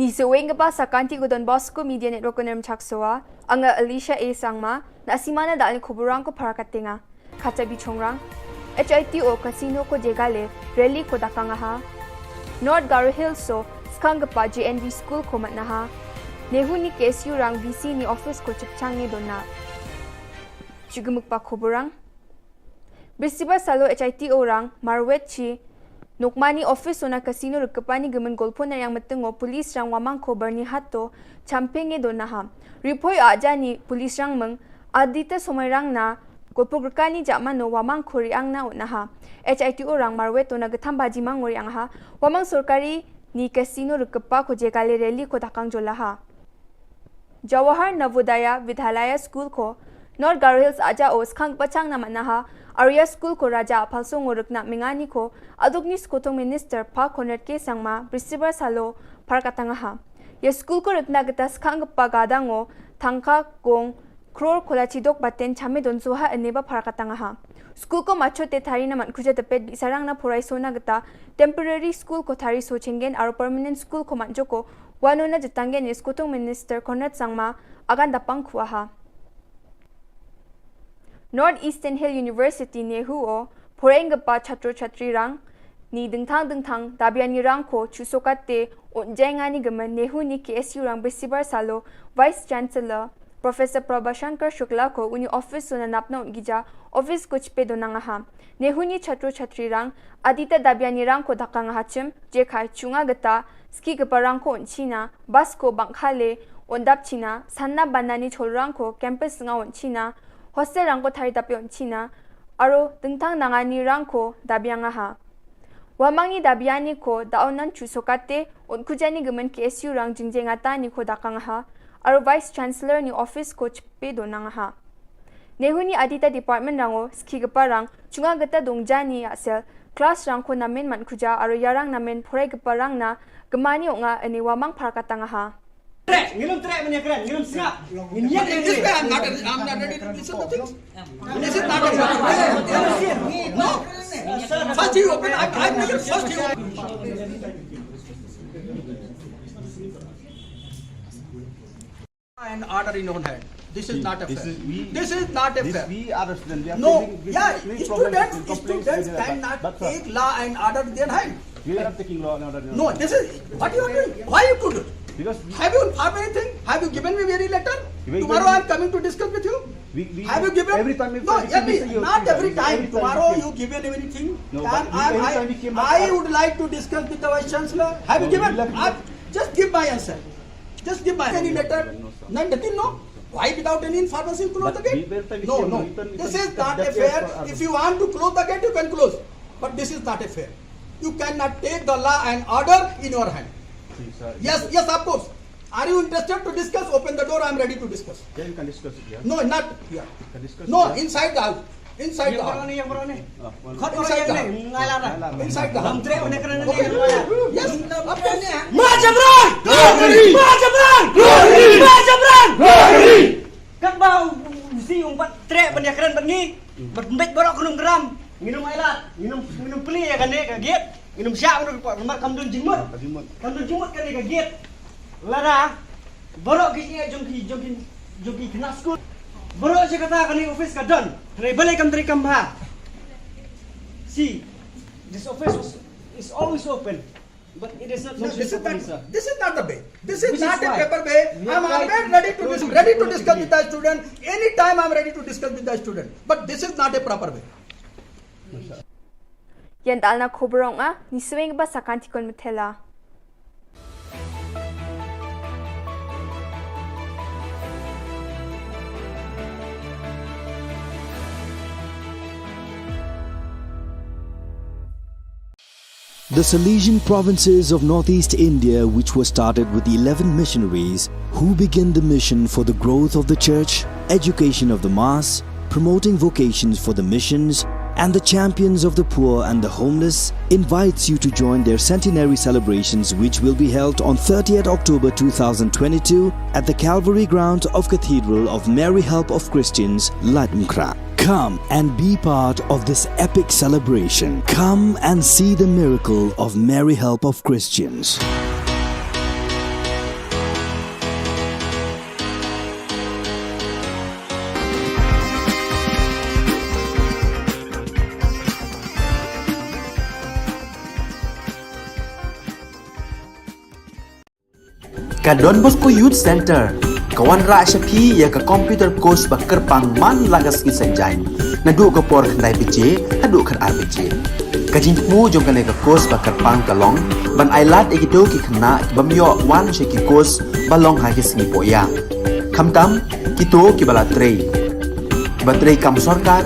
Ni seweng kaba sa kanti ko Don Bosco Media Network ko Nermchak Soa, anga Alicia A Sangma, na simana dal ni kuburang ko para katenga. Kata bi chongrang. H I T O Casino ko jegale, rally ko dakang aha. North Garo Hills so, skang kapa J N V School ko matnaha. Nehu ni K S U rang V C ni office ko chipchang ni dona. Chugumuk pa kuburang. Bisibar salo H I T O rang, marwet chi, Nokmani office ona casino rikapani gemen golpo na yang metengo police rang wamang ko Bernie Hato, champenge do naha. Ripoi ajani police rang meng, adita somai rang na, golpo gerkani jamano wamang ko riang na o naha. H I T O rang marwet ona getham baji mang riang ha, wamang sorkari ni casino rikapa ko jegale rally ko dakang jolaha. Jawahar Navodaya Vidyalaya School ko, North Garo Hills aja o skang pachang nama naha, Arya School ko raja aphalso ngorek na mengani ko, aduk ni skotong minister pa Conrad K Sangma, Bisibar salo, parkatangaha. Ya school ko rekna geta skang pa gadango, tangka gong, kror kola chidok baten chame don soha ene ba parkatangaha. School ko macho te thari na man kuja tepet bi sarang na porai sona geta, temporary school ko thari so chengen aro permanent school ko man joko, Wano na jitanggen ni skotong minister Conrad Sangma, agan dapang kuaha. North Eastern Hill University Nehu o, poreng gepa chatro chatri rang, ni dengthang dengthang, dabiani rang ko, chusokate, o jengani gemen Nehu ni K S U rang Bisibar salo, Vice Chancellor, Professor Prabhashankar Shukla ko uni office so na napna un gija, office ko chipe donang aha. Nehu ni chatro chatri rang, adita dabiani rang ko dakang aha chim, jekai chunga geta, ski gepa rang ko un china, bus ko bangkhale, un dap china, sanna banani chol rang ko, campus nga un china, hostel rang ko thari dape un china, aro dengtang nangani rang ko dabiang aha. Wamangni dabiani ko daonan chusokate, un kujani gemen K S U rang jingjengata ni ko dakang aha, aro Vice Chancellor ni office ko chipe donang aha. Nehu ni adita department rango, ski gepa rang, chunga geta dongjani asel, class rang ko namen man kuja, aro yarang namen porai gepa rang na, gemani onga ene wamang parkatang aha. Trek, ngilum trek menya kren, ngilum sngap. Ngin yak. This way, I'm not, I'm not ready to listen to things. This is not a, no. First you open, I'm, I'm first you open. And order in own hand. This is not a fair. This is not a fair. We are a student. We are facing, we are facing problems and complaints with the, but, but, sir, take law and order in their hand. We are not taking law and order in our hand. No, this is what you are doing. Why you could do? Because we, have you informed anything? Have you given me very letter? Tomorrow I am coming to discuss with you. Have you given? Every time, not every time. Tomorrow you given anything? No, but I, I would like to discuss with the Vice Chancellor. Have you given? Just give my answer. Just give my any letter. None, nothing, no? Why without any information you close the gate? No, no. This is not a fair. If you want to close the gate, you can close. But this is not a fair. You cannot take the law and order in your hand. Yes, yes, of course. Are you interested to discuss? Open the door, I am ready to discuss. Yeah, you can discuss it here. No, not here. You can discuss it here. No, inside the house. Inside the house. Inside the house. Inside the house. Yes. Ma Jabran! Ma Jabran! Ma Jabran! Katba u si umpat treh ban ïakren bad ngi. Bad mbet baroh khnum gram. Nginum ailad, nginum, nginum pli ïa kane ka gate. Nginum shah nginum pat namar kam don jingmut. Kam don jingmut kane ka gate. Lada baroh ki ïa jong ki, jong ki, jong ki khynnah skul. Baroh shi katta kane office ka don. Hynrei balei kam trei kam bha. See, this office was, is always open. But it is not functioning properly, sir. This is not the way. This is not a proper way. I am always ready to dis-, ready to discuss with the student. Anytime I am ready to discuss with the student. But this is not a proper way. Ïa dalna khubor ong a, ni swing ba sakan tikon methela. The Salesian provinces of northeast India, which were started with eleven missionaries who began the mission for the growth of the church, education of the mass, promoting vocations for the missions, and the champions of the poor and the homeless, invites you to join their centenary celebrations, which will be held on thirtieth October two thousand twenty-two at the Calvary ground of Cathedral of Mary Help of Christians, Laitumkhrah. Come and be part of this epic celebration. Come and see the miracle of Mary Help of Christians. Ka Don Bosco Youth Centre ka wanrah sha phi ïa ka computer course ba kyrpang man la ka sngi Saitjaiñ, naduh ka por khyndai baje haduh khatar baje. Ka jingthmu jong kane ka course ba kyrpang ka long ban ailad ïa kito ki khynnah ki bym ïoh wan sha ki course ba long ha ki sngi pohïa, khamtam kito kiba la trei, kiba trei kam sorkar,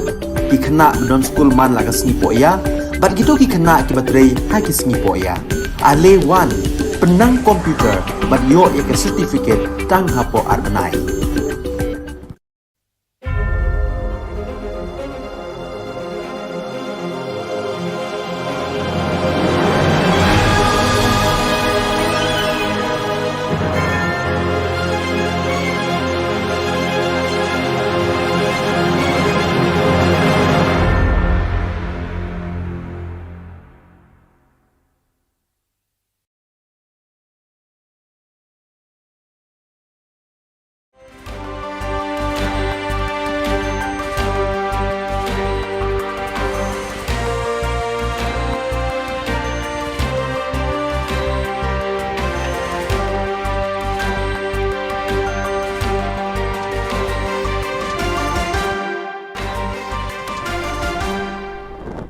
ki khynnah ba don skul man la ka sngi pohïa, bad kito ki khynnah kiba trei ha ki sngi pohïa. Ale wan, pynnang computer bad ïoh ïa ka certificate tang hapoh ar bnai.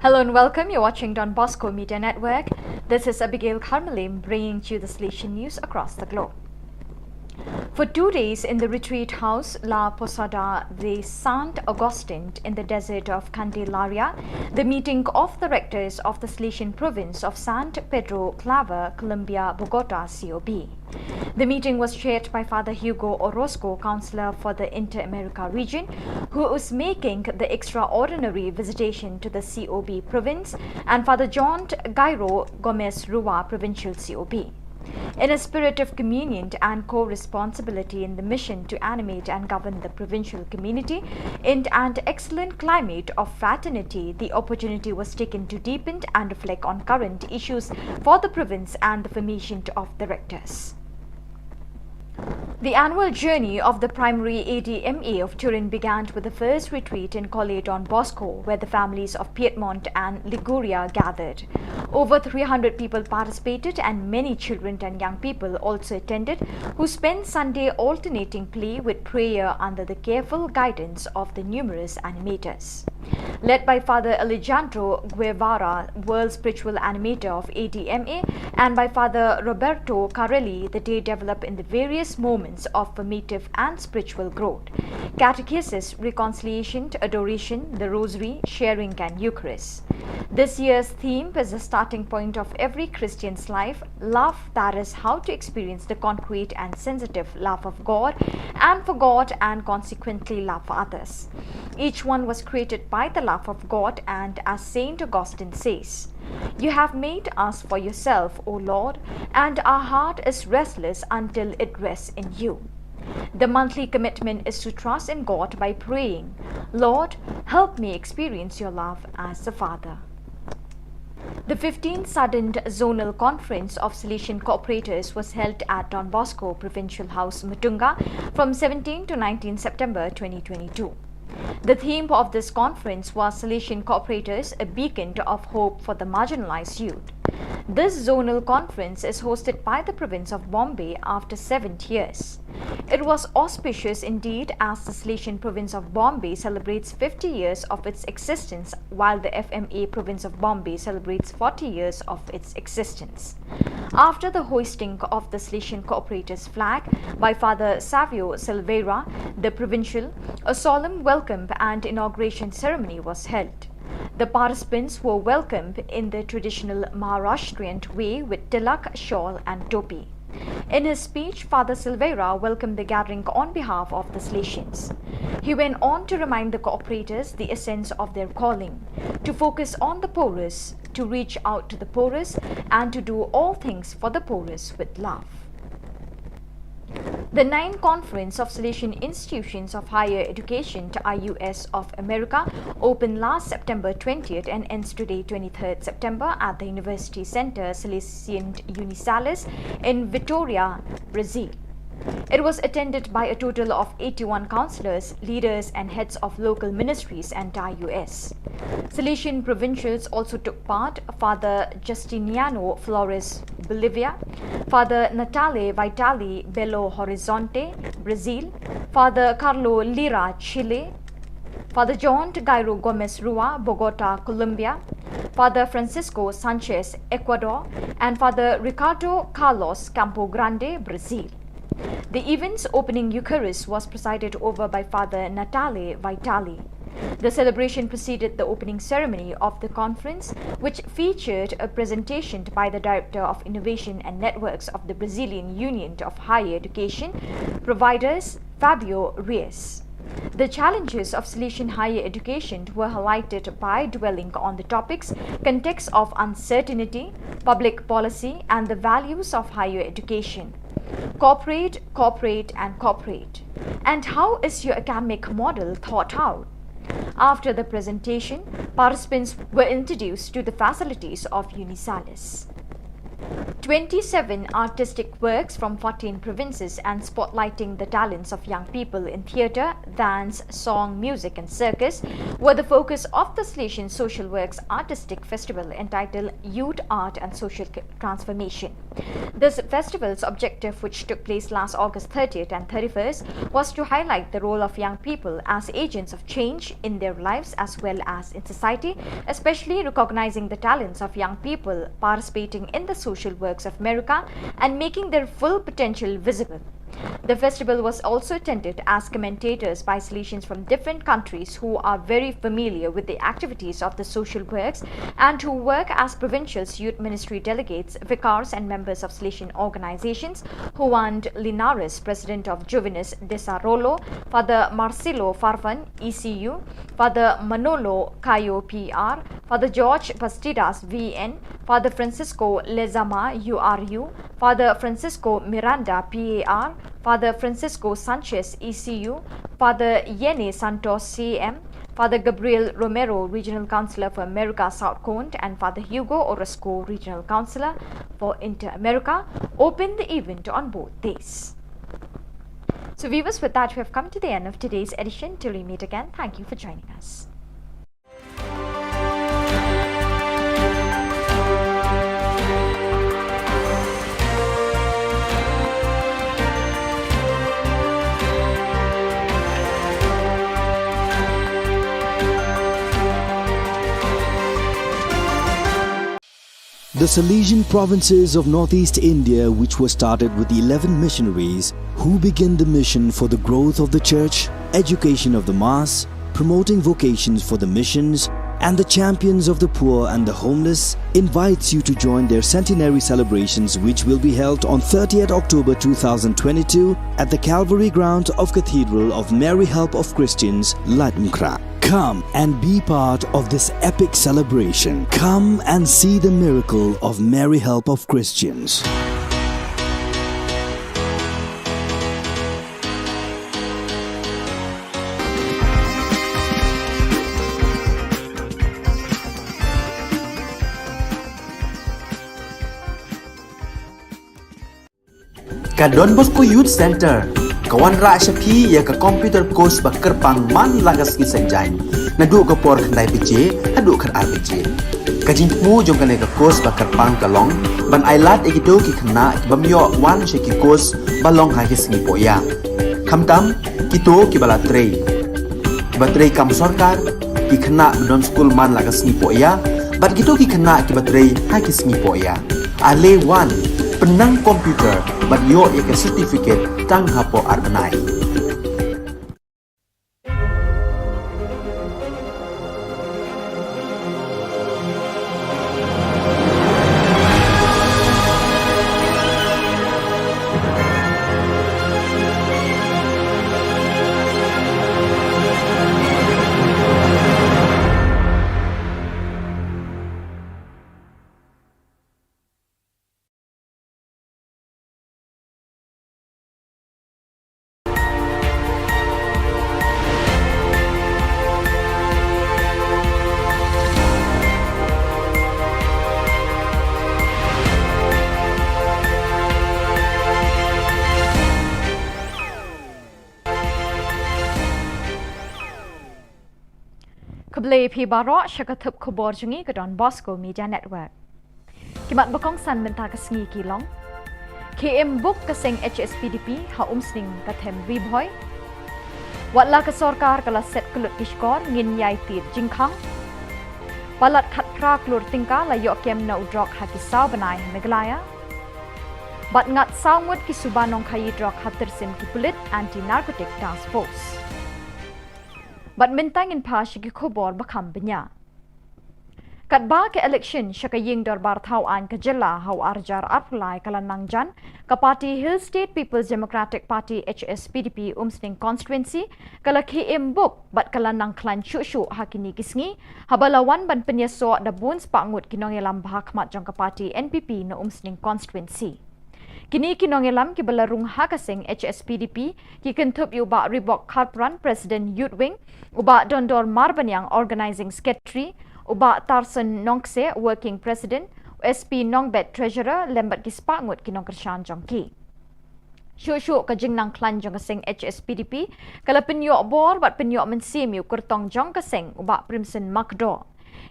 Hello and welcome. You're watching Don Bosco Media Network. This is Abigail Kharmalim bringing to you the Salesian news across the globe. For two days in the retreat house La Posada de Sant Agustin in the desert of Candelaria, the meeting of the rectors of the Salesian province of San Pedro Claver, Colombia, Bogota, C O B. The meeting was chaired by Father Hugo Orozco, Counselor for the Inter-America region, who is making the extraordinary visitation to the C O B province, and Father John Gairo Gomez Rua, Provincial C O B. In a spirit of communion and co-responsibility in the mission to animate and govern the provincial community, in an excellent climate of fraternity, the opportunity was taken to deepen and reflect on current issues for the province and the formation of the rectors. The annual journey of the primary A D M A of Turin began with the first retreat in Colle Don Bosco, where the families of Piedmont and Liguria gathered. Over three hundred people participated, and many children and young people also attended, who spent Sunday alternating play with prayer under the careful guidance of the numerous animators. Led by Father Alejandro Guevara, World Spiritual Animator of A D M A, and by Father Roberto Carelli, the day developed in the various moments of formative and spiritual growth: catechesis, reconciliation, adoration, the Rosary, sharing, and Eucharist. This year's theme is the starting point of every Christian's life: love, that is, how to experience the concrete and sensitive love of God and for God, and consequently love for others. Each one was created by the love of God, and as Saint Augustine says, "You have made us for yourself, O Lord, and our heart is restless until it rests in you." The monthly commitment is to trust in God by praying, "Lord, help me experience your love as the Father." The fifteenth Sudden Zonal Conference of Salesian Cooperators was held at Don Bosco Provincial House, Mutunga, from seventeenth to nineteenth September twenty twenty-two. The theme of this conference was Salesian Cooperators, a Beacon of Hope for the Marginalized Youth. This zonal conference is hosted by the province of Bombay after seven years. It was auspicious indeed, as the Salesian province of Bombay celebrates fifty years of its existence, while the F M A province of Bombay celebrates forty years of its existence. After the hoisting of the Salesian Cooperators flag by Father Savio Silveira, the provincial, a solemn welcome and inauguration ceremony was held. The participants were welcomed in the traditional Maharashtrian way with tilak, shawl, and topi. In his speech, Father Silveira welcomed the gathering on behalf of the Salesians. He went on to remind the cooperators the essence of their calling: to focus on the poorest, to reach out to the poorest, and to do all things for the poorest with love. The ninth Conference of Salesian Institutions of Higher Education, I U S of America, opened last September twentieth and ends today, twenty-third September, at the University Center Salesian Unisalis in Vitória, Brazil. It was attended by a total of eighty-one councillors, leaders, and heads of local ministries and dioceses. Salesian provincials also took part: Father Justiniano Flores, Bolivia; Father Natale Vitali, Belo Horizonte, Brazil; Father Carlo Lira, Chile; Father John Gairo Gomez Rua, Bogota, Colombia; Father Francisco Sanchez, Ecuador; and Father Ricardo Carlos, Campo Grande, Brazil. The event's opening Eucharist was presided over by Father Natale Vitali. The celebration preceded the opening ceremony of the conference, which featured a presentation by the Director of Innovation and Networks of the Brazilian Union of Higher Education Providers, Fabio Reis. The challenges of Salesian higher education were highlighted by dwelling on the topics: context of uncertainty, public policy, and the values of higher education. Cooperate, cooperate, and cooperate. And how is your academic model thought out? After the presentation, participants were introduced to the facilities of Unisalis. Twenty-seven artistic works from fourteen provinces and spotlighting the talents of young people in theatre, dance, song, music, and circus were the focus of the Salesian Social Works Artistic Festival, entitled Youth, Art, and Social C-, Transformation. This festival's objective, which took place last August thirtieth and thirty-first, was to highlight the role of young people as agents of change in their lives as well as in society, especially recognizing the talents of young people participating in the social works of America and making their full potential visible. The festival was also attended as commentators by Salesians from different countries who are very familiar with the activities of the social works and who work as provincials, youth ministry delegates, vicars, and members of Salesian organizations. Juan Linares, president of Juvenes Desarrollo, Father Marcelo Farfan, E C U, Father Manolo Cayo, P R, Father George Bastidas, V N, Father Francisco Lezama, U R U, Father Francisco Miranda, P A R, Father Francisco Sanchez, E C U, Father Yene Santos, C M, Father Gabriel Romero, Regional Councillor for America South Cone, and Father Hugo Orozco, Regional Councillor for Inter America, opened the event on both days. So, viewers, with that, we have come to the end of today's edition. Till we meet again, thank you for joining us. The Salesian provinces of Northeast India, which were started with eleven missionaries who began the mission for the growth of the church, education of the mass, promoting vocations for the missions, and the champions of the poor and the homeless, invites you to join their centenary celebrations, which will be held on thirtieth October two thousand twenty-two at the Calvary ground of Cathedral of Mary Help of Christians, Laitumkhrah. Come and be part of this epic celebration. Come and see the miracle of Mary Help of Christians. Ka Don Bosco Youth Centre ka wanrah sha phi ïa ka computer course ba kyrpang man la ka sngi Saitjaiñ, naduh ka por khyndai baje haduh khatar baje. Ka jingthmu jong kane ka course ba kyrpang ka long ban ailad ïa kito ki khynnah ki bym ïoh wan sha ki course ba long ha ki sngi pohïa, khamtam kito kiba la trei, kiba trei kam sorkar, ki khynnah ba don skul man la ka sngi pohïa, bad kito ki khynnah kiba trei ha ki sngi pohïa. Ale wan, pynnang computer bad ïoh ïa ka certificate tang hapoh ar bnai. Khublei phi baroh sha ka thup khubor jong ngi ka Don Bosco Media Network. Ki mat ba kongsan mynta ka sngi ki long: Khie im buk ka seng H S P D P ha Umsning ka them Ri Bhoi. Wat la ka sorkar ka la set kyllut ki shkor, ngin ïai tied jingkhang. Palat khatphra klur tyngka la ïoh kem na u drok ha ki saw bnai ha Meghalaya. Bad ngat saw ngut ki suba nongkhaïi drok ha tyrsim ki pulit Anti Narcotic Task Force. Bad mynta ngin phai sha ki khubor ba kham bniah. Katba ka election sha ka ïing dorbar thaw aiñ ka jylla ha u arhajar arphew lai ka la nang jan, ka party Hill State People's Democratic Party, H S P D P, Umsning Constituency ka la khie im buk bad ka la nang khlaiñ shuh shuh ha kine ki sngi, haba la wan ban pynïasoh da bun spah ngut ki nongïalam bha khmat jong ka party N P P na Umsning Constituency. Kine ki nongïalam kiba la rung ha ka seng H S P D P ki kynthup ïa u Bah Ribok Kharpran, President Youth Wing, u Bah Dondor Marbaniang, Organizing Secretary, u Bah Tarson Nongkse, Working President, u S P Nongbet, Treasurer, lem bad ki spah ngut ki nongkyrshan jong ki. Shuh shuh ka jingnang khlaiñ jong ka seng H S P D P ka la pynïoh bor bad pynïoh mynsiem ïa u kyrtong jong ka seng, u Bah Primson Makdoh.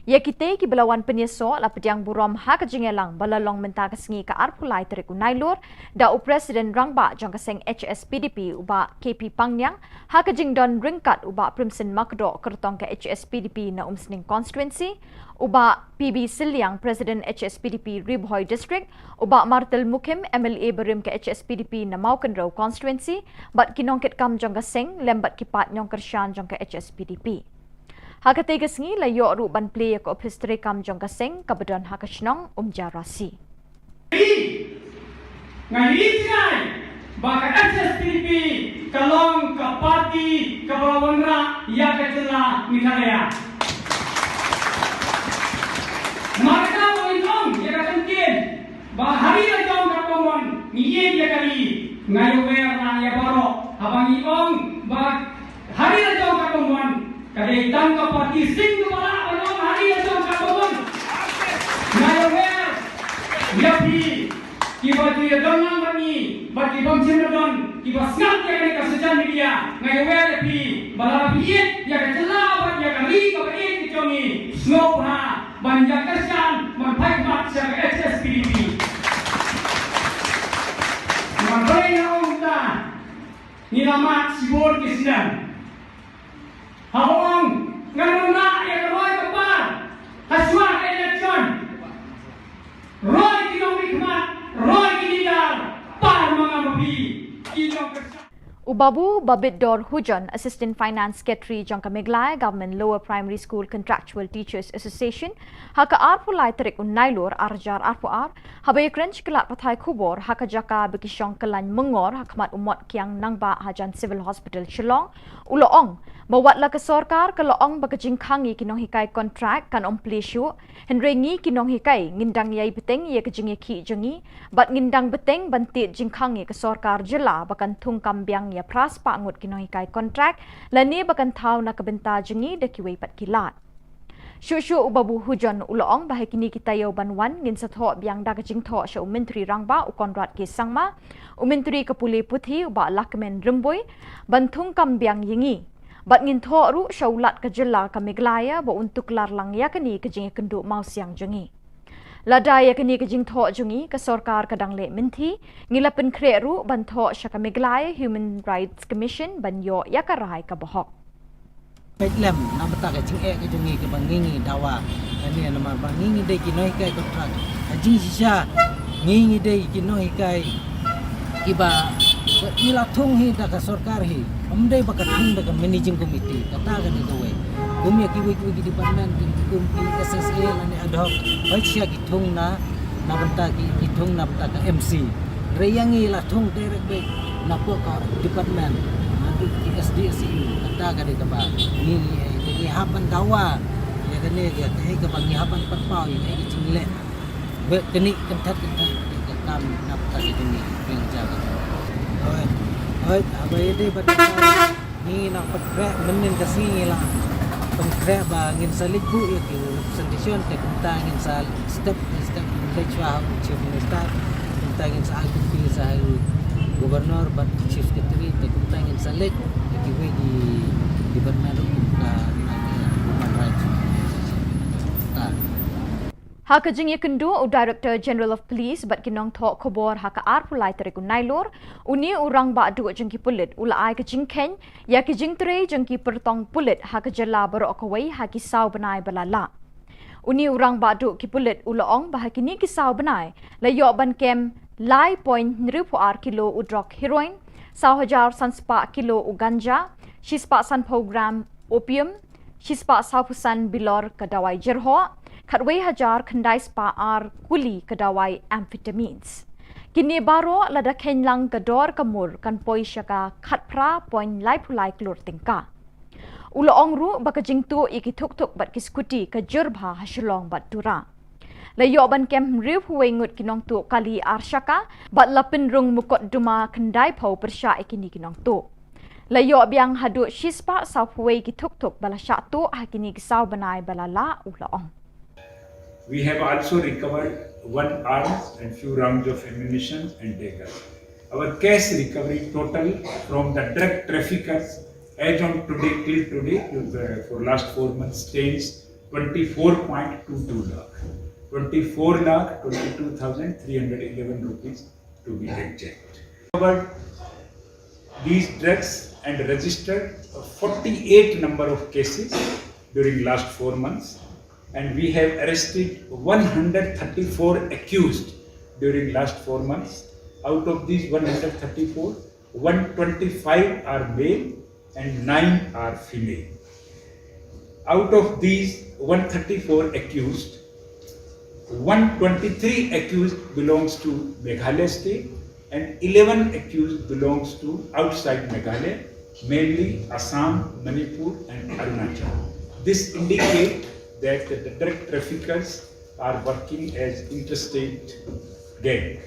Ïa kitei kiba la wan pynïasoh la pdiang burom ha ka jingïalang ba la long mynta ka sngi ka arphew lai tarik u Nailur da u President Rangbah jong ka seng H S P D P, u Bah K P Pangniang, ha ka jingdon ryngkat u Bah Primson Makdoh, kyrtong ka H S P D P na Umsning Constituency, u Bah P B Sylliang, President H S P D P Ri Bhoi District, u Bah Martel Mukhim, M L A barim ka H S P D P na Mawkynrew Constituency, bad ki nongkitkam jong ka seng lem bad ki paid nongkyrshan jong ka H S P D P. Ha katei ka sngi la ïoh ruh ban plie ïa ka ophis treikam jong ka seng kaba don ha ka shnong Umjarasi. Nga ïohi jngai ba ka H S P D P ka long ka party kaba la wanrah ïa ka jylla Meghalaya. Namar kata ba ngi ong ïa ka ktien ba ha ri la jong katba mon ngi ïeit ïa ka ri, nga ïawer na ïa baroh haba ngi ong ba ha ri la jong katba mon ka dei tang ka party sing kaba lah ban ong ha ri la jong katba mon. Nga ïawer ïa phi kiba ju ïadon lang bad ngi bad ki bym shym la don, kiba sngap ïa kane ka social media, nga ïawer ïa phi ba lada phi ïeit ïa ka jylla bad ïa ka ri kaba ïeit ka jong ngi, sngewbha ban ïa kyrshan ban phai khmat sha ka H S P D P. Nga balei nga ong kumta? Ngi la mad shibun ki snem. Haba ong ngan wanrah ïa ka roi ka par ha shuwa ka election, roi ki nongmihkhmat, roi ki leader, par ma nga ma phi ki nongkyrshan. U Babu Babitdor Hujon, Assistant Finance Secretary jong ka Meghalaya Government Lower Primary School Contractual Teachers Association, ha ka arphew lai tarik u Nailur arhajar arphew ar, haba ïakren sha ki lad pathai khubor ha ka jaka ba ki shong kyllaiñ myngor ha khmat u Motkiang Nangbah hajan Civil Hospital Shillong, u la ong ba wat la ka sorkar ka la ong ba ka jingkhang ïa ki nonghikai kontrak kan ym plie shuh, hynrei ngi ki nonghikai ngin dang ïai bteng ïa ka jingïakhih jong ngi bad ngin dang bteng ban tied jingkhang ïa ka sorkar jylla ba kan thungkam biang ïa phra spah ngut ki nonghikai kontrak lane ba kan thaw na ka bynta jong ngi da kiwei pat ki lad. Shuh shuh u Babu Hujon u la ong ba ha kine ki taïew ban wan ngin sa thoh biang da ka jingthoh sha u Myntri Rangbah u Conrad K Sangma, u Myntri ka Pule Puthi u Bah Lahkmen Rymbui ban thungkam biang ïa ngi. Bad ngin thoh ruh sha u Lat ka jylla ka Meghalaya ba un tuklar lang ïa kane ka jingïakynduh mawsiang jong ngi. Lada ïa kane ka jingthoh jong ngi ka sorkar ka dang leh mynthi, ngi la pynkhreh ruh ban thoh sha ka Meghalaya Human Rights Commission ban ïoh ïa ka rai kaba hok. Peit lem na bynta ka jingeh ka jong ngi kaba ngi ngi dawa. Kane namar ba ngi ngi dei ki nonghikai kontrak. Ka jingshisha ngi ngi dei ki nonghikai kiba, ba ngi la thung hi da ka sorkar hi. Ym dei ba ka thung da ka managing committee. Kata ka dei kawei. Kum ïa kiwei kiwei ki department, kum ki S S A lane ad hoc. Ba shisha ki thung na, na bynta ki, ki thung na bynta ka M C. Hynrei ïa ngi la thung direct beit na pok ka department, na pok ki S D S E U, kata ka dei kaba ngi, ngi, eh, ngi hap ban dawa ïa kane, ïa kaei kaba ngi hap ban pynpaw, ïa kaei ka jingleh. Bad kane kynthah kynthah ka kam na pok ka jong ngi pynjaga. Hooid, hooid, haba ïadei bad Ngi nang pynkhreh mynnin ka sngi ngi la pynkhreh ba ngin sa leit buh ïa ki representation te kumta ngin sa step by step ngin leit shuwa ha u Chief Minister, kumta ngin sa ai copy sha u Governor bad Chief Secretary te kumta ngin sa leit ïa kiwei ki department ruh kumta na ki human rights. Ha ka jingïakynduh u Director General of Police bad ki nongthoh khubor ha ka arphew lai tarik u Nailur, une u rangbah duh jong ki pulit u la ai ka jingkheiñ ïa ki jingtrei jong ki pyrtong pulit ha ka jylla baroh kawei ha ki saw bnai ba la lah. Une u rangbah duh ki pulit u la ong ba ha kine ki saw bnai la ïoh ban kem lai point hynriew phew ar kilo u drok heroin, saw hajar san spah kilo u ganja, shispah sanphew gram opium, shispah sawphew san bilor ka dawai jyrhoh, khatwei hajar khyndai spah ar kuli ka dawai amphetamines. Kine baroh lada kheiñ lang ka dor ka mur kan poi sha ka khatphra point laiphew lai klur tyngka. U la ong ruh ba ka jingtuh ïa ki thukthuk bad ki skuti ka jur bha ha Shillong bad Tura. La ïoh ban kem hynriewphew wei ngut ki nongtuh kali ar shaka bad la pynrung mukotduma khyndaiphew pyrshah ïa kine ki nongtuh. La ïoh biang haduh shispah sawphew wei ki thukthuk ba la shah tuh ha kine ki saw bnai ba la lah, u la ong. We have also recovered one arms and few rounds of ammunition and daggers. Our cash recovery total from the drug traffickers as on today, till today, to the, for last four months, stands twenty-four point two two lakh, twenty-four lakh twenty-two thousand three hundred eleven rupees to be exact. Recovered these drugs and registered forty-eight number of cases during last four months, and we have arrested one hundred thirty-four accused during last four months. Out of these one hundred thirty-four, one twenty-five are male and nine are female. Out of these one thirty-four accused, one twenty-three accused belongs to Meghalaya state and eleven accused belongs to outside Meghalaya, mainly Assam, Manipur and Arunachal. This indicates that the drug traffickers are working as interstate gang.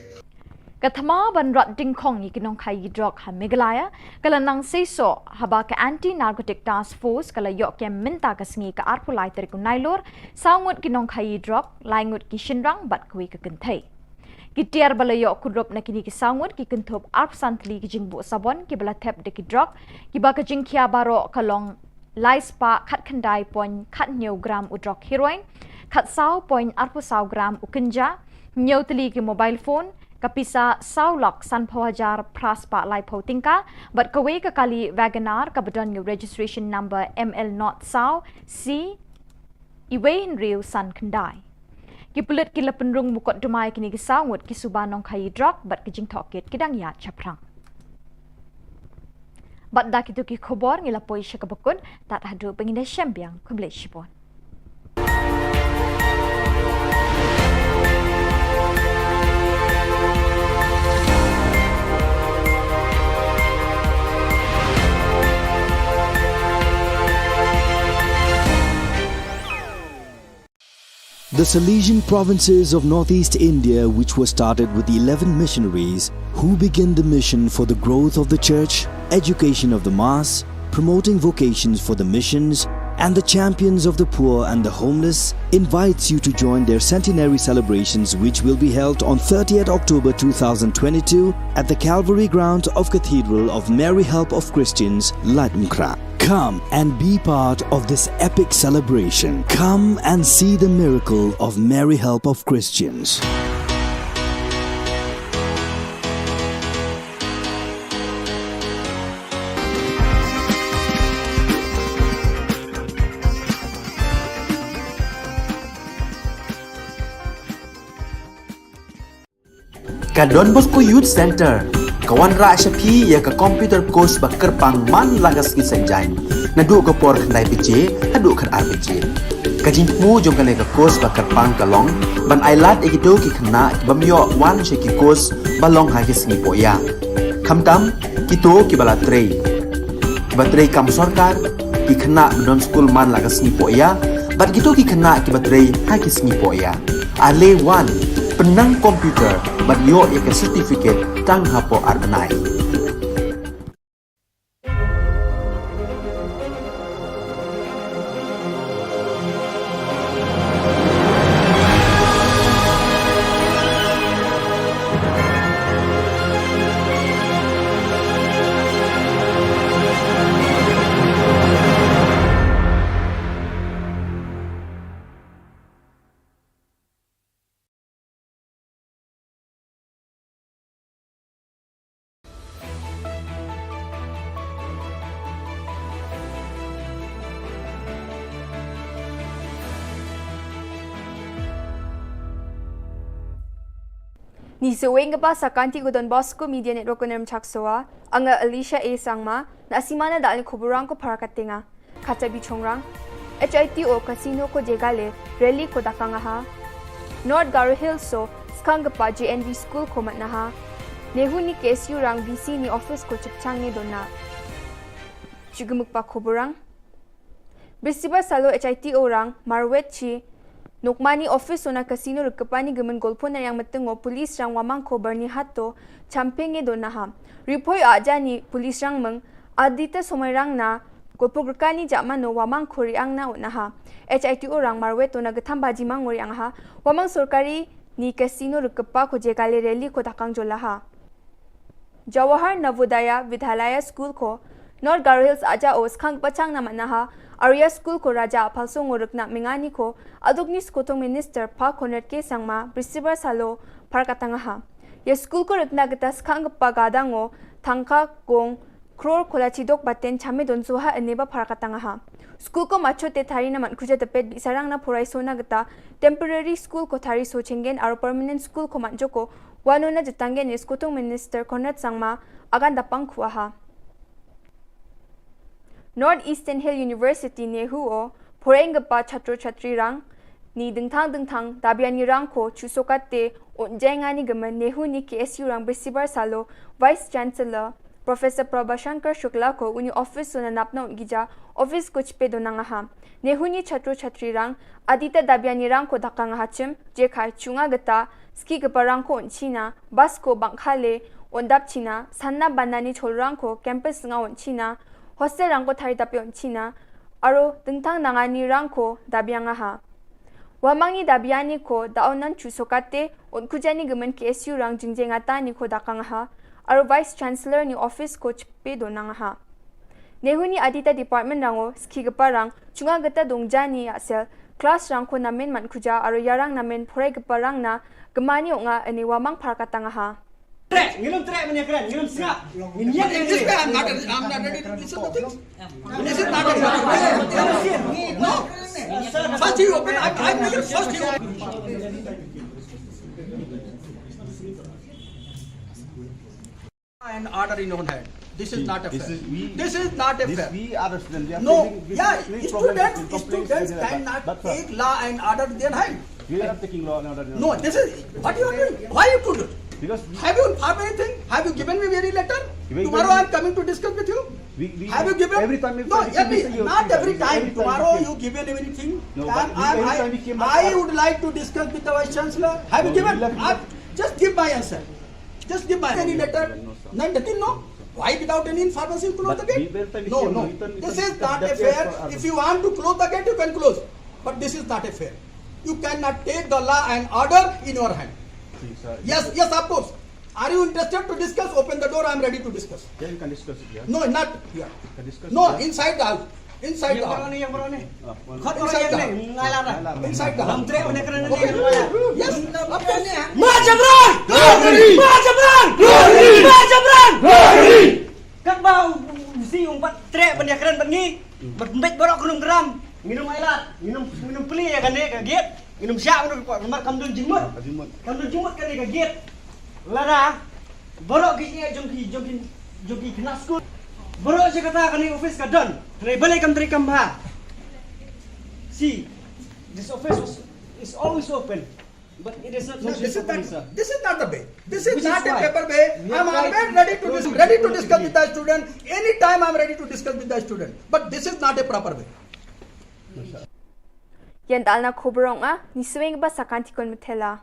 Ka thma ban rat dyngkhong ïa ki nongkhaïi drok ha Meghalaya ka la nang seisoh haba ka Anti Narcotic Task Force ka la ïoh kem mynta ka sngi ka arphew lai tarik u Nailur saw ngut ki nongkhaïi drok, lai ngut ki shynrang bad kawei ka kynthei. Ki tiar ba la ïoh kurup na kine ki saw ngut ki kynthup arphew san tylli ki jingbuh sabon kiba la thep da ki drok, kiba ka jingkhia baroh ka long lai spah khatkhyndai point khathynñiew gram u drok heroin, khatsaw point arphew saw gram u kynja, hynñiew tylli ki mobile phone, ka pisa saw lak sanphew hajar phra spah laiphew tyngka, bad kawei ka kali Wagon R kaba don ïa u registration number M L not saw C iwei hynriew san khyndai. Ki pulit ki la pynrung mukotduma ïa kine ki saw ngut ki suba nongkhaïi drok bad ki jingtohkit ki dang ïaid shaphrang. Bad da kito ki khubor ngi la poi sha kaba kut, tad haduh ba ngin ïashem biang, khublei shibun. The Salesian provinces of northeast India, which were started with eleven missionaries, who began the mission for the growth of the church, education of the mass, promoting vocations for the missions, and the champions of the poor and the homeless, invites you to join their centenary celebrations, which will be held on thirtieth October two thousand twenty-two at the Calvary grounds of Cathedral of Mary Help of Christians, Laitumkhrah. Come and be part of this epic celebration. Come and see the miracle of Mary Help of Christians. Ka Don Bosco Youth Centre ka wanrah sha phi ïa ka computer course ba kyrpang man la ka sngi Saitjaiñ, naduh ka por khyndai baje haduh khatar baje. Ka jingthmu jong kane ka course ba kyrpang ka long ban ailad ïa kito ki khynnah ki bym ïoh wan sha ki course ba long ha ki sngi pohïa. Khamtam kito kiba la trei, kiba trei kam sorkar, ki khynnah ba don skul man la ka sngi pohïa, bad kito ki khynnah kiba trei ha ki sngi pohïa. Ale wan, pynnang computer bad ïoh ïa ka certificate tang hapoh ar bnai. Ni seweng kaba sa kanti ko Don Bosco Media Network ko Nermchak Soa, anga Alicia A Sangma, na simana dal ni kuburang ko Parakateng. Kata bi chongrang, H I T O Casino ko Jegale, rally ko dakang ha. North Garo Hills so, skang kapa J N V School ko matna ha. Nehu ni K S U rang B C ni office ko chipchang ni dona. Chugumuk pa kuburang. Bisibar salo H I T O rang, marwet chi, Nokmani office ona casino rikapani gimen golpo na yang metengo police rang wamang ko Byrnihat to champeng e dona ha. Ripoi aja ni police rang meng adita somai rang na golpo gerkani jamano wamang ko riang na ona ha. H I T O rang marwet ona getham baji mang riang ha. Wamang sorkari ni casino rikapa ko Jegale rally ko dakang jola ha. Jawahar Navodaya Vidyalaya School ko North Garo Hills aja o skang pachang na matna ha. Arya School ko raja aphalso ngorek na mengani ko aduk ni skotong minister pa Conrad K Sangma Bisibar salo Parakateng ha. Ya school ko rikna kita skang pa gadang o thangka gong kror kola chidok baten chame don soha ene ba Parakateng ha. School ko macho te thari na man kuja tepet bi sarang na purai sona kita temporary school ko thari so chengen aro permanent school ko man joko Wano na jitanggen ni skotong minister Conrad Sangma agan dapang kuaha. North Eastern Hill University Nehu o poreng gepa chatro chatri rang ni dengthang dengthang dabiani rang ko chusokat te unjengani gemen Nehu ni K S U rang Bisibar salo Vice Chancellor Professor Prabhashankar Shukla ko uni office so na napna un gija office ko chipe donang aha. Nehu ni chatro chatri rang adita dabiani rang ko dakang aha chim jekhai chunga geta ski gepa rang ko un china bas ko bangkhale un dap china sanna banani chol rang ko campus nga un china hostel rang ko thari dape un china aro dengtang nangani rang ko dabiang aha. Wamangni dabiani ko daonan chu sokate un kujani gemen K S U rang jingjeng atani ko dakang aha aro Vice Chancellor ni office ko chipe donang aha. Nehu ni adita department rango ski gepa rang chunga geta dongjani asel class rang ko namen man kuja aro yarang namen pore gepa rang na gemani onga ene wamang Parakateng aha. Trek, ngilum trek mene keren, ngilum sngap. Ngin yak. This way I'm not, I'm not ready to listen to things. This is not a, no. First you open, I, I make it first you open. And order in your hand. This is not a fair. This is not a fair. We are the students. No, yeah, students, students cannot take law and order in their hand. We are not taking law and order. No, this is what you are doing. Why you do it? Because have you informed anything? Have you given me any letter? Tomorrow I am coming to discuss with you. Have you given? Every time. No, not every time. Tomorrow you given anything? No, but I would like to discuss with the Vice Chancellor. Have you given? Just give my answer. Just give my any letter. No, nothing, no. Why without any information close the gate? No, no. This is not a fair. If you want to close the gate, you can close. But this is not a fair. You cannot take the law and order in your hand. Yes, yes, of course. Are you interested to discuss? Open the door. I am ready to discuss. Yeah, you can discuss it here. No, not here. You can discuss it here. No, inside the house. Inside the house. Inside the house. Inside the house. Yes. Majabran! Majabran! Majabran! Katba u si um pat trek ban ïakren bad ngi. Bad mbet baroh kynum gram. Nginum ai lad, nginum nginum plie ïa kane ka gate. Nginum shah nginum pat namar kam don jingmut. Kam don jingmut kane ka gate. Lada baroh ki jingeh jong ki jong ki jong ki khynnah skul. Baroh jaka kata kane office ka don. Hynrei balei kam trei kam bha. See, this office was, is always open. But it is not. No, this is not, this is not the way. This is not a proper way. I am always ready to dis-, ready to discuss with the student. Anytime I am ready to discuss with the student. But this is not a proper way. Ïa dalna khubor ong a, ngi sngewbha sa kan tikon methela.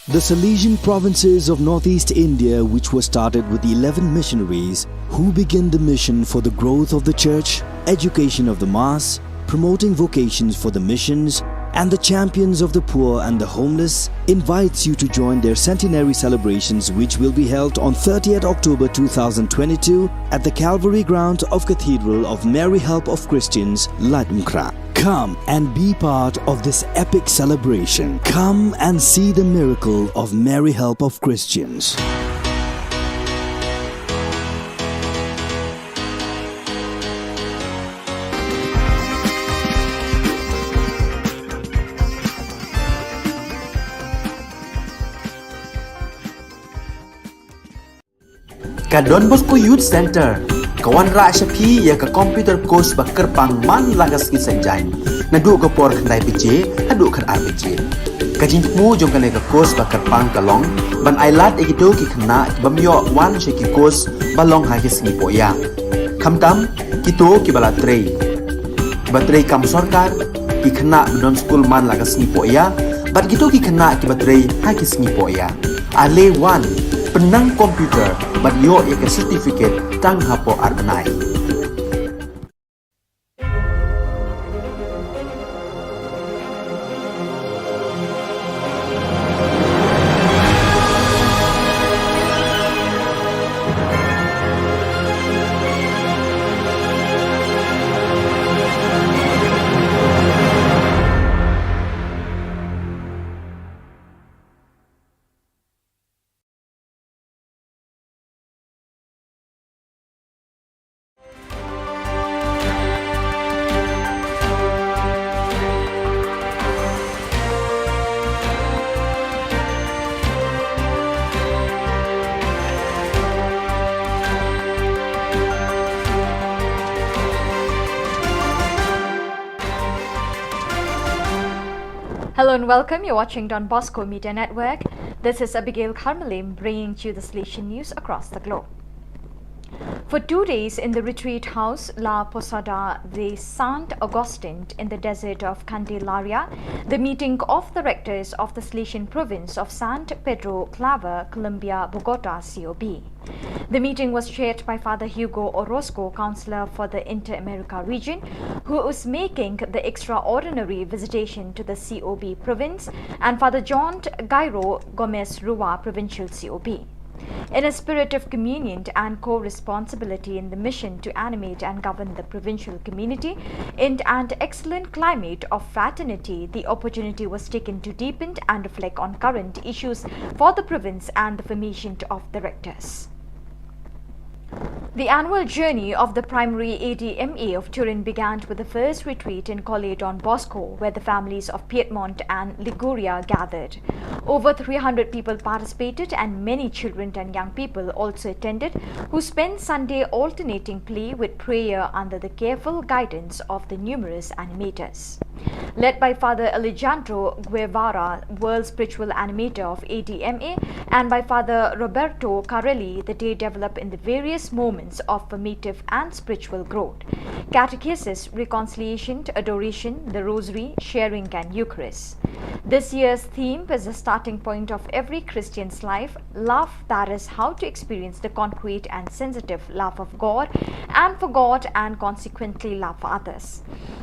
The Salesian provinces of northeast India, which were started with eleven missionaries who began the mission for the growth of the church, education of the mass, promoting vocations for the missions, and the champions of the poor and the homeless, invites you to join their centenary celebrations, which will be held on thirtieth October two thousand twenty-two at the Calvary ground of Cathedral of Mary Help of Christians, Laitumkhrah. Come and be part of this epic celebration. Come and see the miracle of Mary Help of Christians. Ka Don Bosco Youth Centre ka wanrah sha phi ïa ka computer course ba kyrpang man la ka sngi Saitjaiñ, naduh ka por khyndai baje haduh khatar baje. Ka jingthmu jong kane ka course ba kyrpang ka long ban ailad ïa kito ki khynnah ki bym ïoh wan sha ki course ba long ha ki sngi pohïa, khamtam kito kiba la trei, kiba trei kam sorkar, ki khynnah ba don skul man la ka sngi pohïa bad kito ki khynnah kiba trei ha ki sngi pohïa. Ale wan, pynnang computer bad ïoh ïa ka certificate tang hapoh ar bnai. Hello and welcome. You're watching Don Bosco Media Network. This is Abigail Kharmalim bringing to you the Salesian news across the globe. For two days in the retreat house La Posada de Sant Agustin in the desert of Candelaria, the meeting of the rectors of the Salesian province of San Pedro Claver, Colombia, Bogota, C O B. The meeting was chaired by Father Hugo Orozco, counselor for the Inter-America region, who is making the extraordinary visitation to the C O B province, and Father John Gairo Gomez Rua, provincial C O B. In a spirit of communion and co-responsibility in the mission to animate and govern the provincial community in an excellent climate of fraternity, the opportunity was taken to deepen and reflect on current issues for the province and the formation of the rectors. The annual journey of the primary A D M A of Turin began with the first retreat in Colle Don Bosco, where the families of Piedmont and Liguria gathered. Over three hundred people participated, and many children and young people also attended, who spent Sunday alternating play with prayer under the careful guidance of the numerous animators. Led by Father Alejandro Guevara, world spiritual animator of A D M A, and by Father Roberto Carelli, the day developed in the various moments of formative and spiritual growth: catechesis, reconciliation, adoration, the rosary, sharing, and Eucharist. This year's theme is the starting point of every Christian's life, love, that is, how to experience the concrete and sensitive love of God and for God, and consequently love for others.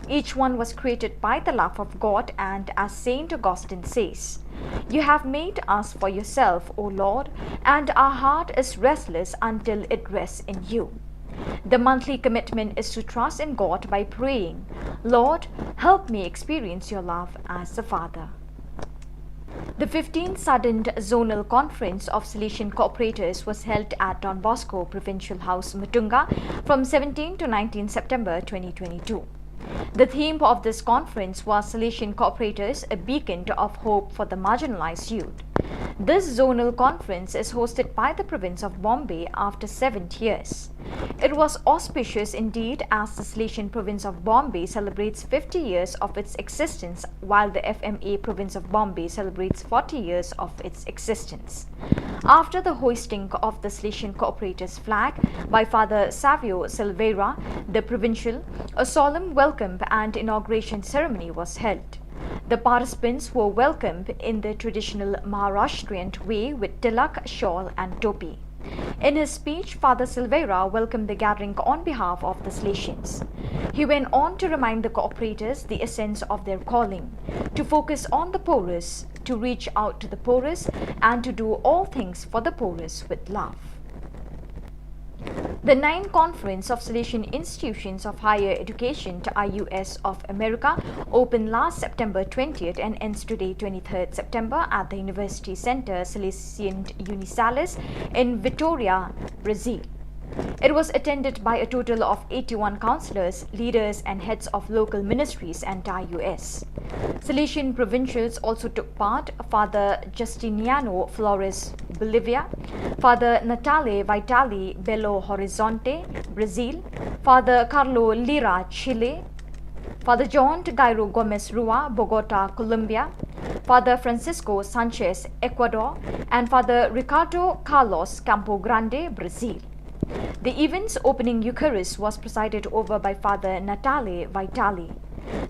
Each one was created by the love of God, and as Saint Augustine says, "You have made us for yourself, O Lord, and our heart is restless until it rests in you." The monthly commitment is to trust in God by praying, "Lord, help me experience your love as the Father." The fifteenth Sudden Zonal Conference of Salesian Cooperators was held at Don Bosco Provincial House, Mutunga, from seventeenth to nineteenth September twenty twenty-two. The theme of this conference was Salesian Cooperators, a Beacon of Hope for the Marginalized Youth. This zonal conference is hosted by the province of Bombay after seven years. It was auspicious indeed, as the Salesian province of Bombay celebrates fifty years of its existence, while the F M A province of Bombay celebrates forty years of its existence. After the hoisting of the Salesian Cooperators flag by Father Savio Silveira, the provincial, a solemn welcome and inauguration ceremony was held. The participants were welcomed in the traditional Maharashtrian way with tilak, shawl, and topi. In his speech, Father Silveira welcomed the gathering on behalf of the Salesians. He went on to remind the cooperators the essence of their calling: to focus on the poorest, to reach out to the poorest, and to do all things for the poorest with love. The ninth Conference of Salesian Institutions of Higher Education, I U S, of America opened last September twentieth and ends today, twenty-third September, at the University Center Salesian Unisalis in Vitória, Brazil. It was attended by a total of eighty-one counselors, leaders, and heads of local ministries and I U S. Salesian provincials also took part: Father Justiniano Flores, Bolivia, Father Natale Vitali, Belo Horizonte, Brazil, Father Carlo Lira, Chile, Father John Gairo Gomez Rua, Bogota, Colombia, Father Francisco Sanchez, Ecuador, and Father Ricardo Carlos, Campo Grande, Brazil. The event's opening Eucharist was presided over by Father Natale Vitali.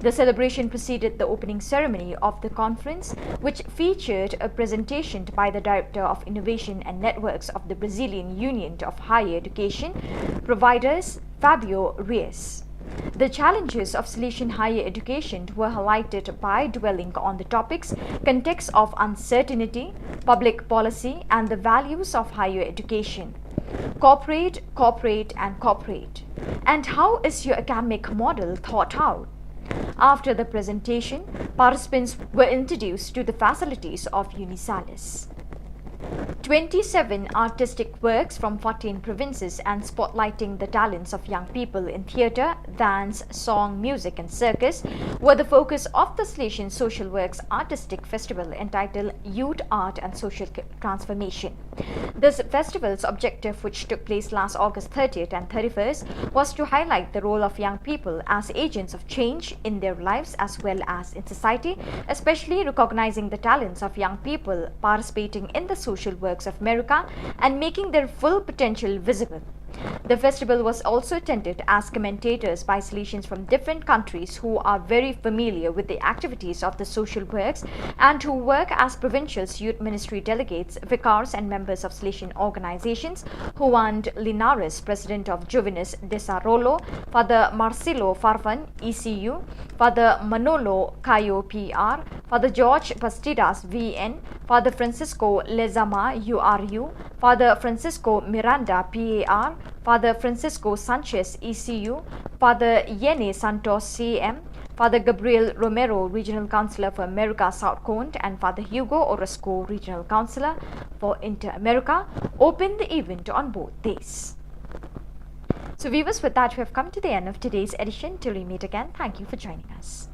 The celebration preceded the opening ceremony of the conference, which featured a presentation by the Director of Innovation and Networks of the Brazilian Union of Higher Education Providers, Fabio Reis. The challenges of Salesian higher education were highlighted by dwelling on the topics: context of uncertainty, public policy, and the values of higher education. Cooperate, cooperate, and cooperate. And how is your academic model thought out? After the presentation, participants were introduced to the facilities of Unisalis. Twenty-seven artistic works from fourteen provinces and spotlighting the talents of young people in theatre, dance, song, music, and circus were the focus of the Salesian Social Works Artistic Festival, entitled Youth, Art, and Social C-, Transformation. This festival's objective, which took place last August thirtieth and thirty-first, was to highlight the role of young people as agents of change in their lives as well as in society, especially recognizing the talents of young people participating in the social works of America and making their full potential visible. The festival was also attended as commentators by Salesians from different countries who are very familiar with the activities of the social works and who work as provincials, youth ministry delegates, vicars, and members of Salesian organizations. Juan Linares, President of Jóvenes Desarrollo, Father Marcelo Farfan, E C U, Father Manolo Cayo, P R, Father George Bastidas, V N, Father Francisco Lezama, U R U, Father Francisco Miranda, P A R, Father Francisco Sanchez, E C U, Father Yene Santos, C M, Father Gabriel Romero, Regional Councillor for America South Cone, and Father Hugo Orozco, Regional Councillor for Inter-America, opened the event on both days. So viewers, with that, we have come to the end of today's edition. Till we meet again, thank you for joining us.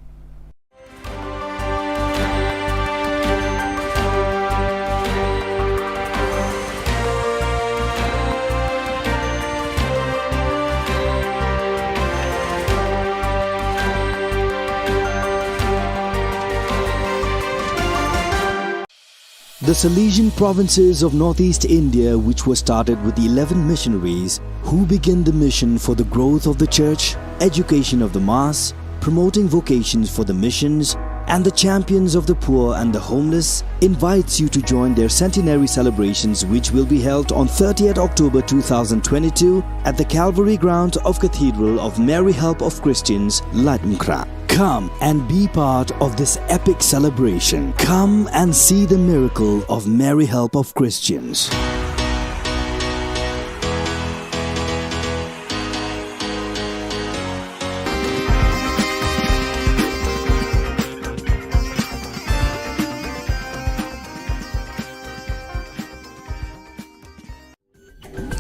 The Salesian provinces of northeast India, which was started with eleven missionaries who began the mission for the growth of the church, education of the mass, promoting vocations for the missions, and the champions of the poor and the homeless, invites you to join their centenary celebrations, which will be held on thirtieth October two thousand twenty-two at the Calvary ground of Cathedral of Mary Help of Christians, Laitumkhrah. Come and be part of this epic celebration. Come and see the miracle of Mary Help of Christians.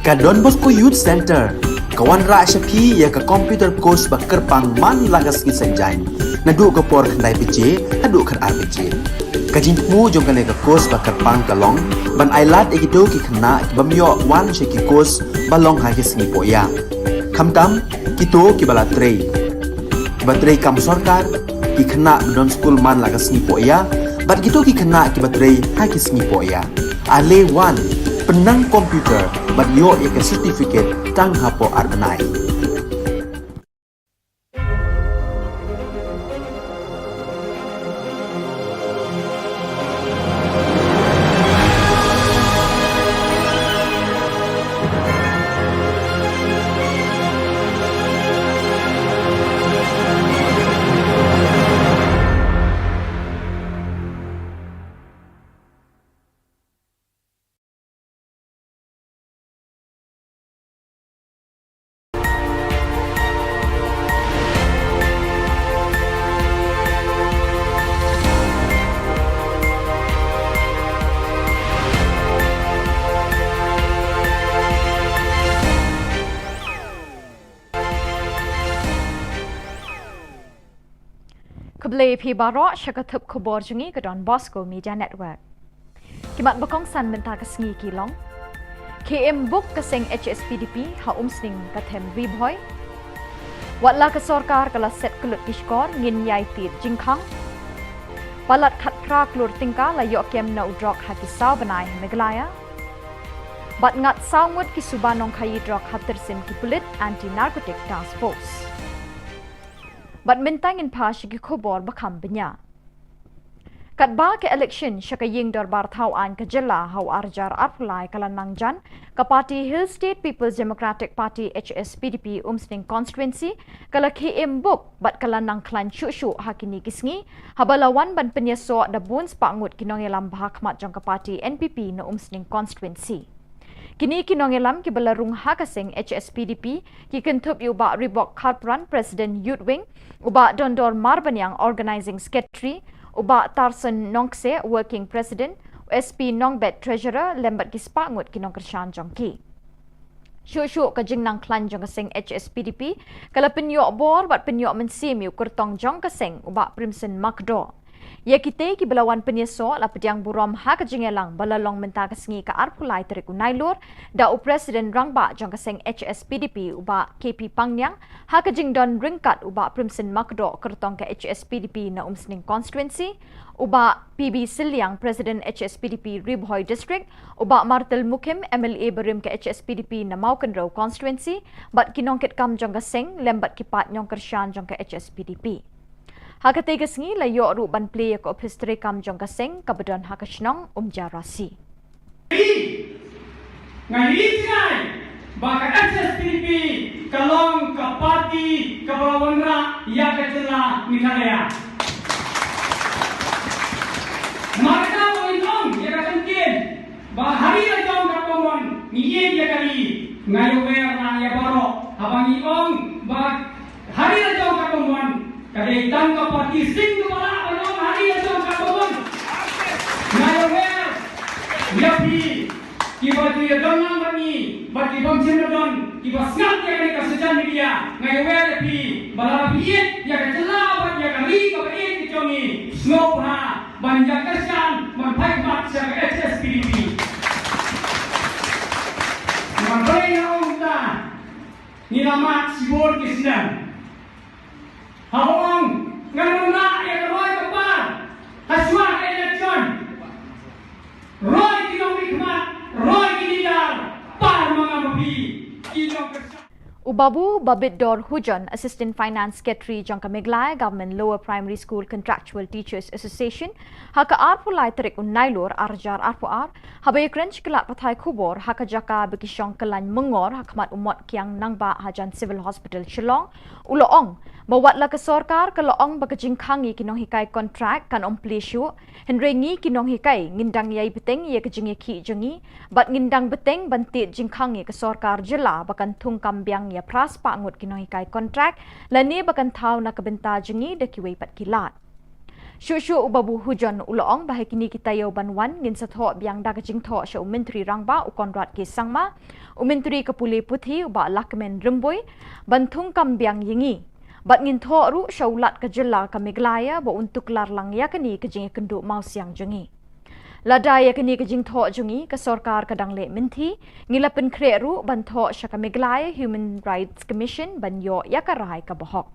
Ka Don Bosco Youth Centre ka wanrah sha phi ïa ka computer course ba kyrpang man la ka sngi Saitjaiñ, naduh ka por khyndai baje haduh khatar baje. Ka jingthmu jong kane ka course ba kyrpang ka long ban ailad ïa kito ki khynnah ki bym ïoh wan sha ki course ba long ha ki sngi pohïa, khamtam kito kiba la trei, kiba trei kam sorkar, ki khynnah ba don skul man la ka sngi pohïa, bad kito ki khynnah kiba trei ha ki sngi pohïa. Ale wan, pynnang computer bad ïoh ïa ka certificate tang hapoh ar bnai. Khublei phi baroh sha ka thup khubor jong ngi ka Don Bosco Media Network. Ki mat ba kongsan mynta ka sngi ki long: Khie im buk ka seng H S P D P ha Umsning ka them Ri Bhoi. Wat la ka sorkar ka la set kyllut ki shkor, ngin ïai tied jingkhang. Palat khatphra klur tyngka la ïoh kem na u drok ha ki saw bnai ha Meghalaya. Bad ngat saw ngut ki suba nongkhaïi drok ha tyrsim ki pulit Anti Narcotic Task Force. Bad mynta ngin phai sha ki khubor ba kham bniah. Katba ka election sha ka ïing dorbar thaw aiñ ka jylla ha u arhajar arphew lai ka la nang jan, ka party Hill State People's Democratic Party, H S P D P, Umsning Constituency ka la khie im buk bad ka la nang khlaiñ shuh shuh ha kine ki sngi, haba la wan ban pynïasoh da bun spah ngut ki nongïalam bha khmat jong ka party N P P na Umsning Constituency. Kine ki nongïalam kiba la rung ha ka seng H S P D P ki kynthup ïa u Bah Ribok Kharpran, President Youth Wing, u Bah Dondor Marbaniang, Organizing Secretary, u Bah Tarson Nongkse, Working President, u S P Nongbet, Treasurer, lem bad ki spah ngut ki nongkyrshan jong ki. Shuh shuh ka jingnang khlaiñ jong ka seng H S P D P ka la pynïoh bor bad pynïoh mynsiem ïa u kyrtong jong ka seng, u Bah Primson Makdoh. Ïa kitei kiba la wan pynïasoh la pdiang burom ha ka jingïalang ba la long mynta ka sngi ka arphew lai tarik u Nailur da u President Rangbah jong ka seng H S P D P, u Bah K P Pangniang, ha ka jingdon ryngkat u Bah Primson Makdoh, kyrtong ka H S P D P na Umsning Constituency, u Bah P B Sylliang, President H S P D P Ri Bhoi District, u Bah Martel Mukhim, M L A barim ka H S P D P na Mawkynrew Constituency, bad ki nongkitkam jong ka seng lem bad ki paid nongkyrshan jong ka H S P D P. Ha katei ka sngi la ïoh ruh ban plie ïa ka ophis treikam jong ka seng kaba don ha ka shnong Umjarasi. Nga ïohi jngai ba ka H S P D P ka long ka party kaba la wanrah ïa ka jylla Meghalaya. Namar kata ba ngin ong ïa ka ktien ba ha ri la jong katba mon ngi ïeit ïa ka ri. Nga ïawer na ïa baroh haba ngi ong ba ha ri la jong katba mon, ka dei tang ka party sing kaba lah ban ong ha ri la jong katba mon. Nga ïawer ïa phi kiba ju ïadon lang bad ngi bad ki bym shym la don, kiba sngap ïa kane ka social media. Nga ïawer ïa phi ba lada phi ïeit ïa ka jylla bad ïa ka ri kaba ïeit ka jong ngi, sngewbha ban ïa kyrshan ban phai khmat sha ka H S P D P. Nga dei na ong ta ngi la mad shibun ki snem. Haba ong ngan wanrah ïa ka roi ka par ha shuwa ka election. Roi ki nongmihkhmat, roi ki leader, par ma nga ma phi ki nongkyrshan. U Babu Babitdor Hujon, Assistant Finance Secretary jong ka Meghalaya Government Lower Primary School Contractual Teachers Association, ha ka arphew lai tarik u Nailur arhajar arphew ar, haba ïakren sha ki lad pathai khubor ha ka jaka ba ki shong kyllain myngor ha khmat u Mot Kiang Nangbah hajan Civil Hospital Shillong, u la ong ba wat la ka sorkar ka la ong ba ka jingkhang ïa ki nonghikai kontrak kan ym plie shuh, hynrei ngi ki nonghikai ngin dang ïai bteng ïa ka jingïakhih jong ngi bad ngin dang bteng ban tied jingkhang ïa ka sorkar jylla ba kan thung kam biang ïa phra spah ngut ki nonghikai kontrak lane ba kan thaw na ka bynta jong ngi da kiwei pat ki lad. Shuh shuh u Babu Hujon u la ong ba ha kine ki taïew ban wan ngin sa thoh biang da ka jingthoh sha u Myntri Rangbah u Conrad K Sangma, u Myntri ka Pule Puthi u Bah Lahkmen Rymbui ban thung kam biang ïa ngi. Bad ngin thoh ruh sha u Lat ka jylla ka Meghalaya ba un tuklar lang ïa kane ka jingïakynduh mawsiang jong ngi. Lada ïa kane ka jingthoh jong ngi ka sorkar ka dang leh mynthi, ngi la pynkhreh ruh ban thoh sha ka Meghalaya Human Rights Commission ban ïoh ïa ka rai kaba hok.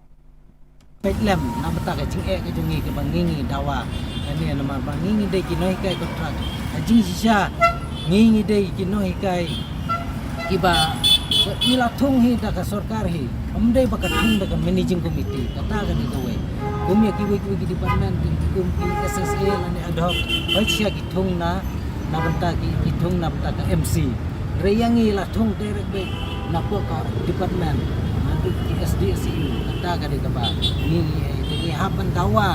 Peit lem na bynta ka jingeh ka jong ngi kaba ngi ngi dawa. Kane namar ba ngi ngi dei ki nonghikai kontrak. Ka jingshisha ngi ngi dei ki nonghikai kiba, ba ngi la thung hi da ka sorkar hi. Ym dei ba ka thung da ka managing committee. Kata ka dei kawei. Kum ïa kiwei kiwei ki department ki kum ki S S A lane ad hoc. Hooid shisha ki thung na, na bynta ki, ki thung na bynta ka M C. Hynrei ïa ngi la thung direct beit na poh ka department, naduh ki S D S E U. Kata ka dei kaba ngi, ngi, ngi hap ban dawa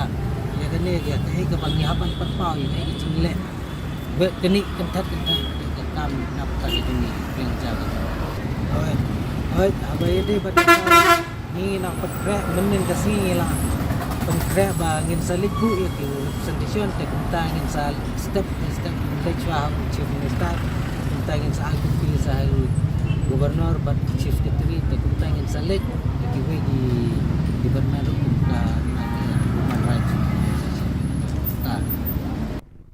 ïa kane, ïa kaei kaba ngi hap ban pynpaw ïa kaei ka jingleh. Bad kane kynthat kynthat ka kam na bynta ka jong ngi, pynjaw ka jong ngi. Hooid, hooid, haba ïadei bad ka Ngi nang pynkhreh mynnin ka sngi ngi la pynkhreh ba ngin sa leit buh ïa ki representation, te kumta ngin sa step by step ngin leit shuwa ha u Chief Minister, kumta ngin sa ai copy sa ha u Governor bad Chief Secretary, te kumta ngin sa leit ïa kiwei ki department ruh kum ka, ka human rights.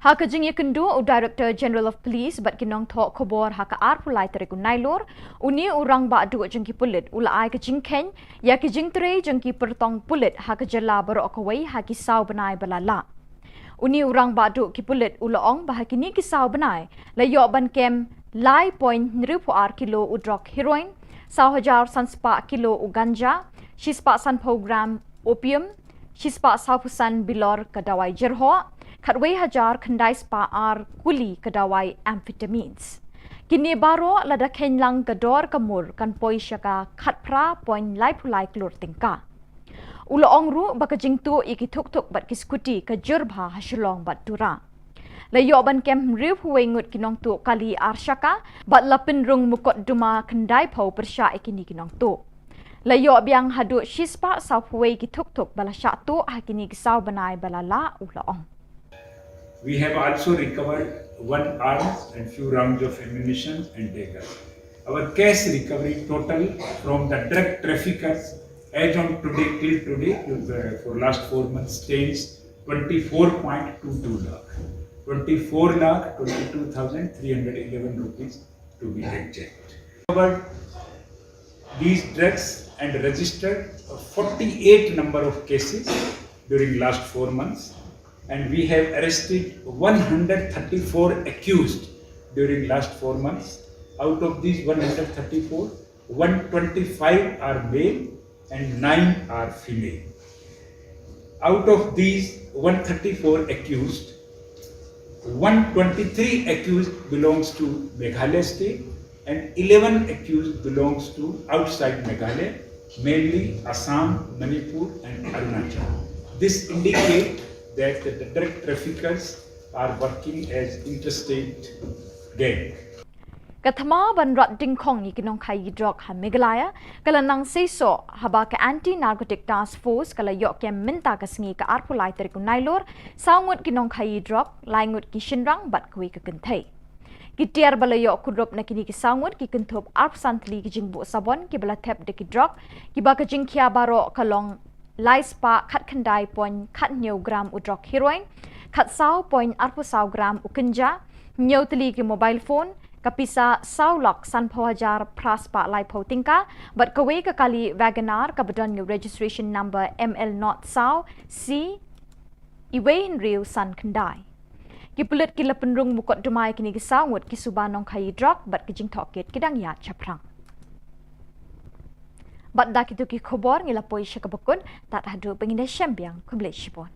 Ha ka jingïakynduh u Director General of Police bad ki nongthoh khubor ha ka arphew lai tarik u Nailur, une u rangbah duh jong ki pulit u la ai ka jingkheiñ ïa ki jingtrei jong ki pyrtong pulit ha ka jylla baroh kawei ha ki saw bnai ba la lah. Une u rangbah duh ki pulit u la ong ba ha kine ki saw bnai la ïoh ban kem lai point hynriew phew ar kilo u drok heroin, saw hajar san spah kilo u ganja, shispah sanphew gram opium, shispah sawphew san bilor ka dawai jyrhoh, khatwei hajar khyndai spah ar kuli ka dawai amphetamines. Kine baroh lada kheiñ lang ka dor ka mur kan poi sha ka khatphra point laiphew lai klur tyngka. U la ong ruh ba ka jingtuh ïa ki thukthuk bad ki skuti ka jur bha ha Shillong bad Tura. La ïoh ban kem hynriewphew wei ngut ki nongtuh kali ar shaka bad la pynrung mukotduma khyndaiphew pyrshah ïa kine ki nongtuh. La ïoh biang haduh shispah sawphew wei ki thukthuk ba la shah tuh ha kine ki saw bnai ba la lah, u la ong. We have also recovered one arms and few rounds of ammunition and dagger. Our cash recovery total from the drug traffickers as on today, till today, to the, for last four months, stands twenty-four point two two lakh, twenty-four lakh twenty-two thousand three hundred eleven rupees to be exact. Recovered these drugs and registered forty-eight number of cases during last four months, and we have arrested one hundred thirty-four accused during last four months. Out of these one hundred thirty-four, one twenty-five are male and nine are female. Out of these one thirty-four accused, one twenty-three accused belongs to Meghalaya state and eleven accused belongs to outside Meghalaya, mainly Assam, Manipur and Arunachal. This indicates that the drug traffickers are working as interstate gang. Ka thma ban rat dingkhong ïa ki nongkhaïi drok ha Meghalaya ka la nang seisoh haba ka Anti Narcotic Task Force ka la ïoh kem mynta ka sngi ka arphew lai tarik u Nailur saw ngut ki nongkhaïi drok, lai ngut ki shynrang bad kawei ka kynthei. Ki tiar ba la ïoh kurup na kine ki saw ngut ki kynthup arphew san tylli ki jingbuh sabon kiba la thep da ki drok, kiba ka jingkhia baroh ka long lai spah khatkhyndai point khathynñiew gram u drok heroin, khatsaw point arphew saw gram u ganja, hynñiew tylli ki mobile phone, ka pisa saw lak sanphew hajar phra spah laiphew tyngka, bad kawei ka kali Wagon R kaba don ïa u registration number M L not saw C iwei hynriew san khyndai. Ki pulit ki la pynrung mukotduma ïa kine ki saw ngut ki suba nongkhaïi drok bad ki jingtohkit ki dang ïaid shaphrang. Bad da kito ki khubor ngi la poi sha kaba kut, tad haduh ba ngin ïashem biang, khublei shibun.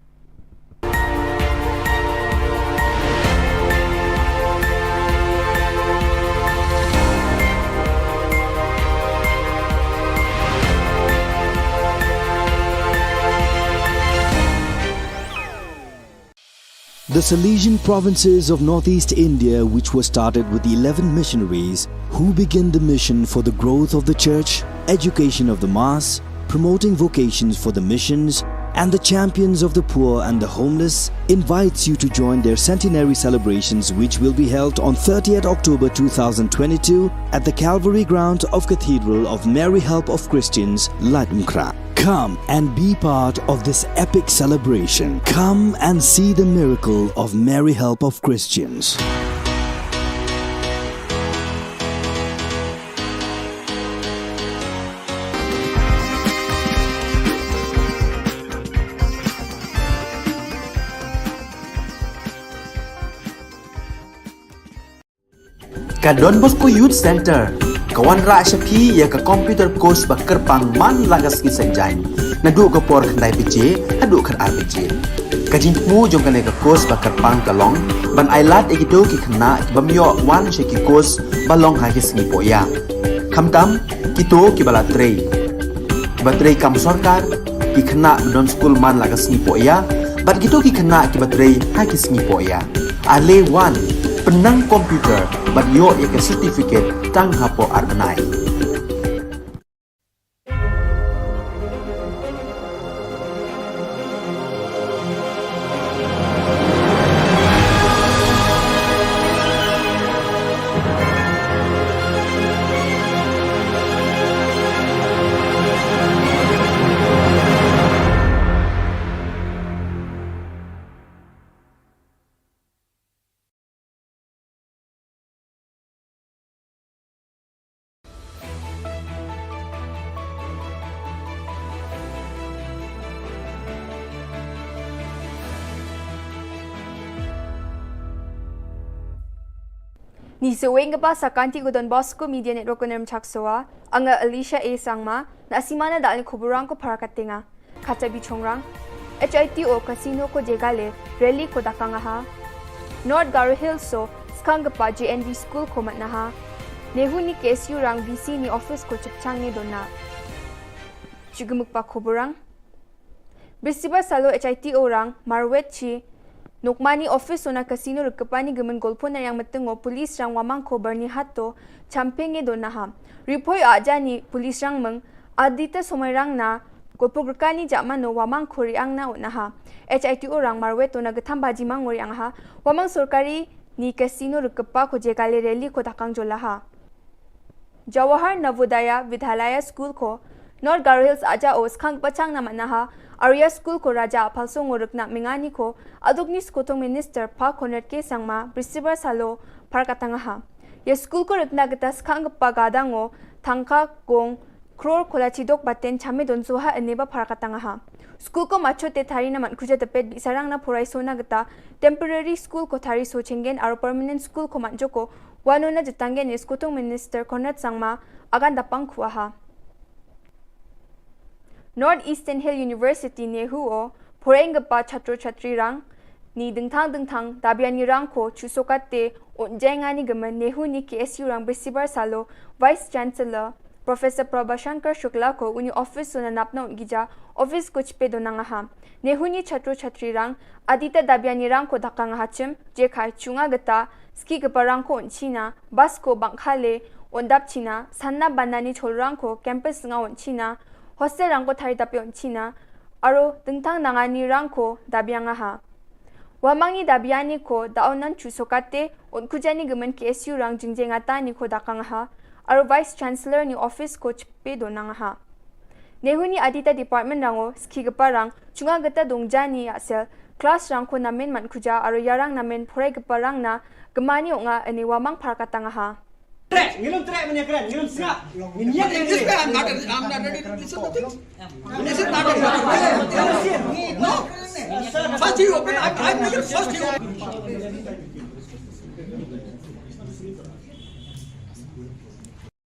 The Salesian provinces of northeast India, which were started with eleven missionaries who began the mission for the growth of the church, education of the mass, promoting vocations for the missions, and the champions of the poor and the homeless, invites you to join their centenary celebrations, which will be held on thirtieth October two thousand twenty-two at the Calvary ground of Cathedral of Mary Help of Christians, Laitumkhrah. Come and be part of this epic celebration. Come and see the miracle of Mary Help of Christians. Ka Don Bosco Youth Center ka wanrah sha phi ïa ka computer course ba kyrpang man la ka sngi Saitjaiñ, naduh ka por khyndai baje haduh khatar baje. Ka jingthmu jong kane ka course ba kyrpang ka long ban ailad ïa kito ki khynnah ki bym ïoh wan sha ki course ba long ha ki sngi pohïa, khamtam kito kiba la trei, kiba trei kam sorkar, ki khynnah ba don skul man la ka sngi pohïa, bad kito ki khynnah kiba trei ha ki sngi pohïa. Ale wan, pynnang computer bad ïoh ïa ka certificate tang hapoh ar bnai. Ni seweng kaba sa kanti ko Don Bosco Media Network ko Nermchak Soa, anga Alicia A Sangma, na simana dal ni kuburang ko Parakateng a. Kata bichongrang, H I T O Casino ko Jegale, rally ko dakang aha. North Garo Hills so, skang kapa J N V School ko matnaha. Nehu ni K S U rang V C ni office ko chipchang ni dona. Chugumuk pa kuburang. Bisibar salo H I T O rang, marwet chi, Nokmani office ona casino rikapani gimen golpo na yang metengo police rang wamang ko Byrnihat to champeng e donaha. Ripoi ajani police rang meng adita somai rang na golpo gerkani jamano wamang ko riang na onaha. H I T O rang marwet ona getham baji mang ngori angha. Wamang sorkari ni casino rikapa ko Jegale rally ko dakang jolaha. Jawahar Navodaya Vidyalaya School ko North Garo Hills aja o skhang pachang na manaha, Arya School ko Raja Aphalso ngorek na mengani ko aduk ni skotong minister pa Conrad K Sangma Bisibar salo parkatangaha. Ya school ko rekna geta skhang pa gadang o thangka gong kror kola chidok baten chame don soha ene ba parkatangaha. School ko macho te thari na man kuja tepet bi sarang na porai sona geta temporary school ko thari so chengen aro permanent school ko man joko Wano na jitanggen ni skotong minister Conrad Sangma agan dapang kuaha. North Eastern Hill University nehu o poreng gepa chatro chatri rang ni dengthang dengthang dabiani rang ko chusokat te unjengani gemen nehu ni K S U rang besibar salo Vice Chancellor Professor Prabhashankar Shukla ko uni office so na napna un gija office ko chipe donang aha. Nehu ni chatro chatri rang adita dabiani rang ko dakang aha chim jekhai chunga geta ski gepa rang ko un china bas ko bangkhale un dap china sanna banani chol rang ko campus nga un china hostel rang ko thari dape un china aro dengtang nangani rang ko dabiang aha. Wamangni dabiani ko daonan chu sokate un kujani gemen K S U rang jingjeng atani ko dakang aha aro Vice Chancellor ni office ko chipe donang aha. Nehu ni adita department rango ski gepa rang chunga geta dongjani asel class rang ko namen man kuja aro yarang namen pore gepa rang na gemani onga ene wamang parkatang aha. Trek, ngilum trek menya kren, ngilum sngap. Nginya kren. This way I'm not, I'm not ready to listen to things. This is not a proper way. No. First you open, I'm, I'm making first you open.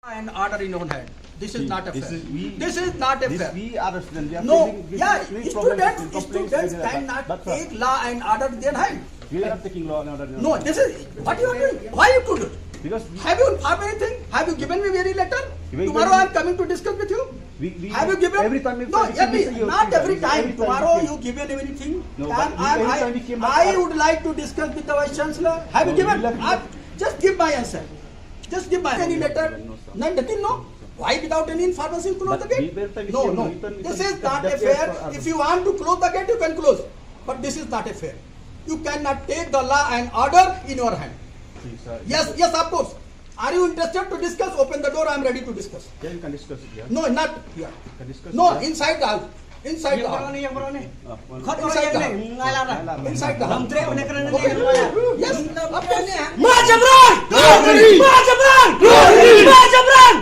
And order in your hand. This is not a fair. This is not a fair. No, yeah, students, students cannot take law and order in their hand. We are not taking law and order. No, this is what you are doing. Why you could do? Because have you informed anything? Have you given me very letter? Tomorrow I am coming to discuss with you. Have you given? Every time. No, not every time. Tomorrow you given anything? No, but I would like to discuss with the Vice Chancellor. Have you given? Just give my answer. Just give my any letter. No, nothing, no. Why without any information close the gate? No, no. This is not a fair. If you want to close the gate, you can close. But this is not a fair. You cannot take the law and order in your hand. Yes, yes, of course. Are you interested to discuss? Open the door. I am ready to discuss. Yeah, you can discuss it here. No, not here. You can discuss it here. No, inside the house. Inside the house. Inside the house. Inside the house. Yes, of course. Ma Jabran! Ma Jabran! Ma Jabran!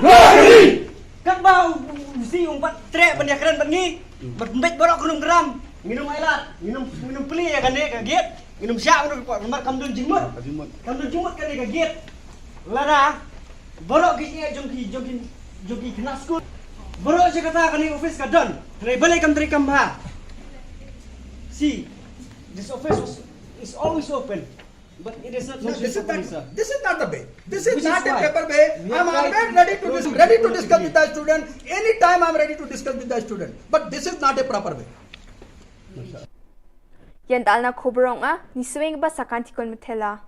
Katba u si um pat trek ban ïakren bad ngi. Bad mbet baroh khnum gram. Nginum ai lad, nginum nginum pli ïa kane ka gate. Nginum shah nginum pat namar kam don jingmut. Kam don jingmut kane ka gate. Lada baroh ki jingeh jong ki jong ki jong ki khynnah skul. Baroh jaka kata kane office ka don. Trei balei kam trei kam bha. See, this office was, is always open. But it is not. No, this is not, this is not the way. This is not a proper way. I am always ready to dis-, ready to discuss with the student. Anytime I am ready to discuss with the student. But this is not a proper way. Ïa dalna khubor ong a, ngi sngewbha sa kan tikon methela.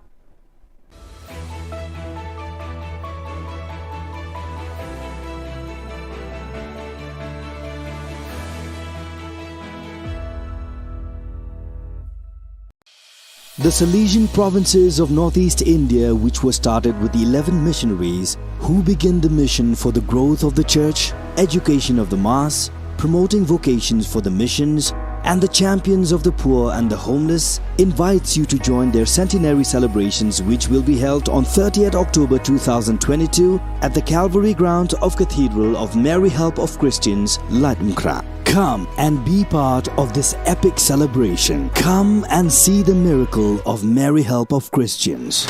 The Salesian provinces of northeast India, which were started with eleven missionaries who began the mission for the growth of the church, education of the mass, promoting vocations for the missions, and the champions of the poor and the homeless, invites you to join their centenary celebrations, which will be held on thirtieth October two thousand twenty-two at the Calvary ground of Cathedral of Mary Help of Christians, Laitumkhrah. Come and be part of this epic celebration. Come and see the miracle of Mary Help of Christians.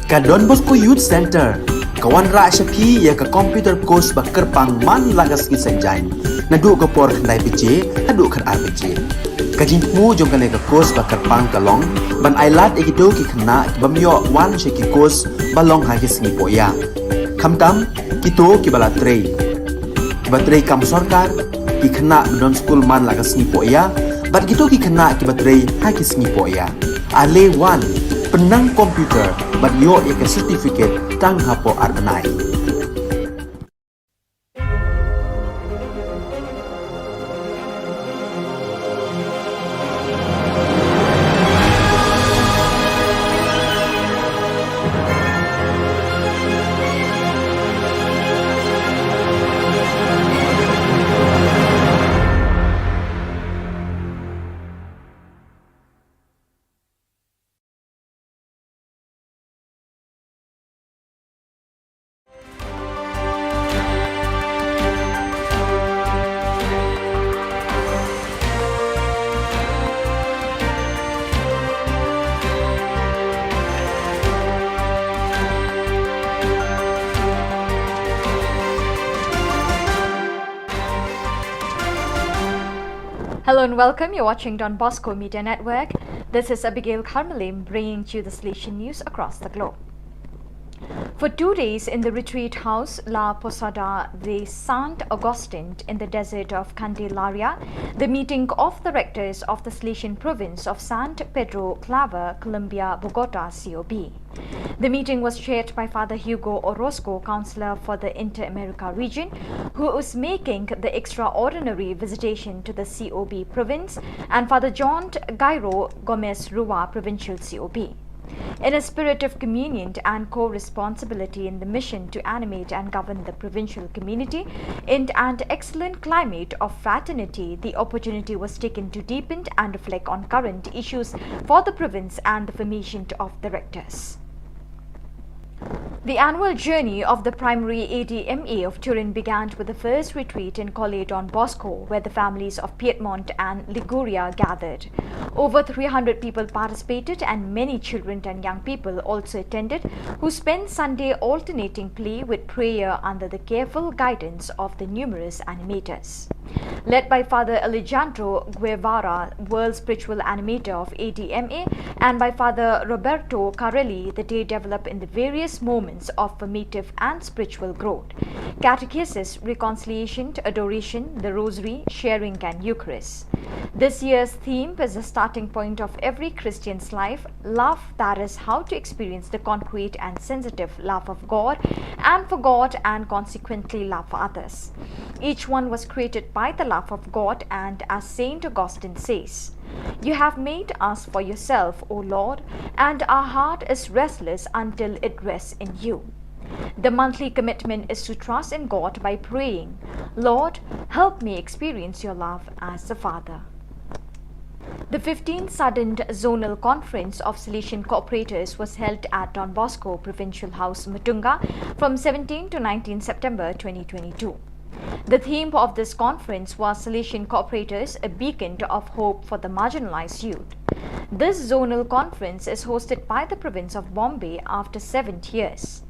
Ka Don Bosco Youth Centre ka wanrah sha phi ïa ka computer course ba kyrpang man la ka sngi Saitjaiñ, naduh ka por khyndai baje haduh khatar baje. Ka jingthmu jong kane ka course ba kyrpang ka long ban ailad ïa kito ki khynnah ki bym ïoh wan sha ki course ba long ha ki sngi pohïa, khamtam kito kiba la trei, kiba trei kam sorkar, ki khynnah ba don skul man la ka sngi pohïa, bad kito ki khynnah kiba trei ha ki sngi pohïa. Ale wan, pynnang computer bad ïoh ïa ka certificate tang hapoh ar bnai. Hello and welcome. You're watching Don Bosco Media Network. This is Abigail Kharmalim bringing to you the Salesian news across the globe. For two days in the retreat house La Posada de Sant Agustin in the desert of Candelaria, the meeting of the rectors of the Salesian province of San Pedro Claver, Colombia, Bogota, C O B. The meeting was chaired by Father Hugo Orozco, Counselor for the Inter-America region, who is making the extraordinary visitation to the C O B province, and Father John Gairo Gomez Rua, Provincial C O B. In a spirit of communion and co-responsibility in the mission to animate and govern the provincial community, in an excellent climate of fraternity, the opportunity was taken to deepen and reflect on current issues for the province and the formation of the rectors. The annual journey of the primary A D M A of Turin began with the first retreat in Colle Don Bosco, where the families of Piedmont and Liguria gathered. Over three hundred people participated, and many children and young people also attended, who spent Sunday alternating play with prayer under the careful guidance of the numerous animators. Led by Father Alejandro Guevara, World Spiritual Animator of A D M A, and by Father Roberto Carelli, the day developed in the various moments of formative and spiritual growth. Catechesis, reconciliation, adoration, the rosary, sharing, and Eucharist. This year's theme is the starting point of every Christian's life, love, that is, how to experience the concrete and sensitive love of God and for God, and consequently love for others. Each one was created by the love of God, and as Saint Augustine says, "You have made us for yourself, O Lord, and our heart is restless until it rests in you." The monthly commitment is to trust in God by praying, "Lord, help me experience your love as a father." The fifteenth Sudden Zonal Conference of Salesian Cooperators was held at Don Bosco Provincial House, Mutunga, from seventeenth to nineteenth September twenty twenty-two. The theme of this conference was Salesian Cooperators, a Beacon of Hope for the Marginalized Youth. This zonal conference is hosted by the province of Bombay after seven years.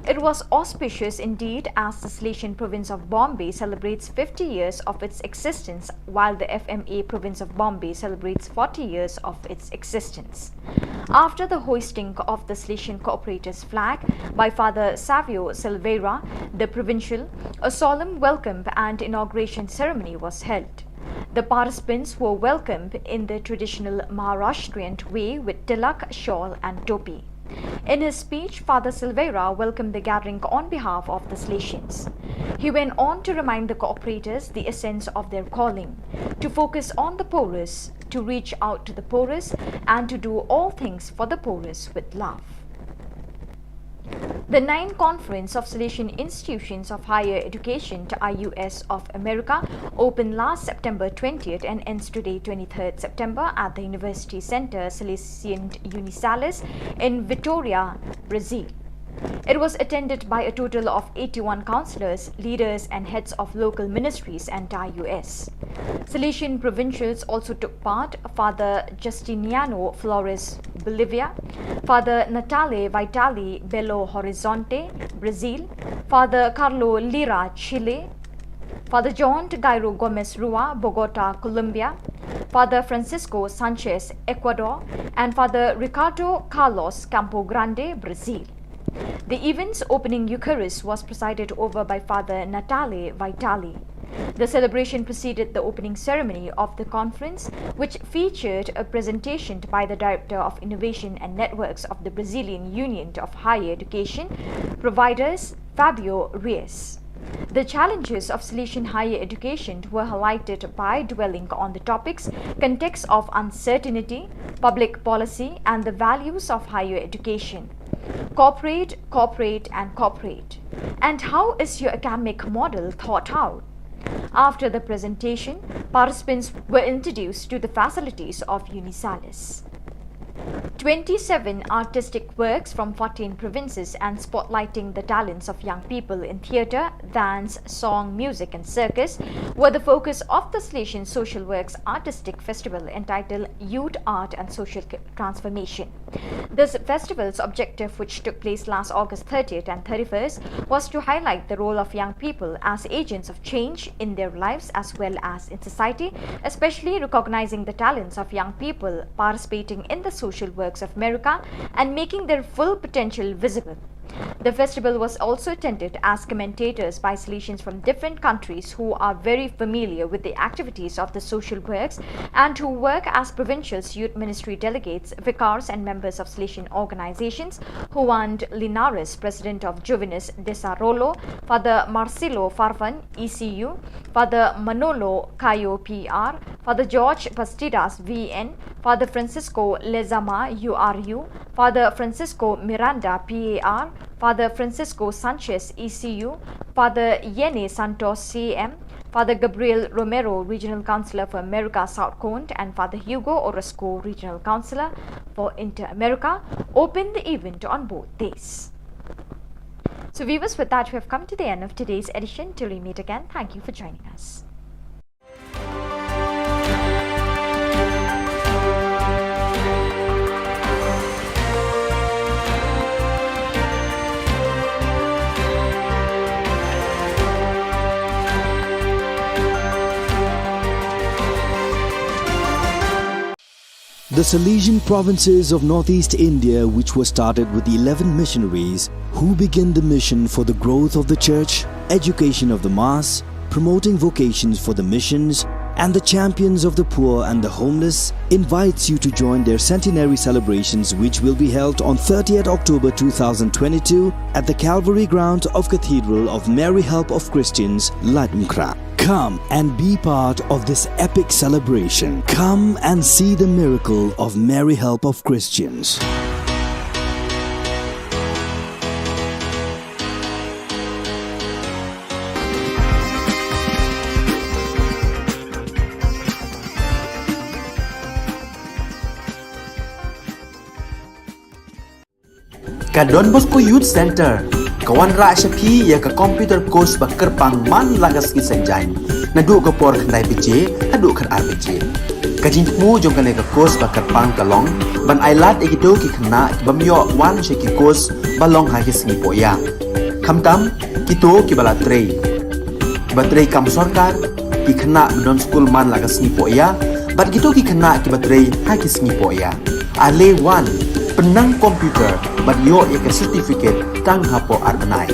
It was auspicious indeed, as the Salesian province of Bombay celebrates fifty years of its existence, while the F M A province of Bombay celebrates forty years of its existence. After the hoisting of the Salesian Cooperators flag by Father Savio Silveira, the provincial, a solemn welcome and inauguration ceremony was held. The participants were welcomed in the traditional Maharashtrian way with tilak, shawl, and topi. In his speech, Father Silveira welcomed the gathering on behalf of the Salesians. He went on to remind the cooperators the essence of their calling, to focus on the poorest, to reach out to the poorest, and to do all things for the poorest with love. The ninth Conference of Salesian Institutions of Higher Education, I U S, of America opened last September twentieth and ends today, twenty-third September, at the University Center Salesian Unisalis in Vitória, Brazil. It was attended by a total of eighty-one counselors, leaders, and heads of local ministries and I U S. Salesian provincials also took part. Father Justiniano Flores Bolivia, Father Natale Vitali, Belo Horizonte, Brazil, Father Carlo Lira, Chile, Father John Gairo Gomez Rua, Bogota, Colombia, Father Francisco Sanchez, Ecuador, and Father Ricardo Carlos, Campo Grande, Brazil. The event's opening Eucharist was presided over by Father Natale Vitali. The celebration preceded the opening ceremony of the conference, which featured a presentation by the Director of Innovation and Networks of the Brazilian Union of Higher Education Providers, Fabio Reis. The challenges of Salesian higher education were highlighted by dwelling on the topics context of uncertainty, public policy, and the values of higher education. Cooperate, cooperate, and cooperate. And how is your academic model thought out? After the presentation, participants were introduced to the facilities of Unisalis. Twenty-seven artistic works from fourteen provinces and spotlighting the talents of young people in theatre, dance, song, music, and circus were the focus of the Salesian Social Works Artistic Festival entitled Youth, Art, and Social Transformation. This festival's objective, which took place last August thirtieth and thirty-first, was to highlight the role of young people as agents of change in their lives as well as in society, especially recognizing the talents of young people participating in the social works of America and making their full potential visible. The festival was also attended as commentators by Salesians from different countries who are very familiar with the activities of the social works and who work as provincial youth ministry delegates, vicars, and members of Salesian organizations. Juan Linares, President of Juvenes Desarrollo, Father Marcelo Farfan, E C U, Father Manolo Cayo, P R, Father George Bastidas, V N, Father Francisco Lezama, U R U, Father Francisco Miranda, P A R, Father Francisco Sanchez, E C U, Father Yene Santos, C M, Father Gabriel Romero, Regional Councillor for America South Cone, and Father Hugo Orozco, Regional Councillor for Inter-America, opened the event on both days. So viewers, with that, we have come to the end of today's edition. Till we meet again, thank you for joining us. The Salesian provinces of northeast India, which were started with eleven missionaries who began the mission for the growth of the church, education of the mass, promoting vocations for the missions, and the champions of the poor and the homeless, invites you to join their centenary celebrations, which will be held on thirtieth October two thousand twenty-two at the Calvary ground of Cathedral of Mary Help of Christians, Laitumkhrah. Come and be part of this epic celebration. Come and see the miracle of Mary Help of Christians. Ka Don Bosco Youth Centre ka wanrah sha phi ïa ka computer course ba kyrpang man la ka sngi Saitjaiñ, naduh ka por khyndai baje haduh khatar baje. Ka jingthmu jong kane ka course ba kyrpang ka long ban ailad ïa kito ki khynnah ki bym ïoh wan sha ki course ba long ha ki sngi pohïap. Khamtam kito kiba la trei, kiba trei kam sorkar, ki khynnah ba don skul man la ka sngi pohïap, bad kito ki khynnah kiba trei ha ki sngi pohïap. Ale wan, pynnang computer bad ïoh ïa ka certificate tang hapoh ar bnai.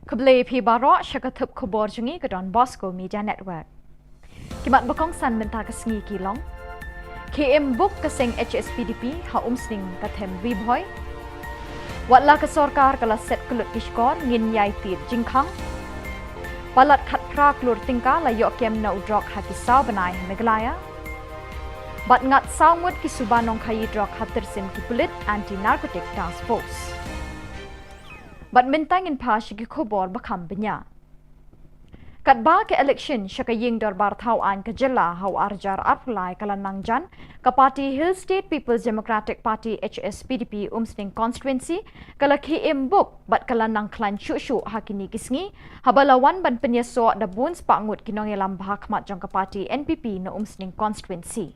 Khublei phi baroh sha ka thup khubor jong ngi ka Don Bosco Media Network. Ki mat ba kongsan mynta ka sngi ki long: Khie im buk ka seng H S P D P ha Umsning ka them Ri Bhoi. Wat la ka sorkar ka la set kyllut ki shkor, ngin ïai tied jingkhang. Palat khatphra klur tyngka la ïoh kem na u drok ha ki saw bnai ha Meghalaya. Bad ngat saw ngut ki suba nongkhaïi drok ha tyrsim ki pulit Anti Narcotic Task Force. Bad mynta ngin phai sha ki khubor ba kham bniah. Katba ka election sha ka ïing dorbar thaw aiñ ka jylla ha u ar hajar arphew lai ka la nang jan, ka party Hill State People's Democratic Party, H S P D P, Umsning Constituency ka la khie im buk bad ka la nang khlaiñ shuh shuh ha kine ki sngi, haba la wan ban pynïasoh da bun spah ngut ki nongïalam ba ha khmat jong ka party N P P na Umsning Constituency.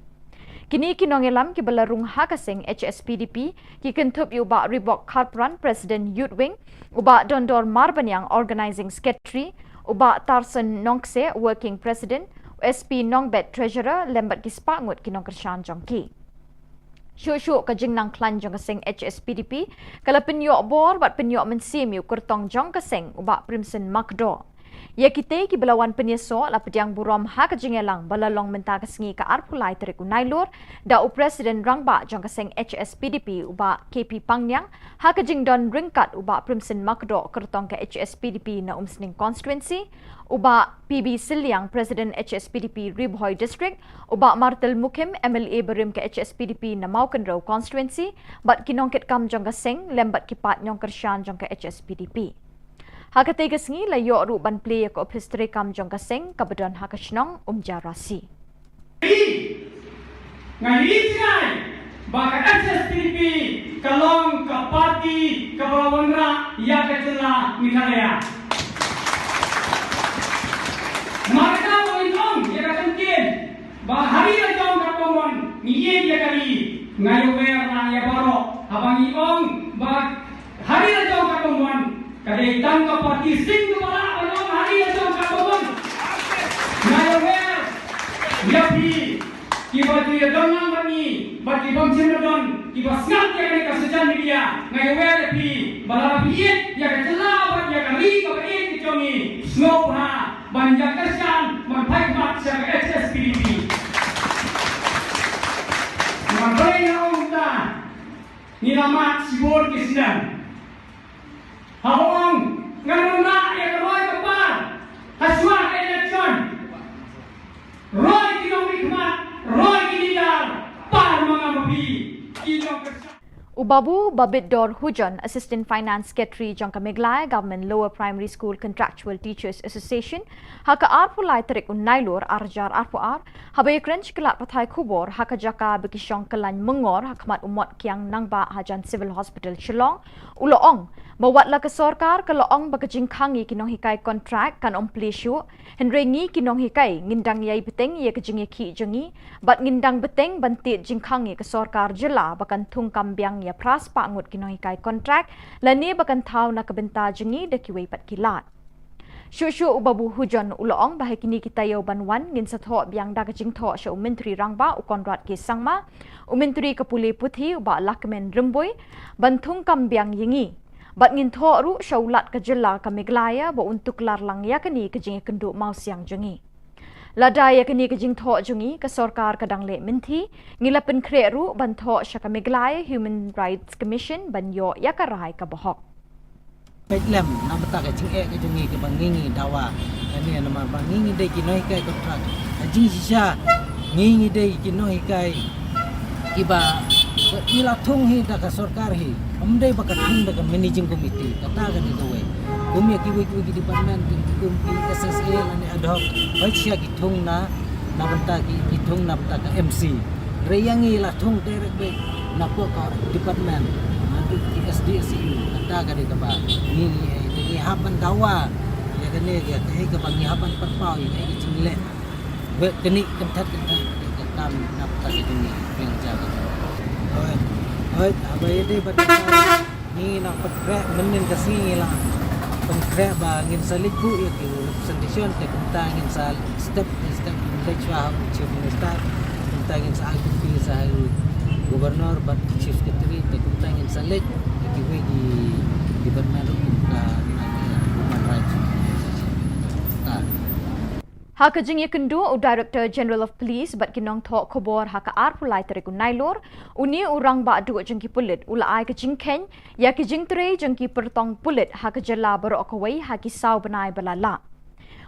Kine ki nongïalam kiba la rung ha ka seng H S P D P ki kynthup ïa u Bah Ribok Kharpran, President Youth Wing, u Bah Dondor Marbaniang, Organizing Secretary, u Bah Tarson Nongkse, Working President, u S P Nongbet, Treasurer, lem bad ki spah ngut ki nongkyrshan jong ki. Shuh shuh ka jingnang khlaiñ jong ka seng H S P D P ka la pynïoh bor bad pynïoh mynsiem ïa u kyrtong jong ka seng, u Bah Primson Makdoh. Ïa kitei kiba la wan pynïasoh la pdiang burom ha ka jingïalang ba la long mynta ka sngi ka arphew lai tarik u Nailur da u President Rangbah jong ka seng H S P D P, u Bah K P Pangniang, ha ka jingdon ryngkat u Bah Primson Makdoh, kyrtong ka H S P D P na Umsning Constituency, u Bah P B Sylliang, President H S P D P Ri Bhoi District, u Bah Martel Mukhim, M L A barim ka H S P D P na Mawkynrew Constituency, bad ki nongkitkam jong ka seng lem bad ki paid nongkyrshan jong ka H S P D P. Ha katei ka sngi la ïoh ruh ban plie ïa ka ophis treikam jong ka seng kaba don ha ka shnong Umjarasi. Nga ïohi jngai ba ka H S P D P ka long ka party kaba la wanrah ïa ka jylla Meghalaya. Markata ba ngi ong ïa ka kyntien ba ha ri la jong katba mon ngi ïeit ïa ka ri, nga ïawer lang ïa baroh haba ngi ong ba ha ri la jong katba mon ka dei tang ka party sing kaba lah ban ong ha ri la jong katba mon. Nga ïawer ïa phi kiba ju ïadon lang bad ngi bad ki bym shym la don, kiba sngap ïa kane ka social media, nga ïawer ïa phi ba lada phi ïeit ïa ka jylla bad ïa ka ri kaba ïeit ka jong ngi, sngewbha ban ïa kyrshan ban phai khmat sha ka H S P D P. Nga balei nga ong kumta? Ngi la mad shibun ki snem. Haba ong ngan wanrah ïa ka roi ka par ha shuwa ka election, roi ki nongmihkhmat, roi ki leader, par ma nga ma phi ki nongkyrshan. U Babu Babitdor Hujon, Assistant Finance Secretary jong ka Meghalaya Government Lower Primary School Contractual Teachers Association, ha ka arphew lai tarik u Nailur ar hajar arphew ar, haba ïakren sha ki lad pathai khubor ha ka jaka ba ki shong kyllaiñ myngor ha khmat u mot kiang Nangbah hajan Civil Hospital Shillong, u la ong ba wat la ka sorkar ka la ong ba ka jingkhang ïa ki nonghikai kontrak kan ym plie shuh, hynrei ngi ki nonghikai ngin dang ïai bteng ïa ka jingïakhih jong ngi bad ngin dang bteng ban tied jingkhang ïa ka sorkar jylla ba kan thung kam biang ïa phra spah ngut ki nonghikai kontrak lane ba kan thaw na ka bynta jong ngi da kiwei pat ki lad. Shuh shuh u Babu Hujon u la ong ba ha kine ki taïew ban wan ngin sa thoh biang da ka jingthoh sha u Myntri Rangbah u Conrad K Sangma, u Myntri ka pule puthi u Bah Lahkmen Rymbui, ban thung kam biang ïa ngi. Bad ngin thoh ruh sha u Lat ka jylla ka Meghalaya ba un tuklar lang ïa kane ka jingïakynduh mawsiang jong ngi. Lada ïa kane ka jingthoh jong ngi ka sorkar ka dang leh mynthi, ngi la pynkhreh ruh ban thoh sha ka Meghalaya Human Rights Commission ban ïoh ïa ka rai kaba hok. Peit lem na bynta ka jingeh ka jong ngi kaba ngi ngi dawa. Kane namar ba ngi ngi dei ki nonghikai kontrak. Ka jingshisha ngi ngi dei ki nonghikai kiba ngi la thung hi da ka sorkar hi. Ym dei ba ka thung da ka managing committee. Kata ka dei kawei. Kum ïa kiwei kiwei ki department, kum ki S S A lane ad hoc. Hooid shisha ki thung na, na bynta ki, ki thung na bynta ka M C. Hynrei ïa ngi la thung direct beit na pok ka department, na pok ki S D S U, kata ka dei kaba ngi, ngi, ngi hap ban dawa ïa kane, ïa kaei kaba ngi hap ban pynpaw ïa kaei ka jingleh bad kane kynthah kynthah ka kam na bynta ka jong ngi pynjah ka jong. Hooid, hooid, haba ïadei bad ka Ngi nang pynkhreh mynnin ka sngi ngi la pynkhreh ba ngin sa leit buh ïa ki representation te kumta ngin sa step by step ngin leit shuwa ha u Chief Minister, kumta ngin sa ai copy sa ha u Governor bad Chief Secretary te kumta ngin sa leit ïa kiwei ki department ruh kum ka Human Rights. Ta. Ha ka jingïakynduh u Director General of Police bad ki nongthoh khubor ha ka arphew lai tarik u Nailur, une u rangbah duh jong ki pulit u la ai ka jingkheiñ ïa ki jingtrei jong ki pyrtong pulit ha ka jylla baroh kawei ha ki saw bnai ba la lah.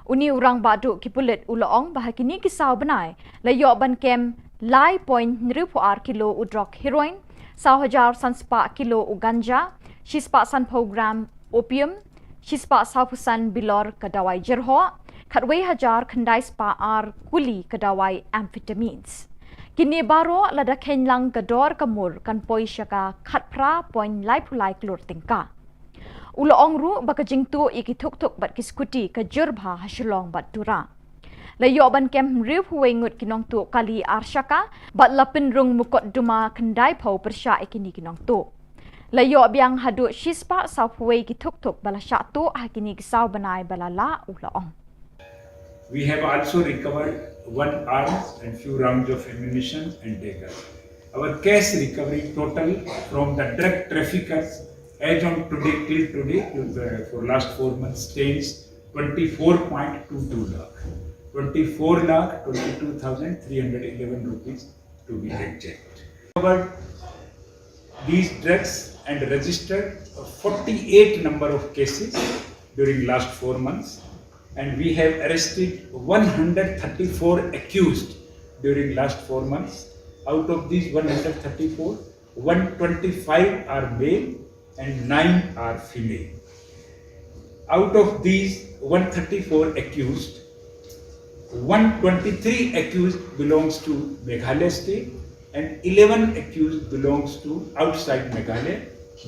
Une u rangbah duh ki pulit u la ong ba ha kine ki saw bnai la ïoh ban kem lai point hynriewphew ar kilo u drok heroin, saw hajar san spah kilo u ganja, shispah sanphew gram opium, shispah sawphew san bilor ka dawai jyrhoh, khatwei hajar khyndai spah ar kuli ka dawai amphetamines. Kine baroh lada kheiñ lang ka dor ka mur kan poi sha ka khatphra point laiphew lai klur tyngka. U la ong ruh ba ka jingtuh ïa ki thukthuk bad ki skuti ka jur bha ha Shillong bad Tura. La ïoh ban kem hynriewphew wei ngut ki nongtuh kali ar shaka bad la pynrung mukotduma khyndaiphew pyrshah ïa kine ki nongtuh. La ïoh biang haduh shispah sawphew wei ki thukthuk ba la shah tuh ha kine ki saw bnai ba la lah, u la ong. We have also recovered one arms and few rounds of ammunition and daggers. Our cash recovery total from the drug traffickers as on today, till today, till the, for last four months, stands twenty-four point two two lakh, twenty-four lakh twenty-two thousand three hundred eleven rupees to be exact. Recovered these drugs and registered forty-eight number of cases during last four months, and we have arrested one hundred thirty-four accused during last four months. Out of these one hundred thirty-four, one twenty-five are male and nine are female. Out of these one thirty-four accused, one twenty-three accused belongs to Meghalaya state and eleven accused belongs to outside Meghalaya,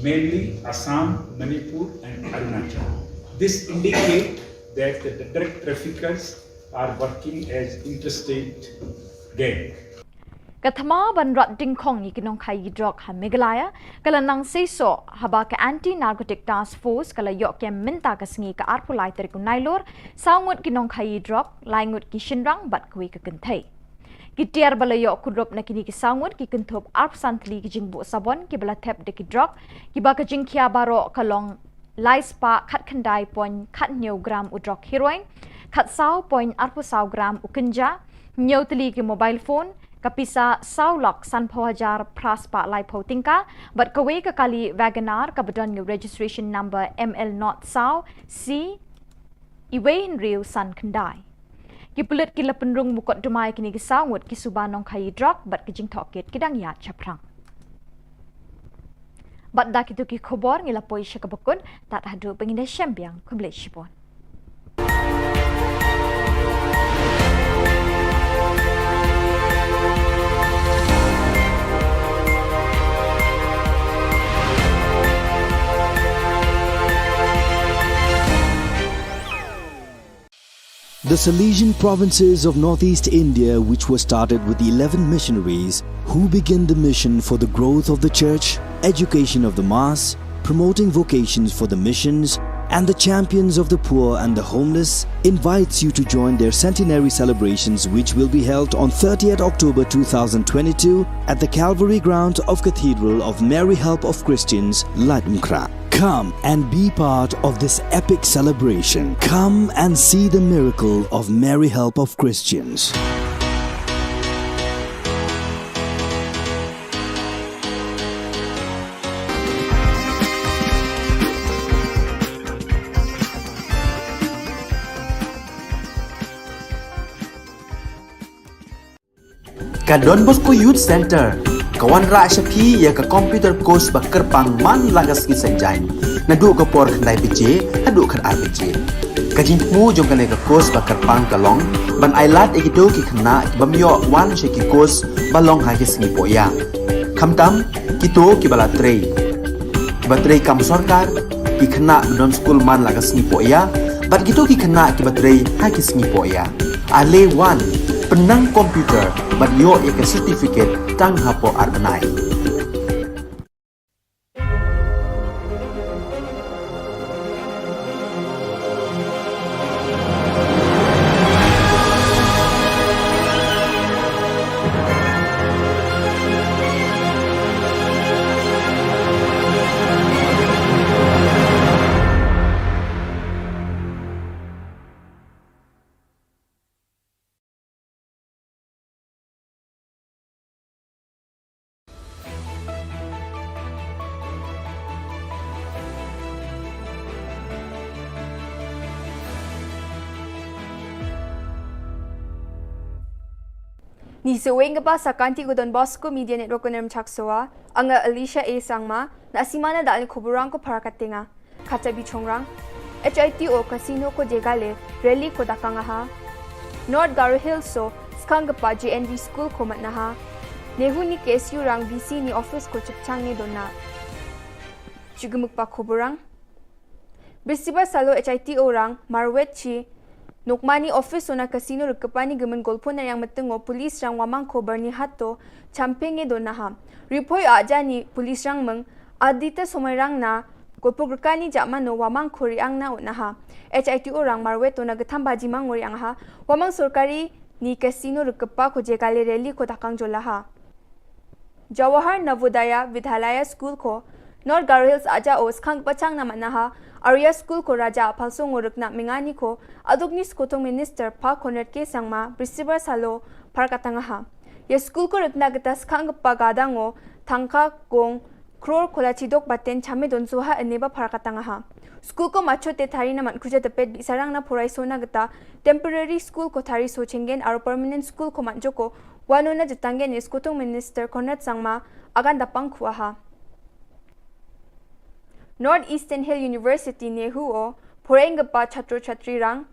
mainly Assam, Manipur and Arunachal. This indicate that the drug traffickers are working as interstate gang. Ka thma ban rat dyngkhong ïa ki nongkhaïi drok ha Meghalaya ka la nang seisoh haba ka Anti Narcotic Task Force ka la ïoh kem mynta ka sngi ka arphew lai tarik u Nailur, saw ngut ki nongkhaïi drok, lai ngut ki shynrang bad kawei ka kynthei. Ki tiar ba la ïoh kurup na kine ki saw ngut ki kynthup arphew san tylli ki jingbuh sabon kiba la thep da ki drok, kiba ka jingkhia baroh ka long lai spah khatkhyndai point khathynñiew gram u drok heroin, khatsaw point arphew saw gram u ganja, hynñiew tylli ki mobile phone, ka pisa saw lak sanphew hajar phra spah laiphew tyngka, bad kawei ka kali WagonR kaba don ïa u registration number M L not saw C iwei hynriew san khyndai. Ki pulit ki la pynrung mukotduma ïa kine ki saw ngut ki suba nongkhaïi drok bad ki jingtohkit ki dang ïaid shaphrang. Bad da kito ki khubor ngi la poi sha kaba kut, tad haduh ba ngin ïashem biang, khublei shibun. The Salesian provinces of northeast India, which were started with eleven missionaries who began the mission for the growth of the church, education of the mass, promoting vocations for the missions, and the champions of the poor and the homeless, invites you to join their centenary celebrations, which will be held on thirtieth October two thousand twenty-two at the Calvary grounds of Cathedral of Mary Help of Christians, Laitumkhrah. Come and be part of this epic celebration. Come and see the miracle of Mary Help of Christians. Ka Don Bosco Youth Centre ka wanrah sha phi ïa ka computer course ba kyrpang man la ka sngi Saitjaiñ, naduh ka por khyndai baje haduh khatar baje. Ka jingthmu jong kane ka course ba kyrpang ka long ban ailad ïa kito ki khynnah ki bym ïoh wan sha ki course ba long ha ki sngi pohïa. Khamtam kito kiba la trei, kiba trei kam sorkar, ki khynnah ba don skul man la ka sngi pohïa, bad kito ki khynnah kiba trei ha ki sngi pohïa. Ale wan, pynnang computer bad ïoh ïa ka certificate tang hapoh ar bnai. Ni seweng kaba sa kanti ko Don Bosco Media Network ko nem chak soa, anga Alicia A Sangma, na simana dal ni kuburang ko para katenga. Kata bichongrang, H I T O Casino ko jegale, rally ko dakang aha. North Garo Hills so, skang kapa J N V School ko matnaha. Nehu ni K S U rang V C ni office ko chipchang ni dona. Chugumuk pa kuburang. Bisibar salo H I T O rang, marwet chi, Nokmani office ona casino rikapani gemen golpo na yang metengo police rang wamang ko Bernie Hato, champenge do naha. Ripoi ajani police rang meng, adita somai rang na, golpo gerkani jamano wamang ko riang na o naha. H I T O rang marwet ona getham baji mang riang ha, wamang sorkari ni casino rikapa ko jegale rally ko dakang jolaha. Jawahar Navodaya Vidyalaya School ko, North Garo Hills aja o skang pachang na manaha, Arya School ko raja apalso ngorek na mengani ko, aduk ni skotung minister pa Conrad K Sangma, Bisibar salo, parkatangaha. Ya school ko rekna geta skang pagadang o, tangka gong, kror kola chidok baten chame don soha ene ba parkatangaha. School ko macho te thari na man kuja tepet bisarang na porai sona geta, temporary school ko thari so chengen aro permanent school ko manjoko, Wano na jitanggen ni skotung minister Conrad Sangma, agan dapang kuaha. North Eastern Hill University Nehu o, poreng gepa chatro chatri rang,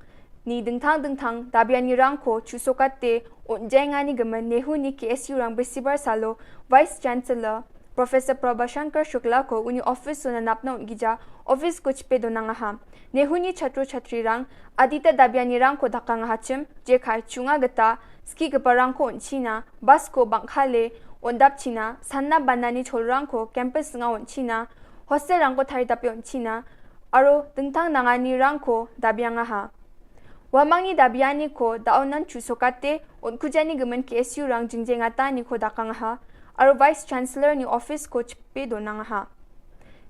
ni dengthang dengthang, dabiani rang ko, chusokate, unjengani gemen Nehu ni K S U rang Bisibar salo, Vice Chancellor, Professor Prabhashankar Shukla ko, uni office so na napna ungija, office ko chipe donang aha. Nehu ni chatro chatri rang, adita dabiani rang ko dakang hachim, jekai chunga geta, ski gepa rang ko unchina, bus ko bangkhale, undap china, sanna banani chol rang ko, campus nga unchina, hostel rang ko thari dape unchina, aro dengtang nangani rang ko dabiang aha. Wamangni dabiani ko, daonan chusokate, unkujani gemen K S U rang jingjengata ni ko dakang aha, aro Vice Chancellor ni office ko chipe donang aha.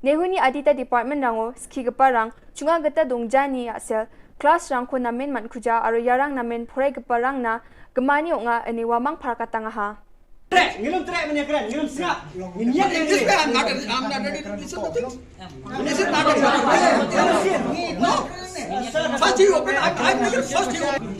Nehu ni adita department rango, ski gepa rang, chunga geta dongjani asel, class rang ko namen man kuja, aro yarang namen porai gepa rang na, gemani onga ene wamang parkatangaha. Trek, ngilum trek mene keren, ngilum sngap. Ngin yet. This way I'm not, I'm not ready to listen to things. This is not a fair. No. First you open, I, I make it first you open.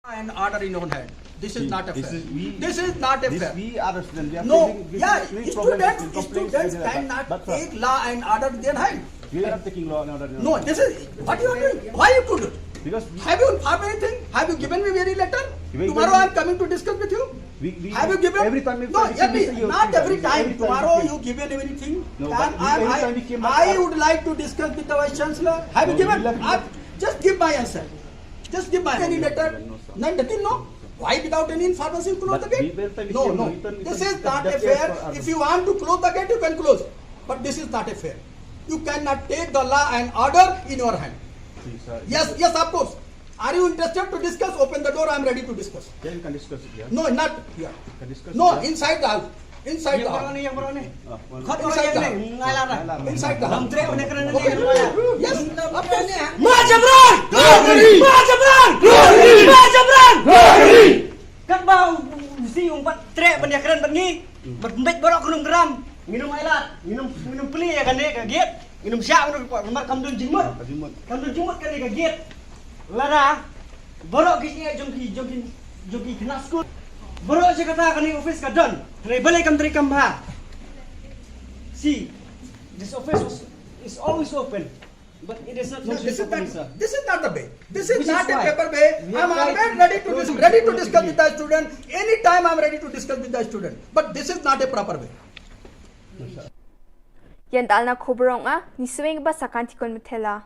And order in your hand. This is not a fair. This is not a fair. We are a student. We are facing, we are facing problems and complaints with the, but, sir, take law and order in their hand. We are not taking law and order in our hand. No, this is what you are doing. Why you could do it? Because we... Have you informed anything? Have you given me any letter? Tomorrow I am coming to discuss with you. Have you given? Every time... No, not every time. Tomorrow you given anything? No, but every time we came back, I would like to discuss with the Vice Chancellor. Have you given? Just give my answer. Just give my any letter. None, nothing, no? Why without any information you close the gate? No, no. This is not a fair. If you want to close the gate, you can close. But this is not a fair. You cannot take the law and order in your hand. Yes, yes, of course. Are you interested to discuss? Open the door, I am ready to discuss. Then you can discuss it here. No, not here. Can discuss it here. No, inside the house. Inside the house. Inside the house. Inside the house. Okay. Yes. Ma Jabran! Ma Jabran! Ma Jabran! Katba u si um pat treh ban ïakren bad ngi, bad mbet baroh khnum gram. Nginum ailad, nginum, nginum plie ïa kane ka gate, nginum shah, nginum report namar kam don jingmut. Kam don jingmut kane ka gate. Lada baroh ki jingeh jong ki, jong ki, jong ki khynnah skul, baroh jaka kata kane office ka don. Hynrei balei kam trei kam bha? See, this office was, is always open. But it is not... No, this is not, this is not the way. This is not a proper way. I am always ready to dis-, ready to discuss with the student. Anytime I am ready to discuss with the student. But this is not a proper way. Ïa dalna khubor ong a, ni sweng ba sakan tikon methela.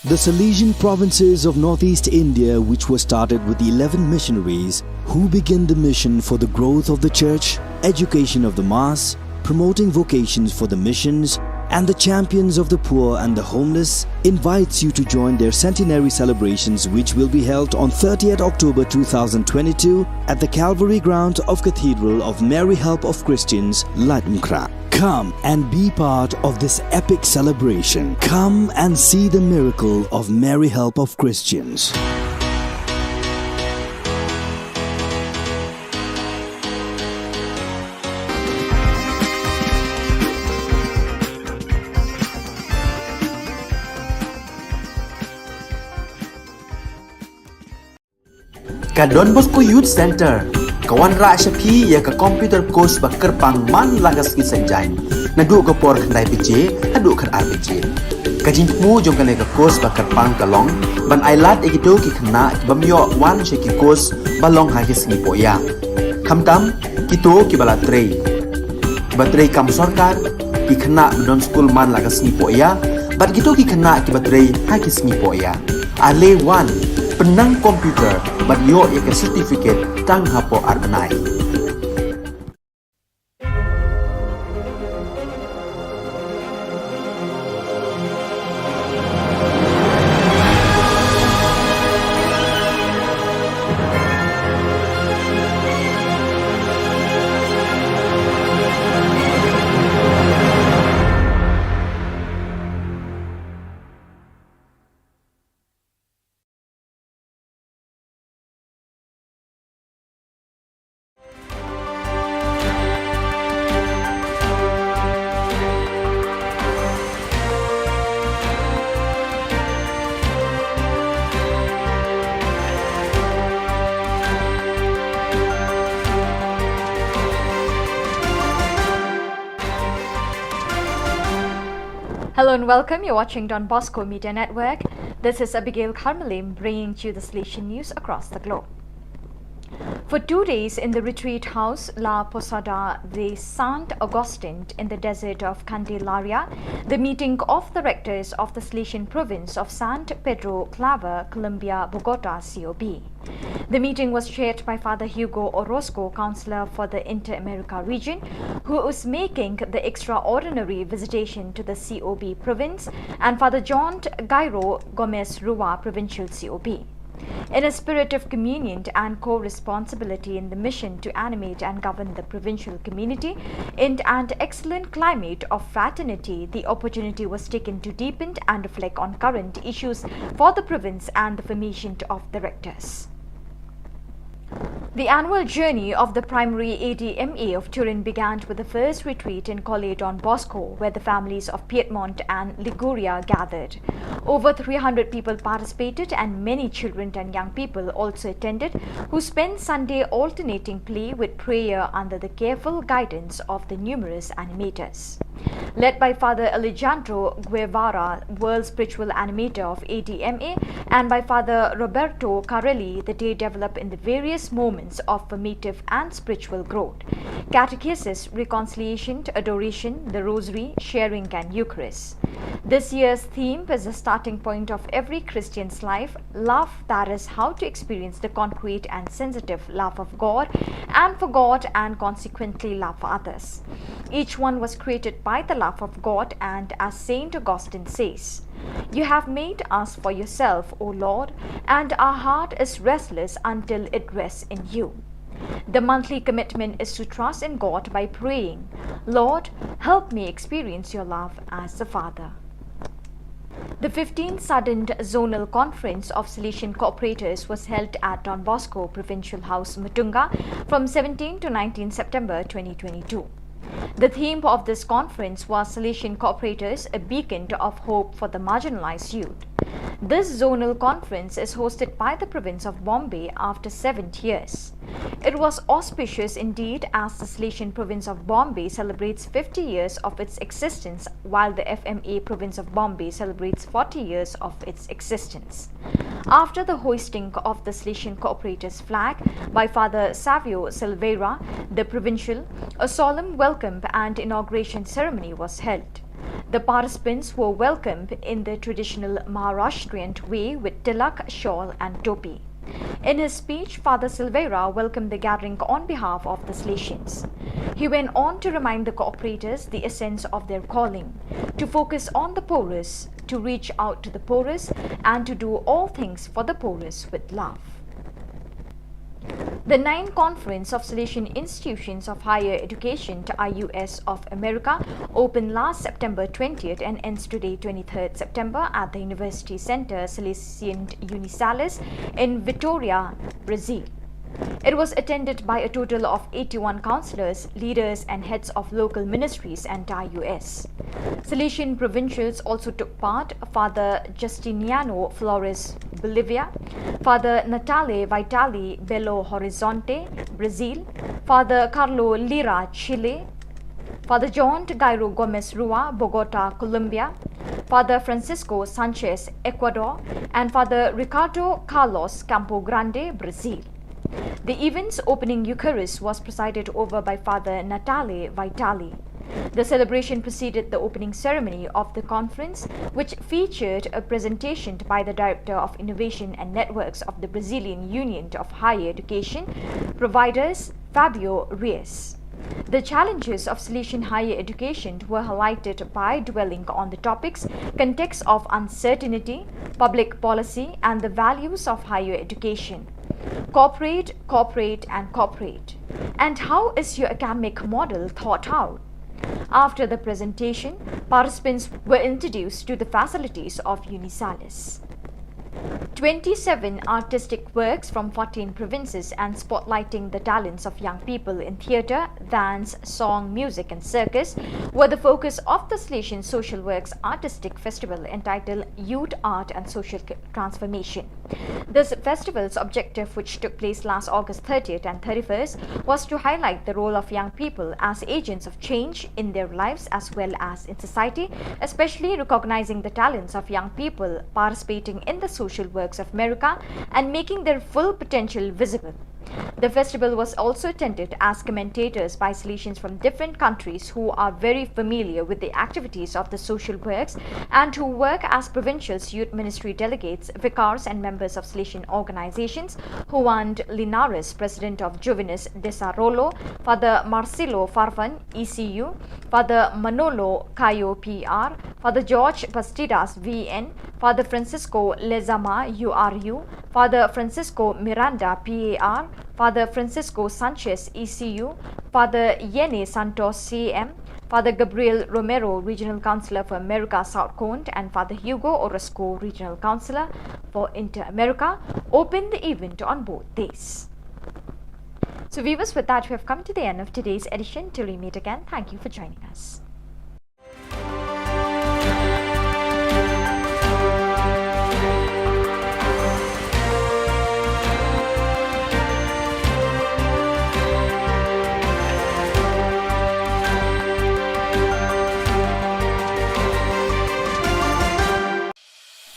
The Salesian provinces of northeast India, which were started with eleven missionaries who began the mission for the growth of the church, education of the mass, promoting vocations for the missions, and the champions of the poor and the homeless, invites you to join their centenary celebrations, which will be held on thirtieth October two thousand twenty-two at the Calvary ground of Cathedral of Mary Help of Christians, Laitumkhrah. Come and be part of this epic celebration. Come and see the miracle of Mary Help of Christians. Ka Don Bosco Youth Centre ka wanrah sha phi ïa ka computer course ba kyrpang man la ka sngi Saitjaiñ, naduh ka por khyndai baje haduh khatar baje. Ka jingthmu jong kane ka course ba kyrpang ka long ban ailad ïa kito ki khynnah ki bym ïoh wan sha ki course ba long ha ki sngi pohïa, khamtam kito kiba la trei, kiba trei kam sorkar, ki khynnah ba don skul man la ka sngi pohïa bad kito ki khynnah kiba trei ha ki sngi pohïa. Ale wan, pynnang computer bad ïoh ïa ka certificate tang hapoh ar bnai. Hello and welcome. You're watching Don Bosco Media Network. This is Abigail Kharmalim bringing to you the Salesian news across the globe. For two days in the retreat house La Posada de Sant Augustin in the desert of Candelaria, the meeting of the rectors of the Salesian province of Sant Pedro Claver, Colombia, Bogota, C O B. The meeting was chaired by Father Hugo Orozco, counselor for the Inter-America region, who is making the extraordinary visitation to the C O B province, and Father John Gairo Gomez Rua, provincial C O B. In a spirit of communion and co-responsibility in the mission to animate and govern the provincial community in an excellent climate of fraternity, the opportunity was taken to deepen and reflect on current issues for the province and the formation of the rectors. The annual journey of the primary A D M A of Turin began with the first retreat in Colle Don Bosco, where the families of Piedmont and Liguria gathered. Over three hundred people participated, and many children and young people also attended, who spent Sunday alternating play with prayer under the careful guidance of the numerous animators. Led by Father Alejandro Guevara, world spiritual animator of A D M A, and by Father Roberto Carelli, the day developed in the various moments of formative and spiritual growth: catechesis, reconciliation, adoration, the rosary, sharing, and Eucharist. This year's theme is the starting point of every Christian's life, love, that is, how to experience the concrete and sensitive love of God and for God, and consequently love for others. Each one was created by the love of God, and as Saint Augustine says, "You have made us for yourself, O Lord, and our heart is restless until it rests in you." The monthly commitment is to trust in God by praying, "Lord, help me experience your love as the Father." The fifteenth Sudden Zonal Conference of Salesian Cooperators was held at Don Bosco Provincial House, Mutunga, from seventeenth to nineteenth September twenty twenty-two. The theme of this conference was Salesian Cooperators, a Beacon of Hope for the Marginalized Youth. This zonal conference is hosted by the province of Bombay after seven years. It was auspicious indeed, as the Salesian province of Bombay celebrates fifty years of its existence, while the F M A province of Bombay celebrates forty years of its existence. After the hoisting of the Salesian Cooperators flag by Father Savio Silveira, the provincial, a solemn welcome and inauguration ceremony was held. The participants were welcomed in the traditional Maharashtrian way with tilak, shawl, and topi. In his speech, Father Silveira welcomed the gathering on behalf of the Salesians. He went on to remind the cooperators the essence of their calling: to focus on the poorest, to reach out to the poorest, and to do all things for the poorest with love. The ninth Conference of Salesian Institutions of Higher Education, I U S, of America opened last September twentieth and ends today, twenty-third September, at the University Center Salesian Unisalis in Vitória, Brazil. It was attended by a total of eighty-one councillors, leaders, and heads of local ministries and dioceses. Salesian provincials also took part: Father Justiniano Flores, Bolivia, Father Natale Vitali, Belo Horizonte, Brazil, Father Carlo Lira, Chile, Father John Tagairo Gomez Rua, Bogota, Colombia, Father Francisco Sanchez, Ecuador, and Father Ricardo Carlos Campo Grande, Brazil. The event's opening Eucharist was presided over by Father Natale Vitali. The celebration preceded the opening ceremony of the conference, which featured a presentation by the Director of Innovation and Networks of the Brazilian Union of Higher Education Providers, Fabio Reis. The challenges of Salesian higher education were highlighted by dwelling on the topics: context of uncertainty, public policy, and the values of higher education. Cooperate, cooperate, and cooperate. And how is your academic model thought out? After the presentation, participants were introduced to the facilities of Unisalis. Twenty-seven artistic works from fourteen provinces and spotlighting the talents of young people in theatre, dance, song, music, and circus were the focus of the Salesian Social Works Artistic Festival, entitled Youth, Art, and Social C-, Transformation. This festival's objective, which took place last August thirtieth and thirty-first, was to highlight the role of young people as agents of change in their lives as well as in society, especially recognizing the talents of young people participating in the social works of America and making their full potential visible. The festival was also attended as commentators by Salesians from different countries who are very familiar with the activities of the social works and who work as provincials, youth ministry delegates, vicars, and members of Salesian organizations. Juan Linares, president of Juvenes Desarrollo, Father Marcelo Farfan, E C U, Father Manolo Cayo, P R, Father George Bastidas, V N, Father Francisco Lezama, U R U, Father Francisco Miranda, P A R, Father Francisco Sanchez, E C U, Father Yene Santos, C M, Father Gabriel Romero, Regional Councillor for America South Cone, and Father Hugo Orozco, Regional Councillor for Inter-America, opened the event on both days. So viewers, with that, we have come to the end of today's edition. Till we meet again, thank you for joining us.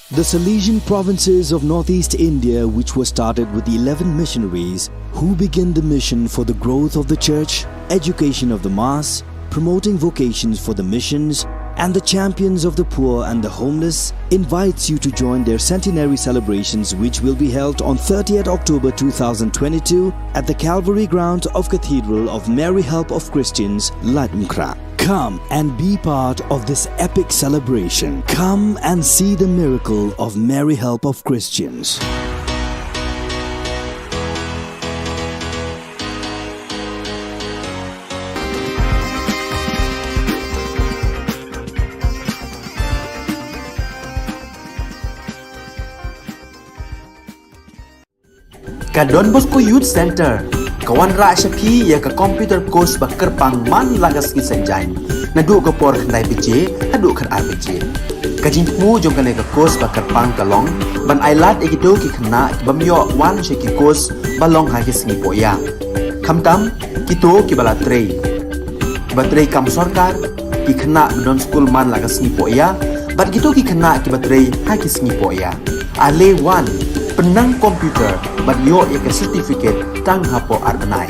The Salesian provinces of northeast India, which were started with eleven missionaries who began the mission for the growth of the church, education of the mass, promoting vocations for the missions, and the champions of the poor and the homeless, invites you to join their centenary celebrations, which will be held on thirtieth October two thousand twenty-two at the Calvary grounds of Cathedral of Mary Help of Christians, Laitumkhrah. Come and be part of this epic celebration. Come and see the miracle of Mary Help of Christians. Ka Don Bosco Youth Centre ka wanrah sha phi ïa ka computer course ba kyrpang man la ka sngi Saitjaiñ, naduh ka por khyndai baje haduh khatar baje. Ka jingthmu jong kane ka course ba kyrpang ka long ban ailad ïa kito ki khynnah ki bym ïoh wan sha ki course ba long ha ki sngi pohïa, khamtam kito kiba la trei, kiba trei kam sorkar, ki khynnah ba don skul man la ka sngi pohïa, bad kito ki khynnah kiba trei ha ki sngi pohïa. Ale wan, pynnang computer bad ïoh ïa ka certificate tang hapoh ar bnai.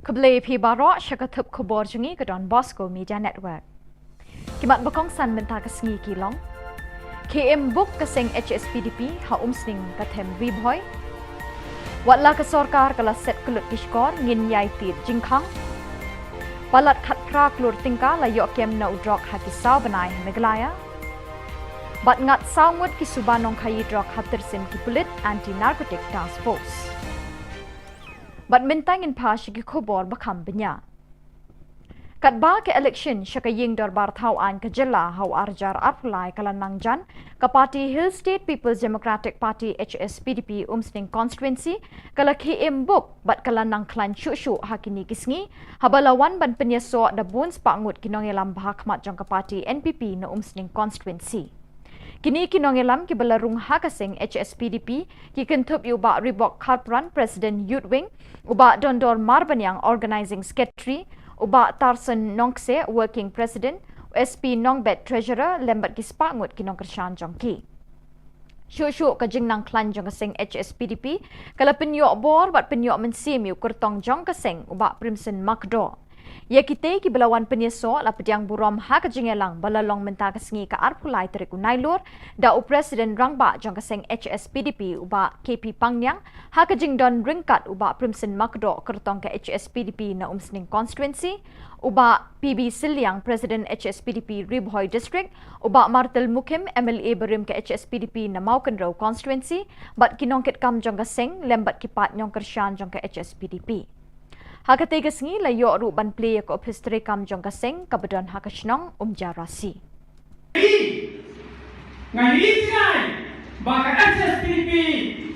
Khublei phi baroh sha ka thup khubor jong ngi ka Don Bosco Media Network. Ki mat ba kongsan mynta ka sngi ki long: Khie im buk ka seng H S P D P ha Umsning ka them Ri Bhoi. Wat la ka sorkar ka la set kyllut ki shkor, ngin ïai tied jingkhang. Palat khatphra klur tyngka la ïoh kem na u drok ha ki saw bnai ha Meghalaya. Bad ngat saw ngut ki suba nongkhaïi drok ha tyrsim ki pulit Anti Narcotic Task Force. Bad mynta ngin phai sha ki khubor ba kham bniah. Katba ka election sha ka ïing dorbar thaw aiñ ka jylla ha u ar hajar arphew lai ka la nang jan, ka party Hill State People's Democratic Party, H S P D P, Umsning Constituency ka la khie im buk bad ka la nang khlaiñ shuh shuh ha kine ki sngi, haba la wan ban pynïasoh da bun spah ngut ki nongïalam ba ha khmat jong ka party N P P na Umsning Constituency. Kine ki nongïalam kiba la rung ha ka seng H S P D P ki kynthup ïa u Bah Ribok Kharpran, President Youth Wing, u Bah Dondor Marbaniang, Organizing Secretary, u Bah Tarson Nongkse, Working President, u S P Nongbet, Treasurer, lem bad ki spah ngut ki nongkyrshan jong ki. Shuh shuh ka jingnang khlaiñ jong ka seng H S P D P ka la pynïoh bor bad pynïoh mynsiem ïa u kyrtong jong ka seng, u Bah Primson Makdoh. Ïa kitei kiba la wan pynïasoh la pdiang burom ha ka jingïalang ba la long mynta ka sngi ka arphew lai tarik u Nailur da u President Rangbah jong ka seng H S P D P, u Bah K P Pangniang, ha ka jingdon ryngkat u Bah Primson Makdoh, kyrtong ka H S P D P na Umsning Constituency, u Bah P B Sylliang, President H S P D P Ri Bhoi District, u Bah Martel Mukhim, M L A barim ka H S P D P na Mawkynrew Constituency, bad ki nongkitkam jong ka seng lem bad ki paid nongkyrshan jong ka H S P D P. Ha katei ka sngi la ïoh ruh ban plie ïa ka ophis treikam jong ka seng kaba don ha ka shnong Umjarasi. Nga ïohi jngai ba ka H S P D P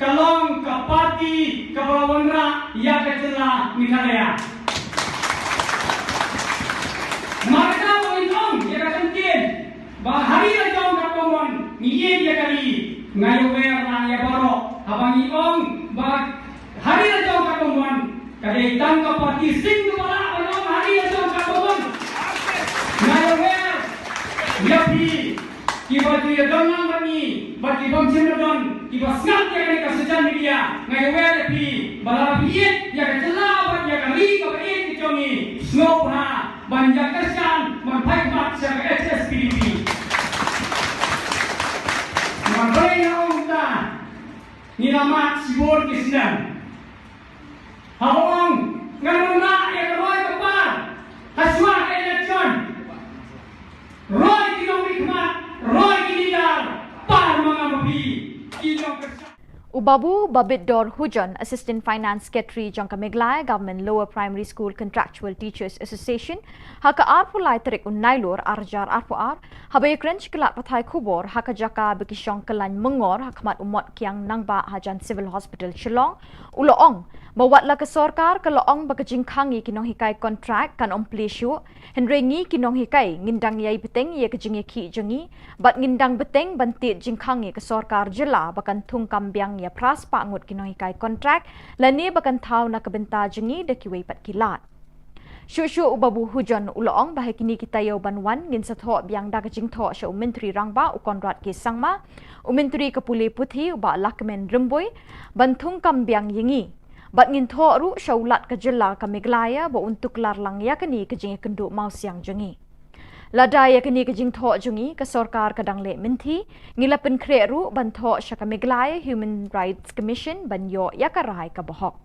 ka long ka party kaba la wanrah ïa ka jylla Meghalaya. Markata ba ngin ong ïa ka jingkren ba ha ri la jong katba mon ngi ïeit ïa ka ri, nga ïawer na ïa baroh haba ngi ong ba ha ri la jong katba mon, ka dei tang ka party sing kaba lah ban ong ha ri la jong katba mon. Nga ïawer ïa phi kiba ju ïadon lang bad ngi bad ki bym shym la don kiba sngap ïa kane ka social media, nga ïawer ïa phi ba lada phi ïeit ïa ka jylla bad ïa ka ri kaba ïeit ka jong ngi, sngewbha ban ïa kyrshan ban phai khmat sha ka H S P D P. Nga dei na ong ta ngi la mad shibun ki snem. Haba ong ngan wanrah ïa ka roi ka par ha shuwa ka election. Roi ki nongmihkhmat, roi ki leader, par ma nga ma phi ki nongkyrshan. U Babu Babitdor Hujon, Assistant Finance Secretary jong ka Meghalaya Government Lower Primary School Contractual Teachers Association, ha ka arphew lai tarik u Nailur ar hajar arphew ar, haba ïakren sha ki lad pathai khubor ha ka jaka ba ki shong kyllaiñ myngor ha khmat u Motkiang Nangbah hajan Civil Hospital Shillong, u la ong ba wat la ka sorkar ka la ong ba ka jingkhang ïa ki nonghikai kontrak kan ym plie shuh, hynrei ngi ki nonghikai ngin dang ïai bteng ïa ka jingïakhih jong ngi bad ngin dang bteng ban tied jingkhang ïa ka sorkar jylla ba kan thung kam biang ïa phra spah ngut ki nonghikai kontrak lane ba kan thaw na ka bynta jong ngi da kiwei pat ki lad. Shuh shuh u Babu Hujon u la ong ba ha kine ki taïew ban wan ngin sa thoh biang da ka jingthoh sha u Myntri Rangbah u Conrad K Sangma, u Myntri ka pule puthi u Bah Lahkmen Rymbui ban thung kam biang ïa ngi. Bad ngin thoh ruh sha u Lat ka jylla ka Meghalaya ba un tuklar lang ïa kane ka jingïakynduh mawsiang jong ngi. Lada ïa kane ka jingthoh jong ngi ka sorkar ka dang leh mynthi, ngi la pynkhreh ruh ban thoh sha ka Meghalaya Human Rights Commission ban ïoh ïa ka rai kaba hok.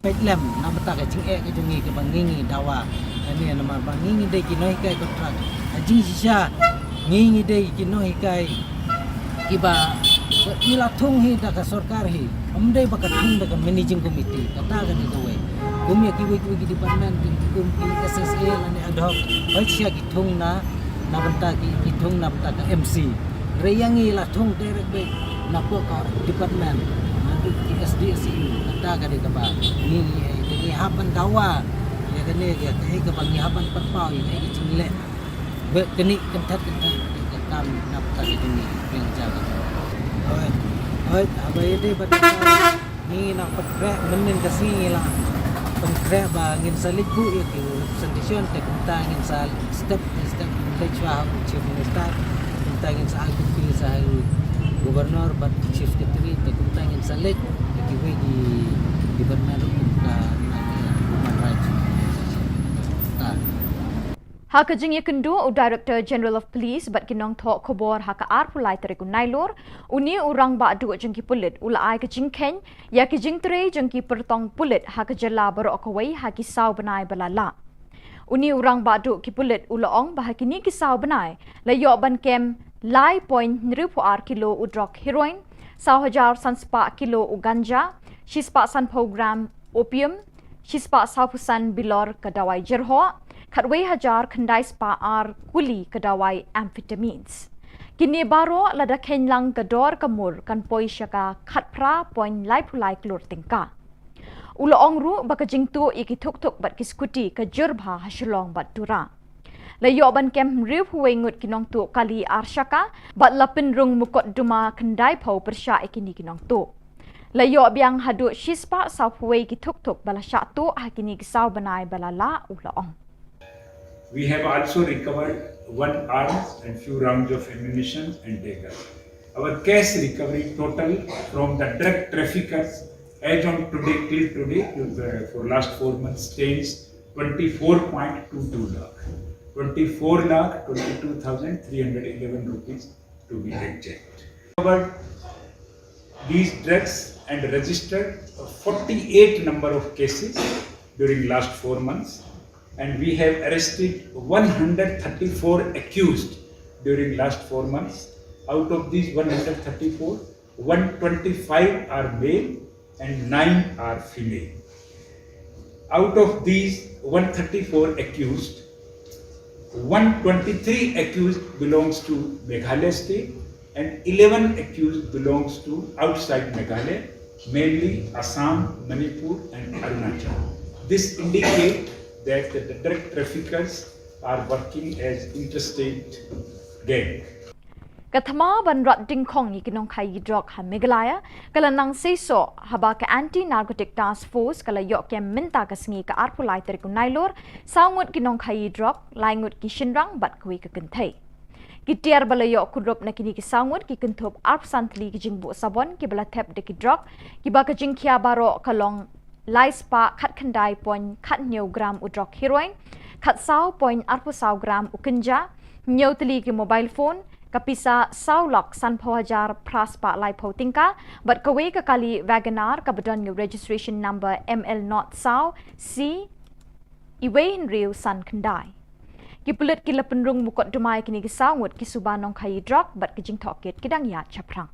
Peit lem na bynta ka jingeh ka jong ngi kaba ngi ngi dawa. Kane namar ba ngi ngi dei ki nonghikai kontrak. Ha jingshisha ngi ngi dei ki nonghikai kiba ngi la thung hi da ka sorkar hi. Ym dei ba ka thung da ka managing committee. Kata ka dei kawei. Kum ïa kiwei kiwei ki department, kum ki S S A lane ad hoc, hooid shisha ki thung na, na bynta ki, ki thung na bynta ka M C. Hynrei ïa ngi la thung direct beit napoh ka department, naduh ki S D S E U. Kata ka dei kaba ngi, ngi, ngi hap ban dawa ïa kane, ïa kaei kaba ngi hap ban pynpaw ïa kaei ka jingleh. Bad kane kynthah kynthah ka kam na bynta ka jong ngi, pynjah ka jong. Hooid, hooid, haba ïadei bad ka Ngi nang pynkhreh mynnin ka sngi, ngi la pynkhreh ba ngin sa leit buh ïa ki representation, te kumta ngin sa step by step ngin leit shuwa ha u Chief Minister, kumta ngin sa ai copy sa ha u Governor bad Chief Secretary, te kumta ngin sa leit ïa kiwei ki department ruh kum ka, na ka Human Rights. Ha ka jingïakynduh u Director General of Police bad ki nongthoh khubor ha ka arphew lai tarik u Nailur, une u rangbah duh jong ki pulit u la ai ka jingkheiñ ïa ki jingtrei jong ki pyrtong pulit ha ka jylla baroh kawei ha ki saw bnai ba la lah. Une u rangbah duh ki pulit u la ong ba ha kine ki saw bnai la ïoh ban kem lai point hynriewphew ar kilo u drok heroin, saw hajar san spah kilo u ganja, shispah sanphew gram opium, shispah sawphew san bilor ka dawai jyrhoh, khatwei hajar khyndai spah ar kuli ka dawai amphetamines. Kine baroh lada kheiñ lang ka dor ka mur kan poi sha ka khatphra point laiphew lai klur tyngka. U la ong ruh ba ka jingtuh ïa ki thukthuk bad ki skuti ka jur bha ha Shillong bad Tura. La ïoh ban kem hynriewphew wei ngut ki nongtuh kali ar shaka bad la pynrung mukotduma khyndaiphew pyrshah ïa kine ki nongtuh. La ïoh biang haduh shispah sawphew wei ki thukthuk ba la shah tuh ha kine ki saw bnai ba la lah, u la ong. We have also recovered one arms and few rounds of ammunition and dagger. Our cash recovery total from the drug traffickers as on today, till today, to the, for last four months, stands twenty-four point two two lakh, twenty-four lakh twenty-two thousand three hundred eleven rupees to be exact. Recovered these drugs and registered forty-eight number of cases during last four months, and we have arrested one hundred thirty-four accused during last four months. Out of these one hundred thirty-four, one twenty-five are male and nine are female. Out of these one thirty-four accused, one twenty-three accused belongs to Meghalaya state and eleven accused belongs to outside Meghalaya, mainly Assam, Manipur and Arunachal. This indicates that the drug traffickers are working as interstate gang. Ka thma ban rat dyngkhong ïa ki nongkhaïi drok ha Meghalaya ka la nang seisoh haba ka Anti Narcotic Task Force ka la ïoh kem mynta ka sngi ka arphew lai tarik u Nailur saw ngut ki nongkhaïi drok, lai ngut ki shynrang bad kawei ka kynthei. Ki tiar ba la ïoh kurup na kine ki saw ngut ki kynthup arphew san tylli ki jingbuh sabon kiba la thep da ki drok kiba ka jingkhia baroh ka long lai spah khatkhyndai point khathynñiew gram u drok heroin, khatsaw point arphew saw gram u ganja, hynñiew tylli ki mobile phone, ka pisa saw lak sanphew hajar phra spah laiphew tyngka bad kawei ka kali Wagon R kaba don ïa u registration number M L not saw C iwei hynriew san khyndai. Ki pulit ki la pynrung mukotduma ïa kine ki saw ngut ki suba nongkhaïi drok bad ki jingtohkit ki dang ïaid shaphrang.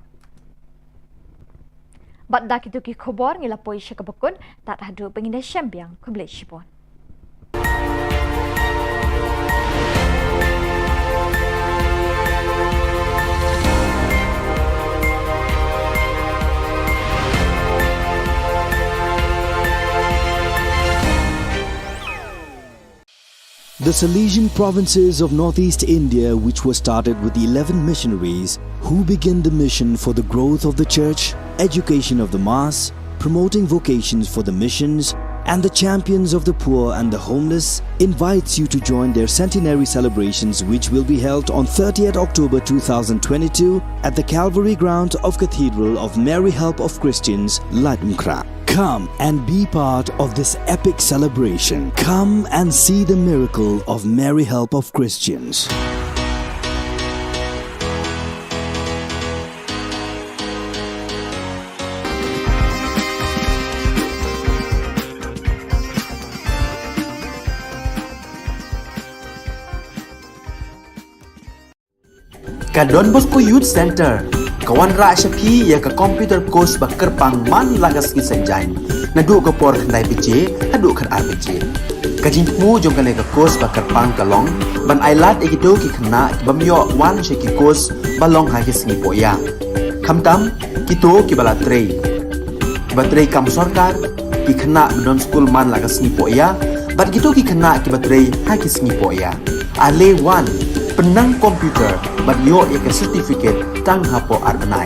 Bad da kito ki khubor ngi la poi sha kaba kut, tad haduh ba ngin ïashem biang, khublei shibun. The Salesian provinces of northeast India, which were started with eleven missionaries who began the mission for the growth of the church, education of the mass, promoting vocations for the missions, and the champions of the poor and the homeless, invites you to join their centenary celebrations, which will be held on thirtieth October two thousand twenty-two at the Calvary ground of Cathedral of Mary Help of Christians, Laitumkhrah. Come and be part of this epic celebration. Come and see the miracle of Mary Help of Christians. Ka Don Bosco Youth Centre ka wanrah sha phi ïa ka computer course ba kyrpang man la ka sngi Saitjaiñ, naduh ka por khyndai baje haduh khatar baje. Ka jingthmu jong kane ka course ba kyrpang ka long ban ailad ïa kito ki khynnah ki bym ïoh wan sha ki course ba long ha ki sngi pohïa, khamtam kito kiba la trei, kiba trei kam sorkar, ki khynnah ba don skul man la ka sngi pohïa bad kito ki khynnah kiba trei ha ki sngi pohïa. Ale wan, pynnang computer bad ïoh ïa ka certificate tang hapoh ar bnai.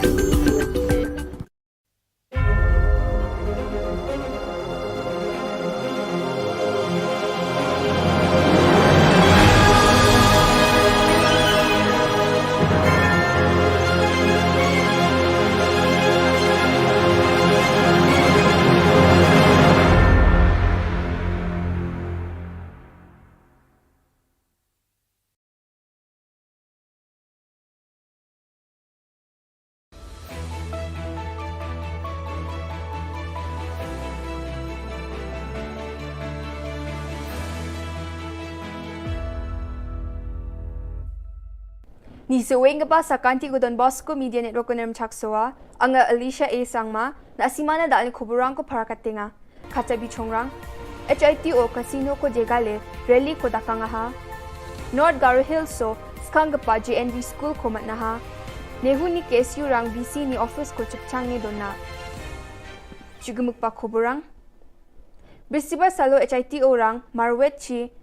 Ni seweng kaba sa kanti ko Don Bosco Media Network ko Nermchak Soa, anga Alicia A Sangma, na simana dal ni kuburang ko para katenga. Kacha bichongrang, H I T O Casino ko jegale, rally ko dakang aha. North Garo Hills so, skang kapa J N V School ko matnaha. Nehu ni K S U rang B C ni office ko chipchang ni dona. Chugumuk pa kuburang. Bisibar salo H I T O rang, marwet chi,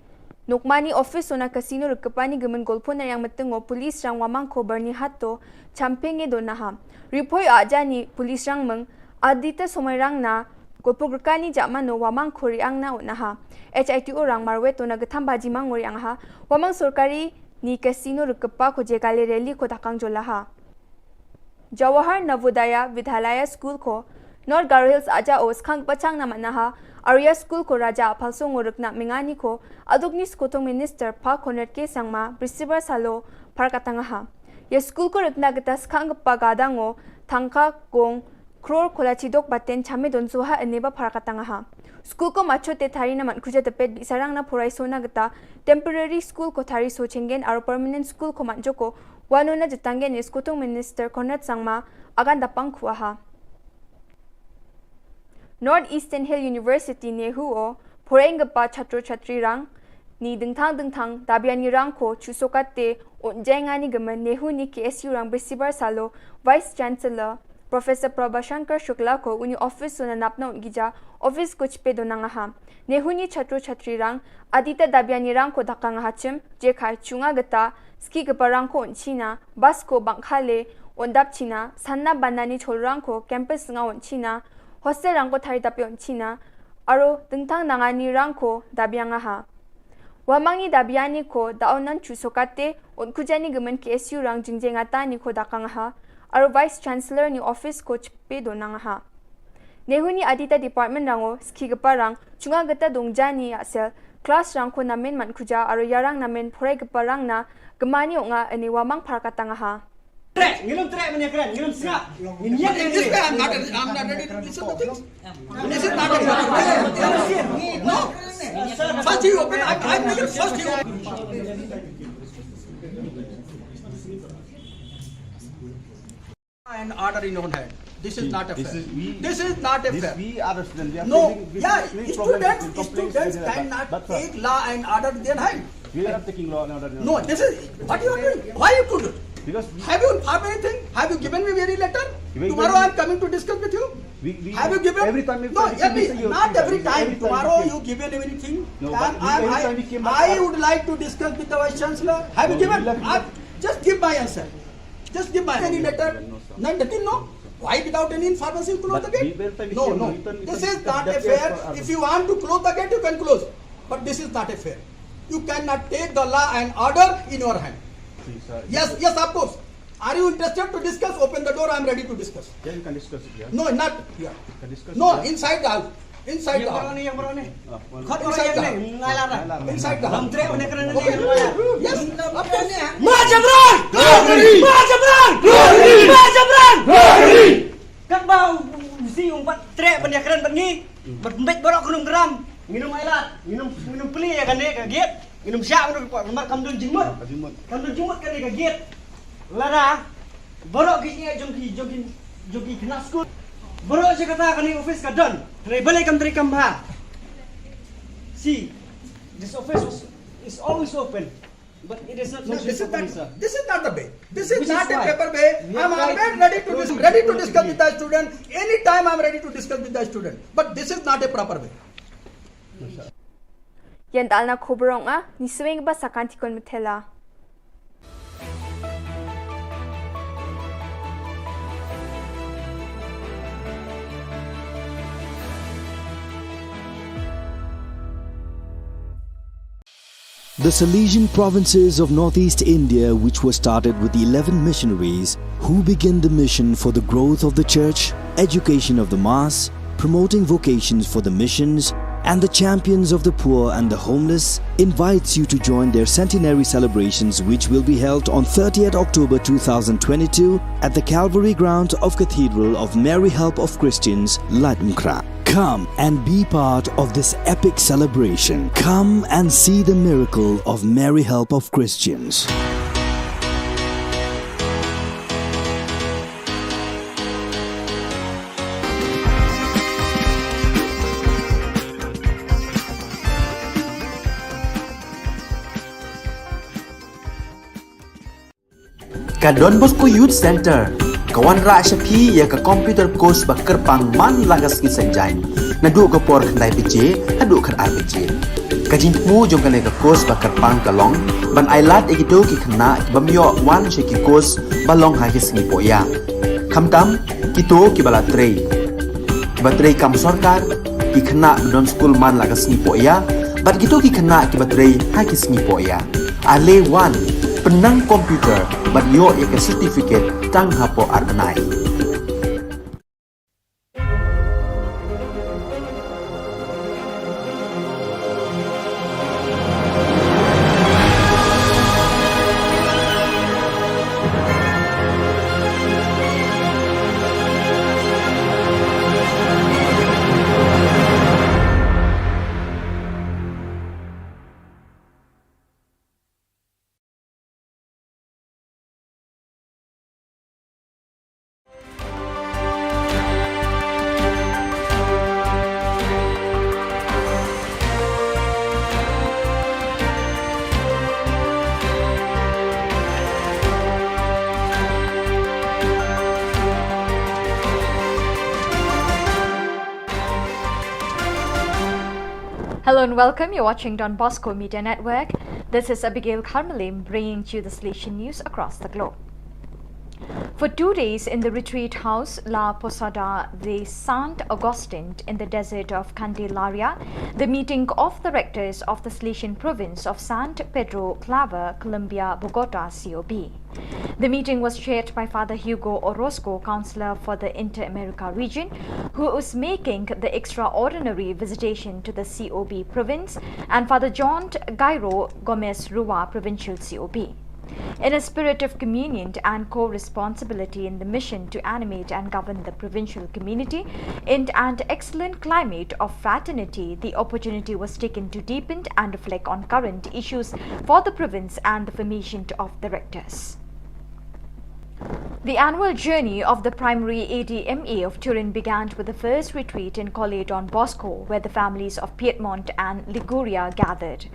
Nokmani office ona casino rikapani gimen golpo na yang metengo police rang wamang ko Byrnihat to champeng e donaha. Ripoi ajani police rang meng adita somai rang na golpo grekani jamano wamang ko riang na onaha. H I T O rang marwet ona getham baji mang riang ha. Wamang sorkari ni casino rikapa ko jegale rally ko dakang jolaha. Jawahar Navodaya Vidyalaya School ko North Garo Hills aja o skhang pachang na manaha, Arya School ko raja aphalso ngorek na mengani ko, aduk ni skotong minister pa Conrad K Sangma, Bisibar salo, parkatangaha. Ya school ko rekna geta skhang pa gadango, thangka gong, kror kola chidok baten chame don soha ene ba parkatangaha. School ko macho te thari na man kuja tepet bisarang na porai sona geta, temporary school ko thari so chengen aro permanent school ko man joko, Wano na jitanggen ni skotong minister Conrad Sangma agan dapang kuaha. North Eastern Hill University Nehu o, poreng gepa chatro chatri rang, ni dengthang dengthang dabiani rang ko chusokat te unjengani gemen Nehu ni K S U rang Bisibar salo, Vice Chancellor, Professor Prabhashankar Shukla ko uni office so na napna un gija, office ko chipe donang aha. Nehu ni chatro chatri rang, adita dabiani rang ko dakang aha chim, jekhai chunga geta, ski gepa rang ko un china, bas ko bangkhale, un dap china, sanna banani chol rang ko, campus nga un china, hostel rang ko thari dapi un china, aro dengtang nangani rang ko dabiang aha. Wamangni dabiani ko daonan chu sokate, un kujani gemen K S U rang jingjeng atani ko dakang aha, aro Vice Chancellor ni office ko chipe donang aha. Nehu ni adita department rango, ski gepa rang, chunga geta dongjani asel, class rang ko namen man kuja, aro yarang namen porai gepa rang na, gemani onga ene wamang parkatang aha. Trek, ngilum trek mene keren, ngilum sngap. Ngin yak. This way, I'm not, I'm not ready to listen to things. This is not a, no. First you open, I, I make it first you open. And order in your hand. This is not a fair. This is not a fair. We are the student. No, yeah, students cannot take law and order in their hand. We are not taking law and order. No, this is what you are doing. Why you could? Because have you informed anything? Have you given me any letter? Tomorrow I am coming to discuss with you. Have you given? Every time. No, not every time. Tomorrow you given anything. No, but I would like to discuss with the Vice Chancellor. Have you given? Just give my answer. Just give my any letter. No, nothing, no. Why without any information you close the gate? No, no. This is not a fair. If you want to close the gate, you can close. But this is not a fair. You cannot take the law and order in your hand. Yes, yes, of course. Are you interested to discuss? Open the door, I am ready to discuss. Yeah, you can discuss it here. No, not here. You can discuss it here. No, inside the house. Inside the house. Inside the house. Inside the house. Yes, of course. Ma Jabran! Ma Jabran! Ma Jabran! Katba u si um pat treh ban ïakren bad ngi, bad mbet baroh khnum gram. Nginum ai lad, nginum, nginum plie ïa kane ka gate. Nginum shah nginum pat namar kam don jingmut. Kam don jingmut kane ka gate. Lada baroh ki jingeh jong ki, jong ki, jong ki khynnah skul. Baroh jaka kata kane office ka don. Hynrei balei kam trei kam bha. See, this office was, is always open. But it is not. No, this is not, this is not the way. This is not a proper way. I am always ready to dis-, ready to discuss with the student. Anytime I am ready to discuss with the student. But this is not a proper way. Ïa dalna khubor ong a, ngi sngewbha sa kan tikon methela. The Salesian provinces of northeast India, which were started with eleven missionaries who began the mission for the growth of the church, education of the mass, promoting vocations for the missions, and the champions of the poor and the homeless, invites you to join their centenary celebrations, which will be held on thirtieth October two thousand twenty-two at the Calvary grounds of Cathedral of Mary Help of Christians, Laitumkhrah. Come and be part of this epic celebration. Come and see the miracle of Mary Help of Christians. Ka Don Bosco Youth Centre ka wanrah sha phi ïa ka computer course ba kyrpang man la ka sngi Saitjaiñ, naduh ka por khyndai baje haduh khatar baje. Ka jingthmu jong kane ka course ba kyrpang ka long ban ailad ïa kito ki khynnah ki bym ïoh wan sha ki course ba long ha ki sngi pohïa, khamtam kito kiba la trei, kiba trei kam sorkar, ki khynnah ba don skul man la ka sngi pohïa bad kito ki khynnah kiba trei ha ki sngi pohïa. Ale wan, pynnang computer bad ïoh ïa ka certificate tang hapoh ar bnai. Hello and welcome. You're watching Don Bosco Media Network. This is Abigail Kharmalim bringing to you the Salesian news across the globe. For two days in the retreat house La Posada de Sant Agustin in the desert of Candelaria, the meeting of the rectors of the Salesian province of San Pedro Claver, Colombia, Bogota, C O B. The meeting was chaired by Father Hugo Orozco, counselor for the Inter-America region, who is making the extraordinary visitation to the C O B province, and Father John Gairo Gomez Rua, provincial C O B. In a spirit of communion and co-responsibility in the mission to animate and govern the provincial community in an excellent climate of fraternity, the opportunity was taken to deepen and reflect on current issues for the province and the formation of the rectors. The annual journey of the primary A D M A of Turin began with the first retreat in Colle Don Bosco, where the families of Piedmont and Liguria gathered.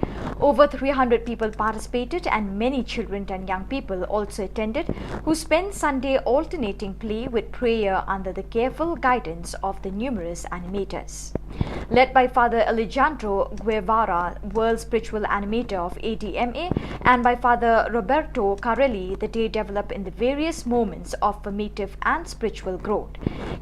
Over three hundred people participated, and many children and young people also attended, who spent Sunday alternating play with prayer under the careful guidance of the numerous animators. Led by Father Alejandro Guevara, World Spiritual Animator of A D M A, and by Father Roberto Carelli, the day developed in the various moments of formative and spiritual growth: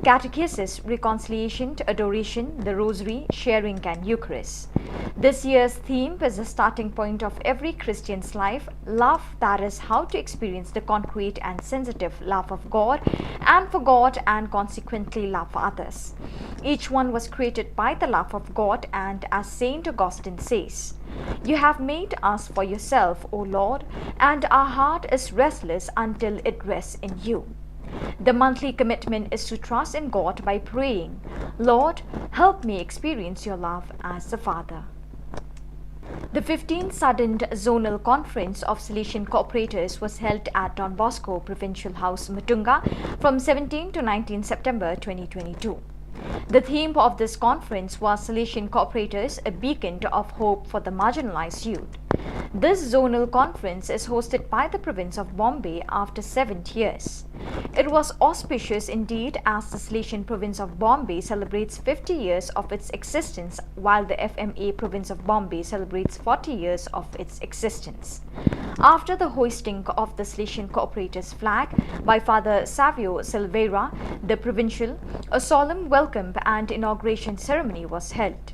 catechesis, reconciliation, adoration, the Rosary, sharing, and Eucharist. This year's theme is the starting point of every Christian's life, love, that is, how to experience the concrete and sensitive love of God and for God, and consequently love for others. Each one was created by the love of God, and as Saint Augustine says, "You have made us for yourself, O Lord, and our heart is restless until it rests in you." The monthly commitment is to trust in God by praying, "Lord, help me experience your love as the Father." The fifteenth Sudden Zonal Conference of Salesian Cooperators was held at Don Bosco Provincial House, Mutunga, from seventeenth to nineteenth September twenty twenty-two. The theme of this conference was Salesian Cooperators, a Beacon of Hope for the Marginalized Youth. This zonal conference is hosted by the province of Bombay after seven years. It was auspicious indeed, as the Salesian province of Bombay celebrates fifty years of its existence, while the F M A province of Bombay celebrates forty years of its existence. After the hoisting of the Salesian Cooperators flag by Father Savio Silveira, the provincial, a solemn welcome and inauguration ceremony was held.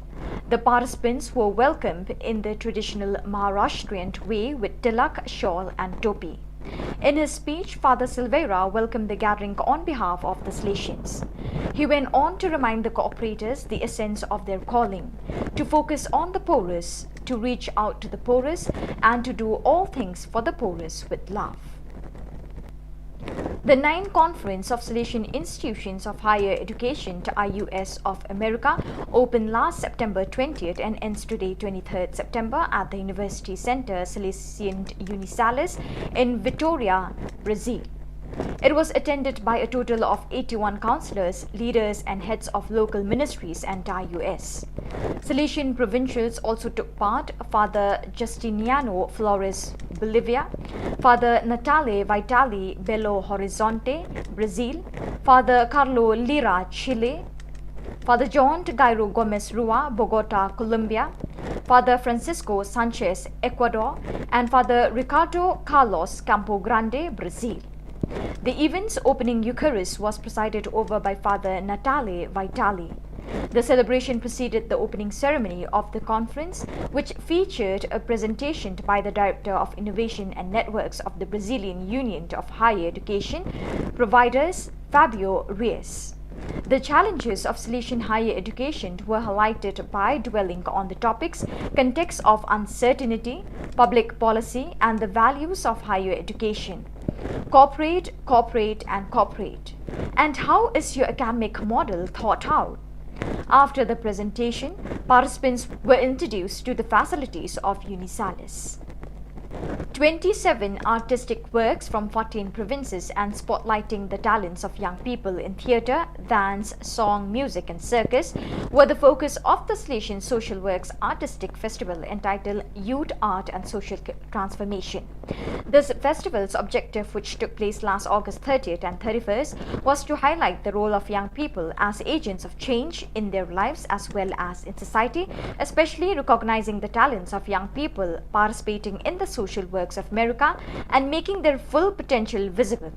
The participants were welcomed in the traditional Maharashtrian way with tilak, shawl, and topi. In his speech, Father Silveira welcomed the gathering on behalf of the Salesians. He went on to remind the cooperators the essence of their calling: to focus on the poorest, to reach out to the poorest, and to do all things for the poorest with love. The ninth Conference of Salesian Institutions of Higher Education, I U S, of America opened last September twentieth and ends today, twenty-third September, at the University Center Salesian Unisalis in Vitoria, Brazil. It was attended by a total of eighty-one counselors, leaders, and heads of local ministries and I U S. Salesian provincials also took part: Father Justiniano Flores, Bolivia, Father Natale Vitali, Belo Horizonte, Brazil, Father Carlo Lira, Chile, Father John Gairo Gomez Rua, Bogota, Colombia, Father Francisco Sanchez, Ecuador, and Father Ricardo Carlos, Campo Grande, Brazil. The event's opening Eucharist was presided over by Father Natale Vitali. The celebration preceded the opening ceremony of the conference, which featured a presentation by the Director of Innovation and Networks of the Brazilian Union of Higher Education Providers, Fabio Reis. The challenges of Salesian higher education were highlighted by dwelling on the topics: context of uncertainty, public policy, and the values of higher education. Cooperate, cooperate, and cooperate. And how is your academic model thought out? After the presentation, participants were introduced to the facilities of Unisalis. Twenty-seven artistic works from fourteen provinces and spotlighting the talents of young people in theatre, dance, song, music, and circus were the focus of the Salesian Social Works Artistic Festival, entitled Youth, Art, and Social C-, Transformation. This festival's objective, which took place last August thirtieth and thirty-first, was to highlight the role of young people as agents of change in their lives as well as in society, especially recognizing the talents of young people participating in the social works of America and making their full potential visible.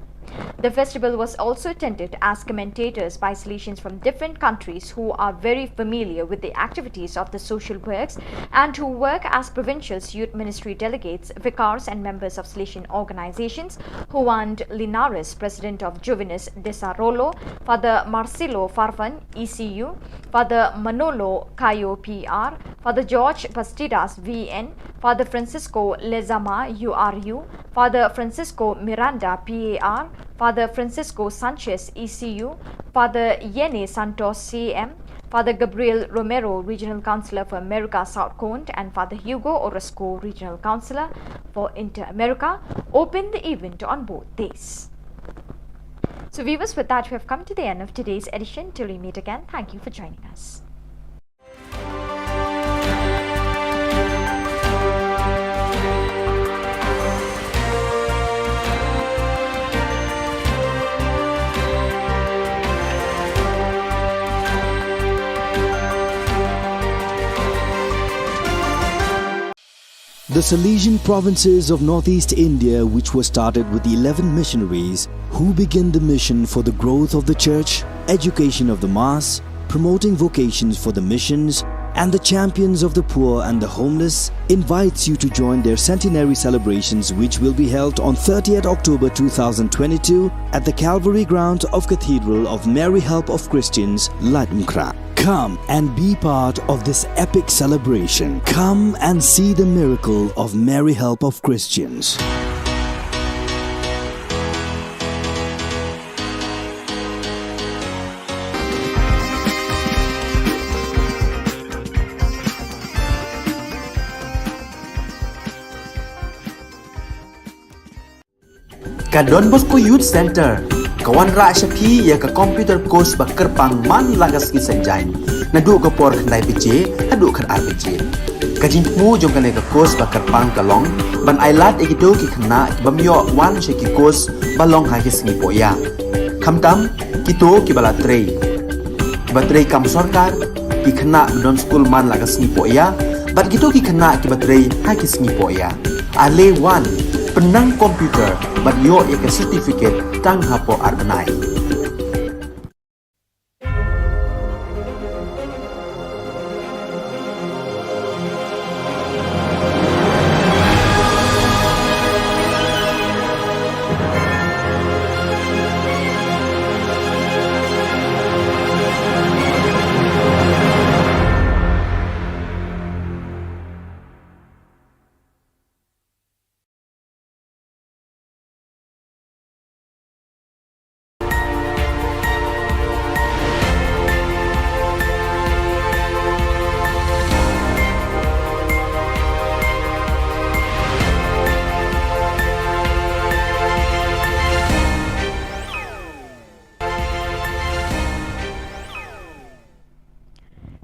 The festival was also attended as commentators by Salesians from different countries who are very familiar with the activities of the social works and who work as provincials, youth ministry delegates, vicars, and members of Salesian organizations. Juan Linares, president of Juvenes Desarrollo, Father Marcelo Farfan, E C U, Father Manolo Cayo, P R, Father George Bastidas, V N, Father Francisco Lezama, U R U, Father Francisco Miranda, P A R, Father Francisco Sanchez, E C U, Father Yene Santos, C M, Father Gabriel Romero, Regional Councillor for America South Cone, and Father Hugo Orozco, Regional Councillor for Inter-America, opened the event on both days. So viewers, with that, we have come to the end of today's edition. Till we meet again, thank you for joining us. The Salesian provinces of northeast India, which was started with eleven missionaries who began the mission for the growth of the church, education of the mass, promoting vocations for the missions, and the champions of the poor and the homeless, invites you to join their centenary celebrations, which will be held on thirtieth October two thousand twenty-two at the Calvary grounds of Cathedral of Mary Help of Christians, Laitumkhrah. Come and be part of this epic celebration. Come and see the miracle of Mary Help of Christians. Ka Don Bosco Youth Centre ka wanrah sha phi ïa ka computer course ba kyrpang man la ka sngi Saitjaiñ, naduh ka por khyndai baje haduh khatar baje. Ka jingthmu jong kane ka course ba kyrpang ka long ban ailad ïa kito ki khynnah ki bym ïoh wan sha ki course ba long ha ki sngi pohïa, khamtam kito kiba la trei, kiba trei kam sorkar, ki khynnah ba don skul man la ka sngi pohïa, bad kito ki khynnah kiba trei ha ki sngi pohïa. Ale wan, pynnang computer bad ïoh ïa ka certificate tang hapoh ar bnai.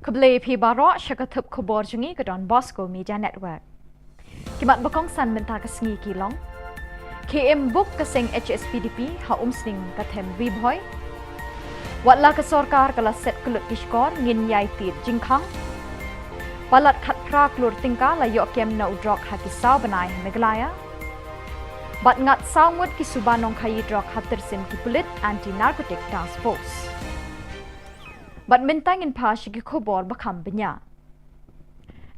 Khublei phi baroh sha ka thup khubor jong ngi ka Don Bosco Media Network. Ki mat ba kongsan mynta ka sngi ki long: Khie im buk ka seng H S P D P ha Umsning ka them Ri Bhoi. Wat la ka sorkar ka la set kyllut ki shkor, ngin ïai tied jingkhang. Palat khatphra klur tyngka la ïoh kem na u drok ha ki saw bnai ha Meghalaya. Bad ngat saw ngut ki suba nongkhaïi drok ha tyrsim ki pulit Anti Narcotic Task Force. Bad mynta ngin phai sha ki khubor ba kham bniah.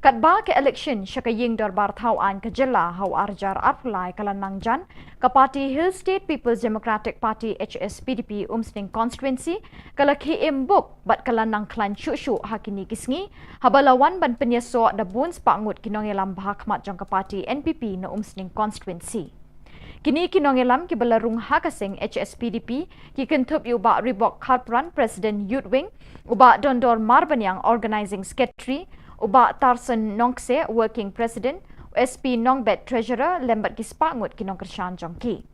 Katba ka election sha ka ïing dorbar thaw aiñ ka jylla ha u arhajar arphew lai ka la nang jan, ka party Hill State People's Democratic Party, H S P D P, Umsning Constituency ka la khie im buk bad ka la nang khlaiñ shuh shuh ha kine ki sngi, haba la wan ban pynïasoh da bun spah ngut ki nongïalam bha khmat jong ka party N P P na Umsning Constituency. Kine ki nongïalam kiba la rung ha ka seng H S P D P ki kynthup ïa u Bah Ribok Kharpran, President Youth Wing, u Bah Dondor Marbaniang, Organizing Secretary, u Bah Tarson Nongkse, Working President, u S P Nongbet, Treasurer, lem bad ki spah ngut ki nongkyrshan jong ki.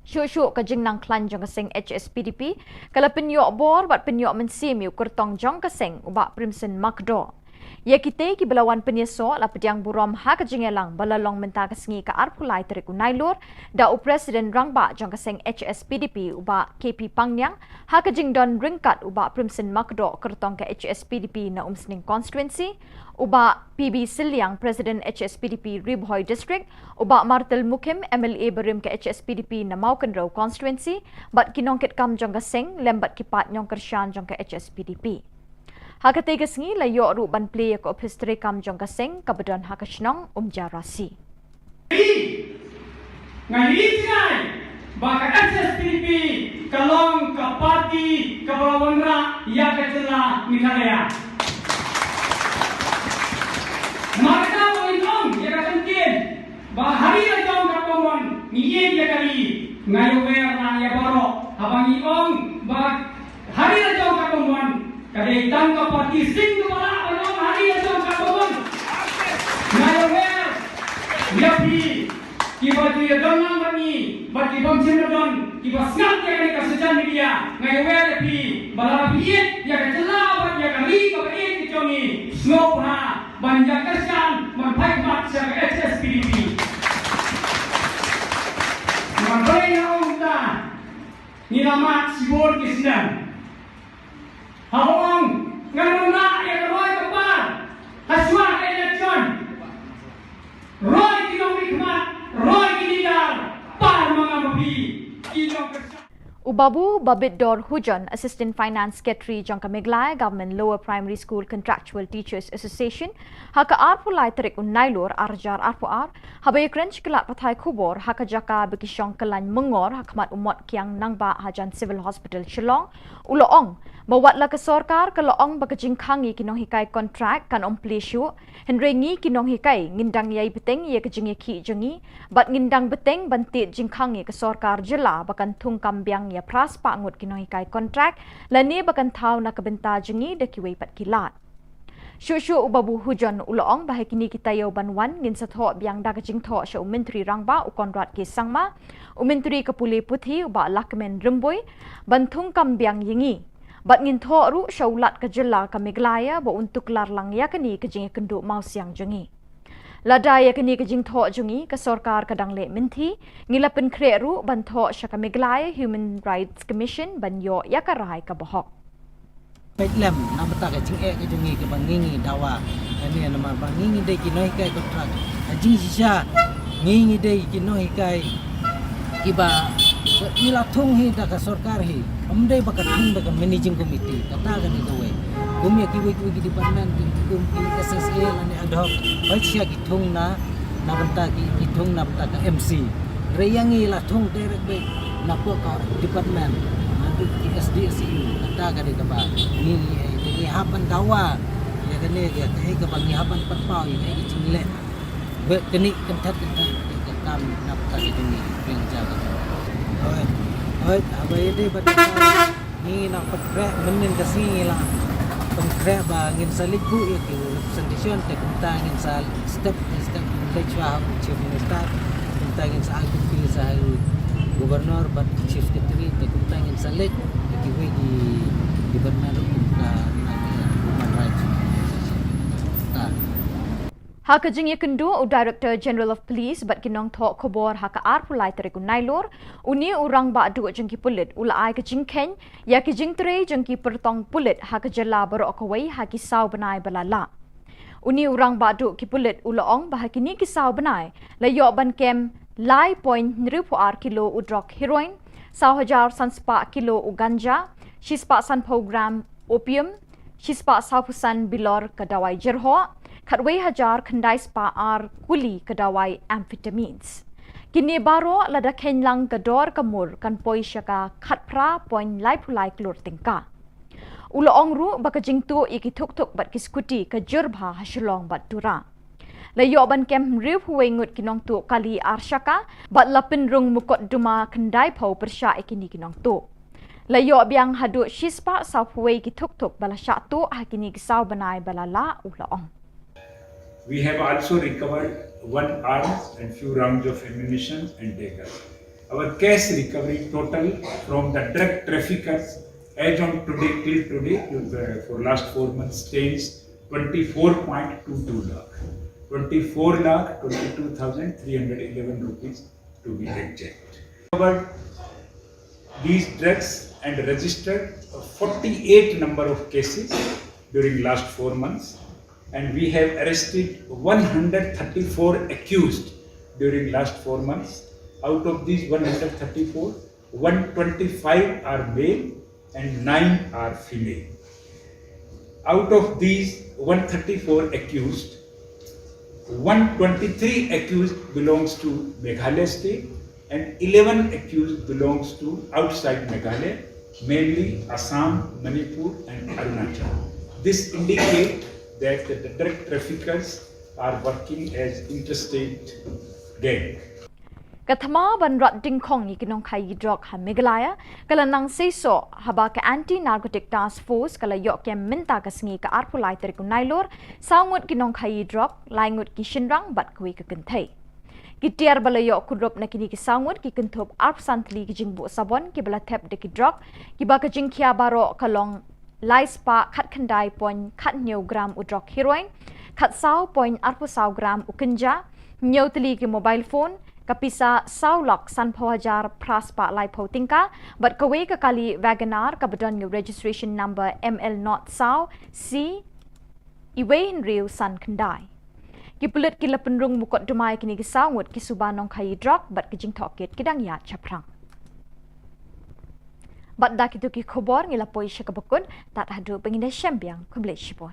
Shuh shuh ka jingnang khlaiñ jong ka seng H S P D P ka la pynïoh bor bad pynïoh mynsiem ïa u kyrtong jong ka seng, u Bah Primson Makdoh. Ïa kitei kiba la wan pynïasoh la pdiang burom ha ka jingïalang ba la long mynta ka sngi ka arphew lai tarik u Nailur da u President Rangbah jong ka seng H S P D P, u Bah K P Pangniang, ha ka jingdon ryngkat u Bah Primson Makdoh, kyrtong ka H S P D P na Umsning Constituency, u Bah P B Sylliang, President H S P D P Ri Bhoi District, u Bah Martel Mukhim, M L A barim ka H S P D P na Mawkynrew Constituency, bad ki nongkitkam jong ka seng lem bad ki paid nongkyrshan jong ka H S P D P. Ha katei ka sngi la ïoh ruh ban plie ïa ka ophis treikam jong ka seng kaba don ha ka shnong Umjarasi. Nga ïohi jngai ba ka H S P D P ka long ka party kaba la wanrah ïa ka jylla Meghalaya. Namar kata ba ngin ong ïa ka ktien ba ha ri la jong katba mon ngi ïeit ïa ka ri, nga ïawer na ïa baroh haba ngi ong ba ha ri la jong katba mon, ka dei tang ka party sing kaba lah ban ong ha ri la jong katba mon. Nga ïawer ïa phi kiba ju ïadon lang bad ngi bad ki bym shym la don, kiba sngap ïa kane ka social media, nga ïawer ïa phi ba lada phi ïeit ïa ka jylla bad ïa ka ri kaba ïeit ka jong ngi, sngewbha ban ïa kyrshan ban phai khmat sha ka H S P D P. Nga dei na ong ta, ngi la mad shibun ki snem. Haba ong ngan wanrah ïa ka roi ka par ha shuwa ka election, roi ki nongmihkhmat, roi ki leader, par ma nga ma phi ki nongkyrshan. U Babu Babitdor Hujon, Assistant Finance Secretary jong ka Meghalaya Government Lower Primary School Contractual Teachers Association, ha ka arphew lai tarik u Nailur arhajar arphew ar, haba ïakren sha ki lad pathai khubor ha ka jaka ba ki shong kyllain myngor ha khmat u Motkiang Nangbah hajan Civil Hospital Shillong, u la ong ba wat la ka sorkar ka la ong ba ka jingkhang ïa ki nonghikai contract kan ym plie shuh, hynrei ngi ki nonghikai ngin dang ïai bteng ïa ka jingïakhih jong ngi bad ngin dang bteng ban tied jingkhang ïa ka sorkar jylla ba kan thung kam biang ïa phra spah ngut ki nonghikai contract lane ba kan thaw na ka bynta jong ngi da kiwei pat ki lad. Shuh shuh u Babu Hujon u la ong ba ha kine ki taïew ban wan ngin sa thoh biang da ka jingthoh sha u Myntri Rangbah u Conrad K Sangma, u Myntri ka Pule Puthi u Bah Lahkmen Rymbui ban thung kam biang ïa ngi. Bad ngin thoh ruh sha u Lat ka jylla ka Meghalaya ba un tuklar lang ïa kane ka jingïakynduh mawsiang jong ngi. Lada ïa kane ka jingthoh jong ngi ka sorkar ka dang leh mynthi, ngi la pynkhreh ruh ban thoh sha ka Meghalaya Human Rights Commission ban ïoh ïa ka rai kaba hok. Peit lem na bynta ka jingeh ka jong ngi kaba ngi ngi dawa. Kane namar ba ngi ngi dei ki nonghikai kontrak. Ha jingshisha ngi ngi dei ki nonghikai kiba, ba ngi la thung hi da ka sorkar hi. Ym dei ba ka thung da ka managing committee. Kata ka dei kawei. Kum ïa kiwei kiwei ki department ki kum ki S S A lane ad hoc. Peit sha ki thung na, na bynta ki, ki thung na bynta ka M C. Hynrei ïa ngi la thung direct beit na pok ka department, naduh ki S D S E U, kata ka dei kaba ngi, ngi, ngi hap ban dawa ïa kane, ïa kaei kaba ngi hap ban pynpaw, ïa kaei ka jingleh. Bad kane kynthat kynthat ka kam na bynta ka jong ngi, pynjaw ka jong ngi. Hooid, hooid, haba ïadei bad ka Ngi nang pynkhreh mynnin ka sngi ngi la pynkhreh ba ngin sa leit buh ïa ki representation, te kumta ngin sa step by step ngin leit shuwa ha u Chief Minister, kumta ngin sa ai copy sa ha u Governor bad Chief Secretary, te kumta ngin sa leit ïa kiwei ki department ruh kum ka, ka, ka Human Rights. Ha ka jingïakynduh u Director General of Police bad ki nongthoh khubor ha ka arphew lai tarik u Nailur, une u rangbah duh jong ki pulit u la ai ka jingkheiñ ïa ki jingtrei jong ki pyrtong pulit ha ka jylla baroh kawei ha ki saw bnai ba la lah. Une u rangbah duh ki pulit u la ong ba ha kine ki saw bnai la ïoh ban kem lai point hynriewphew ar kilo u drok heroin, saw hajar san spah kilo u ganja, shispah sanphew gram opium, shispah sawphew san bilor ka dawai jyrhoh, khatwei hajar khyndai spah ar kuli ka dawai amphetamines. Kine baroh lada kheiñ lang ka dor ka mur kan poi sha ka khatphra point laiphew lai klur tyngka. U la ong ruh ba ka jingtuh ïa ki thukthuk bad ki skuti ka jur bha ha Shillong bad Tura. La ïoh ban kem hynriewphew wei ngut ki nongtuh kali ar shaka bad la pynrung mukotduma khyndaiphew pyrshah ïa kine ki nongtuh. La ïoh biang haduh shispah sawphew wei ki thukthuk ba la shah tuh ha kine ki saw bnai ba la lah, u la ong. We have also recovered one arms and few rounds of ammunition and dagger. Our cash recovery total from the drug traffickers as on today, till today, to the, for last four months, stands twenty-four point two two lakh, twenty-four lakh twenty-two thousand three hundred eleven rupees to be exact. Recovered these drugs and registered forty-eight number of cases during last four months, and we have arrested one hundred thirty-four accused during last four months. Out of these one hundred thirty-four, one twenty-five are male and nine are female. Out of these one thirty-four accused, one twenty-three accused belongs to Meghalaya state and eleven accused belongs to outside Meghalaya, mainly Assam, Manipur and Arunachal. This indicates that the drug traffickers are working as interstate gang. Ka thma ban rat dyngkhong ïa ki nongkhaïi drok ha Meghalaya ka la nang seisoh haba ka Anti Narcotic Task Force ka la ïoh kem mynta ka sngi ka arphew lai tarik u Nailur saw ngut ki nongkhaïi drok, lai ngut ki shynrang bad kawei ka kynthei. Ki tiar ba la ïoh kurup na kine ki saw ngut ki kynthup arphew san tylli ki jingbuh sabon kiba la thep da ki drok, kiba ka jingkhia baroh ka long lai spah khatkhyndai point khathynñiew gram u drok heroin, khatsaw point arphew saw gram u ganja, hynñiew tylli ki mobile phone, ka pisa saw lak sanphew hajar phra spah laiphew tyngka, bad kawei ka kali Wagon R kaba don ïa u registration number M L not saw C iwei hynriew san khyndai. Ki pulit ki la pynrung mukotduma ïa kine ki saw ngut ki suba nongkhaïi drok bad ki jingtohkit ki dang ïaid shaphrang. Bad da kito ki khubor ngi la poi sha kaba kut, tad haduh ba ngin ïashem biang, khublei shibun.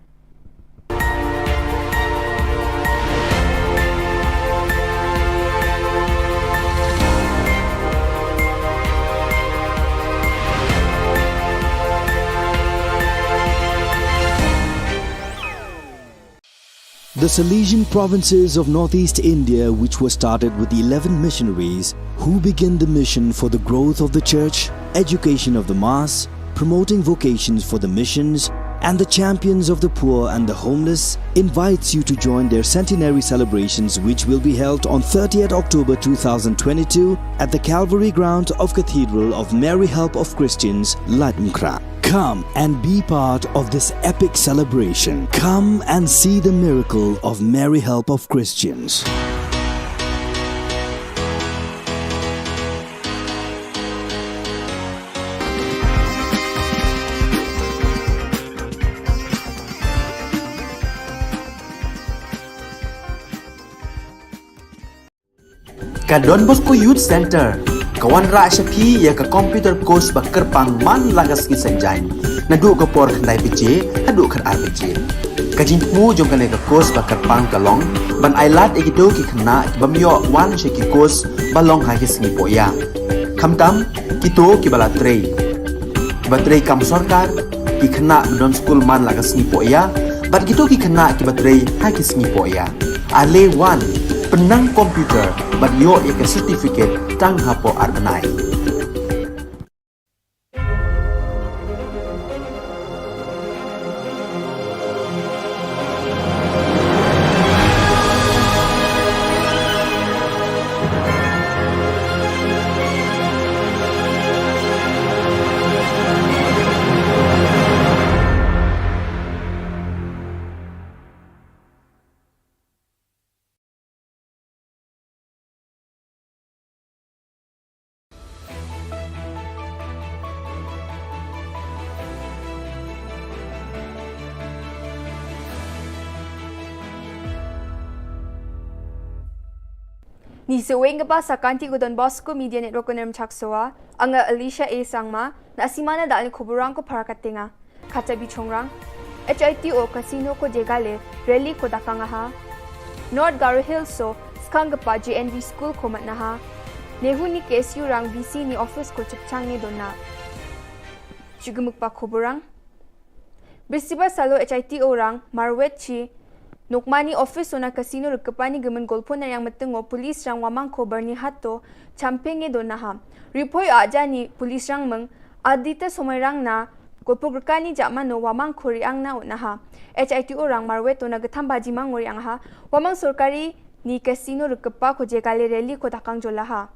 The Salesian provinces of northeast India, which were started with eleven missionaries, who began the mission for the growth of the church, education of the mass, promoting vocations for the missions, and the champions of the poor and the homeless, invites you to join their centenary celebrations, which will be held on thirtieth October two thousand twenty-two at the Calvary ground of Cathedral of Mary Help of Christians, Laitumkhrah. Come and be part of this epic celebration. Come and see the miracle of Mary Help of Christians. Ka Don Bosco Youth Center ka wanrah sha phi ïa ka computer course ba kyrpang man la ka sngi Saitjaiñ, naduh ka por khyndai baje haduh khatar baje. Ka jingthmu jong kane ka course ba kyrpang ka long ban ailad ïa kito ki khynnah ki bym ïoh wan sha ki course ba long ha ki sngi pohïa, khamtam kito kiba la trei, kiba trei kam sorkar, ki khynnah ba don skul man la ka sngi pohïa, bad kito ki khynnah kiba trei ha ki sngi pohïa. Ale wan, pynnang computer bad ïoh ïa ka certificate tang hapoh ar bnai. Ni seweng kaba sa kanti ko Don Bosco Media Network ko Nermchak Soa, anga Alicia A Sangma, na simana dal ni kuburang ko Parakateng. Kata bichongrang, H I T O Casino ko Jegale, rally ko dakang aha. North Garo Hills so, skang kapa J N V School ko matnaha. Nehu ni K S U rang V C ni office ko chipchang ni dona. Chugumuk pa kuburang. Bisibar salo H I T O rang, marwet chi, nokmani office ona casino rikepani gemen golpo na yang metengo police rang wamang ko Bernie Hato, champeng e donaha. Ripoi aja ni police rang meng, adita somai rang na, golpo gerkani jamano wamang ko riang na unaha. H I T O rang marwet ona getam baji mang uriang ha, wamang sorkari ni casino rikepa ko Jegale rally ko dakang jolaha.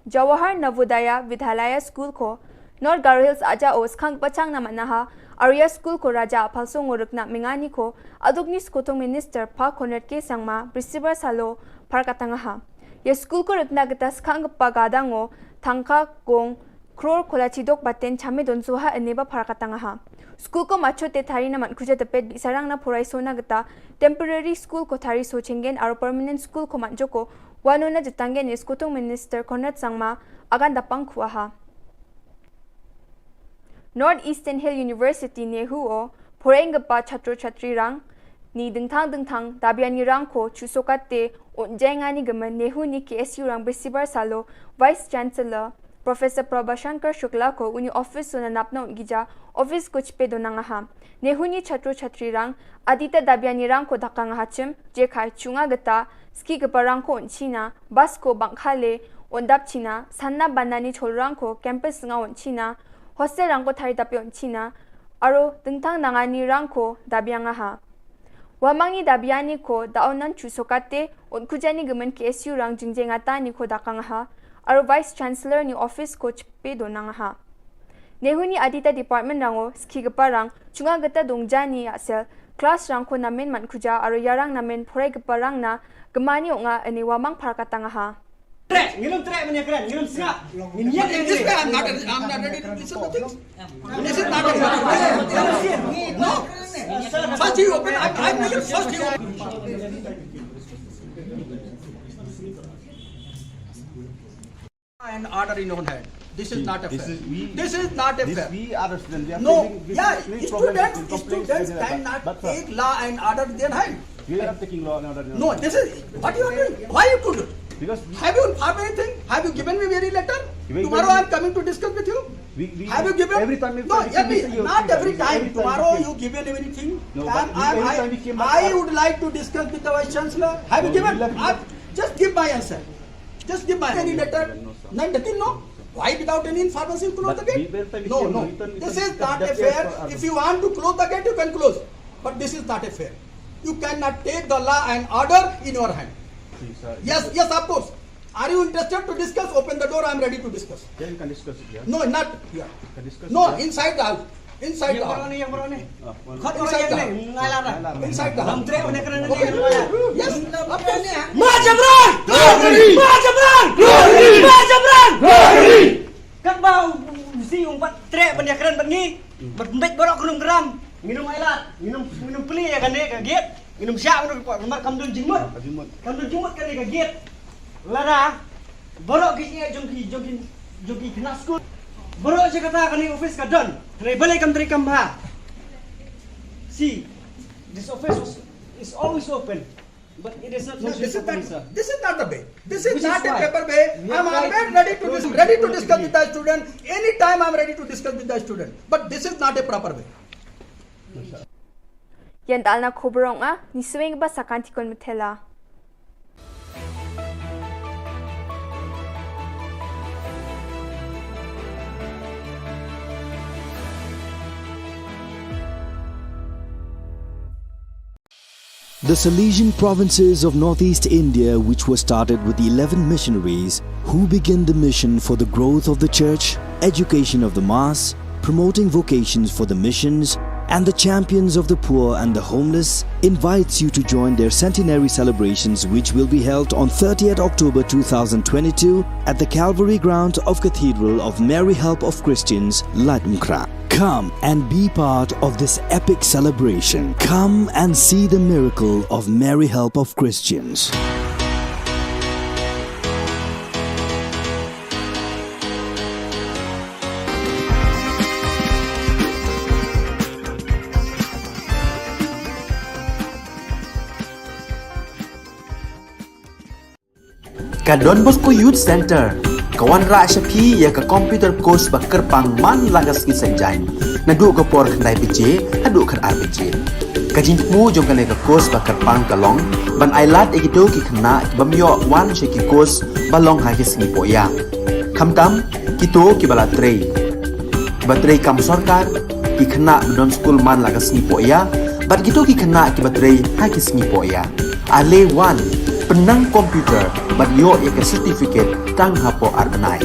Jawahar Navodaya Vidyalaya School ko, North Garo Hills aja o skang pachang na manaha, Arya School ko raja apalso ngorek na mengani ko, aduk ni skotong minister pa Conrad K Sangma, Bisibar salo, Parakateng aha. Ya school ko rekna geta skang pa gadango, tangka gong, kror kola chidok baten chame don soha ene ba Parakateng aha. School ko macho te thari na man kuja tepet bisarang na porai sona geta, temporary school ko thari so chengen aro permanent school ko man joko, Wano na jitanggen ni skotong minister Conrad Sangma agan dapang kuaha. North Eastern Hill University nehu o, poreng gepa chatro chatri rang, ni dengthang dengthang, dabiani rang ko, chusokate, unjengani gemen nehu ni K S U rang Bisibar salo, Vice Chancellor, Professor Prabhashankar Shukla ko uni office so na napna un gija, office ko chipe donang aha. Nehu ni chatro chatri rang, adita dabiani rang ko dakang aha chim, jekai chunga geta, ski gepa rang ko un china, bus ko bangkhale, un dap china, sanna banani chol rang ko, campus nga un china, hostel rang ko thari dapi un china, aro dengtang nangani rang ko dabiang aha. Wamangni dabiani ko daonan chusokate, un kujani gemen K S U rang jingjeng atani ko dakang aha, aro Vice Chancellor ni office ko chipe donang aha. Nehu ni adita department rango, ski gepa rang, chunga geta dongjani asel, class rang ko namen man kuja, aro yarang namen porai gepa rang na, gemani onga ene wamang Parakateng aha. Trek, ngilum trek mene keren, ngilum sngap. Ngin yak. In this way, I'm not, I'm not ready to listen to things. This is not a, no. First you open, I, I make it first you open. And order in your hand. This is not a fair. This is not a fair. We are the student. We are facing this problem. No, yeah, students, students cannot take law and order in their hand. We are not taking law and order. No, this is what you are doing. Why you could do? Because have you informed anything? Have you given me any letter? Tomorrow I am coming to discuss with you. Have you given? Every time. No, not every time. Tomorrow you given anything? No, but I would like to discuss with the Vice Chancellor. Have you given? Just give my answer. Just give my any letter. No, nothing, no. Why without any information close the gate? No, no. This is not a fair. If you want to close the gate, you can close. But this is not a fair. You cannot take the law and order in your hand. Yes, yes, of course. Are you interested to discuss? Open the door. I am ready to discuss. Then you can discuss it here. No, not here. You can discuss it here. No, inside the house. Inside the house. Inside the house. Inside the house. Yes. Ma Jabran! Ma Jabran! Ma Jabran! Katba u si um pat treh ban ïakren bad ngi. Bad mbet baroh kynum gram. Nginum ai lad, nginum nginum plie ïa kane ka gate. Nginum shah nginum pat namar kam don jingmut. Kam don jingmut kane ka gate. Lada baroh ki jingeh jong ki jong ki jong ki khynnah skul. Baroh jaka kata kane office ka don. Hynrei balei kam trei kam bha. See, this office was, is always open. But it is not functioning properly, sir. This is not the way. This is not a proper way. I am always ready to dis-, ready to discuss with the student. Anytime I am ready to discuss with the student. But this is not a proper way. Ïa dalna khubor ong a, ngi sngewbha sa kan tikon methela. The Salesian provinces of northeast India, which were started with eleven missionaries who began the mission for the growth of the church, education of the mass, promoting vocations for the missions, and the champions of the poor and the homeless, invites you to join their centenary celebrations, which will be held on thirtieth October two thousand twenty-two at the Calvary ground of Cathedral of Mary Help of Christians, Laitumkhrah. Come and be part of this epic celebration. Come and see the miracle of Mary Help of Christians. Ka Don Bosco Youth Centre ka wanrah sha phi ïa ka computer course ba kyrpang man la ka sngi Saitjaiñ, naduh ka por khyndai baje haduh khatar baje. Ka jingthmu jong kane ka course ba kyrpang ka long ban ailad ïa kito ki khynnah ki bym ïoh wan sha ki course ba long ha ki sngi pohïa, khamtam kito kiba la trei, kiba trei kam sorkar, ki khynnah ba don skul man la ka sngi pohïa, bad kito ki khynnah kiba trei ha ki sngi pohïa. Ale wan, pynnang computer bad ïoh ïa ka certificate tang hapoh ar bnai.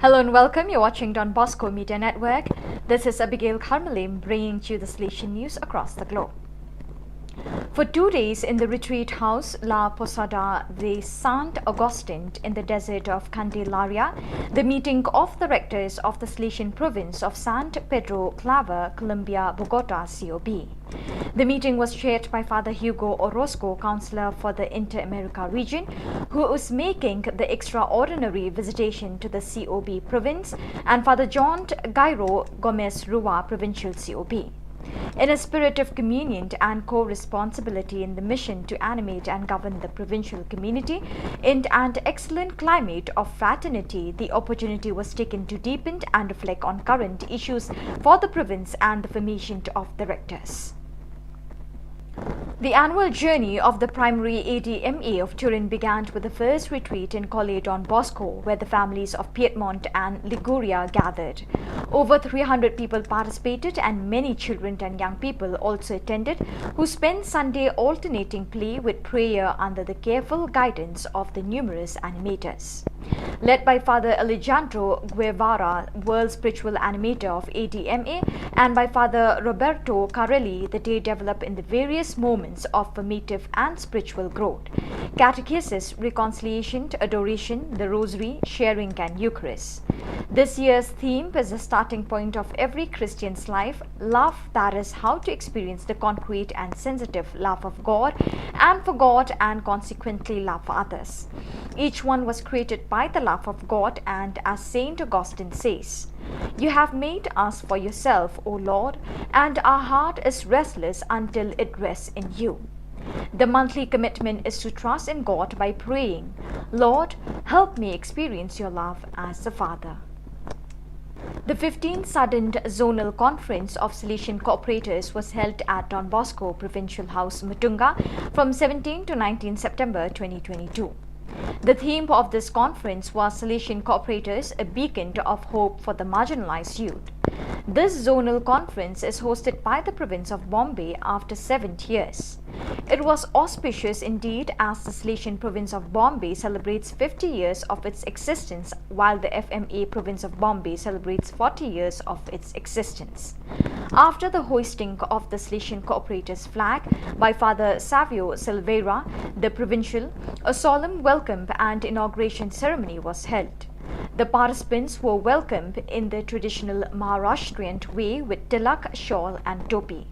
Hello and welcome. You're watching Don Bosco Media Network. This is Abigail Kharmalim bringing to you the Salesian news across the globe. For two days in the retreat house La Posada de Sant Agustin in the desert of Candelaria, the meeting of the rectors of the Salesian province of San Pedro Claver, Colombia, Bogota, C O B. The meeting was chaired by Father Hugo Orozco, counselor for the Inter-America region, who is making the extraordinary visitation to the C O B province, and Father John Gairo Gomez Rua, provincial C O B. In a spirit of communion and co-responsibility in the mission to animate and govern the provincial community in an excellent climate of fraternity, the opportunity was taken to deepen and reflect on current issues for the province and the formation of the rectors. The annual journey of the primary A D M A of Turin began with the first retreat in Colle Don Bosco, where the families of Piedmont and Liguria gathered. Over three hundred people participated, and many children and young people also attended, who spent Sunday alternating play with prayer under the careful guidance of the numerous animators. Led by Father Alejandro Guevara, world spiritual animator of A D M A, and by Father Roberto Carelli, the day developed in the various moments of formative and spiritual growth: catechesis, reconciliation, adoration, the rosary, sharing, and Eucharist. This year's theme is the starting point of every Christian's life, love, that is, how to experience the concrete and sensitive love of God and for God, and consequently love for others. Each one was created by the love of God, and as Saint Augustine says, "You have made us for yourself, O Lord, and our heart is restless until it rests in you." The monthly commitment is to trust in God by praying, "Lord, help me experience your love as a father." The fifteenth Sudden Zonal Conference of Salesian Cooperators was held at Don Bosco Provincial House, Mutunga, from seventeenth to nineteenth September twenty twenty-two. The theme of this conference was Salesian Cooperators, a Beacon of Hope for the Marginalized Youth. This zonal conference is hosted by the province of Bombay after seven years. It was auspicious indeed, as the Salesian province of Bombay celebrates fifty years of its existence, while the F M A province of Bombay celebrates forty years of its existence. After the hoisting of the Salesian Cooperators flag by Father Savio Silveira, the provincial, a solemn welcome and inauguration ceremony was held. The participants were welcomed in the traditional Maharashtrian way with tilak, shawl, and topi.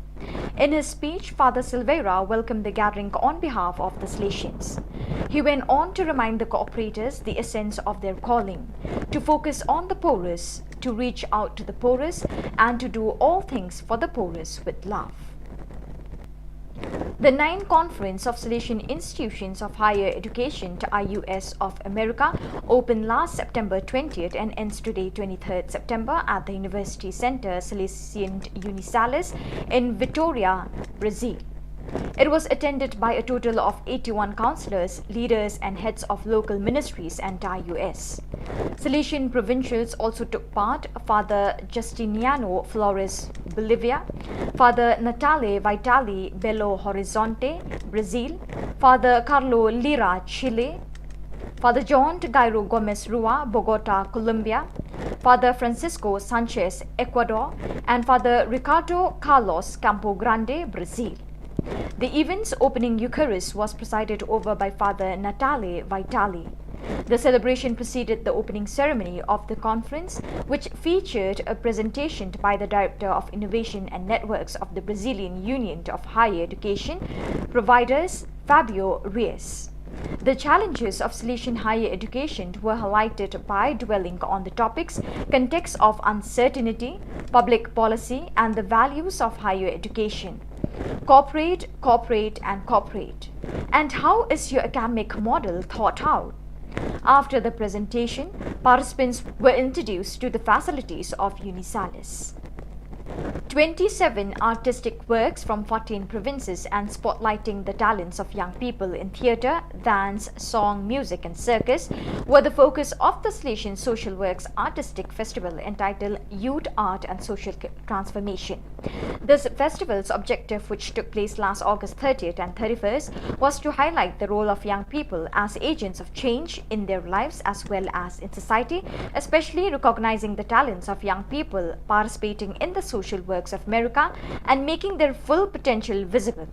In his speech, Father Silveira welcomed the gathering on behalf of the Salesians. He went on to remind the cooperators the essence of their calling: to focus on the poorest, to reach out to the poorest, and to do all things for the poorest with love. The ninth Conference of Salesian Institutions of Higher Education, I U S, of America opened last September twentieth and ends today, twenty-third September, at the University Center Salesian Unisalis in Vitória, Brazil. It was attended by a total of eighty-one counselors, leaders, and heads of local ministries and I U S. Salesian provincials also took part: Father Justiniano Flores, Bolivia, Father Natale Vitali, Belo Horizonte, Brazil, Father Carlo Lira, Chile, Father John Gairo Gomez Rua, Bogota, Colombia, Father Francisco Sanchez, Ecuador, and Father Ricardo Carlos, Campo Grande, Brazil. The event's opening Eucharist was presided over by Father Natale Vitali. The celebration preceded the opening ceremony of the conference, which featured a presentation by the Director of Innovation and Networks of the Brazilian Union of Higher Education Providers, Fabio Reis. The challenges of Salesian higher education were highlighted by dwelling on the topics: context of uncertainty, public policy, and the values of higher education. Cooperate, cooperate, and cooperate. And how is your academic model thought out? After the presentation, participants were introduced to the facilities of Unisalis. Twenty-seven artistic works from fourteen provinces and spotlighting the talents of young people in theatre, dance, song, music, and circus were the focus of the Salesian Social Works Artistic Festival, entitled Youth, Art, and Social C-, Transformation. This festival's objective, which took place last August thirtieth and thirty-first, was to highlight the role of young people as agents of change in their lives as well as in society, especially recognizing the talents of young people participating in the social works of America and making their full potential visible.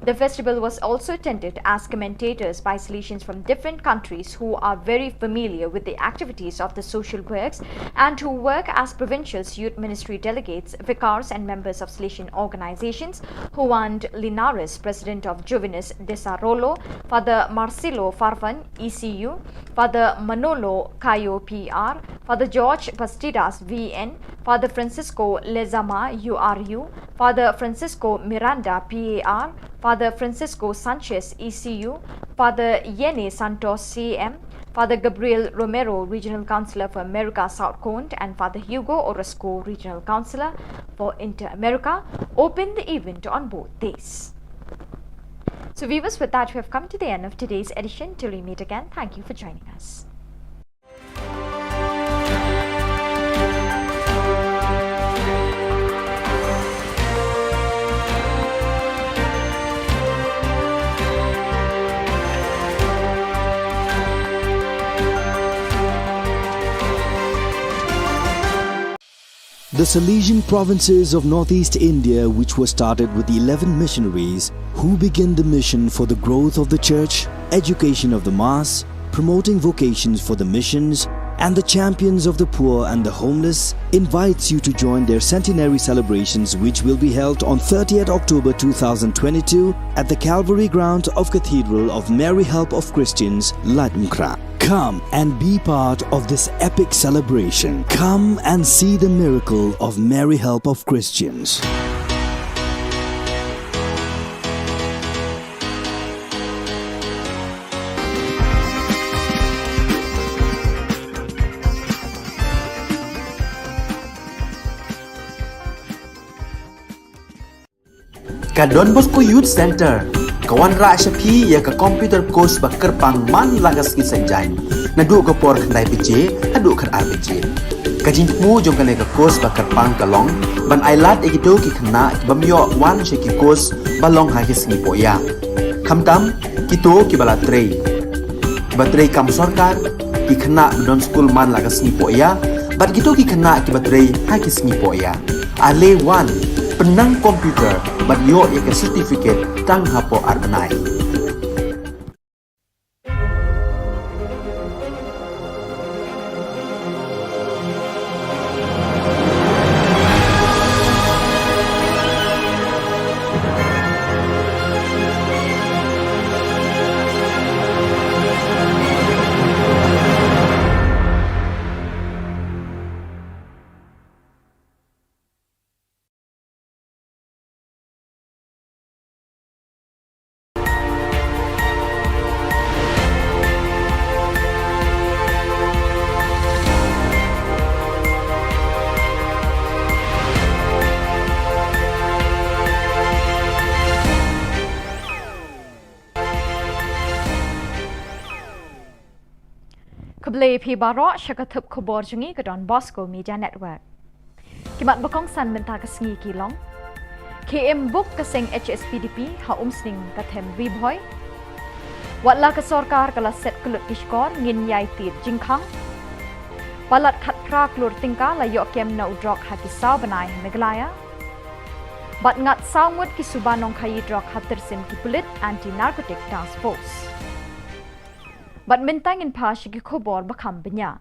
The festival was also attended as commentators by Salesians from different countries who are very familiar with the activities of the social works and who work as provincials, youth ministry delegates, vicars, and members of Salesian organizations. Juan Linares, President of Jóvenes Desarrollo, Father Marcelo Farfan, E C U, Father Manolo Cayo, P R, Father George Bastidas, V N, Father Francisco Lezama, U R U, Father Francisco Miranda, P A R, Father Francisco Sanchez, E C U, Father Yene Santos, C M, Father Gabriel Romero, Regional Councillor for America South Cone, and Father Hugo Orozco, Regional Councillor for Inter-America, opened the event on both days. So viewers, with that, we have come to the end of today's edition. Till we meet again, thank you for joining us. The Salesian provinces of northeast India, which was started with eleven missionaries who began the mission for the growth of the church, education of the mass, promoting vocations for the missions, and the champions of the poor and the homeless, invites you to join their centenary celebrations, which will be held on thirtieth October two thousand twenty-two at the Calvary ground of Cathedral of Mary Help of Christians, Laitumkhrah. Come and be part of this epic celebration. Come and see the miracle of Mary Help of Christians. Ka Don Bosco Youth Centre ka wanrah sha phi ïa ka computer course ba kyrpang man la ka sngi Saitjaiñ, naduh ka por khyndai baje haduh khatar baje. Ka jingthmu jong kane ka course ba kyrpang ka long ban ailad ïa kito ki khynnah ki bym ïoh wan sha ki course ba long ha ki sngi pohïa, khamtam kito kiba la trei, kiba trei kam sorkar, ki khynnah ba don skul man la ka sngi pohïa, bad kito ki khynnah kiba trei ha ki sngi pohïa. Ale wan, pynnang computer bad ïoh ïa ka certificate tang hapoh ar bnai. Khublei phi baroh sha ka thup khubor jong ngi ka Don Bosco Media Network. Ki mat ba kongsan mynta ka sngi ki long: Khie im buk ka seng H S P D P ha Umsning ka them Ri Bhoi. Wat la ka sorkar ka la set kyllut ki shkor, ngin ïai tied jingkhang. Palat khatphra klur tyngka la ïoh kem na u drok ha ki saw bnai ha Meghalaya. Bad ngat saw ngut ki suba nongkhaïi drok ha tyrsim ki pulit Anti Narcotic Task Force. Bad mynta ngin phai sha ki khubor ba kham bniah.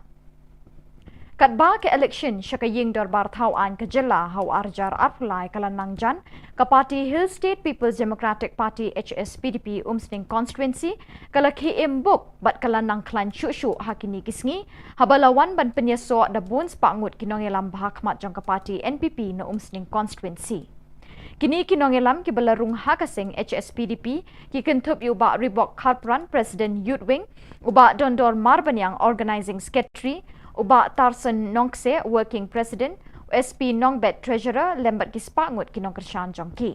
Katba ka election sha ka ïing dorbar thaw aiñ ka jylla ha u arhajar arphew lai ka la nang jan, ka party Hill State People's Democratic Party, H S P D P, Umsning Constituency ka la khie im buk bad ka la nang khlaiñ shuh shuh ha kine ki sngi, haba la wan ban pynïasoh da bun spah ngut ki nongïalam ba ha khmat jong ka party N P P na Umsning Constituency. Kine ki nongïalam kiba la rung ha ka seng H S P D P ki kynthup ïa u Bah Ribok Kharpran, President Youth Wing, u Bah Dondor Marbaniang, Organizing Secretary, u Bah Tarson Nongkse, Working President, u S P Nongbet, Treasurer, lem bad ki spah ngut ki nongkyrshan jong ki.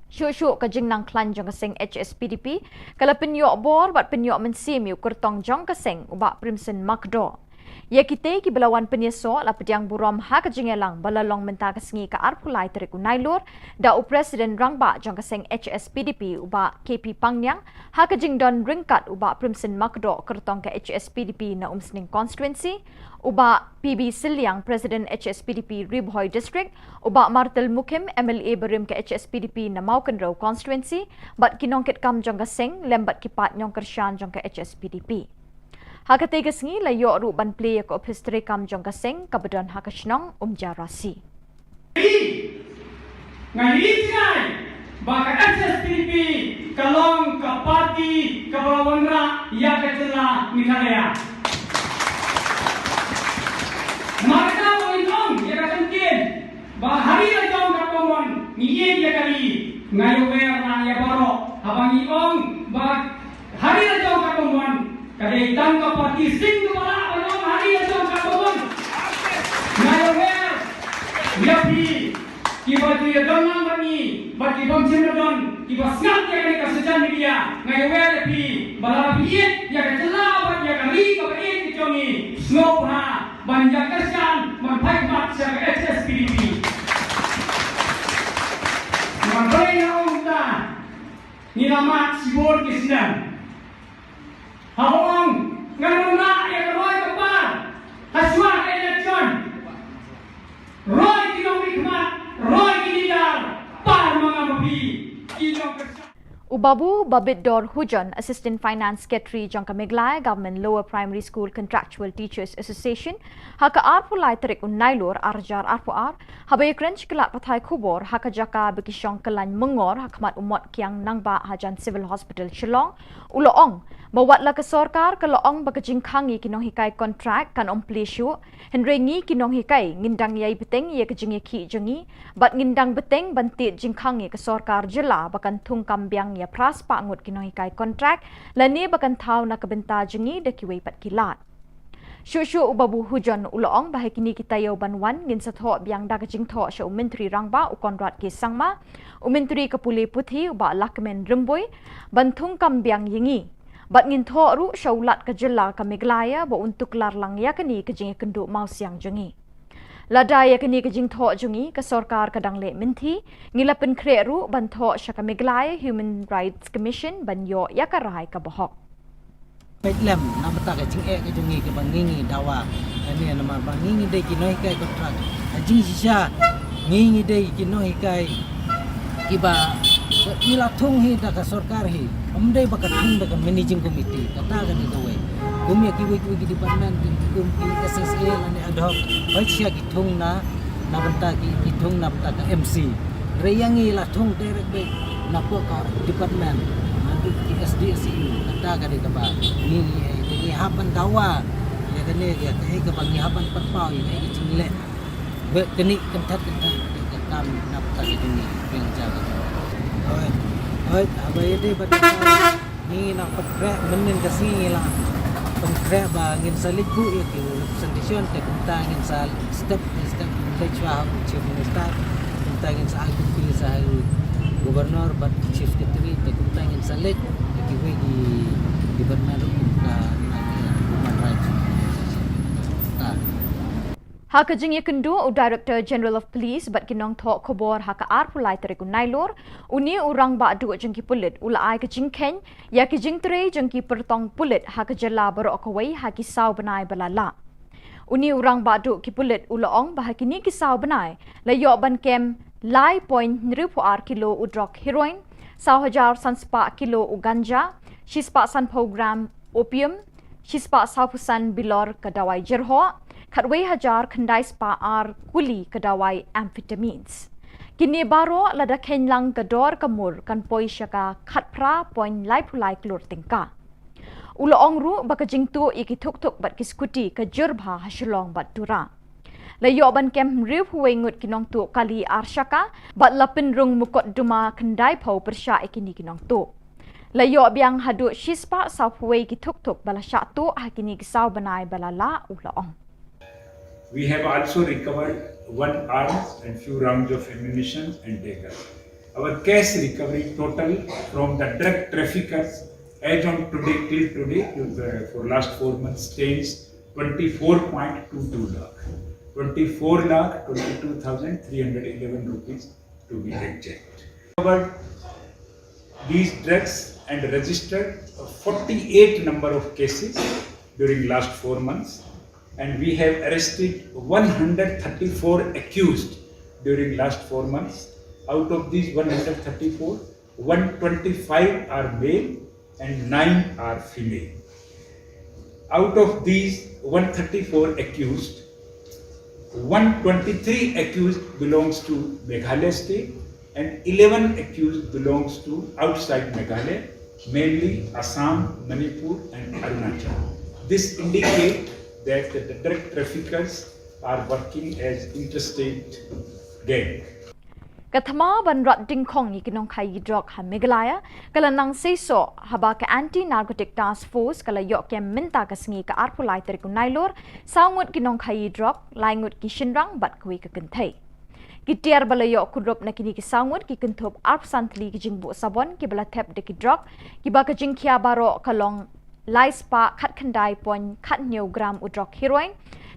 Shuh shuh ka jingnang khlaiñ jong ka seng H S P D P ka la pynïoh bor bad pynïoh mynsiem ïa u kyrtong jong ka seng, u Bah Primson Makdoh. Ïa kitei kiba la wan pynïasoh la pdiang burom ha ka jingïalang ba la long mynta ka sngi ka arphew lai tarik u Nailur da u President Rangbah jong ka seng H S P D P, u Bah K P Pangniang, ha ka jingdon ryngkat u Bah Primson Makdoh, kyrtong ka H S P D P na Umsning Constituency, u Bah P B Sylliang, President H S P D P Ri Bhoi District, u Bah Martel Mukhim, M L A barim ka H S P D P na Mawkynrew Constituency, bad ki nongkitkam jong ka seng lem bad ki paid nongkyrshan jong ka H S P D P. Ha katei ka sngi la ïoh ruh ban plie ïa ka ophis treikam jong ka seng kaba don ha ka shnong Umjarasi. Nga ïohi jngai ba ka H S P D P ka long ka party kaba la wanrah ïa ka jylla Meghalaya. Namar kata ba ngin ong ïa ka ktien ba ha ri la jong katba mon ngi ïeit ïa ka ri. Nga ïohi ruh ïa baroh haba ngi ong ba ha ri la jong katba mon, ka dei tang ka party sing kaba lah ban ong ha ri la jong katba mon. Nga ïohi ïa phi kiba ju ïadon lang bad ngi bad ki bym shym la don, kiba sngap ïa kane ka social media, nga ïohi ïa phi ba lada phi ïeit ïa ka jylla bad ïa ka ri kaba ïeit ka jong ngi, sngewbha ban ïa kyrshan ban phai khmat sha ka H S P D P. Nga dei na ong ta ngi la mad shibun ki snem. Haba ong ngan wanrah ïa ka roi ka par ha shuwa ka election. Roi ki nongmihkhmat, roi ki leader, par ma nga ma phi ki nongkyrshan. U Babu Babitdor Hujon, Assistant Finance Secretary jong ka Meghalaya Government Lower Primary School Contractual Teachers Association, ha ka arphew lai tarik u Nailur arhajar arphew ar, haba ïakren sha ki lad pathai khubor ha ka jaka ba ki shong kyllain myngor ha khmat u Mot Kiang Nangbah hajan Civil Hospital Shillong, u la ong ba wat la ka sorkar ka la ong ba ka jingkhang ïa ki nonghikai kontrak kan ym plie shuh, hynrei ngi ki nonghikai ngin dang ïai bteng ïa ka jingïakhih jong ngi bad ngin dang bteng ban tied jingkhang ïa ka sorkar jylla ba kan thung kam biang ïa phra spah ngut ki nonghikai kontrak lane ba kan thaw na ka bynta jong ngi da kiwei pat ki lad. Shuh shuh u Babu Hujon u la ong ba ha kine ki taïew ban wan ngin sa thoh biang da ka jingthoh sha u Myntri Rangbah u Conrad K Sangma, u Myntri ka Pule Puthi u Bah Lahkmen Rymbui ban thung kam biang ïa ngi. Bad ngin thoh ruh sha u Lat ka jylla ka Meghalaya ba un tuklar lang ïa kane ka jingïakynduh mawsiang jong ngi. Lada ïa kane ka jingthoh jong ngi ka sorkar ka dang leh mynthi, ngi la pynkhreh ruh ban thoh sha ka Meghalaya Human Rights Commission ban ïoh ïa ka rai kaba hok. Peit lem na bynta ka jingeh ka jong ngi kaba ngi ngi dawa. Kane namar ba ngi ngi dei ki nonghikai kontrak. Ha jingshisha ngi ngi dei ki nonghikai kiba ngi la thung hi da ka sorkar hi. Ym dei ba ka thung da ka managing committee. Kata ka dei kawei. Kum ïa kiwei kiwei ki department ki kum ki S S A lane ad hoc. Hooid shisha ki thung na na bynta ki, ki thung na bynta ka M C. Hynrei ïa ngi la thung direct beit na pok ka department, na ki S D S E, kata ka dei kaba ngi, ngi, ngi hap ban dawa ïa kane, ïa kaei kaba ngi hap ban pynpaw, ïa kaei ka jingleh ba kane kynthah kynthah ka kam na bynta ka jong ngi, pynjaga. Hooid, hooid, haba ïadei bad Ngi nang pynkhreh mynnin ka sngi ngi la pynkhreh ba ngin sa leit buh ïa ki representation te kumta ngin sa step by step ngin leit shuwa ha u Chief Minister, kumta ngin sa ai copy sa ha u Governor bad Chief Secretary te kumta ngin sa leit ïa kiwei ki department ruh ka na ki human rights. Ha ka jingïakynduh u Director General of Police bad ki nongthoh khubor ha ka arphew lai tarik u Nailur, une u rangbah duh jong ki pulit u la ai ka jingkheiñ ïa ki jingtrei jong ki pyrtong pulit ha ka jylla baroh kawei ha ki saw bnai ba la lah. Une u rangbah duh ki pulit u la ong ba ha kine ki saw bnai la ïoh ban kem lai point hynriew phew ar kilo u drok heroin, saw hajar san spah kilo u ganja, shispah sanphew gram opium, shispah sawphew san bilor ka dawai jyrhoh, khatwei hajar khyndai spah ar kuli ka dawai amphetamines. Kine baroh lada kheiñ lang ka dor ka mur kan poi sha ka khatphra point laiphew lai klur tyngka. U la ong ruh ba ka jingtuh ïa ki thukthuk bad ki skuti ka jur bha ha Shillong bad Tura. La ïoh ban kem hynriewphew wei ngut ki nongtuh kali ar shaka bad la pynrung mukotduma khyndaiphew pyrshah ïa kine ki nongtuh. La ïoh biang haduh shispah sawphew wei ki thukthuk ba la shah tuh ha kine ki saw bnai ba la lah, u la ong. We have also recovered one arms and few rounds of ammunition and dagger. Our cash recovery total from the drug traffickers as on today, till today, to the, for last four months, stands twenty-four point two two lakh, twenty-four lakh twenty-two thousand three hundred eleven rupees to be exact. Covered these drugs and registered forty-eight number of cases during last four months, and we have arrested one hundred thirty-four accused during last four months. Out of these one hundred thirty-four, one twenty-five are male and nine are female. Out of these one thirty-four accused, one twenty-three accused belongs to Meghalaya state and eleven accused belongs to outside Meghalaya, mainly Assam, Manipur and Arunachal. This indicates that the drug traffickers are working as interstate gang. Ka thma ban rat dyngkhong ïa ki nongkhaïi drok ha Meghalaya ka la nang seisoh haba ka Anti Narcotic Task Force ka la ïoh kem mynta ka sngi ka arphew lai tarik u Nailur saw ngut ki nongkhaïi drok, lai ngut ki shynrang bad kawei ka kynthei. Ki tiar ba la ïoh kurup na kine ki saw ngut ki kynthup arphew san tylli ki jingbuh sabon kiba la thep da ki drok, kiba ka jingkhia baroh ka long lai spah khatkhyndai point khathynñiew gram u drok heroin,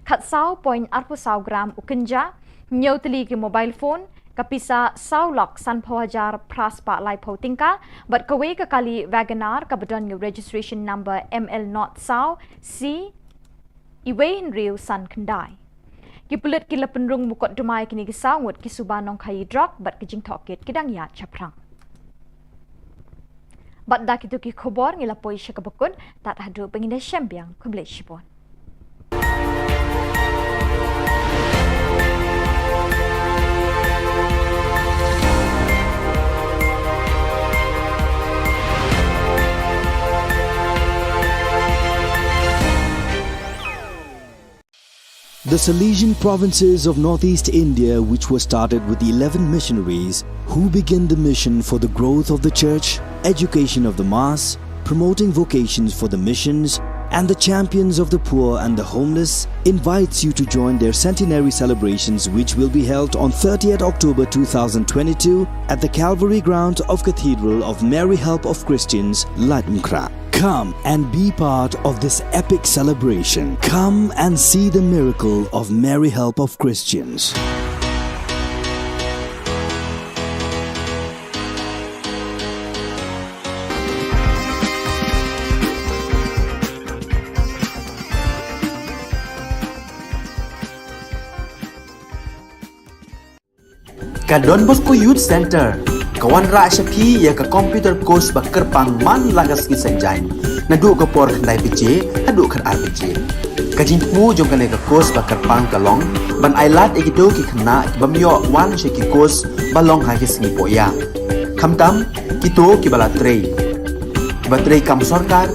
khatsaw point arphew saw gram u ganja, hynñiew tylli ki mobile phone, ka pisa saw lak sanphew hajar phra spah laiphew tyngka, bad kawei ka kali Wagon R kaba don ïa u registration number M L not saw C iwei hynriew san khyndai. Ki pulit ki la pynrung mukotduma ïa kine ki saw ngut ki suba nongkhaïi drok bad ki jingtohkit ki dang ïaid shaphrang. Bad da kito ki khubor ngi la poi sha kaba kut, tad haduh ba ngin ïashem biang, khublei shibun. The Salesian provinces of northeast India, which were started with eleven missionaries who began the mission for the growth of the church, education of the mass, promoting vocations for the missions, and the champions of the poor and the homeless, invites you to join their centenary celebrations, which will be held on thirtieth October two thousand twenty-two at the Calvary grounds of Cathedral of Mary Help of Christians, Laitumkhrah. Come and be part of this epic celebration. Come and see the miracle of Mary Help of Christians. Ka Don Bosco Youth Centre ka wanrah sha phi ïa ka computer course ba kyrpang man la ka sngi Saitjaiñ, naduh ka por khyndai baje haduh khatar baje. Ka jingthmu jong kane ka course ba kyrpang ka long ban ailad ïa kito ki khynnah ki bym ïoh wan sha ki course ba long ha ki sngi pohïa, khamtam kito kiba la trei, kiba trei kam sorkar,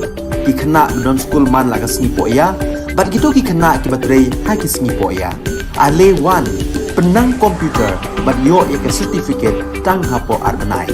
ki khynnah ba don skul man la ka sngi pohïa, bad kito ki khynnah kiba trei ha ki sngi pohïa. Ale wan, pynnang computer bad ïoh ïa ka certificate tang hapoh ar bnai.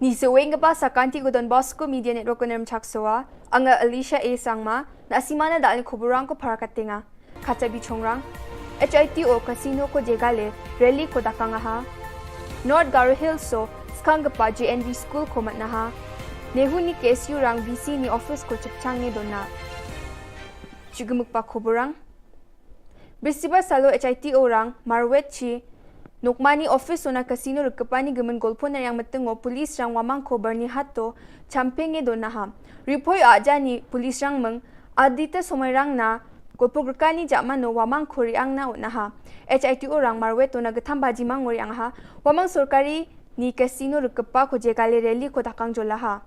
Ni seweng kaba sa kanti ko Don Bosco Media Network ko Nermchak Soa, anga Alicia A Sangma, na simana dal ni kuburang ko para katenga. Kata bi chongrang, H I T O Casino ko jegale rally ko dakang aha. North Garo Hills so skang kapa J N V School ko matnaha. Nehu ni K S U rang V C ni office ko chipchang ni dona. Chugumuk pa kuburang. Bisibar salo H I T O rang marwet chi nokmani office ona casino rikapani gemen golpo na yang metengo police rang wamang ko Bernie Hato champenge do naha. Ripoi ajani police rang meng adita somai rang na golpo gerkani jamano wamang ko riang na naha. H I T O rang marwet ona getham baji mang riang ha wamang sorkari ni casino rikapa ko jegale rally ko dakang jolaha.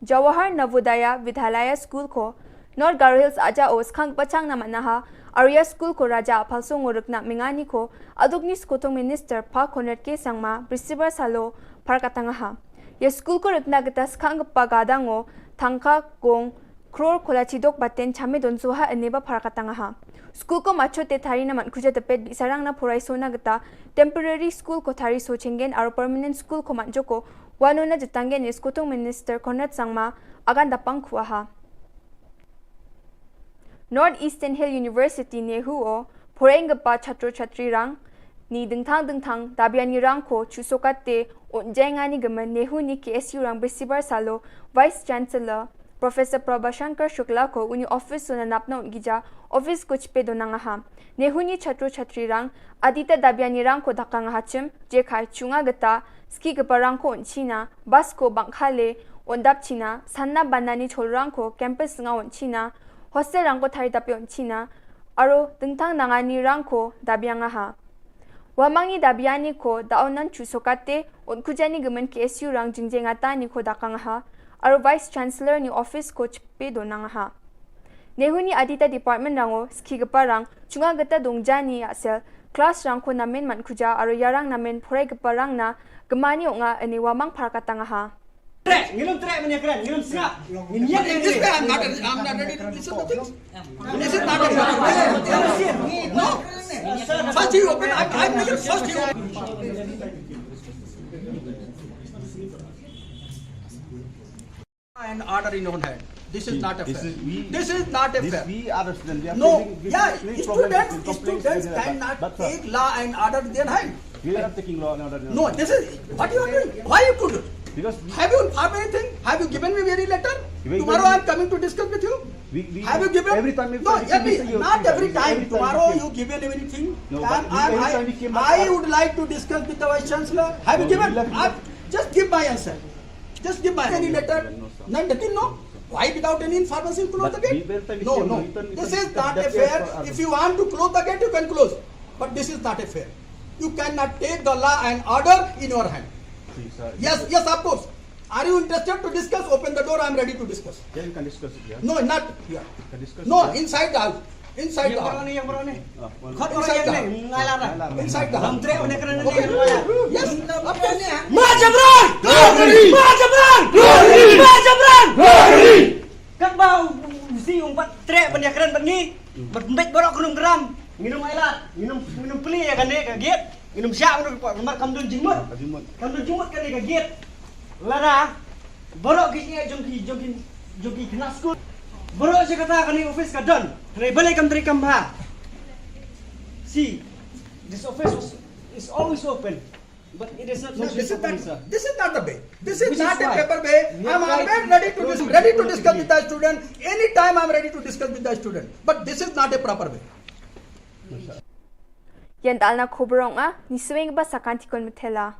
Jawahar Navodaya Vidyalaya School ko North Garo Hills aja o skhang pachang na manaha Arya School ko raja aphalso ngorek na mengani ko aduk ni skotong minister pa Conrad K Sangma bisibar salo parkatangaha. Ya school ko rekna geta skhang pa gadango thangka kong kror kola chidok baten chame don soha ene ba parkatangaha. School ko macho te thari na man kuja tepet bi sarang na porai sona geta temporary school ko thari so chengen aro permanent school ko man joko Wano na jitanggen ni skotong minister Conrad Sangma agan dapang kuaha. North Eastern Hill University Nehu o poreng gepa chatro chatri rang ni dengthang dengthang dabiani rang ko chusokate unjengani gemen Nehu ni K S U rang bisibar salo Vice Chancellor Professor Prabhashankar Shukla ko uni office so na napna un gija office ko chipe donang aha. Nehu ni chatro chatri rang adita dabiani rang ko dakang aha chim je khai chunga geta ski gepa rang ko un china bas ko bangkhale un dap china sanna banani chol rang ko campus nga un china hostel rang ko thari dape un china aro dengtang nangani rang ko dabiang aha. Wamangni dabiani ko daonan chusokate un kujani gemen K S U rang jingjengata ni ko dakang ha aro Vice Chancellor ni office ko chipe donang ha. Nehu ni adita department rango ski gepa rang chunga geta dongjani asel class rang ko namen man kuja aro yarang namen phorai gepa rang na gemani onga ene wamang parkatang ha. Trek, ngilum trek menya kren, ngilum sngap. Ngin yak. This way I'm not, I'm not ready to listen to things. This is not a, no. First you open, I, I make it first you open. And order in own hand. This is not a fair. This is not a fair. We are the student. We are facing, we are facing problems, complaints with the, but, but, sir, take law and order in their hand. We are not taking law and order in our hand. No, this is what you are doing. Why you could do? Because we have you informed anything? Have you given me any letter? Tomorrow I am coming to discuss with you. Have you given? Every time, no, not every time. Tomorrow you given anything? No, but every time we came back, I would like to discuss with the Vice Chancellor. Have you given? Just give my answer. Just give my any letter. None, nothing, no? Why without any information close the gate? No, no. This is not a fair. If you want to close the gate, you can close. But this is not a fair. You cannot take the law and order in your hand. Yes, yes, of course. Are you interested to discuss? Open the door, I am ready to discuss. Then you can discuss it here. No, not here. Can discuss it here. No, inside the house. Inside the house. Inside the house. Inside the house. Okay. Yes. Mah Jabran! Mah Jabran! Mah Jabran! Katba u si um pat treh ban ïakren bad ngi, bad mbet baroh krum kram. Nginum ailad, nginum, nginum pli ïa kane ka gate. Nginum shah nginum report namar kam don jingmut. Kam don jingmut kane ka gate. Lada baroh ki jingeh jong ki, jong ki, jong ki khynnah skul. Baroh jaka kata kane office ka don. Hynrei balei kam trei kam bha. See, this office was, is always open. But it is not, no, this is not, sir. This is not the way. This is not a proper way. I'm always ready to dis-, ready to discuss with the student. Anytime I'm ready to discuss with the student. But this is not a proper way. Ïa dalna khubor ong a, ni swing ba sakan tikon methela.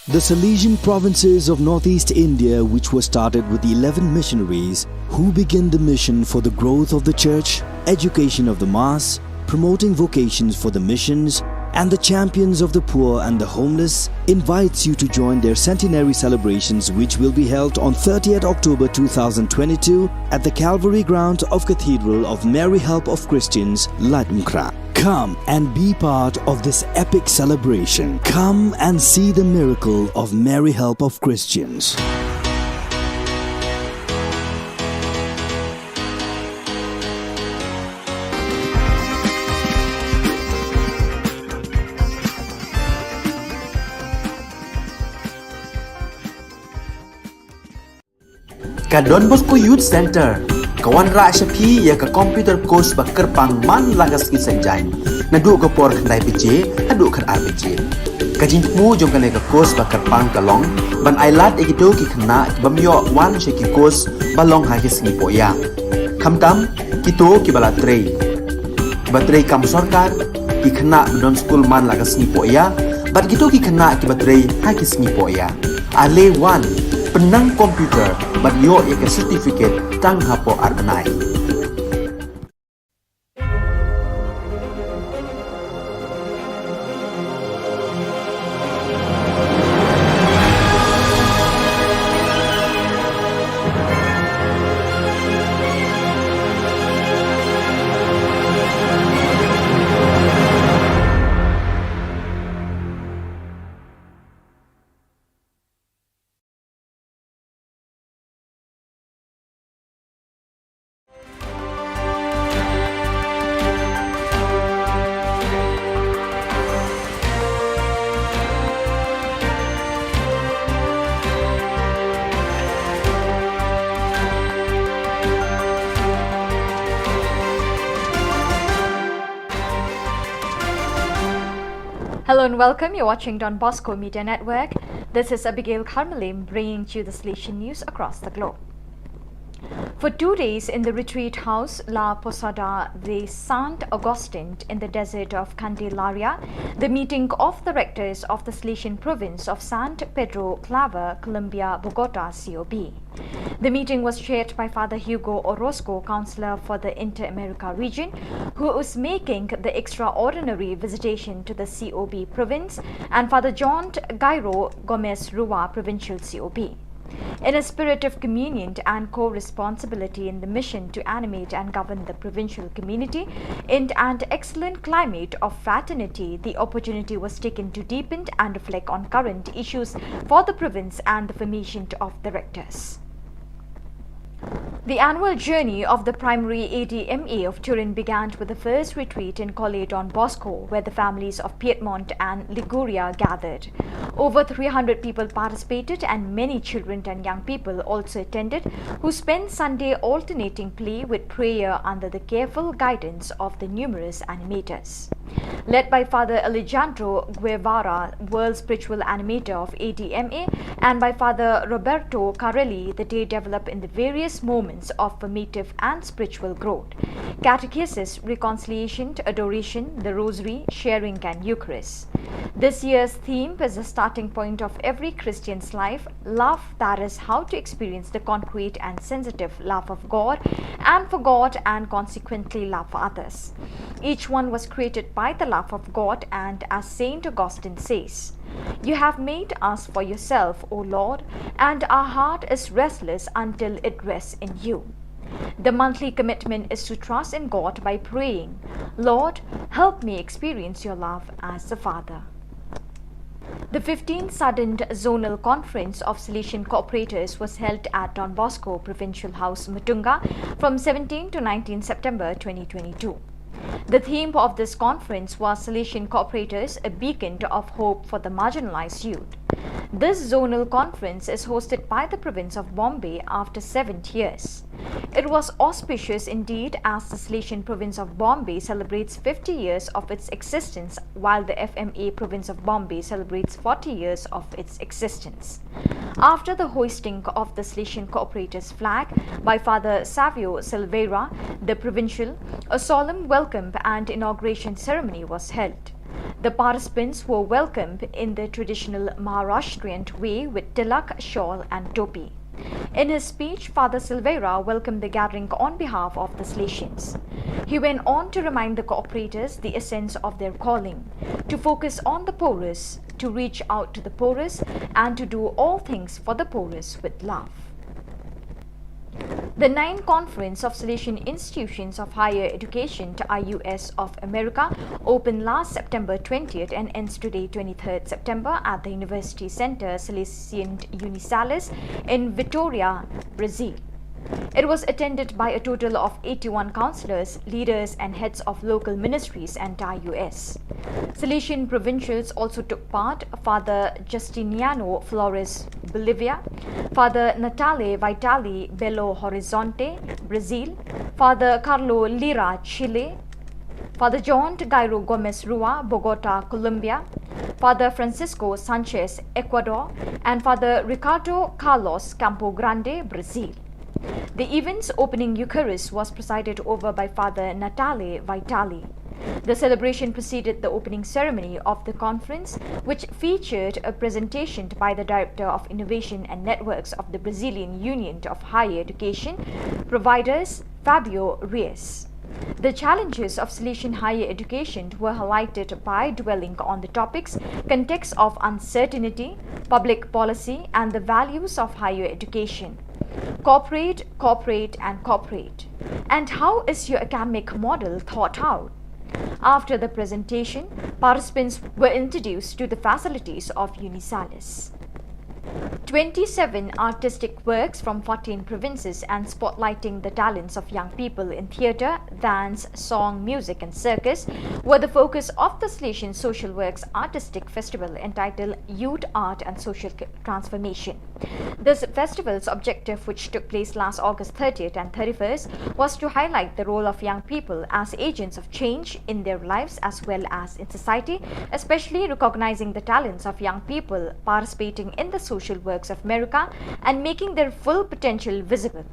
The Salesian provinces of northeast India, which were started with eleven missionaries who began the mission for the growth of the church, education of the mass, promoting vocations for the missions, and the champions of the poor and the homeless, invites you to join their centenary celebrations, which will be held on thirtieth October two thousand twenty-two at the Calvary ground of Cathedral of Mary Help of Christians, Laitumkhrah. Come and be part of this epic celebration. Come and see the miracle of Mary Help of Christians. Ka Don Bosco Youth Centre ka wanrah sha phi ïa ka computer course ba kyrpang man la ka sngi Saitjaiñ, naduh ka por khyndai baje haduh khatar baje. Ka jingthmu jong kane ka course ba kyrpang ka long ban ailad ïa kito ki khynnah ki bym ïoh wan sha ki course ba long ha ki sngi pohïa, khamtam kito kiba la trei, kiba trei kam sorkar, ki khynnah ba don skul man la ka sngi pohïa bad kito ki khynnah kiba trei ha ki sngi pohïa. Ale wan, pynnang computer bad ïoh ïa ka certificate tang hapoh ar bnai. Hello and welcome. You're watching Don Bosco Media Network. This is Abigail Kharmalim bringing to you the Salesian news across the globe. For two days in the retreat house La Posada de Sant Agustin in the desert of Candelaria, the meeting of the rectors of the Salesian province of Sant Pedro Claver, Colombia, Bogota, C O B. The meeting was chaired by Father Hugo Orozco, Counselor for the Inter-America region, who is making the extraordinary visitation to the C O B province, and Father John Gairo Gomez Rua, Provincial C O B. In a spirit of communion and co-responsibility in the mission to animate and govern the provincial community, in an excellent climate of fraternity, the opportunity was taken to deepen and reflect on current issues for the province and the formation of the rectors. The annual journey of the primary A D M A of Turin began with the first retreat in Colle Don Bosco, where the families of Piedmont and Liguria gathered. Over three hundred people participated, and many children and young people also attended, who spent Sunday alternating play with prayer under the careful guidance of the numerous animators. Led by Father Alejandro Guevara, World Spiritual Animator of A D M A, and by Father Roberto Carelli, the day developed in the various moments of formative and spiritual growth: catechesis, reconciliation, adoration, the Rosary, sharing, and Eucharist. This year's theme is the starting point of every Christian's life, love, that is, how to experience the concrete and sensitive love of God and for God, and consequently love for others. Each one was created by the love of God, and as Saint Augustine says, "You have made us for yourself, O Lord, and our heart is restless until it rests in you." The monthly commitment is to trust in God by praying, "Lord, help me experience your love as the Father." The fifteenth Sudden Zonal Conference of Salesian Cooperators was held at Don Bosco Provincial House, Mutunga, from seventeenth to nineteenth September twenty twenty-two. The theme of this conference was Salesian Cooperators, a Beacon of Hope for the Marginalized Youth. This zonal conference is hosted by the province of Bombay after seven years. It was auspicious indeed, as the Salesian province of Bombay celebrates fifty years of its existence, while the F M A province of Bombay celebrates forty years of its existence. After the hoisting of the Salesian Cooperators flag by Father Savio Silveira, the provincial, a solemn welcome and inauguration ceremony was held. The participants were welcomed in the traditional Maharashtrian way with tilak, shawl, and topi. In his speech, Father Silveira welcomed the gathering on behalf of the Salesians. He went on to remind the cooperators the essence of their calling: to focus on the poorest, to reach out to the poorest, and to do all things for the poorest with love. The ninth Conference of Salesian Institutions of Higher Education, I U S, of America opened last September twentieth and ends today, twenty-third September, at the University Center Salesian Unisalis in Vitória, Brazil. It was attended by a total of eighty-one councillors, leaders, and heads of local ministries and dioceses. Salesian provincials also took part: Father Justiniano Flores, Bolivia, Father Natale Vitali, Belo Horizonte, Brazil, Father Carlo Lira, Chile, Father John Gairo Gomez Rua, Bogota, Colombia, Father Francisco Sanchez, Ecuador, and Father Ricardo Carlos, Campo Grande, Brazil. The event's opening Eucharist was presided over by Father Natale Vitali. The celebration preceded the opening ceremony of the conference, which featured a presentation by the Director of Innovation and Networks of the Brazilian Union of Higher Education Providers, Fabio Reis. The challenges of Salesian higher education were highlighted by dwelling on the topics: context of uncertainty, public policy, and the values of higher education. Cooperate, cooperate, and cooperate. And how is your academic model thought out? After the presentation, participants were introduced to the facilities of Unisalis. Twenty-seven artistic works from fourteen provinces and spotlighting the talents of young people in theatre, dance, song, music, and circus were the focus of the Salesian Social Works Artistic Festival, entitled Youth, Art, and Social C-, Transformation. This festival's objective, which took place last August thirtieth and thirty-first, was to highlight the role of young people as agents of change in their lives as well as in society, especially recognizing the talents of young people participating in the social works of America and making their full potential visible.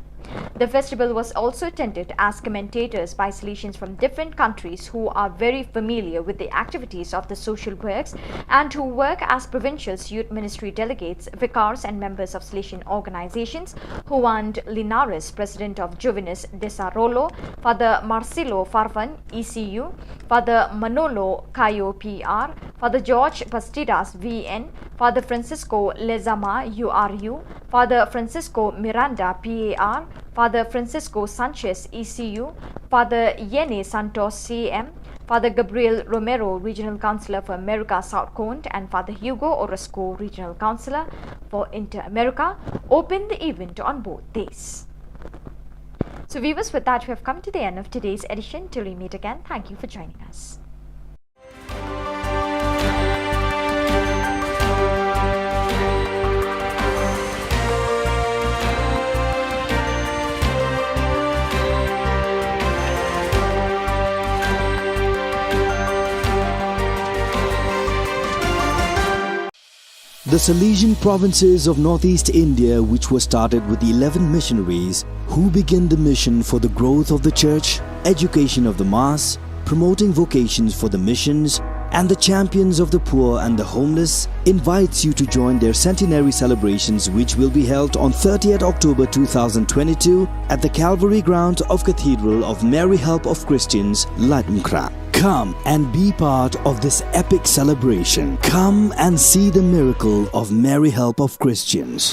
The festival was also attended as commentators by Salesians from different countries who are very familiar with the activities of the social works and who work as provincials, youth ministry delegates, vicars, and members of Salesian organizations. Juan Linares, president of Juvenes Desarrollo, Father Marcelo Farfan, E C U, Father Manolo Cayo, P R, Father George Bastidas, V N, Father Francisco Lezama, U R U, Father Francisco Miranda, P A R, Father Francisco Sanchez, E C U, Father Yene Santos, C M, Father Gabriel Romero, Regional Councillor for America South Cone, and Father Hugo Orozco, Regional Councillor for Inter America, opened the event on both days. So, viewers, with that, we have come to the end of today's edition. Till we meet again, thank you for joining us. The Salesian provinces of northeast India, which were started with eleven missionaries who began the mission for the growth of the church, education of the mass, promoting vocations for the missions, and the champions of the poor and the homeless, invites you to join their centenary celebrations, which will be held on thirtieth October two thousand twenty-two at the Calvary ground of Cathedral of Mary Help of Christians, Laitumkhrah. Come and be part of this epic celebration. Come and see the miracle of Mary Help of Christians.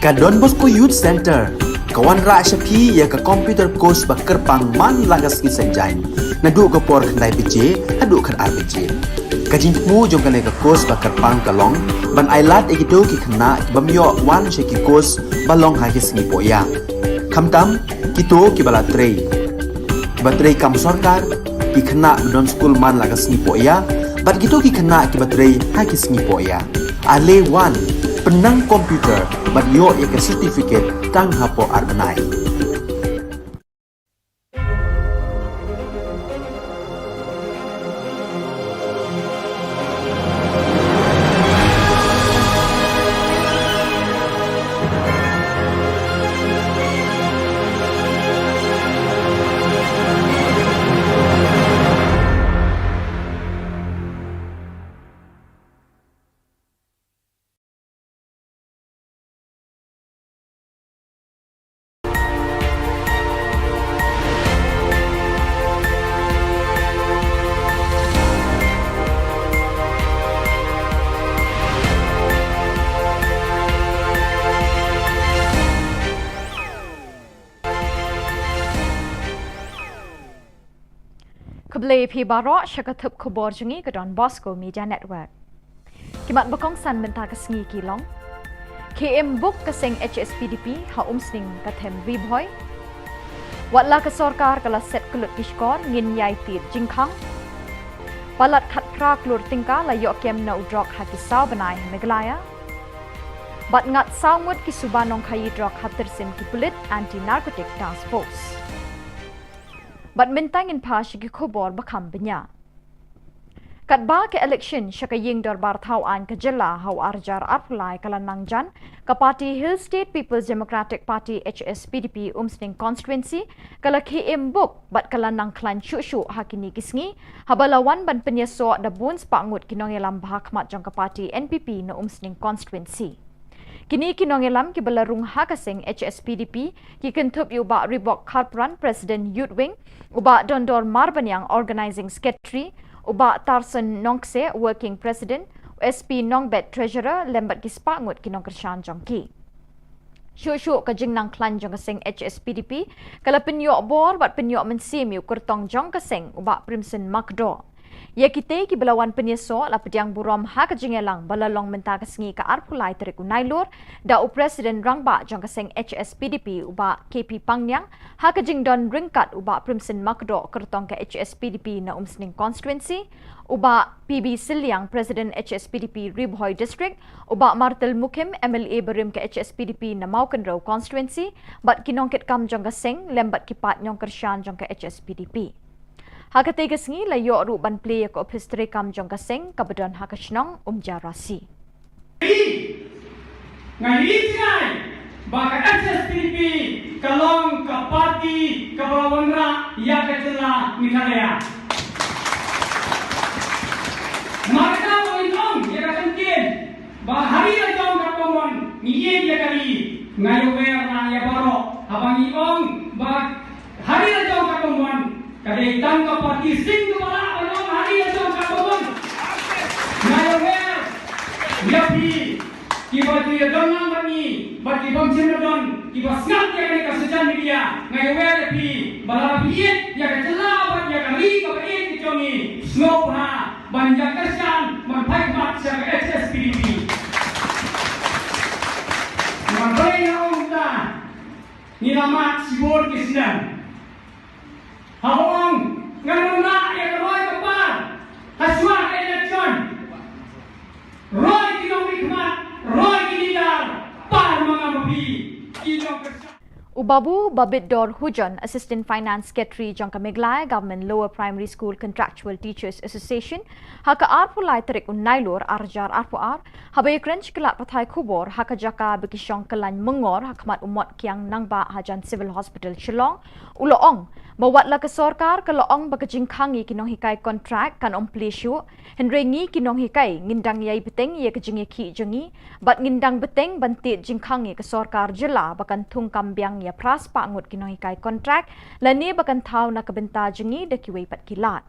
Ka Don Bosco Youth Centre ka wanrah sha phi ïa ka computer course ba kyrpang man la ka sngi Saitjaiñ, naduh ka por khyndai baje haduh khatar baje. Ka jingthmu jong kane ka course ba kyrpang ka long ban ailad ïa kito ki khynnah ki bym ïoh wan sha ki course ba long ha ki sngi pohïa, khamtam kito kiba la trei, kiba trei kam sorkar, ki khynnah ba don skul man la ka sngi pohïa, bad kito ki khynnah kiba trei ha ki sngi pohïa. Ale wan, pynnang computer bad ïoh ïa ka certificate tang hapoh ar bnai. Khublei phi baroh sha ka thup khubor jong ngi ka Don Bosco Media Network. Ki mat ba kongsan mynta ka sngi ki long: Khie im buk ka seng H S P D P ha Umsning ka them Ri Bhoi. Wat la ka sorkar ka la set kyllut ki shkor, ngin ïai tied jingkhang. Palat khatphra klur tyngka la ïoh kem na u drok ha ki saw bnai ha Meghalaya. Bad ngat saw ngut ki suba nongkhaïi drok ha tyrsim ki pulit Anti Narcotic Task Force. Bad mynta ngin phai sha ki khubor ba kham bniah. Katba ka election sha ka ïing dorbar thaw aiñ ka jylla ha u arhajar arphew lai ka la nang jan, ka party Hill State People's Democratic Party, H S P D P, Umsning Constituency ka la khie im buk bad ka la nang khlaiñ shuh shuh ha kine ki sngi, haba la wan ban pynïasoh da bun spah ngut ki nongïalam bhakhmat jong ka party N P P na Umsning Constituency. Kine ki nongïalam kiba la rung ha ka seng H S P D P ki kynthup ïa u Bah Ribok Kharpran, President Youth Wing, u Bah Dondor Marbaniang, Organizing Secretary, u Bah Tarson Nongkse, Working President, u S P Nongbet, Treasurer, lem bad ki spah ngut ki nongkyrshan jong ki. Shuh shuh ka jingnang khlaiñ jong ka seng H S P D P ka la pynïoh bor bad pynïoh mynsiem ïa u kyrtong jong ka seng, u Bah Primson Makdoh. Ïa kitei kiba la wan pynïasoh la pdiang burom ha ka jingïalang ba la long mynta ka sngi ka arphew lai tarik u Nailur da u President Rangbah jong ka seng H S P D P, u Bah K P Pangniang, ha ka jingdon ryngkat u Bah Primson Makdoh, kyrtong ka H S P D P na Umsning Constituency, u Bah P B Sylliang, President H S P D P Ri Bhoi District, u Bah Martel Mukhim, M L A barim ka H S P D P na Mawkynrew Constituency, bad ki nongkitkam jong ka seng lem bad ki paid nongkyrshan jong ka H S P D P. Ha katei ka sngi la ïoh ruh ban plie ïa ka ophis treikam jong ka seng kaba don ha ka shnong Umjarasi. Nga ïohi jngai ba ka H S P D P ka long ka party kaba la wanrah ïa ka jylla Meghalaya. Namar kata ba ngin ong ïa ka ktien ba ha ri la jong katba mon ngi ïeit ïa ka ri. Nga ïohi ruh ïa baroh haba ngi ong ba ha ri la jong katba mon, ka dei tang ka party sing kaba lah ban ong ha ri la jong katba mon. Nga ïohi ïa phi kiba ju ïadon lang bad ngi bad ki bym shym don, kiba sngap ïa kane ka social media, nga ïohi ïa phi ba lada phi ïeit ïa ka jylla bad ïa ka ri kaba ïeit ka jong ngi, sngewbha ban ïa kyrshan ban phai khmat sha ka H S P D P. Nga bai ïa ong ta ngi la mad shibun ki snem. Haba ong ngan wanrah ïa ka roi ka par ha shuwa ka election. Roi ki nongmihkhmat, roi ki leader, par ma nga ma phi ki nongkyrshan. U Babu Babitdor Hujon, Assistant Finance Secretary jong ka Meghalaya Government Lower Primary School Contractual Teachers Association, ha ka arphew lai tarik u Nailur arhajar arphew ar, haba ïakren sha ki lad pathai khubor ha ka jaka ba ki shong kyllain myngor ha khmat u Mot Kiang Nangbah hajan Civil Hospital Shillong, u la ong ba wat la ka sorkar ka la ong ba ka jingkhang ïa ki nonghikai kontrak kan ym plie shuh, hynrei ngi ki nonghikai ngin dang ïai bteng ïa ka jingïakhih jong ngi bad ngin dang bteng ban tied jingkhang ïa ka sorkar jylla ba kan thung kam biang ïa phra spah ngut ki nonghikai kontrak lane ba kan thaw na ka bynta jong ngi da kiwei pat ki lad.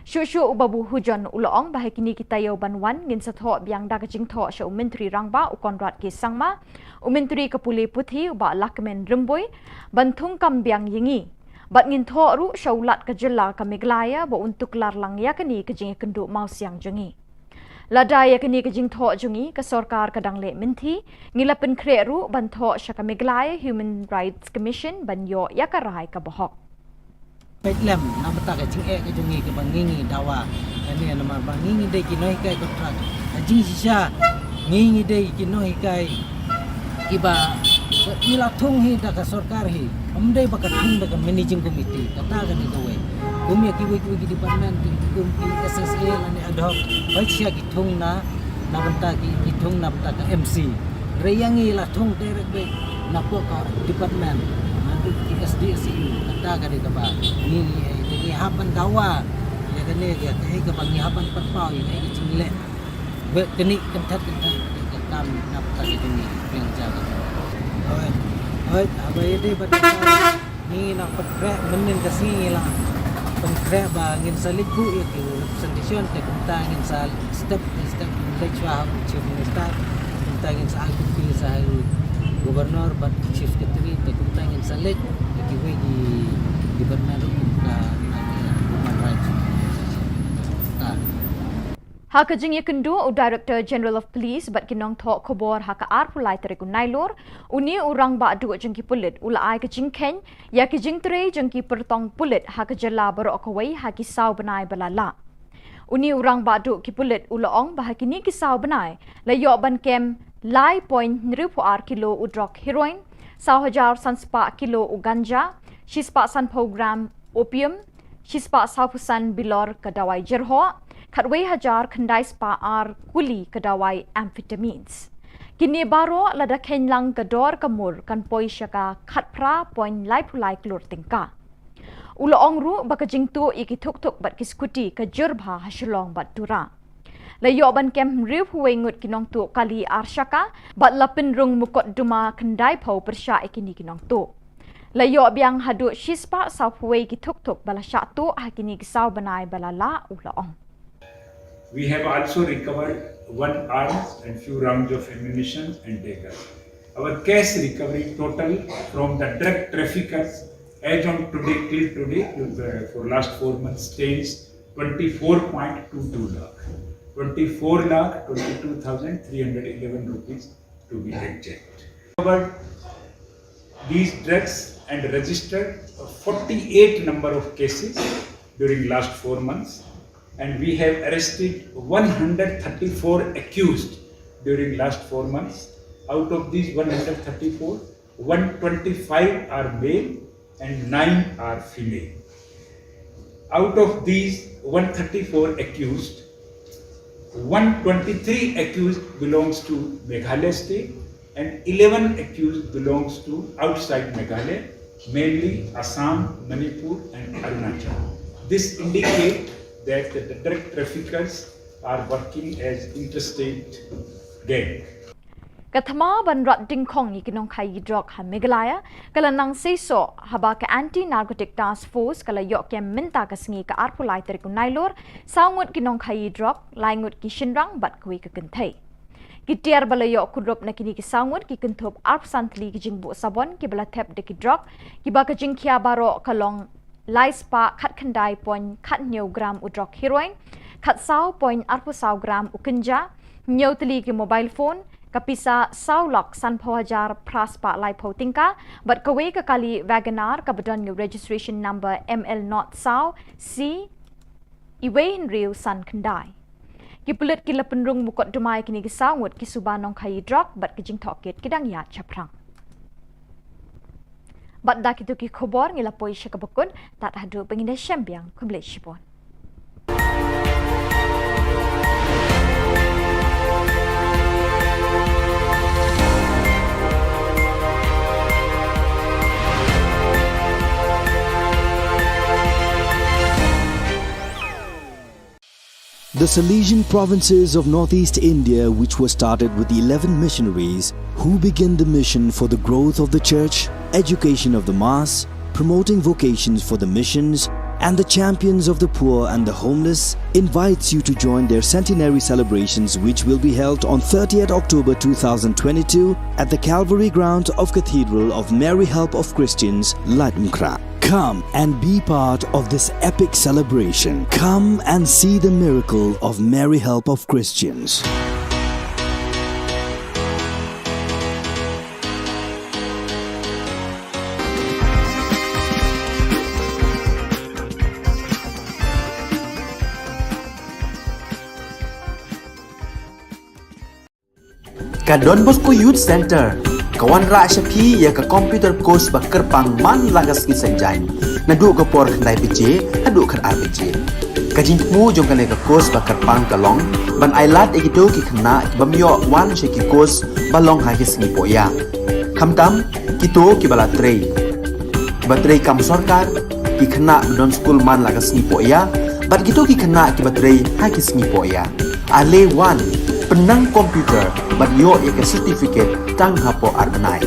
Shuh shuh u Babu Hujon u la ong ba ha kine ki taïew ban wan ngin sa thoh biang da ka jingthoh sha u Myntri Rangbah u Conrad K Sangma, u Myntri ka Pule Puthi u Bah Lahkmen Rymbui ban thung kam biang ïa ngi. Bad ngin thoh ruh sha u Lat ka jylla ka Meghalaya ba un tuklar lang ïa kane ka jingïakynduh mawsiang jong ngi. Lada ïa kane ka jingthoh jong ngi ka sorkar ka dang leh mynthi, ngi la pynkhreh ruh ban thoh sha ka Meghalaya Human Rights Commission ban ïoh ïa ka rai kaba hok. Peit lem na bynta ka jingeh ka jong ngi kaba ngi ngi dawa. Kane namar ba ngi ngi dei ki nonghikai kontrak. Ka jingshisha ngi ngi dei ki nonghikai kiba ngi la thung hi da ka sorkar hi. Ym dei ba ka thung da ka managing committee. Kata ka dei kawei. Kum ïa kiwei kiwei ki department ki kum ki S S A lane ad hoc. Peit shisha ki thung na na bynta ki, ki thung na bynta ka M C. Hynrei ïa ngi la thung direct beit na pok ka department, na ki S D S E, kata ka dei kaba ngi, ngi, ngi hap ban dawa ïa kane, ïa kaei kaba ngi hap ban pynpaw, ïa kaei ka jingleh. Bad kane kynthet kynthet ka kam na bynta ka jong ngi, pynjaga. Hooid, hooid, haba ïadei bad ka Ngi nang pynkhreh mynnin ka sngi ngi la pynkhreh ba ngin sa leit buh ïa ki representation te kumta ngin sa step by step ngin leit shuwa ha u Chief Minister, kumta ngin sa ai copy sa ha u Governor bad Chief Secretary te kumta ngin sa leit ïa kiwei ki department ruh kum ka, ka, ka human rights. Ha ka jingïakynduh u Director General of Police bad ki nongthoh khubor ha ka arphew lai tarik u Nailur, une u rangbah duh jong ki pulit u la ai ka jingkheiñ ïa ki jingtrei jong ki pyrtong pulit ha ka jylla baroh kawei ha ki saw bnai ba la lah. Une u rangbah duh ki pulit u la ong ba ha kine ki saw bnai la ïoh ban kem lai point hynriewphew ar kilo u drok heroin, saw hajar san spah kilo u ganja, shispah sanphew gram opium, shispah sawphew san bilor ka dawai jyrhoh, khatwei hajar khyndai spah ar kuli ka dawai amphetamines. Kine baroh lada kheiñ lang ka dor ka mur kan poi sha ka khatphra point laiphew lai klur tyngka. U la ong ruh ba ka jingtuh ïa ki thukthuk bad ki skuti ka jur bha ha Shillong bad Tura. La ïoh ban kem hynriewphew wei ngut ki nongtuh kali ar shaka bad la pynrung mukotduma khyndaiphew pyrshah ïa kine ki nongtuh. La ïoh biang haduh shispah sawphew wei ki thukthuk ba la shah tuh ha kine ki saw bnai ba la lah, u la ong. We have also recovered one arms and few rounds of ammunition and dagger. Our cash recovery total from the drug traffickers as on today, till today, to the, for last four months, stands twenty-four point two two lakh, twenty-four lakh twenty-two thousand three hundred eleven rupees to be exact. Recovered these drugs and registered forty-eight number of cases during last four months, and we have arrested one hundred thirty-four accused during last four months. Out of these one hundred thirty-four, one twenty-five are male and nine are female. Out of these one thirty-four accused, one twenty-three accused belongs to Meghalaya state and eleven accused belongs to outside Meghalaya, mainly Assam, Manipur and Arunachal. This indicates that the drug traffickers are working as interstate gang. Ka thma ban rat dyngkhong ïa ki nongkhaïi drok ha Meghalaya ka la nang seisoh haba ka Anti Narcotic Task Force ka la ïoh kem mynta ka sngi ka arphew lai tarik u Nailur saw ngut ki nongkhaïi drok, lai ngut ki shynrang bad kawei ka kynthei. Ki tiar ba la ïoh kurup na kine ki saw ngut ki kynthup arphew san tylli ki jingbuh sabon kiba la thep da ki drok, kiba ka jingkhia baroh ka long lai spah khatkhyndai point khathynñiew gram u drok heroin, khatsaw point arphew saw gram u ganja, hynñiew tylli ki mobile phone, ka pisa saw lak sanphew hajar phra spah laiphew tyngka, bad kawei ka kali Wagon R kaba don ïa u registration number M L not saw C iwei hynriew san khyndai. Ki pulit ki la pynrung mukotduma ïa kine ki saw ngut ki suba nongkhaïi drok bad ki jingtohkit ki dang ïaid shaphrang. Bad da kito ki khubor ngi la poi sha kaba kut, tad haduh ba ngin ïashem biang, khublei shibun. The Salesian provinces of northeast India, which were started with eleven missionaries, who began the mission for the growth of the church, education of the mass, promoting vocations for the missions, and the champions of the poor and the homeless, invites you to join their centenary celebrations, which will be held on thirtieth October two thousand twenty-two at the Calvary ground of Cathedral of Mary Help of Christians, Laitumkhrah. Come and be part of this epic celebration. Come and see the miracle of Mary Help of Christians. Ka Don Bosco Youth Centre ka wanrah sha phi ïa ka computer course ba kyrpang man la ka sngi Saitjaiñ, naduh ka por khyndai baje haduh khatar baje. Ka jingthmu jong kane ka course ba kyrpang ka long ban ailad ïa kito ki khynnah ki bym ïoh wan sha ki course ba long ha ki sngi pohïa, khamtam kito kiba la trei, kiba trei kam sorkar, ki khynnah ba don skul man la ka sngi pohïa, bad kito ki khynnah kiba trei ha ki sngi pohïa. Ale wan, pynnang computer bad ïoh ïa ka certificate tang hapoh ar bnai.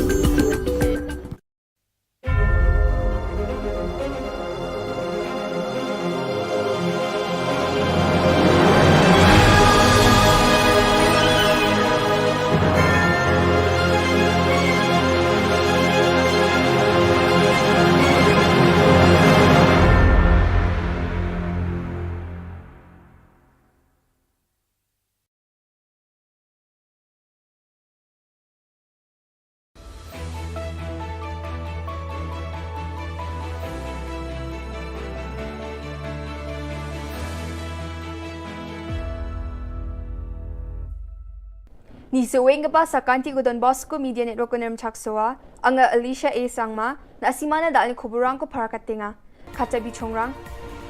Ni seweng kaba sa kanti ko Don Bosco Media Network ko nem chak soa, anga Alicia A Sangma, na simana dal ni kuburang ko para katenga. Kata bichongrang,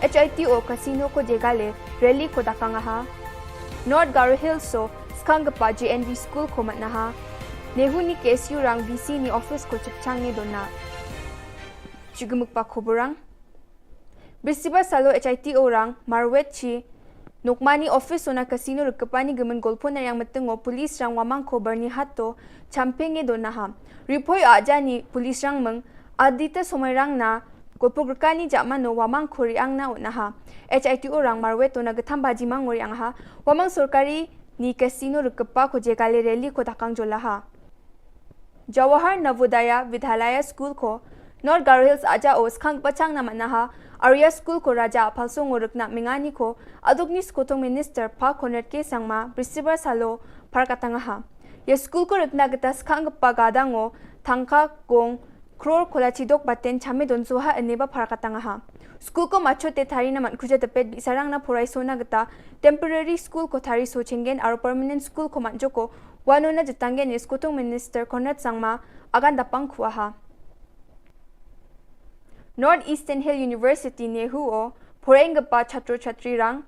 H I T O Casino ko jegale, rally ko dakang aha. North Garo Hills so, skang kapa J N V School ko matnaha. Nehu ni K S U rang V C ni office ko chipchang ni dona. Chugumuk pa kuburang. Bisibar salo H I T O rang, marwet chi, Nokmani office ona casino rikapani gemen golpo na yang metengo police rang wamang ko Bernie Hato, champenge do naha. Ripoi ajani police rang meng, adita somai rang na, golpo gerkani jamano wamang ko riang na o naha. H I T O rang marwet ona getham baji mang o riang ha, wamang sorkari ni casino rikapa ko jegale rally ko dakang jolaha. Jawahar Navodaya Vidyalaya School ko, North Garo Hills aja o skang pachang na manaha, Arya School ko raja apalso ngorek na mengani ko, aduk ni skotong minister pa Conrad K Sangma, Bisibar salo, parkatangaha. Ya school ko rekna geta skang pagadang o, tangka gong, kror kola chidok baten chame don soha ene ba parkatangaha. School ko macho te thari na man kuja tepet bisarang na porai sona geta, temporary school ko thari so chengen aro permanent school ko manjoko, Wano na jitanggen ni skotong minister Conrad Sangma, agan dapang kuaha. North Eastern Hill University Nehu o, poreng gepa chatro chatri rang,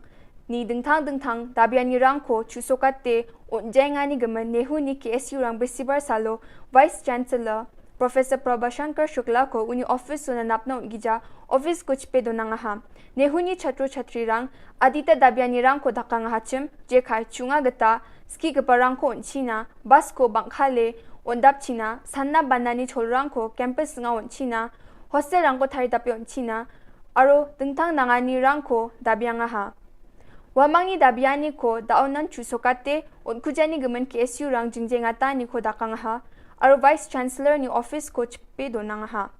ni dengthang dengthang, dabiani rang ko, chusokate, o jengani gemen Nehu ni K S U rang Bisibar salo, Vice Chancellor, Professor Prabhashankar Shukla ko uni office so na napna un gija, office ko chipe donang aha. Nehu ni chatro chatri rang, adita dabiani rang ko dakang aha chim, jekai chunga geta, ski gepa rang ko un china, bus ko bangkhale, un dap china, sanna banani chol rang ko, campus nga un china, hostel rang ko thari dape un china, aro dengthang nangani rang ko dabiang aha. Wamangni dabiani ko daonan chusokate, un kujani gemen K S U rang jingjeng atani ko dakang aha, aro Vice Chancellor ni office ko chipe donang aha.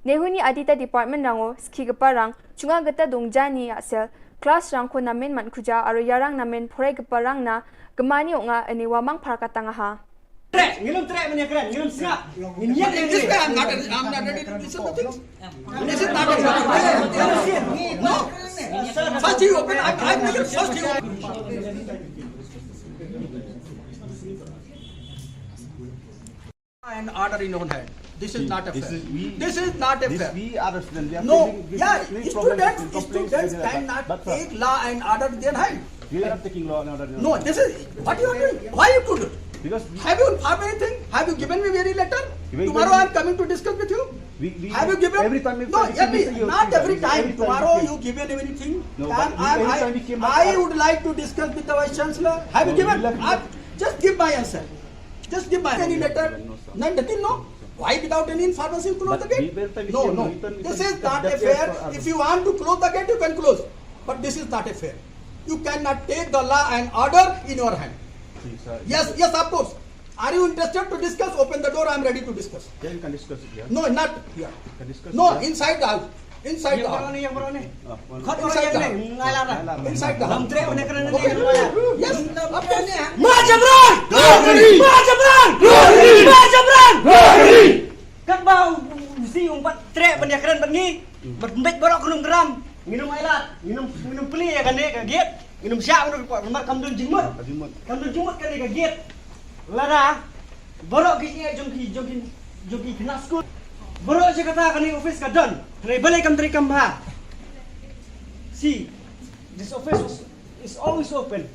Nehu ni adita department rango, ski gepa rang, chunga geta dongjani asel, class rang ko namen man kuja, aro yarang namen porai gepa rang na, gemani onga ene wamang parkatang aha. Trek, ngilum trek mene keren, ngilum sngap. Ngin yet yang this time I'm not, I'm not ready to listen to things. This is not a, no. First you open, I'm, I'm first you open. And order in your hand. This is not a fair. This is not a fair. We are the students. We are facing, we are facing problems, complaints with the, but, sir, no, yeah, you should not take law and order in your hand. No, this is what you are doing. Why you could do? Because we have you informed anything? Have you given me very letter? Tomorrow I am coming to discuss with you. Have you given? No, not every time. Tomorrow you given anything? No, but I, I would like to discuss with the Vice Chancellor. Have you given? Just give my answer. Just give my any letter. None, nothing, no? Why without any information you close the gate? No, no. This is not a fair. If you want to close the gate, you can close. But this is not a fair. You cannot take the law and order in your hand. Yes, yes, of course. Are you interested to discuss? Open the door, I am ready to discuss. Then you can discuss it here. No, not here. You can discuss it here. No, inside the house. Inside the house. Inside the house. Inside the house. Okay. Yes. Ma Jabran! Ma Jabran! Ma Jabran! Katba u si umpat trek ban ïakren bad ngi. Bad mbet baroh khnum gram. Nginum ailat, nginum, nginum pli ïa kane ka gate. Nginum shah nginum report namar kam don jingmut. Kam don jingmut kane ka gate. Lada baroh ki ïa jong ki, jong ki, jong ki khynnah skul. Baroh jaka kata kane office ka don. Trei balei kam trei kam bha. See, this office was, is always open.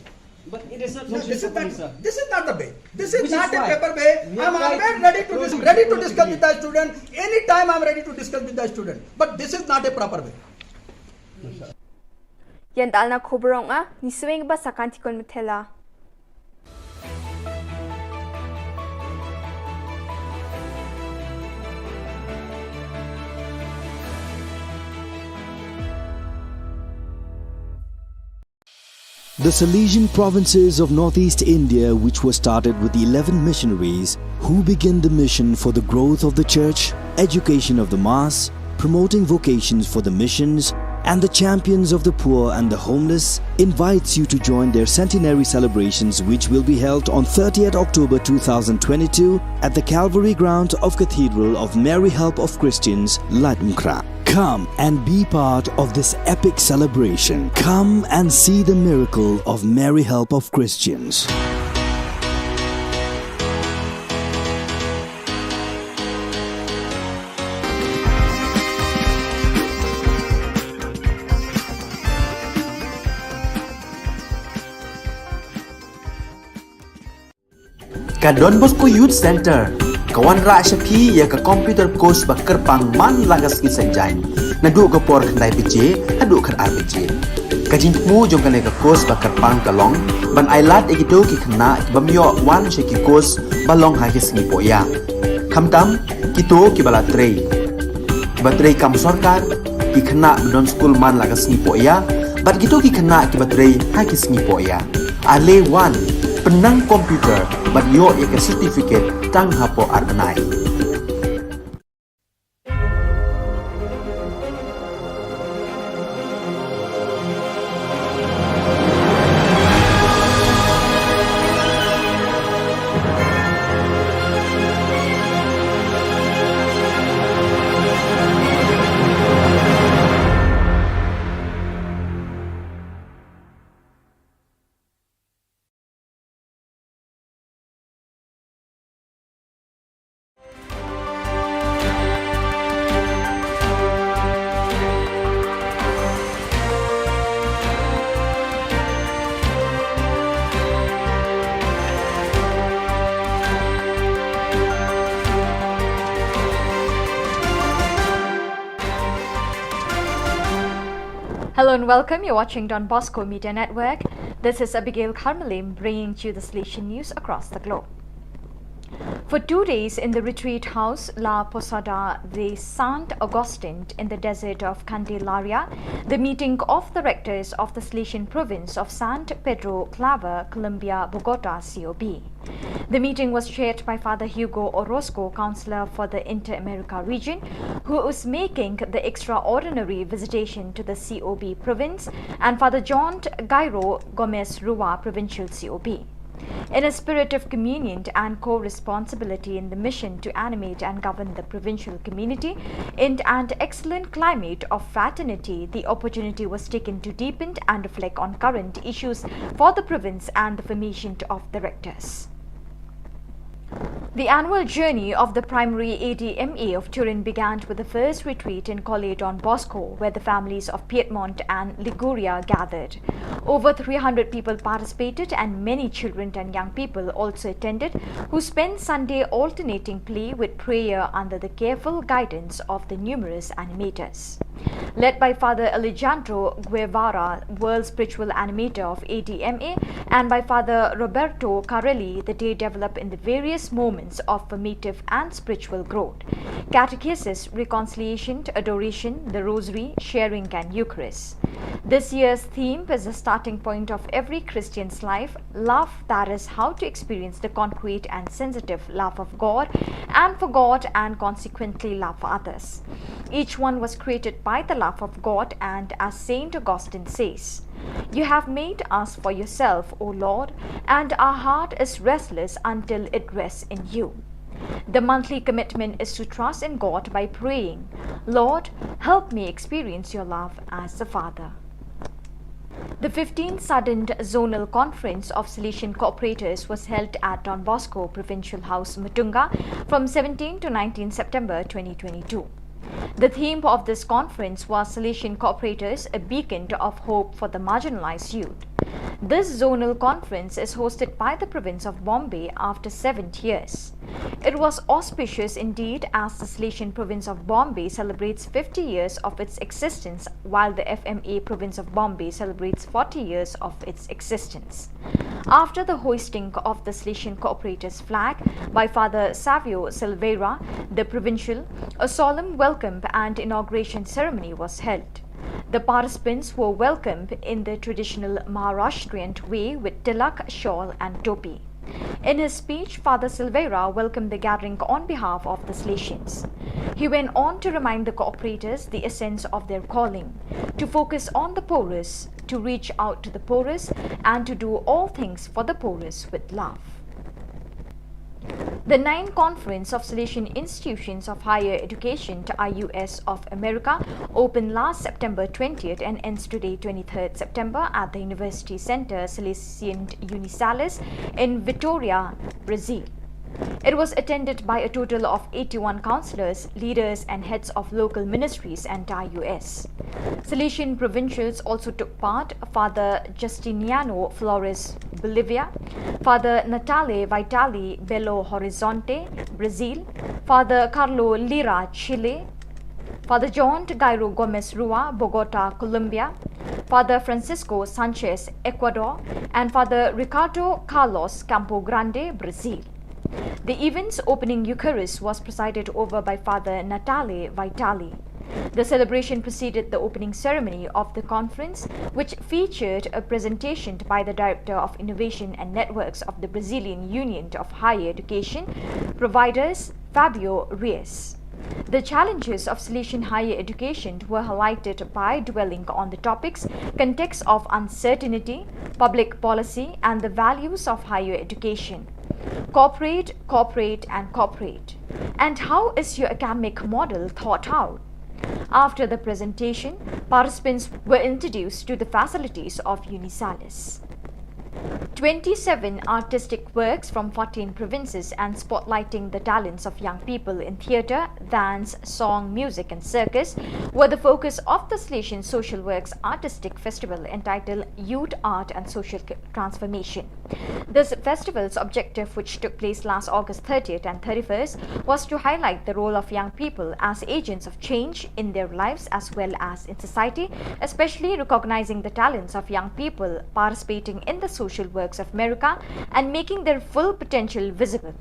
But it is not functioning properly, sir. This is not the way. This is not a proper way. I am always ready to dis-, ready to discuss with the student. Anytime I am ready to discuss with the student. But this is not a proper way. Ïa dalna khubor ong a, ni sweng ba sakan tikon methela. The Salesian provinces of northeast India, which were started with eleven missionaries who began the mission for the growth of the church, education of the mass, promoting vocations for the missions, and the champions of the poor and the homeless, invites you to join their centenary celebrations, which will be held on thirtieth October two thousand twenty-two at the Calvary grounds of Cathedral of Mary Help of Christians, Laitumkhrah. Come and be part of this epic celebration. Come and see the miracle of Mary Help of Christians. Ka Don Bosco Youth Centre ka wanrah sha phi ïa ka computer course ba kyrpang man la ka sngi Saitjaiñ, naduh ka por khyndai baje haduh khatar baje. Ka jingthmu jong kane ka course ba kyrpang ka long ban ailad ïa kito ki khynnah ki bym ïoh wan sha ki course ba long ha ki sngi pohïa, khamtam kito kiba la trei, kiba trei kam sorkar, ki khynnah ba don skul man la ka sngi pohïa, bad kito ki khynnah kiba trei ha ki sngi pohïa. Ale wan, pynnang computer bad ïoh ïa ka certificate tang hapoh ar bnai. Hello and welcome. You're watching Don Bosco Media Network. This is Abigail Karmalim bringing to you the Salesian news across the globe. For two days in the retreat house La Posada de Sant Agustin in the desert of Candelaria, the meeting of the rectors of the Salesian province of San Pedro Claver, Colombia, Bogota, C O B. The meeting was chaired by Father Hugo Orozco, counselor for the Inter-America region, who is making the extraordinary visitation to the C O B province, and Father John Gairo Gomez Rua, provincial C O B. In a spirit of communion and co-responsibility in the mission to animate and govern the provincial community, in an excellent climate of fraternity, the opportunity was taken to deepen and reflect on current issues for the province and the formation of the rectors. The annual journey of the primary A D M A of Turin began with the first retreat in Colle Don Bosco, where the families of Piedmont and Liguria gathered. Over three hundred people participated, and many children and young people also attended, who spent Sunday alternating play with prayer under the careful guidance of the numerous animators. Led by Father Alejandro Guevara, world spiritual animator of A D M A, and by Father Roberto Carelli, the day developed in the various moments of formative and spiritual growth: catechesis, reconciliation, adoration, the rosary, sharing, and Eucharist. This year's theme is the starting point of every Christian's life, love, that is, how to experience the concrete and sensitive love of God and for God, and consequently love for others. Each one was created by the love of God, and as Saint Augustine says, "You have made us for yourself, O Lord, and our heart is restless until it rests in you." The monthly commitment is to trust in God by praying, "Lord, help me experience your love as the Father." The fifteenth Sudden Zonal Conference of Salesian Cooperators was held at Don Bosco Provincial House, Mutunga, from seventeenth to nineteenth September twenty twenty-two. The theme of this conference was Salesian Cooperators, a Beacon of Hope for the Marginalized Youth. This zonal conference is hosted by the province of Bombay after seven years. It was auspicious indeed, as the Salesian province of Bombay celebrates fifty years of its existence, while the F M A province of Bombay celebrates forty years of its existence. After the hoisting of the Salesian Cooperators flag by Father Savio Silveira, the provincial, a solemn welcome and inauguration ceremony was held. The participants were welcomed in the traditional Maharashtrian way with tilak, shawl, and topi. In his speech, Father Silveira welcomed the gathering on behalf of the Salesians. He went on to remind the cooperators the essence of their calling: to focus on the poorest, to reach out to the poorest, and to do all things for the poorest with love. The ninth Conference of Salesian Institutions of Higher Education, I U S, of America opened last September twentieth and ends today, twenty-third September, at the University Center Salesian Unisalis in Vitoria, Brazil. It was attended by a total of eighty-one counselors, leaders, and heads of local ministries and I U S. Salesian provincials also took part: Father Justiniano Flores Bolivia, Father Natale Vitali, Belo Horizonte, Brazil, Father Carlo Lira, Chile, Father John Gairo Gomez Rua, Bogota, Colombia, Father Francisco Sanchez, Ecuador, and Father Ricardo Carlos, Campo Grande, Brazil. The event's opening Eucharist was presided over by Father Natale Vitali. The celebration preceded the opening ceremony of the conference, which featured a presentation by the Director of Innovation and Networks of the Brazilian Union of Higher Education Providers, Fabio Reis. The challenges of Salesian higher education were highlighted by dwelling on the topics context of uncertainty, public policy, and the values of higher education. Cooperate, cooperate, and cooperate. And how is your academic model thought out? After the presentation, participants were introduced to the facilities of Unisalis. Twenty-seven artistic works from fourteen provinces and spotlighting the talents of young people in theatre, dance, song, music, and circus were the focus of the Salesian Social Works Artistic Festival entitled Youth, Art, and Social Transformation. This festival's objective, which took place last August thirtieth and thirty-first, was to highlight the role of young people as agents of change in their lives as well as in society, especially recognizing the talents of young people participating in the social works of America and making their full potential visible.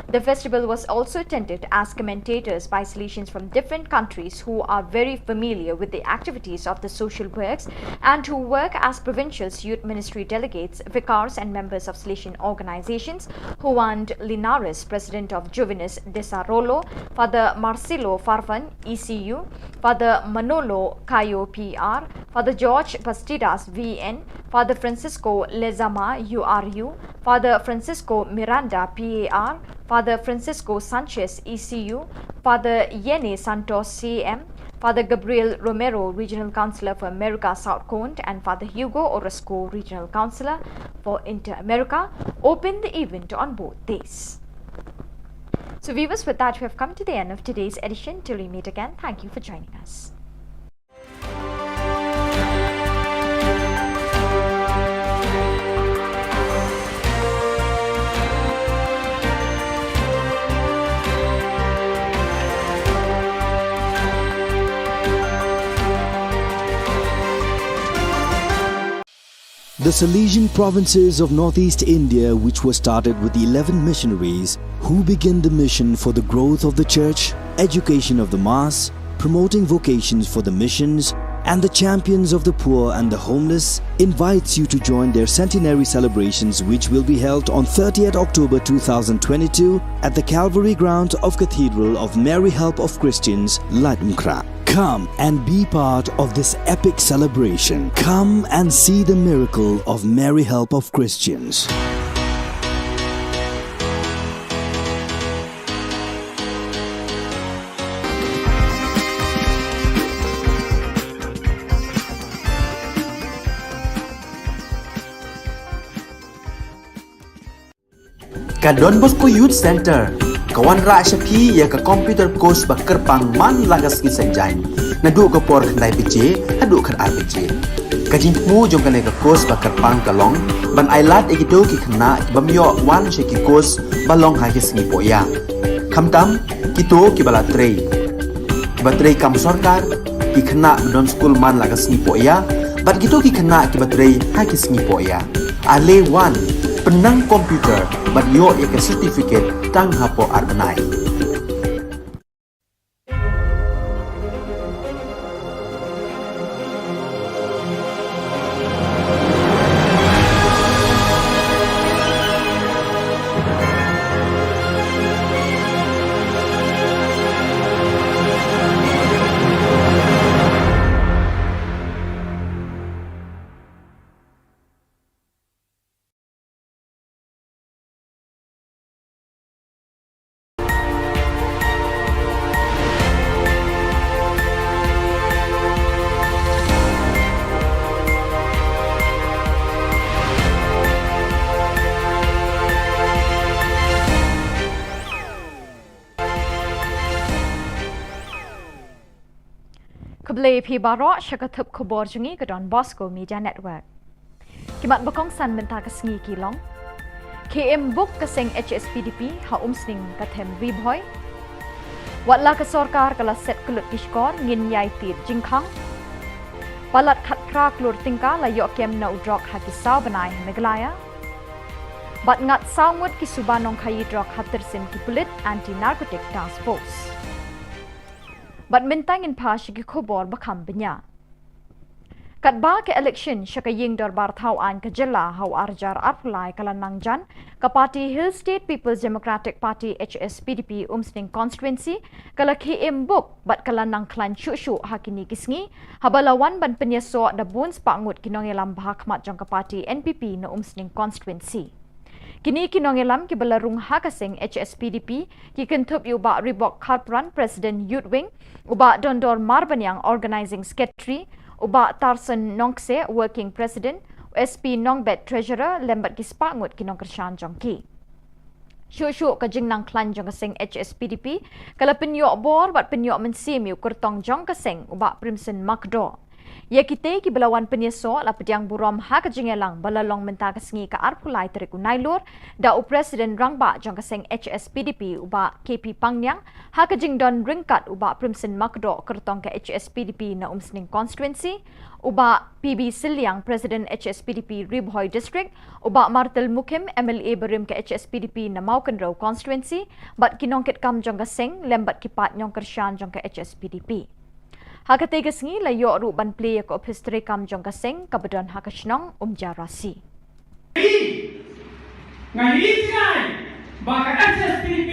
The festival was also attended as commentators by Salesians from different countries who are very familiar with the activities of the social works and who work as provincial youth ministry delegates, vicars, and members of Salesian organizations. Juan Linares, President of Juvenes Desarrollo, Father Marcelo Farfan, E C U, Father Manolo Cayo, P R, Father George Bastidas, V N, Father Francisco Lezama, U R U, Father Francisco Miranda, P A R, Father Francisco Sanchez, E C U, Father Yene Santos, C M, Father Gabriel Romero, Regional Councillor for America South Cone, and Father Hugo Orozco, Regional Councillor for Inter-America, opened the event on both days. So viewers, with that, we have come to the end of today's edition. Till we meet again, thank you for joining us. The Salesian provinces of northeast India, which were started with eleven missionaries who began the mission for the growth of the church, education of the mass, promoting vocations for the missions, and the champions of the poor and the homeless, invites you to join their centenary celebrations, which will be held on thirtieth October two thousand twenty-two at the Calvary grounds of Cathedral of Mary Help of Christians, Laitumkhrah. Come and be part of this epic celebration. Come and see the miracle of Mary Help of Christians. Ka Don Bosco Youth Centre ka wanrah sha phi ïa ka computer course ba kyrpang man la ka sngi Saitjaiñ, naduh ka por khyndai baje haduh khatar baje. Ka jingthmu jong kane ka course ba kyrpang ka long ban ailad ïa kito ki khynnah ki bym ïoh wan sha ki course ba long ha ki sngi poh ïa. Khamtam kito kiba la trei, kiba trei kam sorkar, ki khynnah ba don skul man la ka sngi poh ïa, bad kito ki khynnah kiba trei ha ki sngi poh ïa. Ale wan, pynnang computer bad ïoh ïa ka certificate tang hapoh ar bnai. Khublei phi baroh sha ka thup khubor jong ngi ka Don Bosco Media Network. Ki mat ba kongsan mynta ka sngi ki long: Khie im buk ka seng H S P D P ha Umsning ka them Ri Bhoi. Wat la ka sorkar ka la set kyllut ki shkor, ngin ïai tied jingkhang. Palat khatphra klur tyngka la ïoh kem na u drok ha ki saw bnai ha Meghalaya. Bad ngat saw ngut ki suba nongkhaïi drok ha tyrsien ki pulit Anti Narcotic Task Force. Bad mynta ngin phai sha ki khubor ba kham bniah. Katba ka election sha ka ïing dorbar thaw aiñ ka jylla ha u arhajar arphew lai ka la nang jan, ka party Hill State People's Democratic Party, H S P D P, Umsning Constituency ka la khie im buk bad ka la nang khlaiñ shuh shuh ha kine ki sngi, haba la wan ban pynïasoh da bun spah ngut ki nongïalam ba ha khmat jong ka party N P P na Umsning Constituency. Kine ki nongïalam kiba la rung ha ka seng H S P D P ki kynthup ïa u Bah Ribok Kharpran, President Youth Wing, u Bah Dondor Marbaniang, Organizing Secretary, u Bah Tarson Nongkse, Working President, u S P Nongbet, Treasurer, lem bad ki spah ngut ki nongkyrshan jong ki. Shuh shuh ka jingnang khlaiñ jong ka seng H S P D P ka la pynïoh bor bad pynïoh mynsiem ïa u kyrtong jong ka seng, u Bah Primson Makdoh. Ïa kitei kiba la wan pynïasoh la pdiang burom ha ka jingïalang ba la long mynta ka sngi ka arphew lai tarik u Nailur da u President Rangbah jong ka seng H S P D P, u Bah K P Pangniang, ha ka jingdon ryngkat u Bah Primson Makdoh, kyrtong ka H S P D P na Umsning Constituency, u Bah P B Sylliang, President H S P D P Ri Bhoi District, u Bah Martel Mukhim, M L A barim ka H S P D P na Mawkynrew Constituency, bad ki nongkitkam jong ka seng lem bad ki paid nongkyrshan jong ka H S P D P. Ha katei ka sngi la ïoh ruh ban plie ïa ka ophis treikam jong ka seng kaba don ha ka shnong Umjarasi. Nga ïohi jngai ba ka H S P D P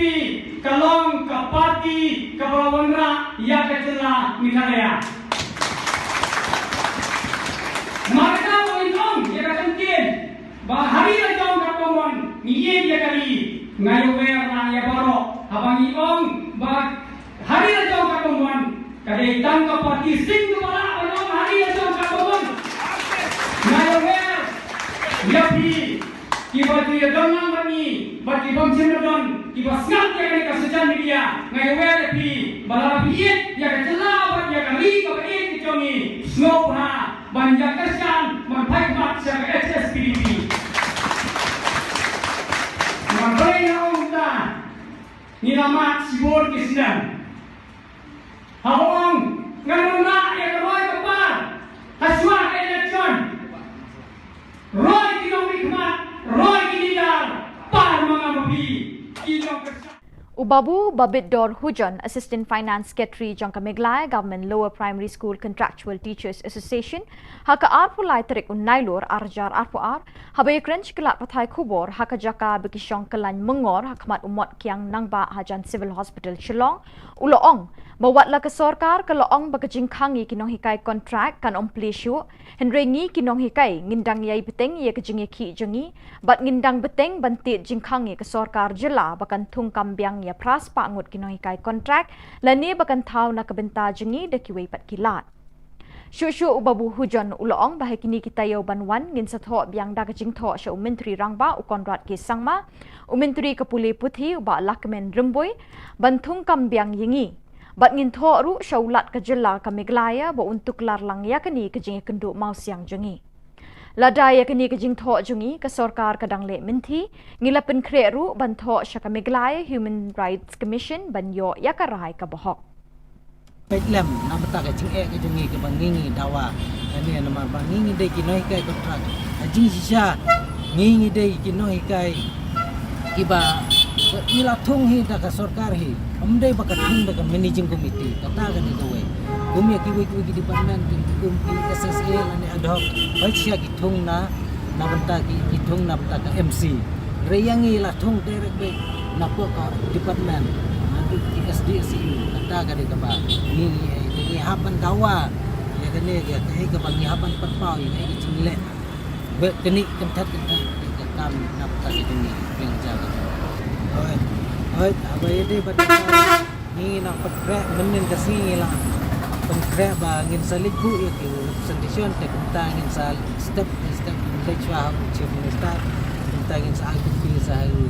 ka long ka party kaba la wanrah ïa ka jylla Meghalaya. Markata ba ngin ong ïa ka ktien ba ha ri la jong katba mon ngi ïeit ïa ka ri, nga ïawer ïa baroh haba ngi ong ba ha ri la jong katba mon ka dei tang ka party sing kaba lah ban ong ha ri la jong katba mon. Nga ïawer ïa phi kiba ju ïadon lang bad ngi bad ki bym shym la don, kiba sngap ïa kane ka social media, nga ïawer ïa phi ba lada phi ïeit ïa ka jylla bad ïa ka ri kaba ïeit ka jong ngi, sngewbha ban ïa kyrshan ban phai khmat sha ka H S P D P. Nga briew na ong ta ngi la mad shibun ki snem. Haba ong ngan wanrah ïa ka roi ka par ha shuwa ka election. Roi ki nongmihkhmat, roi ki leader, par ma nga ma phi ki nongkyrshan. U Babu Babitdor Hujon, Assistant Finance Secretary jong ka Meghalaya Government Lower Primary School Contractual Teachers Association, ha ka arphew lai tarik u Nailur arhajar arphew ar, haba ïakren sha ki lad pathai khubor ha ka jaka ba ki shong kyllaiñ myngor ha khmat u Mot Kiang Nangbah hajan Civil Hospital Shillong, u la ong ba wat la ka sorkar ka la ong ba ka jingkhang ïa ki nonghikai kontrak kan ym plie shuh, hynrei ngi ki nonghikai ngin dang ïai bteng ïa ka jingïakhih jong ngi bad ngin dang bteng ban tied jingkhang ïa ka sorkar jylla ba kan thung kam biang ïa phra spah ngut ki nonghikai kontrak lane ba kan thaw na ka bynta jong ngi da kiwei pat ki lad. Shuh shuh u Babu Hujon u la ong ba ha kine ki taïew ban wan ngin sa thoh biang da ka jingthoh sha u Myntri Rangbah u Conrad K Sangma, u Myntri ka pule puthi u Bah Lahkmen Rymbui ban thung kam biang ïa ngi. Bad ngin thoh ruh sha u Lat ka jylla ka Meghalaya ba un tuklar lang ïa kane ka jingïakynduh mawsiang jong ngi. Lada ïa kane ka jingthoh jong ngi ka sorkar ka dang leh mynthi, ngi la pynkhreh ruh ban thoh sha ka Meghalaya Human Rights Commission ban ïoh ïa ka rai kaba hok. Peit lem na bynta ka jingeh ka jong ngi kaba ngi ngi dawa. Kane namar ba ngi ngi dei ki nonghikai kontrak. Ha jingshisha ngi ngi dei ki nonghikai kiba ngi la thung hi da ka sorkar hi. Ym dei ba ka thung da ka managing committee. Kata ka dei kawei. Kum ïa kiwei kiwei ki department ki kum ki S S A lane ad hoc. Hooid shisha ki thung na na bynta ki, ki thung na bynta ka M C. Hynrei ïa ngi la thung direct beit na poh ka department, naduh ki S D S E U. Kata ka dei kaba ngi, ngi, ngi hap ban dawa ïa kane, ïa kaei kaba ngi hap ban pynpaw, ïa kaei ka jingleh ba kane kynthah kynthah ka kam na bynta ka jong ngi, pynjaga. Hooid, hooid, haba ïadei bad ka Ngi nang pynkhreh mynnin ka sngi ngi la pynkhreh ba ngin sa leit buh ïa ki representation te kumta ngin sa step by step ngin leit shuwa ha u Chief Minister, kumta ngin sa ai copy sa ha u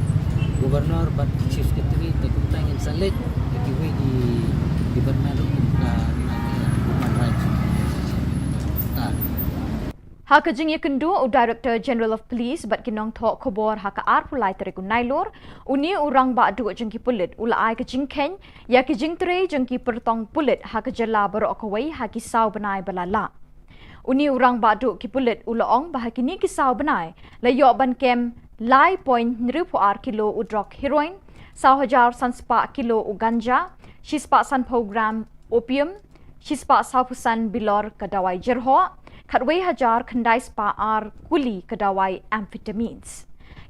Governor bad Chief Secretary te kumta ngin sa leit ïa kiwei ki department ruh kum ka Human Rights Association. Kumta. Ha ka jingïakynduh u Director General of Police bad ki nongthoh khubor ha ka arphew lai tarik u Nailur, une u rangbah duh jong ki pulit u la ai ka jingkheiñ ïa ki jingtrei jong ki pyrtong pulit ha ka jylla baroh kawei ha ki saw bnai ba la lah. Une u rangbah duh ki pulit u la ong ba ha kine ki saw bnai la ïoh ban kem lai point hynriew phew ar kilo u drok heroin, saw hajar san spah kilo u ganja, shispah sanphew gram opium, shispah sawphew san bilor ka dawai jyrhoh, khatwei hajar khyndai spah ar kuli ka dawai amphetamines.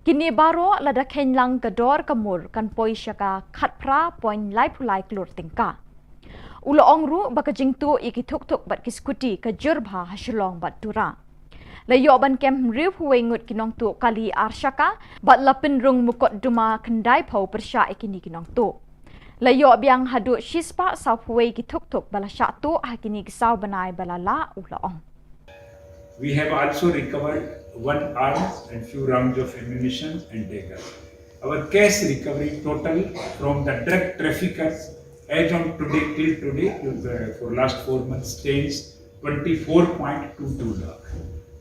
Kine baroh lada kheiñ lang ka dor ka mur kan poi sha ka khatphra point laiphew lai klur tyngka. U la ong ruh ba ka jingtuh ïa ki thukthuk bad ki skuti ka jur bha ha Shillong bad Tura. La ïoh ban kem hynriewphew wei ngut ki nongtuh kali ar shaka bad la pynrung mukotduma khyndaiphew pyrshah ïa kine ki nongtuh. La ïoh biang haduh shispah sawphew wei ki thukthuk ba la shah tuh ha kine ki saw bnai ba la lah, u la ong. We have also recovered one arms and few rounds of ammunition and dagger. Our cash recovery total from the drug traffickers as on today, till today, to the, for last four months, stands twenty-four point two two lakh,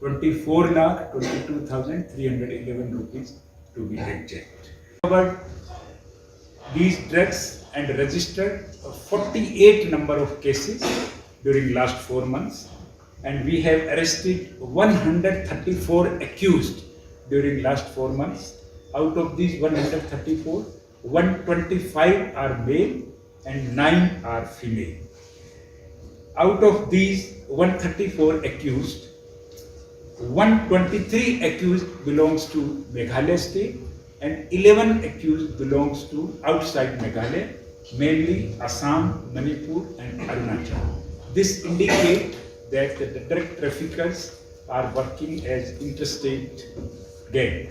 twenty-four lakh twenty-two thousand three hundred eleven rupees to be exact. Recovered these drugs and registered forty-eight number of cases during last four months, and we have arrested one hundred thirty-four accused during last four months. Out of these one hundred thirty-four, one twenty-five are male and nine are female. Out of these one thirty-four accused, one twenty-three accused belongs to Meghalaya state and eleven accused belongs to outside Meghalaya, mainly Assam, Manipur and Arunachal. This indicates that the drug traffickers are working as interstate gang.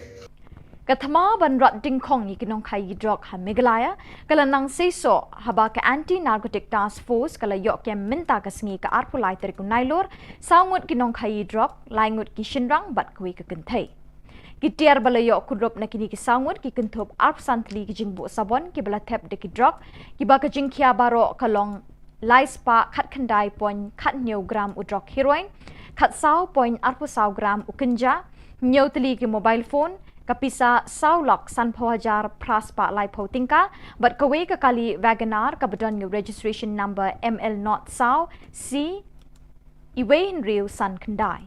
Ka thma ban rat dingkhong ïa ki nongkhaïi drok ha Meghalaya ka la nang seisoh haba ka Anti Narcotic Task Force ka la ïoh kem mynta ka sngi ka arphew lai tarik u Nailur saw ngut ki nongkhaïi drok, lai ngut ki shynrang bad kawei ka kynthei. Ki tiar ba la ïoh kurup na kine ki saw ngut ki kynthup arphew san tylli ki jingbuh sabon kiba la thep da ki drok, kiba ka jingkhia baroh ka long lai spah khatkhyndai point khathynñiew gram u drok heroin, khatsaw point arphew saw gram u ganja, hynñiew tylli ki mobile phone, ka pisa saw lak sanphew hajar phra spah laiphew tyngka, bad kawei ka kali Wagon R kaba don ïa u registration number M L not saw C iwei hynriew san khyndai.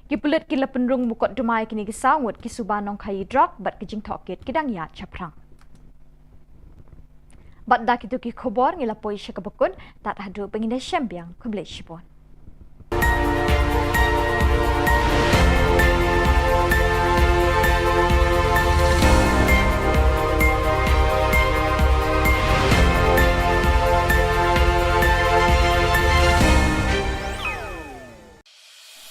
Ki pulit ki la pynrung mukotduma ïa kine ki saw ngut ki suba nongkhaïi drok bad ki jingtohkit ki dang ïaid shaphrang. Bad da kito ki khubor ngi la poi sha kaba kut, tad haduh ba ngin ïashem biang, khublei shibun.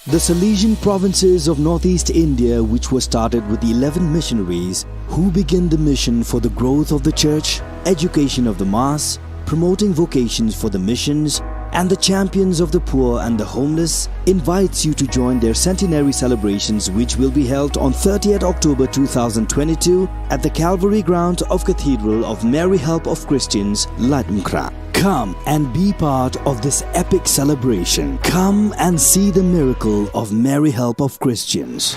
The Salesian provinces of northeast India, which were started with eleven missionaries who began the mission for the growth of the church, education of the mass, promoting vocations for the missions, and the champions of the poor and the homeless, invites you to join their centenary celebrations, which will be held on thirtieth October two thousand twenty-two at the Calvary ground of Cathedral of Mary Help of Christians, Laitumkhrah. Come and be part of this epic celebration. Come and see the miracle of Mary Help of Christians.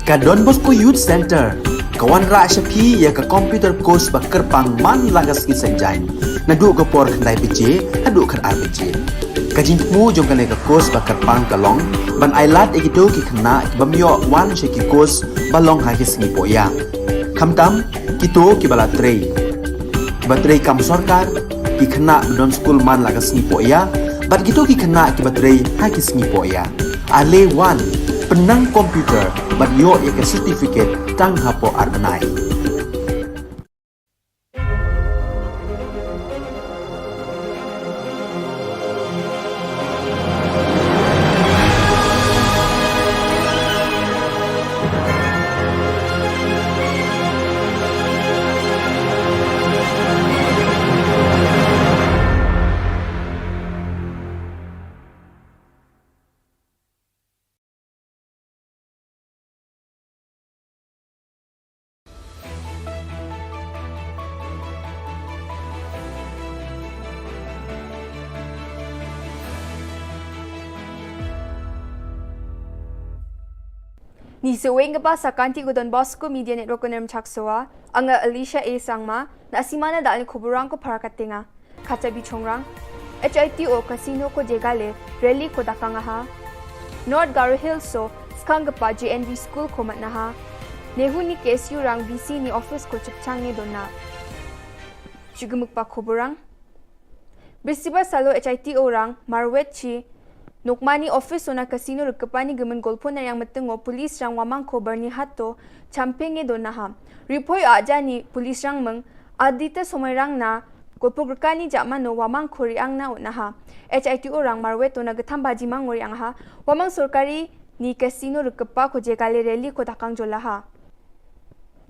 Ka Don Bosco Youth Centre ka wanrah sha phi ïa ka computer course ba kyrpang man la ka sngi Saitjaiñ, naduh ka por khyndai baje haduh khatar baje. Ka jingthmu jong kane ka course ba kyrpang ka long ban ailad ïa kito ki khynnah ki bym ïoh wan sha ki course ba long ha ki sngi pohïap. Khamtam kito kiba la trei, kiba trei kam sorkar, ki khynnah ba don skul man la ka sngi pohïap, bad kito ki khynnah kiba trei ha ki sngi pohïap. Ale wan, pynnang computer bad ïoh ïa ka certificate tang hapoh ar bnai. Ni seweng kaba sa kanti ko Don Bosco Media Network ko nem chak soa, anga Alicia A Sangma, na simana dal ni kuburang ko para katenga. Kata bi chongrang, H I T O Casino ko jegale, rally ko dakang aha. North Garo Hills so, skang kapa J N V School ko matnaha. Nehu ni K S U rang V C ni office ko chipchang ni dona. Chugumuk pa kuburang. Bisibar salo H I T O rang, marwet chi, Nokmani office ona casino rikapani gimen golpo na yang metengo police rang wamang ko Byrnihat to champenge do naha. Ripoi ajani police rang meng adita somoi rang na golpo gerkani jamano wamang ko riang na naha. H I T O rang marwet ona getham baji mang riang ha. Wamang sorkari ni casino rikapa ko jegale rally ko dakang jolaha.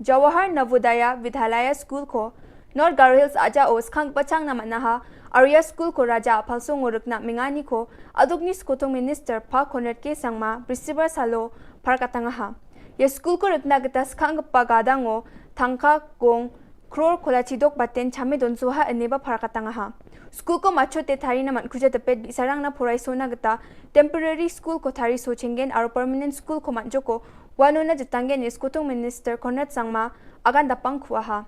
Jawahar Navodaya Vidyalaya School ko North Garo Hills aja o skhang pachang nama naha Arya School ko raja aphalso ngorek na mengani ko aduk ni skotong minister pa Conrad K Sangma bisibar salo parkatangaha. Ya school ko rekna geta skhang pagadang o thangka gong kror kola chidok baten chame don soha eneba parkatangaha. School ko macho te thari na man kuja tepet bisarang na porai sona geta temporary school ko thari so chengen aro permanent school ko man joko Wano na jitanggen ni skotong minister Conrad Sangma agan dapang kuaha.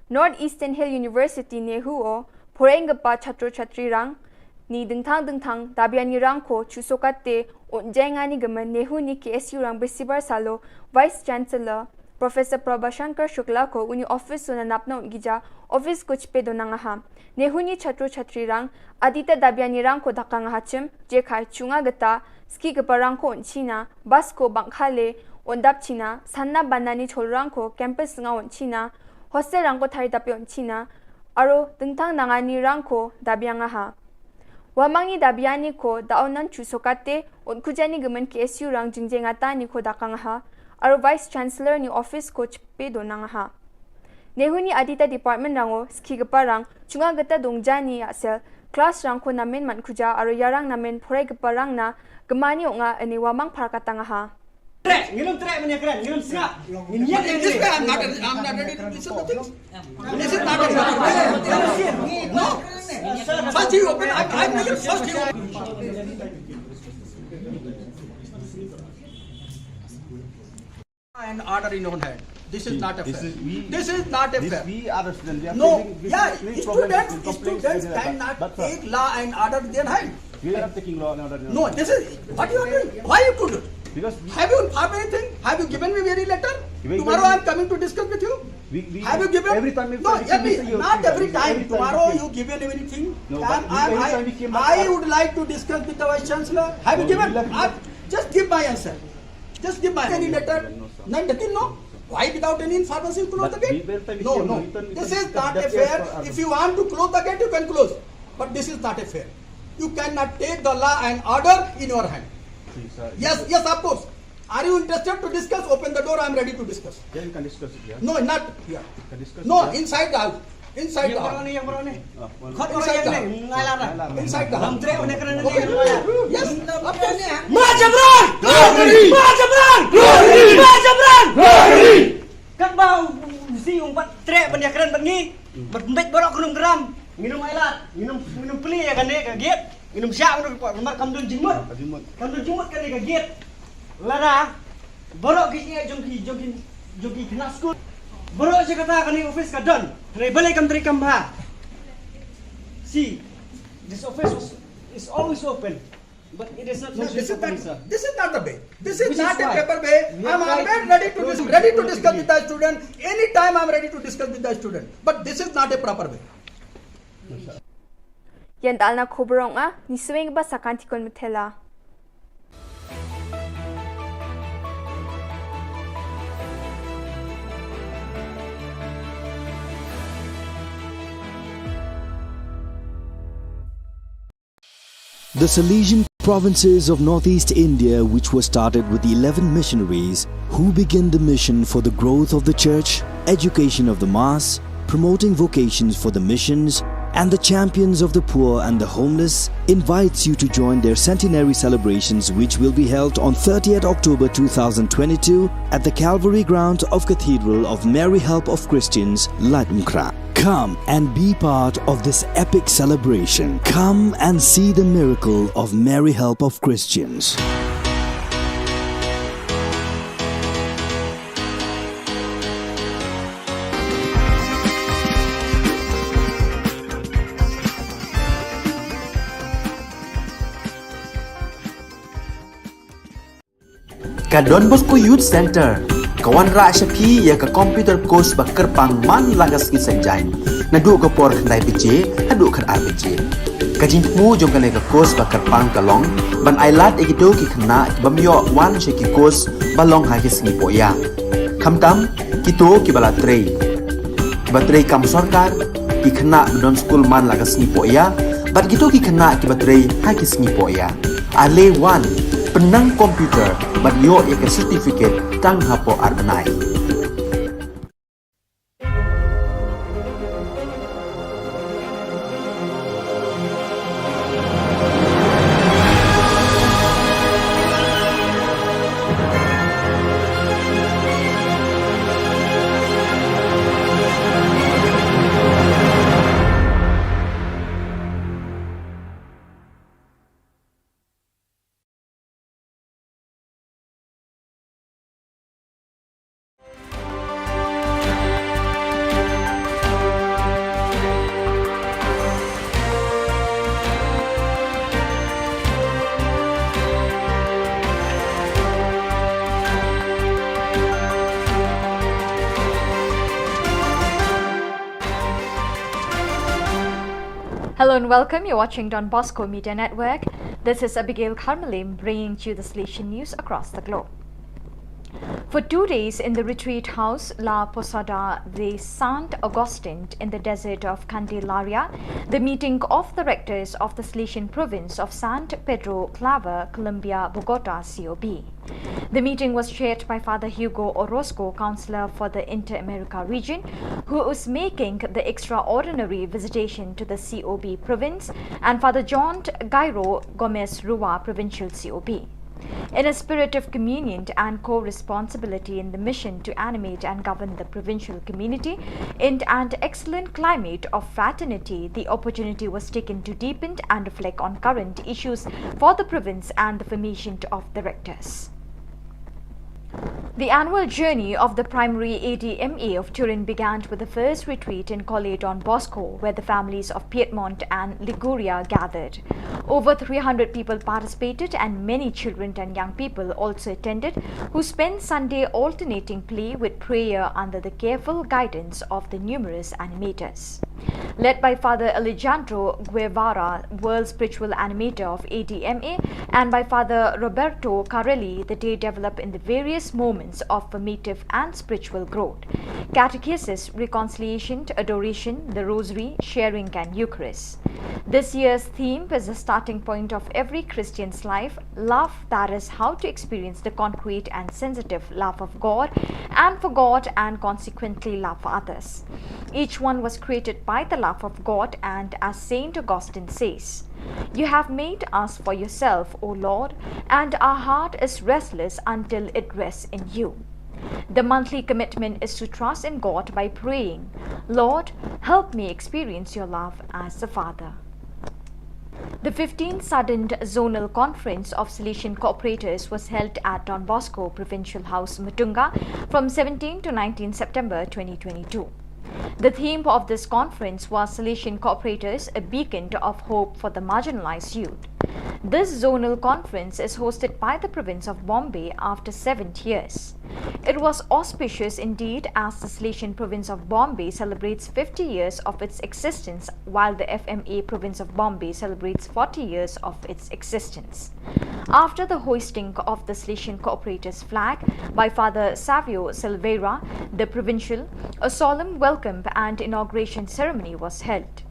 North Eastern Hill University nehu o poreng gepa chatro chatri rang ni dengthang dengthang dabiani rang ko chusokate unjengani gemen nehu ni K S U rang bisibar salo Vice Chancellor Professor Prabhashankar Shukla ko uni office so na napna un gija office ko chpe donang aha. Nehu ni chatro chatri rang adita dabiani rang ko dakang aha chim je khai chunga geta ski gepa rang ko un china bas ko bangkhale un dap china sanna banani chol rang ko campus nga un china hostel rang ko thari dapi un china aro dengtang nangani rang ko dabiang aha. Wamangni dabiani ko daonan chusokate un kujani gemen K S U rang jingje ngatani ko dakang aha aro Vice Chancellor ni office ko chpe donang aha. Nehu ni adita department rango ski gepa rang chunga geta dongjani asel class rang ko namen man kuja aro yarang namen porai gepa rang na gemani onga ene wamang parkatang aha. Trek, ngilum trek menya keren, ngilum sngap. Ngin yak. This way I'm not, I'm not ready to listen to things. This is not a proper way. No. First you open, I, I make it first you open. And order in own hand. This is not a fair. This is not a fair. We are the student. No, yeah, students cannot take law and order in their hand. We are not taking law and order. No, this is what you are doing. Why you could do? Because have you informed anything? Have you given me any letter? Tomorrow I am coming to discuss with you. Have you given? Every time. No, not every time. Tomorrow you given anything? No, but I would like to discuss with the Vice Chancellor. Have you given? Just give my answer. Just give my any letter. None, nothing, no. Why without any information you close the gate? No, no. This is not a fair. If you want to close the gate, you can close. But this is not a fair. You cannot take the law and order in your hand. Yes, yes, of course. Are you interested to discuss? Open the door. I am ready to discuss. Yeah, you can discuss it here. No, not here. You can discuss it here. No, inside the house. Inside the house. Inside the house. Yes, of course. Ma Jabran! Ma Jabran! Ma Jabran! Katba u si um pat treh ban ïakren bad ngi, bad mbet baroh kynum gram. Nginum ailad, nginum, nginum plie ïa kane ka gate. Nginum shah nginum report namar kam don jingmut. Kam don jingmut kane ka gate. Lada baroh ki ïa jong ki, jong ki, jong ki khynnah skul. Baroh jaka kata kane office ka don. Hynrei balei kam trei kam bha. See, this office was, is always open. But it is not, no, this is not, sir. This is not the way. This is not a proper way. I'm always ready to dis-, ready to discuss with the student. Anytime I'm ready to discuss with the student. But this is not a proper way. Ïa dalna khubor ong a, ni swing ba sakan tikon methela. The Salesian provinces of northeast India, which were started with eleven missionaries who began the mission for the growth of the church, education of the mass, promoting vocations for the missions, and the champions of the poor and the homeless, invites you to join their centenary celebrations, which will be held on thirtieth October two thousand twenty-two at the Calvary grounds of Cathedral of Mary Help of Christians, Laitumkhrah. Come and be part of this epic celebration. Come and see the miracle of Mary Help of Christians. Ka Don Bosco Youth Centre ka wanrah sha phi ïa ka computer course ba kyrpang man la ka sngi Saitjaiñ, naduh ka por khyndai baje haduh khatar baje. Ka jingthmu jong kane ka course ba kyrpang ka long ban ailad ïa kito ki khynnah ki bym ïoh wan sha ki course ba long ha ki sngi pohïa, khamtam kito kiba la trei, kiba trei kam sorkar, ki khynnah ba don skul man la ka sngi pohïa bad kito ki khynnah kiba trei ha ki sngi pohïa. Ale wan, pynnang computer bad ïoh ïa ka certificate tang hapoh ar bnai. Hello and welcome. You're watching Don Bosco Media Network. This is Abigail Kharmalim bringing to you the Salesian news across the globe. For two days in the retreat house La Posada de Sant Agustin in the desert of Candelaria, the meeting of the rectors of the Salesian province of San Pedro Claver, Colombia, Bogota, C O B. The meeting was chaired by Father Hugo Orozco, counselor for the Inter-America region, who is making the extraordinary visitation to the C O B province, and Father John Gairo Gomez Rua, provincial C O B. In a spirit of communion and co-responsibility in the mission to animate and govern the provincial community in an excellent climate of fraternity, the opportunity was taken to deepen and reflect on current issues for the province and the formation of the rectors. The annual journey of the primary A D M A of Turin began with the first retreat in Colle Don Bosco, where the families of Piedmont and Liguria gathered. Over three hundred people participated, and many children and young people also attended, who spent Sunday alternating play with prayer under the careful guidance of the numerous animators. Led by Father Alejandro Guevara, World Spiritual Animator of A D M A, and by Father Roberto Carelli, the day developed in the various moments of formative and spiritual growth: catechesis, reconciliation, adoration, the Rosary, sharing, and Eucharist. This year's theme is the starting point of every Christian's life, love, that is, how to experience the concrete and sensitive love of God and for God, and consequently love for others. Each one was created by the love of God, and as Saint Augustine says, "You have made us for yourself, O Lord, and our heart is restless until it rests in you." The monthly commitment is to trust in God by praying, "Lord, help me experience your love as the Father." The fifteenth Sudden Zonal Conference of Salesian Cooperators was held at Don Bosco Provincial House, Mutunga, from seventeenth to nineteenth September twenty twenty-two. The theme of this conference was Salesian Cooperators, a Beacon of Hope for the Marginalized Youth. This zonal conference is hosted by the province of Bombay after seven years. It was auspicious indeed, as the Salesian province of Bombay celebrates fifty years of its existence, while the F M A province of Bombay celebrates forty years of its existence. After the hoisting of the Salesian Cooperators flag by Father Savio Silveira, the provincial, a solemn welcome and inauguration ceremony was held.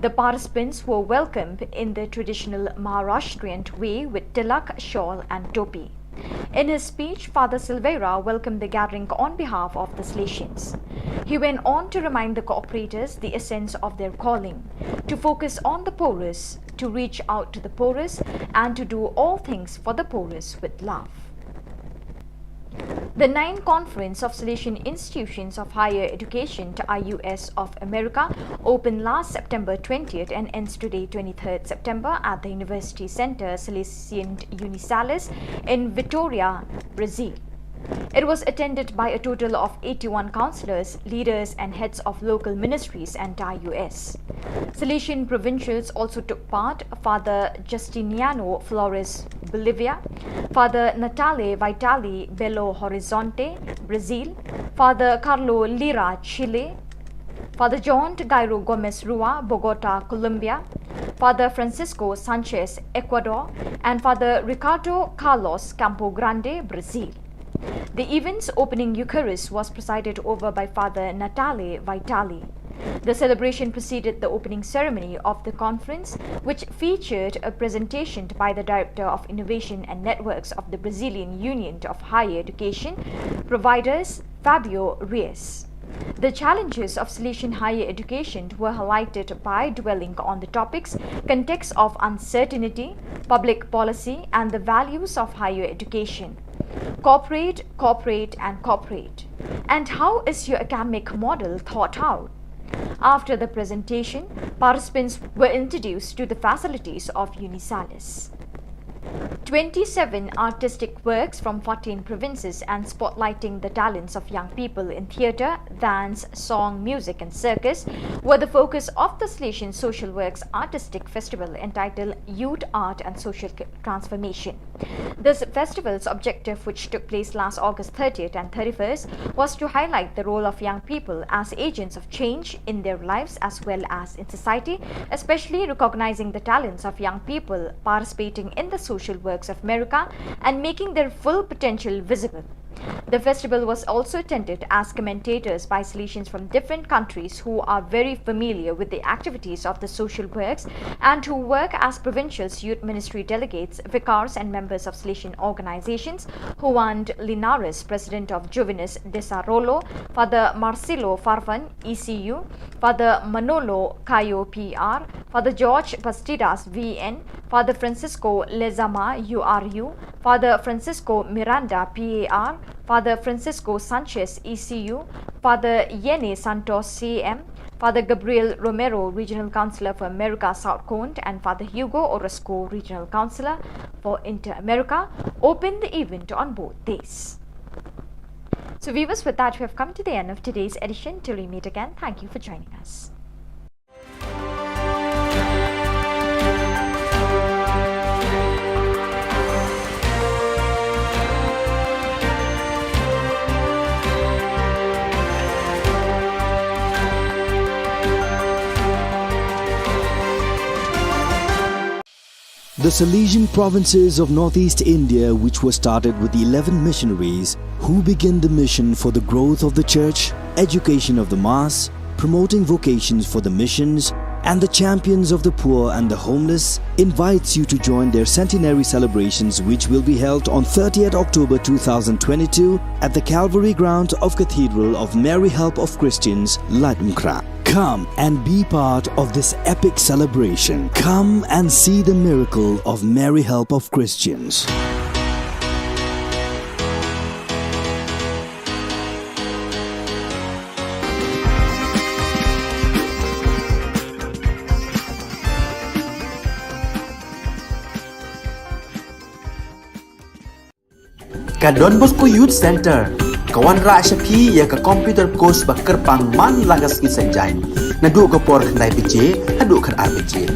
The participants were welcomed in the traditional Maharashtrian way with tilak, shawl, and topi. In his speech, Father Silveira welcomed the gathering on behalf of the Salesians. He went on to remind the cooperators the essence of their calling: to focus on the poorest, to reach out to the poorest, and to do all things for the poorest with love. The ninth Conference of Salesian Institutions of Higher Education, I U S, of America opened last September twentieth and ends today, twenty-third September, at the University Center Salesian Unisalis in Vitoria, Brazil. It was attended by a total of eighty-one counselors, leaders, and heads of local ministries and I U S. Salesian provincials also took part: Father Justiniano Flores Bolivia, Father Natale Vitali, Belo Horizonte, Brazil, Father Carlo Lira, Chile, Father John Gairo Gomez Rua, Bogota, Colombia, Father Francisco Sanchez, Ecuador, and Father Ricardo Carlos, Campo Grande, Brazil. The event's opening Eucharist was presided over by Father Natale Vitali. The celebration preceded the opening ceremony of the conference, which featured a presentation by the Director of Innovation and Networks of the Brazilian Union of Higher Education Providers, Fabio Reis. The challenges of Salesian higher education were highlighted by dwelling on the topics context of uncertainty, public policy, and the values of higher education. Cooperate, cooperate, and cooperate. And how is your academic model thought out? After the presentation, participants were introduced to the facilities of Unisalis. Twenty-seven artistic works from fourteen provinces and spotlighting the talents of young people in theatre, dance, song, music, and circus were the focus of the Salesian Social Works Artistic Festival entitled Youth, Art, and Social Transformation. This festival's objective, which took place last August thirtieth and thirty-first, was to highlight the role of young people as agents of change in their lives as well as in society, especially recognizing the talents of young people participating in the social works of America and making their full potential visible. The festival was also attended as commentators by Salesians from different countries who are very familiar with the activities of the social works and who work as provincial youth ministry delegates, vicars, and members of Salesian organizations. Juan Linares, President of Juvenes Desarrollo, Father Marcelo Farfan, E C U, Father Manolo Cayo, P R, Father George Bastidas, V N, Father Francisco Lezama, U R U, Father Francisco Miranda, P A R, Father Francisco Sanchez, E C U, Father Yene Santos, C M, Father Gabriel Romero, Regional Councillor for America South Cone, and Father Hugo Orozco, Regional Councillor for Inter-America, opened the event on both days. So viewers, with that, we have come to the end of today's edition. Till we meet again, thank you for joining us. The Salesian provinces of northeast India, which were started with eleven missionaries who began the mission for the growth of the church, education of the mass, promoting vocations for the missions, and the champions of the poor and the homeless, invites you to join their centenary celebrations, which will be held on thirtieth October two thousand twenty-two at the Calvary grounds of Cathedral of Mary Help of Christians, Laitumkhrah. Come and be part of this epic celebration. Come and see the miracle of Mary Help of Christians. Ka Don Bosco Youth Centre ka wanrah sha phi ïa ka computer course ba kyrpang man la ka sngi Saitjaiñ, naduh ka por khyndai baje haduh khatar baje.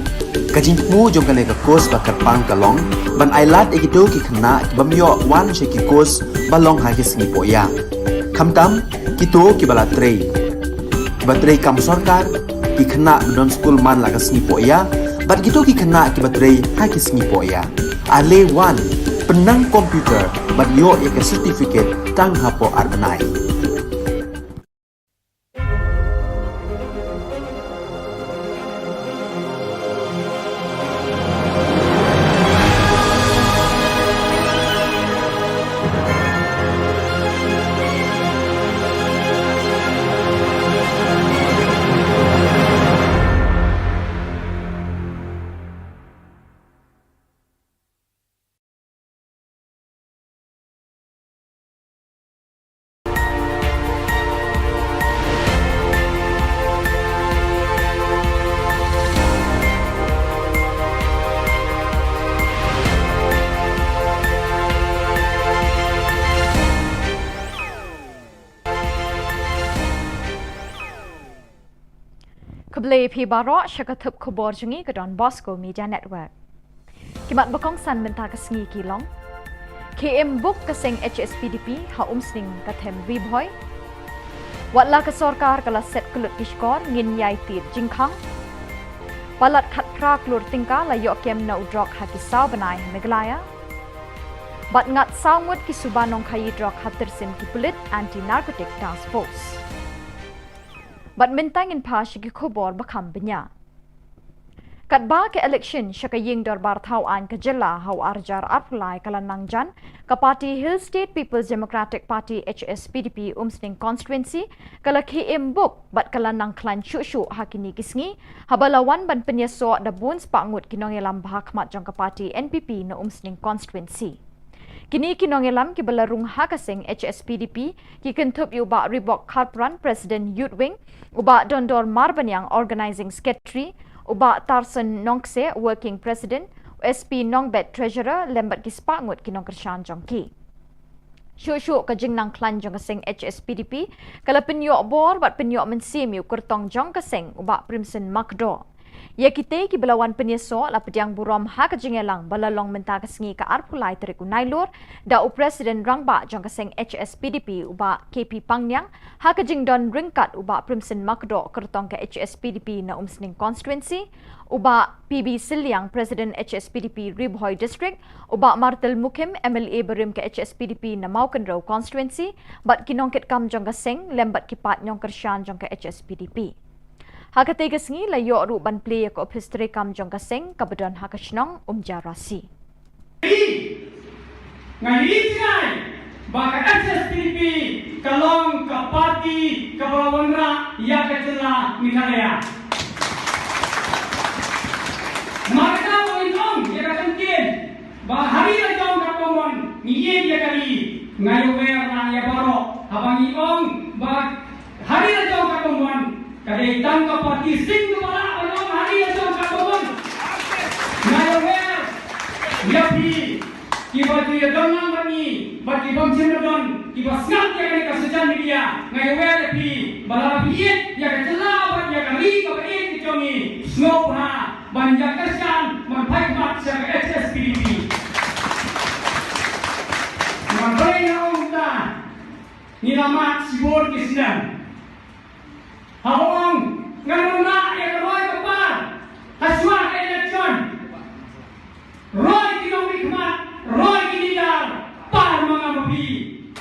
Ka jingthmu jong kane ka course ba kyrpang ka long ban ailad ïa kito ki khynnah ki bym ïoh wan sha ki course ba long ha ki sngi pohïa. Khamtam kito kiba la trei, kiba trei kam sorkar, ki khynnah ba don skul man la ka sngi pohïa, bad kito ki khynnah kiba trei ha ki sngi pohïa. Ale wan, pynnang computer bad ïoh ïa ka certificate tang hapoh ar bnai. Khublei phi baroh sha ka thup khubor jong ngi ka Don Bosco Media Network. Ki mat ba kongsan mynta ka sngi ki long: Khie im buk ka seng H S P D P ha Umsning ka them Ri Bhoi. Wat la ka sorkar ka la set kyllut ki shkor, ngin ïai tied jingkhang. Palat khatphra klur tyngka la ïoh kem na u drok ha ki saw bnai ha Meghalaya. Bad ngat saw ngut ki suba nongkhaïi drok ha tyrsien ki pulit Anti Narcotic Task Force. Bad mynta ngin phai sha ki khubor ba kham bniah. Katba ka election sha ka ïing dorbar thaw aiñ ka jylla ha u ar hajar arphew lai ka la nang jan, ka party Hill State People's Democratic Party, H S P D P, Umsning Constituency ka la khie im buk bad ka la nang khlaiñ shuh shuh ha kine ki sngi, haba la wan ban pynïasoh da bun spah ngut ki nongïalam ba ha khmat jong ka party N P P na Umsning Constituency. Kine ki nongïalam kiba la rung ha ka seng H S P D P ki kynthup ïa u Bah Ribok Kharpran, President Youth Wing, u Bah Dondor Marbaniang, Organizing Secretary, u Bah Tarson Nongkse, Working President, u S P Nongbet, Treasurer, lem bad ki spah ngut ki nongkyrshan jong ki. Shuh shuh ka jingnang khlaiñ jong ka seng H S P D P ka la pynïoh bor bad pynïoh mynsiem ïa u kyrtong jong ka seng, u Bah Primson Makdoh. Ïa kitei kiba la wan pynïasoh la pdiang burom ha ka jingïalang ba la long mynta ka sngi ka arphew lai tarik u Nailur da u President Rangbah jong ka seng H S P D P, u Bah K P Pangniang, ha ka jingdon ryngkat u Bah Primson Makdoh, kyrtong ka H S P D P na Umsning Constituency, u Bah P B Sylliang, President H S P D P Ri Bhoi District, u Bah Martel Mukhim, M L A barim ka H S P D P na Mawkynrew Constituency, bad ki nongkitkam jong ka seng lem bad ki paid nongkyrshan jong ka H S P D P. Ha katei ka sngi la ïoh ruh ban plie ïa ka ophis treikam jong ka seng kaba don ha ka shnong Umjarasi. Nga ïohi jngai ba ka H S P D P ka long ka party kaba la wanrah ïa ka jylla Meghalaya. Markata ba ngin ong ïa ka kyntien ba ha ri la jong katba mon ngi ïeit ïa ka ri, nga ïawer na ïa baroh haba ngi ong ba ha ri la jong katba mon ka dei tang ka party sing kaba lah ban ong ha ri la jong katba mon. Nga ïawer ïa phi kiba ju ïadon lang bad ngi bad ki bym shym la don, kiba sngap ïa kane ka social media, nga ïawer ïa phi ba lada phi ïeit ïa ka jylla bad ïa ka ri kaba ïeit ka jong ngi, sngewbha ban ïa kyrshan ban phai khmat sha ka H S P D P. Nga balei nga ong kumta? Ngi la mad shibun ki snem. Haba ong ngan wanrah ïa ka roi ka par ha shuwa ka election, roi ki nongmihkhmat, roi ki leader, par ma nga ma phi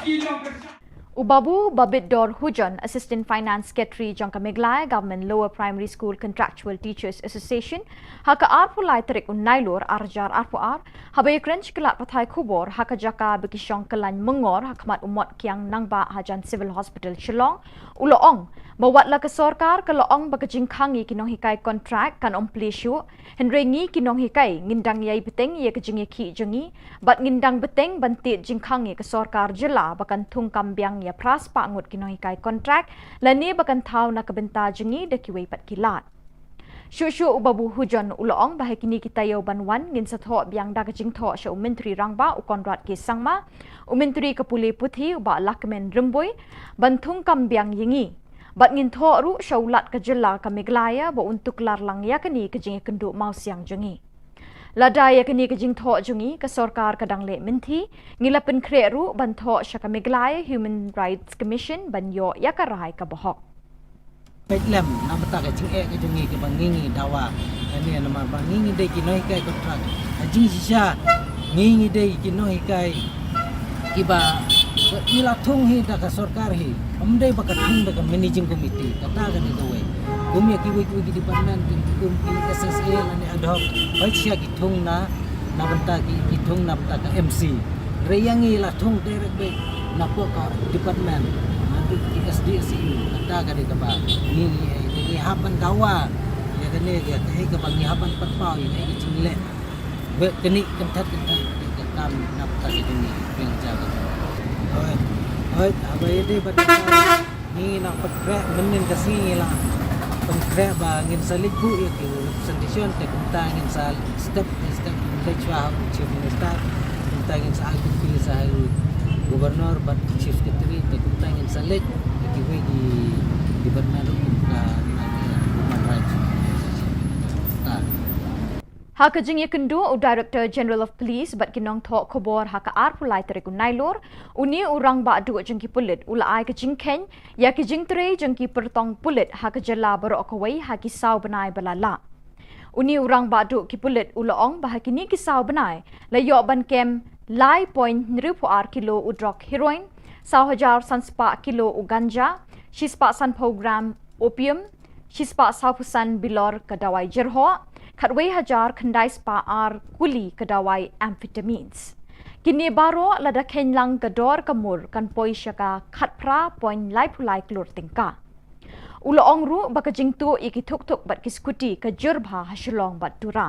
ki nongkyrshan. U Babu Babitdor Hujon, Assistant Finance Secretary jong ka Meghalaya Government Lower Primary School Contractual Teachers Association, ha ka arphew lai tarik u Nailur ar hajar arphew ar, haba ïakren sha ki lad pathai khubor ha ka jaka ba ki shong kyllaiñ myngor ha khmat u Mot Kiang Nangbah hajan Civil Hospital Shillong, u la ong ba wat la ka sorkar ka la ong ba ka jingkhang ïa ki nonghikai contract kan ym plie shuh, hynrei ngi ki nonghikai ngin dang ïai bteng ïa ka jingïakhih jong ngi bad ngin dang bteng ban tied jingkhang ïa ka sorkar jylla ba kan thung kam biang ïa phra spah ngut ki nonghikai contract lane ba kan thaw na ka bynta jong ngi da kiwei pat ki lad. Shuh shuh u Babu Hujon u la ong ba ha kine ki taïew ban wan ngin sa thoh biang da ka jingthoh sha u Myntri Rangbah u Conrad K Sangma, u Myntri ka pule puthi u Bah Lahkmen Rymbui, ban thung kam biang ïa ngi. Bad ngin thoh ruh sha u Lat ka jylla ka Meghalaya ba un tuklar lang ïa kane ka jingïakynduh mawsiang jong ngi. Lada ïa kane ka jingthoh jong ngi ka sorkar ka dang leh mynthi, ngi la pynkhreh ruh ban thoh sha ka Meghalaya Human Rights Commission ban ïoh ïa ka rai kaba hok. Peit lem na bynta ka jingeh ka jong ngi kaba ngi ngi dawa. Kane namar ba ngi ngi dei ki nonghikai kontrak. Ha jingshisha ngi ngi dei ki nonghikai kiba, ba ngi la thung hi da ka sorkar hi. Ym dei ba ka thung da ka managing committee. Kata ka dei kawei. Kum ïa kiwei kiwei ki department ki kum ki S S A lane ad hoc. Hooid shisha ki thung na, na bynta ki, ki thung na bynta ka M C. Hynrei ïa ngi la thung direct beit na poh ka department, na ki S D S E. Kata ka dei kaba ngi ngi, eh, ngi hap ban dawa ïa kane, ïa kaei kaba ngi hap ban pynpaw ïa kaei ka jingleh ba kane kynthah kynthah ka kam na bynta ka jong ngi pynjah ka. Hooid, hooid, haba ïadei bad ka Ngi nang pynkhreh mynnin ka sngi ngi la pynkhreh ba ngin sa leit buh ïa ki representation te kumta ngin sa step by step ngin leit shuwa ha u Chief Minister, kumta ngin sa ai copy sha ha u Governor bad Chief Secretary te kumta ngin sa leit ïa kiwei ki department ruh kum ka Human Rights. Ta. Ha ka jingïakynduh u Director General of Police bad ki nongthoh khubor ha ka arphew lai tarik u Nailur, une u rangbah duh jong ki pulit u la ai ka jingkheiñ ïa ki jingtrei jong ki pyrtong pulit ha ka jylla baroh kawei ha ki saw bnai ba la lah. Une u rangbah duh ki pulit u la ong ba ha kine ki saw bnai la ïoh ban kem lai point hynriewphew ar kilo u drok heroin, saw hajar san spah kilo u ganja, shispah sanphew gram opium, shispah sawphew san bilor ka dawai jyrhoh, khatwei hajar khyndai spah ar kuli ka dawai amphetamines. Kine baroh lada kheiñ lang ka dor ka mur kan poi sha ka khatphra point laiphew lai klur tyngka. U la ong ruh ba ka jingtuh ïa ki thukthuk bad ki skuti ka jur bha ha Shillong bad Tura.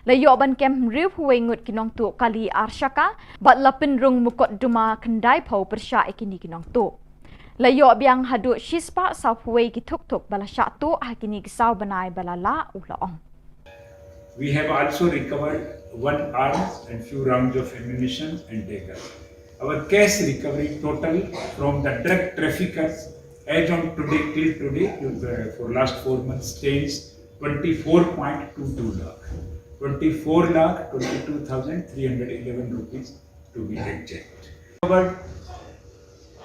La ïoh ban kem hynriewphew wei ngut ki nongtuh kali ar shaka bad la pynrung mukotduma khyndaiphew pyrshah ïa kine ki nongtuh. La ïoh biang haduh shispah sawphew wei ki thukthuk ba la shah tuh ha kine ki saw bnai ba la lah, u la ong. We have also recovered one arms and few rounds of ammunition and dagger. Our cash recovery total from the drug traffickers as on today, till today, to the, for last four months, stands twenty-four point two two lakh, twenty-four lakh twenty-two thousand three hundred eleven rupees to be exact. Recovered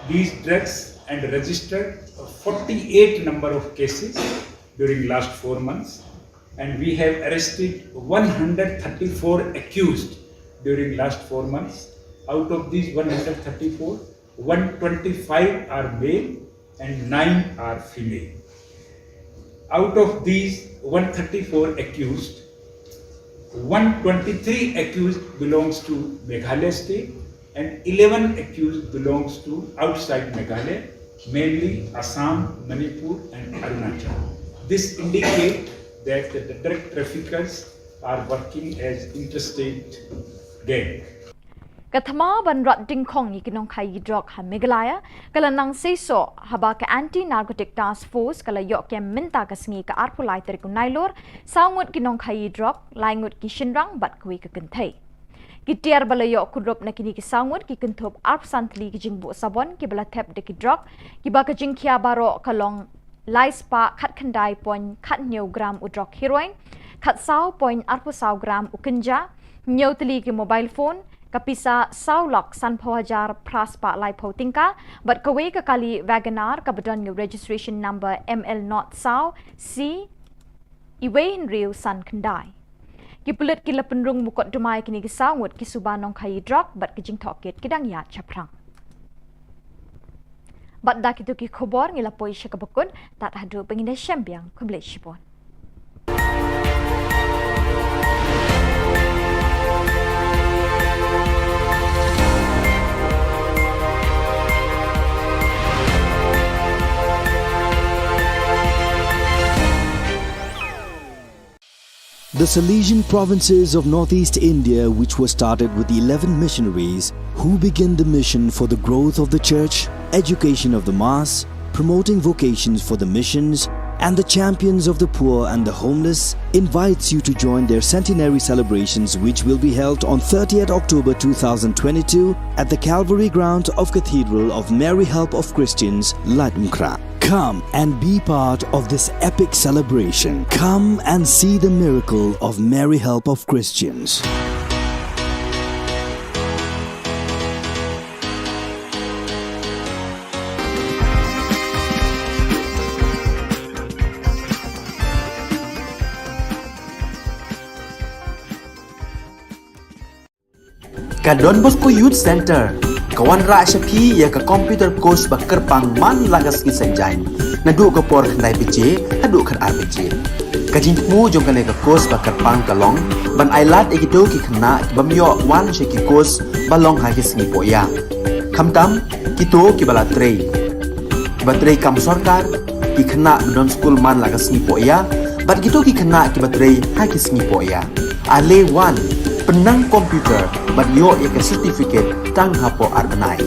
these drugs and registered forty-eight number of cases during last four months, and we have arrested one hundred thirty-four accused during last four months. Out of these one hundred thirty-four, one twenty-five are male and nine are female. Out of these one thirty-four accused, one twenty-three accused belongs to Meghalaya state and eleven accused belongs to outside Meghalaya, mainly Assam, Manipur and Arunachal. This indicate that the drug traffickers are working as interstate gang. Ka thma ban rat dyngkhong ïa ki nongkhaïi drok ha Meghalaya ka la nang seisoh haba ka Anti Narcotic Task Force ka la ïoh kem mynta ka sngi ka arphew lai tarik u Nailur saw ngut ki nongkhaïi drok, lai ngut ki shynrang bad kawei ka kynthei. Ki tiar ba la ïoh kurup na kine ki saw ngut ki kynthup arphew san tylli ki jingbuh sabon kiba la thep da ki drok, kiba ka jingkhia baroh ka long lai spah khatkhyndai point khathynñiew gram u drok heroin, khatsaw point arphew saw gram u kynja, hynñiew tylli ki mobile phone, ka pisa saw lak sanphew hajar phra spah laiphew tyngka, bad kawei ka kali Wagon R kaba don ïa u registration number M L not saw C iwei hynriew san khyndai. Ki pulit ki la pynrung mukotduma ïa kine ki saw ngut ki suba nongkhaïi drok bad ki jingtohkit ki dang ïaid shaphrang. Bad da kito ki khubor ngi la poi sha kaba kut, tad haduh ba ngin ïashem biang, khublei shibun. The Salesian provinces of northeast India, which were started with eleven missionaries who began the mission for the growth of the church, education of the mass, promoting vocations for the missions, and the champions of the poor and the homeless, invites you to join their centenary celebrations, which will be held on thirtieth October two thousand twenty-two at the Calvary ground of Cathedral of Mary Help of Christians, Laitumkhrah. Come and be part of this epic celebration. Come and see the miracle of Mary Help of Christians. Ka Don Bosco Youth Centre ka wanrah sha phi ïa ka computer course ba kyrpang man la ka sngi Saitjaiñ, naduh ka por khyndai baje haduh khatar baje. Ka jingthmu jong kane ka course ba kyrpang ka long ban ailad ïa kito ki khynnah ki bym ïoh wan sha ki course ba long ha ki sngi pohïa, khamtam kito kiba la trei, kiba trei kam sorkar, ki khynnah ba don skul man la ka sngi pohïa, bad kito ki khynnah kiba trei ha ki sngi pohïa. Ale wan, pynnang computer bad ïoh ïa ka certificate tang hapoh ar bnai.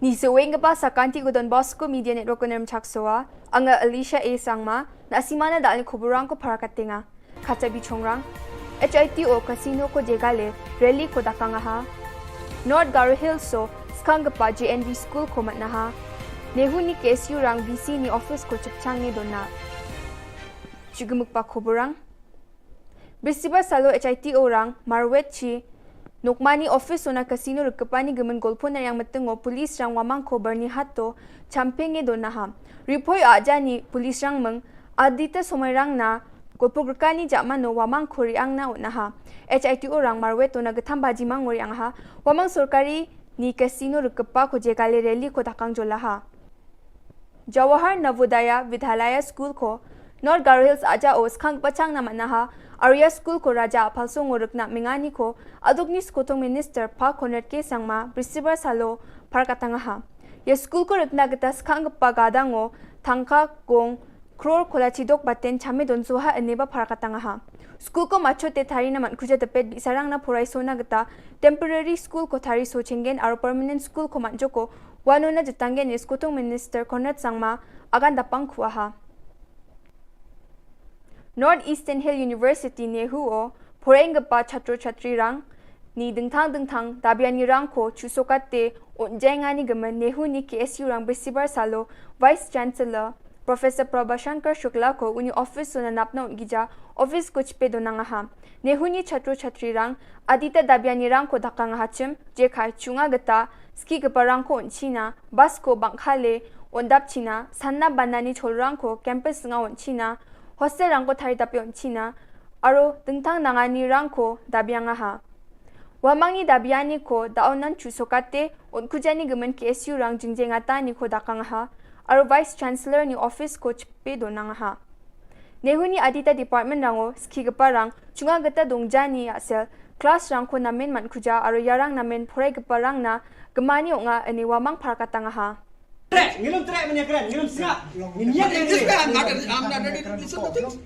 Ni seweng kaba sa kanti ko Don Bosco Media Network ko Nermchak Soa, anga Alicia A Sangma, na simana dal ni kuburang ko para katenga. Kata bi chongrang. H I T O Casino ko jegale, rally ko dakang aha. North Garo Hills so, skang kapa J N V School ko matnaha. Nehu ni K S U rang V C ni office ko chipchang ni dona. Chugumuk pa kuburang. Bisibar salo H I T O rang, marwet chi, Nokmani office ona casino rikapani gemen golpon na yang metengo police rang wamang ko Bernie Hato, champenge do naha. Ripoi ajani police rang meng, adita somai rang na, golpo grekani jamano wamang ko riang na o naha. H I T O rang marwet ona getham baji mang ngori ang ha, wamang sorkari ni casino rikapa ko jegale rally ko dakang jolaha. Jawahar Navodaya Vidyalaya School ko, North Garo Hills aja o skang pachang nama naha, Arya School ko raja apalso ngorek na mengani ko, aduk ni skotong minister pa Conrad K Sangma, Bisibar salo, parkatangaha. Ya school ko rekna geta skang pagadang o, tangka gong, kror kola chidok baten chame don soha ene ba parkatangaha. School ko macho te thari na man kuja tepet bi sarang na porai sona geta, temporary school ko thari so chengen aro permanent school ko man joko, Wano na jitanggen is kutung Minister Conrad Sangma, agan dapang kuaha. North Eastern Hill University Nehu o, poreng gepa chatro chatri rang, ni dengthang dengthang, dabiani rang ko, chusokate, unjengani gemen Nehu ni K S U rang besibar salo, Vice Chancellor, Professor Prabhashankar Shukla ko, uni office so nanapna ungija, office ko chipe donangaha. Nehu ni chatro chatri rang, adita dabiani rang ko dakang hachim, jekai chunga geta, ski gepa rang ko unchina, bus ko bangkhale, undap china, sanna banani chol rang ko, campus nga unchina, hostel rang ko thari tapi unchina, aro dengtang nangani rang ko dabiangaha. Wamangni dabiani ko, daonan chusokate, unkujani gemen K S U rang jingjengata ni ko dakangaha, aro Vice Chancellor ni office ko chipe donangaha. Nehu ni adita department rango, ski gepa rang, chunga geta dongjani asel, class rang ko namen man kuja, aro yarang namen porai gepa rang na, gemani onga ene wamang parkatangaha. Trek, ngilum trek menya kren, ngilum sngap. Ngin yak. This way, I'm not, I'm not ready to listen to things.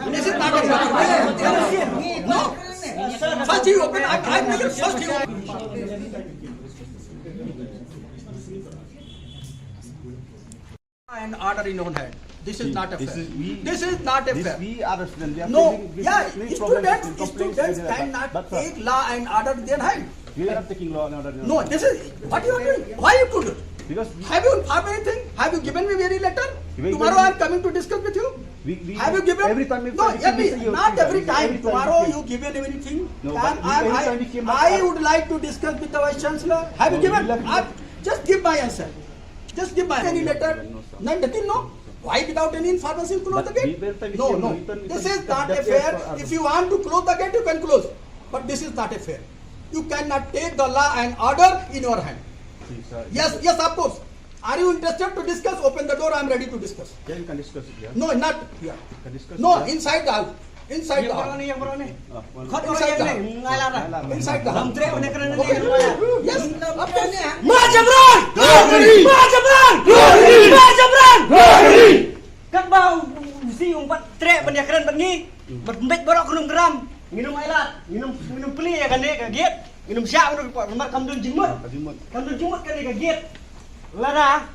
This is not a fair. No. First you open, I'm, I'm first you open. And order in own hand. This is not a fair. This is not a fair. We are a student. We are facing, we are facing many problems and complaints with the, but, sir, this is not a fair. No, this is not a fair. You are taking law and order in your hand. No, this is what you are doing. Why you could do? Because we have you informed anything? Have you given me any letter? Tomorrow I am coming to discuss with you. Have you given? Every time, not every time. Tomorrow you given anything? No, but I would like to discuss with the Vice Chancellor. Have you given? Just give my answer. Just give my any letter. No, sir. None, nothing, no? Why without any information close the gate? No, no. This is not a fair. If you want to close the gate, you can close. But this is not a fair. You cannot take the law and order in your hand. Yes, yes, of course. Are you interested to discuss? Open the door, I am ready to discuss. Yeah, you can discuss it here. No, not here. You can discuss it here. No, inside the house. Inside the house. Inside the house. Inside the house. Okay. Yes. Ma Jabran! Ma Jabran! Ma Jabran! Katba u si umpat trek ban ïakren bad ngi. Bad mbet baroh khnum gram. Nginum ailat, nginum, nginum pli ïa kane ka gate. Nginum shah nginum pat mar kam don jingmut. Kam don jingmut kane ka gate. Lada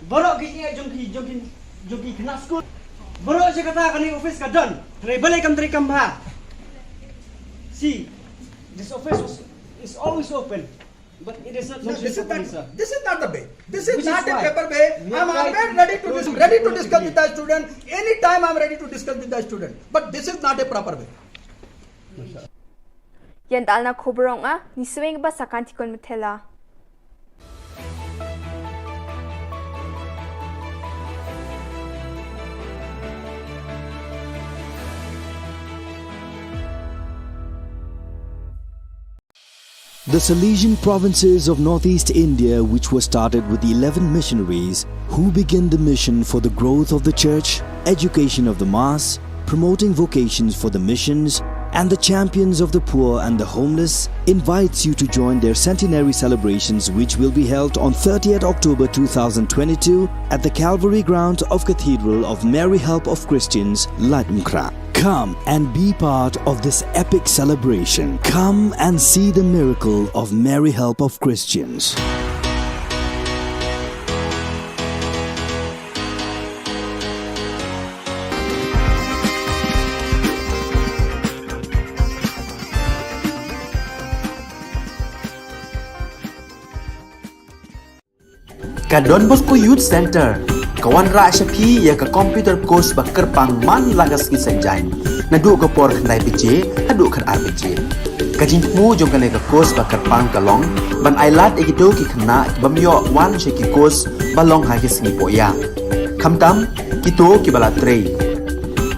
baroh ki ïa jong ki, jong ki, jong ki khynnah skul. Baroh shi katta kane office ka don. Trei balei kam trei kam bha. See, this office was, is always open. But it is not, no, this is not, sir. This is not the way. This is not a proper way. I am always ready to dis-, ready to discuss with the student. Anytime I am ready to discuss with the student. But this is not a proper way. Ïa dalna khubor ong a, ni swing ba sakan tikon methela. The Salesian provinces of northeast India, which were started with eleven missionaries who began the mission for the growth of the church, education of the mass, promoting vocations for the missions, and the champions of the poor and the homeless, invites you to join their centenary celebrations, which will be held on thirtieth October two thousand twenty-two at the Calvary ground of Cathedral of Mary Help of Christians, Laitumkhrah. Come and be part of this epic celebration. Come and see the miracle of Mary Help of Christians. Ka Don Bosco Youth Centre ka wanrah sha phi ïa ka computer course ba kyrpang man la ka sngi Saitjaiñ, naduh ka por khyndai baje haduh khatar baje. Ka jingthmu jong kane ka course ba kyrpang ka long ban ailad ïa kito ki khynnah ki bym ïoh wan sha ki course ba long ha ki sngi pohïa, khamtam kito kiba la trei,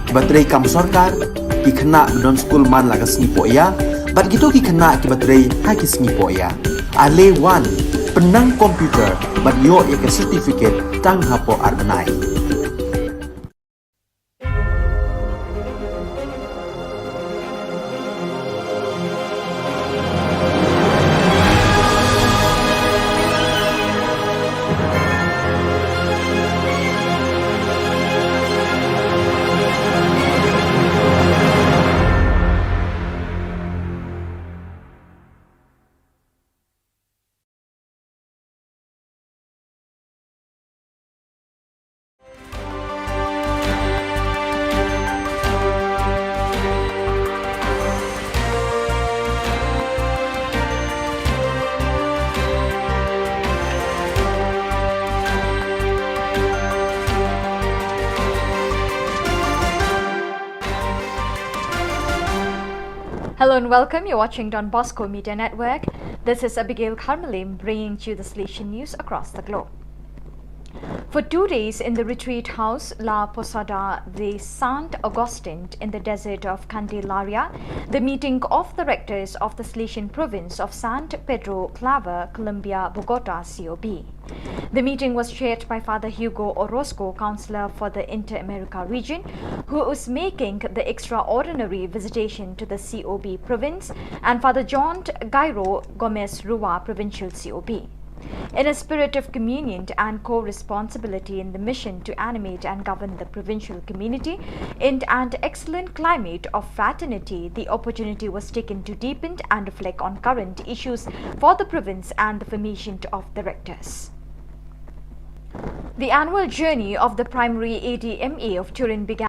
kiba trei kam sorkar, ki khynnah ba don skul man la ka sngi pohïa bad kito ki khynnah kiba trei ha ki sngi pohïa. Ale wan, pynnang computer bad ïoh ïa ka certificate tang hapoh ar bnai. Hello and welcome. You're watching Don Bosco Media Network. This is Abigail Kharmalim bringing to you the Salesian news across the globe. For two days in the retreat house La Posada de Sant Agustin in the desert of Candelaria, the meeting of the rectors of the Salesian province of San Pedro Claver, Colombia, Bogota, C O B. The meeting was chaired by Father Hugo Orozco, Counselor for the Inter-America region, who is making the extraordinary visitation to the C O B province, and Father John Gairo Gomez Rua, Provincial C O B. In a spirit of communion and co-responsibility in the mission to animate and govern the provincial community in an excellent climate of fraternity, the opportunity was taken to deepen and reflect on current issues for the province and the formation of the rectors. The annual journey of the primary A D M A of Turin began